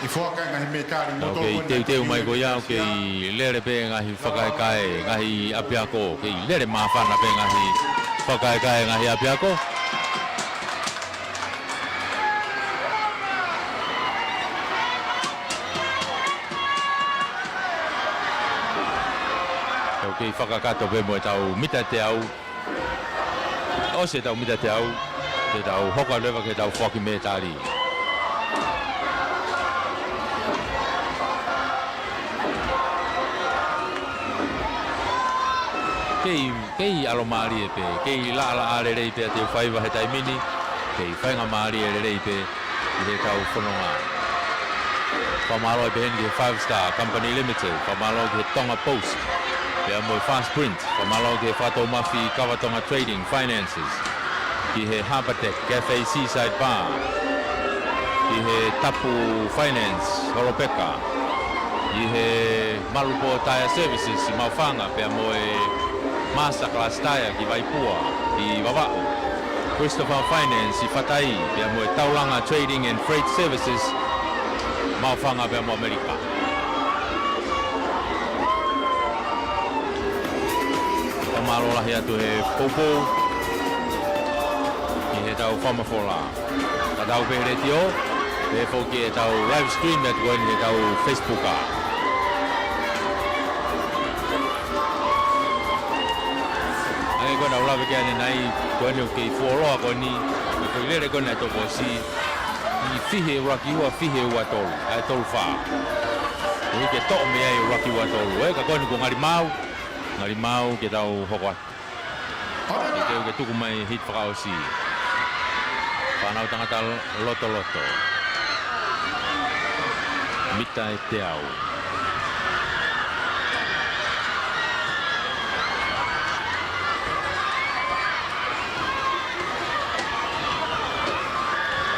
ʻI foaki e ngaahi metali mo tolu. ʻOku kei teuteu mai ko ia, ʻoku kei lele pē ngaahi fakaekae, ngaahi ʻapiako, kei lele māfana pē ngaahi fakaekae, ngaahi ʻapiako. ʻOku kei fakakakato pē mo ʻetau mita teau. ʻOsi ʻetau mita teau, te tau hoko atu leva ki heʻetau foaki mētali. Kei, kei ʻalomālie pē, kei laʻalaʻā lelei pē ʻa Teufaiva he taimi ni, kei faingamālie lelei pē ʻi heʻetau fononga. Fakamālō ai pē heni ki he Five Star Company Limited, fakamālō ki he Tonga Post, pea mo e Fast Print, fakamālō ki he Fakatoumafi Kava Tonga Trading Finances, ki he Harbour Deck Cafe Seaside Bar, ki he Tapu Finance Holopeka, ki he Malupō Tyre Services ʻi Maʻufanga, pea mo e Master Class Tyre ki Vaipua, ki Vavaʻu, Christopher Finance ʻi Fatai, pea mo e Taulanga Trading and Freight Services, Maʻufanga pea mo ʻAmelika. Fakamālō lahi atu he poupou ʻi heʻetau fakamafola. Ka tau pē he letiō, pea foki ʻetau live stream atu ko eni heʻetau Facebook ʻa. ʻA ia ko ena ʻoku lave ki ai ʻanenai, ko eni ʻoku kei fuoloa ko eni, ko e foʻi lele ko ena ʻa e tokosiʻi, ʻi he fihi ʻa e ʻuluaki ua, fihi ʻa e ua tolu, ʻa e tolu fā. ʻOku ʻikai ke toʻo mei ai ʻa e ʻuluaki ua tolu, ē, ka ko eni kuo ngali maau, ngali maau ke tau hoko atu. Ke teu ke tuku mai hiti fakaʻosi. Fānau tangata lotoloto. Mita ʻe teau.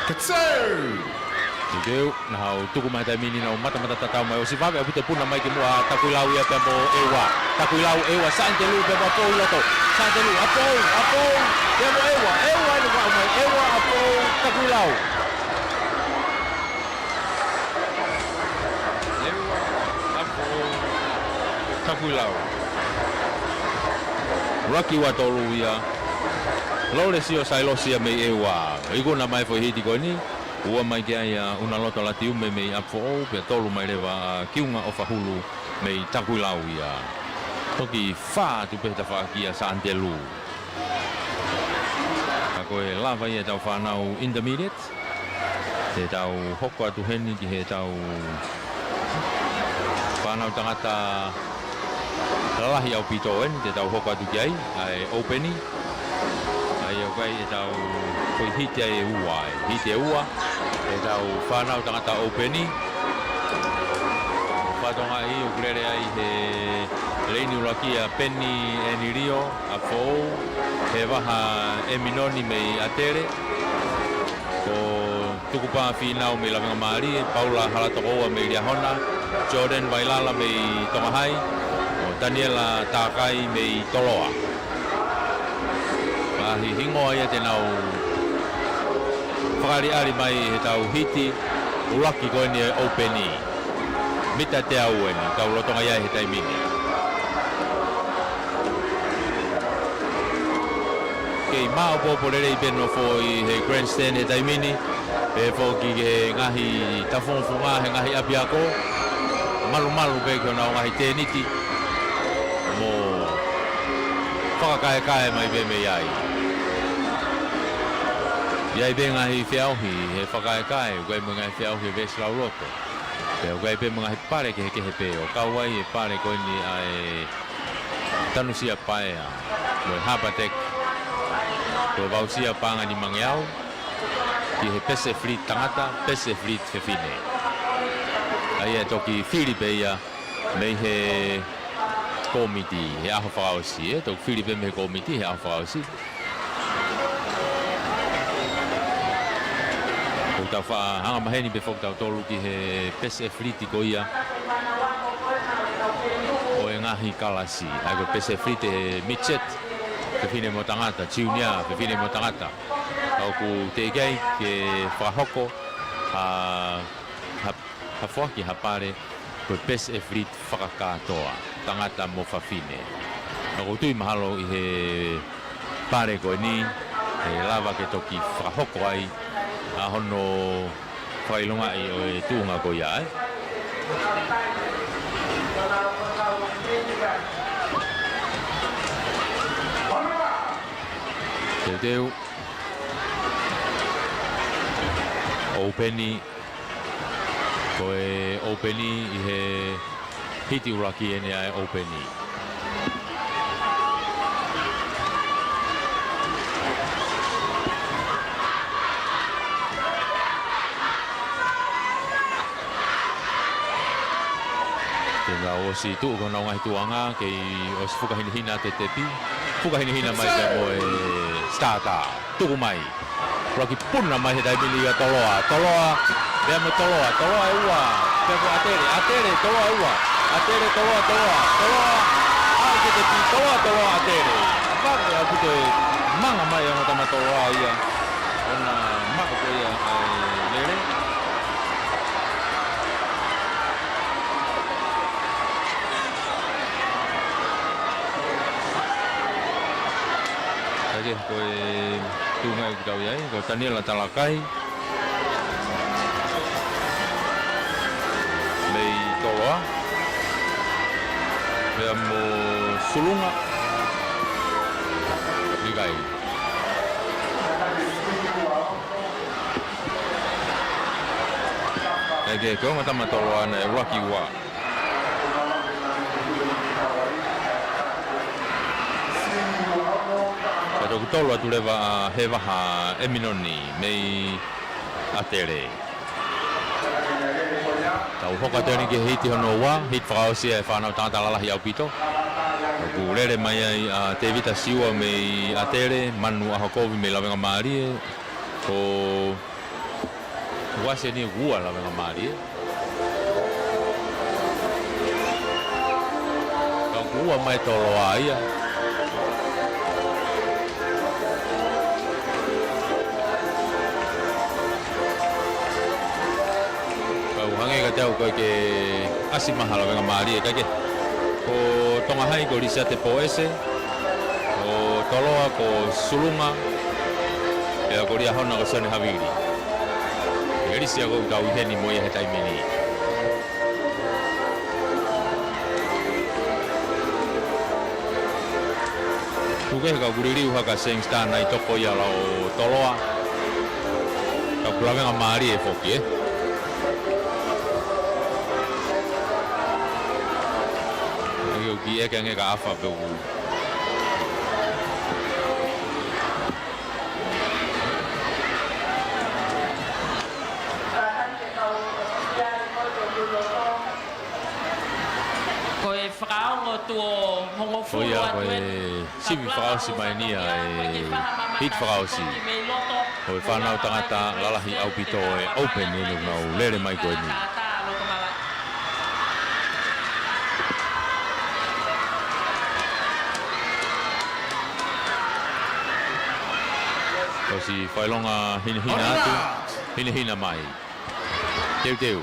Katsou! Ke teu. Naʻa nau tuku mai he taimi ni, nau matamata tatau mai, ʻosi vave ʻaupito e puna mai ki muʻa ʻa Takuilau ia pea mo ʻEua. Takuilau, ʻEua, Saʻanitelū pea mo ʻApou ʻi loto. Saʻanitelū, ʻApou, ʻApou, pea mo ʻEua, ʻEua ʻene vaʻu mai, ʻEua, ʻApou, Takuilau. ʻEua, ʻApou, Takuilau. ʻUluaki ua tolu ia. Lolesio Sailosi ia mei ʻEua. Ikuna mai foʻi hiti ko eni. Ua mai ki ai ʻa Unaloto Latiume mei ʻApifoʻou, pea tolu mai leva ʻa Kiunga ʻOfahulu mei Takuilau ia. Toki fā atu pē he tafaʻaki ʻa Saʻanitelū. Ka ko e lava ia ʻetau fānau intermediate. Te tau hoko atu heni ki heʻetau fānau tangata lalahi ʻaupito eni, te tau hoko atu ki ai, ʻa e ʻōpeni. ʻA ia ʻoku ʻi ai ʻetau foʻi hiti ʻe ua, ʻa e hiti ʻe ua, ʻetau fānau tangata ʻōpeni. Fatongia ʻoku lele ai he leini ʻuluaki ʻa Peni ʻEnilio, ʻApifoʻou, he vaha ʻEminoni mei ʻAtele. Ko Tukupā Fīnau mei Lavengamālie, Paula Halatokoua mei Liahona, Jordan Vailala mei Tongahai, mo Taniela Takai mei Toloa. Ngaahi hingoa ia te nau fakaʻaliʻali mai heʻetau hiti ʻuluaki ko eni ʻa e ʻōpeni. Mita teau eni, tau lolotonga ia he taimi ni. Kei maopoopo lelei pē nofo ʻi he grandstand he taimi ni, pea foki ki he ngaahi tafungofunga he ngaahi ʻapiako, malumalu pē ki honau ngaahi tēniti, mo fakakaekae mai pē mei ai. ʻI ai pē ngaahi feʻauhi he fakakaekae, ʻoku ʻi ai mo e ngaahi feʻauhi he veesi lauloto. Pea ʻoku ʻi ai pē mo e ngaahi pale kehekehe pē, ʻo kau ai e pale ko eni ʻa e Tanusia Paea, mo e Harbour Deck, ko e voucher paʻanga ʻe nimangeau, ki he Best Athlete tangata, Best Athlete fefine. ʻA ia ʻe toki fili pē ia mei he kōmiti he ʻaho fakaʻosi, ē, toki fili pē mei he kōmiti he ʻaho fakaʻosi. ʻOku tau faʻa hanga maheni pē foki tautolu ki he Best Athlete ko ia ʻo e ngaahi kalasi. ʻA ia ko e Best Athlete he midget, fefine mo tangata, junior, fefine mo tangata. ʻOku teʻeki ai ke fakahoko ha, ha, ha foaki ha pale ko e Best Athlete fakakātoa, tangata mo fafine. ʻOku ou tui mahalo ʻi he pale ko eni, ʻe lava ke toki fakahoko ai ʻa hono fakaʻilongaʻi ʻo e tuʻunga ko ia, ē. Teuteu. ʻOupeni. Ko e ʻoupeni ʻi he hiti ʻuluaki eni ʻa e ʻoupeni. Te nau ʻosi tuʻu ko honau ngaahi tuʻunga, kei ʻosi fukahinahina atu e tepi. Fukahinahina mai pea mo e starter. Tuku mai. ʻUluaki puna mai he taimi ni ʻa Toloa. Toloa, pea mo Toloa. Toloa ʻe ua. Pea mo ʻAtele. ʻAtele, Toloa ʻe ua. ʻAtele, Toloa, Toloa. Toloa. ʻAi ki he tepi. Toloa, Toloa, ʻAtele. Mate ʻaupito e manga mai ʻa e ongo tama Toloa ia. ʻOna maʻu ko ia ʻa e lele. Kae kehe ko e tuʻunga ʻoku tau ʻi ai, ko Taniela Talakai. Mei Toloa. Pea mo Sulunga. ʻIkai. Kae kehe ko e ongo tama Toloa naʻe ʻuluaki ua. Ka toki tolu atu leva ʻa Hevaha ʻEminoni mei ʻAtele. Tau hoko atu eni ki he hiti hono ua, hiti fakaʻosi ʻa e fānau tangata lalahi ʻaupito. ʻOku lele mai ai ʻa Tevita Siua mei ʻAtele, Manu ʻAhokovi mei Lavengamālie, ko Uase ni ua Lavengamālie. Ka ʻoku ua mai Toloa ia. Ka ʻoku hangē kiate au ko e ke ʻasi maha Lavengamālie kae kehe. Ko Tonga Hai ko Lisiate Poese. Ko Toloa ko Sulunga, pea ko Liahona ko Sione Havili. Ko e lisi ia ʻoku tau ʻi heni mo ia he taimi ni. Tuku kehe ka ʻoku liliu hake ʻa Sangster naʻe toko ia ʻa e lao Toloa. Ka ʻoku Lavengamālie foki, ē. ʻOku kiʻi ʻeke ange ka ʻafa pe ʻoku Ko e fakaongo tuʻo hongofulu ʻo ia, ko e sivi fakaʻosi mai eni ʻa e hiti fakaʻosi ʻo e fānau tangata lalahi ʻaupito ʻo e ʻoupeni ʻoku nau lele mai ko eni. ʻOsi fakaʻilonga hinehina atu, hinehina mai. Teuteu.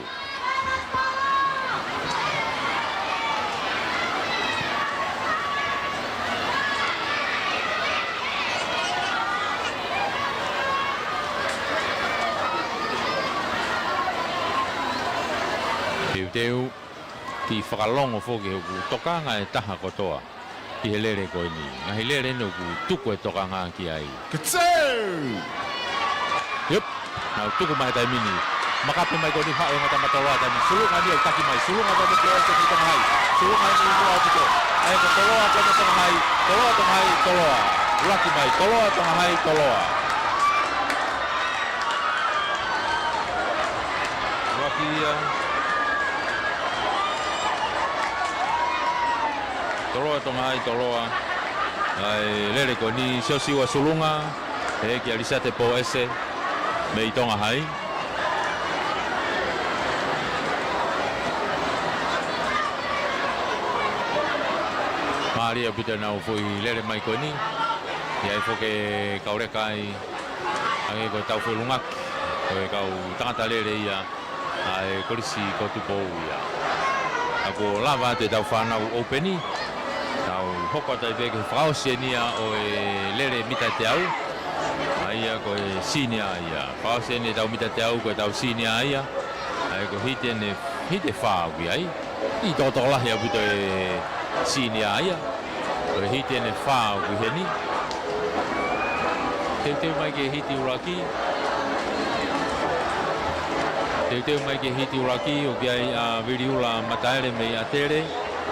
Teuteu. Kiʻi fakalongo foki he ʻoku tokanga e taha kotoa ki he lele ko eni. Ngaahi lele eni ʻoku tuku e tokanga ki ai. Katsou! Yep. Nau tuku mai he taimi ni. Makape mai ko eni haʻu e ongo tama Toloa taimi. Sulunga ni ʻoku taki mai. Sulunga pea mo Toloa ʻoku taki Tonga Hai. Sulunga ni ʻoku ʻaupito. ʻA ia ko Toloa pea mo Tonga Hai. Toloa Tonga Hai, Toloa. Laki mai. Toloa Tonga Hai, Toloa. Laki ia. Toloa Tonga Hai, Toloa. ʻA e lele ko eni Siosiua Sulunga, ʻe kia Lisiate Poese, mei Tonga Hai. Mālie ʻaupito ʻenau foʻi lele mai ko eni. ʻI ai foki e kau leka ai, hangē ko e tau foʻi lungaki, ko e kau tangata lele ia, ʻa e Kolisi ko Tupou ia. Ka kuo lava atu e tau fānau ʻoupeni, tau hoko atu ai pē ki he fakaʻosi eni ia ʻo e lele mita teau. ʻA ia ko e senior ia. Fakaʻosi eni e tau mita teau ko e tau senior ia. ʻA ia ko e hiti eni, hiti ʻe fā ʻoku ʻi ai. ʻI tokotokolahi ʻaupito e senior ia. Ko e hiti eni ʻe fā ʻoku ʻi heni. Teuteu mai ki he hiti ʻuluaki. Teuteu mai ki he hiti ʻuluaki, ʻoku ʻi ai ʻa Viliula Mataele mei ʻAtele,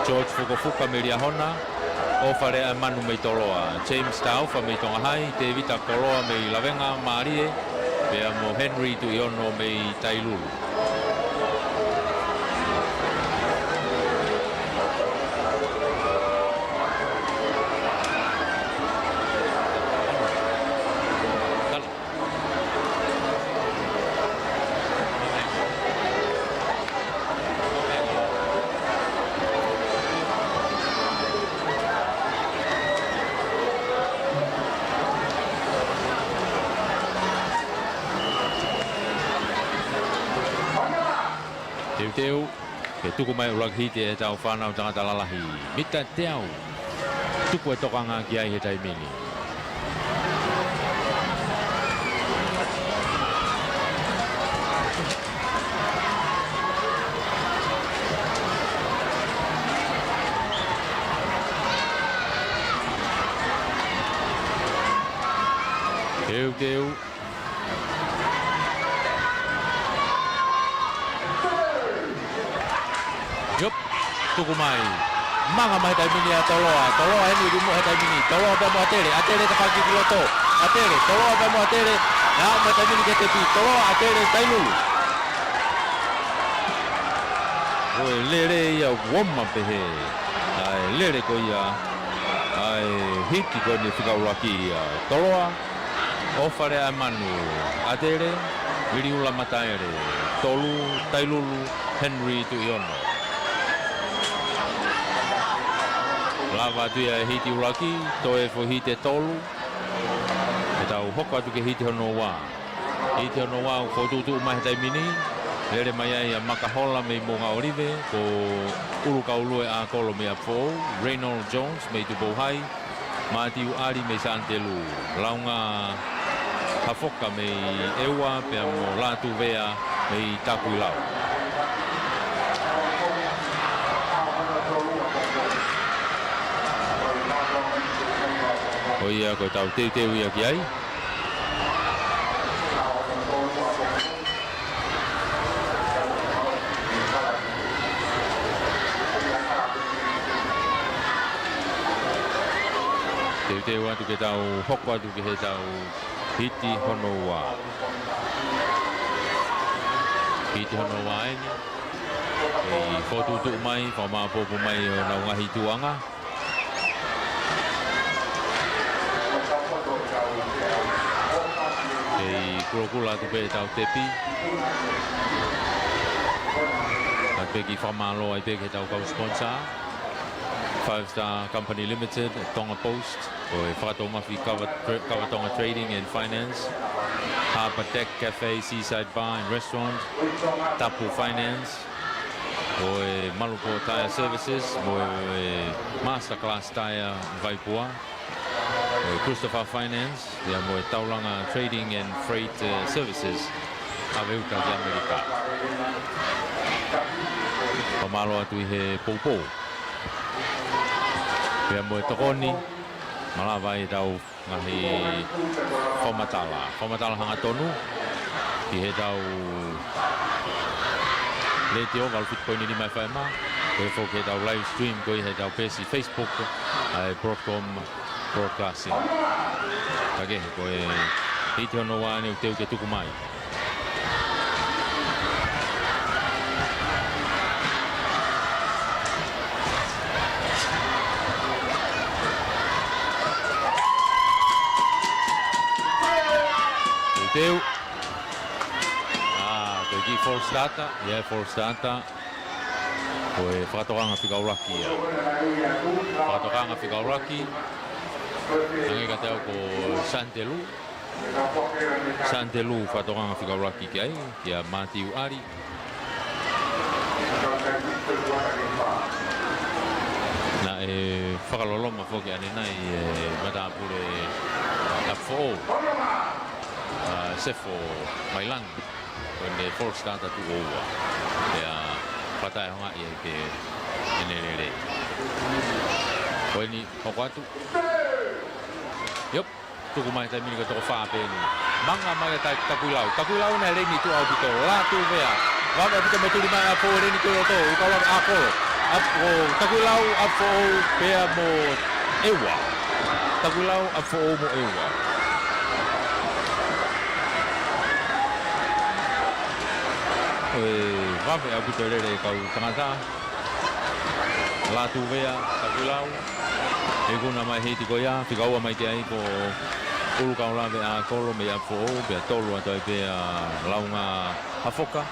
George Fukofuka mei Liahona, ʻOfa Leaʻaemanu mei Toloa, James Taufa mei Tonga Hai, Tevita Koloa mei Lavengamālie, pea mo Henry Tuʻiono mei Tailulu. Teuteu, ke tuku mai ʻuluaki hiti ʻe he tau fānau tangata lalahi. Mita teau. Tuku e tokanga ki ai he taimi ni. Teuteu. Iop, tuku mai. Manga mai he taimi ni ʻa Toloa. Toloa eni ʻi muʻa he taimi ni. Toloa pea mo ʻAtele. ʻAtele tafaʻaki ki loto. ʻAtele, Toloa pea mo ʻAtele. Naʻa mai he taimi ni ki he tepi. Toloa, ʻAtele, Tailulu. Ko e lele ia ʻoku ʻomai pehē. ʻA e lele ko ia. ʻA e hiti ko eni fika ʻuluaki ia. Toloa. ʻOfa Leaʻaemanu, ʻAtele, Viliula Mataele, tolu, Tailulu, Henry Tuʻiono. Lava atu ia e hiti ʻuluaki, toe foʻi hiti ʻe tolu, ke tau hoko atu ki he hiti hono ua. Hiti hono ua, ʻoku fokotuʻutuʻu mai he taimi ni, lele mai ai ʻa Makahola mei Moʻunga ʻŌlive, ko ʻUlukaulue ʻAkolo mei ʻApifoʻou, Reynold Jones mei Tupou Hai, Mātiu ʻAli mei Sānitelū, Launga Hafoka mei ʻEua, pea mo Lātūvea mei Takuilau. Ko ia ko e tau teuteu ia ki ai. Teuteu atu ke tau hoko atu ki he tau hiti hono ua. Hiti hono ua eni. ʻOku fokotuʻutuʻu mai, fakamāʻopoʻopo mai ʻo nau ngaahi tuʻunga. Kei kulokula atu pē tau tepi. Atu pē ke fakamālō ai pē ki he tau kau sponsor. Five Star Company Limited, Tonga Post, ʻo e Fakatōmafi Kava, Kava Tonga Trading and Finance, Harbour Deck Cafe, Seaside Bar and Restaurant, Tapu Finance, ʻo e Malupo Tire Services, mo e Masterclass Tire Vaipua, ʻo e Christopher Finance, ia mo e Taulanga Trading and Freight, eh, Services, ʻave uta ki ʻAmelika. Fakamālō atu ʻi he poupou. Pea mo e tokoni, malava ai e tau ngaahi fakamatala. Fakamatala hangatonu ki he tau letiō valu fitu poini nima F M, ko e foki he tau live stream ko ē he tau peesi Facebook, ʻa e Broadcom Broadcasting. Ka kehe, ko e hiti hono ua eni ʻoku teu ke tuku mai. Teuteu. ʻA, ko e kiʻi false starter, ia e false starter. Ko e fakatokanga fika ʻuluaki ia. Fakatokanga fika ʻuluaki. Hangē kiate au ko Sānitelū. Sānitelū fakatokanga fika ʻuluaki ki ai, kia Mātiu ʻAli. Naʻe fakaloloma foki ʻanenai e matāpule ʻApifoʻou, ʻa Sefo Mailangi, ʻo ne false starter tuʻo ua. Pea fakataʻeʻaongaʻi ai pē ʻene lelei. Ko eni, hoko atu. Iop. Tuku mai taimi ni ko e toko fā pē eni. Manga mai ʻa Ta-, Takuilau. Takuilau naʻe leni tuʻa ʻaupito. Lātūvea. Vave ʻaupito mo e tuli mai ʻa Foʻou, leni ki loto. Uka lava ʻa Kolo. ʻA, ko Takuilau, ʻa Foʻou pea mo ʻEua. Takuilau, ʻa Foʻou mo ʻEua. ʻE vave ʻaupito e lele ʻa e kau tangata. Lātūvea, Takuilau. ʻE ikuna mai e hiti ko ia, fika ua mai pē ai ko ʻUlukaulave ʻa Kolo mei ʻApifoʻou, pea tolu atu ai pē ʻa Launga Hafoka,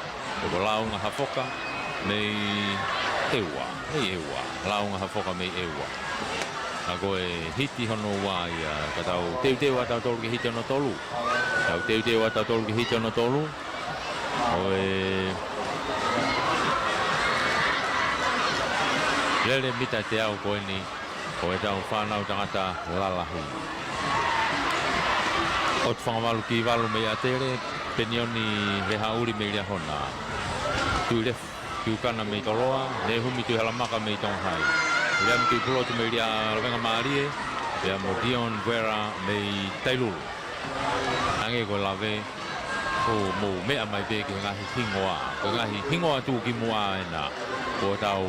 pe ko Launga Hafoka, mei ʻEua, mei ʻEua, Launga Hafoka mei ʻEua. Ka ko e hiti hono ua ia, ka tau teuteu ʻa tautolu ki he hiti hono tolu. Tau teuteu ʻa tautolu ki he hiti hono tolu. ʻO e lele mita teau ko eni, ʻo ʻetau fānau tangata lalahi. ʻOtu Fangavalu Kivalu mei ʻAtele, Penioni Lehaʻuli mei Liahona. Tuʻilefu Kiukana mei Toloa, Nehumi Tuʻihalamaka mei Tonga Hai. Liam Tuʻipulotu mei Lia Lavengamālie, pea mo Dion Guerra mei Tailulu. Hangē ko e lave, ʻoku mou meʻa mai pē ki he ngaahi hingoa. Ko e ngaahi hingoa tuʻukimuʻa ena. Kuo tau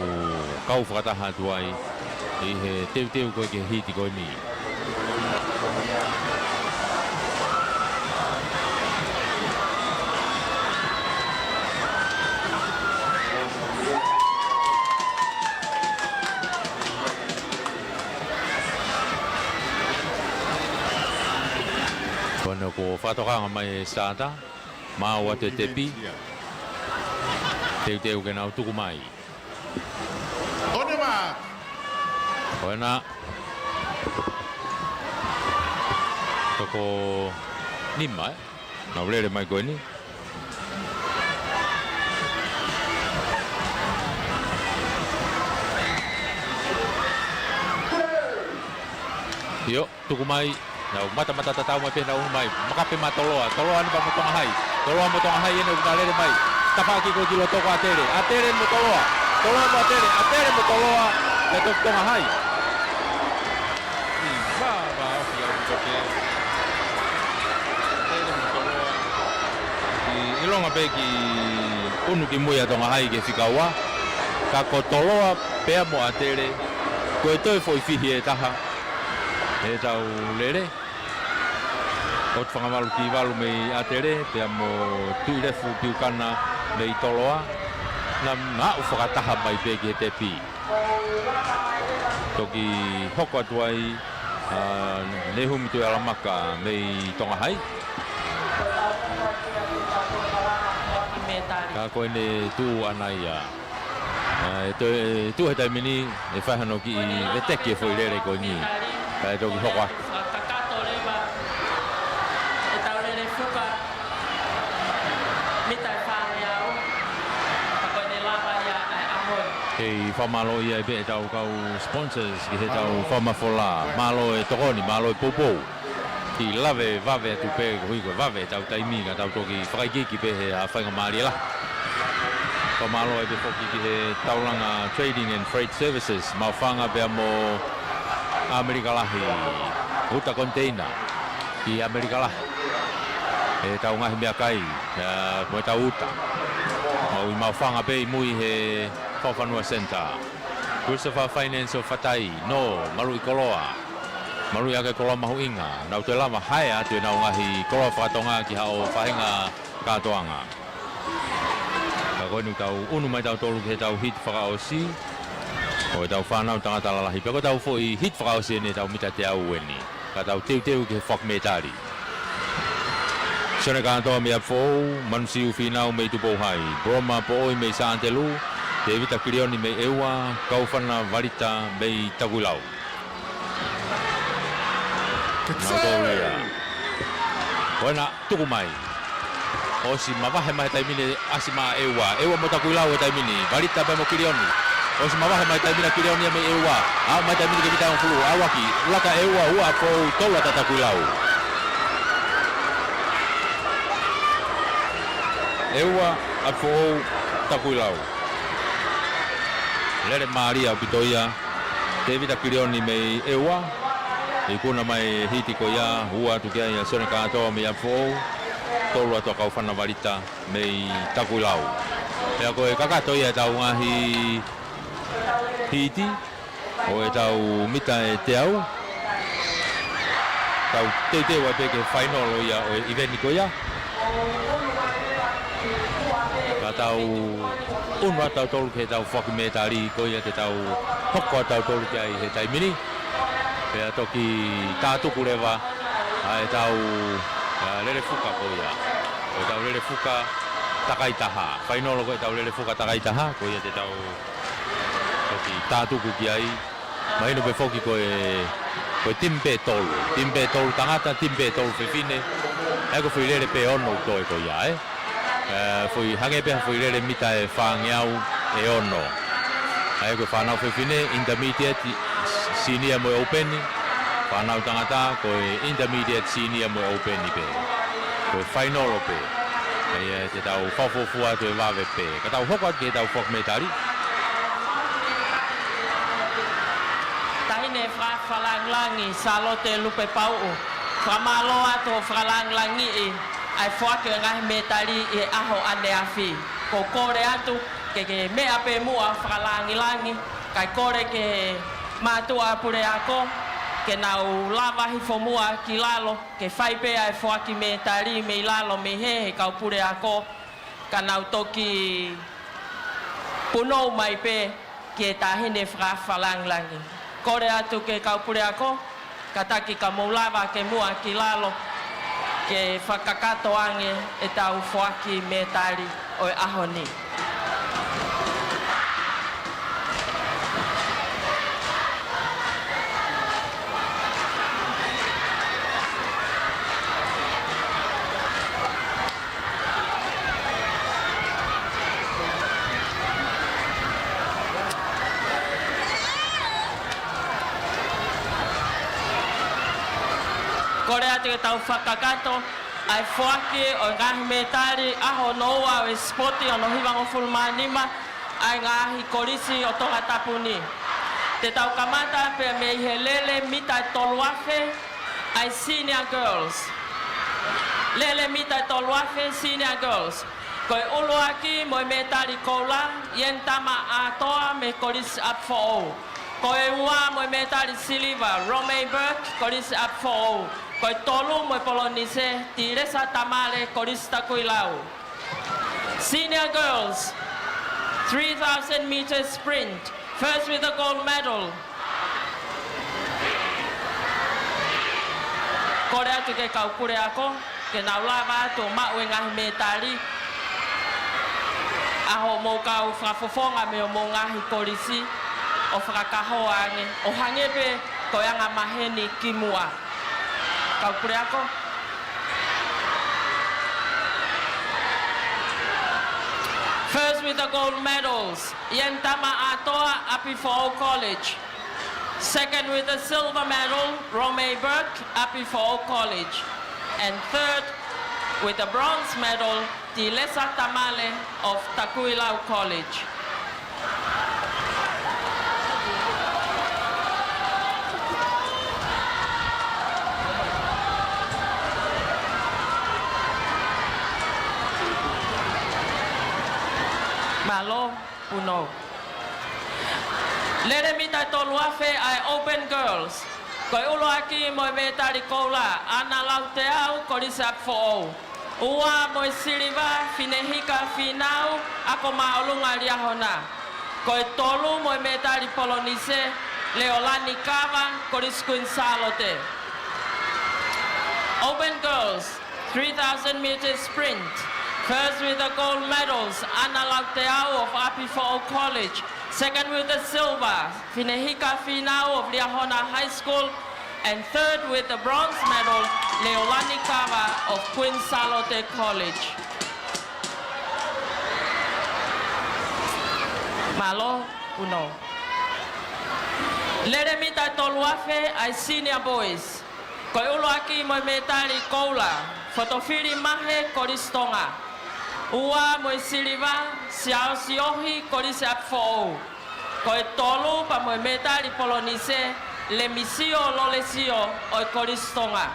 kau fakataha atu ai ʻi he teuteu ko ē ki he hiti ko eni. Ko ena kuo fakatokanga mai e sāta, maʻu atu e tepi. Teuteu ke nau tuku mai. On your mark. Ko ena. Toko nima, ē? Nau lele mai ko eni. ʻIo, tuku mai. Nau matamata tatau mai pē, nau ʻunu mai. Makape maʻa Toloa. Toloa ni pea mo Tonga Hai. Toloa mo Tonga Hai eni ʻoku nau lele mai. Tafaʻaki ko ē ki loto ko ʻAtele. ʻAtele mo Toloa. Toloa mo ʻAtele. ʻAtele mo Toloa. Pea toki Tonga Hai. ʻI, vā, vā, ofi au koke. ʻAtele mo Toloa. ʻI, ʻilonga pē kiʻi ʻunu kimui ʻa Tonga Hai ki he fika ua. Ka ko Toloa pea mo ʻAtele, ko e toe foʻi fihi ʻe taha ʻetau lele. ʻOtu Fangavalu Kivalu mei ʻAtele, pea mo Tuʻilefu Kiukana mei Toloa. Naʻa, naʻa nau fakataha mai pē ki he tepi. Toki hoko atu ai ʻa Nehumi Tuʻihalamaka mei Tonga Hai. Ka ko ʻene tuʻu ʻana ia. ʻA, ʻe toe, ʻe tuʻu he taimi ni, ʻe fai hano kiʻi veteki e foʻi lele ko eni. Kae toki hoko atu. Kakato leva ʻetau lele fuka. Mita ʻe fā ngeau. Ka ko ʻene lava ia ʻa e ʻaho ni. Kei fakamālōʻia ai pē ʻetau kau sponsors ki heʻetau fakamafola. Mālō e tokoni, mālō e poupou. Kiʻi lave vave atu pē, koeʻuhi ko e vave ʻetau taimi, ka tau toki fakaikiiki pē he ʻa e faingamālie lahi. Fakamālō ai pē foki ki he Taulanga Trading and Freight Services, Maʻufanga pea mo ʻAmelika Lahi, uta koniteina ki ʻAmelika Lahi. ʻEtau ngaahi meʻakai, ʻa, mo ʻetau uta. Maʻu ʻi Maʻufanga pē ʻi mui he Fakafanua Center. Christopher Finance ʻo Fatai, Nō, Maluʻi Koloa. Maluʻi ʻaki e koloa mahuʻinga, nau toe lava hae atu ʻenau ngaahi koloa fakatonga ki haʻo faʻahinga kātoanga. Ka ko eni ʻoku tau ʻunu mai tautolu ki heʻetau hiti fakaʻosi, ʻo ʻetau fānau tangata lalahi. Pea ko ʻetau foʻi hiti fakaʻosi eni ʻetau mita teau eni. Ka tau teuteu ki he fakametali. Sione Kātoa mei ʻApifoʻou, Manusiu Fīnau mei Tupou Hai, Broma Poʻoi mei Sātelu, Tēvita Kilioni mei ʻEua, Kaufana Valita mei Takuilau. Nau tolu ia. Ko ena, tuku mai. ʻOsi mavahe mai he taimi ni, ʻasi maʻa ʻEua. ʻEua mo Takuilau he taimi ni. Valita pea mo Kilioni. ʻOsi mavahe mai he taimi ni ʻa Kilioni ia mei ʻEua. Aʻu mai he taimi ni ki he mita hongofulu. ʻAuaki. Laka ʻEua, ua ʻApifoʻou, tolu ʻa Takuilau. ʻEua, ʻApifoʻou, Takuilau. Lele mālie ʻaupito ia. Tēvita Kilioni mei ʻEua. Ikuna mai e hiti ko ia, ua atu ki ai ʻa Sione Kātoa mei ʻApifoʻou, tolu atu ʻa Kaufana Valita mei Takuilau. Pea ko e kakato ia ʻetau ngaahi hiti ʻo ʻetau mita ʻe teau. Tau teuteu ai pē ki he fainolo ia ʻo e ʻiveni ko ia. Ka tau ʻunu atu tautolu ki heʻetau foaki mētali ko ia te tau hoko atu tautolu ki ai he taimi ni. Pea toki tātuku leva ʻa ʻetau, ʻa, lele fuka ko ia. ʻO ʻetau lele fuka takai taha. Fainolo ko ʻetau lele fuka takai taha, ko ia te tau toki tātuku ki ai. Mahino pē foki ko e, ko e timi pē tolu. Timi pē tolu tangata, timi pē tolu fefine. ʻA ia ko e foʻi lele pē ono ʻoku toe ko ia, ē. Ē, foʻi hangē pē ha foʻi lele mita ʻe fāngeau ʻe ono. ʻA ia ko e fānau fefine, intermediate, senior mo e open. Fānau tangata, ko e intermediate, senior mo e open pē. Ko e fainolo pē. ʻA ia te tau fakafuofua atu ʻe vave pē. Ka tau hoko atu ki heʻetau foaki mētali. Taʻahine fakalangilangi, Sālote Lupepauʻu. Fakamālō atu hoʻo fakalangilangiʻi ʻa e foaki ʻo e ngaahi mētali ʻi he ʻaho ʻaneafi. ʻOku ou kole atu ke, ke meʻa pē muʻa fakalangilangi, kae kole ki he mātuʻa puleako, ke nau lava hifo muʻa ki lalo, ke fai pē ʻa e foaki mētali mei lalo mei he, he kau puleako, ka nau toki punou mai pē ki he taʻahine fakalangilangi. Kole atu ki he kau puleako, kātaki ka mou lava ke muʻa ki lalo, ke fakakakato ange ʻetau foaki mētali ʻo e ʻaho ni. Kole atu ke tau fakakakato ʻa e foaki ʻo e ngaahi mētali ʻaho hono ua ʻo e sipoti hono hivangofulu mā nima ʻa e ngaahi kolisi ʻo Tongatapu ni. Te tau kamata pē mei he lele mita ʻe tolu afe ʻa e senior girls. Lele mita ʻe tolu afe senior girls. Ko e ʻuluaki mo e mētali koula, Ientama ʻAtoa mei Kolisi ʻApifoʻou. Ko e ua mo e mētali siliva, Romaine Burke, Kolisi ʻApifoʻou. Ko e tolu mo e polonise, Tilesa Tamale, Kolisi Takuilau. Senior girls, three thousand meter sprint, first with a gold medal. Kole atu ki he kau puleako, ke nau lava atu ʻo maʻu e ngaahi mētali ʻa hoʻomou kau fakafofonga mei homou ngaahi kolisi, ʻo fakakahoa ange, ʻo hangē pē ko e angamaheni kimuʻa. Kau puleako. First with the gold medals, Ientama ʻAtoa, ʻApifoʻou College. Second with the silver medal, Romaine Burke, ʻApifoʻou College. And third with the bronze medal, Tilesa Tamale of Takuilau College. Mālō, punou. Lele mita ʻe tolu afe ʻa e Open Girls. Ko e ʻuluaki mo e mētali koula, ʻAna Lauteau, Kolisi ʻApifoʻou. Ua mo e siliva, Finehika Fīnau, Ako Māʻolunga Liahona. Ko e tolu mo e mētali polonise, Leolani Kava, Kolisi Kuini Sālote. Open Girls, three thousand meter sprint. First with the gold medals, ʻAna Lauteau of ʻApifoʻou College. Second with the silver, Finehika Fīnau of Liahona High School. And third with the bronze medal, Leolani Kava of Queen Sālote College. Mālō, punou. Lele mita ʻe tolu afe ʻa e senior boys. Ko e ʻuluaki mo e mētali koula, Fotofili Mahe, Kolisi Tonga. Ua mo e siliva, Siaosi Ohi, Kolisi ʻApifoʻou. Ko e tolu pea mo e mētali polonise, Lemisio Lolesio ʻo e Kolisi Tonga.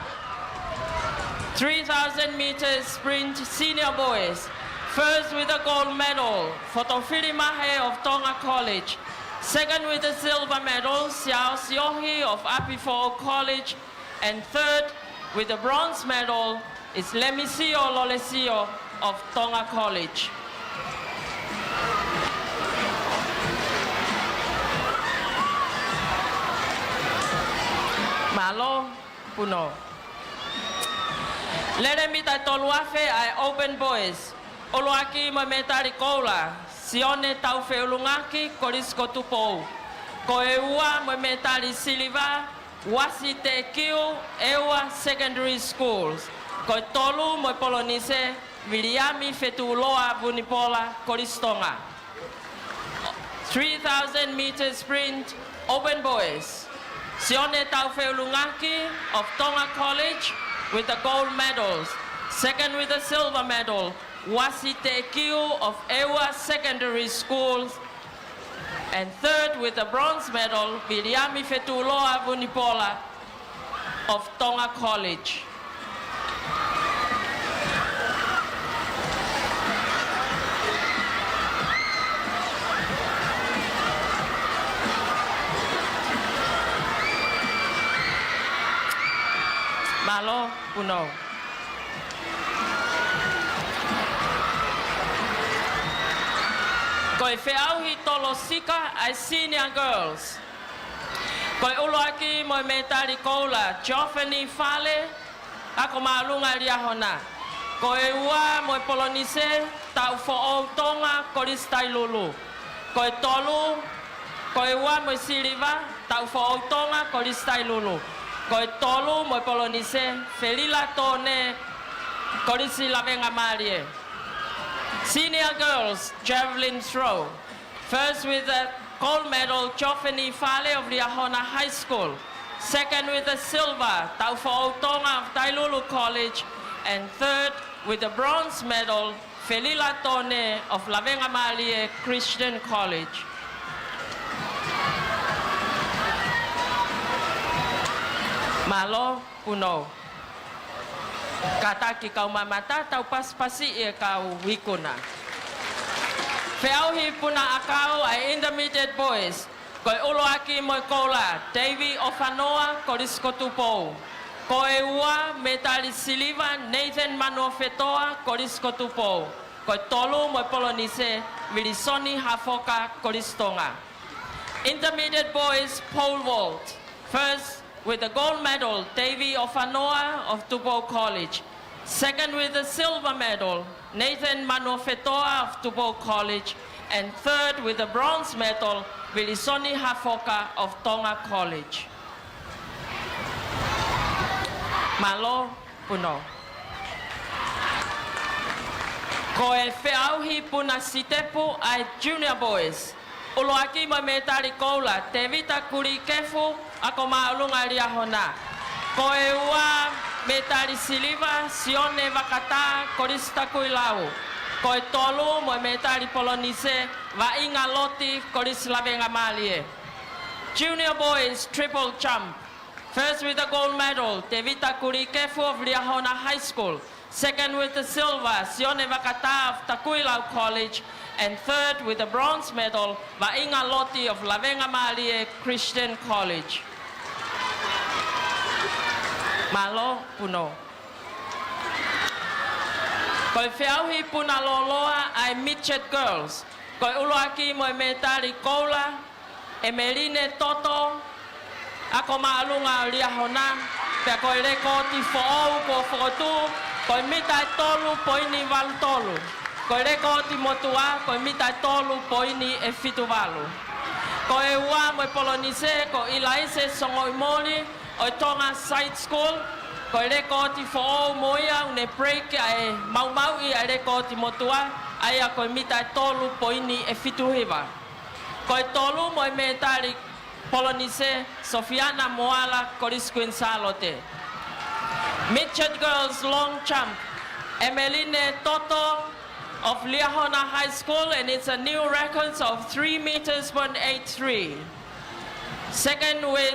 Three thousand meters sprint senior boys. First with the gold medal, Fotofili Mahe of Tonga College. Second with the silver medal, Siaosi Ohi of ʻApifoʻou College. And third with the bronze medal is Lemisio Lolesio of Tonga College. Mālō, Punou. Lele mita ʻe tolu afe ʻa e open boys. ʻUluaki mo e mētali koula, Sione Taufeʻulungaki, Kolisi ko Tupou. Ko e ua mo e mētali siliva, Uasi Teʻekiu, ʻEua Secondary Schools. Ko e tolu mo e polonise, Viliami Fetuʻuloa Vunipola, Kolisi Tonga. Three thousand meter sprint, open boys. Sione Taufeʻulungaki of Tonga College with the gold medals. Second with the silver medal, Uasi Teʻekiu of ʻEua Secondary Schools. And third with the bronze medal, Viliami Fetuʻuloa Vunipola of Tonga College. Mālō, Punou. Ko e feʻauhi tolosika ʻa e senior girls. Ko e ʻuluaki mo e mētali koula, Geoffany Fale, ako māʻolunga Liahona. Ko e ua mo e polonise, Taʻufoʻou Tonga, Kolisi Tailulu. Ko e tolu, ko e ua mo e siliva, Taʻufoʻou Tonga, Kolisi Tailulu. Ko e tolu mo e polonise, Felila Tone, Kolisi Lavengamālie. Senior girls javelin throw. First with the gold medal, Geoffany Fale of Liahona High School. Second with the silver, Taʻufoʻou Tonga of Tailulu College. And third with the bronze medal, Felila Tone of Lavengamālie Christian College. Mālō, Punou. Kātaki kau mamata, tau pasipasiʻi e kau ikuna. Feʻauhi puna ʻakau ʻa e intermediate boys. Ko e ʻuluaki mo e koula, Davey ʻOfanoa, Kolisi ko Tupou. Ko e ua, mētali siliva, Nathan Manuofetoa, Kolisi ko Tupou. Ko e tolu mo e polonise, Vilisoni Hafoka, Kolisi Tonga. Intermediate boys pole vault. First with the gold medal, Davey ʻOfanoa of Tupou College. Second with the silver medal, Nathan Manuofetoa of Tupou College. And third with the bronze medal, Vilisoni Hafoka of Tonga College. Mālō, Punou. Ko e feʻauhi puna sitepu ʻa e junior boys. ʻUluaki mo e mētali koula, Tevita Kulikefu, ako māʻolunga Liahona. Ko e ua, mētali siliva, Sione Vakatā, Kolisi Takuilau. Ko e tolu mo e mētali polonise, Vaʻinga Loti, Kolisi Lavengamālie. Junior boys triple jump. First with the gold medal, Tevita Kulikefu of Liahona High School. Second with the silver, Sione Vakatā of Takuilau College. And third with the bronze medal, Vaʻinga Loti of Lavengamālie Christian College. Mālō, Punou. Ko e feʻauhi puna lōloa ʻa e midget girls. Ko e ʻuluaki mo e mētali koula, Emeline Toto, ako māʻolunga Liahona, pea ko e lekooti foʻou kuo fokotuʻu, ko e mita ʻe tolu poini valu tolu. Ko e lekooti motuʻa, ko e mita ʻe tolu poini ʻe fitu valu. Ko e ua mo e polonise, ko ʻIlaise Songoʻimoli, ʻo e Tonga Side School, ko e lekooti foʻou mo ia ʻoku ne break ʻa e maumauʻi ʻa e lekooti motuʻa, ʻa ia ko e mita ʻe tolu poini ʻe fitu hiva. Ko e tolu mo e mētali polonise, Sofiana Moala, Kolisi Queen Sālote. Midget girls long jump, Emeline Toto of Liahona High School, and it's a new record of three meters point eight three. Second with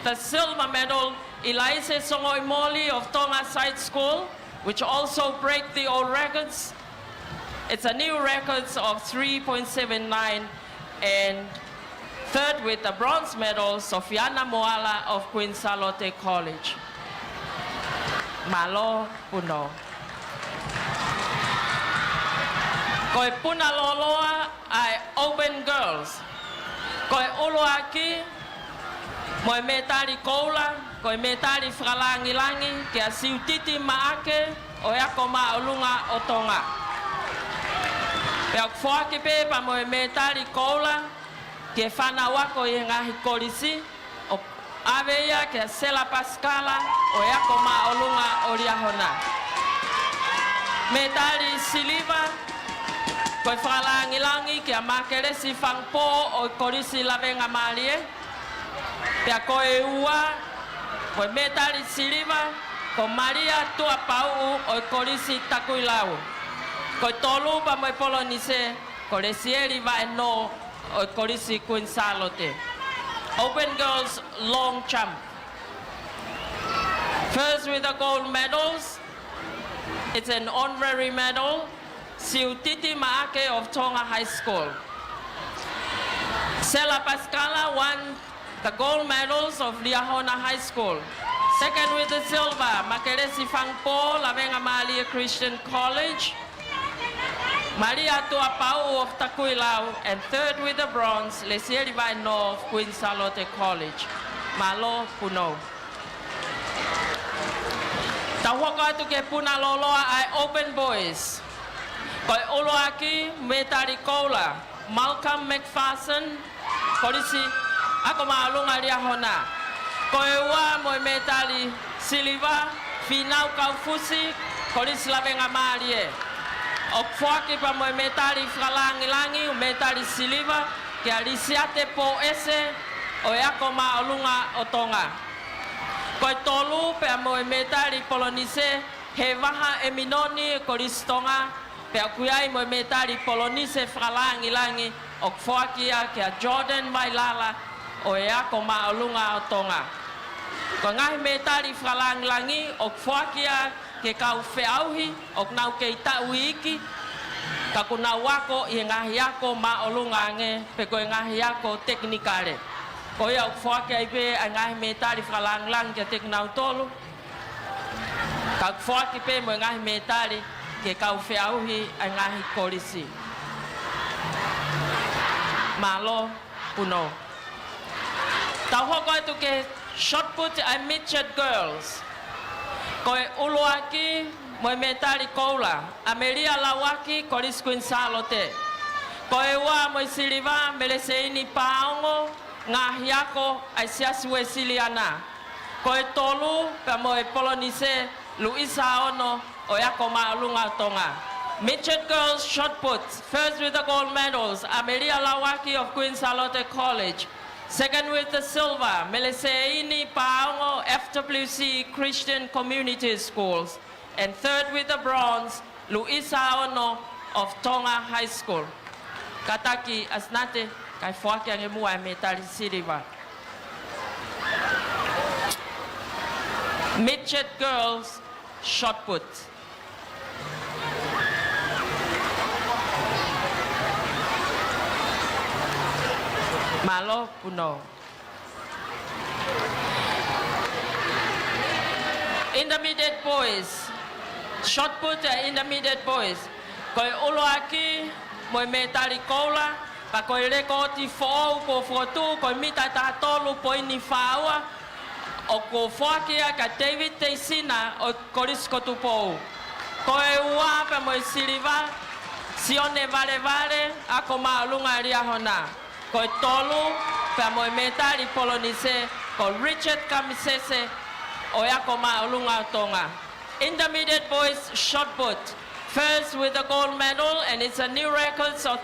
The silver medal, Ilaise Songoimoli of Tonga Side School, which also break the old records. It's a new records of three point seven nine, and third with the bronze medal, Sofiana Moala of Queen Sālote College. Mālō punou. Ko e puna lōloa ʻa e Open Girls. Ko e ʻuluaki mo e mētali koula, ko e mētali fakalāngilangi kia Siutiti Maʻake ʻo e Ako Māʻolunga ʻo Tonga. Pea ʻoku foaki pē pea mo e mētali koula ki he fānau ako ʻi he ngaahi kolisi, ʻo ʻave ia kia Sela Pasikala ʻo e Ako Māʻolunga ʻo Liahona. Mētali siliva, ko e fakalāngilangi kia Makelesi Fangupō ʻo e Kolisi Lavengamālie. Pea ko e ua, ko e mētali siliva, ko Malia Tuʻapauʻu ʻo e Kolisi Takuilau. Ko e tolu pea mo e polonise, ko Lesieli Vaenō ʻo e Kolisi Queen Sālote. Open Girls Long Jump. First with the gold medals, it's an honorary medal, Siutiti Maʻake of Tonga High School. Sela Pasikala won the gold medals of Liahona High School. Second with the silver, Makelesi Fangupō, Lavengamālie Christian College. Malia Tuʻapauʻu of Takuilau, and third with the bronze, Lesieli Vaenō of Queen Sālote College. Mālō punou. Tau hoko atu ki he puna lōloa ʻa e Open Boys. Ko e ʻuluaki mētali koula, Malcolm McPherson, Kolisi Ako Māʻolunga Liahona. Ko e ua mo e mētali siliva, Fīnau Kaufusi, Kolisi Lavengamālie. ʻOku foaki pea mo e mētali fakalāngilangi, mētali siliva, kia Lisiate Poese ʻo e Ako Māʻolunga ʻo Tonga. Ko e tolu pea mo e mētali polonise, Hevaha ʻEminoni, Kolisi Tonga, pea ʻoku ʻi ai mo e mētali polonise fakalāngilangi ʻoku foaki ia kia Jordan Vailala ʻo e Ako Māʻolunga ʻo Tonga. Ko e ngaahi mētali fakalāngilangi ʻoku foaki ia ki he kau feʻauhi ʻoku nau kei taʻu iiki, ka ʻoku nau ako ʻi he ngaahi ako māʻolunga ange, pe ko e ngaahi ako tekinikale. Ko ia ʻoku foaki ai pē ʻa e ngaahi mētali fakalāngilangi kiate kinautolu, ka ʻoku foaki pē mo e ngaahi mētali ki he kau feʻauhi ʻa e ngaahi kolisi. Mālō punou. Tau hoko atu ki he shot put ʻa e midget girls. Ko e ʻuluaki mo e mētali koula, ʻAmelia Lauaki, Kolisi Kuini Sālote. Ko e ua mo e siliva, Meleseini Paongo, Ngaahi Ako ʻa e Siasi Uēsiliana. Ko e tolu pea mo e polonise, Luisa Ono ʻo e Ako Māʻolunga ʻo Tonga. Midget girls shot put, first with the gold medals, ʻAmelia Lauaki of Queen Sālote College. Second with the silver, Meleseini Paongo, F W C Christian Community Schools. And third with the bronze, Luisa Ono of Tonga High School. Kātaki ʻAsinate, kae foaki ange muʻa e mētali siliva. Midget girls shot put. Mālō punou. Intermediate boys. Shot put ʻa e intermediate boys. Ko e ʻuluaki mo e mētali koula, pea ko e lēkooti foʻou kuo fokotuʻu ko e mita taha tolu poini fā ua, ʻoku foaki ia kia David Teisina ʻo Kolisi ko Tupou. Ko e ua pea mo e siliva, Sione Valevale, Ako Māʻolunga Liahona. Ko e tolu pea mo e mētali polonise, ko Richard Kamisese ʻo e Ako Māʻolunga ʻo Tonga. Intermediate boys shot put. First with the gold medal, and it's a new record of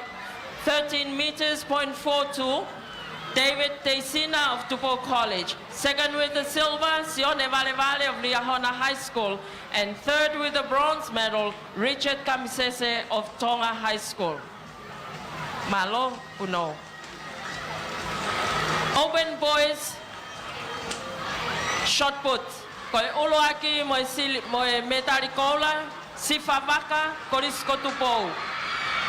thirteen meters point four two, David Teisina of Tupou College. Second with the silver, Sione Valevale of Liahona High School. And third with the bronze medal, Richard Kamisese of Tonga High School. Mālō punou. Open boys Shot put. Ko e ʻuluaki mo e sili-, mo e mētali koula, Sifa Vaka, Kolisi ko Tupou.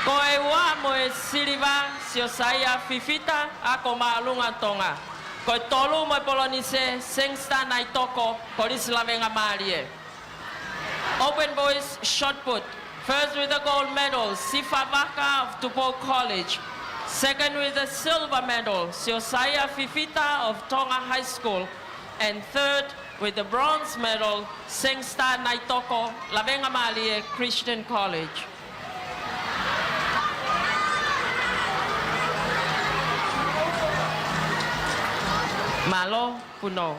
Ko e ua mo e siliva, Siosaia Fifita, Ako Māʻolunga Tonga. Ko e tolu mo e polonise, Sangster Naitoko, Kolisi Lavengamālie. Open boys shot put. First with the gold medal, Sifa Vaka of Tupou College. Second with the silver medal, Siosaia Fifita of Tonga High School. And third with the bronze medal, Sangster Naitoko, Lavengamālie Christian College. Mālō, punou.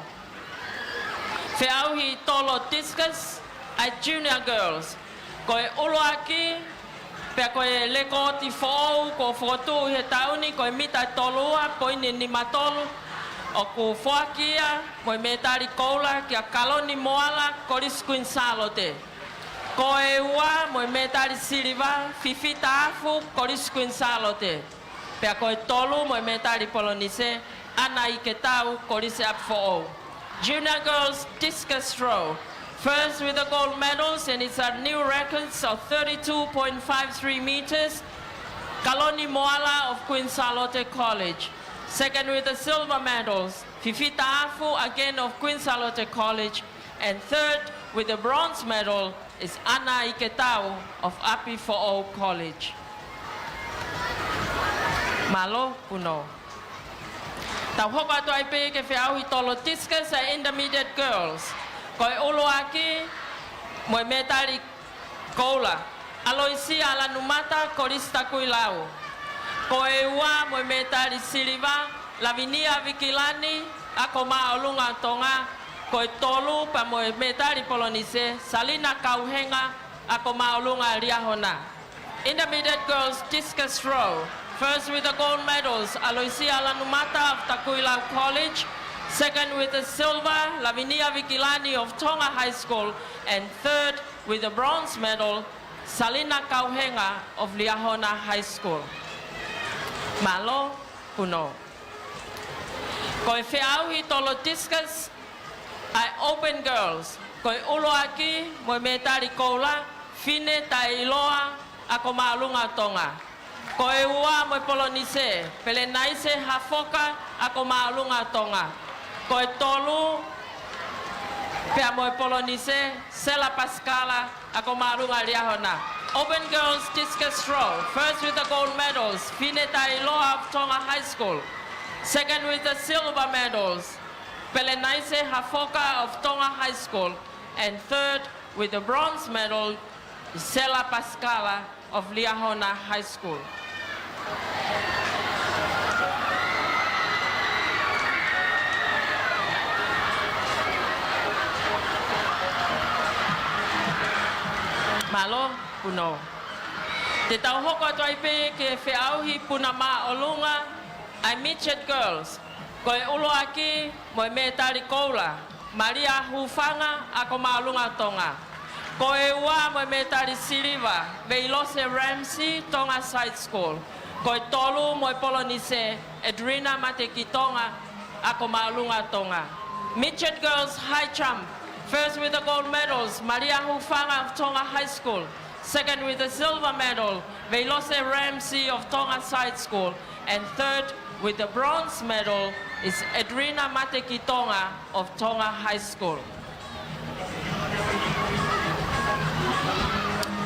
Feʻauhi tolo discus ʻa e junior girls. Ko e ʻuluaki, pea ko e lēkooti foʻou kuo fokotuʻu he taʻu ni ko e mita ʻe tolu ua poini nima tolu, ʻoku foaki ia mo e mētali koula kia Kaloni Moala, Kolisi Kuini Sālote. Ko e ua mo e mētali siliva, Fifita Afu, Kolisi Kuini Sālote. Pea ko e tolu mo e mētali polonise, ʻAna ʻIketau, Kolisi ʻApifoʻou. Junior girls discus throw. First with the gold medals and it's a new records of thirty-two point five three meters, Kaloni Moala of Queen Sālote College. Second with the silver medals, Fifita Afu, again of Queen Sālote College. And third with the bronze medal is ʻAna ʻIketau of ʻApifoʻou College. Mālō, punou. Tau hoko atu ai pē ki he feʻauhi tolo discus ʻa e intermediate girls. Ko e ʻuluaki mo e mētali koula, ʻAloisia ʻAlanumata, Kolisi Takuilau. Ko e ua mo e mētali siliva, Lavinia Vikilani, Ako Māʻolunga Tonga. Ko e tolu pea mo e mētali polonise, Salina Kauhenga, Ako Māʻolunga Liahona. Intermediate girls discus throw. First with the gold medals, ʻAloisia ʻAlanumata of Takuilau College. Second with the silver, Lavinia Vikilani of Tonga High School. And third with the bronze medal, Salina Kauhenga of Liahona High School. Mālō, punou. Ko e feʻauhi tolo discus ʻa e open girls. Ko e ʻuluaki mo e mētali koula, Fine Taʻeiloa, Ako Māʻolunga Tonga. Ko e ua mo e polonise, Pelenaise Hafoka, Ako Māʻolunga Tonga. Ko e tolu pea mo e polonise, Sela Pasikala, Ako Māʻolunga Liahona. Open girls discus throw. First with the gold medals, Fine Taʻeiloa of Tonga High School. Second with the silver medals, Pelenaise Hafoka of Tonga High School. And third with the bronze medal, Sela Pasikala of Liahona High School. Mālō, punou. Te tau hoko atu ai pē ki he feʻauhi puna māʻolunga ʻa e midget girls. Ko e ʻuluaki mo e mētali koula, Malia Hufanga, Ako Māʻolunga Tonga. Ko e ua mo e mētali siliva, Veilose Ramsey, Tonga Side School. Ko e tolu mo e polonise, Edrina Matekitonga, Ako Māʻolunga Tonga. Midget girls high jump. First with the gold medals, Malia Hufanga of Tonga High School. Second with the silver medal, Veilose Ramsey of Tonga Side School. And third with the bronze medal is Edrina Matekitonga of Tonga High School.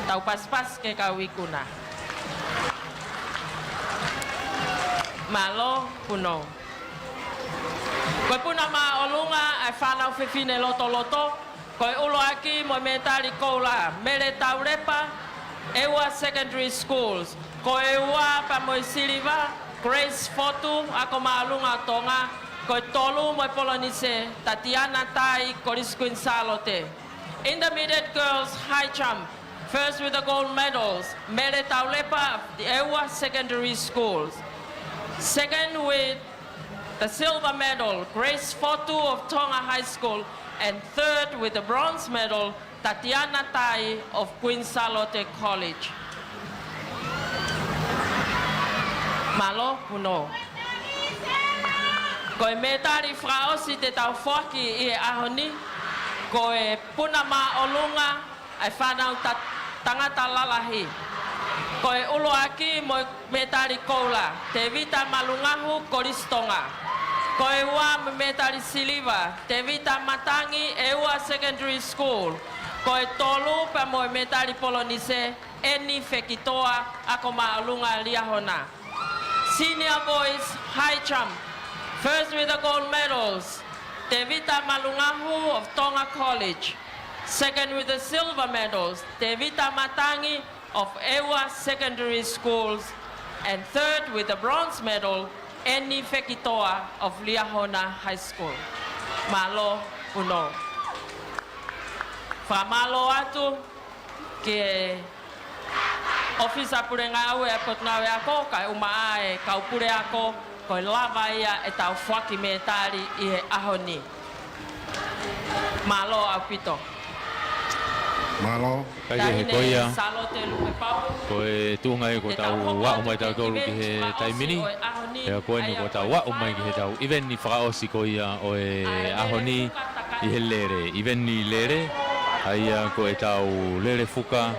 Tau pasipasi ki he kau ikuna. Mālō, punou. Ko e puna māʻolunga ʻa e fānau fefine lotoloto. Ko e ʻuluaki mo e mētali koula, Mele Taulepa, ʻEua Secondary Schools. Ko e ua pea mo e siliva, Grace Fotu, Ako Māʻolunga Tonga. Ko e tolu mo e polonise, Tatiana Tai, Kolisi Kuini Sālote. Intermediate girls high jump. First with the gold medals, Mele Taulepa, the ʻEua Secondary Schools. Second with the silver medal, Grace Fotu of Tonga High School, and third with the bronze medal, Tatiana Tai of Queen Sālote College. Mālō, punou. Ko e mētali fakaʻosi te tau foaki ʻi he ʻaho ni, ko e Puna Māʻolunga ʻa e Fānau Ta-, Tangata Lalahi. Ko e ʻuluaki mo e mētali koula, Tevita Malungahu, Kolisi Tonga. Ko e ua mo e mētali siliva, Tevita Matangi, ʻEua Secondary School. Ko e tolu pea mo e mētali polonise, Eni Fekitoa, Ako Māʻolunga Liahona. Senior boys high jump. First with the gold medals, Tevita Malungahu of Tonga College. Second with the silver medals, Tevita Matangi of ʻEua Secondary Schools. And third with the bronze medal, Eni Fekitoa of Liahona High School. Mālō, Uno. Fakamālō atu ki he ʻOfisa Pule Ngāue ʻa e Potungāue Ako, kae ʻumaʻā e kau puleako, ko e lava ia ʻetau foaki mētali ʻi he ʻaho ni. Mālō ʻaupito. Mālō. Kae kehe, Taʻahine ko ia, Sālote Lumepau, ko e tuʻunga ia kuo tau aʻu mai tautolu ki he taimi ni. Pea ko eni kuo tau aʻu mai ki heʻetau ʻiveni fakaʻosi ko ia ʻo e ʻaho ni ʻi he lele, ʻiveni lele, ʻa ia ko ʻetau lele fuka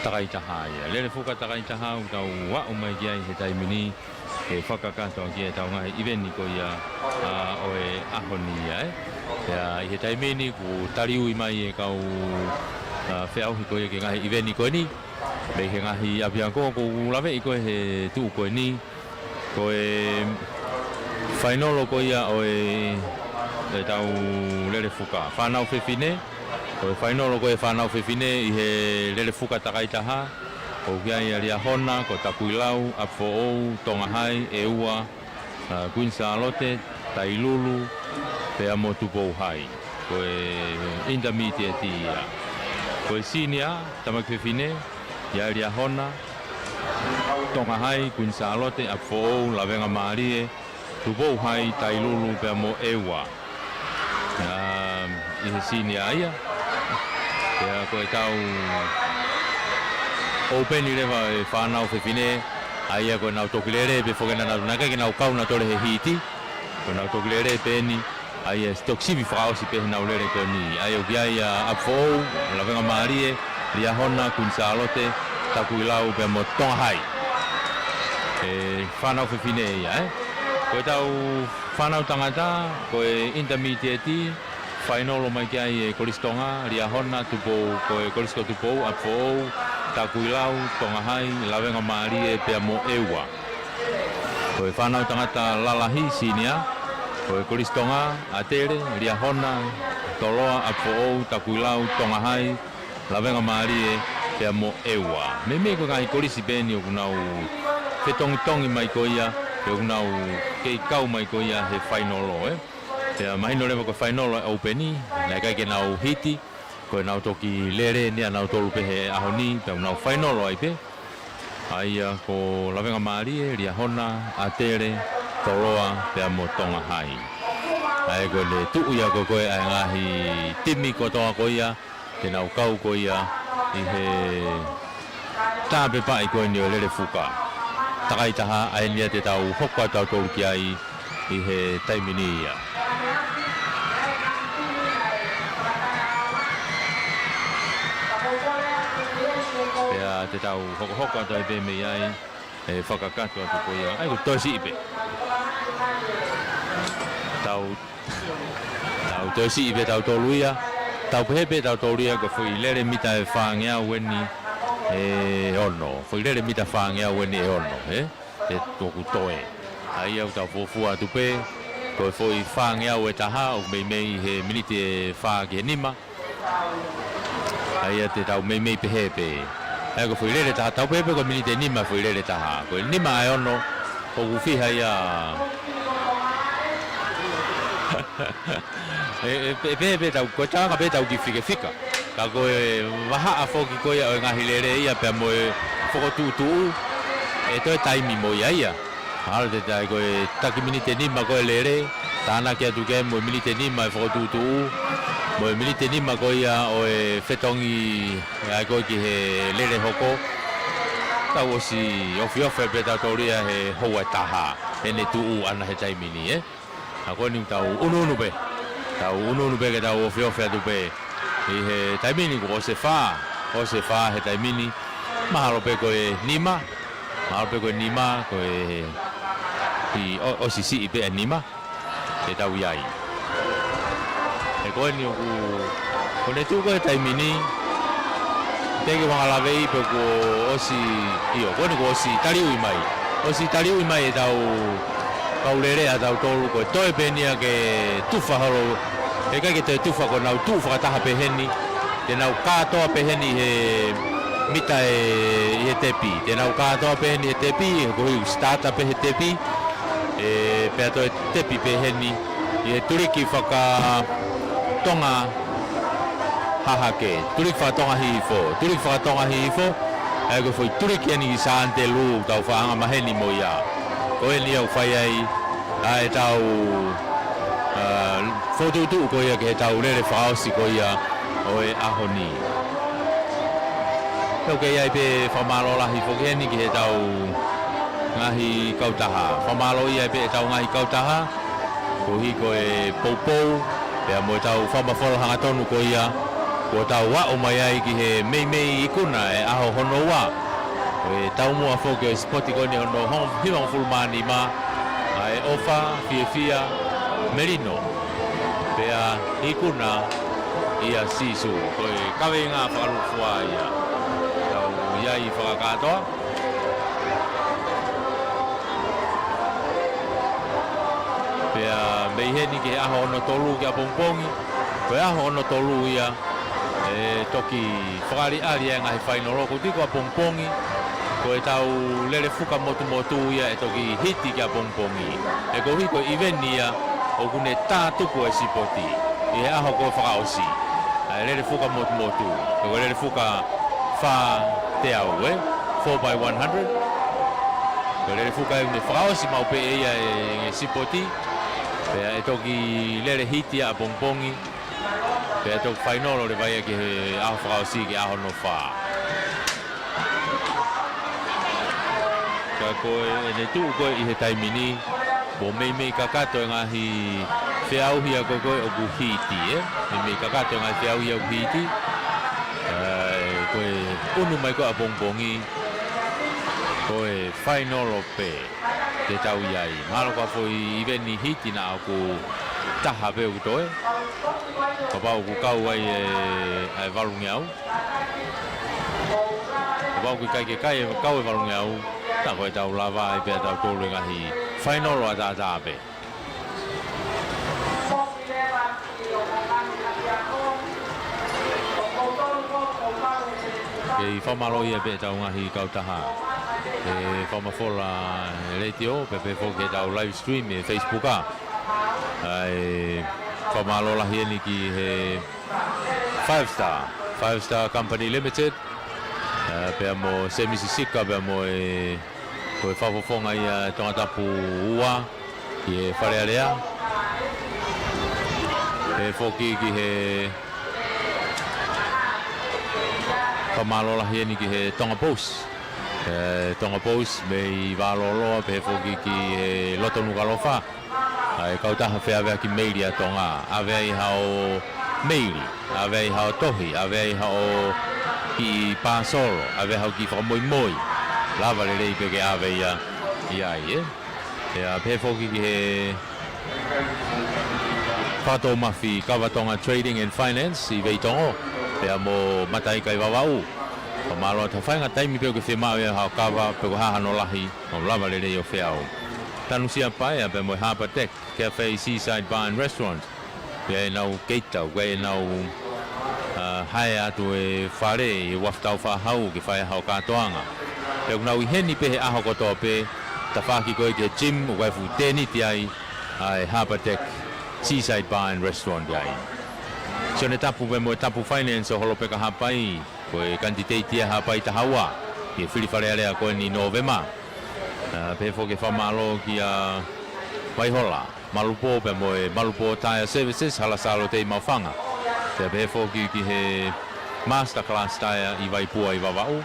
takaitaha ia. Lele fuka takaitaha ʻoku tau aʻu mai ki ai he taimi ni, ke fakakakato ʻaki ʻetau ngaahi ʻiveni ko ia, ʻa, ʻo e ʻaho ni ia, ē. Pea ʻi he taimi ni kuo taliui mai e kau, ʻa, feʻauhi ko ia ki he ngaahi ʻiveni ko eni mei he ngaahi ʻapiako. ʻOku ou laveʻi ko ē he tuʻu ko eni, ko e fainolo ko ia ʻo e, ʻetau lele fuka fānau fefine. Ko e fainolo ko e fānau fefine ʻi he lele fuka takaitaha, ʻoku ʻi ai ʻa Liahona, ko Takuilau, ʻApifoʻou, Tonga Hai, ʻEua, ʻa, Kuini Sālote, Tailulu, pea mo Tupou Hai. Ko e intermediate ia. Ko e senior, tamaki fefine, ʻi ai ʻa Liahona, Tonga Hai, Kuini Sālote, ʻApifoʻou, Lavengamālie, Tupou Hai, Tailulu, pea mo ʻEua. ʻA, ʻi he senior ia. Pea ko ʻetau ʻoupeni leva e fānau fefine, ʻa ia ko ʻenau toki lele pē foki ʻenau, naʻe ʻikai ke nau kau nautolu he hiti. Ko ʻenau toki lele pē eni, ʻa ia ʻe toki sivi fakaʻosi pē heʻenau lele ko eni. ʻA ia ʻoku ʻi ai ʻa ʻApifoʻou, Lavengamālie, Liahona, Kuini Sālote, Takuilau, pea mo Tonga Hai. E fānau fefine ia, ē. Ko ʻetau fānau tangata, ko e intermediate, fainolo mai ki ai e Kolisi Tonga, Liahona, Tupou, ko e Kolisi ko Tupou, ʻApifoʻou, Takuilau, Tonga Hai, Lavengamālie, pea mo ʻEua. Ko e fānau tangata lalahi, senior, ko e Kolisi Tonga, ʻAtele, Liahona, Toloa, ʻApifoʻou, Takuilau, Tonga Hai, Lavengamālie, pea mo ʻEua. Meimei ko e ngaahi kolisi pē eni ʻoku nau fetongitongi mai ko ia, pe ʻoku nau kei kau mai ko ia he fainolo, ē. Pea mahino leva ko e fainolo ʻoupeni, naʻe ʻikai ke nau hiti, ko ʻenau toki lele eni ʻanautolu pē he ʻaho ni, pea ʻoku nau fainolo ai pē. ʻA ia ko Lavengamālie, Liahona, ʻAtele, Toloa, pea mo Tonga Hai. ʻA ia ko ʻene tuʻu ia ko ē ʻa e ngaahi timi kotoa ko ia, te nau kau ko ia ʻi he tāpepaʻi ko eni ʻo e lele fuka takaitaha, ʻa eni ia te tau hoko atu tautolu ki ai ʻi he taimi ni ia. Pea te tau hokohoko atu ai pē mei ai, ʻe fakakakato atu ko ia. ʻA ia ko e toe siʻi pē. Tau, tau toe siʻi pē tautolu ia. Tau pehē pē tautolu ia ko e foʻi lele mita ʻe fāngeau eni ʻe ono. Foʻi lele mita fāngeau eni ʻe ono, ē? ʻE toku toe. ʻA ia ʻoku tau fuofua atu pē, ko e foʻi fāngeau ʻe taha, ʻoku meimei he miniti ʻe fā ki he nima. ʻA ia te tau meimei pehē pē. ʻA ia ko e foʻi lele ʻe taha, tau pehē pē ko e miniti ʻe nima foʻi lele ʻe taha. Ko e nima ʻa e ono, ʻoku fiha ia. ʻE, ʻe, ʻe pehē pē tau, ko e taha pē tau kiʻi fikefika. Ka ko e vahaʻa foki ko ia ʻo e ngaahi lele ia pea mo e fokotuʻutuʻu, ʻe toe taimi mo ia ia. Mahalo te tai ko e taki miniti ʻe nima ko e lele, tānaki atu ke mo e miniti ʻe nima e fokotuʻutuʻu, mo e miniti ʻe nima ko ia ʻo e fetongi ai ko ē ki he lele hoko. Tau ʻosi ofiofi pē tautolu ia he houa ʻe taha, ʻene tuʻu ʻana he taimi ni, ē? Ka ko eni tau ʻunuʻunu pē. Tau ʻunuʻunu pē ke tau ofiofi atu pē. ʻI he taimi ni kuo ʻosi e fā. ʻOsi e fā he taimi ni. Mahalo pē ko e nima. Mahalo pē ko e nima, ko e, ʻi ʻo, ʻosi siʻi pē e nima. Ke tau ʻi ai. He ko eni ʻoku, ko ʻene tuʻu ko e taimi ni, teʻeki ke u hanga ʻo lave pē kuo ʻosi, ʻio, ko eni kuo ʻosi taliui mai. ʻOsi taliui mai ʻetau kau lele ʻa tautolu ko e toe pē eni ia ke tufa holo. He ʻikai ke toe tufa ko ʻenau tuʻu fakataha pē heni. Te nau kātoa pē heni he mita ʻe, ʻi he tepi. Te nau kātoa pē heni he tepi, he ko e ʻū sitata pē he tepi. ʻE, pea toe tepi pē heni. ʻI he tuliki fakatonga hahake. Tuliki fakatonga hihifo. Tuliki fakatonga hihifo. ʻA ia ko e foʻi tuliki eni ki Sāntelū tau faʻa hanga maheni mo ia. Ko eni ʻoku fai ai ʻa ʻetau, ʻa, fokotuʻutuʻu ko ia ki heʻetau lele fakaʻosi ko ia ʻo e ʻaho ni. Pea ʻoku kei ʻi ai pē fakamālō lahi foki heni ki heʻetau ngaahi kautaha. Fakamālō ia pē ʻetau ngaahi kautaha. Koeʻuhi ko e poupou, pea mo ʻetau fakamafola hangatonu ko ia, kuo tau aʻu mai ai ki he meimei ikuna e ʻaho hono ua. Ko e taumuʻa foki ʻo e sipoti ko eni hono hong-, hivangofulu mā nima, ʻa e ʻofa, fiefia, melino. Pea ikuna ʻia Sīsū, ko e kaveinga fakalūkufua ia. Tau ʻi ai fakakātoa. Pea mei heni ki he ʻaho ono tolu ki ʻapongipongi, ko e ʻaho ono tolu ia, ʻe toki fakaʻaliʻali e ngaahi fainolo, ko e tiko ʻapongipongi, ko ʻetau lele fuka motumotu ia ʻe toki hiti ki ʻapongipongi. He koeʻuhi ko e ʻiveni ia ʻoku ne tā tuku e sipoti ʻi he ʻaho ko ē fakaʻosi. ʻA e lele fuka motumotu, ko e lele fuka fā teau, ē? Four by one hundred. Ko e lele fuka ʻoku ne fakaʻosi maʻu pē ia e, e sipoti. Pea ʻe toki lele hiti ʻapongipongi. Pea toki fainolo leva ia ki he ʻaho fakaʻosi ki he ʻaho hono fā. Ka ko ʻene tuʻu ko ē ʻi he taimi ni, kuo meimei kakato e ngaahi feʻauhi ia ko ē ʻoku hiti, ē? Meimei kakato e ngaahi feʻauhi ia ʻoku hiti. ʻA, ko e ʻunu mai ko ē ʻapongipongi, ko e fainolo pē te tau ʻi ai. Mahalo ko ha foʻi ʻiveni hiti naʻa ʻoku taha pē ʻoku toe. Kapau ʻoku kau ai e, ʻa e valungeau. Kapau ʻoku ʻikai ke kai, kau e valungeau, tā ko ʻetau lava ai pē ʻa tautolu e ngaahi fainolo ʻataʻatā pē. Kei fakamālō ia pē ʻetau ngaahi kautaha. ʻE fakamafola he letiō, pea pehē foki ʻetau live stream he Facebook ʻa. ʻA e fakamālō lahi eni ki he Five Star, Five Star Company Limited, ʻa, pea mo Semisi Sika, pea mo e, ko e fakafofonga ia Tongatapu ua, ki he Fale Alea. Pehē foki ki he fakamālō lahi eni ki he Tonga Post. ʻE, Tonga Post mei Vālōloa, pehē foki ki he loto Nukuʻalofa. ʻA e kautaha feʻaveʻaki meili ʻa Tonga, ʻave ai haʻo meili, ʻave ai haʻo tohi, ʻave ai haʻo kiʻi pāsolo, ʻave ai haʻo kiʻi fakamoimoi. Lava lelei pē ke ʻave ia ʻi ai, ē? Pea pehē foki ki he Fakatōmafi Kava Tonga Trading and Finance ʻi Veitongo, pea mo Mataika ʻi Vavaʻu. Fakamālō atu, faʻahinga taimi pē ʻoku ke fiemaʻu ai haʻo kava, pe ko e hā hano lahi, ʻoku lava lelei ʻo feau. Tanu Siapaea pea mo e Harbour Deck Cafe Seaside Bar and Restaurant. Pea ʻenau keita, pea ʻenau, ʻa, hae atu e fale ʻi he uafu Taufaʻāhau ke fai haʻo kātoanga. Pea ʻoku nau ʻi heni pē he ʻaho kotoa pē, tafaʻaki ko ē ki he gym, ʻoku ʻi ai e fuʻu tēniti ai, ʻa e Harbour Deck Seaside Bar and Restaurant ʻi ai. Sione Tapu pea mo e Tapu Finance ʻo Holopeka Haʻapai, ko e kanititeiti ia Haʻapai taha ua, ki he fili Fale Alea ko eni Nōvema. ʻA, pehē foki e fakamālō kia Vaihola Malupō pea mo e Malupō Tyre Services, Hala Sālote ʻi Maʻufanga. Pea pehē foki ki he Masterclass Tyre ʻi Vaipua ʻi Vavaʻu.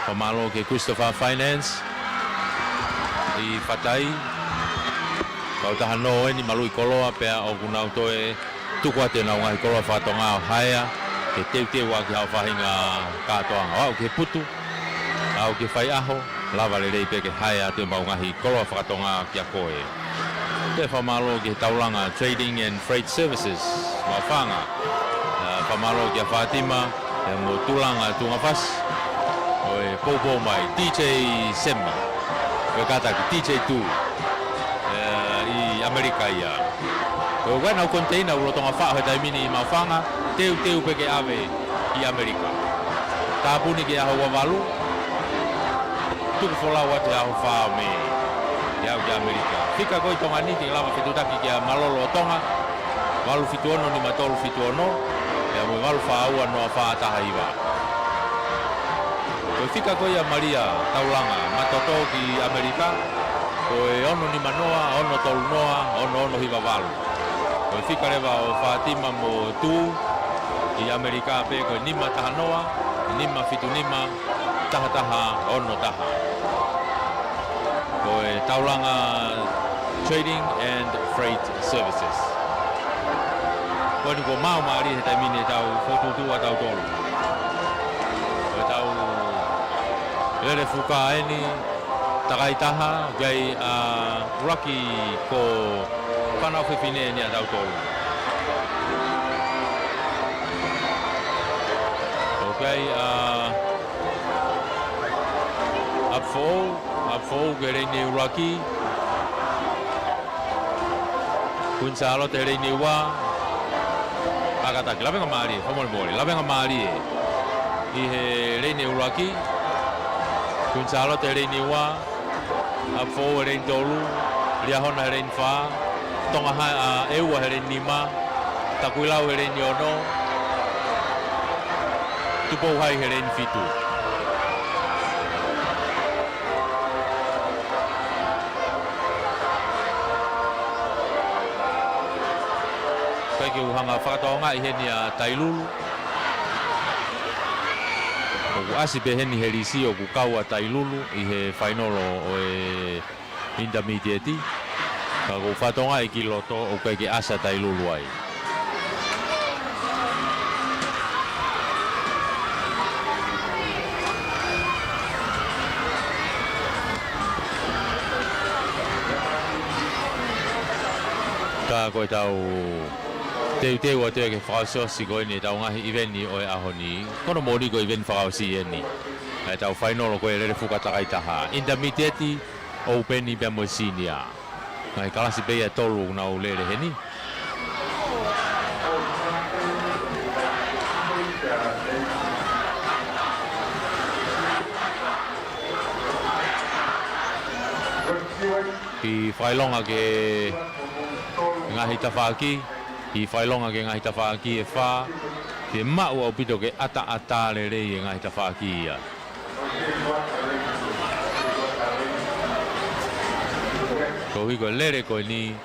Fakamālō ki he Christopher Finance ʻi Fatai. Kautaha nō eni maluʻi koloa pea ʻoku nau toe tuku atu ʻenau ngaahi koloa fakatonga ʻo haea, ke teuteu ʻaki haʻo faʻahinga kātoanga. ʻO aʻu ki he putu, aʻu ki he faiʻaho, lava lelei pē ke haea atu ʻemau ngaahi koloa fakatonga kia koe. Toe fakamālō ki he Taulanga Trading and Freight Services, Maʻufanga. ʻA, fakamālō kia Fātima, ʻa, mo Tulanga Tungafasi, ʻo e poupou mai, D J Semi, ʻo e kātaki, D J Tu, ʻa, ʻi ʻAmelika ia. ʻOku ʻi ai ʻenau koniteina ʻoku lolotonga faʻo he taimi ni ʻi Maʻufanga, teuteu pē ke ʻave ki ʻAmelika. Tāpuni ki he ʻaho ua valu, tuku folau atu he ʻaho fā ʻo Mē, ke aʻu ki ʻAmelika. Fika ko ē ʻi Tonga ni ke lava fetuʻutaki kia Malolo ʻo Tonga, valu fitu ono nima tolu fitu ono, pea mo e valu fā ua noa fā taha hiva. Ko e fika ko ia ʻa Malia Taulanga Matoto ki ʻAmelika, ko e ono nima noa, ono tolu noa, ono ono hiva valu. Ko e fika leva ʻo Fātima mo Tu ʻi ʻAmelika pē ko e nima taha noa, nima fitu nima, taha taha ono taha. Ko e Taulanga Trading and Freight Services. Ko eni kuo maau mālie he taimi ni ʻetau fokotuʻutuʻu ʻatautolu. Ko ʻetau lele fuka eni, takai taha, ʻoku ʻi ai ʻa ʻUluaki ko Fānau Fefine eni ʻatautolu. ʻOku ʻi ai ʻa ʻApifoʻou, ʻApifoʻou ki he leini ʻuluaki. Kuini Sālote he leini ua. Kātaki, lavengamālie, fakamolemole, lavengamālie ʻi he leini ʻuluaki. Kuini Sālote he leini ua. ʻApifoʻou he leini tolu, Liahona he leini fā, Tonga Hai, ʻa, ʻEua he leini nima, Takuilau he leini ono, Tupou Hai he leini fitu. Kae ke u hanga ʻo fakatokangaʻi heni ʻa Tailulu. ʻOku ʻasi pē heni he lisi ʻoku kau ʻa Tailulu ʻi he fainolo ʻo e Intermediate. Ka ʻoku ou fakatokangaʻi ki loto ʻoku ʻikai ke ʻasi ʻa Tailulu ai. Ka ko ʻetau teuteu atu ia ke fakaʻosiʻosi ko eni ʻetau ngaahi ʻiveni ʻo e ʻaho ni. Ko hono moʻoni ko e ʻiveni fakaʻosi eni ʻa ʻetau fainolo ko e lele fuka takai taha. Intermediate, Open pea mo e Senior. Ngaahi kalasi pē ia ʻe tolu ʻoku nau lele heni. Kiʻi fakaʻilonga ki he ngaahi tafaʻaki, kiʻi fakaʻilonga ki he ngaahi tafaʻaki ʻe fā, ke maʻu ʻaupito ke ʻataʻatā lelei e ngaahi tafaʻaki ia. Koeʻuhi ko e lele ko eni,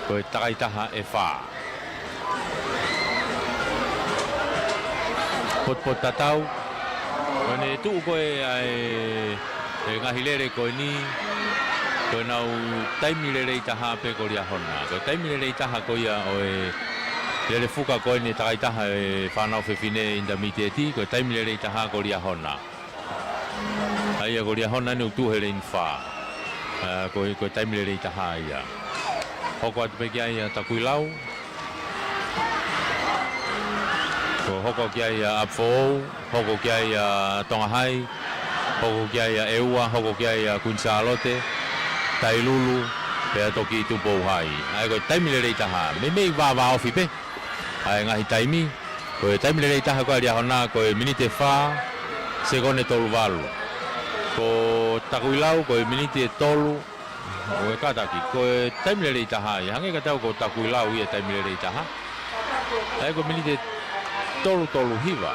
ko e takai taha ʻe fā. Potupotutatau. Ko ʻene tuʻu ko ē ʻa e, e ngaahi lele ko eni, ko ʻenau taimi lelei taha pē ko Liahona. Ko e taimi lelei taha ko ia ʻo e lele fuka ko eni takai taha e Fānau Fefine Intermediate, ko e taimi lelei taha ko Liahona. ʻA ia ko Liahona eni ʻoku tuʻu he leini fā. ʻA, ko e, ko e taimi lelei taha ia. Hoko atu pē ki ai ʻa Takuilau. Ko e hoko ki ai ʻa ʻApifoʻou, hoko ki ai ʻa Tonga Hai, hoko ki ai ʻa ʻEua, hoko ki ai ʻa Kuini Sālote, Tailulu, pea toki Tupou Hai. ʻA ia ko e taimi lelei taha. Meimei vāvāofi pē ʻa e ngaahi taimi. Ko e taimi lelei taha ko ē ʻa Liahona ko e miniti ʻe fā, sekone tolu valu. Ko Takuilau ko e miniti ʻe tolu, ʻo e kātaki, ko e taimi lelei taha ia, hangē kiate au ko Takuilau ia taimi lelei taha. ʻA ia ko e miniti ʻe tolu tolu hiva.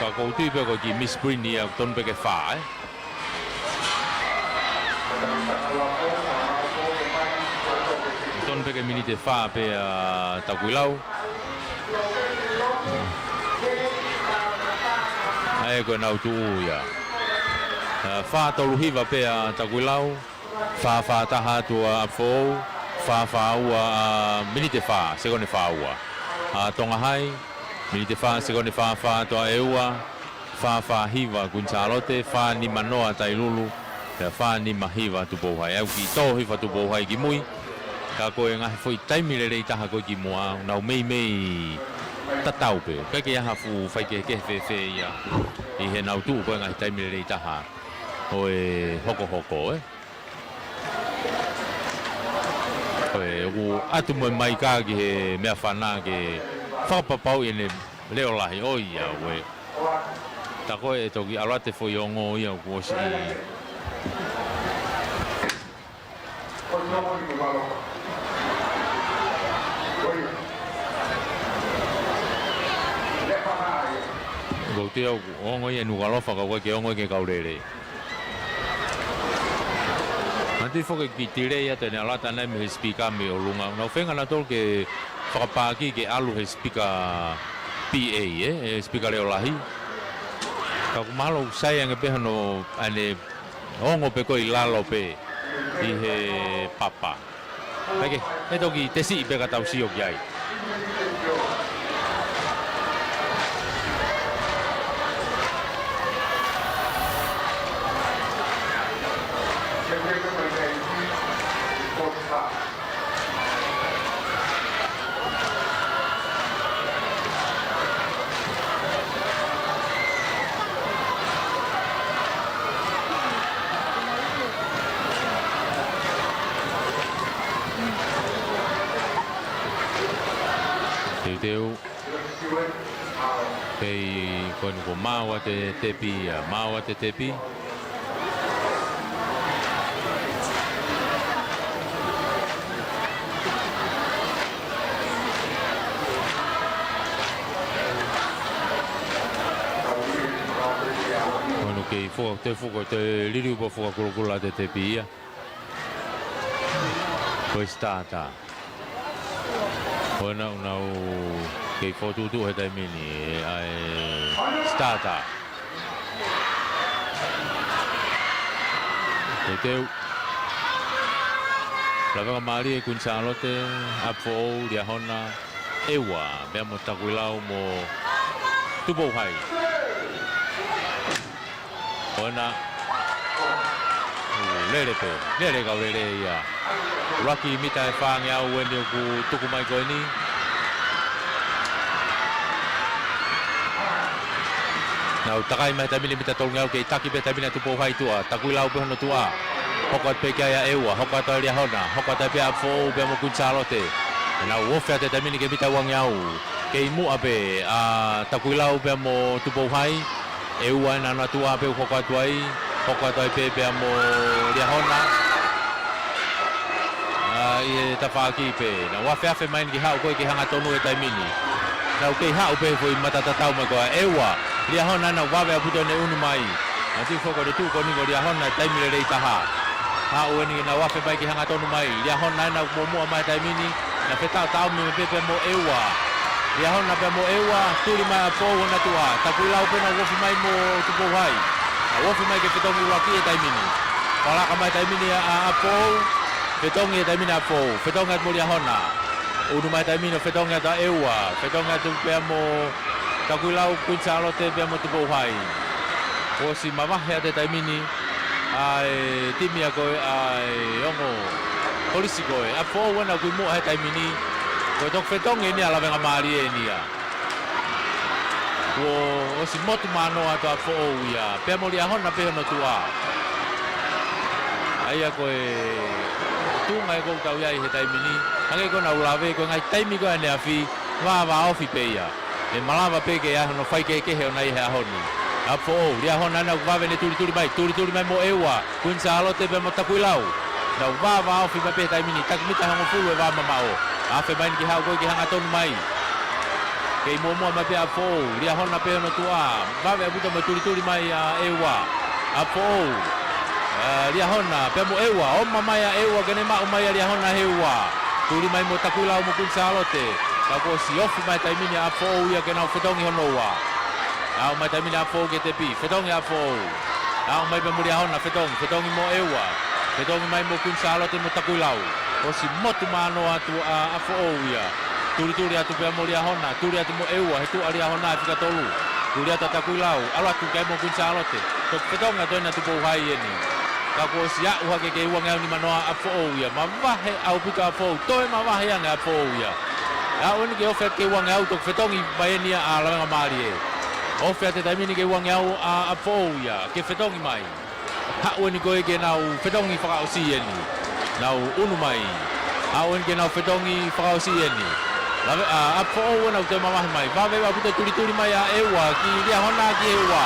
Ka ʻoku ou tui pē ko e kiʻi misprint ia, tonu pē ke fā, ē. Tonu pē ke miniti ʻe fā pē ʻa Takuilau. ʻA ia ko ʻenau tuʻu ia. ʻA, fā tolu hiva pē ʻa Takuilau. Fā fā taha atu ʻa ʻApifoʻou, fā fā ua ʻa, miniti fā, sekone fā ua ʻa Tonga Hai, miniti fā, sekone fā fā atu ʻa ʻEua, fā fā hiva Kuini Sālote, fā nima noa Tailulu, pea fā nima hiva Tupou Hai. ʻOku kiʻi tō hifo ʻa Tupou Hai ki mui, ka ko e ngaahi foʻi taimi lelei taha ko ē kimuʻa, nau meimei tatau pē. ʻIkai ke ʻi ai ha fuʻu faikehekehe fēfē ia ʻi heʻenau tuʻu ko ē ngaahi taimi lelei taha ʻo e hokohoko, ē? Ko e ʻoku ʻatu mo e maika ki he meʻafana ke fakapapauʻi ʻene leʻo lahi ʻo ia, ʻoku tā ko ē ʻe toki ʻalu atu e foʻi ongo ia kuo ʻosi. Ko tia ʻoku ongo ia ʻe Nukuʻalofa ka ʻoku ʻikai ke ongo ia ki he kau lele. Manatuʻi foki e kiʻi tilei atu ʻene ʻalu atu ʻana ia mei he sipika mei ʻolunga. Nau feinga nautolu ke fakapaaki ke ʻalu he sipika P A, ē, he sipika leʻo lahi. Ka ʻoku mahalo ʻoku sai ange pē hono ʻene ongo pē ko ē ʻi lalo pē ʻi he papa. Pea ke, ʻe toki tesiʻi pē ka tau sio ki ai. Teuteu. Pea ko eni kuo maʻu ʻa e tepi ia, maʻu ʻa e tepi. Ko eni kei fuka, toe fuka, toe liliu pea fuka kulokula ʻa e tepi ia. Ko e starter. Ko ena ʻoku nau kei fokotuʻutuʻu he taimi ni, ʻa e starter. Teuteu. Lavengamālie Kuini Sālote, ʻApifoʻou, Liahona, ʻEua, pea mo Takuilau mo Tupou Hai. Ko ena. ʻOku lele pē, lele kau lele ia. ʻUluaki mita ʻe fāngeau eni ʻoku tuku mai ko eni. Nau takai mai he taimi ni mita tolungeau kei taki pē taimi ni ʻa Tupou Hai tuʻa. Takuilau pē hono tuʻa. Hoko atu pē ki ai ʻa ʻEua, hoko atu ʻa Liahona, hoko atu pē ʻa ʻApifoʻou pea mo Kuini Sālote. Nau ofi atu he taimi ni ki he mita uangeau. Kei muʻa pē ʻa Takuilau pea mo Tupou Hai. ʻEua ena hono tuʻa pea hoko atu ai, hoko atu ai pē pea mo Liahona. ʻA, ʻi he tafaʻaki pē, nau afeafe mai eni ke haʻu ko ē ke hangatonu he taimi ni. Nau kei haʻu pē foʻi mata tatau mai ko ē ʻa ʻEua, Liahona ena vave ʻaupito ʻene unu mai. Manatuʻi foki ko e tuʻu ko eni ko Liahona taimi lelei taha. Haʻu eni ke nau afe mai ke hangatonu mai. Liahona ena muʻomuʻa mai taimi ni. Na fetaʻotaʻomi mai pē pea mo ʻEua. Liahona pea mo ʻEua, tuli mai ʻa ʻApifoʻou hono tuʻa. Takuilau pē ena ofi mai mo Tupou Hai. Na ofi mai ke fetongi ʻuluaki he taimi ni. Palaka mai taimi ni ʻa, ʻa, ʻApifoʻou. Fetongi he taimi ni ʻa ʻApifoʻou. Fetongi atu mo Liahona. Unu mai taimi ni fetongi atu ʻa ʻEua. Fetongi atu pea mo Takuilau, Kuini Sālote pea mo Tupou Hai. Kuo ʻosi mavahe atu he taimi ni ʻa e timi ʻa ko ē ʻa e ongo kolisi ko ē. ʻApifoʻou ena ʻoku ʻi muʻa he taimi ni. Ko e toki fetongi eni ia ʻa Lavengamālie eni ia. Kuo ʻosi motu manoa atu ʻa ʻApifoʻou ia. Pea mo Liahona pē hono tuʻa. ʻA ia ko e tuʻunga ē ʻoku tau ʻi ai he taimi ni. Hangē ko ʻenau lave ko e ngaahi taimi ko ē ʻaneafi. Vāvāofi pē ia. ʻE malava pē ke ʻi ai hano faikehekehe ʻona ʻi he ʻaho ni. ʻApifoʻou, Liahona ena ʻoku vave ʻene tulituli mai, tulituli mai mo ʻEua, Kuini Sālote pea mo Takuilau. Nau vāvāofi mai pē he taimi ni, taki mita hongofulu e vā mamaʻo. Afe mai eni ke haʻu ko ē ke hangatonu mai. Kei muʻomuʻa mai pē ʻa ʻApifoʻou, Liahona pē hono tuʻa, vave ʻaupito mo e tulituli mai ʻa ʻEua. ʻApifoʻou. ʻA, Liahona, pea mo ʻEua, ʻomai ʻa ʻEua, ke ne maʻu mai ʻa Liahona he ua. Tuli mai mo Takuilau mo Kuini Sālote. Ka kuo ʻosi ofi mai taimi ni ʻa ʻApifoʻou ia ke nau fetongi hono ua. Aʻu mai taimi ni ʻa ʻApifoʻou ki he tepi, fetongi ʻa ʻApifoʻou. Aʻu mai pea mo Liahona, fetongi, fetongi mo ʻEua. Fetongi mai mo Kuini Sālote mo Takuilau. ʻOsi motu mano atu ʻa ʻApifoʻou ia. Tulituli atu pea mo Liahona, tuli atu mo ʻEua, he tuʻa Liahona ʻa e fika tolu. Tuli atu ʻa Takuilau, ʻalu atu ki ai mo Kuini Sālote. Toki fetongi atu ʻena Tupou Hai eni. Ka kuo ʻosi aʻu hake ki he ua ngeau nima noa ʻa ʻApifoʻou ia. Mavahe ʻaupito ʻa ʻApifoʻou, toe mavahe ange ʻa ʻApifoʻou ia. Aʻu eni ke ofi atu ki he ua ngeau, toki fetongi mai eni ia ʻa Lavengamālie. Ofi atu he taimi ni ki he ua ngeau ʻa ʻApifoʻou ia, ke fetongi mai. Haʻu eni ko ē ke nau fetongi fakaʻosi eni. Nau unu mai. Haʻu eni ke nau fetongi fakaʻosi eni. Lave, ʻa, ʻApifoʻou ena ʻoku toe mavahe mai. Vave ʻaupito e tulituli mai ʻa ʻEua ki Liahona ki he ua.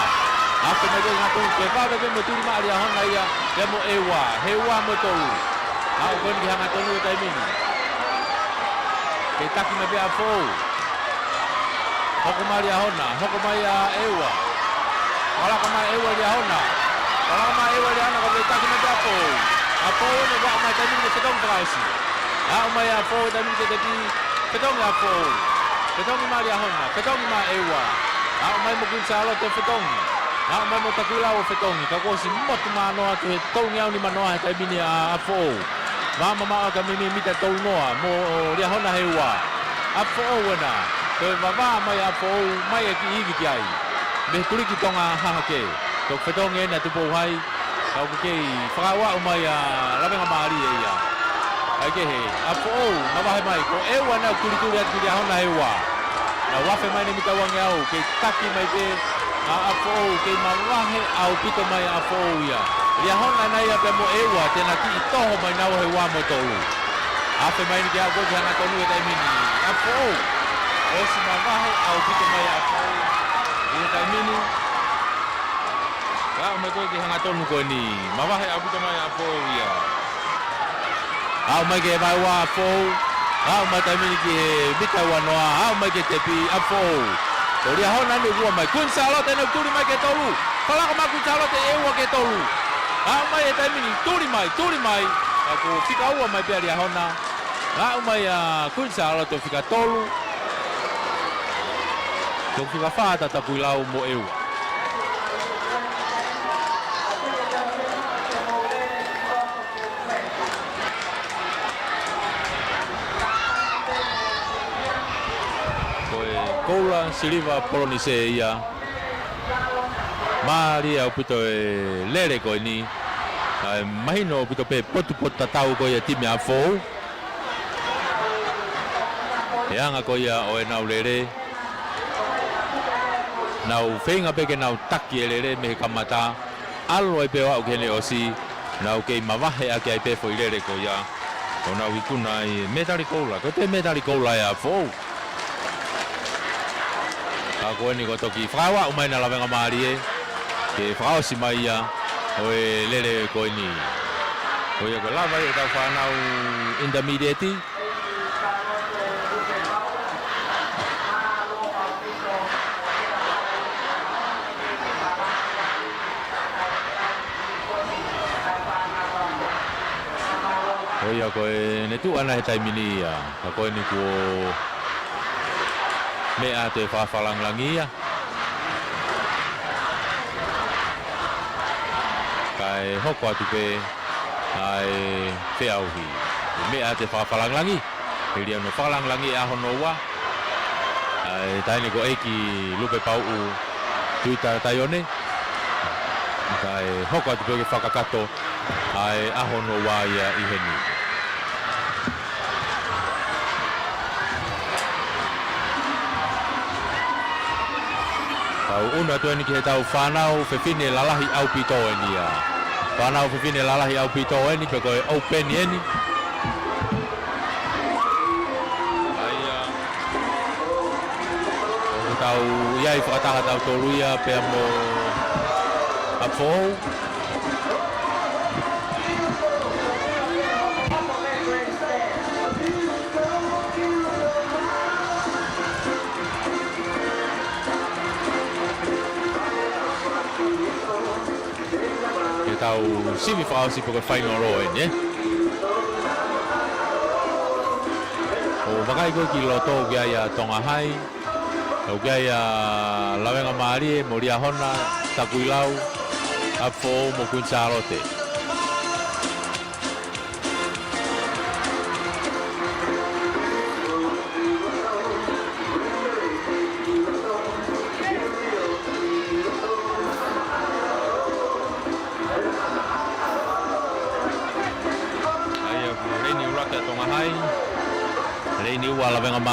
Afe mai ko ē hangatonu, ke vave pē mo e tuli mai ʻa Liahona ia, ia mo ʻEua. He ua mo e tolu. Haʻu ko eni ki he hangatonu he taimi ni. Ke taki mai pē ʻApifoʻou. Hoko mai Liahona, hoko mai ʻa ʻEua. Fakalaka mai ʻEua Liahona. Fakalaka mai ʻEua Liahona, ka fetaki mai pē ʻApifoʻou. ʻApifoʻou ena ʻoku aʻu mai taimi ni ke fetongi fakaʻosi. Aʻu mai ʻApifoʻou taimi ni ke tepi, fetongi ʻApifoʻou. Fetongi mai Liahona, fetongi mai ʻEua. Aʻu mai mo Kuini Sālote ʻo fetongi. Aʻu mai mo Takuilau ʻo fetongi. Ka kuo ʻosi motu mano atu he tolu ngeau nima noa he taimi ni ʻa ʻApifoʻou. Maʻamaʻa ʻo ka mimi mita tolu noa mo Liahona he ua. ʻApifoʻou ena. Toe vavā mai ʻApifoʻou mai e kiʻi ivi ki ai. Mei he tuliki Tonga hahake. Toki fetongi ena Tupou Hai. Ka ʻoku kei fakaaʻu mai ʻa Lavengamālie ia. ʻAi kehe, ʻApifoʻou, mavahe mai, ko ʻEua ena ʻoku tulituli atu ki Liahona he ua. Nau afe mai eni mita ua ngeau, kei taki mai pē ʻa ʻApifoʻou, kei mavahe ʻaupito mai ʻa ʻApifoʻou ia. Liahona ena ia pea mo ʻEua, te na kiʻi toho mai naua he ua mo e tolu. Afe mai eni ke aʻu ko ē ki he hangatonu he taimi ni. ʻApifoʻou, ʻosi mavahe ʻaupito mai ʻa ʻApifoʻou. ʻI he taimi ni, aʻu mai ko ē ki he hangatonu ko eni. Mavahe ʻaupito mai ʻa ʻApifoʻou ia. Aʻu mai ki he vaeua ʻa ʻApifoʻou. Aʻu mai taimi ni ki he mita ua noa. Aʻu mai ki he tepi ʻa ʻApifoʻou. Ko Liahona eni ʻoku ua mai. Kuini Sālote ena ʻoku tuli mai ki he tolu. Fakalaka mai Kuini Sālote ʻEua ki he tolu. Aʻu mai he taimi ni. Tuli mai, tuli mai. Ka kuo fika ua mai pē ʻa Liahona. Aʻu mai ʻa Kuini Sālote ʻo fika tolu. Toki fika fā ʻa Takuilau mo ʻEua. Ko e koula siliva polonise ia. Mālie ʻaupito e lele ko eni. ʻA e mahino ʻaupito pē potupotu tatau ko ia e timi ʻa ʻApifoʻou. He anga ko ia ʻo ʻenau lele. Nau feinga pē ke nau taki e lele mei he kamata. ʻAlu ai pē ʻo aʻu ki heʻene ʻosi. Nau kei mavahe ʻaki ai pē foʻi lele ko ia. ʻO nau ikuna ai mētali koula. Ko e toe mētali koula ia ʻa ʻApifoʻou. Ka ko eni kuo toki fakaaʻu mai ʻa Lavengamālie. Ke fakaʻosi mai ia ʻo e lele ko eni. Ko ia ko e lava ia ʻetau fānau intermediate. Ko ia ko ʻene tuʻu ʻana he taimi ni ia. Ka ko eni kuo meʻa atu e fakafakalāngilangi ia. Kae hoko atu pē ʻa e feʻauhi. Meʻa atu e fakafakalāngilangi. Hili ʻa hono fakalāngilangi e ʻaho hono ua. ʻA e taʻahine ko ʻEiki Lupe Pauʻu Tuita Taione. Kae hoko atu pē ke fakakakato ʻa e ʻaho hono ua ia ʻi heni. Tau unu atu eni ki heʻetau fānau fefine lalahi ʻaupito eni ia. Fānau fefine lalahi ʻaupito eni, pe ko e open eni. ʻA ia. ʻOku tau ʻi ai fakataha tautolu ia pea mo ʻApifoʻou. Ke tau sivi fakaʻosi pe ko e fainolo eni, ē? ʻO vakai ko ē ki loto ʻoku ʻi ai ʻa Tonga Hai, ʻoku ʻi ai ʻa Lavengamālie mo Liahona, Takuilau, ʻApifoʻou mo Kuini Sālote.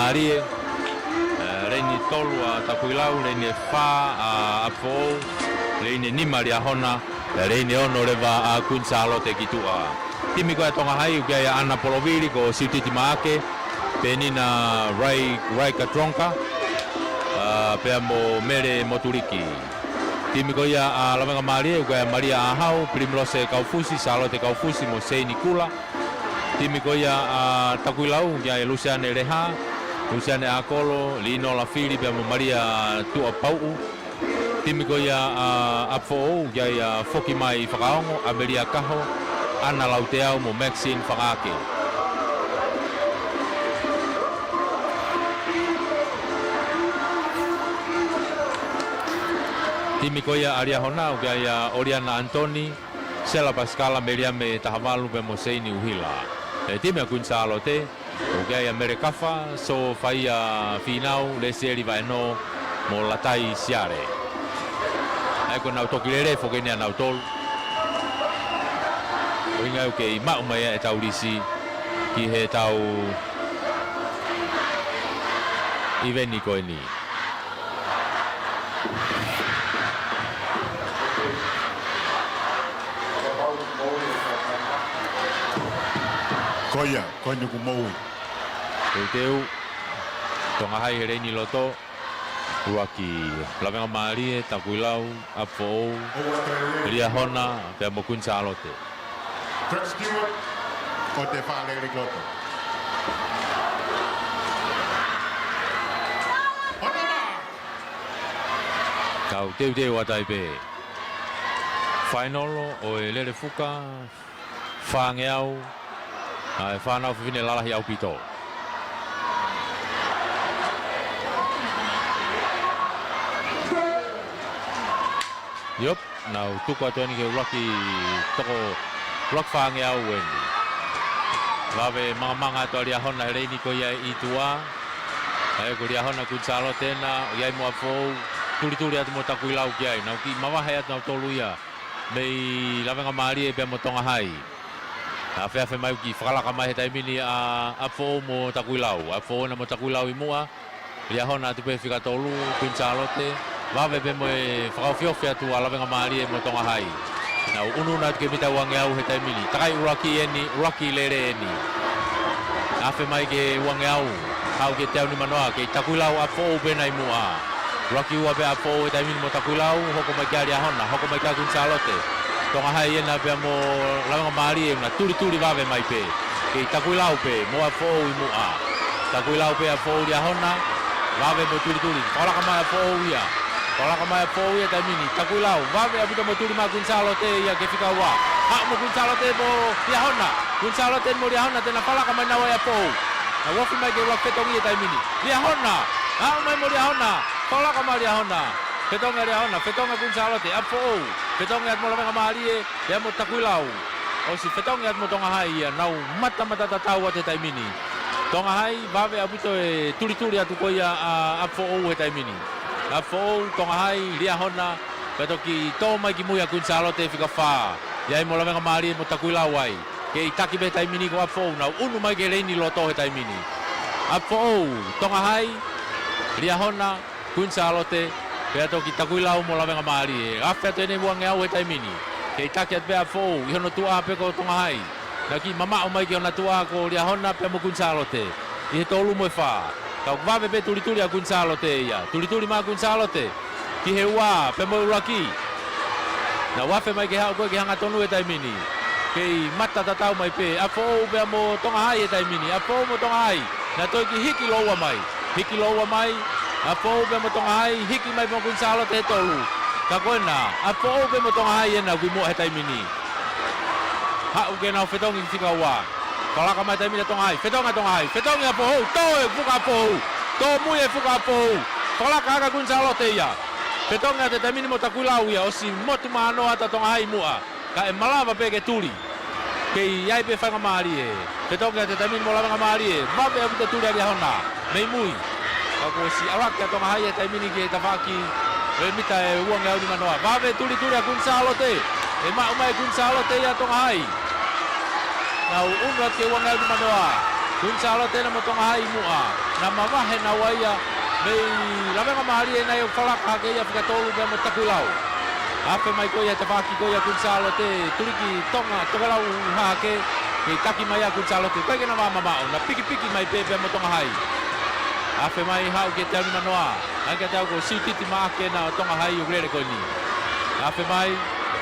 Mālie, ē, leini tolu ʻa Takuilau, leini ʻe fā ʻa ʻApifoʻou, leini ʻe nima Liahona, ē, leini ʻe ono leva ʻa Kuini Sālote ki tuʻa. Timi ko ia ʻa Tonga Hai, ʻoku ʻi ai ʻa ʻAna Polovili, ko Siutiti Maake, Penina Rai, Rai Katronka, ā, pea mo Mele Motuliki. Timi ko ia ʻa Lavengamālie, ʻoku ʻi ai ʻa Malia ʻAhau, Pilimilose Kaufusi, Sālote Kaufusi mo Seini Kula. Timi ko ia ʻa Takuilau, ʻoku ʻi ai ʻa Lusiane Leha, Lusiane ʻAkolo, Linola Fili pea mo Malia Tuʻapauʻu. Timi ko ia ʻa ʻApifoʻou, ʻoku ʻi ai ʻa Fokimai Fakaongo, ʻAmelia Kaho, ʻAna Lauteau mo Maxine Fakaake. Timi ko ia ʻa Liahona, ʻoku ʻi ai ʻa ʻOliana ʻAnitoni, Sela Pasikala, Meliame Tahavalu pea mo Seini ʻUhila. Ē, timi ʻa Kuini Sālote, ʻoku ʻi ai ʻa Mele Kafa, Sofaia Fīnau, Lesieli Vaenō mo Latai Siale. ʻA ia ko ʻenau toki lele foki eni ʻanautolu. ʻUhinga ʻoku kei maʻu mai ʻetau lisi ki heʻetau ʻiveni ko eni. Ko ia, ko eni kuo moʻui. Teuteu, Tonga Hai he leini loto, ʻuluaki Lavengamālie, Takuilau, ʻApifoʻou, Liahona, pea mo Kuini Sālote. Craig Stewart, ko e fālele ki loto. Kau teuteu atu ai pē. Fainolo ʻo e Lele Fuka, fāngeau, ʻa e fānau fefine lalahi ʻaupito. Iop, nau tuku atu eni ki he ʻuluaki toko, ʻuluaki fāngeau eni. Vave mangamanga atu ʻa Liahona he leini ko ia ʻi tuʻa. ʻA ia ko Liahona Kuini Sālote ena, ʻoku ʻi ai mo ʻApifoʻou, tulituli atu mo Takuilau ki ai. Nau kiʻi mavahe atu nautolu ia mei Lavengamālie pea mo Tonga Hai. Afeafe mai ʻoku kiʻi fakalaka mai he taimi ni ʻa ʻApifoʻou mo Takuilau. ʻApifoʻou ena mo Takuilau ʻi muʻa. Liahona atu pē fika tolu, Kuini Sālote. Vave pē mo e fakaofiofi atu ʻa Lavengamālie mo Tonga Hai. Nau ʻunuʻunu atu ki he mita uangeau he taimi ni. Takai ʻuluaki eni, ʻuluaki lele eni. Afe mai ki he uangeau, haʻu ki he teau nimanoa, kei Takuilau ʻApifoʻou pē ena ʻi muʻa. ʻUluaki ua pē ʻApifoʻou he taimi ni mo Takuilau, hoko mai kia Liahona, hoko mai kia Kuini Sālote. Tonga Hai ena pea mo Lavengamālie ʻoku na tulituli vave mai pē. Kei Takuilau pē, mo ʻApifoʻou ʻi muʻa. Takuilau pē, ʻApifoʻou, Liahona, vave mo tulituli. Fakalaka mai ʻApifoʻou ia. Fakalaka mai ʻApifoʻou ia taimi ni. Takuilau, vave ʻaupito mo tuli mai Kuini Sālote ia ki he fika ua. Haʻu mo Kuini Sālote mo Liahona. Kuini Sālote mo Liahona, te na fakalaka mai naua ʻia ʻApifoʻou. Nau ofi mai ke ʻuluaki fetongi ia taimi ni. Liahona, haʻu mai mo Liahona. Fakalaka mai Liahona. Fetongi ʻa Liahona, fetongi ʻa Kuini Sālote, ʻApifoʻou. Fetongi atu mo Lavengamālie, pea mo Takuilau. ʻOsi fetongi atu mo Tonga Hai ia, nau matamata tatau atu he taimi ni. Tonga Hai, vave ʻaupito e tulituli atu ko ia ʻa ʻApifoʻou he taimi ni. ʻApifoʻou, Tonga Hai, Liahona, pea toki tō mai ki mui ʻa Kuini Sālote fika fā. ʻI ai mo Lavengamālie mo Takuilau ai. Kei taki pē he taimi ni ko ʻApifoʻou, nau ʻunu mai ki he leini loto he taimi ni. ʻApifoʻou, Tonga Hai, Liahona, Kuini Sālote, pea toki Takuilau mo Lavengamālie. Afe atu eni uangeau he taimi ni. Kei taki atu pē ʻApifoʻou, ʻi hono tuʻa pē ko Tonga Hai. Naʻe kiʻi mamaʻo mai ki hona tuʻa ko Liahona pea mo Kuini Sālote. ʻI he tolu mo e fā. Ka ʻoku vave pē tulituli ʻa Kuini Sālote ia. Tulituli mai Kuini Sālote. Ki he ua, pea mo e ʻuluaki. Nau afe mai ke haʻu ko ē ki he hangatonu he taimi ni. Kei mata tatau mai pē. ʻApifoʻou pea mo Tonga Hai he taimi ni. ʻApifoʻou mo Tonga Hai. Naʻe toe kiʻi hiki lōua mai. Hiki lōua mai. ʻApifoʻou pea mo Tonga Hai. Hiki mai pē mo Kuini Sālote he tolu. Ka ko ena. ʻApifoʻou pea mo Tonga Hai ena ʻoku ʻi muʻa he taimi ni. Haʻu ke nau fetongi fika ua. Fakalaka mai taimi ni ʻa Tonga Hai. Fetongi ʻa Tonga Hai. Fetongi ʻApifoʻou. Tō e fuka ʻApifoʻou. Tō mui e fuka ʻApifoʻou. Fakalaka ʻaki ʻa Kuini Sālote ia. Fetongi atu he taimi ni mo Takuilau ia. ʻOsi motu manoa atu ʻa Tonga Hai ʻi muʻa. Ka ʻe malava pē ke tuli. Kei ʻi ai pē faingamālie. Fetongi atu he taimi ni mo Lavengamālie. Vave ʻaupito e tuli ʻa Liahona. Mei mui. Ka kuo ʻosi ʻalu hake ʻa Tonga Hai he taimi ni ki he tafaʻaki ʻo e mita ʻe uangeau nimanoa. Vave tulituli ʻa Kuini Sālote. ʻE maʻu mai Kuini Sālote ia ʻa Tonga Hai. Nau ʻunu atu ki he uangeau nimanoa. Kuini Sālote ena mo Tonga Hai ʻi muʻa. Naʻa mavahe naua ia mei Lavengamālie, naʻe ʻoku falaka hake ia fika tolu pea mo Takuilau. Afe mai ko ia he tafaʻaki ko ia ʻa Kuini Sālote, tuliki Tonga, Tokelau Hahake, kei taki mai ʻa Kuini Sālote. ʻIkai ke na vā mamaʻo, na pikipiki mai pē pea mo Tonga Hai. Afe mai haʻu ki he teau nimanoa. Hangē kiate au ko Siutiti Maʻake ena ʻo Tonga Hai ʻoku lele ko eni. Afe mai,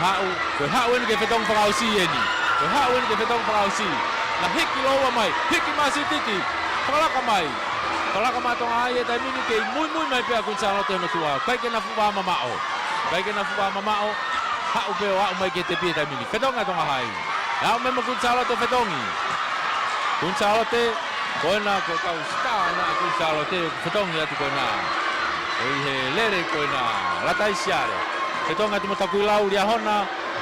haʻu, ko e haʻu eni ki he fetongi fakaʻosi eni. Ko e haʻu eni ki he fetongi fakaʻosi. Na hiki lōua mai, hiki mai Siutiti. Fakalaka mai. Fakalaka mai Tonga Hai he taimi ni, kei muimui mai pē ʻa Kuini Sālote hono tuʻa. ʻIkai ke na fuʻu vā mamaʻo. ʻIkai ke na fuʻu vā mamaʻo. Haʻu pē ʻo aʻu mai ki he tepi he taimi ni. Fetongi ʻa Tonga Hai. Aʻu mai mo Kuini Sālote ʻo fetongi. Kuini Sālote, ko ena ko e kau sitā ena ʻa Kuini Sālote, fetongi atu ko ena. ʻI he lele ko ena, Lataisiale. Fetongi atu mo Takuilau, Liahona,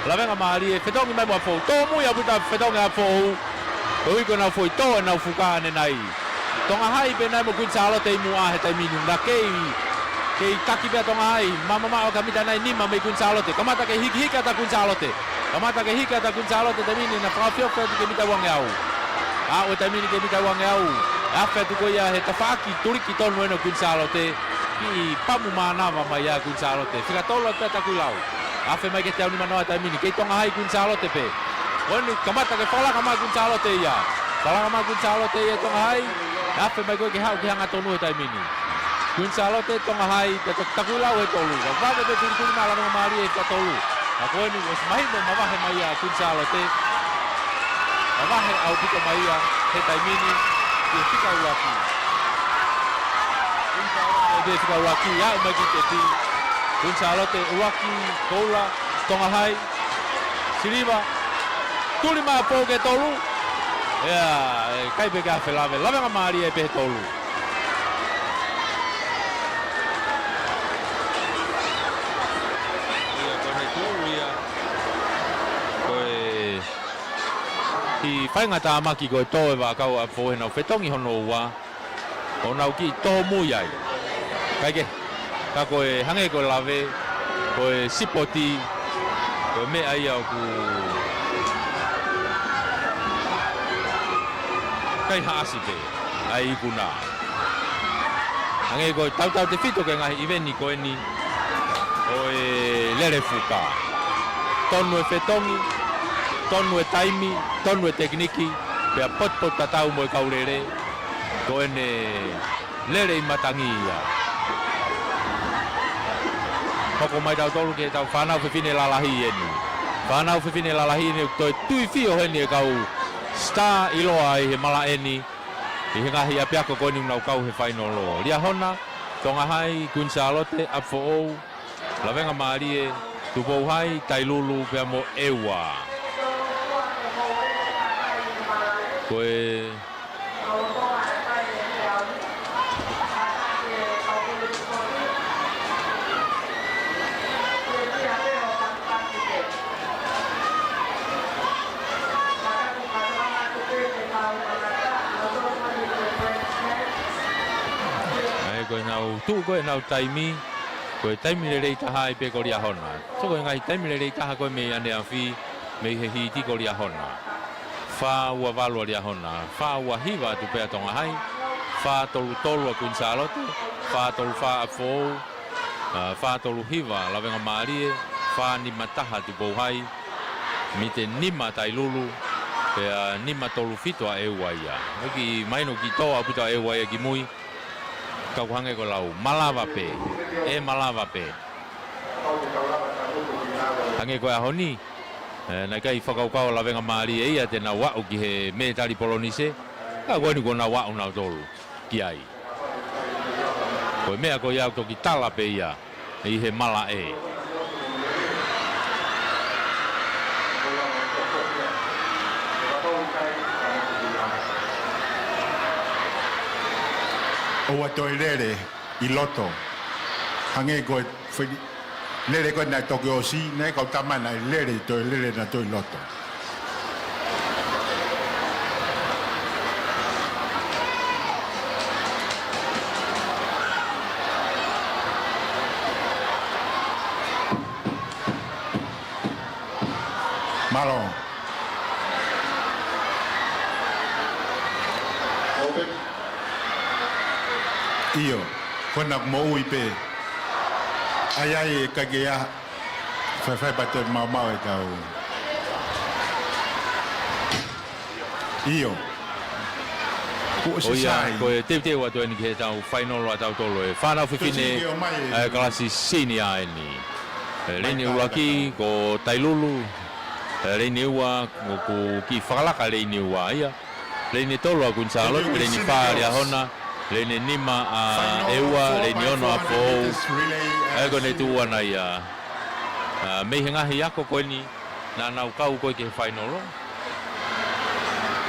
Lavengamālie, fetongi mai mo Afoʻou. Tōmui ʻaupito fetongi ʻa Afoʻou. Koeʻuhi ko ʻenau foʻi tō ʻenau fuka ʻanenai. Tonga Hai pē ena mo Kuini Sālote ʻi muʻa he taimi ni. Na kei, kei taki pē ʻa Tonga Hai, mamaʻo ka mita nai nima mei Kuini Sālote. Kamata ke hikihiki atu ʻa Kuini Sālote. Kamata ke hiki atu ʻa Kuini Sālote he taimi ni, na fakaofiofi atu ki he mita uangeau. Aʻu he taimi ni ki he mita uangeau. Afe atu ko ia he tafaʻaki tuliki tonu ena ʻo Kuini Sālote. Kiʻi pamu mānava mai ʻa Kuini Sālote. Fika tolu atu pē ʻa Takuilau. Afe mai ki he teau nimanoa he taimi ni. Kei Tonga Hai Kuini Sālote pē. Ko eni kamata ke fakalaka mai Kuini Sālote ia. Fakalaka mai Kuini Sālote ia Tonga Hai. Afe mai ko ē ke haʻu ki he hangatonu he taimi ni. Kuini Sālote, Tonga Hai, pea toki Takuilau he tolu. Ka vave pē tulituli mai ʻa Lavengamālie he fika tolu. Ka ko eni, ʻosi mahino mavahe mai ʻa Kuini Sālote. Mavahe ʻaupito mai ia he taimi ni, ki he fika ʻuluaki. Kuini Sālote, ki he fika ʻuluaki, aʻu mai ki he tepi. Kuini Sālote, ʻuluaki, koula, Tonga Hai, siliva, tuli mai Afoʻou ki he tolu. ʻIa, ʻe, ʻikai pē ke afe lave, Lavengamālie pē he tolu. Ia, ko e tolu ia. Ko e, ʻi he faingatāmaki ko e tō e vaʻakau ʻa Afoʻou heʻenau fetongi hono ua, ʻo nau kiʻi tōmui ai. ʻIkai ke, ka ko e hangē ko e lave, ko e sipoti, ko e meʻa ia ʻoku kaihaʻasi pē ʻa e ikuna. Hangē ko e tautautefito ki he ngaahi ʻiveni ko eni ʻo e lele fuka. Tonu e fetongi, tonu e taimi, tonu e tekiniki, pea potupotutatau mo e kau lele, ko ʻene lele ʻi matangi ia. Hoko mai tautolu ki heʻetau fānau fefine lalahi eni. Fānau fefine lalahi eni, toe tuifio heni e kau sitā ʻiloa ʻi he malaʻe ni, ʻi he ngaahi ʻapiako ko eni ʻoku nau kau he fainolo. Liahona, Tonga Hai, Kuini Sālote, Afoʻou, Lavengamālie, Tupou Hai, Tailulu, pea mo ʻEua. Ko e ʻA ia ko ʻenau tuʻu ko ē ʻenau taimi, ko e taimi lelei taha ai pē ko Liahona. Sio ko e ngaahi taimi lelei taha ko ē mei ʻaneafi, mei he hiti ko Liahona. Fā ua valu ʻa Liahona, fā ua hiva atu pē ʻa Tonga Hai, fā tolu tolu ʻa Kuini Sālote, fā tolu fā ʻa Afoʻou, ʻa, fā tolu hiva Lavengamālie, fā nima taha Tupou Hai, mite nima Tailulu, pea nima tolu fitu ʻa ʻEua ia. Mei ki maino ki tō ʻaupito ʻa ʻEua ia ki mui, ka ʻoku hangē ko e lau, malava pē, ʻe malava pē. Hangē ko e ʻaho ni, ē, naʻe ʻikai fakakaukau ʻa Lavengamālie ia te nau aʻu ki he mētali polonise, ka ko eni kuo nau aʻu nautolu ki ai. Ko e meʻa ko ia ʻoku toki tala pē ia ʻi he malaʻe. ʻOua toe lele ʻi loto. Hangē ko e foʻi lele ko ē naʻe toki ʻosi, naʻe kau tama naʻe lele, toe lele naʻe toe ʻi loto. Mālō. Open. Naʻa ku moʻui pē. ʻAi, ʻai, ʻikai ke ʻi ai ha faifai pea toe maumau e tau. ʻIo. Kuo ʻosi ʻO ia, sai. Ko e teuteu atu eni ki he tau fainolo ʻa tautolu e fānau fefine, Tosi ke ʻomai e ʻa e kalasi senior eni. E leini ʻuluaki ko Tailulu. E leini ua, ʻoku kiʻi fakalaka leini ua ia. Leini tolu ʻa Queen Charlotte, leini fā ʻa Liahona, leini nima ʻa ʻEua, leini ono ʻa Foʻou. ʻA ia ko ʻene tuʻu ʻana ia. ʻA, mei he ngaahi ako ko eni, naʻa nau kau ko ē ki he fainolo.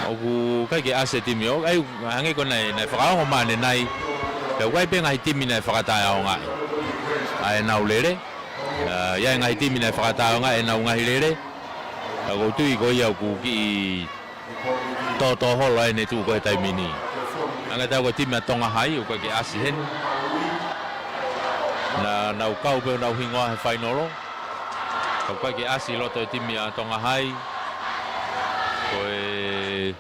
ʻOku ʻikai ke ʻasi e timi ʻo, ʻa ia, hangē ko ē naʻe, naʻe fakaongo mai ʻanenai. Pea ʻoku ʻi ai pē ngaahi timi naʻe fakataʻeʻaongaʻi ʻa ʻenau lele. ʻA, ʻi ai ngaahi timi naʻe fakataʻeʻaongaʻi ʻenau ngaahi lele. Ka ʻoku ou tui ko ia ʻoku kiʻi tōtō holo ai ʻene tuʻu ko ē he taimi ni. Hangē ʻoku ʻi ai ko e timi ʻa Tonga Hai, ʻoku ʻikai ke ʻasi heni. Naʻa nau kau pē ʻo nau hingoa he fainolo. Ka ʻoku ʻikai ke ʻasi ʻi loto e timi ʻa Tonga Hai. Ko e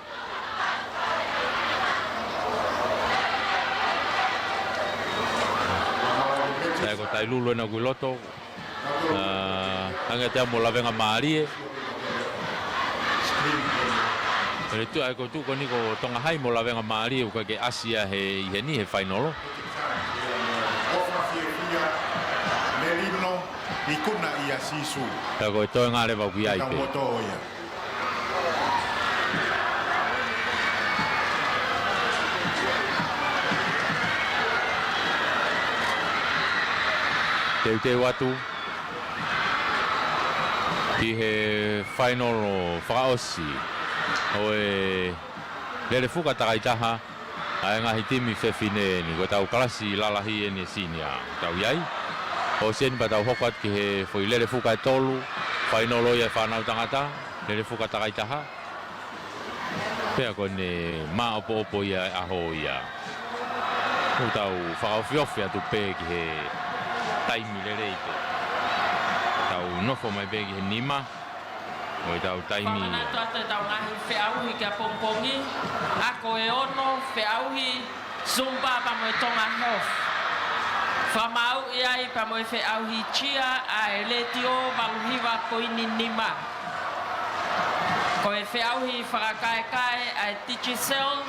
ʻa ia ko Tailulu ena ʻoku ʻi loto. ʻA, hangē ʻoku ʻi ai mo Lavengamālie. Pea tuʻu ai ko e tuʻu ko eni ko Tonga Hai mo Lavengamālie ʻoku ʻikai ke ʻasi ia he, ʻi heni he fainolo. Melino, ikuna ʻia Sīsū. Pea ko e toenga leva ʻoku ʻi ai pē. Tau moto ia. Teuteu atu ki he fainolo fakaʻosi ʻo e lele fuka takaitaha ʻa e ngaahi timi fefine eni, ko e tau kalasi lalahi eni e senior. Tau ʻi ai. ʻOsi eni pea tau hoko atu ki he foʻi lele fuka ʻe tolu, fainolo ia e fānau tangata, lele fuka takaitaha. Pea ko ʻene māʻopoʻopo ia e ʻaho ia. ʻOku tau fakaofiofi atu pē ki he taimi lelei pē. Tau nofo mai pē ki he nima ʻo e tau taimi ia. Fakamanatu atu e tau ngaahi feʻauhi ki ʻapongipongi, ako ʻe ono, feʻauhi Zumba pea mo e Tonga Health. Fakamaauʻi ai pea mo e feʻauhi chia ʻa e Letiō valu hiva poini nima. Ko e feʻauhi fakakaekae ʻa e Digicel,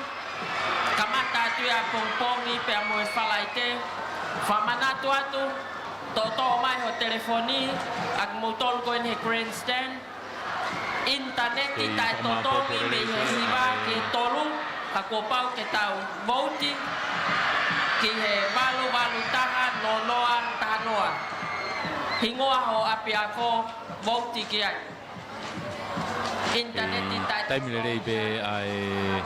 kamata atu ia ʻapongipongi pea mo e Falaite. Fakamanatu atu, toʻotoʻo mai ho telefoni, ʻa kimoutolu ko eni he grandstand. ʻInitaneti taʻetotongi mei he hiva ki he tolu, ka kuo pau ke tau vouti ki he valu valu taha noa noa taha noa. Hingoa ho ʻapiako, vouti ki ai. ʻInitaneti taʻe- Taimi lelei pē ʻa e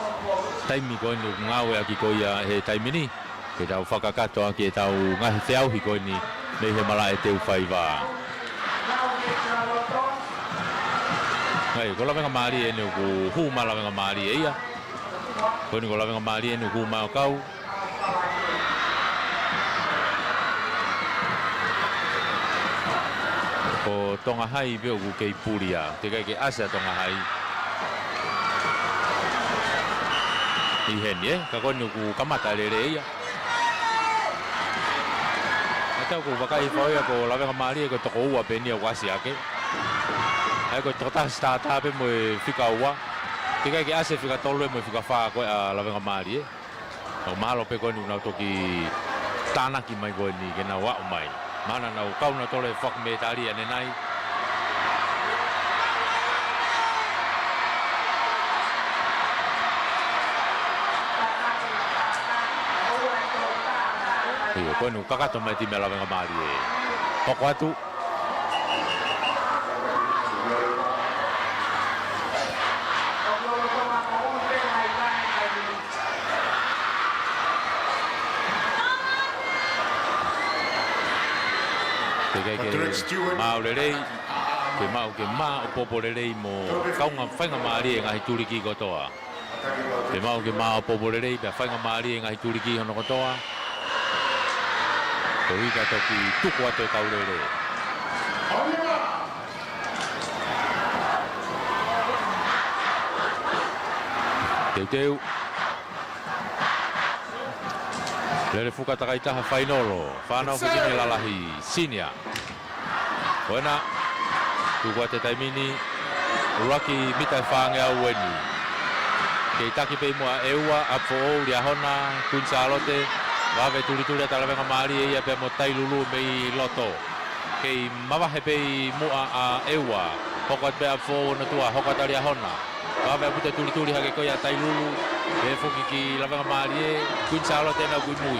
taimi ko eni ʻoku ngāueʻaki ko ia he taimi ni. Ke tau fakakakato ʻaki e tau ngaahi feʻauhi ko eni mei he malaʻe teu faiva. ʻA ia, ko Lavengamālie eni ʻoku hū mai Lavengamālie ia. Ko eni ko Lavengamālie eni ʻoku hū mai ʻo kau. Ko Tonga Hai pē ʻoku kei puli ia. Teʻeki ai ke ʻasi ʻa Tonga Hai ʻi heni, ē? Ka ko eni ʻoku kamata lele ia. ʻA ia ʻoku ou vakai hifo ia ko Lavengamālie ko e toko ua pē eni ia ʻoku ʻasi hake. ʻA ia ko e toko taha sitātā pē mo e fika ua. Teʻeki ai ke ʻasi e fika tolu mo e fika fā ko ē ʻa Lavengamālie. ʻOku mahalo pē ko eni ʻoku nau toki tānaki mai ko eni ke nau aʻu mai. Mahalo naʻa nau kau nautolu he fakamētali ʻanenai. ʻIo, ko eni ʻoku kakato mai e timi ʻa Lavengamālie. Hoko atu. Teʻeki ai ke maʻu lelei, ke maʻu, ke maʻopoʻopo lelei mo kaungā faingamālie e ngaahi tuliki kotoa. Ke maʻu, ke maʻopoʻopo lelei, pea faingamālie e ngaahi tuliki hono kotoa. Koeʻuhi ka toki tuku atu e kau lele. Teuteu. Lele fuka takai taha fainolo, fānau fefine lalahi, senior. Ko ena, tuku atu he taimi ni, ʻuluaki mita ʻe fāngeau eni. Kei taki pē muʻa ʻEua, ʻApifoʻou, Liahona, Kuini Sālote, vave tulituli ʻa Talavengamālie ia pea mo Tailulu mei loto. Kei mavahe pē muʻa ʻa ʻEua, hoko atu pē ʻApifoʻou hono tuʻa, hoko atu ʻa Liahona. Vave ʻaupito e tulituli hake ko ia ʻa Tailulu, pehē foki ki Lavengamālie, Kuini Sālote nau kui mui.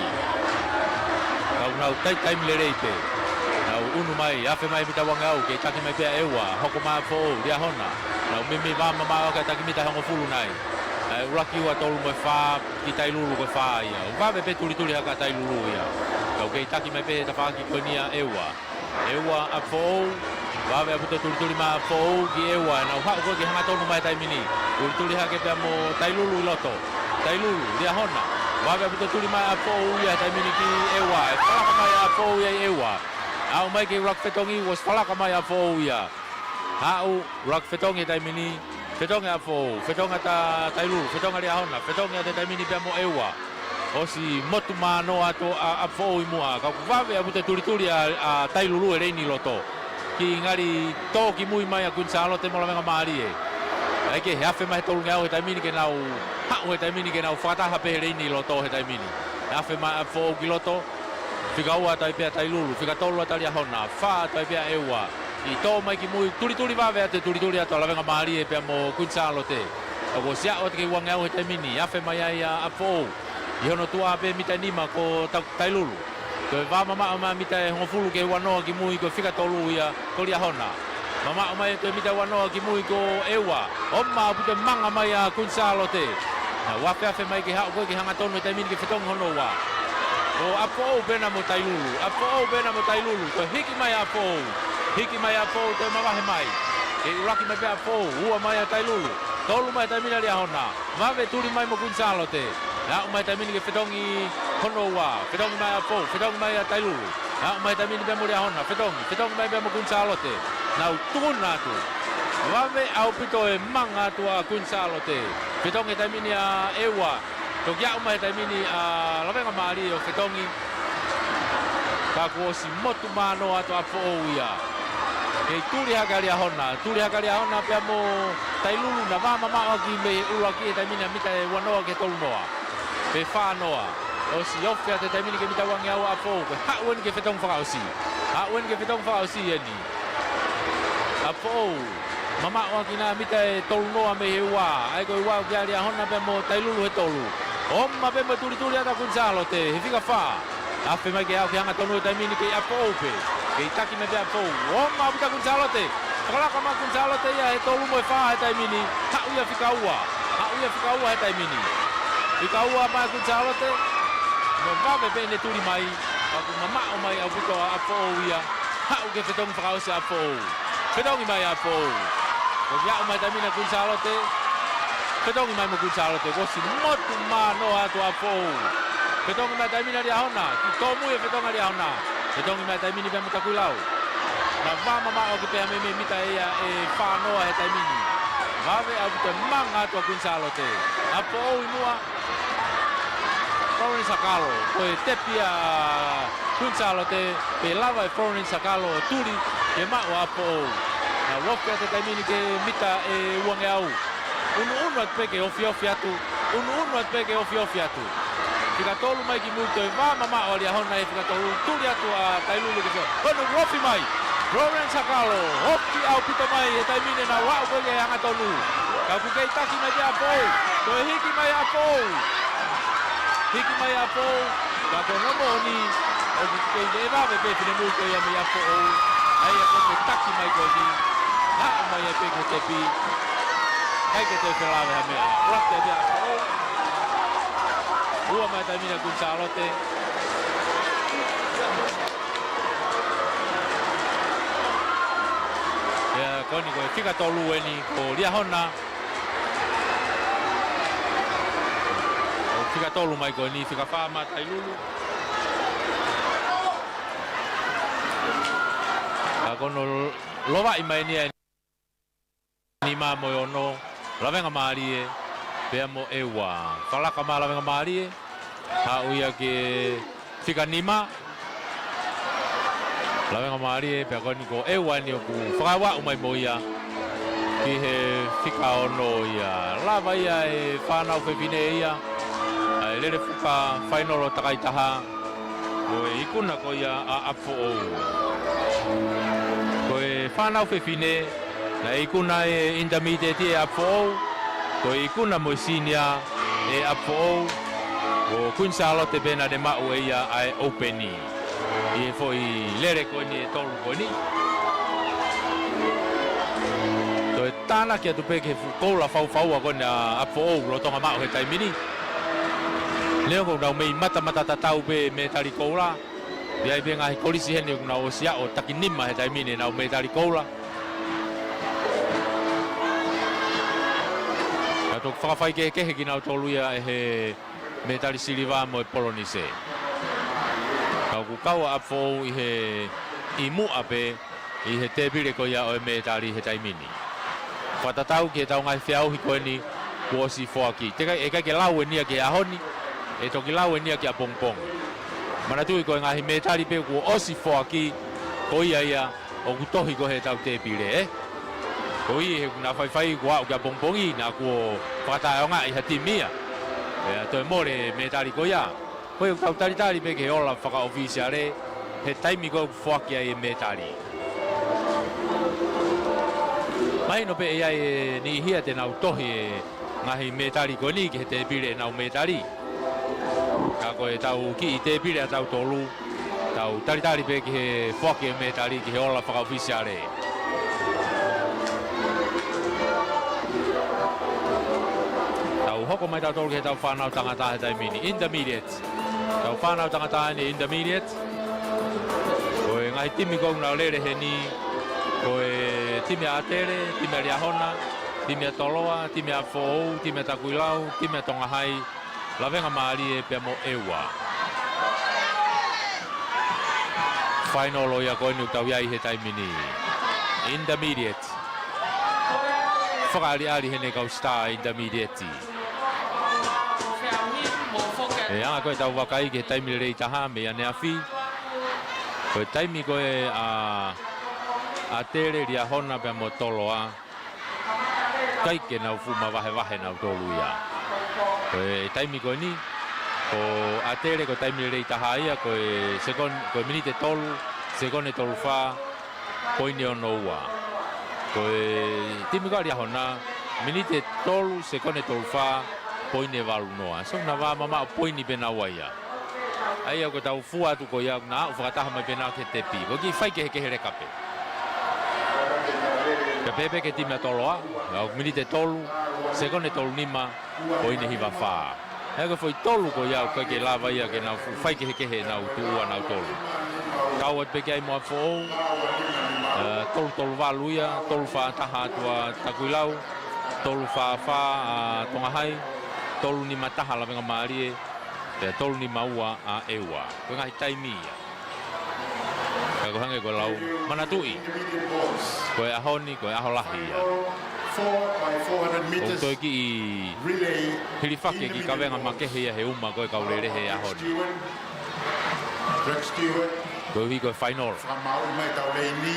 Kau nau tai taimi lelei pē. Nau ʻunu mai, afe mai mita uangeau, kei taki mai pē ʻEua, hoko mai ʻApifoʻou, Liahona. Nau meimei vā mamaʻo ʻaki ʻa e taki mita hongofulu nai. ʻA e ʻuluaki, ua, tolu mo e fā, ki Tailulu ko e fā ia. Vave pē tulituli hake ʻa Tailulu ia. Kau kei taki mai pē he tafaʻaki ko eni ʻa ʻEua. ʻEua, ʻApifoʻou, vave ʻaupito tulituli mai ʻApifoʻou ki ʻEua, nau haʻu ko ē ke hangatonu mai he taimi ni. Tulituli hake pea mo Tailulu ʻi loto. Tailulu, Liahona, vave ʻaupito tuli mai ʻApifoʻou ia he taimi ni ki ʻEua, ʻe falaka mai ʻApifoʻou ia ʻi ʻEua. Aʻu mai ki he ʻuluaki fetongi, ʻosi falaka mai ʻApifoʻou ia. Haʻu, ʻuluaki fetongi he taimi ni, fetongi ʻApifoʻou, fetongi ʻa Tailulu, fetongi ʻa Liahona, fetongi atu he taimi ni pea mo ʻEua. ʻOsi motu manoa atu ʻa ʻApifoʻou ʻi muʻa, ka ʻoku vave ʻaupito tulituli ʻa, ʻa Tailulu he leini ʻi loto. Kiʻi ngali tō ki mui mai ʻa Kuini Sālote mo Lavengamālie. ʻAi ke he afe mai he tolungeau he taimi ni ke nau haʻu he taimi ni ke nau fakataha pē he leini ʻi loto he taimi ni. He afe mai ʻApifoʻou ki loto, fika ua atu ai pē ʻa Tailulu, fika tolu atu ʻa Liahona, fā atu ai pē ʻa ʻEua. Kiʻi tō mai ki mui, tulituli vave atu, tulituli atu ʻa Lavengamālie pea mo Kuini Sālote. Ka kuo ʻosi aʻu atu ki he uangeau he taimi ni, afe mai ai ʻa ʻApifoʻou. ʻI hono tuʻa pē mita ʻe nima ko Ta-, Tailulu. Toe vā mamaʻo mai mita ʻe hongofulu ki he uanoa ki mui ko e fika tolu ia ko Liahona. Mamaʻo mai toe mita ʻe uanoa ki mui ko ʻEua. ʻOma ʻaupito e manga mai ʻa Kuini Sālote. Nau afeafe mai ke haʻu ko ē ke hangatonu he taimi ni ke fetongi hono ua. Ko ʻApifoʻou pē ena mo Tailulu. ʻApifoʻou pē ena mo Tailulu. Toe hiki mai ʻApifoʻou. Hiki mai ʻApifoʻou toe mavahe mai. Kei ʻuluaki mai pē ʻApifoʻou. Ua mai ʻa Tailulu. Tolu mai he taimi ni ʻa Liahona. Vave tuli mai mo Kuini Sālote. ʻE aʻu mai he taimi ni ke fetongi hono ua. Fetongi mai ʻApifoʻou. Fetongi mai ʻa Tailulu. ʻE aʻu mai he taimi ni pea mo Liahona. Fetongi. Fetongi mai pea mo Kuini Sālote. Nau tukuna atu. Vave ʻaupito e manga atu ʻa Kuini Sālote. Fetongi he taimi ni ʻa ʻEua. Toki aʻu mai he taimi ni ʻa Lavengamālie ʻo fetongi. Ka kuo ʻosi motu manoa atu ʻApifoʻou ia. Kei tuli hake ʻa Liahona. Tuli hake ʻa Liahona pea mo Tailulu, na vā mamaʻo ʻaki mei he ʻuluaki he taimi ni ʻa mita ʻe uanoa ki he tolunoa. Pe fānoa. ʻOsi ofi atu he taimi ni ki he mita uangeau ʻa ʻApifoʻou. Ko e haʻu eni ki he fetongi fakaʻosi. Haʻu eni ki he fetongi fakaʻosi eni. ʻApifoʻou. Mamaʻo ʻaki ʻena mita ʻe tolunoa mei he ua. ʻAi ko e ua kia Liahona pea mo Tailulu he tolu. ʻOma pē mo e tulituli atu ʻa Kuini Sālote. He fika fā. Afe mai ke aʻu ki he hangatonu he taimi ni kei ʻApifoʻou pē. Kei taki mai pē ʻApifoʻou. ʻOma ʻaupito ʻa Kuini Sālote. Fakalaka mai ʻa Kuini Sālote ia he tolu mo e fā he taimi ni. Haʻu ia fika ua. Haʻu ia fika ua he taimi ni. Fika ua mai ʻa Kuini Sālote. Mo vave pē ʻene tuli mai. Ka kuo mamaʻo mai ʻaupito ʻa ʻApifoʻou ia. Haʻu ki he fetongi fakaʻosi ʻa ʻApifoʻou. Fetongi mai ʻa ʻApifoʻou. Toki aʻu mai he taimi ni ʻa Kuini Sālote. Fetongi mai mo Kuini Sālote. Kuo ʻosi motu manoa atu ʻa ʻApifoʻou. Fetongi mai he taimi ni ʻa Liahona. Kiʻi tōmui e fetongi ʻa Liahona. Fetongi mai he taimi ni pea mo Takuilau. Na vā mamaʻo ʻaki pē ha meimei mita ia ʻe fānoa he taimi ni. Vave ʻaupito e manga atu ʻa Kuini Sālote. ʻApifoʻou ʻi muʻa. Florence Sakalo, ko e tepi ʻa Kuini Sālote, pea lava ʻe Florence Sakalo ʻo tuli ke maʻu ʻa ʻApifoʻou. Na ofi atu he taimi ni ki he mita ʻe uangeau. ʻUnuʻunu atu pē ke ofiofi atu, ʻunuʻunu atu pē ke ofiofi atu. Fika tolu mai ki mui, toe vā mamaʻo ʻa Liahona he fika tolu, tuli atu ʻa Tailulu ki he fio. Ko ʻene ofi mai. Florence Sakalo, ofi ʻaupito mai he taimi ni naʻa nau aʻu ko ē ki he hangatonu. Ka kuo kei taki mai pē ʻa ʻApifoʻou. Toe hiki mai ʻa ʻApifoʻou. Hiki mai ʻa ʻApifoʻou. Ka ko hono moʻoni, ʻoku kei vave pē finemui ko ia mei ʻApifoʻou. ʻA ia ko e taki mai ko eni. Haʻu mai ai pē ki he tepi. ʻIkai ke toe felāveʻi ha meʻa. Ua pē ʻa ʻApifoʻou. Ua mai he taimi ni ʻa Kuini Sālote. Ia, ko eni ko e fika tolu eni ko Liahona. Ko e fika tolu mai ko eni, fika fā mai ʻa Tailulu. Ka ko hono lovaʻi mai eni ʻa e nima mo e ono, Lavengamālie, pea mo ʻEua. Fakalaka mai ʻa Lavengamālie, Haʻu ia ki he fika nima. Lavengamālie pē ko eni ko ʻEua eni ʻoku fakaaʻu mai mo ia ki he fika ono ia. Lava ia e fānau fefine ia ʻa e lele fuka fainolo takai taha. Ko e ikuna ko ia ʻa ʻApifoʻou. Ko e fānau fefine naʻe ikuna e intermediate ʻe ʻApifoʻou, ko e ikuna mo e senior ʻe ʻApifoʻou, ko Queen Sālote pē naʻa ne maʻu ʻe ia ʻa e open ʻi he foʻi lele ko eni ʻe tolu ko eni. Toe tānaki atu pē ki he fuʻu koula faufaua ko eni ʻa ʻApifoʻou lolotonga maʻu he taimi ni. Neongo ʻoku nau mei matamata tatau pē mētali koula, ʻi ai pē ngaahi kolisi heni ʻoku nau ʻosi ʻaʻo taki nima he taimi ni ʻenau mētali koula. Ka toki fakafaikehekehe kinautolu ia ʻe he mētali siliva mo e polonise. Ka ʻoku kau ʻa ʻApifoʻou ʻi he ʻi muʻa pē ʻi he tēpile ko ia ʻo e mētali he taimi ni. Fakatatau ki heʻetau ngaahi feʻauhi ko eni kuo ʻosi foaki. Teʻeki ai, ʻikai ke lau eni ia ki he ʻaho ni, ʻe toki lau eni ia ki ʻapongipongi. Manatuʻi ko e ngaahi mētali pē kuo ʻosi foaki, ko ia ia ʻoku tohi ko ē heʻetau tēpile, ē? Ko ia he ʻoku na faifai kuo aʻu ki ʻapongipongi, naʻa kuo fakataʻeʻaongaʻi ha timi ia. Pea toe mole mētali ko ia. Ko ia ʻoku tau talitali pē ki he ola fakaʻofisiale he taimi ko ē ʻoku foaki ai e mētali. Mahino pē ʻe ʻi ai e niʻihi ia te nau tohi e ngaahi mētali ko eni ki he tēpile ʻenau mētali. Ka ko ʻetau kiʻi tēpile ʻatautolu, tau talitali pē ki he foaki e mētali ki he ola fakaʻofisiale. Tau hoko mai tautolu ki heʻetau fānau tangata he taimi ni, intermediate. Tau fānau tangata eni intermediate. Ko e ngaahi timi ʻoku nau lele heni, ko e timi ʻa ʻAtele, timi ʻa Liahona, timi ʻa Toloa, timi ʻa ʻApifoʻou, timi ʻa Takuilau, timi ʻa Tonga Hai, Lavengamālie pea mo ʻEua. Fainolo ia ko eni ʻoku tau ʻi ai he taimi ni. Intermediate. Fakaʻaliʻali heni kau Star Intermediate. ʻE anga ko ē ʻetau vakai ki he taimi lelei taha mei ʻaneafi. Ko e taimi ko ē ʻa ʻAtele, Liahona pea mo Toloa, ʻikai ke nau fuʻu mavahevahe nautolu ia. Ko e taimi ko eni, ko ʻAtele ko e taimi lelei taha ia, ko e sekon-, ko e miniti ʻe tolu, sekoni ʻe tolu fā, poini ʻe ono ua. Ko e timi ko ē ʻa Liahona, miniti ʻe tolu, sekoni ʻe tolu fā, poini ʻe valu noa. So, na vā mamaʻo poini pē naua ia. ʻA ia ko ʻetau fua atu ko ia, na aʻu fakataha mai pē naua ki he tepi. Ko e kiʻi faikehekehe leka pē. Pea pehē pē ki he timi ʻa Toloa, ʻa e miniti ʻe tolu, sekoni ʻe tolu nima, poini ʻe hiva fā. ʻA ia ko e foʻi tolu ko ia ʻoku ʻikai ke lava ia ke nau fu-, faikehekehe ʻenau tuʻu ʻanautolu. Kau atu pē ki ai mo ʻApifoʻou, ʻa, tolu tolu valu ia, tolu fā taha atu ʻa Takuilau, tolu fā fā ʻa Tonga Hai, tolu nima taha Lavengamālie, pea tolu nima ua ʻa ʻEua. Ko e ngaahi taimi ia. Ka ko e hangē ko e lau, manatuʻi, ko e ʻaho ni, ko e ʻaho lahi ia. ʻOku toe kiʻi hilifaki e kiʻi kavenga makehe ia he uma ko ē kau lele he ʻaho ni. Koeʻuhi ko e fainolo. Fakamaau mai tau lei ni.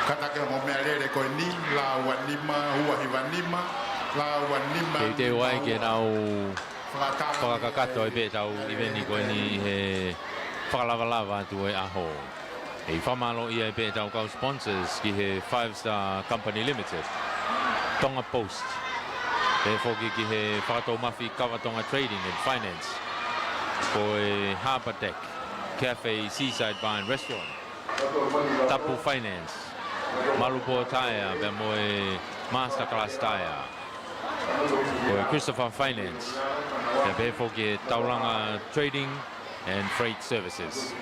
Kātaki mo e meʻalele ko eni, lā ua nima, ua hiva nima, lā ua nima. Teuteu ai ke nau fakakakato ai pē ʻetau ʻiveni ko eni he fakalavalava atu e ʻaho. ʻE fakamālō ai pē ʻetau kau sponsors ki he Five Star Company Limited, Tonga Post, pehē foki ki he Fakatoumafi Kava Tonga Trading and Finance, ko e Harbour Deck Cafe, Seaside Bar and Restaurant, Tapu Finance, Malu Pō Taea, pea mo e Masterclass Taea, ko e Christopher Finance, pea pehē foki e Taulanga Trading and Freight Services.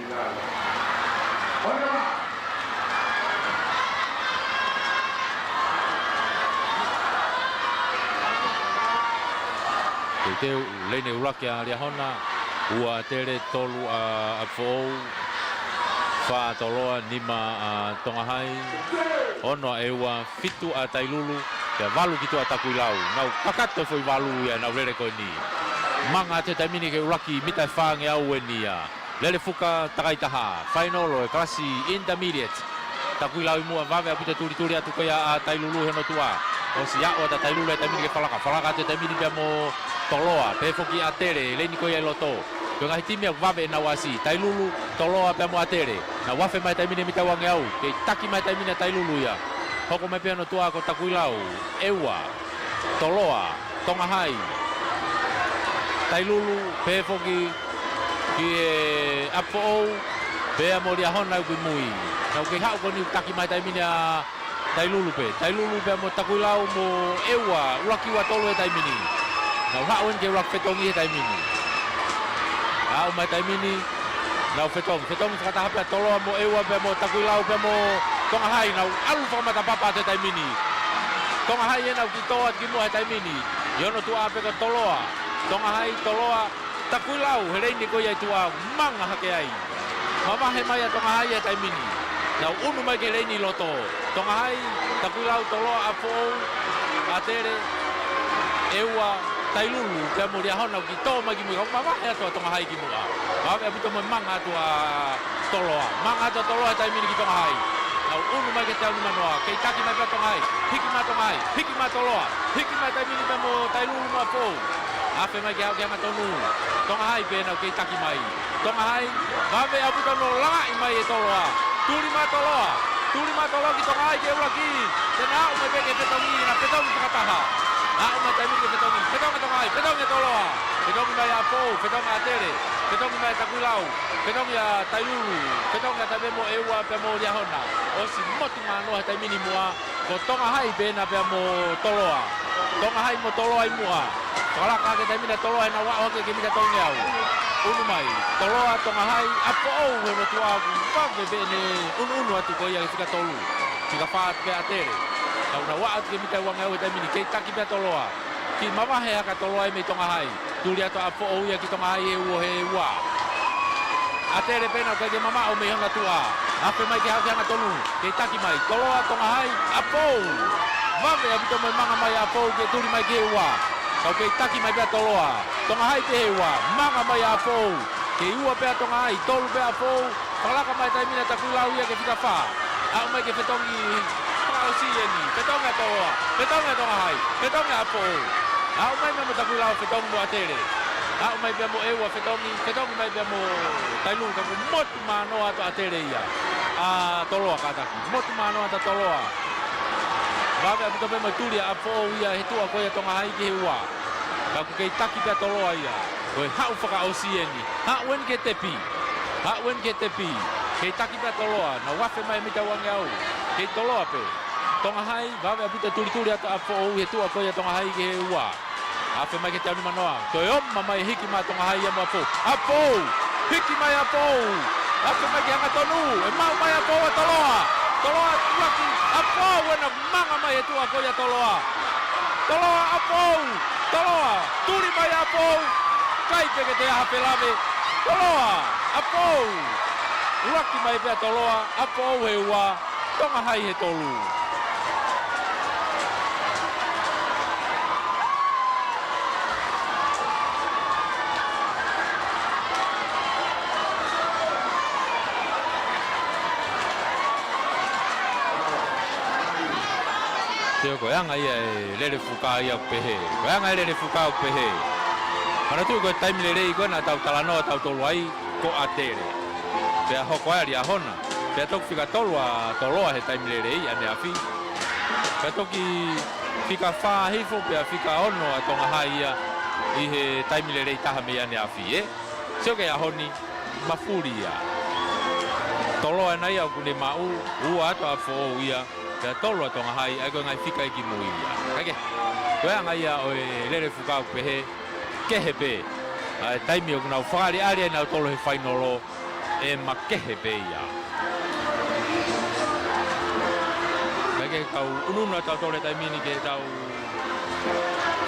Teuteu, laine ʻuluaki ʻa Liahona, ua ʻa ʻAtele, tolu ʻa ʻApifoʻou, Fā Toloa, nima ʻa Tonga Hai, ono ʻa ʻEua, fitu ʻa Tailulu, pea valu ki tuʻa Takuilau. Nau kakato e foʻi valu ia, nau lele ko eni. Manga atu he taimi ni ke ʻuluaki mita ʻe fāngeau eni ia. Lele fuka takai taha, fainolo e kalasi intermediate. Takuilau ʻi muʻa, vave ʻaupito e tulituli atu ko ia ʻa Tailulu he hono tuʻa. ʻOsi aʻu atu ʻa Tailulu he taimi ni ke falaka, falaka atu he taimi ni pea mo Toloa, pehē foki ʻa ʻAtele, leini ko ia ʻi loto. Ko e ngaahi timi ʻoku vave ʻenau ʻasi, Tailulu, Toloa pea mo ʻAtele. Nau afe mai he taimi ni mita ʻe uangeau, kei taki mai he taimi ni ʻa Tailulu ia. Hoko mai pē hono tuʻa ko Takuilau, ʻEua, Toloa, Tonga Hai, Tailulu, pehē foki ki he ʻApifoʻou, pea mo Liahona ʻoku ʻi mui. Nau kei haʻu ko eni ʻo taki mai he taimi ni ʻa Tailulu pē. Tailulu pea mo Takuilau mo ʻEua, ʻuluaki ua tolu he taimi ni. Nau haʻu eni ke ʻuluaki fetongi he taimi ni. Aʻu mai he taimi ni, nau fetongi. Fetongi fakataha pea Toloa mo ʻEua pea mo Takuilau pea mo Tonga Hai. Nau ʻalu fakamatapapa atu he taimi ni. Tonga Hai ʻenau kiʻi tō atu ki muʻa he taimi ni. ʻI hono tuʻa pē ko Toloa. Tonga Hai, Toloa, Takuilau, he leini ko ia ʻi tuʻa, manga hake ai. Mavahe mai ʻa Tonga Hai he taimi ni. Nau ʻunu mai ki he leini ʻi loto. Tonga Hai, Takuilau, Toloa, ʻApifoʻou, ʻAtele, ʻEua, Tailulu, pea mo Liahona ʻoku kiʻi tō mai ki mui. Ka mavahe atu ʻa Tonga Hai ki muʻa. Vave ʻaupito mo e manga atu ʻa Toloa. Manga atu ʻa Toloa he taimi ni ki Tonga Hai. Nau ʻunu mai ki he teau nimanoa. Kei taki mai pē ʻa Tonga Hai. Hiki mai ʻa Tonga Hai. Hiki mai ʻa Toloa. Hiki mai he taimi ni pea mo Tailulu mo ʻApifoʻou. Afe mai ke haʻu ki he hangatonu. Tonga Hai pē nau kei taki mai. Tonga Hai, vave ʻaupito hono langaʻi mai ʻe Toloa. Tuli mai ʻa Toloa. Tuli mai ʻa Toloa ki Tonga Hai ke ʻuluaki. Te nau aʻu mai pē ki he fetongi, nau fetongi fakataha. Aʻu mai he taimi ni ki he fetongi. Fetongi ʻa Tonga Hai, fetongi ʻa Toloa. Fetongi mai ʻa ʻApifoʻou, fetongi ʻa ʻAtele. Fetongi mai ʻa Takuilau. Fetongi ʻa Tailulu. Fetongi ʻa Tabe mo ʻEua pea mo Liahona. ʻOsi motu manoa he taimi ni muʻa. Ko Tonga Hai pē ena pea mo Toloa. Tonga Hai mo Toloa ʻi muʻa. Fakalaka hake he taimi ni ʻa Toloa, ʻenau aʻu hake ki he mita tolungeau. ʻUnu mai, Toloa, Tonga Hai, ʻApifoʻou he motuʻa ʻoku vave pē ʻene ʻunuʻunu atu ko ia ki he fika tolu. Fika fā atu pē ʻa ʻAtele. Ka ʻoku nau aʻu atu ki he mita uangeau he taimi ni, kei taki pē ʻa Toloa. Kiʻi mavahe hake ʻa Toloa ia mei Tonga Hai. Tuli atu ʻa ʻApifoʻou ia ki Tonga Hai he ua he ua. ʻAtele pē ena ʻoku ʻikai ke mamaʻo mei hanga tuʻa. Afe mai ke haʻu ki he hangatonu. Kei taki mai. Toloa, Tonga Hai, ʻApifoʻou. Vave ʻaupito mo e manga mai ʻa ʻApifoʻou ke tuli mai ki he ua. Kau kei taki mai pē ʻa Toloa. Tonga Hai pē he ua. Manga mai ʻa ʻApifoʻou. Kei ua pē ʻa Tonga Hai. Tolu pē ʻa ʻApifoʻou. Fakalaka mai he taimi ni ʻa Takuilau ia ki he fika fā. Aʻu mai ki he fetongi fakaʻosi eni. Fetongi ʻa Toloa. Fetongi ʻa Tonga Hai. Fetongi ʻa ʻApifoʻou. Aʻu mai pea mo Takuilau fetongi mo ʻAtele. Aʻu mai pea mo ʻEua fetongi. Fetongi mai pea mo Tailulu, ka kuo motu manoa atu ʻa ʻAtele ia. ʻA Toloa kātaki. Motu manoa atu ʻa Toloa. Vave ʻaupito pē mo e tuli ʻa ʻApifoʻou ia he tuʻa ko ia ʻa Tonga Hai ki he ua. Ka ʻoku kei taki pē ʻa Toloa ia. Ko e haʻu fakaʻosi eni. Haʻu eni ki he tepi. Haʻu eni ki he tepi. Kei taki pē ʻa Toloa. Nau afe mai he mita uangeau. Kei Toloa pē. Tonga Hai, vave ʻaupito e tulituli atu ʻa ʻApifoʻou he tuʻa ko ia ʻa Tonga Hai ki he ua. Afe mai ki he teau nimanoa. Toe oma mai, hiki mai ʻa Tonga Hai ia mo ʻApifoʻou. ʻApifoʻou! Hiki mai ʻa ʻApifoʻou. Afe mai ki he hangatonu. ʻE maʻu mai ʻe ʻApifoʻou ʻa Toloa. Toloa ʻuluaki. ʻApifoʻou ena, manga mai he tuʻa ko ia ʻa Toloa. Toloa, ʻApifoʻou. Toloa. Tuli mai ʻa ʻApifoʻou. ʻIkai pē ke toe ʻi ai ha felave. Toloa. ʻApifoʻou. ʻUluaki mai pē ʻa Toloa. ʻApifoʻou he ua. Tonga Hai he tolu. Sio, ko e anga ia e lele fuka ia ʻoku pehē. Ko e anga e lele fuka ʻoku pehē. Manatuʻi ko e taimi lelei ko ē naʻa tau talanoa tautolu ai, ko ʻAtele. Pea hoko ai ʻa Liahona. Pea toki fika tolu ʻa Toloa he taimi lelei ʻaneafi. Pea toki fika fā hifo pea fika ono ʻa Tonga Hai ia ʻi he taimi lelei taha mei ʻaneafi, ē? Sio ki he ʻaho ni, mafuli ia. Toloa ena ia ʻoku ne maʻu, ua atu ʻa ʻApifoʻou ia, pea tolu ʻa Tonga Hai, ʻa ia ko e ngaahi fika ʻi ki mui ia. Kae kehe, ko e anga ia ʻo e lele fuka ʻoku pehē, kehe pē. ʻA e taimi ʻoku nau fakaʻaliʻali ai nautolu he fainolo, ʻe makehe pē ia. Kae kehe, kau ʻunuʻunu atu tautolu he taimi ni ki heʻetau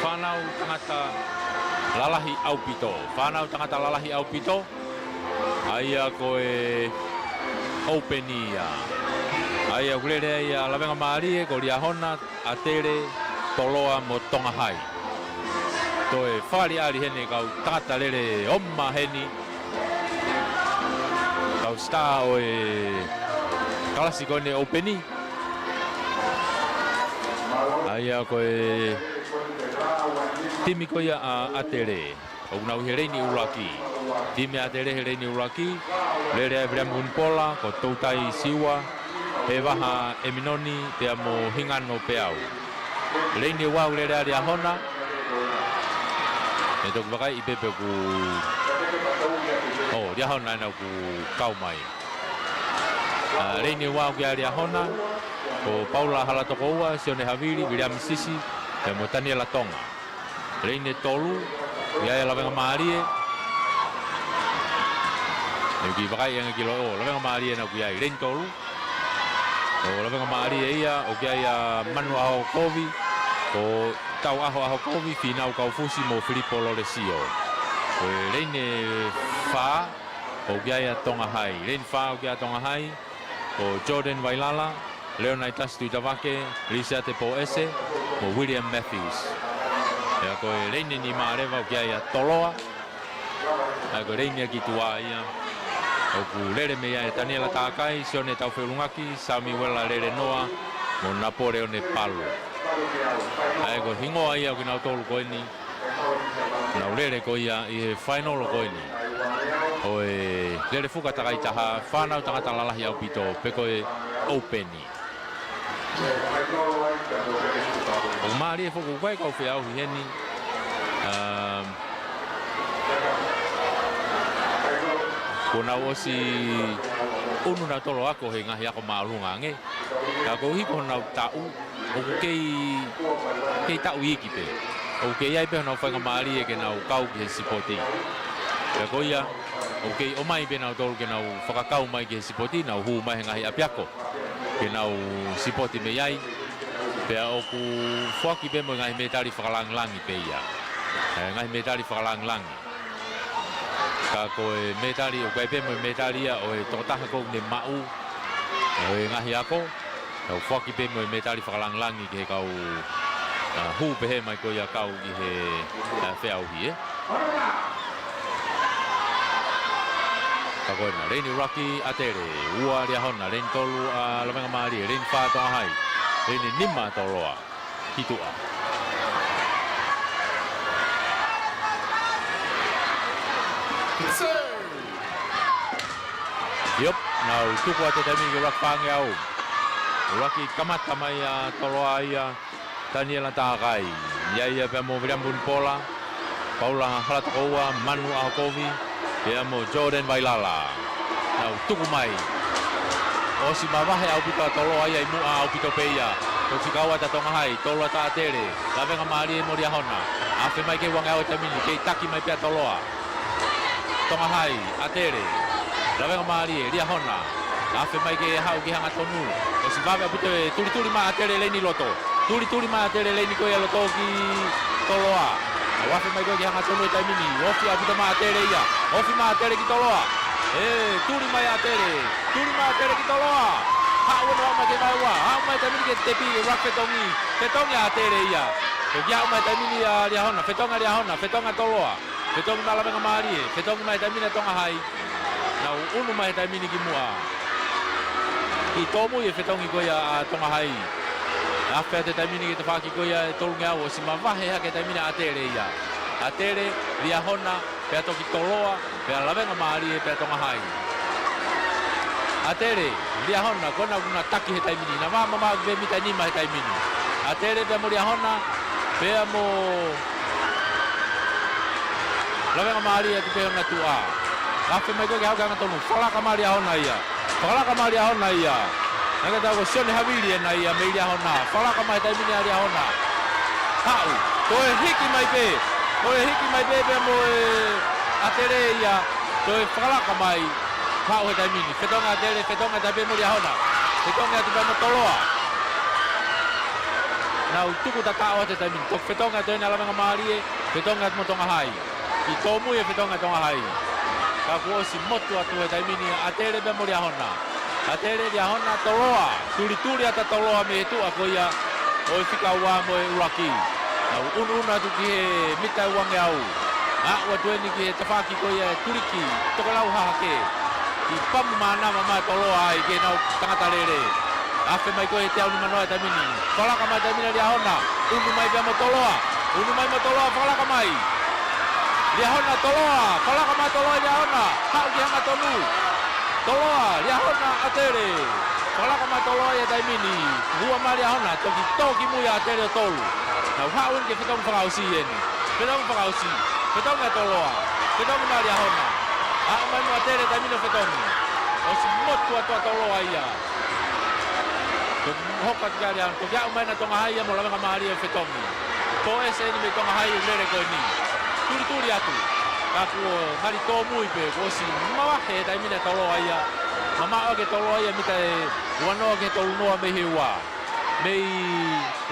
fānau tangata lalahi ʻaupito. Fānau tangata lalahi ʻaupito. ʻA ia ko e Open ia. ʻA ia ʻoku lele ai ʻa Lavengamālie, ko Liahona, ʻAtele, Toloa mo Tongahai. Toe fakaʻaliʻali heni kau tangata lele ʻo maʻu heni. Kau star ʻo e kalasi ko eni Open. ʻA ia ko e timi ko ia ʻa ʻAtele. ʻOku nau ʻi he leini ʻuluaki. Timi ʻa ʻAtele he leini ʻuluaki. Lele ai Viliami Vunipola, ko Toutai Siua, Hevaha ʻEminoni, pea mo Hingano Peau. Leini ua ʻoku lele ai Liahona. ʻE toki vakaiʻi pē pe ʻoku, ʻo, Liahona ena ʻoku kau mai. ʻA, leini ua ʻoku ʻi ai Liahona, ko Paula Halatokoua, Sione Havili, Viliami Sisi, pea mo Taniela Tonga. Leini tolu, ʻoku ʻi ai ʻa Lavengamālie. ʻE kiʻi vakaiʻi ange ki loto, ʻo, Lavengamālie ena ʻoku ʻi ai leini tolu. ʻO Lavengamālie ia, ʻoku ʻi ai ʻa Manu ʻAhokovi, ko Tauʻaho ʻAhokovi, Fīnau Kaufusi mo Filipo Lolesio. Ko e leini fā, ʻoku ʻi ai ʻa Tongahai. Leini fā ʻoku ʻi ai ʻa Tongahai, ko Jordan Vailala, Leonaitas Tuitavake, Lisiate Poese, mo William Matthews. Pea ko e leini nima leva ʻoku ʻi ai ʻa Toloa, ʻa ia ko e leini ia ki tuʻa ia. ʻOku lele mei ai ʻa Taniela Takai, Sione Taufeʻulungaki, Samiuela Lelenoa, mo Napoleone Palu. ʻA ia ko e hingoa ia ʻo kinautolu ko eni. Nau lele ko ia ʻi he final ko eni. ʻO e lele fuka takai taha, fānau tangata lalahi ʻaupito, pe ko e Open. ʻOku mālie foki ʻoku ʻi ai kau feʻauhi heni. Um, kuo nau ʻosi ʻunu nautolu ʻo ako he ngaahi ako māʻolunga ange. Ka koeʻuhi ko honau taʻu, ʻoku kei, kei taʻu iiki pē. ʻOku kei ʻi ai pē honau faingamālie ke nau kau ki he sipoti. Pea ko ia, ʻoku kei ʻomai pē nautolu ke nau fakakau mai ki he sipoti, nau hū mai he ngaahi ʻapiako ke nau sipoti mei ai. Pea ʻoku foaki pē mo e ngaahi mētali fakalāngilangi pē ia. ʻE, ngaahi mētali fakalāngilangi. Ka ko e mētali, ʻoku ʻi ai pē mo e mētali ia ʻo e tokotaha ʻoku ne maʻu ʻo e ngaahi ako. ʻOku foaki pē mo e mētali fakalāngilangi ki he kau, ʻa, hū pehē mai ko ia kau ki he, ʻa, feʻauhi, ē. Ka ko ena, leini ʻuluaki ʻAtele, ua Liahona, leini tolu ʻa Lavengamālie, leini fā Tongahai, leini nima Toloa ki tuʻa. ʻIo, nau tuku atu e taimi ke ʻuluaki fāngeau. ʻUluaki kamata mai ʻa Toloa ia, Taniela Takai. ʻI ai ia pea mo Viliami Vunipola, Paula Halatokoua, Manu ʻAhokovi, pea mo Jordan Vailala. Nau tuku mai. ʻOsi mavahe ʻaupito ʻa Toloa ia ʻi muʻa ʻaupito pē ia. Toki kau atu ʻa Tongahai, tolu atu ʻa ʻAtele, Lavengamālie mo Liahona. Afe mai ki he uangeau he taimi ni, kei taki mai pē ʻa Toloa. Tongahai, ʻAtele, Lavengamālie, Liahona. Afe mai ke haʻu ki he hangatonu. ʻOsi vave ʻaupito e tulituli mai ʻa ʻAtele leini loto. Tulituli mai ʻa ʻAtele leini ko ia loto ki Toloa. ʻOku afe mai ko ē ki he hangatonu he taimi ni. Ofi ʻaupito mai ʻa ʻAtele ia. Ofi mai ʻa ʻAtele ki Toloa. ʻE, tuli mai ʻa ʻAtele. Tuli mai ʻa ʻAtele ki Toloa. Haʻu ʻo haʻu mai ki he vaeua. Haʻu mai he taimi ni ki he tepi, ʻuluaki fetongi. Fetongi ʻa ʻAtele ia. Toki haʻu mai he taimi ni ʻa Liahona. Fetongi ʻa Liahona. Fetongi ʻa Toloa. Fetongi mai ʻa Lavengamālie. Fetongi mai he taimi ni ʻa Tongahai. Nau ʻunu mai he taimi ni ki muʻa. Kiʻi tōmui e fetongi ko ia ʻa Tongahai. Afe atu he taimi ni ki he tafaʻaki ko ia ʻe tolungeau, ʻosi mavahe hake he taimi ni ʻa ʻAtele ia. ʻAtele, Liahona, pea toki Toloa, pea Lavengamālie, pea Tongahai. ʻAtele, Liahona, ko ena ʻoku na taki he taimi ni. Na vā mamaʻo ki he mita nima he taimi ni. ʻAtele pea mo Liahona, pea mo Lavengamālie atu pē ʻo na tuʻa. Afe mai ko ē ke haʻu ki he hangatonu. Fakalaka mai ʻa Liahona ia. Fakalaka mai ʻa Liahona ia. Naʻe ʻikai ke tau ko Sione Havili ena ia mei Liahona. Fakalaka mai he taimi ni ʻa Liahona. Haʻu. Toe hiki mai pē. Toe hiki mai pē pea mo e ʻAtele ia. Toe fakalaka mai. Haʻu he taimi ni. Fetongi ʻa ʻAtele, fetongi atu pē mo Liahona. Fetongi atu pē mo Toloa. Nau tuku tataʻo atu he taimi ni. Toki fetongi atu ena ʻa Lavengamālie. Fetongi atu mo Tongahai. Kiʻi tōmui e fetongi ʻa Tongahai. Ka kuo ʻosi motu atu he taimi ni ʻa ʻAtele pea mo Liahona. ʻAtele, Liahona, Toloa. Tulituli atu ʻa Toloa mei he tuʻa ko ia ʻo e fika ua mo e ʻuluaki. Nau ʻunuʻunu atu ki he mita ʻe uangeau. Aʻu atu eni ki he tafaʻaki ko ia ʻe tuliki, tokelau hahake. Kiʻi pamu mānava mai ʻa Toloa ai ki heʻenau tangata lele. Afe mai ko ē he teau nimanoa he taimi ni. Fakalaka mai he taimi ni ʻa Liahona. ʻUnu mai pea mo Toloa. ʻUnu mai mo Toloa, fakalaka mai. Liahona, Toloa, fakalaka mai Toloa ʻe Liahona. Haʻu ki he hangatonu. Toloa, Liahona, ʻAtele. Fakalaka mai Toloa ia he taimi ni. Hua mai Liahona, toki tō ki mui ʻa ʻAtele ʻo tolu. Nau haʻu eni ki he fetongi fakaʻosi eni. Fetongi fakaʻosi. Fetongi ʻa Toloa. Fetongi mai Liahona. Aʻu mai mo ʻAtele he taimi ni ʻo fetongi. ʻOsi motu atu ʻa Toloa ia. Toki hoko atu ki ai Liahona, toki aʻu mai ʻa Tonga Hai ia mo Lavengamālie ʻo fetongi. Pō ʻese eni mei Tonga Hai ʻoku lele ko eni. Tulituli atu. Ka kuo ngali tōmui pē, kuo ʻosi mavahe he taimi ni ʻa Toloa ia. Mamaʻo ʻaki ʻe Toloa ia mita ʻe uanoa ki he tolunoa mei he ua. Mei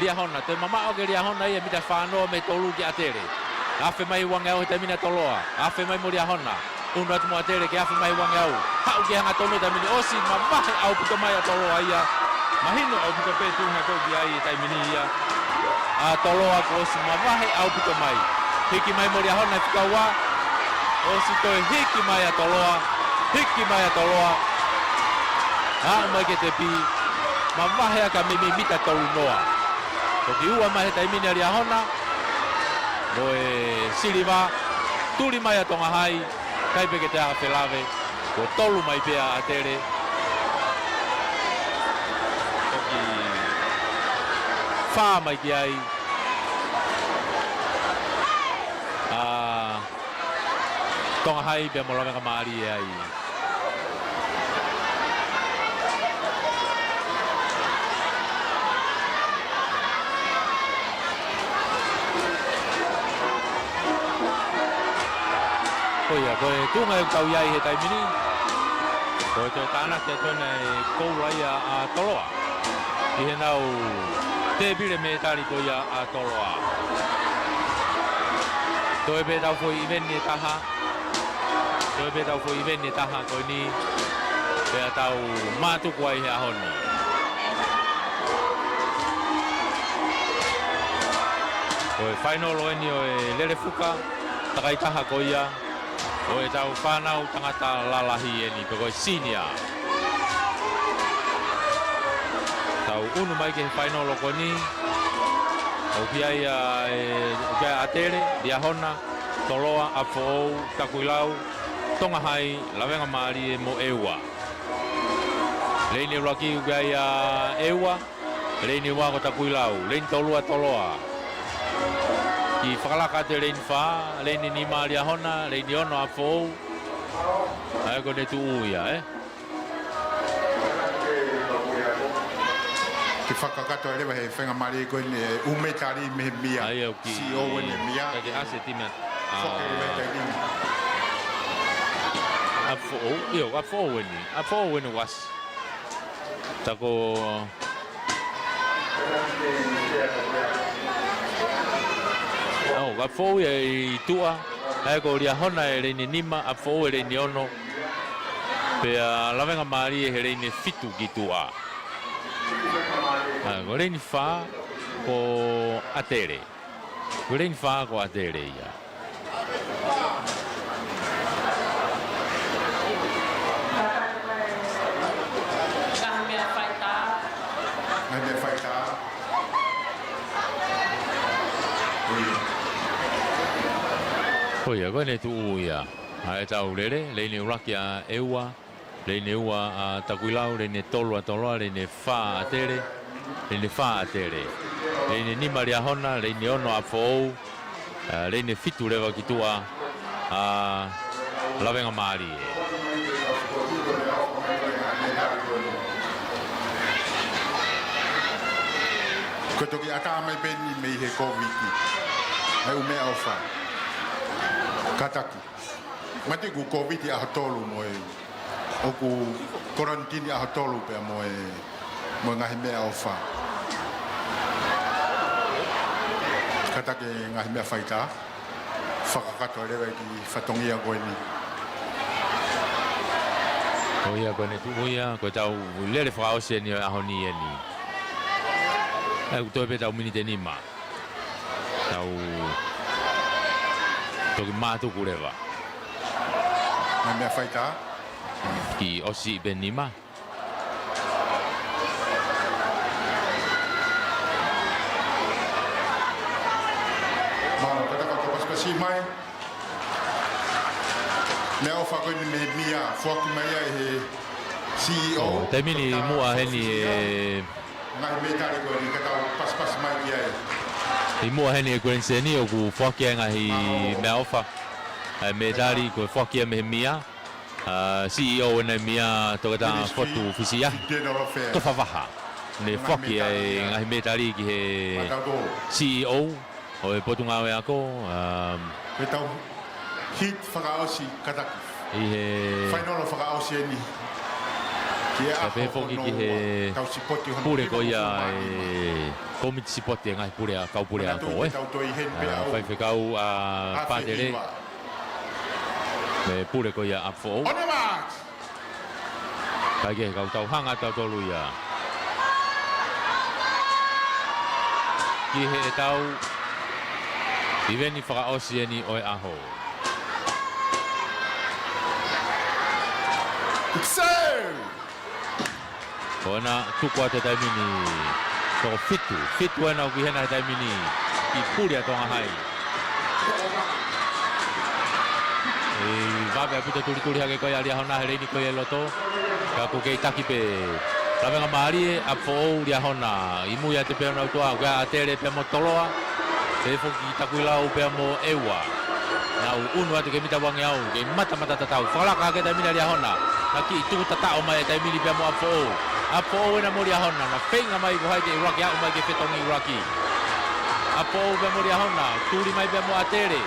Liahona, toe mamaʻo ʻaki ʻe Liahona ia mita fānoa mei he tolu kia ʻAtele. Afe mai uangeau he taimi ni ʻa Toloa. Afe mai mo Liahona. ʻUnu atu mo ʻAtele ke afe mai uangeau. Haʻu ki he hangatonu he taimi ni, ʻosi mavahe ʻaupito mai ʻa Toloa ia. Mahino ʻaupito pē tuʻunga ko ia he taimi ni ia. ʻA Toloa kuo ʻosi mavahe ʻaupito mai. Hiki mai mo Liahona he fika ua. ʻOsi toe hiki mai ʻa Toloa. Hiki mai ʻa Toloa. Aʻu mai ki he tepi. Mavahe ʻaki ʻa Mimi mita tolunoa. Toki ua mai he taimi ni ʻa Liahona. Mo e siliva. Tuli mai ʻa Tonga Hai. ʻIkai pē ke toe ʻi ai ha felave, kuo tolu mai pē ʻa ʻAtele. Toki fā mai ki ai ʻa Tonga Hai pea mo Lavengamālie ai. Ko ia, ko e tuʻunga ʻoku tau ʻi ai he taimi ni. Ko e toe tānaki atu eni e koula ia ʻa Toloa. ʻI heʻenau tēpile mētali ko ia ʻa Toloa. Toe pē ʻetau foʻi ʻiveni ʻe taha. Toe pē ʻetau foʻi ʻiveni ʻe taha ko eni. Pea tau mātuku ai he ʻaho ni. Ko e fainolo eni ʻo e lele fuka, takaitaha ko ia ʻo ʻetau fānau tangata lalahi eni, pe ko e senior. Tau ʻunu mai ki he fainolo ko eni, ʻoku ʻi ai ʻa e, ʻoku ʻi ai ʻa ʻAtele, Liahona, Toloa, ʻApifoʻou, Takuilau, Tonga Hai, Lavengamālie mo ʻEua. Leini ʻuluaki ʻoku ʻi ai ʻa ʻEua, leini ua ko Takuilau, leini tolu ʻa Toloa. Kiʻi fakalaka atu e leini fā, leini nima Liahona, leini ono ʻApifoʻou. ʻA ia ko ʻene tuʻu ia, ē? Kiʻi fakakakato leva he faingamālie ko eni e ʻū mētali mei he meʻa. ʻA ia ʻoku kiʻi, C E O eni meʻa. Kae ke ʻasi e timi ʻa, foki ʻa, mei he taimi ni. ʻApifoʻou, ʻio, ʻApifoʻou eni. ʻApifoʻou eni ʻoku ʻasi. Tā ko, ʻo, ʻApifoʻou ia ʻi tuʻa, ʻa ia ko Liahona e leini nima, ʻApifoʻou e leini ono, pea Lavengamālie he leini fitu ki tuʻa. ʻA ia ko leini fā ko ʻAtele. Ko leini fā ko ʻAtele ia. Ngaahi meʻa faitā. Ngaahi meʻa faitā. Ko ia. Ko ia, ko ʻene tuʻu ia. ʻA ʻetau lele, leini ʻuluaki ʻa ʻEua, leini ua ʻa Takuilau, leini tolu ʻa Toloa, leini fā ʻa ʻAtele, leini fā ʻa ʻAtele. Leini nima Liahona, leini ono ʻApifoʻou, ʻa, leini fitu leva ki tuʻa ʻa Lavengamālie. Ko e toki ʻatā mai pē eni mei he Kōviti. ʻA e ʻū meʻaʻofa. Kātaki. Mate ʻoku Kōviti ʻaho tolu mo e, ʻoku kolonitini ʻaho tolu pea mo e, mo e ngaahi meʻaʻofa. Kātaki e ngaahi meʻa faitā, fakakakato leva e kiʻi fatongia ko eni. ʻO ia ko ʻene tuʻu ia, ko ʻetau lele fakaʻosi eni ʻo e ʻaho ni eni. ʻOku toe pē ʻetau miniti ʻe nima. Tau toki mātuku leva. Ngaahi meʻa faitā. Kiʻi ʻosi pē nima. Mālō, kātaki ʻo pasipasi mai. Meʻaʻofa ko eni mei he M I A, foaki mai ia ʻe he C E O. ʻO, taimi ni muʻa heni e ngaahi mētali ko eni ka tau pasipasi mai ki ai. ʻI muʻa heni e Grand Slam ʻoku foaki ai ngaahi meʻaʻofa. ʻA e mētali ko e foaki ia mei he M I A. ʻA, C E O ʻena e M I A, Toketā Fotu Fisiahi Tofavaha. Ne foaki ai ngaahi mētali ki he C E O ʻo e Potungāue Ako, um, ʻi he tau hit fakaʻosi kātaki. ʻI he fainolo fakaʻosi eni. Ki he ʻaho foki ki he pule ko ia e komiti sipoti e ngaahi pule ʻa e kau pule ako, ē. Faifekau ʻa Pātele. Mei he pule ko ia ʻa ʻApifoʻou. Kai ke kau tau hanga tautolu ia ki heʻetau ʻiveni fakaʻosi eni ʻo e ʻaho. Ko ʻena tuku atu he taimi ni. Toko fitu, fitu ʻena ʻoku ʻi hena he taimi ni. Ki pule ʻa Tonga Hai. ʻI vave ʻaupito tulituli hake ko ia ʻa Liahona he leini ko ia ʻi loto. Ka ʻoku kei taki pē. Lavengamālie ʻa ʻApifoʻou, Liahona. ʻI mui atu pē ʻo nau tuʻa. Ko ia ʻa ʻAtele pea mo Toloa. Pehē foki Takuilau pea mo ʻEua. Nau ʻunu atu ki he mita uangeau, kei matamata tatau. Fakalaka hake he taimi ni ʻa Liahona. Naʻe kiʻi tuku tataʻo mai he taimi ni pea mo ʻApifoʻou. ʻApifoʻou ʻena mo Liahona. Naʻe feinga mai ko hai te ʻuluaki aʻu mai ki he fetongi ʻuluaki. ʻApifoʻou pea mo Liahona. Tuli mai pea mo ʻAtele.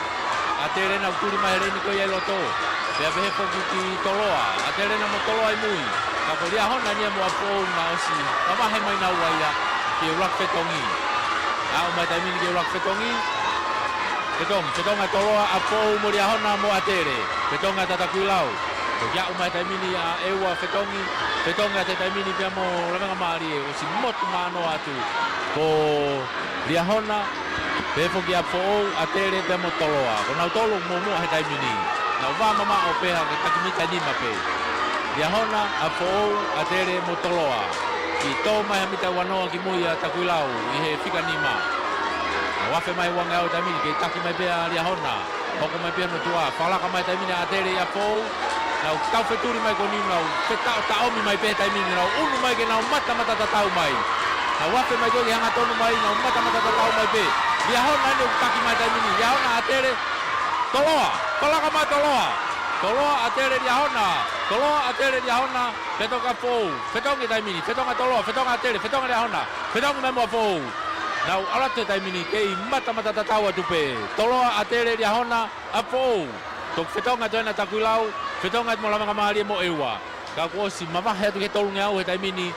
ʻAtele ʻena ʻoku tuli mai he leini ko ia ʻi loto. Pea pehē foki ki Toloa. ʻAtele ʻena mo Toloa ʻi mui. Ka ko Liahona eni ia mo ʻApifoʻou naʻe ʻosi mavahe mai naua ia ki he ʻuluaki fetongi. Aʻu mai he taimi ni ki he ʻuluaki fetongi. Fetongi, fetongi ʻa Toloa, ʻApifoʻou mo Liahona mo ʻAtele. Fetongi ʻa Takuilau. Toki aʻu mai he taimi ni ʻa ʻEua, fetongi, fetongi ʻa e taimi ni pea mo Lavengamālie, ʻosi motu manoa atu. Ko Liahona, pehē foki ʻApifoʻou, ʻAtele pea mo Toloa. Ko nautolu muʻomuʻa he taimi ni. Nau vā mamaʻo pē hake, taki mita nima pē. Liahona, ʻApifoʻou, ʻAtele mo Toloa. Kiʻi tō mai ha mita uanoa ki mui ʻa Takuilau ʻi he fika nima. Nau afe mai uangeau he taimi ni, kei taki mai pē ʻa Liahona. Hoko mai pē hono tuʻa, fakalaka mai he taimi ni ʻa ʻAtele ʻia ʻApifoʻou. Nau tau fetuli mai ko eni, nau fetaʻotaʻomi mai pē he taimi ni, nau ʻunu mai ke nau matamata tatau mai. Nau afe mai ko ē ke hangatonu mai, nau matamata tatau mai pē. Liahona ʻeni ʻoku taki mai he taimi ni, Liahona, ʻAtele, Toloa, fakalaka mai Toloa. Toloa, ʻAtele, Liahona. Toloa, ʻAtele, Liahona. Fetongi ʻa ʻApifoʻou, fetongi he taimi ni, fetongi ʻa Toloa, fetongi ʻa ʻAtele, fetongi ʻa Liahona, fetongi mai mo ʻApifoʻou. Nau ʻalu atu he taimi ni, kei matamata tatau atu pē. Toloa, ʻAtele, Liahona, ʻApifoʻou. Toki fetongi atu ʻena Takuilau, fetongi atu mo Lavengamālie mo ʻEua. Ka kuo ʻosi mavahe atu ki he tolungeau he taimi ni,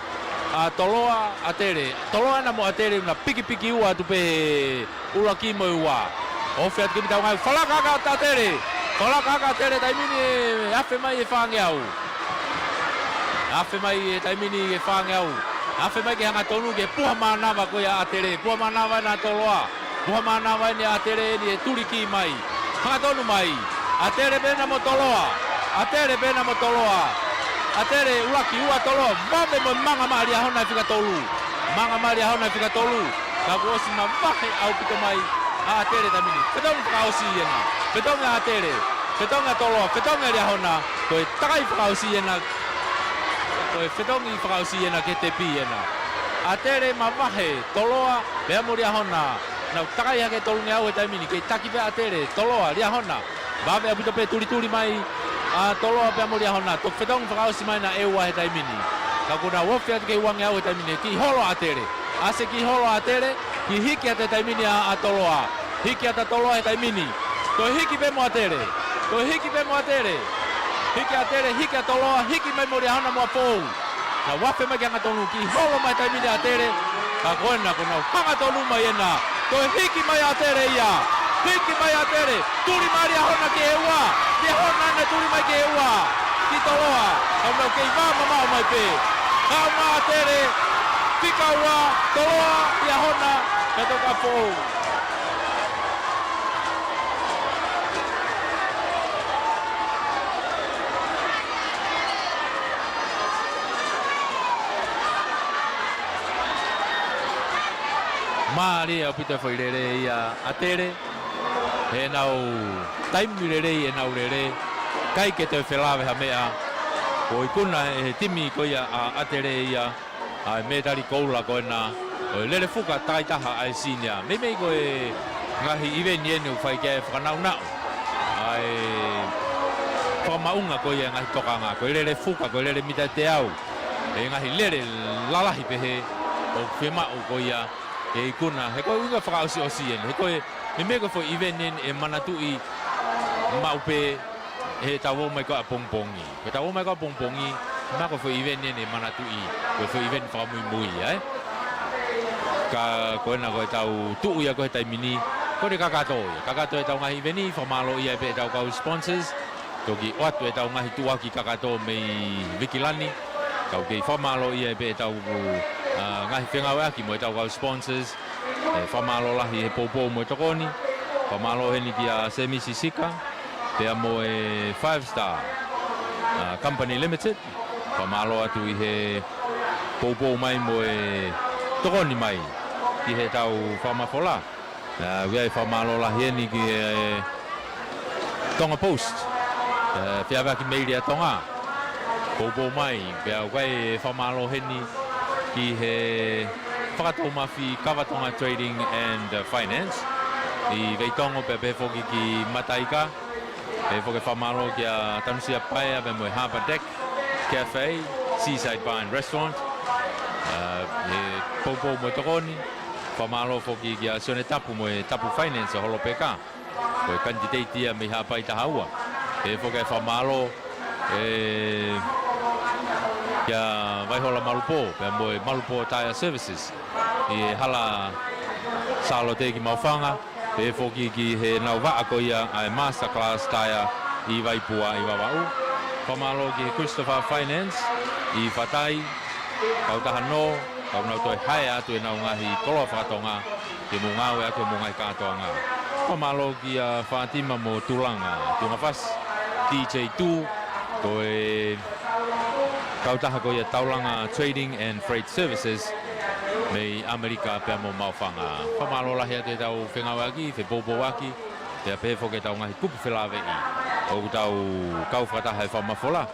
ʻa Toloa, ʻAtele. Toloa ʻena mo ʻAtele ʻoku na pikipiki ua atu pē he ʻuluaki mo e ua. Ofi atu ki he mita uangeau, fakalaka hake ʻa ʻAtele. Fakalaka hake ʻa ʻAtele he taimi ni, ʻe afe mai he fāngeau. Afe mai he taimi ni he fāngeau. Afe mai ke hangatonu ki he puha mānava ko ia ʻa ʻAtele. Puha mānava ʻena ʻa Toloa. Puha mānava ʻeni ʻa ʻAtele ʻeni ʻe tuli ki mai. Hangatonu mai. ʻAtele pē ʻena mo Toloa. ʻAtele pē ʻena mo Toloa. ʻAtele ʻuluaki, ua Toloa. Vave mo e manga mai ʻa Liahona he fika tolu. Manga mai ʻa Liahona he fika tolu. Ka kuo ʻosi mavahe ʻaupito mai ʻa ʻAtele he taimi ni. Fetongi fakaʻosi ʻena. Fetongi ʻa ʻAtele. Fetongi ʻa Toloa. Fetongi ʻa Liahona. Ko e takai fakaʻosi ʻena. Ko e fetongi fakaʻosi ʻena ki he tepi ʻena. ʻAtele mavahe, Toloa, pea mo Liahona. Nau takai hake he tolungeau he taimi ni. Kei taki pē ʻa ʻAtele, Toloa, Liahona. Vave ʻaupito pē tulituli mai ʻa Toloa pea mo Liahona. Toki fetongi fakaʻosi mai ʻena ʻEua he taimi ni. Ka kuo nau ofi atu ki he uangeau he taimi ni. Kiʻi holo ʻa ʻAtele. ʻAse kiʻi holo ʻa ʻAtele. Kiʻi hiki atu he taimi ni ʻa, ʻa Toloa. Hiki atu ʻa Toloa he taimi ni. Toe hiki pē mo ʻAtele. Toe hiki pē mo ʻAtele. Hiki ʻa ʻAtele, hiki ʻa Toloa, hiki mai mo Liahona mo ʻApifoʻou. Nau afe mai ke hangatonu, kiʻi holo mai he taimi ni ʻa ʻAtele. Ka ko ena, kuo nau hangatonu mai ʻena. Toe hiki mai ʻa ʻAtele ia. Hiki mai ʻa ʻAtele. Tuli mai ʻa Liahona ki he ua. Liahona ʻena tuli mai ki he ua. Toloa, ʻoku nau kei vā mamaʻo mai pē. Haʻu mai ʻa ʻAtele, fika ua, Toloa, ʻia Hona, kae toki ʻapoʻou. Mālie ʻaupito e foʻi lele ia ʻa ʻAtele. He ʻenau taimi lelei ʻenau lele. ʻIkai ke toe felāveʻi ha meʻa. Kuo ikuna ʻe he timi ko ia ʻa ʻAtele ia ʻa e mētali koula ko ena ʻo e lele fuka takaitaha ʻa e senior. Meimei ko e ngaahi ʻiveni eni ʻoku fai ki ai e fakanaunau ʻa e fakamaʻunga ko ia e ngaahi tokanga. Ko e lele fuka, ko e lele mita teau. E ngaahi lele lalahi pehē ʻoku fiemaʻu ko ia ke ikuna. He ko e ʻuhinga fakaʻosiʻosi eni. He ko e, meimei ko e foʻi ʻiveni eni ʻe manatuʻi maʻu pē heʻetau ō mai ko ē ʻapongipongi. Ko ʻetau ō mai ko ē ʻapongipongi, mahalo ko e foʻi ʻiveni eni ʻe manatuʻi, ko e foʻi ʻiveni fakamuimui ia, ē? Ka ko ena ko ʻetau tuʻu ia ko ē he taimi ni, ko e kakato ia. Kakato ʻetau ngaahi ʻiveni, fakamālō ia pē ʻetau kau sponsors, toki ʻoatu ʻetau ngaahi tuʻuaki kakato mei Vikilani, kau kei fakamālō ia pē ʻetau, ā, ngaahi fengāueʻaki mo ʻetau kau sponsors, ē, fakamālō lahi he poupou mo e tokoni, fakamālō heni kia Semisi Sika, pea mo e Five Star, ā, Company Limited, fakamālō atu ʻi he poupou mai mo e tokoni mai ki heʻetau fakamafola. Ā, ʻoku ʻi ai e fakamālō lahi eni ki he Tonga Post, ē, Feʻaveʻaki Meili ʻa Tonga, poupou mai, pea ʻoku ʻi ai e fakamālō heni ki he Fakatoumafi Kava Tonga Trading and, uh, Finance ʻi Veitongo, pea pehē foki ki Mataika, pehē foki e fakamālō kia Tanusia Paea pea mo e Harbour Deck Cafe, Seaside Bar and Restaurant, ā, he poupou mo e tokoni, fakamālō foki kia Sione Tapu mo e Tapu Finance ʻo Holopeka. Ko e kanititeiti ia mei Haʻapai taha ua. Pehē foki e fakamālō, ē, kia Vaihola Malupō, pea mo e Malupō Tyre Services ʻi he hala Sālote ki Maʻufanga. Pehē foki ki heʻenau vaʻa ko ia ʻa e Masterclass Tyre ʻi Vaipua ʻi Vavaʻu. Fakamālō ki he Christopher Finance ʻi Fatai, kautaha nō, ʻoku nau toe hae atu ʻenau ngaahi koloa fakatonga ke mou ngāueʻaki ʻi homou ngaahi kātoanga. Fakamālō kia Fātima mo Tulanga Tuʻungafasi, D J Two, ko e kautaha ko ia Taulanga Trading and Freight Services mei ʻAmelika pea mo Maʻufanga. Fakamālō lahi atu ʻetau fengāueʻaki, fepoupouaki, pea pehē foki ʻetau ngaahi kupu felāveʻi ʻoku tau kau fakataha he fakamafola.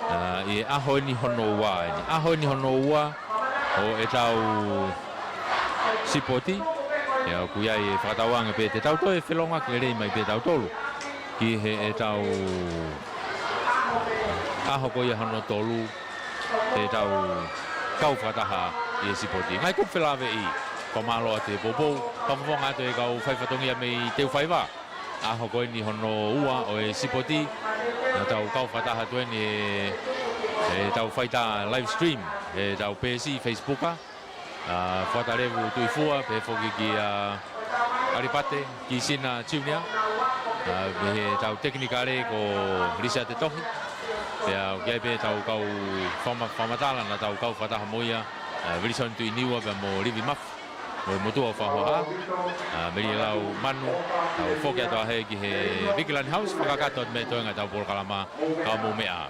Ā, ʻi he ʻaho eni hono ua eni. ʻAho eni hono ua ʻo ʻetau sipoti. Pea ʻoku ʻi ai e fakatauange pē te tau toe felōngoaki lelei mai pē tautolu ki heʻetau ʻaho ko ia hono tolu heʻetau kau fakataha ʻi he sipoti. Ngaahi kupu felāveʻi, fakamālō atu he poupou, fakafofonga atu e kau faifatongia mei Teufaiva. ʻAho ko eni hono ua ʻo e sipoti, naʻa tau kau fakataha atu eni he, heʻetau faitā live stream heʻetau peesi Facebook, ā, Fuata Levu Tuʻifua, pehē foki kia Alipate Kisina Junior, ā, mei heʻetau tekinikale ko Lisa Tetohi, pea ʻoku ʻi ai pē ʻetau kau fama-, fakamatala naʻa tau kau fakataha mo ia, ā, Wilson Tuʻiniua pea mo Livi Mafi, mo e motuʻa ʻo Fahoha, ā, Meli Lau Manu, tau foki atu ā hē ki he Vikilani House, fakakakato atu mei he toenga ʻetau polokalama, ka mou meʻa ā.